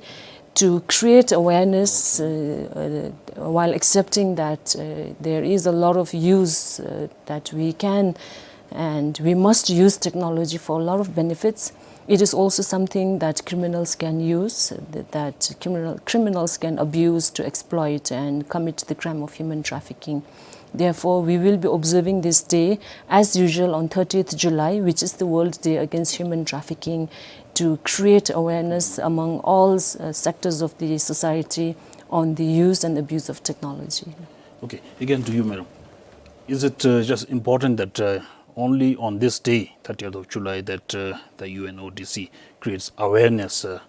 to create awareness, uh, uh, while accepting that uh, there is a lot of use uh, that we can and we must use technology for a lot of benefits. It is also something that criminals can use, that, that criminal, criminals can abuse to exploit and commit the crime of human trafficking. Therefore, we will be observing this day as usual on thirtieth July, which is the World Day Against Human Trafficking, to create awareness among all uh, sectors of the society on the use and abuse of technology. Okay, again to you, madam. Is it uh, just important that uh, only on this day, thirtieth of July, that uh, the U N O D C creates awareness uh,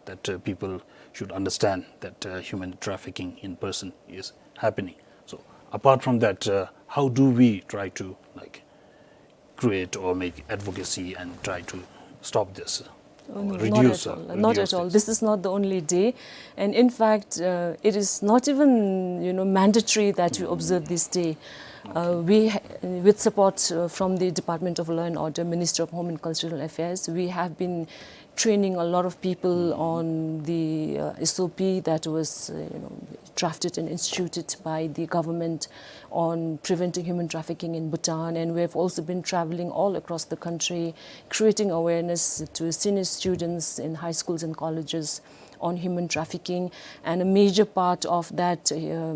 that uh, people should understand that uh, human trafficking in person is happening? So apart from that, uh, how do we try to, like, create or make advocacy and try to stop this? Oh, no, not at all. Not at all. This is not the only day, and in fact, uh, it is not even, you know, mandatory that you observe this day. Uh, we, with support uh, from the Department of Law and Order, Ministry of Home and Constitutional Affairs, we have been training a lot of people on the uh, S O P that was uh, you know, drafted and instituted by the government on preventing human trafficking in Bhutan, and we have also been traveling all across the country, creating awareness to senior students in high schools and colleges on human trafficking. And a major part of that uh,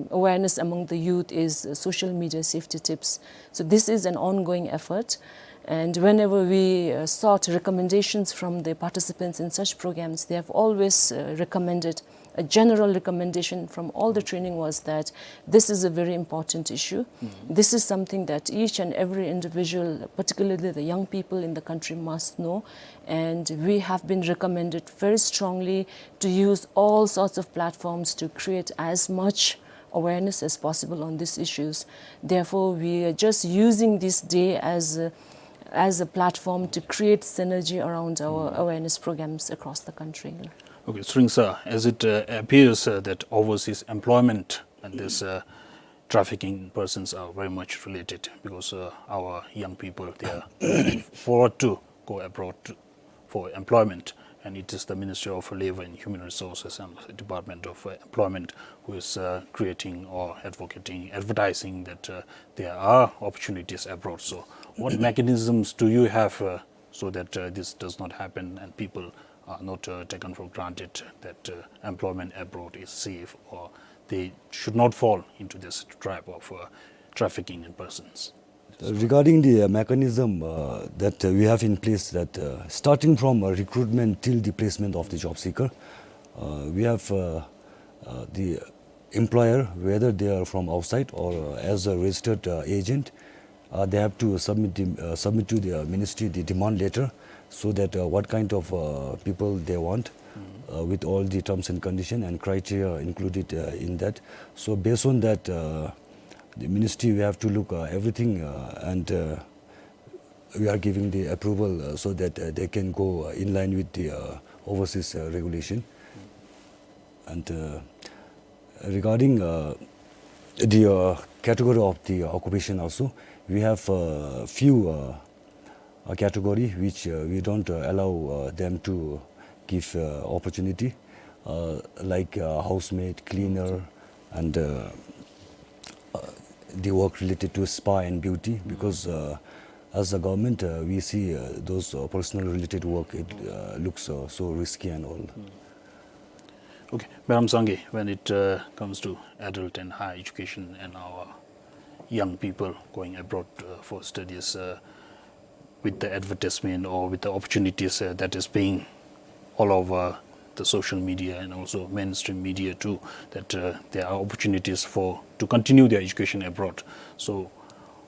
awareness among the youth is uh, social media safety tips. So this is an ongoing effort. And whenever we uh, sought recommendations from the participants in such programs, they have always uh, recommended, a general recommendation from all the training was that this is a very important issue. This is something that each and every individual, particularly the young people in the country, must know. And we have been recommended very strongly to use all sorts of platforms to create as much awareness as possible on these issues. Therefore, we are just using this day as a, as a platform to create synergy around our awareness programs across the country. Okay, Tshering sir, as it uh, appears uh, that overseas employment and this uh, trafficking in persons are very much related, because uh, our young people, they are looking forward to go abroad to, for employment, and it is the Ministry of Labour and Human Resources and Department of uh, Employment who is uh, creating or advocating, advertising that uh, there are opportunities abroad. So, what mechanisms do you have uh, so that uh, this does not happen and people are not uh, taken for granted that uh, employment abroad is safe, or they should not fall into this trap of uh, trafficking in persons? Regarding the uh, mechanism uh, that uh, we have in place, that uh, starting from uh, recruitment till the placement of the job seeker, uh, we have uh, uh, the employer, whether they are from outside or uh, as a registered uh, agent, uh, they have to submit the, uh, submit to the uh, ministry the demand letter, so that uh, what kind of uh, people they want, uh, with all the terms and condition and criteria included uh, in that. So based on that, uh, the ministry, we have to look uh, everything, uh, and uh, we are giving the approval uh, so that uh, they can go uh, in line with the uh, overseas uh, regulation. And uh, regarding uh, the uh, category of the occupation also, we have uh, few uh, a category which uh, we don't uh, allow uh, them to give uh, opportunity, uh, like uh, housemaid, cleaner, and uh, uh, the work related to spa and beauty, because uh, as a government, uh, we see uh, those uh, personal related work, it uh, looks uh, so risky and all. Okay, Madam Sangay, when it uh, comes to adult and higher education and our young people going abroad uh, for studies, uh, with the advertisement or with the opportunities uh, that is being all over the social media and also mainstream media too, that uh, there are opportunities for to continue their education abroad. So,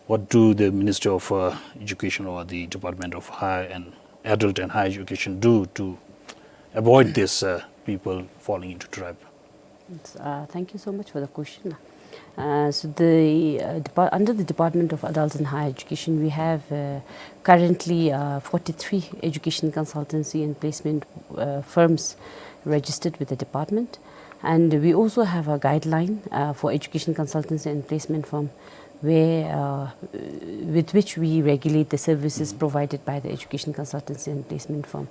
what do the Ministry of uh, Education or the Department of Higher and Adult and Higher Education do to avoid this uh, people falling into trap? It's, uh, thank you so much for the question. Uh, so the uh, depart- under the Department of Adult and Higher Education, we have uh, currently uh, forty-three education consultancy and placement uh, firms registered with the department, and we also have a guideline uh, for education consultancy and placement firm, where uh, with which we regulate the services provided by the education consultancy and placement firm.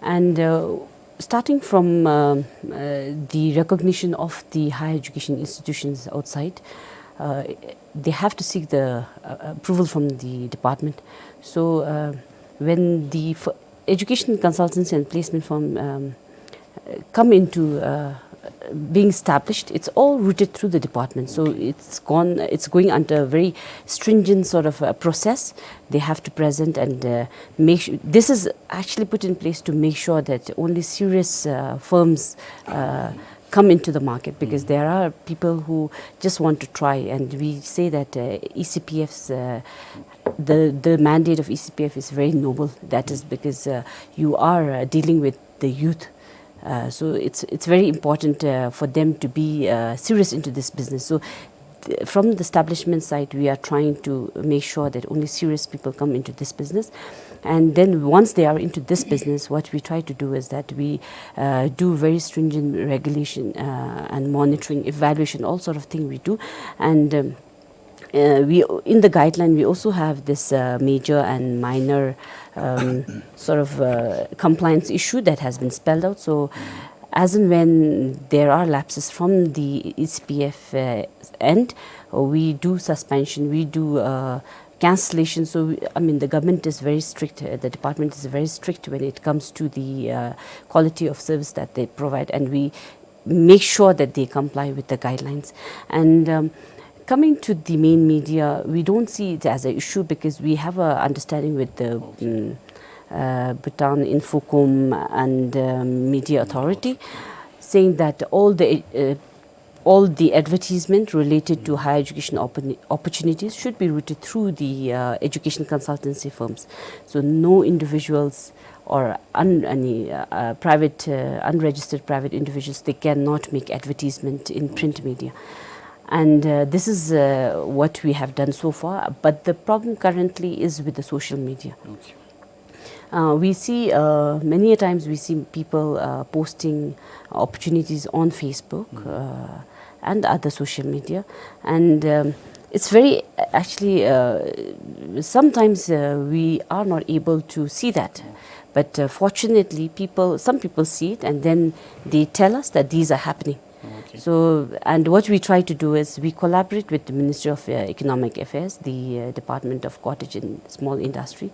And uh, starting from um, uh, the recognition of the higher education institutions outside, uh, they have to seek the uh, approval from the department. So uh, when the f- education consultancy and placement firm um, uh, come into uh, being established, it's all routed through the department. So it's gone, it's going under a very stringent sort of uh, process. They have to present and uh, make sure this is actually put in place to make sure that only serious uh, firms uh, come into the market, because there are people who just want to try, and we say that uh, E C P F's uh, the the mandate of E C P F is very noble. That is because uh, you are uh, dealing with the youth. Uh, so it's it's very important uh, for them to be uh, serious into this business. So th- from the establishment side, we are trying to make sure that only serious people come into this business. And then once they are into this business, what we try to do is that we uh, do very stringent regulation uh, and monitoring, evaluation, all sort of thing we do. And um, uh, we in the guideline we also have this uh, major and minor um, sort of uh, compliance issue that has been spelled out. So as and when there are lapses from the E C P F uh, end, uh, we do suspension, we do uh, cancellation. So we, I mean, the government is very strict. Uh, the department is very strict when it comes to the uh, quality of service that they provide, and we make sure that they comply with the guidelines. And um, coming to the main media, we don't see it as an issue because we have an understanding with the um, uh, Bhutan Infocom and um, Media Authority, saying that all the uh, all the advertisement related to higher education oppor- opportunities should be routed through the uh, education consultancy firms. So no individuals or un- any uh, uh, private, uh, unregistered private individuals, they cannot make advertisement in print media. And uh, this is uh, what we have done so far. But the problem currently is with the social media. Okay. Uh, we see, uh, many a times we see people, uh, posting opportunities on Facebook, uh, and other social media, and, um, it's very, actually, uh, sometimes, uh, we are not able to see that, but, uh, fortunately, people, some people see it, and then they tell us that these are happening. Okay. So, and what we try to do is we collaborate with the Ministry of, uh, Economic Affairs, the, uh, Department of Cottage and Small Industry.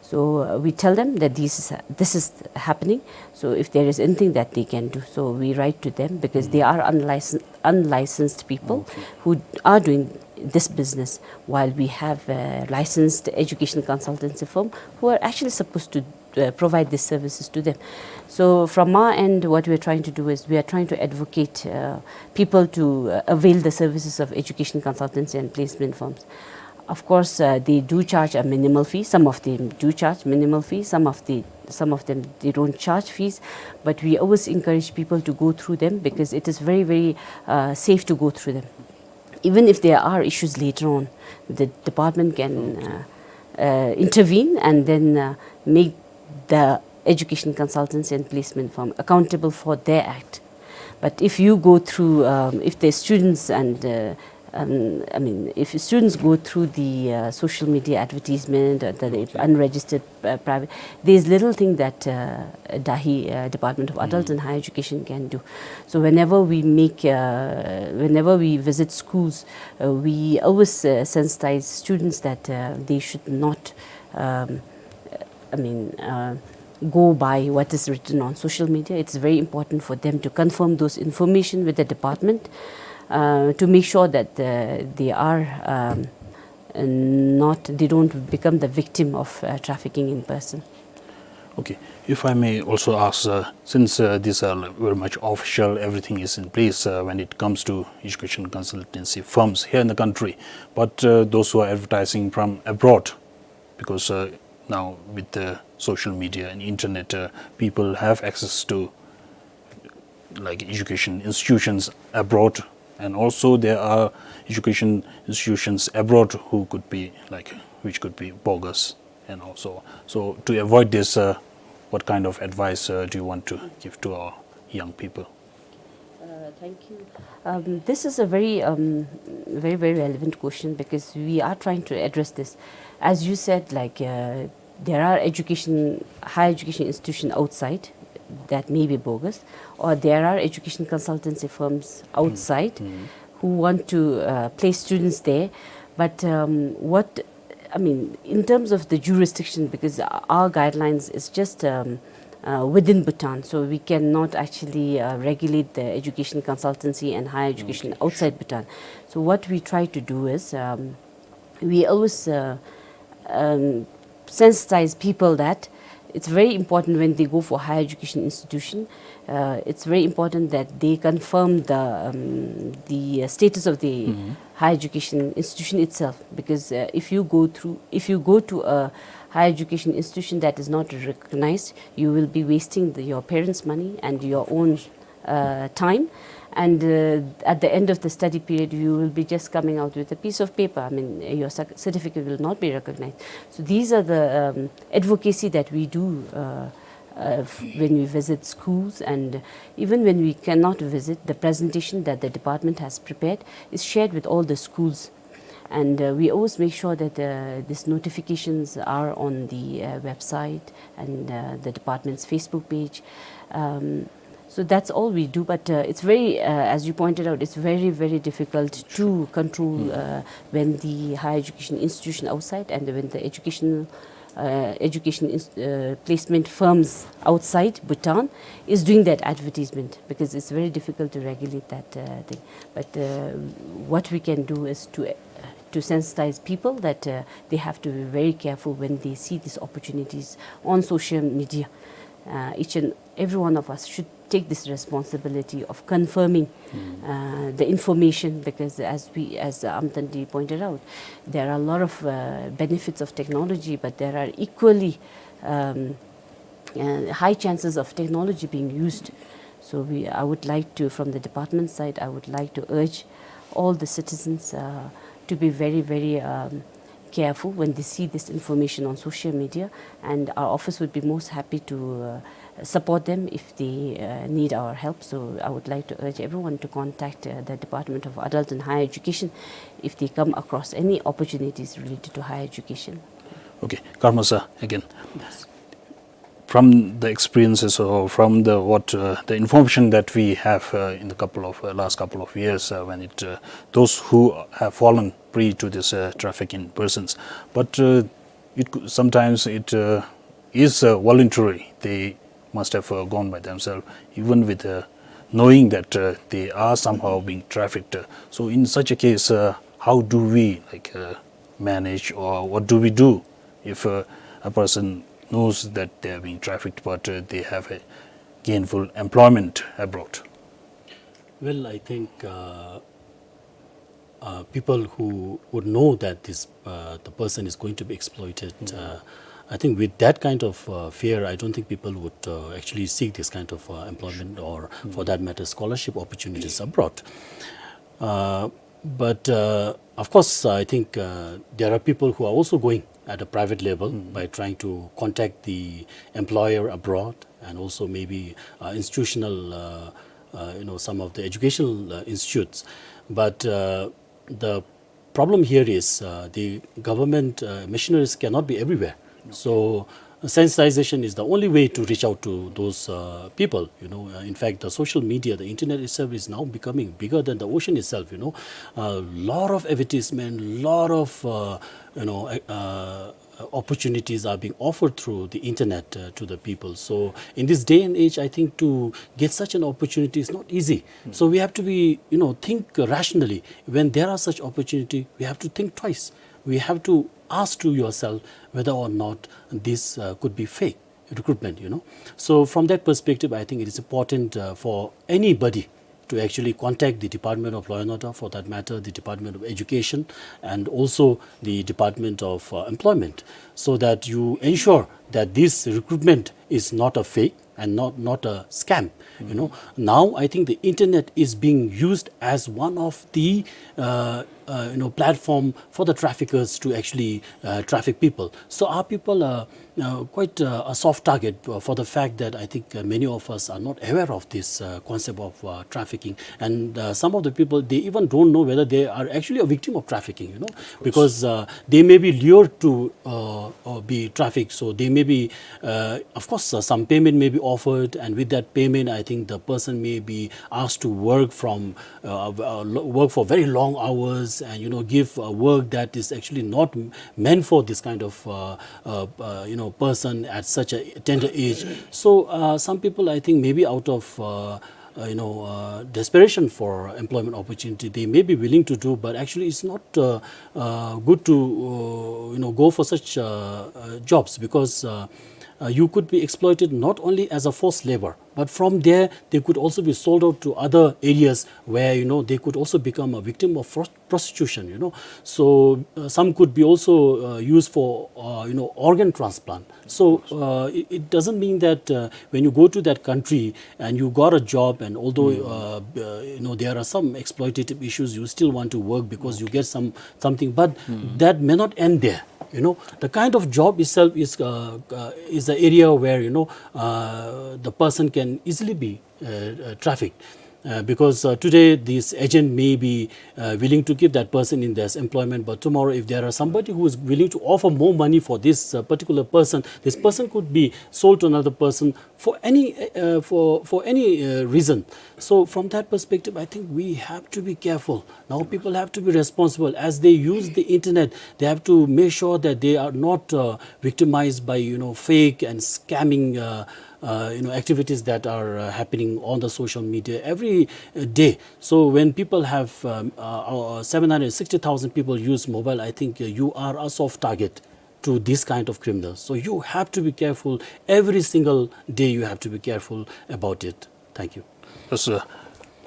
So, uh, we tell them that this is, this is happening. So, if there is anything that they can do, so we write to them because they are unlicensed, unlicensed people who are doing this business, while we have, uh, licensed education consultancy firm who are actually supposed to, uh, provide these services to them. So from our end, what we are trying to do is we are trying to advocate, uh, people to, uh, avail the services of education consultancy and placement firms. Of course, uh, they do charge a minimal fee. Some of them do charge minimal fee. Some of the, some of them, they don't charge fees. But we always encourage people to go through them because it is very, very, uh, safe to go through them. Even if there are issues later on, the department can, uh, uh, intervene and then, uh, make the education consultancy and placement firm accountable for their act. But if you go through, um, if the students and, uh, um, I mean, if students go through the, uh, social media advertisement, uh, the unregistered, uh, private, there's little thing that, uh, DAHE, uh, Department of Adult and Higher Education, can do. So whenever we make, uh, whenever we visit schools, uh, we always, uh, sensitize students that, uh, they should not, um, I mean, uh, go by what is written on social media. It's very important for them to confirm those information with the department, uh, to make sure that, uh, they are, um, not, they don't become the victim of, uh, trafficking in person. Okay, if I may also ask, uh, since, uh, these are, like, very much official, everything is in place, uh, when it comes to education consultancy firms here in the country, but, uh, those who are advertising from abroad, because, uh, now with the social media and internet, uh, people have access to, like, education institutions abroad, and also there are education institutions abroad who could be, like, which could be bogus and also. So to avoid this, uh, what kind of advice, uh, do you want to give to our young people? Uh, thank you. Um, this is a very, um, very, very relevant question because we are trying to address this. As you said, like, uh, there are education, higher education institution outside that may be bogus, or there are education consultancy firms outside who want to, uh, place students there. But, um, what, I mean, in terms of the jurisdiction, because our guidelines is just, um, uh, within Bhutan, so we cannot actually, uh, regulate the education consultancy and higher education outside Bhutan. So what we try to do is, um, we always, uh, um, sensitize people that it's very important when they go for higher education institution, uh, it's very important that they confirm the, um, the, uh, status of the higher education institution itself, because, uh, if you go through, if you go to a higher education institution that is not recognized, you will be wasting the, your parents' money and your own, uh, time, and, uh, at the end of the study period, you will be just coming out with a piece of paper. I mean, your cer-, certificate will not be recognized. So these are the, um, advocacy that we do, uh, uh, f-, when we visit schools, and even when we cannot visit, the presentation that the department has prepared is shared with all the schools. And, uh, we always make sure that, uh, these notifications are on the, uh, website and, uh, the department's Facebook page. Um, so that's all we do. But, uh, it's very, uh, as you pointed out, it's very, very difficult to control, uh, when the higher education institution outside and when the educational, uh, education ins-, uh, placement firms outside Bhutan is doing that advertisement, because it's very difficult to regulate that, uh, thing. But, uh, what we can do is to, uh, to sensitize people that, uh, they have to be very careful when they see these opportunities on social media. Uh, each and every one of us should take this responsibility of confirming, uh, the information, because as we, as Amtandi pointed out, there are a lot of, uh, benefits of technology, but there are equally, um, uh, high chances of technology being used. So we, I would like to, from the department side, I would like to urge all the citizens, uh, to be very, very, um, careful when they see this information on social media, and our office would be most happy to uh, support them if they uh, need our help. So I would like to urge everyone to contact uh, the Department of Adult and Higher Education if they come across any opportunities related to higher education. Okay, Karma sir, again. From the experiences or from the what uh, the information that we have uh, in the couple of uh, last couple of years, uh, when it uh, those who have fallen prey to this uh, trafficking persons, but uh, it cou- sometimes it uh, is uh, voluntary. They must have uh, gone by themselves, even with uh, knowing that uh, they are somehow being trafficked. So in such a case, uh, how do we like uh, manage, or what do we do if uh, a person knows that they are being trafficked, but uh, they have a gainful employment abroad? Well, I think uh, uh, people who would know that this uh, the person is going to be exploited, uh, I think with that kind of uh, fear, I don't think people would uh, actually seek this kind of uh, employment or, for that matter, scholarship opportunities abroad. Uh, but uh, of course, I think uh, there are people who are also going at a private level by trying to contact the employer abroad and also maybe uh, institutional, uh, uh, you know, some of the educational uh, institutes. But uh, the problem here is uh, the government uh, missionaries cannot be everywhere. So sensitization is the only way to reach out to those uh, people. You know, uh, in fact, the social media, the internet itself is now becoming bigger than the ocean itself. You know, a lot of advertisement, lot of uh, you know uh, uh, opportunities are being offered through the internet uh, to the people. So in this day and age, I think to get such an opportunity is not easy. So we have to be, you know, think rationally. When there are such opportunity, we have to think twice. We have to ask to yourself whether or not this uh, could be fake recruitment, you know. So from that perspective, I think it is important uh, for anybody to actually contact the Department of Law and Order, for that matter, the Department of Education, and also the Department of uh, Employment, so that you ensure that this recruitment is not a fake and not, not a scam. You know, now I think the internet is being used as one of the uh, uh, you know, platform for the traffickers to actually uh, traffic people. So our people are uh, quite uh, a soft target uh, for the fact that I think uh, many of us are not aware of this uh, concept of uh, trafficking, and uh, some of the people, they even don't know whether they are actually a victim of trafficking. You know, because uh, they may be lured to uh, uh, be trafficked, so they may be, uh, of course, uh, some payment may be offered, and with that payment, I think the person may be asked to work from uh, uh, lo- work for very long hours, and, you know, give uh, work that is actually not m- meant for this kind of uh, uh, uh, you know, person at such a tender age. So uh, some people, I think, maybe out of uh, uh, you know, uh, desperation for employment opportunity, they may be willing to do, but actually it's not uh, uh, good to uh, you know, go for such uh, uh, jobs, because uh, uh, you could be exploited not only as a forced labor, but from there they could also be sold out to other areas where, you know, they could also become a victim of frost- prostitution, you know. So uh, some could be also uh, used for uh, you know, organ transplant. So uh, it, it doesn't mean that uh, when you go to that country and you got a job, and although uh, uh, you know, there are some exploitative issues, you still want to work because you get some something, but that may not end there. You know, the kind of job itself is uh, uh, is the area where, you know, uh, the person can easily be uh, uh, trafficked. Uh, because uh, today this agent may be uh, willing to keep that person in this employment, but tomorrow, if there are somebody who is willing to offer more money for this uh, particular person, this person could be sold to another person for any uh, for for any uh, reason. So from that perspective, I think we have to be careful. Now people have to be responsible as they use the internet. They have to make sure that they are not uh, victimized by, you know, fake and scamming uh, uh, you know, activities that are uh, happening on the social media every uh, day. So when people have um, uh, uh, seven hundred sixty thousand people use mobile, I think uh, you are a soft target to this kind of criminals. So you have to be careful. Every single day you have to be careful about it. Thank you. Yes, sir.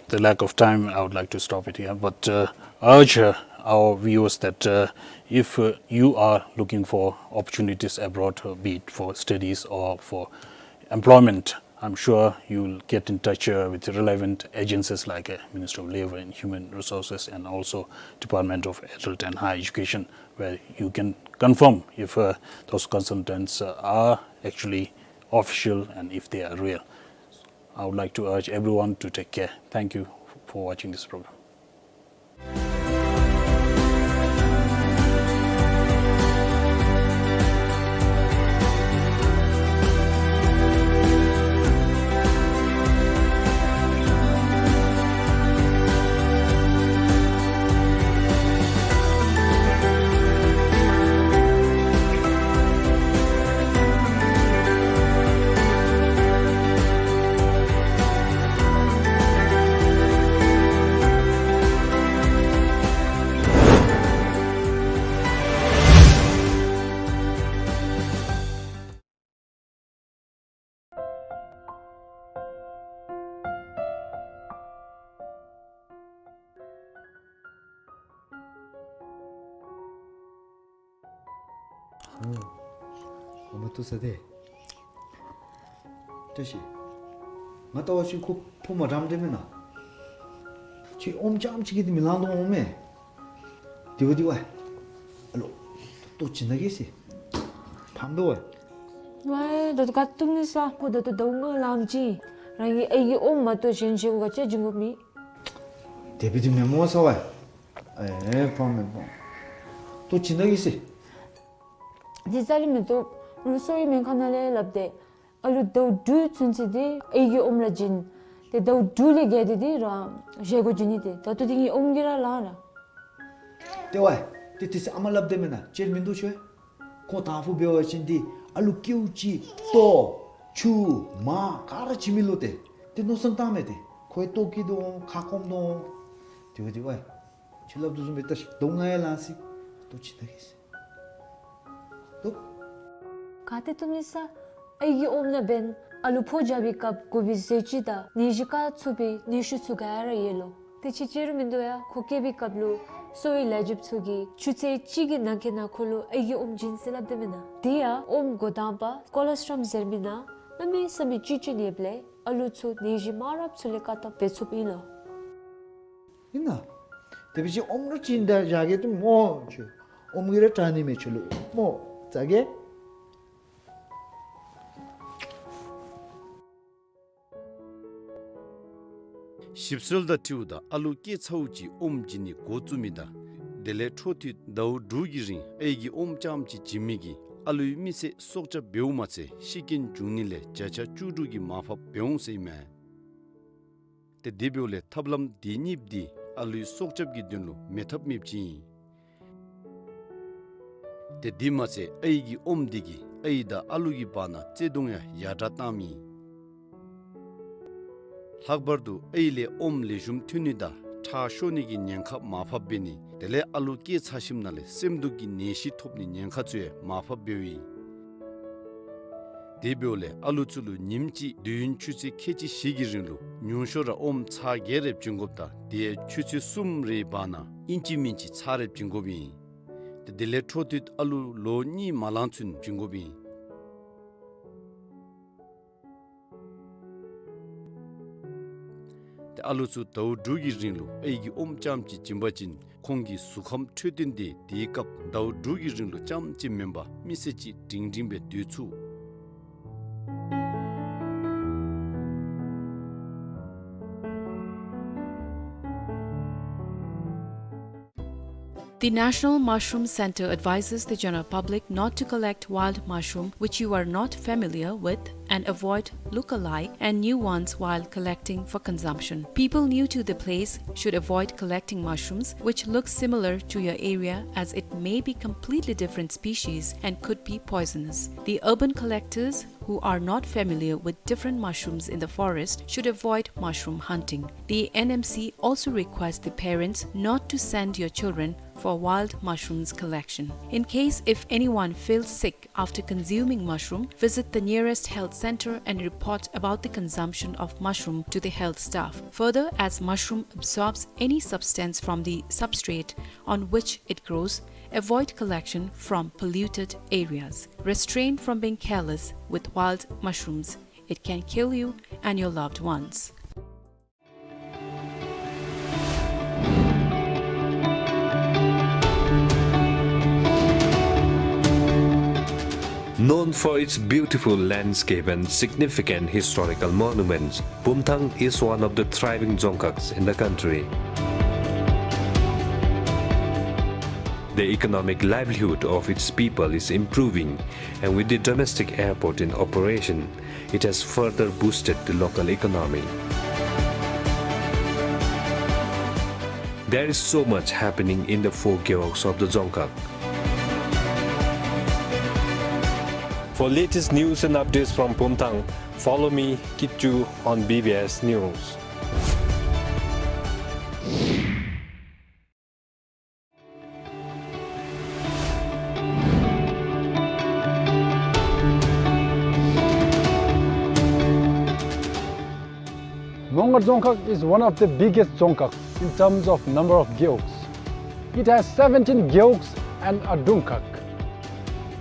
The lack of time, I would like to stop it here. But uh, urge uh, our viewers that uh, if uh, you are looking for opportunities abroad, uh, be it for studies or for employment, I'm sure you'll get in touch, uh, with relevant agencies like, uh, Ministry of Labour and Human Resources and also Department of Adult and Higher Education, where you can confirm if, uh, those consultants, uh, are actually official and if they are real. I would like to urge everyone to take care. Thank you for watching this program. ཨོ་མ་ཏོ་ས་དེ། བཀྲ་ཤིས། ང་ལྟ་བ་ཅིན་ཁོ་ཕོ་མ་འགྲམ་དེ་མེན་ན། ཁྱོད་ཨོམ་རྐྱངམ་ཅིག་གིས་མི་ལང་དོ་འོང་མས། དེ་བ་དེ་བ། ཨ་ལོ། ལྟོ་བྱིན་ད་གེ་ཟེར། ཕམ་པས་བ། ཝའི་ད་ལྟོ་ག་ཏུམ་ནི་ས་ཁོ་ད་ལྟོ་ཟླཝ་ལྔ་ལང་ཅི། རང་གི་ཨའི་གི་ཨོམ་མ་གཏོགས་གཞན་ཅིག་གུ་ག་ཅི་བྱིན་དགོཔ་མེད། དེ་བ་དེ་མེན་མོ་ས་བ། ཨེ་ཕམ་མེན་ཕམ། ལྟོ་བྱིན་ད་གེ་ཟེར། དེ་རྩ་ལས་མི་བཏུབ། རུ་གསོ་བའི་སྨན་ཁང་ནང་ལས་སླབ་སྟེ། ཨ་ལུ་ཟླཝ་དྲུག་ཚུན་ཚོད་དེ་ཨའི་གི་ཨོམ་ལ་བྱིན། དེ་ཟླཝ་དྲུག་ལས་བརྒལ་ཏེ་དེ་རང་བཞེས་སྒོ་བྱིན་ནི་དེ། ད་ལྟོ་དེ་ངེའི་ཨོམ་གྱིས་ར་ལང་ར། དེ་བ། དེ་དེ་ཚེ་ཨ་མ་སླབ་དེ་མེན་ན་ཅིག་མིན་འདུག་ཤོད། ཁོ་དང་ཕུ་འབད་བ་ཅིན་དེ་ཨ་ལུ་ཀེའུ་ཅིག་ལྟོ་ཆུ་མར་ག་ར་བྱིན་མི་ལོ་དེ། དེ་མནོ་བསམ་བཏང་མས་དེ། ཁོའི་ལྟོ་སྐྱིད་དོ་འོང་ཁ་སྐོམ་དོ་འོང་། དེ་བ་དེ་བ། ཁྱོད་སླབ་དོ་བཟུམ་སྦེ་ལྟ་ཤིག། ཟླཝ་ལྔ་ཡང་ལང་སི། ལྟོ་བྱིན་ད་གེ་ཟེར། ལྟོ། ག་ཏེ་ཏུམ་ནི་ས། ཨའི་གི་ཨོམ་ནང་འབདན་ཨ་ལུ་ཕོ་རྒྱབ་པའི་སྐབས་དགོ་པའི་ཟས་བཅུད་དང་ནད་གཞི་བཀག་ཚུགས་པའི་ནད་གཞི་ཚུ་ག་ར་ཡོད་ལོ། དེ་ཅིག་ཅི་རུང་མིན་འདུག་ཡ། ཁོ་སྐྱེས་པའི་སྐབས་ལུ་གསོ་བའི་ལས་བྱེདཔ་ཚུ་གིས་ཆུ་ཚོད་གཅིག་གི་ནང་འཁོད་ནང་ཁོ་ལུ་ཨའི་གི་ཨོམ་བྱིན་ཟེར་སླབ་དེ་མེན་ན། དེ་ཡང་ཨོམ་འགོ་དང་པ་ཀོ་ལོ་སི་ཊོམ་ཟེར་མི་ནང་གནམ་མེད་ས་མེད་བཅུད་བྱིན་ནི་ཡོདཔ་ལས་ཨ་ལུ་ཚུ་ནད་གཞི་མང་རབས་ཚུ་ལས་བཀག་ཐབས་འབད་ཚུགསཔ་ཨིན་ལོ། ཨིན་ན། དེ་བ་ཅིན་ཨོམ་ར་བྱིན་ད་བཞག་གེ་ཏེ་མོ་ཁྱོད། ཨོམ་གྱིས་ར་དྲག་ནི་མས་ཁྱོད་ལུ་མོ། བཟའ་གེ། ཞིབ་འཚོལ་དང་འཁྲིལཝ་ད་ཨ་ལུ་སྐྱེས་ཚརཝ་ཅིག་ཨོམ་བྱིན་ནི་འགོ་བཙུགས་མི་དང་དེ་ལས་འཕྲོ་མཐུད་ཟླཝ་དྲུག་གི་རིང་ཨའི་གི་ཨོམ་རྐྱངམ་ཅིག་བྱིན་མི་གིས་ཨ་ལུའི་མི་ཚེ་སྲོག་སྐྱབས་འབདཝ་མ་ཚད་ཤི་རྐྱེན་འབྱུང་ནི་ལས་བརྒྱ་ཆ་བཅུ་དྲུག་གི་མར་ཕབ་འབད་འོང་ཟེར་ཨིན་མས། ཏེ་དེ་འབདཝ་ལས་ཐབས་ལམ་དེ་གཉིས་པོ་འདི་ཨ་ལུའི་སྲོག་སྐྱབས་ཀྱི་དོན་ལུ་མེད་ཐབས་མེདཔ་ཅིག་ཨིན། ཏེ་དེ་མ་ཚད་ཨའི་གི་ཨོམ་འདི་གིས་ཨའི་དང་ཨ་ལུ་གི་བར་ན་བརྩེ་གདུང་ཡང་ཡར་དྲག་བཏངམ་ཨིན། ལྷག་པར་དུ་ཨའི་ལས་ཨོམ་ལེགས་ཤོམ་ཐོན་ནི་དང་ཁྲག་ཤོར་ནི་གི་ཉེན་ཁ་མར་ཕབ་འབད་ནི་དེ་ལས་ཨ་ལུ་སྐྱེས་ཚར་ཞིནམ་ལས་སེམས་སྡུག་གི་ནད་གཞི་ཐོབ་ནིའི་ཉེན་ཁ་ཚུ་ཡང་མར་ཕབ་འབདཝ་ཨིན། དེ་འབདཝ་ལས་ཨ་ལུ་ཚུ་ལུ་ཉིནམ་གཅིག་དུས་ཡུན་ཆུ་ཚོད་ཁལ་གཅིག་བཞི་གི་རིང་ལུ་ཉུང་ཤོས་ར་ཨོམ་ཚར་བརྒྱད་རེ་བྱིན་དགོཔ་དང་དེ་ཡང་ཆུ་ཚོད་གསུམ་རེའི་བར་ན་ཨིན་ཅི་མིན་ཅི་ཚར་རེ་བྱིན་དགོཔ་ཨིན། ཏེ་དེ་ལས་འཕྲོ་མཐུད་ཨ་ལུ་ལོ་གཉིས་མ་ལང་ཚུན་བྱིན་དགོཔ་ཨིན། ཏེ་ཨ་ལུ་ཚུ་ཟླཝ་དྲུག་གི་རིང་ལུ་ཨའི་གི་ཨོམ་རྐྱངམ་ཅིག་བྱིན་པ་ཅིན་ཁོང་གི་གཟུགས་ཁམས་འཕྲོད་བསྟེན་དེ་དེའི་སྐབས་ཟླཝ་དྲུག་གི་རིང་ལུ་རྐྱངམ་ཅིག་མེན་པར་མི་ཚེ་གཅིག་སྒྲིང་སྒྲིང་སྦེ་སྡོད་ཚུགས། The National Mushroom Center advises the general public not to collect wild mushroom which you are not familiar with and avoid look-alike and new ones while collecting for consumption. People new to the place should avoid collecting mushrooms which look similar to your area, as it may be completely different species and could be poisonous. The urban collectors who are not familiar with different mushrooms in the forest should avoid mushroom hunting. The N M C also requests the parents not to send your children for wild mushrooms collection. In case if anyone feels sick after consuming mushroom, visit the nearest health center and report about the consumption of mushroom to the health staff. Further, as mushroom absorbs any substance from the substrate on which it grows, avoid collection from polluted areas. Restrain from being careless with wild mushrooms It can kill you and your loved ones. Known for its beautiful landscape and significant historical monuments, Pumthang is one of the thriving dzongkhags in the country. The economic livelihood of its people is improving, and with the domestic airport in operation, it has further boosted the local economy. There is so much happening in the four gewogs of the Dzongkhag. For latest news and updates from Pumthang, follow me, Kitchu, on B B S News. Mongar Dzongkhag is one of the biggest dzongkhags in terms of number of gewogs. It has seventeen gewogs and a dungkhag.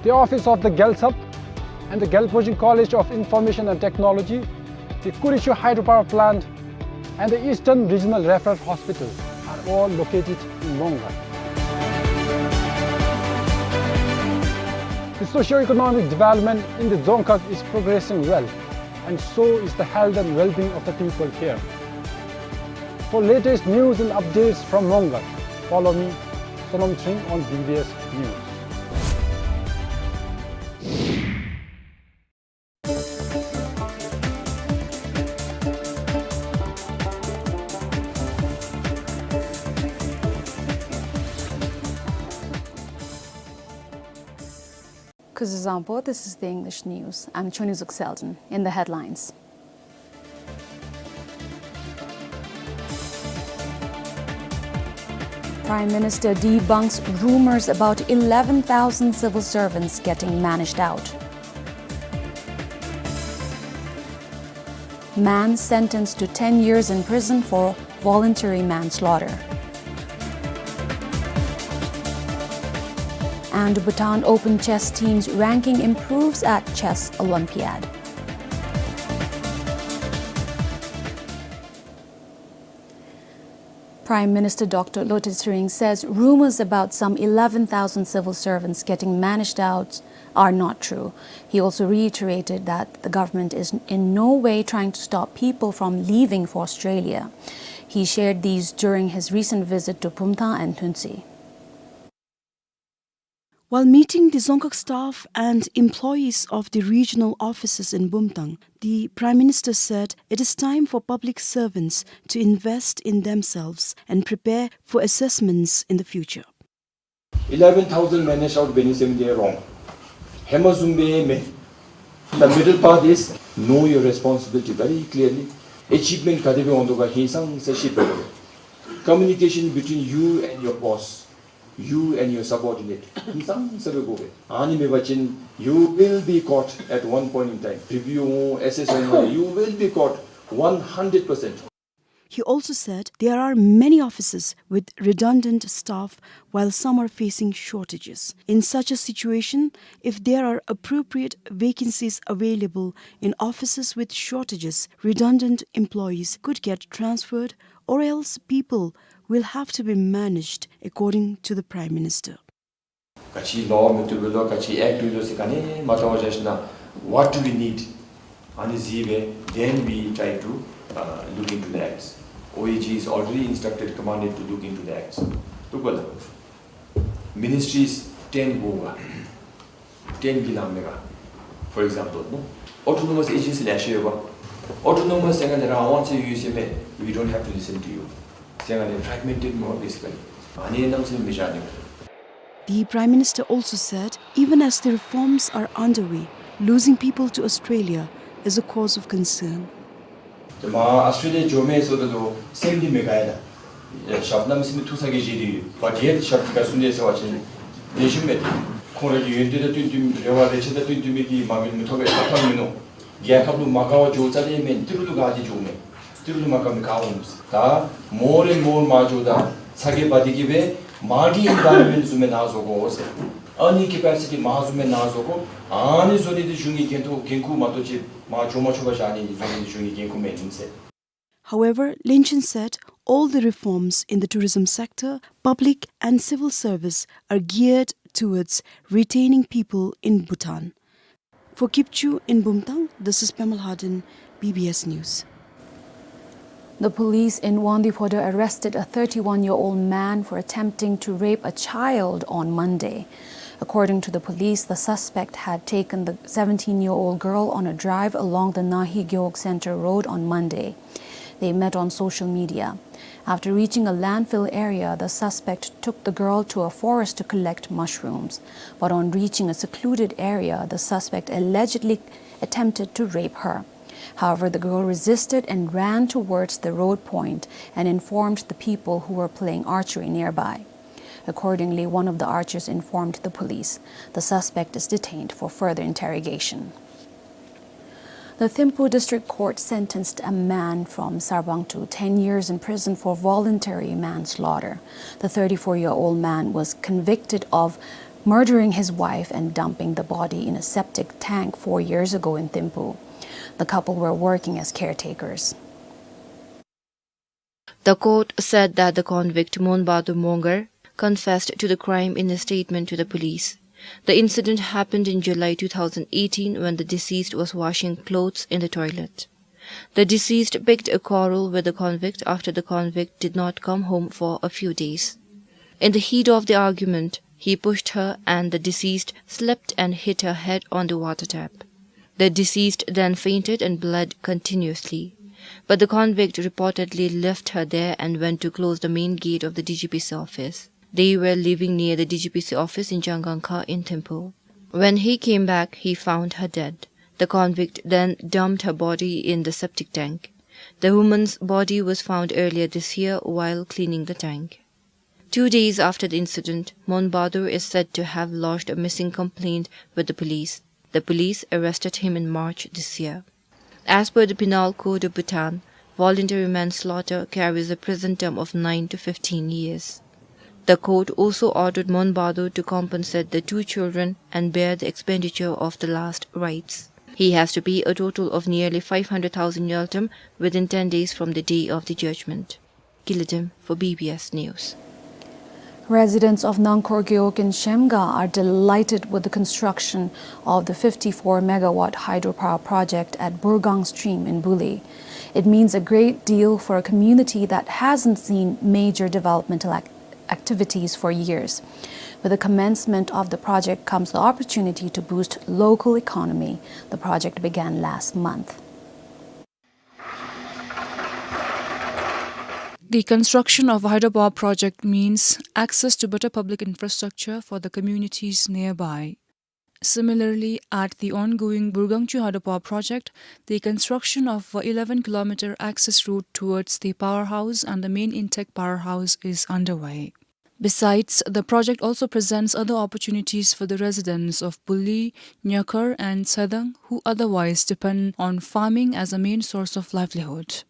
The office of the Gyaltsab and the Gyalpojing College of Information and Technology, the Kurichu Hydropower Plant, and the Eastern Regional Referral Hospital are all located in Mongar. The socio-economic development in the Dzongkhag is progressing well, and so is the health and well-being of the people here. For latest news and updates from Mongar, follow me, Sonom Chring, on B B S News. Kuzuzangpo, this is the English news. I'm Chonizuk Selden. In the headlines. Prime Minister debunks rumors about eleven thousand civil servants getting managed out. Man sentenced to ten years in prison for voluntary manslaughter. And Bhutan Open chess team's ranking improves at Chess Olympiad. Prime Minister Doctor Lotay Tshering says rumors about some eleven thousand civil servants getting managed out are not true. He also reiterated that the government is in no way trying to stop people from leaving for Australia. He shared these during his recent visit to Pumthang and Lhuentse. While meeting the Dzongkhag staff and employees of the regional offices in Bumthang, the Prime Minister said it is time for public servants to invest in themselves and prepare for assessments in the future. Eleven thousand managed out འབད་ནི་ཟེར་མི་འདི་རོང་། ཧེ་མ་བཟུམ་སྦེ་མེན། The middle path is know your responsibility very clearly. Achievement ག་དེ་སྦེ་འོང་དོ་ག་ཧིང་སངས་ས་ཤེས་དགོ། Communication between you and your boss, you and your subordinate, ཧིང་སངས་ས་སྦེ་དགོ་པས། ཨ་ནི་མེད་པ་ཅིན་you will be caught at one point in time. Review འོང་assess འོང་། You will be caught one hundred percent. He also said there are many offices with redundant staff while some are facing shortages. In such a situation, if there are appropriate vacancies available in offices with shortages, redundant employees could get transferred, or else people will have to be managed, according to the Prime Minister. ག་ཅི་ལོ་མི་བཏུབ་པས་ལོ་ག་ཅི་ཨེཀཊ་ཡོད་ལོ་ཟེར་ག་ནི་མ་བལྟ་བར་བཞག་ཞིནམ་ལས་what do we need? ཨ་ནི་གཟིགས་སྦེ་then we try to, uh, look into the acts. O A G is already instructed, commanded to look into the acts. བཏུབ་པས་ལོ། Ministries ten དགོ་ག། ten གི་ནང་མེད་ག། For example, no? Autonomous agency ལེ་ཤ་ཡོད་པ། Autonomous ཟེར་ག་ནི་རང་དབང་ཅིག་ཡོད་ཟེར་མས། We don't have to listen to you ཟེར་ག་ནི་fragmented མས་པ་basically. ཨ་ནི་གནམ་མེད་ས་མེད་མི་བཞག་ནི། The Prime Minister also said, even as the reforms are underway, losing people to Australia is a cause of concern. ཏེ་མར་ཨོསི་ཊྲེ་ལི་ཡ་འགྱོ་མི་ཚུ་ད་ལྟོ་སེམས་འདི་མི་དགའ་ཡ་ད། ཡ་ཞབས་གནམ་མེད་ས་མེད་ཐུག་ས་གི་བཞེས་ཏེ་ཡོད། བ་དེ་ཡ་ཞབས་འདི་ག་སོང་ནི་ཟེར་བ་ཅིན་ལེགས་ཤོམ་མས་ཏེ། ཁོང་ར་གི་ཡོན་ཏན་དང་བསྟུན་བསྟུན་རེ་བ་རེ་ཆེ་དང་བསྟུན་བསྟུན་མི་གི་མ་དངུལ་མི་ཐོབ་པའི་ཁ་ཐོར་མིན་ནུག། རྒྱལ་ཁབ་ལུ་མ་དགའ་བར་འགྱོ་རྩ་ལས་མེན། ཏི་རུ་ལུ་དགའ་སྟེ་འགྱོཝ་མས། ཏི་རུ་ལུ་མ་དགའ་མི་ག་འོང་ཟེར། ད་more and more མར་འགྱོཝ་ད་ཚ་གྱང་འབག་སྟེ་གི་སྦེ་མར་གྱི་ཨེན་བཱའི་རོན་མེནཊ་བཟུམ་སྦེ་ནཱ་བཟོ་དགོ་ཟེར། ཨ་ནི་ཀེ་པེ་སི་ཊི་མར་བཟུམ་མའི་ནང་བཟོ་དགོ། ཨ་ནི་བཟོ་ནི་འདི་གཞུང་གི་འགན་ཐོག་འགན་ཁུར་མ་གཏོགས་ཅིག་མར་འགྱོ་མ་ཆོག་པ་བཞག་ནི་འདི་བཟོ་ནི་འདི་གཞུང་གི་འགན་ཁུར་མེན་ཟེར། However, Lin Chin said all the reforms in the tourism sector, public and civil service, are geared towards retaining people in Bhutan. For Kipchu in Bumthang, this is Pemal Hardin, B B S News. The police in Wangdue Phodrang arrested a thirty-one-year-old man for attempting to rape a child on Monday. According to the police, the suspect had taken the seventeen-year-old girl on a drive along the Nahi Gewog Center Road on Monday. They met on social media. After reaching a landfill area, the suspect took the girl to a forest to collect mushrooms. But on reaching a secluded area, the suspect allegedly attempted to rape her. However, the girl resisted and ran towards the road point and informed the people who were playing archery nearby. Accordingly, one of the archers informed the police. The suspect is detained for further interrogation. The Thimphu District Court sentenced a man from Sarbang to ten years in prison for voluntary manslaughter. The thirty-four-year-old man was convicted of murdering his wife and dumping the body in a septic tank four years ago in Thimphu. The couple were working as caretakers. The court said that the convict Mon Bahadur Mongar confessed to the crime in a statement to the police. The incident happened in July two thousand eighteen when the deceased was washing clothes in the toilet. The deceased picked a quarrel with the convict after the convict did not come home for a few days. In the heat of the argument, he pushed her and the deceased slipped and hit her head on the water tap. The deceased then fainted and bled continuously. But the convict reportedly left her there and went to close the main gate of the D G P C office. They were living near the D G P C office in Janggangkha in Thimphu. When he came back, he found her dead. The convict then dumped her body in the septic tank. The woman's body was found earlier this year while cleaning the tank. Two days after the incident, Mon Bahadur is said to have lodged a missing complaint with the police. The police arrested him in March this year. As per the Penal Code of Bhutan, voluntary manslaughter carries a prison term of nine to fifteen years. The court also ordered Mon Bahadur to compensate the two children and bear the expenditure of the last rites. He has to pay a total of nearly five hundred thousand ngultrum within ten days from the day of the judgment. Gilidem for B B S News. Residents of Nangkhor Gewog in Shemga are delighted with the construction of the fifty-four megawatt hydropower project at Burgang Stream in Buli. It means a great deal for a community that hasn't seen major developmental ac-, activities for years. With the commencement of the project comes the opportunity to boost local economy. The project began last month. The construction of a hydropower project means access to better public infrastructure for the communities nearby. Similarly, at the ongoing Burgangchu hydropower project, the construction of a eleven kilometer access road towards the powerhouse and the main intake powerhouse is underway. Besides, the project also presents other opportunities for the residents of Buli, Nyakhar and Sedang, who otherwise depend on farming as a main source of livelihood.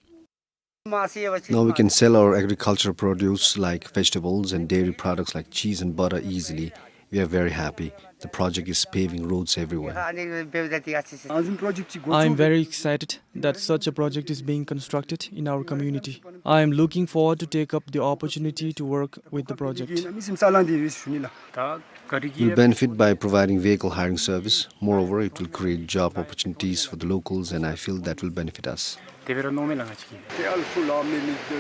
Now we can sell our agricultural produce like vegetables and dairy products like cheese and butter easily. We are very happy. The project is paving roads everywhere. I am very excited that such a project is being constructed in our community. I am looking forward to take up the opportunity to work with the project. We'll benefit by providing vehicle hiring service. Moreover, it will create job opportunities for the locals, and I feel that will benefit us.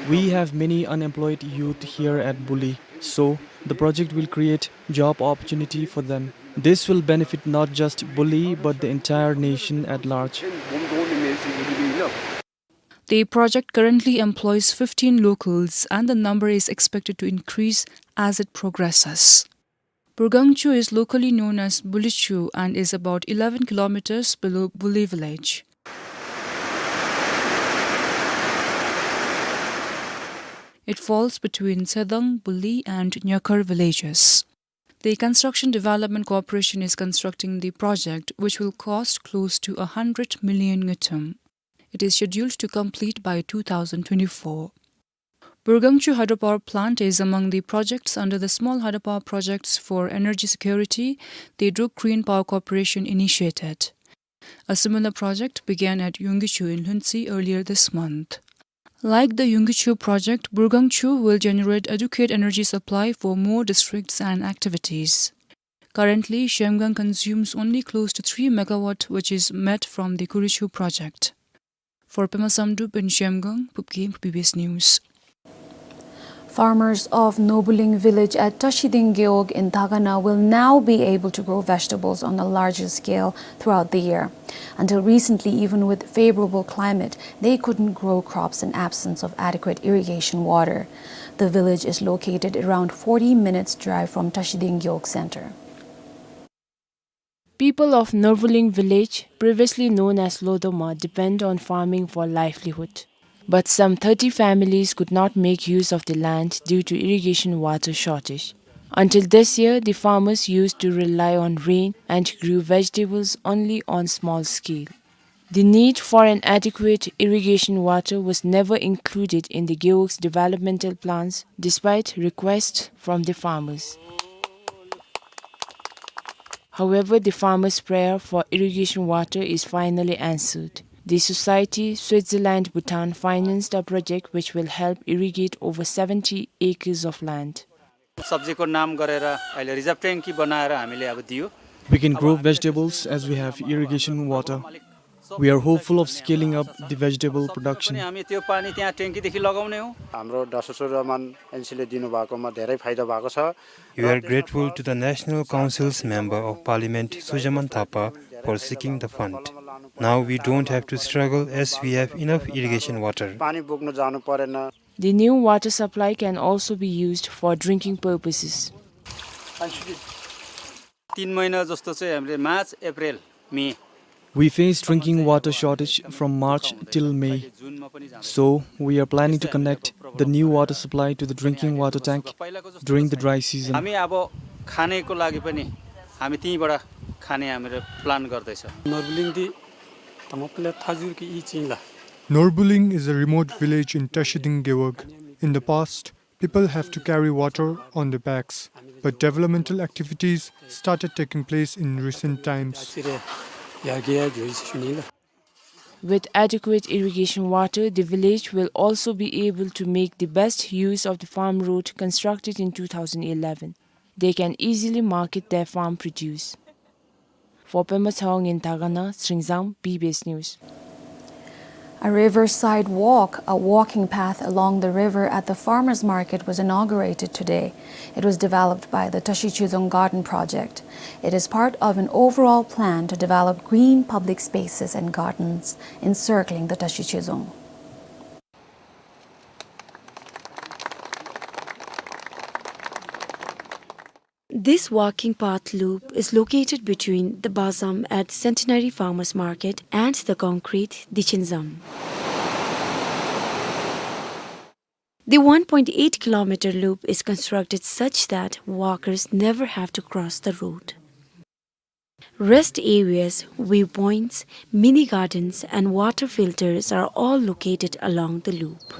We have many unemployed youth here at Buli, so the project will create job opportunity for them. This will benefit not just Buli, but the entire nation at large. The project currently employs fifteen locals, and the number is expected to increase as it progresses. Burgangchu is locally known as Bulichu and is about eleven kilometers below Buli village. It falls between Sedang, Buli and Nyakhar villages. The Construction Development Corporation is constructing the project, which will cost close to a hundred million ngultrum. It is scheduled to complete by two thousand twenty-four. Burgangchu hydropower plant is among the projects under the Small Hydropower Projects for Energy Security the Druk Green Power Corporation initiated. A similar project began at Yunggichu in Lhuentse earlier this month. Like the Yunggichu project, Burgangchu will generate adequate energy supply for more districts and activities. Currently, Zhemgang consumes only close to three megawatt, which is met from the Kurichu project. For Pema Samdrup in Zhemgang, Pupki, B B S News. Farmers of Norbuling village at Tashiding Gewog in Dagana will now be able to grow vegetables on a larger scale throughout the year. Until recently, even with favorable climate, they couldn't grow crops in absence of adequate irrigation water. The village is located around forty minutes drive from Tashiding Gewog center. People of Norbuling village, previously known as Lodoma, depend on farming for livelihood. But some thirty families could not make use of the land due to irrigation water shortage. Until this year, the farmers used to rely on rain and grew vegetables only on small scale. The need for an adequate irrigation water was never included in the Gewog's developmental plans, despite requests from the farmers. However, the farmers' prayer for irrigation water is finally answered. The society Switzerland Bhutan financed a project which will help irrigate over seventy acres of land. सब्जीको नाम गरेर अहिले रिजर्भ ट्याङ्की बनाएर हामीले अब दियो। We can grow vegetables as we have irrigation water. We are hopeful of scaling up the vegetable production. पनि हामी त्यो पानी त्यहाँ ट्याङ्कीदेखि लगाउने हो। हाम्रो दसौँ सुजमान एनसीले दिनुभएकोमा धेरै फाइदा भएको छ। We are grateful to the National Council's Member of Parliament, Sujaman Thapa, for seeking the fund. Now we don't have to struggle as we have enough irrigation water. पानी बोक्न जानु परेन। The new water supply can also be used for drinking purposes. तीन महिना जस्तो चाहिँ हामीले मार्च, अप्रेल, मे We face drinking water shortage from March till May. So, we are planning to connect the new water supply to the drinking water tank during the dry season. हामी अब खानेको लागि पनि हामी त्यहीँबाट खाने हामीले प्लान गर्दैछ। Norbuling di tama pele thajur ki i ching la. Norbuling is a remote village in Tashiding Gewog. In the past, people have to carry water on their backs, but developmental activities started taking place in recent times. Chire ya ge ya joi si shuni la. With adequate irrigation water, the village will also be able to make the best use of the farm road constructed in two thousand eleven. They can easily market their farm produce. For Pema Tshewang in Dagana, Sringzang, B B S News. A riverside walk, a walking path along the river at the farmers' market, was inaugurated today. It was developed by the Tashi Chuzong Garden Project. It is part of an overall plan to develop green public spaces and gardens encircling the Tashi Chuzong. This walking path loop is located between the Bazam at Centenary Farmers Market and the concrete Dichinzam. The one point eight kilometer loop is constructed such that walkers never have to cross the road. Rest areas, viewpoints, mini gardens and water filters are all located along the loop.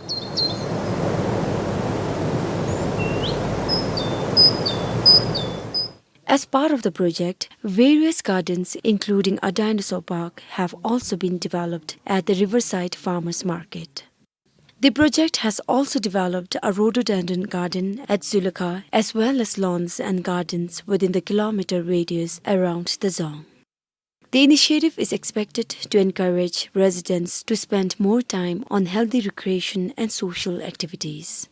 As part of the project, various gardens, including a dinosaur park, have also been developed at the Riverside Farmers Market. The project has also developed a rhododendron garden at Zulakha, as well as lawns and gardens within the kilometer radius around the zone. The initiative is expected to encourage residents to spend more time on healthy recreation and social activities.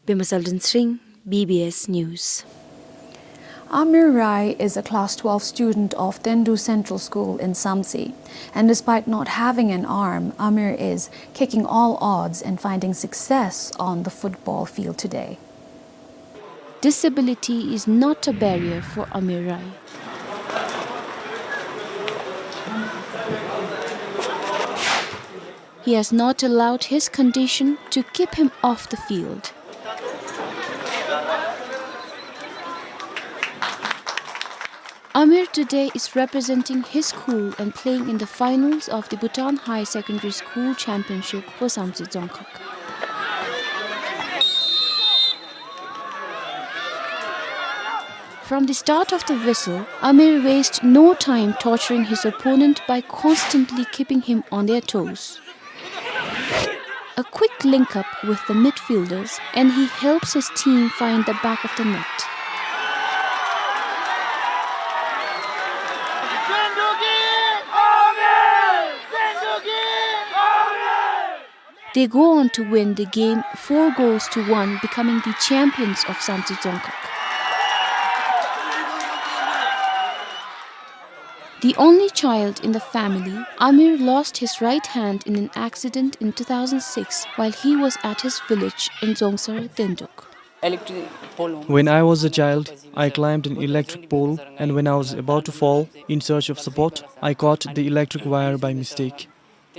Pema Saldon Sring, B B S News. Amir Rai is a class twelve student of Tendu Central School in Samtse, and despite not having an arm, Amir is kicking all odds and finding success on the football field today. Disability is not a barrier for Amir Rai. He has not allowed his condition to keep him off the field. Amir today is representing his school and playing in the finals of the Bhutan Higher Secondary School Championship for Samtse Dzongkhag. From the start of the whistle, Amir wastes no time torturing his opponent by constantly keeping him on their toes. A quick link-up with the midfielders, and he helps his team find the back of the net. They go on to win the game four goals to one, becoming the champions of Samtse Dzongkhag. The only child in the family, Amir lost his right hand in an accident in two thousand six while he was at his village in Dzongsar Tendruk. When I was a child, I climbed an electric pole, and when I was about to fall in search of support, I caught the electric wire by mistake.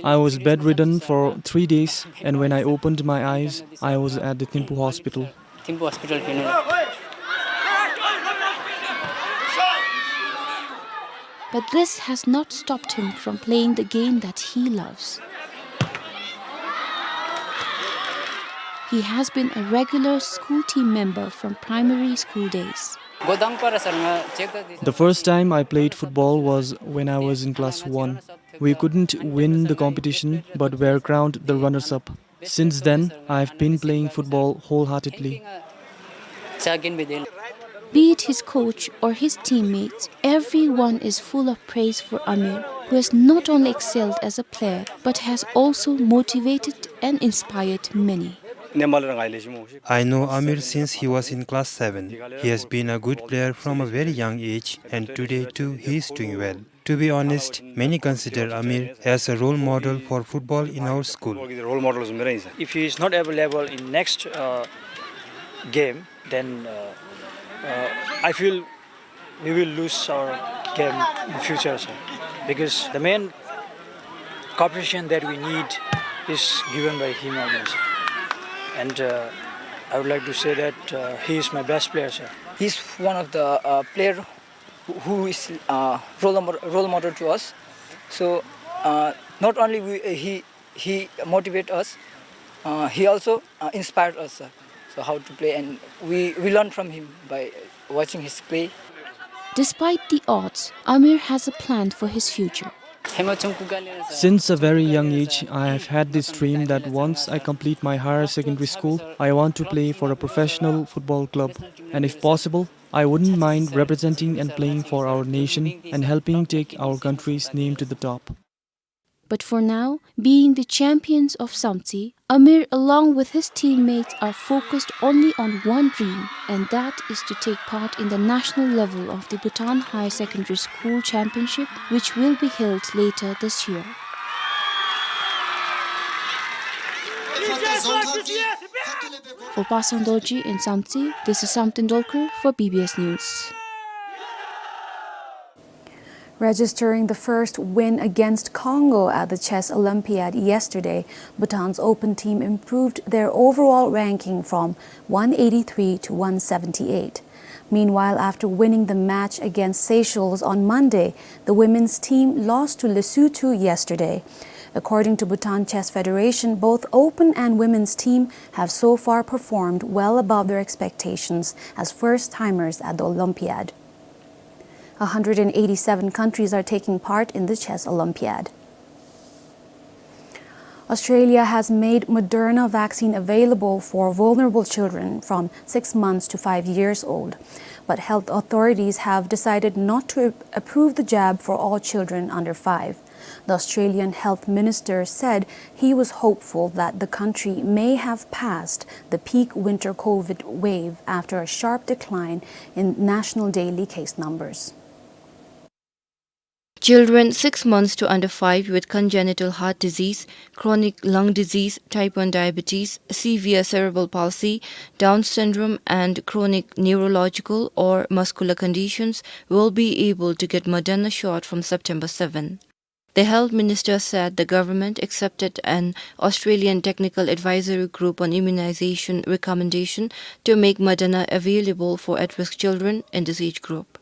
I was bedridden for three days, and when I opened my eyes, I was at the Thimphu hospital. Thimphu hospital, you know. But this has not stopped him from playing the game that he loves. He has been a regular school team member from primary school days. The first time I played football was when I was in class one. We couldn't win the competition, but were crowned the runners-up. Since then, I've been playing football wholeheartedly. Be it his coach or his teammates, everyone is full of praise for Amir, who has not only excelled as a player, but has also motivated and inspired many. I know Amir since he was in class seven. He has been a good player from a very young age, and today too, he is doing well. To be honest, many consider Amir as a role model for football in our school. If he is not available in next, uh, game, then, uh, uh, I feel we will lose our game in future, sir. Because the main cooperation that we need is given by him only, sir. And, uh, I would like to say that, uh, he is my best player, sir. He's one of the, uh, player who, who is, uh, role mo-, role model to us. So, uh, not only we, uh, he, he motivate us, uh, he also, uh, inspired us, sir. So how to play, and we, we learn from him by watching his play. Despite the odds, Amir has a plan for his future. Since a very young age, I have had this dream that once I complete my higher secondary school, I want to play for a professional football club. And if possible, I wouldn't mind representing and playing for our nation and helping take our country's name to the top. But for now, being the champions of Samtse, Amir along with his teammates are focused only on one dream, and that is to take part in the national level of the Bhutan Higher Secondary School Championship, which will be held later this year. For Pasang Dorji in Samtse, this is Samten Dolkar for B B S News. Registering the first win against Congo at the Chess Olympiad yesterday, Bhutan's open team improved their overall ranking from one eighty-three to one seventy-eight. Meanwhile, after winning the match against Seychelles on Monday, the women's team lost to Lesotho yesterday. According to Bhutan Chess Federation, both open and women's team have so far performed well above their expectations as first-timers at the Olympiad. A hundred and eighty-seven countries are taking part in the Chess Olympiad. Australia has made Moderna vaccine available for vulnerable children from six months to five years old, but health authorities have decided not to approve the jab for all children under five. The Australian health minister said he was hopeful that the country may have passed the peak winter COVID wave after a sharp decline in national daily case numbers. Children six months to under five with congenital heart disease, chronic lung disease, type one diabetes, severe cerebral palsy, Down syndrome, and chronic neurological or muscular conditions will be able to get Moderna shot from September seven. The health minister said the government accepted an Australian technical advisory group on immunization recommendation to make Moderna available for at-risk children in this age group.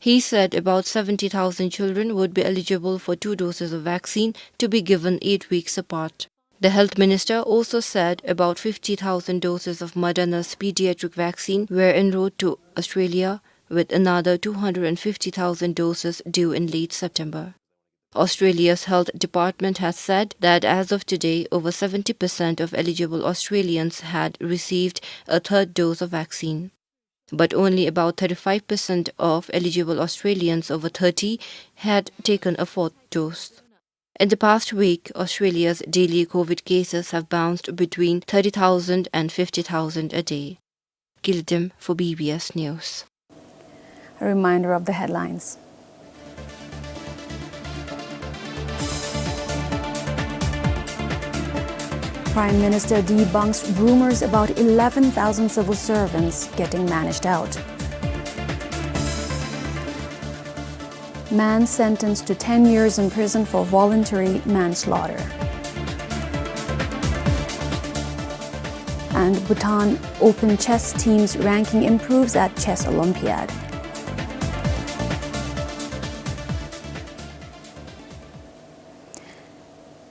He said about seventy thousand children would be eligible for two doses of vaccine to be given eight weeks apart. The health minister also said about fifty thousand doses of Moderna's pediatric vaccine were en route to Australia with another two hundred and fifty thousand doses due in late September. Australia's health department has said that as of today, over seventy percent of eligible Australians had received a third dose of vaccine. But only about thirty-five percent of eligible Australians over thirty had taken a fourth dose. In the past week, Australia's daily COVID cases have bounced between thirty thousand and fifty thousand a day. Gildim for B B S News. A reminder of the headlines. Prime Minister debunks rumors about eleven thousand civil servants getting managed out. Man sentenced to ten years in prison for voluntary manslaughter. And Bhutan Open Chess team's ranking improves at Chess Olympiad.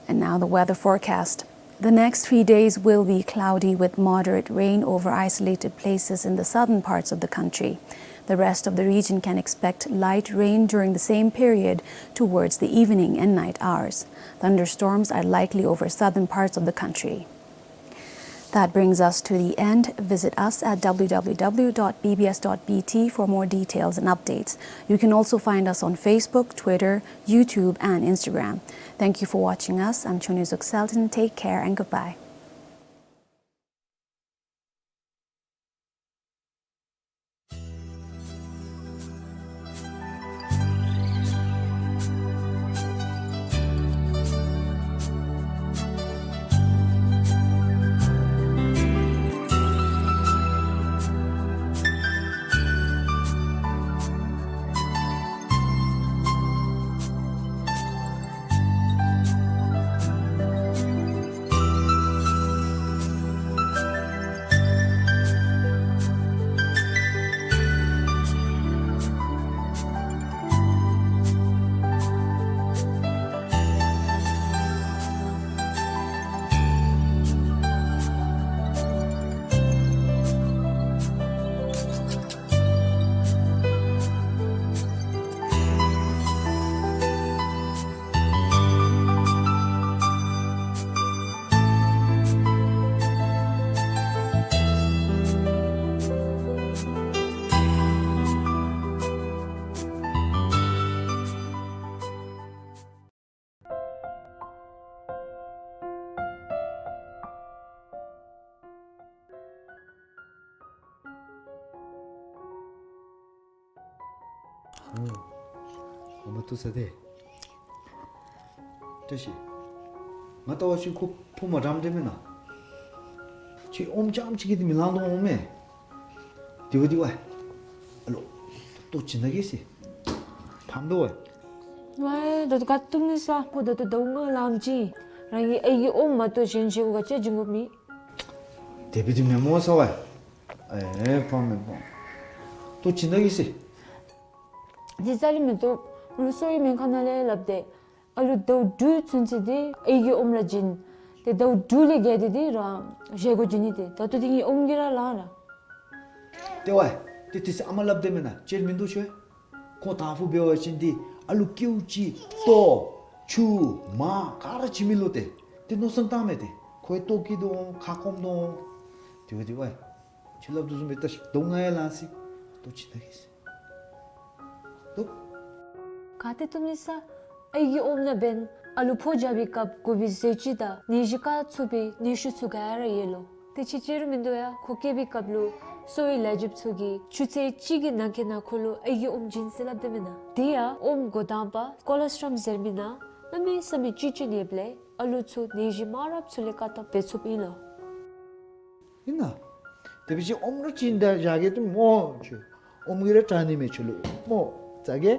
And now the weather forecast. The next three days will be cloudy with moderate rain over isolated places in the southern parts of the country. The rest of the region can expect light rain during the same period towards the evening and night hours. Thunderstorms are likely over southern parts of the country. That brings us to the end. Visit us at w w w dot b b s dot b t for more details and updates. You can also find us on Facebook, Twitter, YouTube, and Instagram. Thank you for watching us. I'm Chonyu Zuk Selton. Take care and goodbye. ཨོ། ཨ་མ་ཐུག་ས་ཏེ། བཀྲ་ཤིས། ང་ལྟ་བ་ཅིན་ཁོ་ཕོ་མ་འགྲངམ་འདྲས་མེན་ན། ཁྱོད་ཨོམ་རྐྱངམ་ཅིག་གིས་འདི་མི་ལང་དོ་འོང་མས། དེ་བ་དེ་བ། ཨ་ལོ། ལྟོ་བྱིན་ད་གེ་ཟེར། ཕམ་དོ་བ། ཝའི་ད་ལྟོ་ག་བཏུབ་ནི་ས། ཁོ་ད་ལྟོ་ཟླཝ་ལྔ་ལངམ་ཅིག་རང་གི་ཨའི་གི་ཨོམ་མ་གཏོགས་གཞན་གཞན་གུ་ག་ཅི་བྱིན་དགོཔ་མེད། དེ་བ་དེ་མེན་མོ་ས་བ། ཨེ་ཕམ་མེན་ཕམ། ལྟོ་བྱིན་ད་གེ་ཟེར། ཏེ་རྩ་ལས་མི་བཏུབ། ལུ་གསོ་བའི་སྨན་ཁང་ནང་ལས་སླབ་སྟེ། ཨ་ལུ་ཟླཝ་དྲུག་ཚུན་ཚོད་འདི་ཨའི་གི་ཨོམ་ར་བྱིན། ཏེ་ཟླཝ་དྲུག་ལས་བརྒལ་ཏེ་འདི་རང་གཞན་གུ་བྱིན་ནི་ཏེ། ད་ལྟོ་འདི་ངེའི་ཨོམ་གྱིས་ར་ལང་ར། ཏེ་བ། ཏེ་ཏེ་ས་ཨ་མ་སླབ་སྟེ་མེན་ན་ཅིག་མིན་འདུག་ཤོ། ཁོ་དང་ཕུ་འབད་བ་ཅིན་འདི་ཨ་ལུ་ཀེའུ་ཅིག་ལྟོ་ཆུ་མར་ག་ར་བྱིན་མི་ལོ་ཏེ། ཏེ་མནོ་བསམ་བཏངམ་མས་ཏེ། ཁོ་ཡང་ལྟོ་སྐྱིད་དོ་འོང་ཁ་སྐོམ་དོ་འོང་། དེ་བ་དེ་བ། ཁྱོད་སླབ་དོ་བཟུམ་སྦེ་ད་ཟླཝ་ལྔ་ཡང་ལང་སི། ལྟོ་བྱིན་ད་གེ་ཟེར། ལྟོ། ག་ཏེ་བཏུབ་ནི་ས། ཨའི་གི་ཨོམ་ནང་འབདན་ཨ་ལུ་ཕོ་རྒྱབ་པའི་སྐབས་དགོ་པའི་ཟས་བཅུད་དང་ནད་གཞི་བཀག་ཚུགས་པའི་ནད་ཤུགས་ཚུ་ག་ར་ཡོད་ལོ། ཏེ་ཕྱི་ཕྱི་རུ་མིན་འདུག་ཡ། ཁོ་སྐྱེས་པའི་སྐབས་ལུ་གསོ་བའི་ལས་བྱེདཔ་ཚུ་གིས་ཆུ་ཚོད་གཅིག་གི་ནང་འཁོད་ནང་ཁོ་ལུ་ཨའི་གི་ཨོམ་བྱིན་ཟེར་སླབ་སྟེ་མེན་ན། དེ་ཡང་ཨོམ་འགོ་དང་པ་ཀོ་ལོ་སི་ཊོལ་ཟེར་མི་ནང་གནམ་མེད་ས་མེད་བཅུད་ཅིག་ཡོདཔ་ལས་ཨ་ལུ་ཚུ་ནད་གཞི་མང་རབས་ཚུ་ལས་བཀག་ཐབས་འབད་ཚུགསཔ་ཨིན་ལོ། ཨིན་ན། དེ་འབད་བ་ཅིན་ཨོམ་ར་བྱིན་ད་བཞག་གེ་ཏེ་མོ་ཁྱོད། ཨོམ་གྱིས་ར་དྲག་ནི་མས་ཁྱོད་ལུ། མོ་བཟའ་གེ།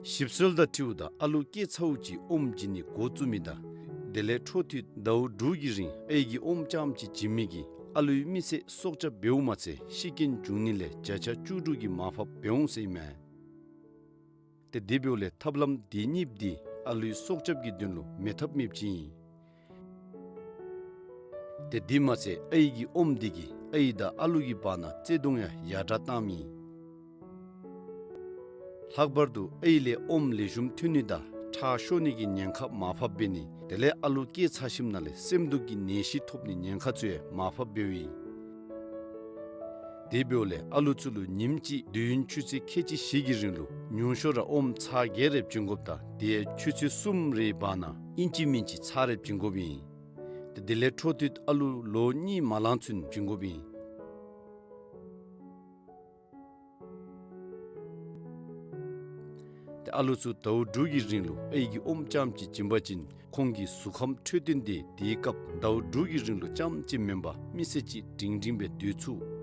ཞིབ་འཚོལ་དང་འཁྲིལཝ་ད་ཨ་ལུ་སྐྱེས་ཚརཝ་ཅིག་ཨོམ་བྱིན་ནི་འགོ་བཙུགས་མི་དང་དེ་ལས་འཕྲོ་མཐུད་ཟླཝ་དྲུག་གི་རིང་ཨའི་གི་ཨོམ་རྐྱངམ་ཅིག་བྱིན་མི་གིས་ཨ་ལུའི་མི་ཚེ་སྲོག་སྐྱབས་འབདཝ་མ་ཚད་ཤི་རྐྱེན་འབྱུང་ནི་ལས་བརྒྱ་ཆ་བཅུ་དྲུག་གི་མར་ཕབ་འབད་འོང་ཟེར་ཨིན་མས། ཏེ་དེ་འབདཝ་ལས་ཐབས་ལམ་དེ་གཉིས་འདི་ཨ་ལུའི་སྲོག་སྐྱབས་ཀྱི་དོན་ལུ་མེད་ཐབས་མེདཔ་ཅིག་ཨིན། ཏེ་དེ་མ་ཚད་ཨའི་གི་ཨོམ་དེ་གིས་ཨའི་དང་ཨ་ལུ་གི་བར་ན་བརྩེ་གདུང་ཡང་ཡར་དྲག་བཏངམ་ཨིན། ལྷག་པར་དུ་ཨའི་ལས་ཨོམ་ལེགས་ཤོམ་ཐོན་ནི་དང་ཁྲག་ཤོར་ནི་གི་ཉེན་ཁ་མར་ཕབ་འབད་ནི། དེ་ལས་ཨ་ལུ་སྐྱེས་ཚར་ཞིནམ་ལས་སེམས་སྡུག་གི་ནད་གཞི་ཐོབ་ནི་ཉེན་ཁ་ཚུ་ཡང་མར་ཕབ་འབདཝ་ཨིན། དེ་འབདཝ་ལས་ཨ་ལུ་ཚུ་ལུ་ཉིནམ་གཅིག་དུས་ཡུན་ཆུ་ཚོད་ཁལ་གཅིག་བཞི་གི་རིང་ལུ་ཉུང་ཤོས་ར་ཨོམ་ཚར་བརྒྱད་རེ་བྱིན་དགོཔ་དང་དེ་ཡང་ཆུ་ཚོད་གསུམ་རེའི་བར་ན་ཨིན་ཅི་མིན་ཅི་ཚར་རེ་བྱིན་དགོཔ་ཨིན། ཏེ་དེ་ལས་འཕྲོ་མཐུད་ཨ་ལུ་ལོ་གཉིས་མ་ལང་ཚུན་བྱིན་དགོཔ་ཨིན། ཏེ་ཨ་ལུ་ཚུ་ཟླཝ་དྲུག་གི་རིང་ལུ་ཨའི་གི་ཨོམ་རྐྱངམ་གཅིག་བྱིན་པ་ཅིན་ཁོང་གི་གཟུགས་ཁམས་འཕྲོད་བསྟེན་དེ་དེའི་སྐབས་ཟླཝ་དྲུག་གི་རིང་ལུ་རྐྱངམ་གཅིག་མེན་པར་མི་ཚེ་གཅིག་སྒྲིང་སྒྲིང་སྦེ་སྡོད་ཚུགས།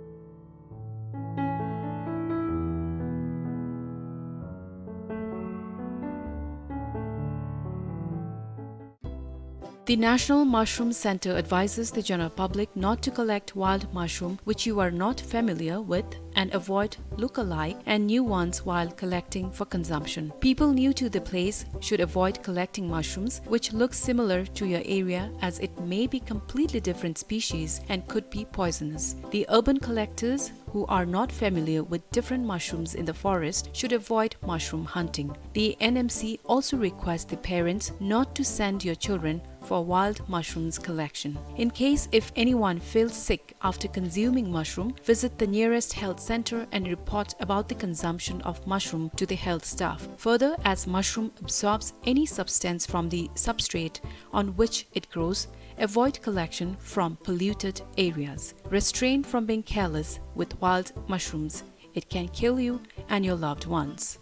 The National Mushroom Center advises the general public not to collect wild mushroom which you are not familiar with and avoid look-alike and new ones while collecting for consumption. People new to the place should avoid collecting mushrooms which look similar to your area, as it may be completely different species and could be poisonous. The urban collectors who are not familiar with different mushrooms in the forest should avoid mushroom hunting. The N M C also requests the parents not to send your children for wild mushrooms collection. In case if anyone feels sick after consuming mushroom, visit the nearest health center and report about the consumption of mushroom to the health staff. Further, as mushroom absorbs any substance from the substrate on which it grows, avoid collection from polluted areas. Restrain from being careless with wild mushrooms. It can kill you and your loved ones.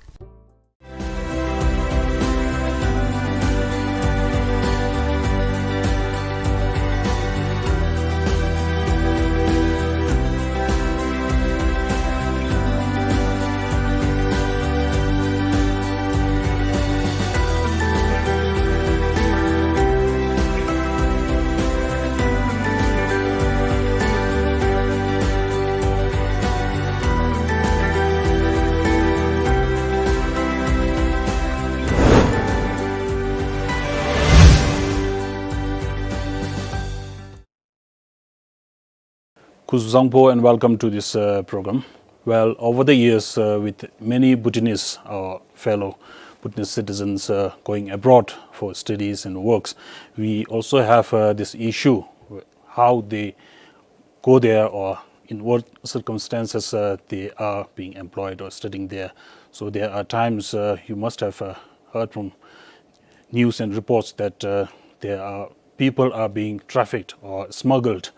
Kuzuzangpo and welcome to this, uh, program. Well, over the years, uh, with many Bhutanese, uh, fellow Bhutanese citizens, uh, going abroad for studies and works, we also have, uh, this issue, how they go there or in what circumstances, uh, they are being employed or studying there. So there are times, uh, you must have, uh, heard from news and reports that, uh, there are people are being trafficked or smuggled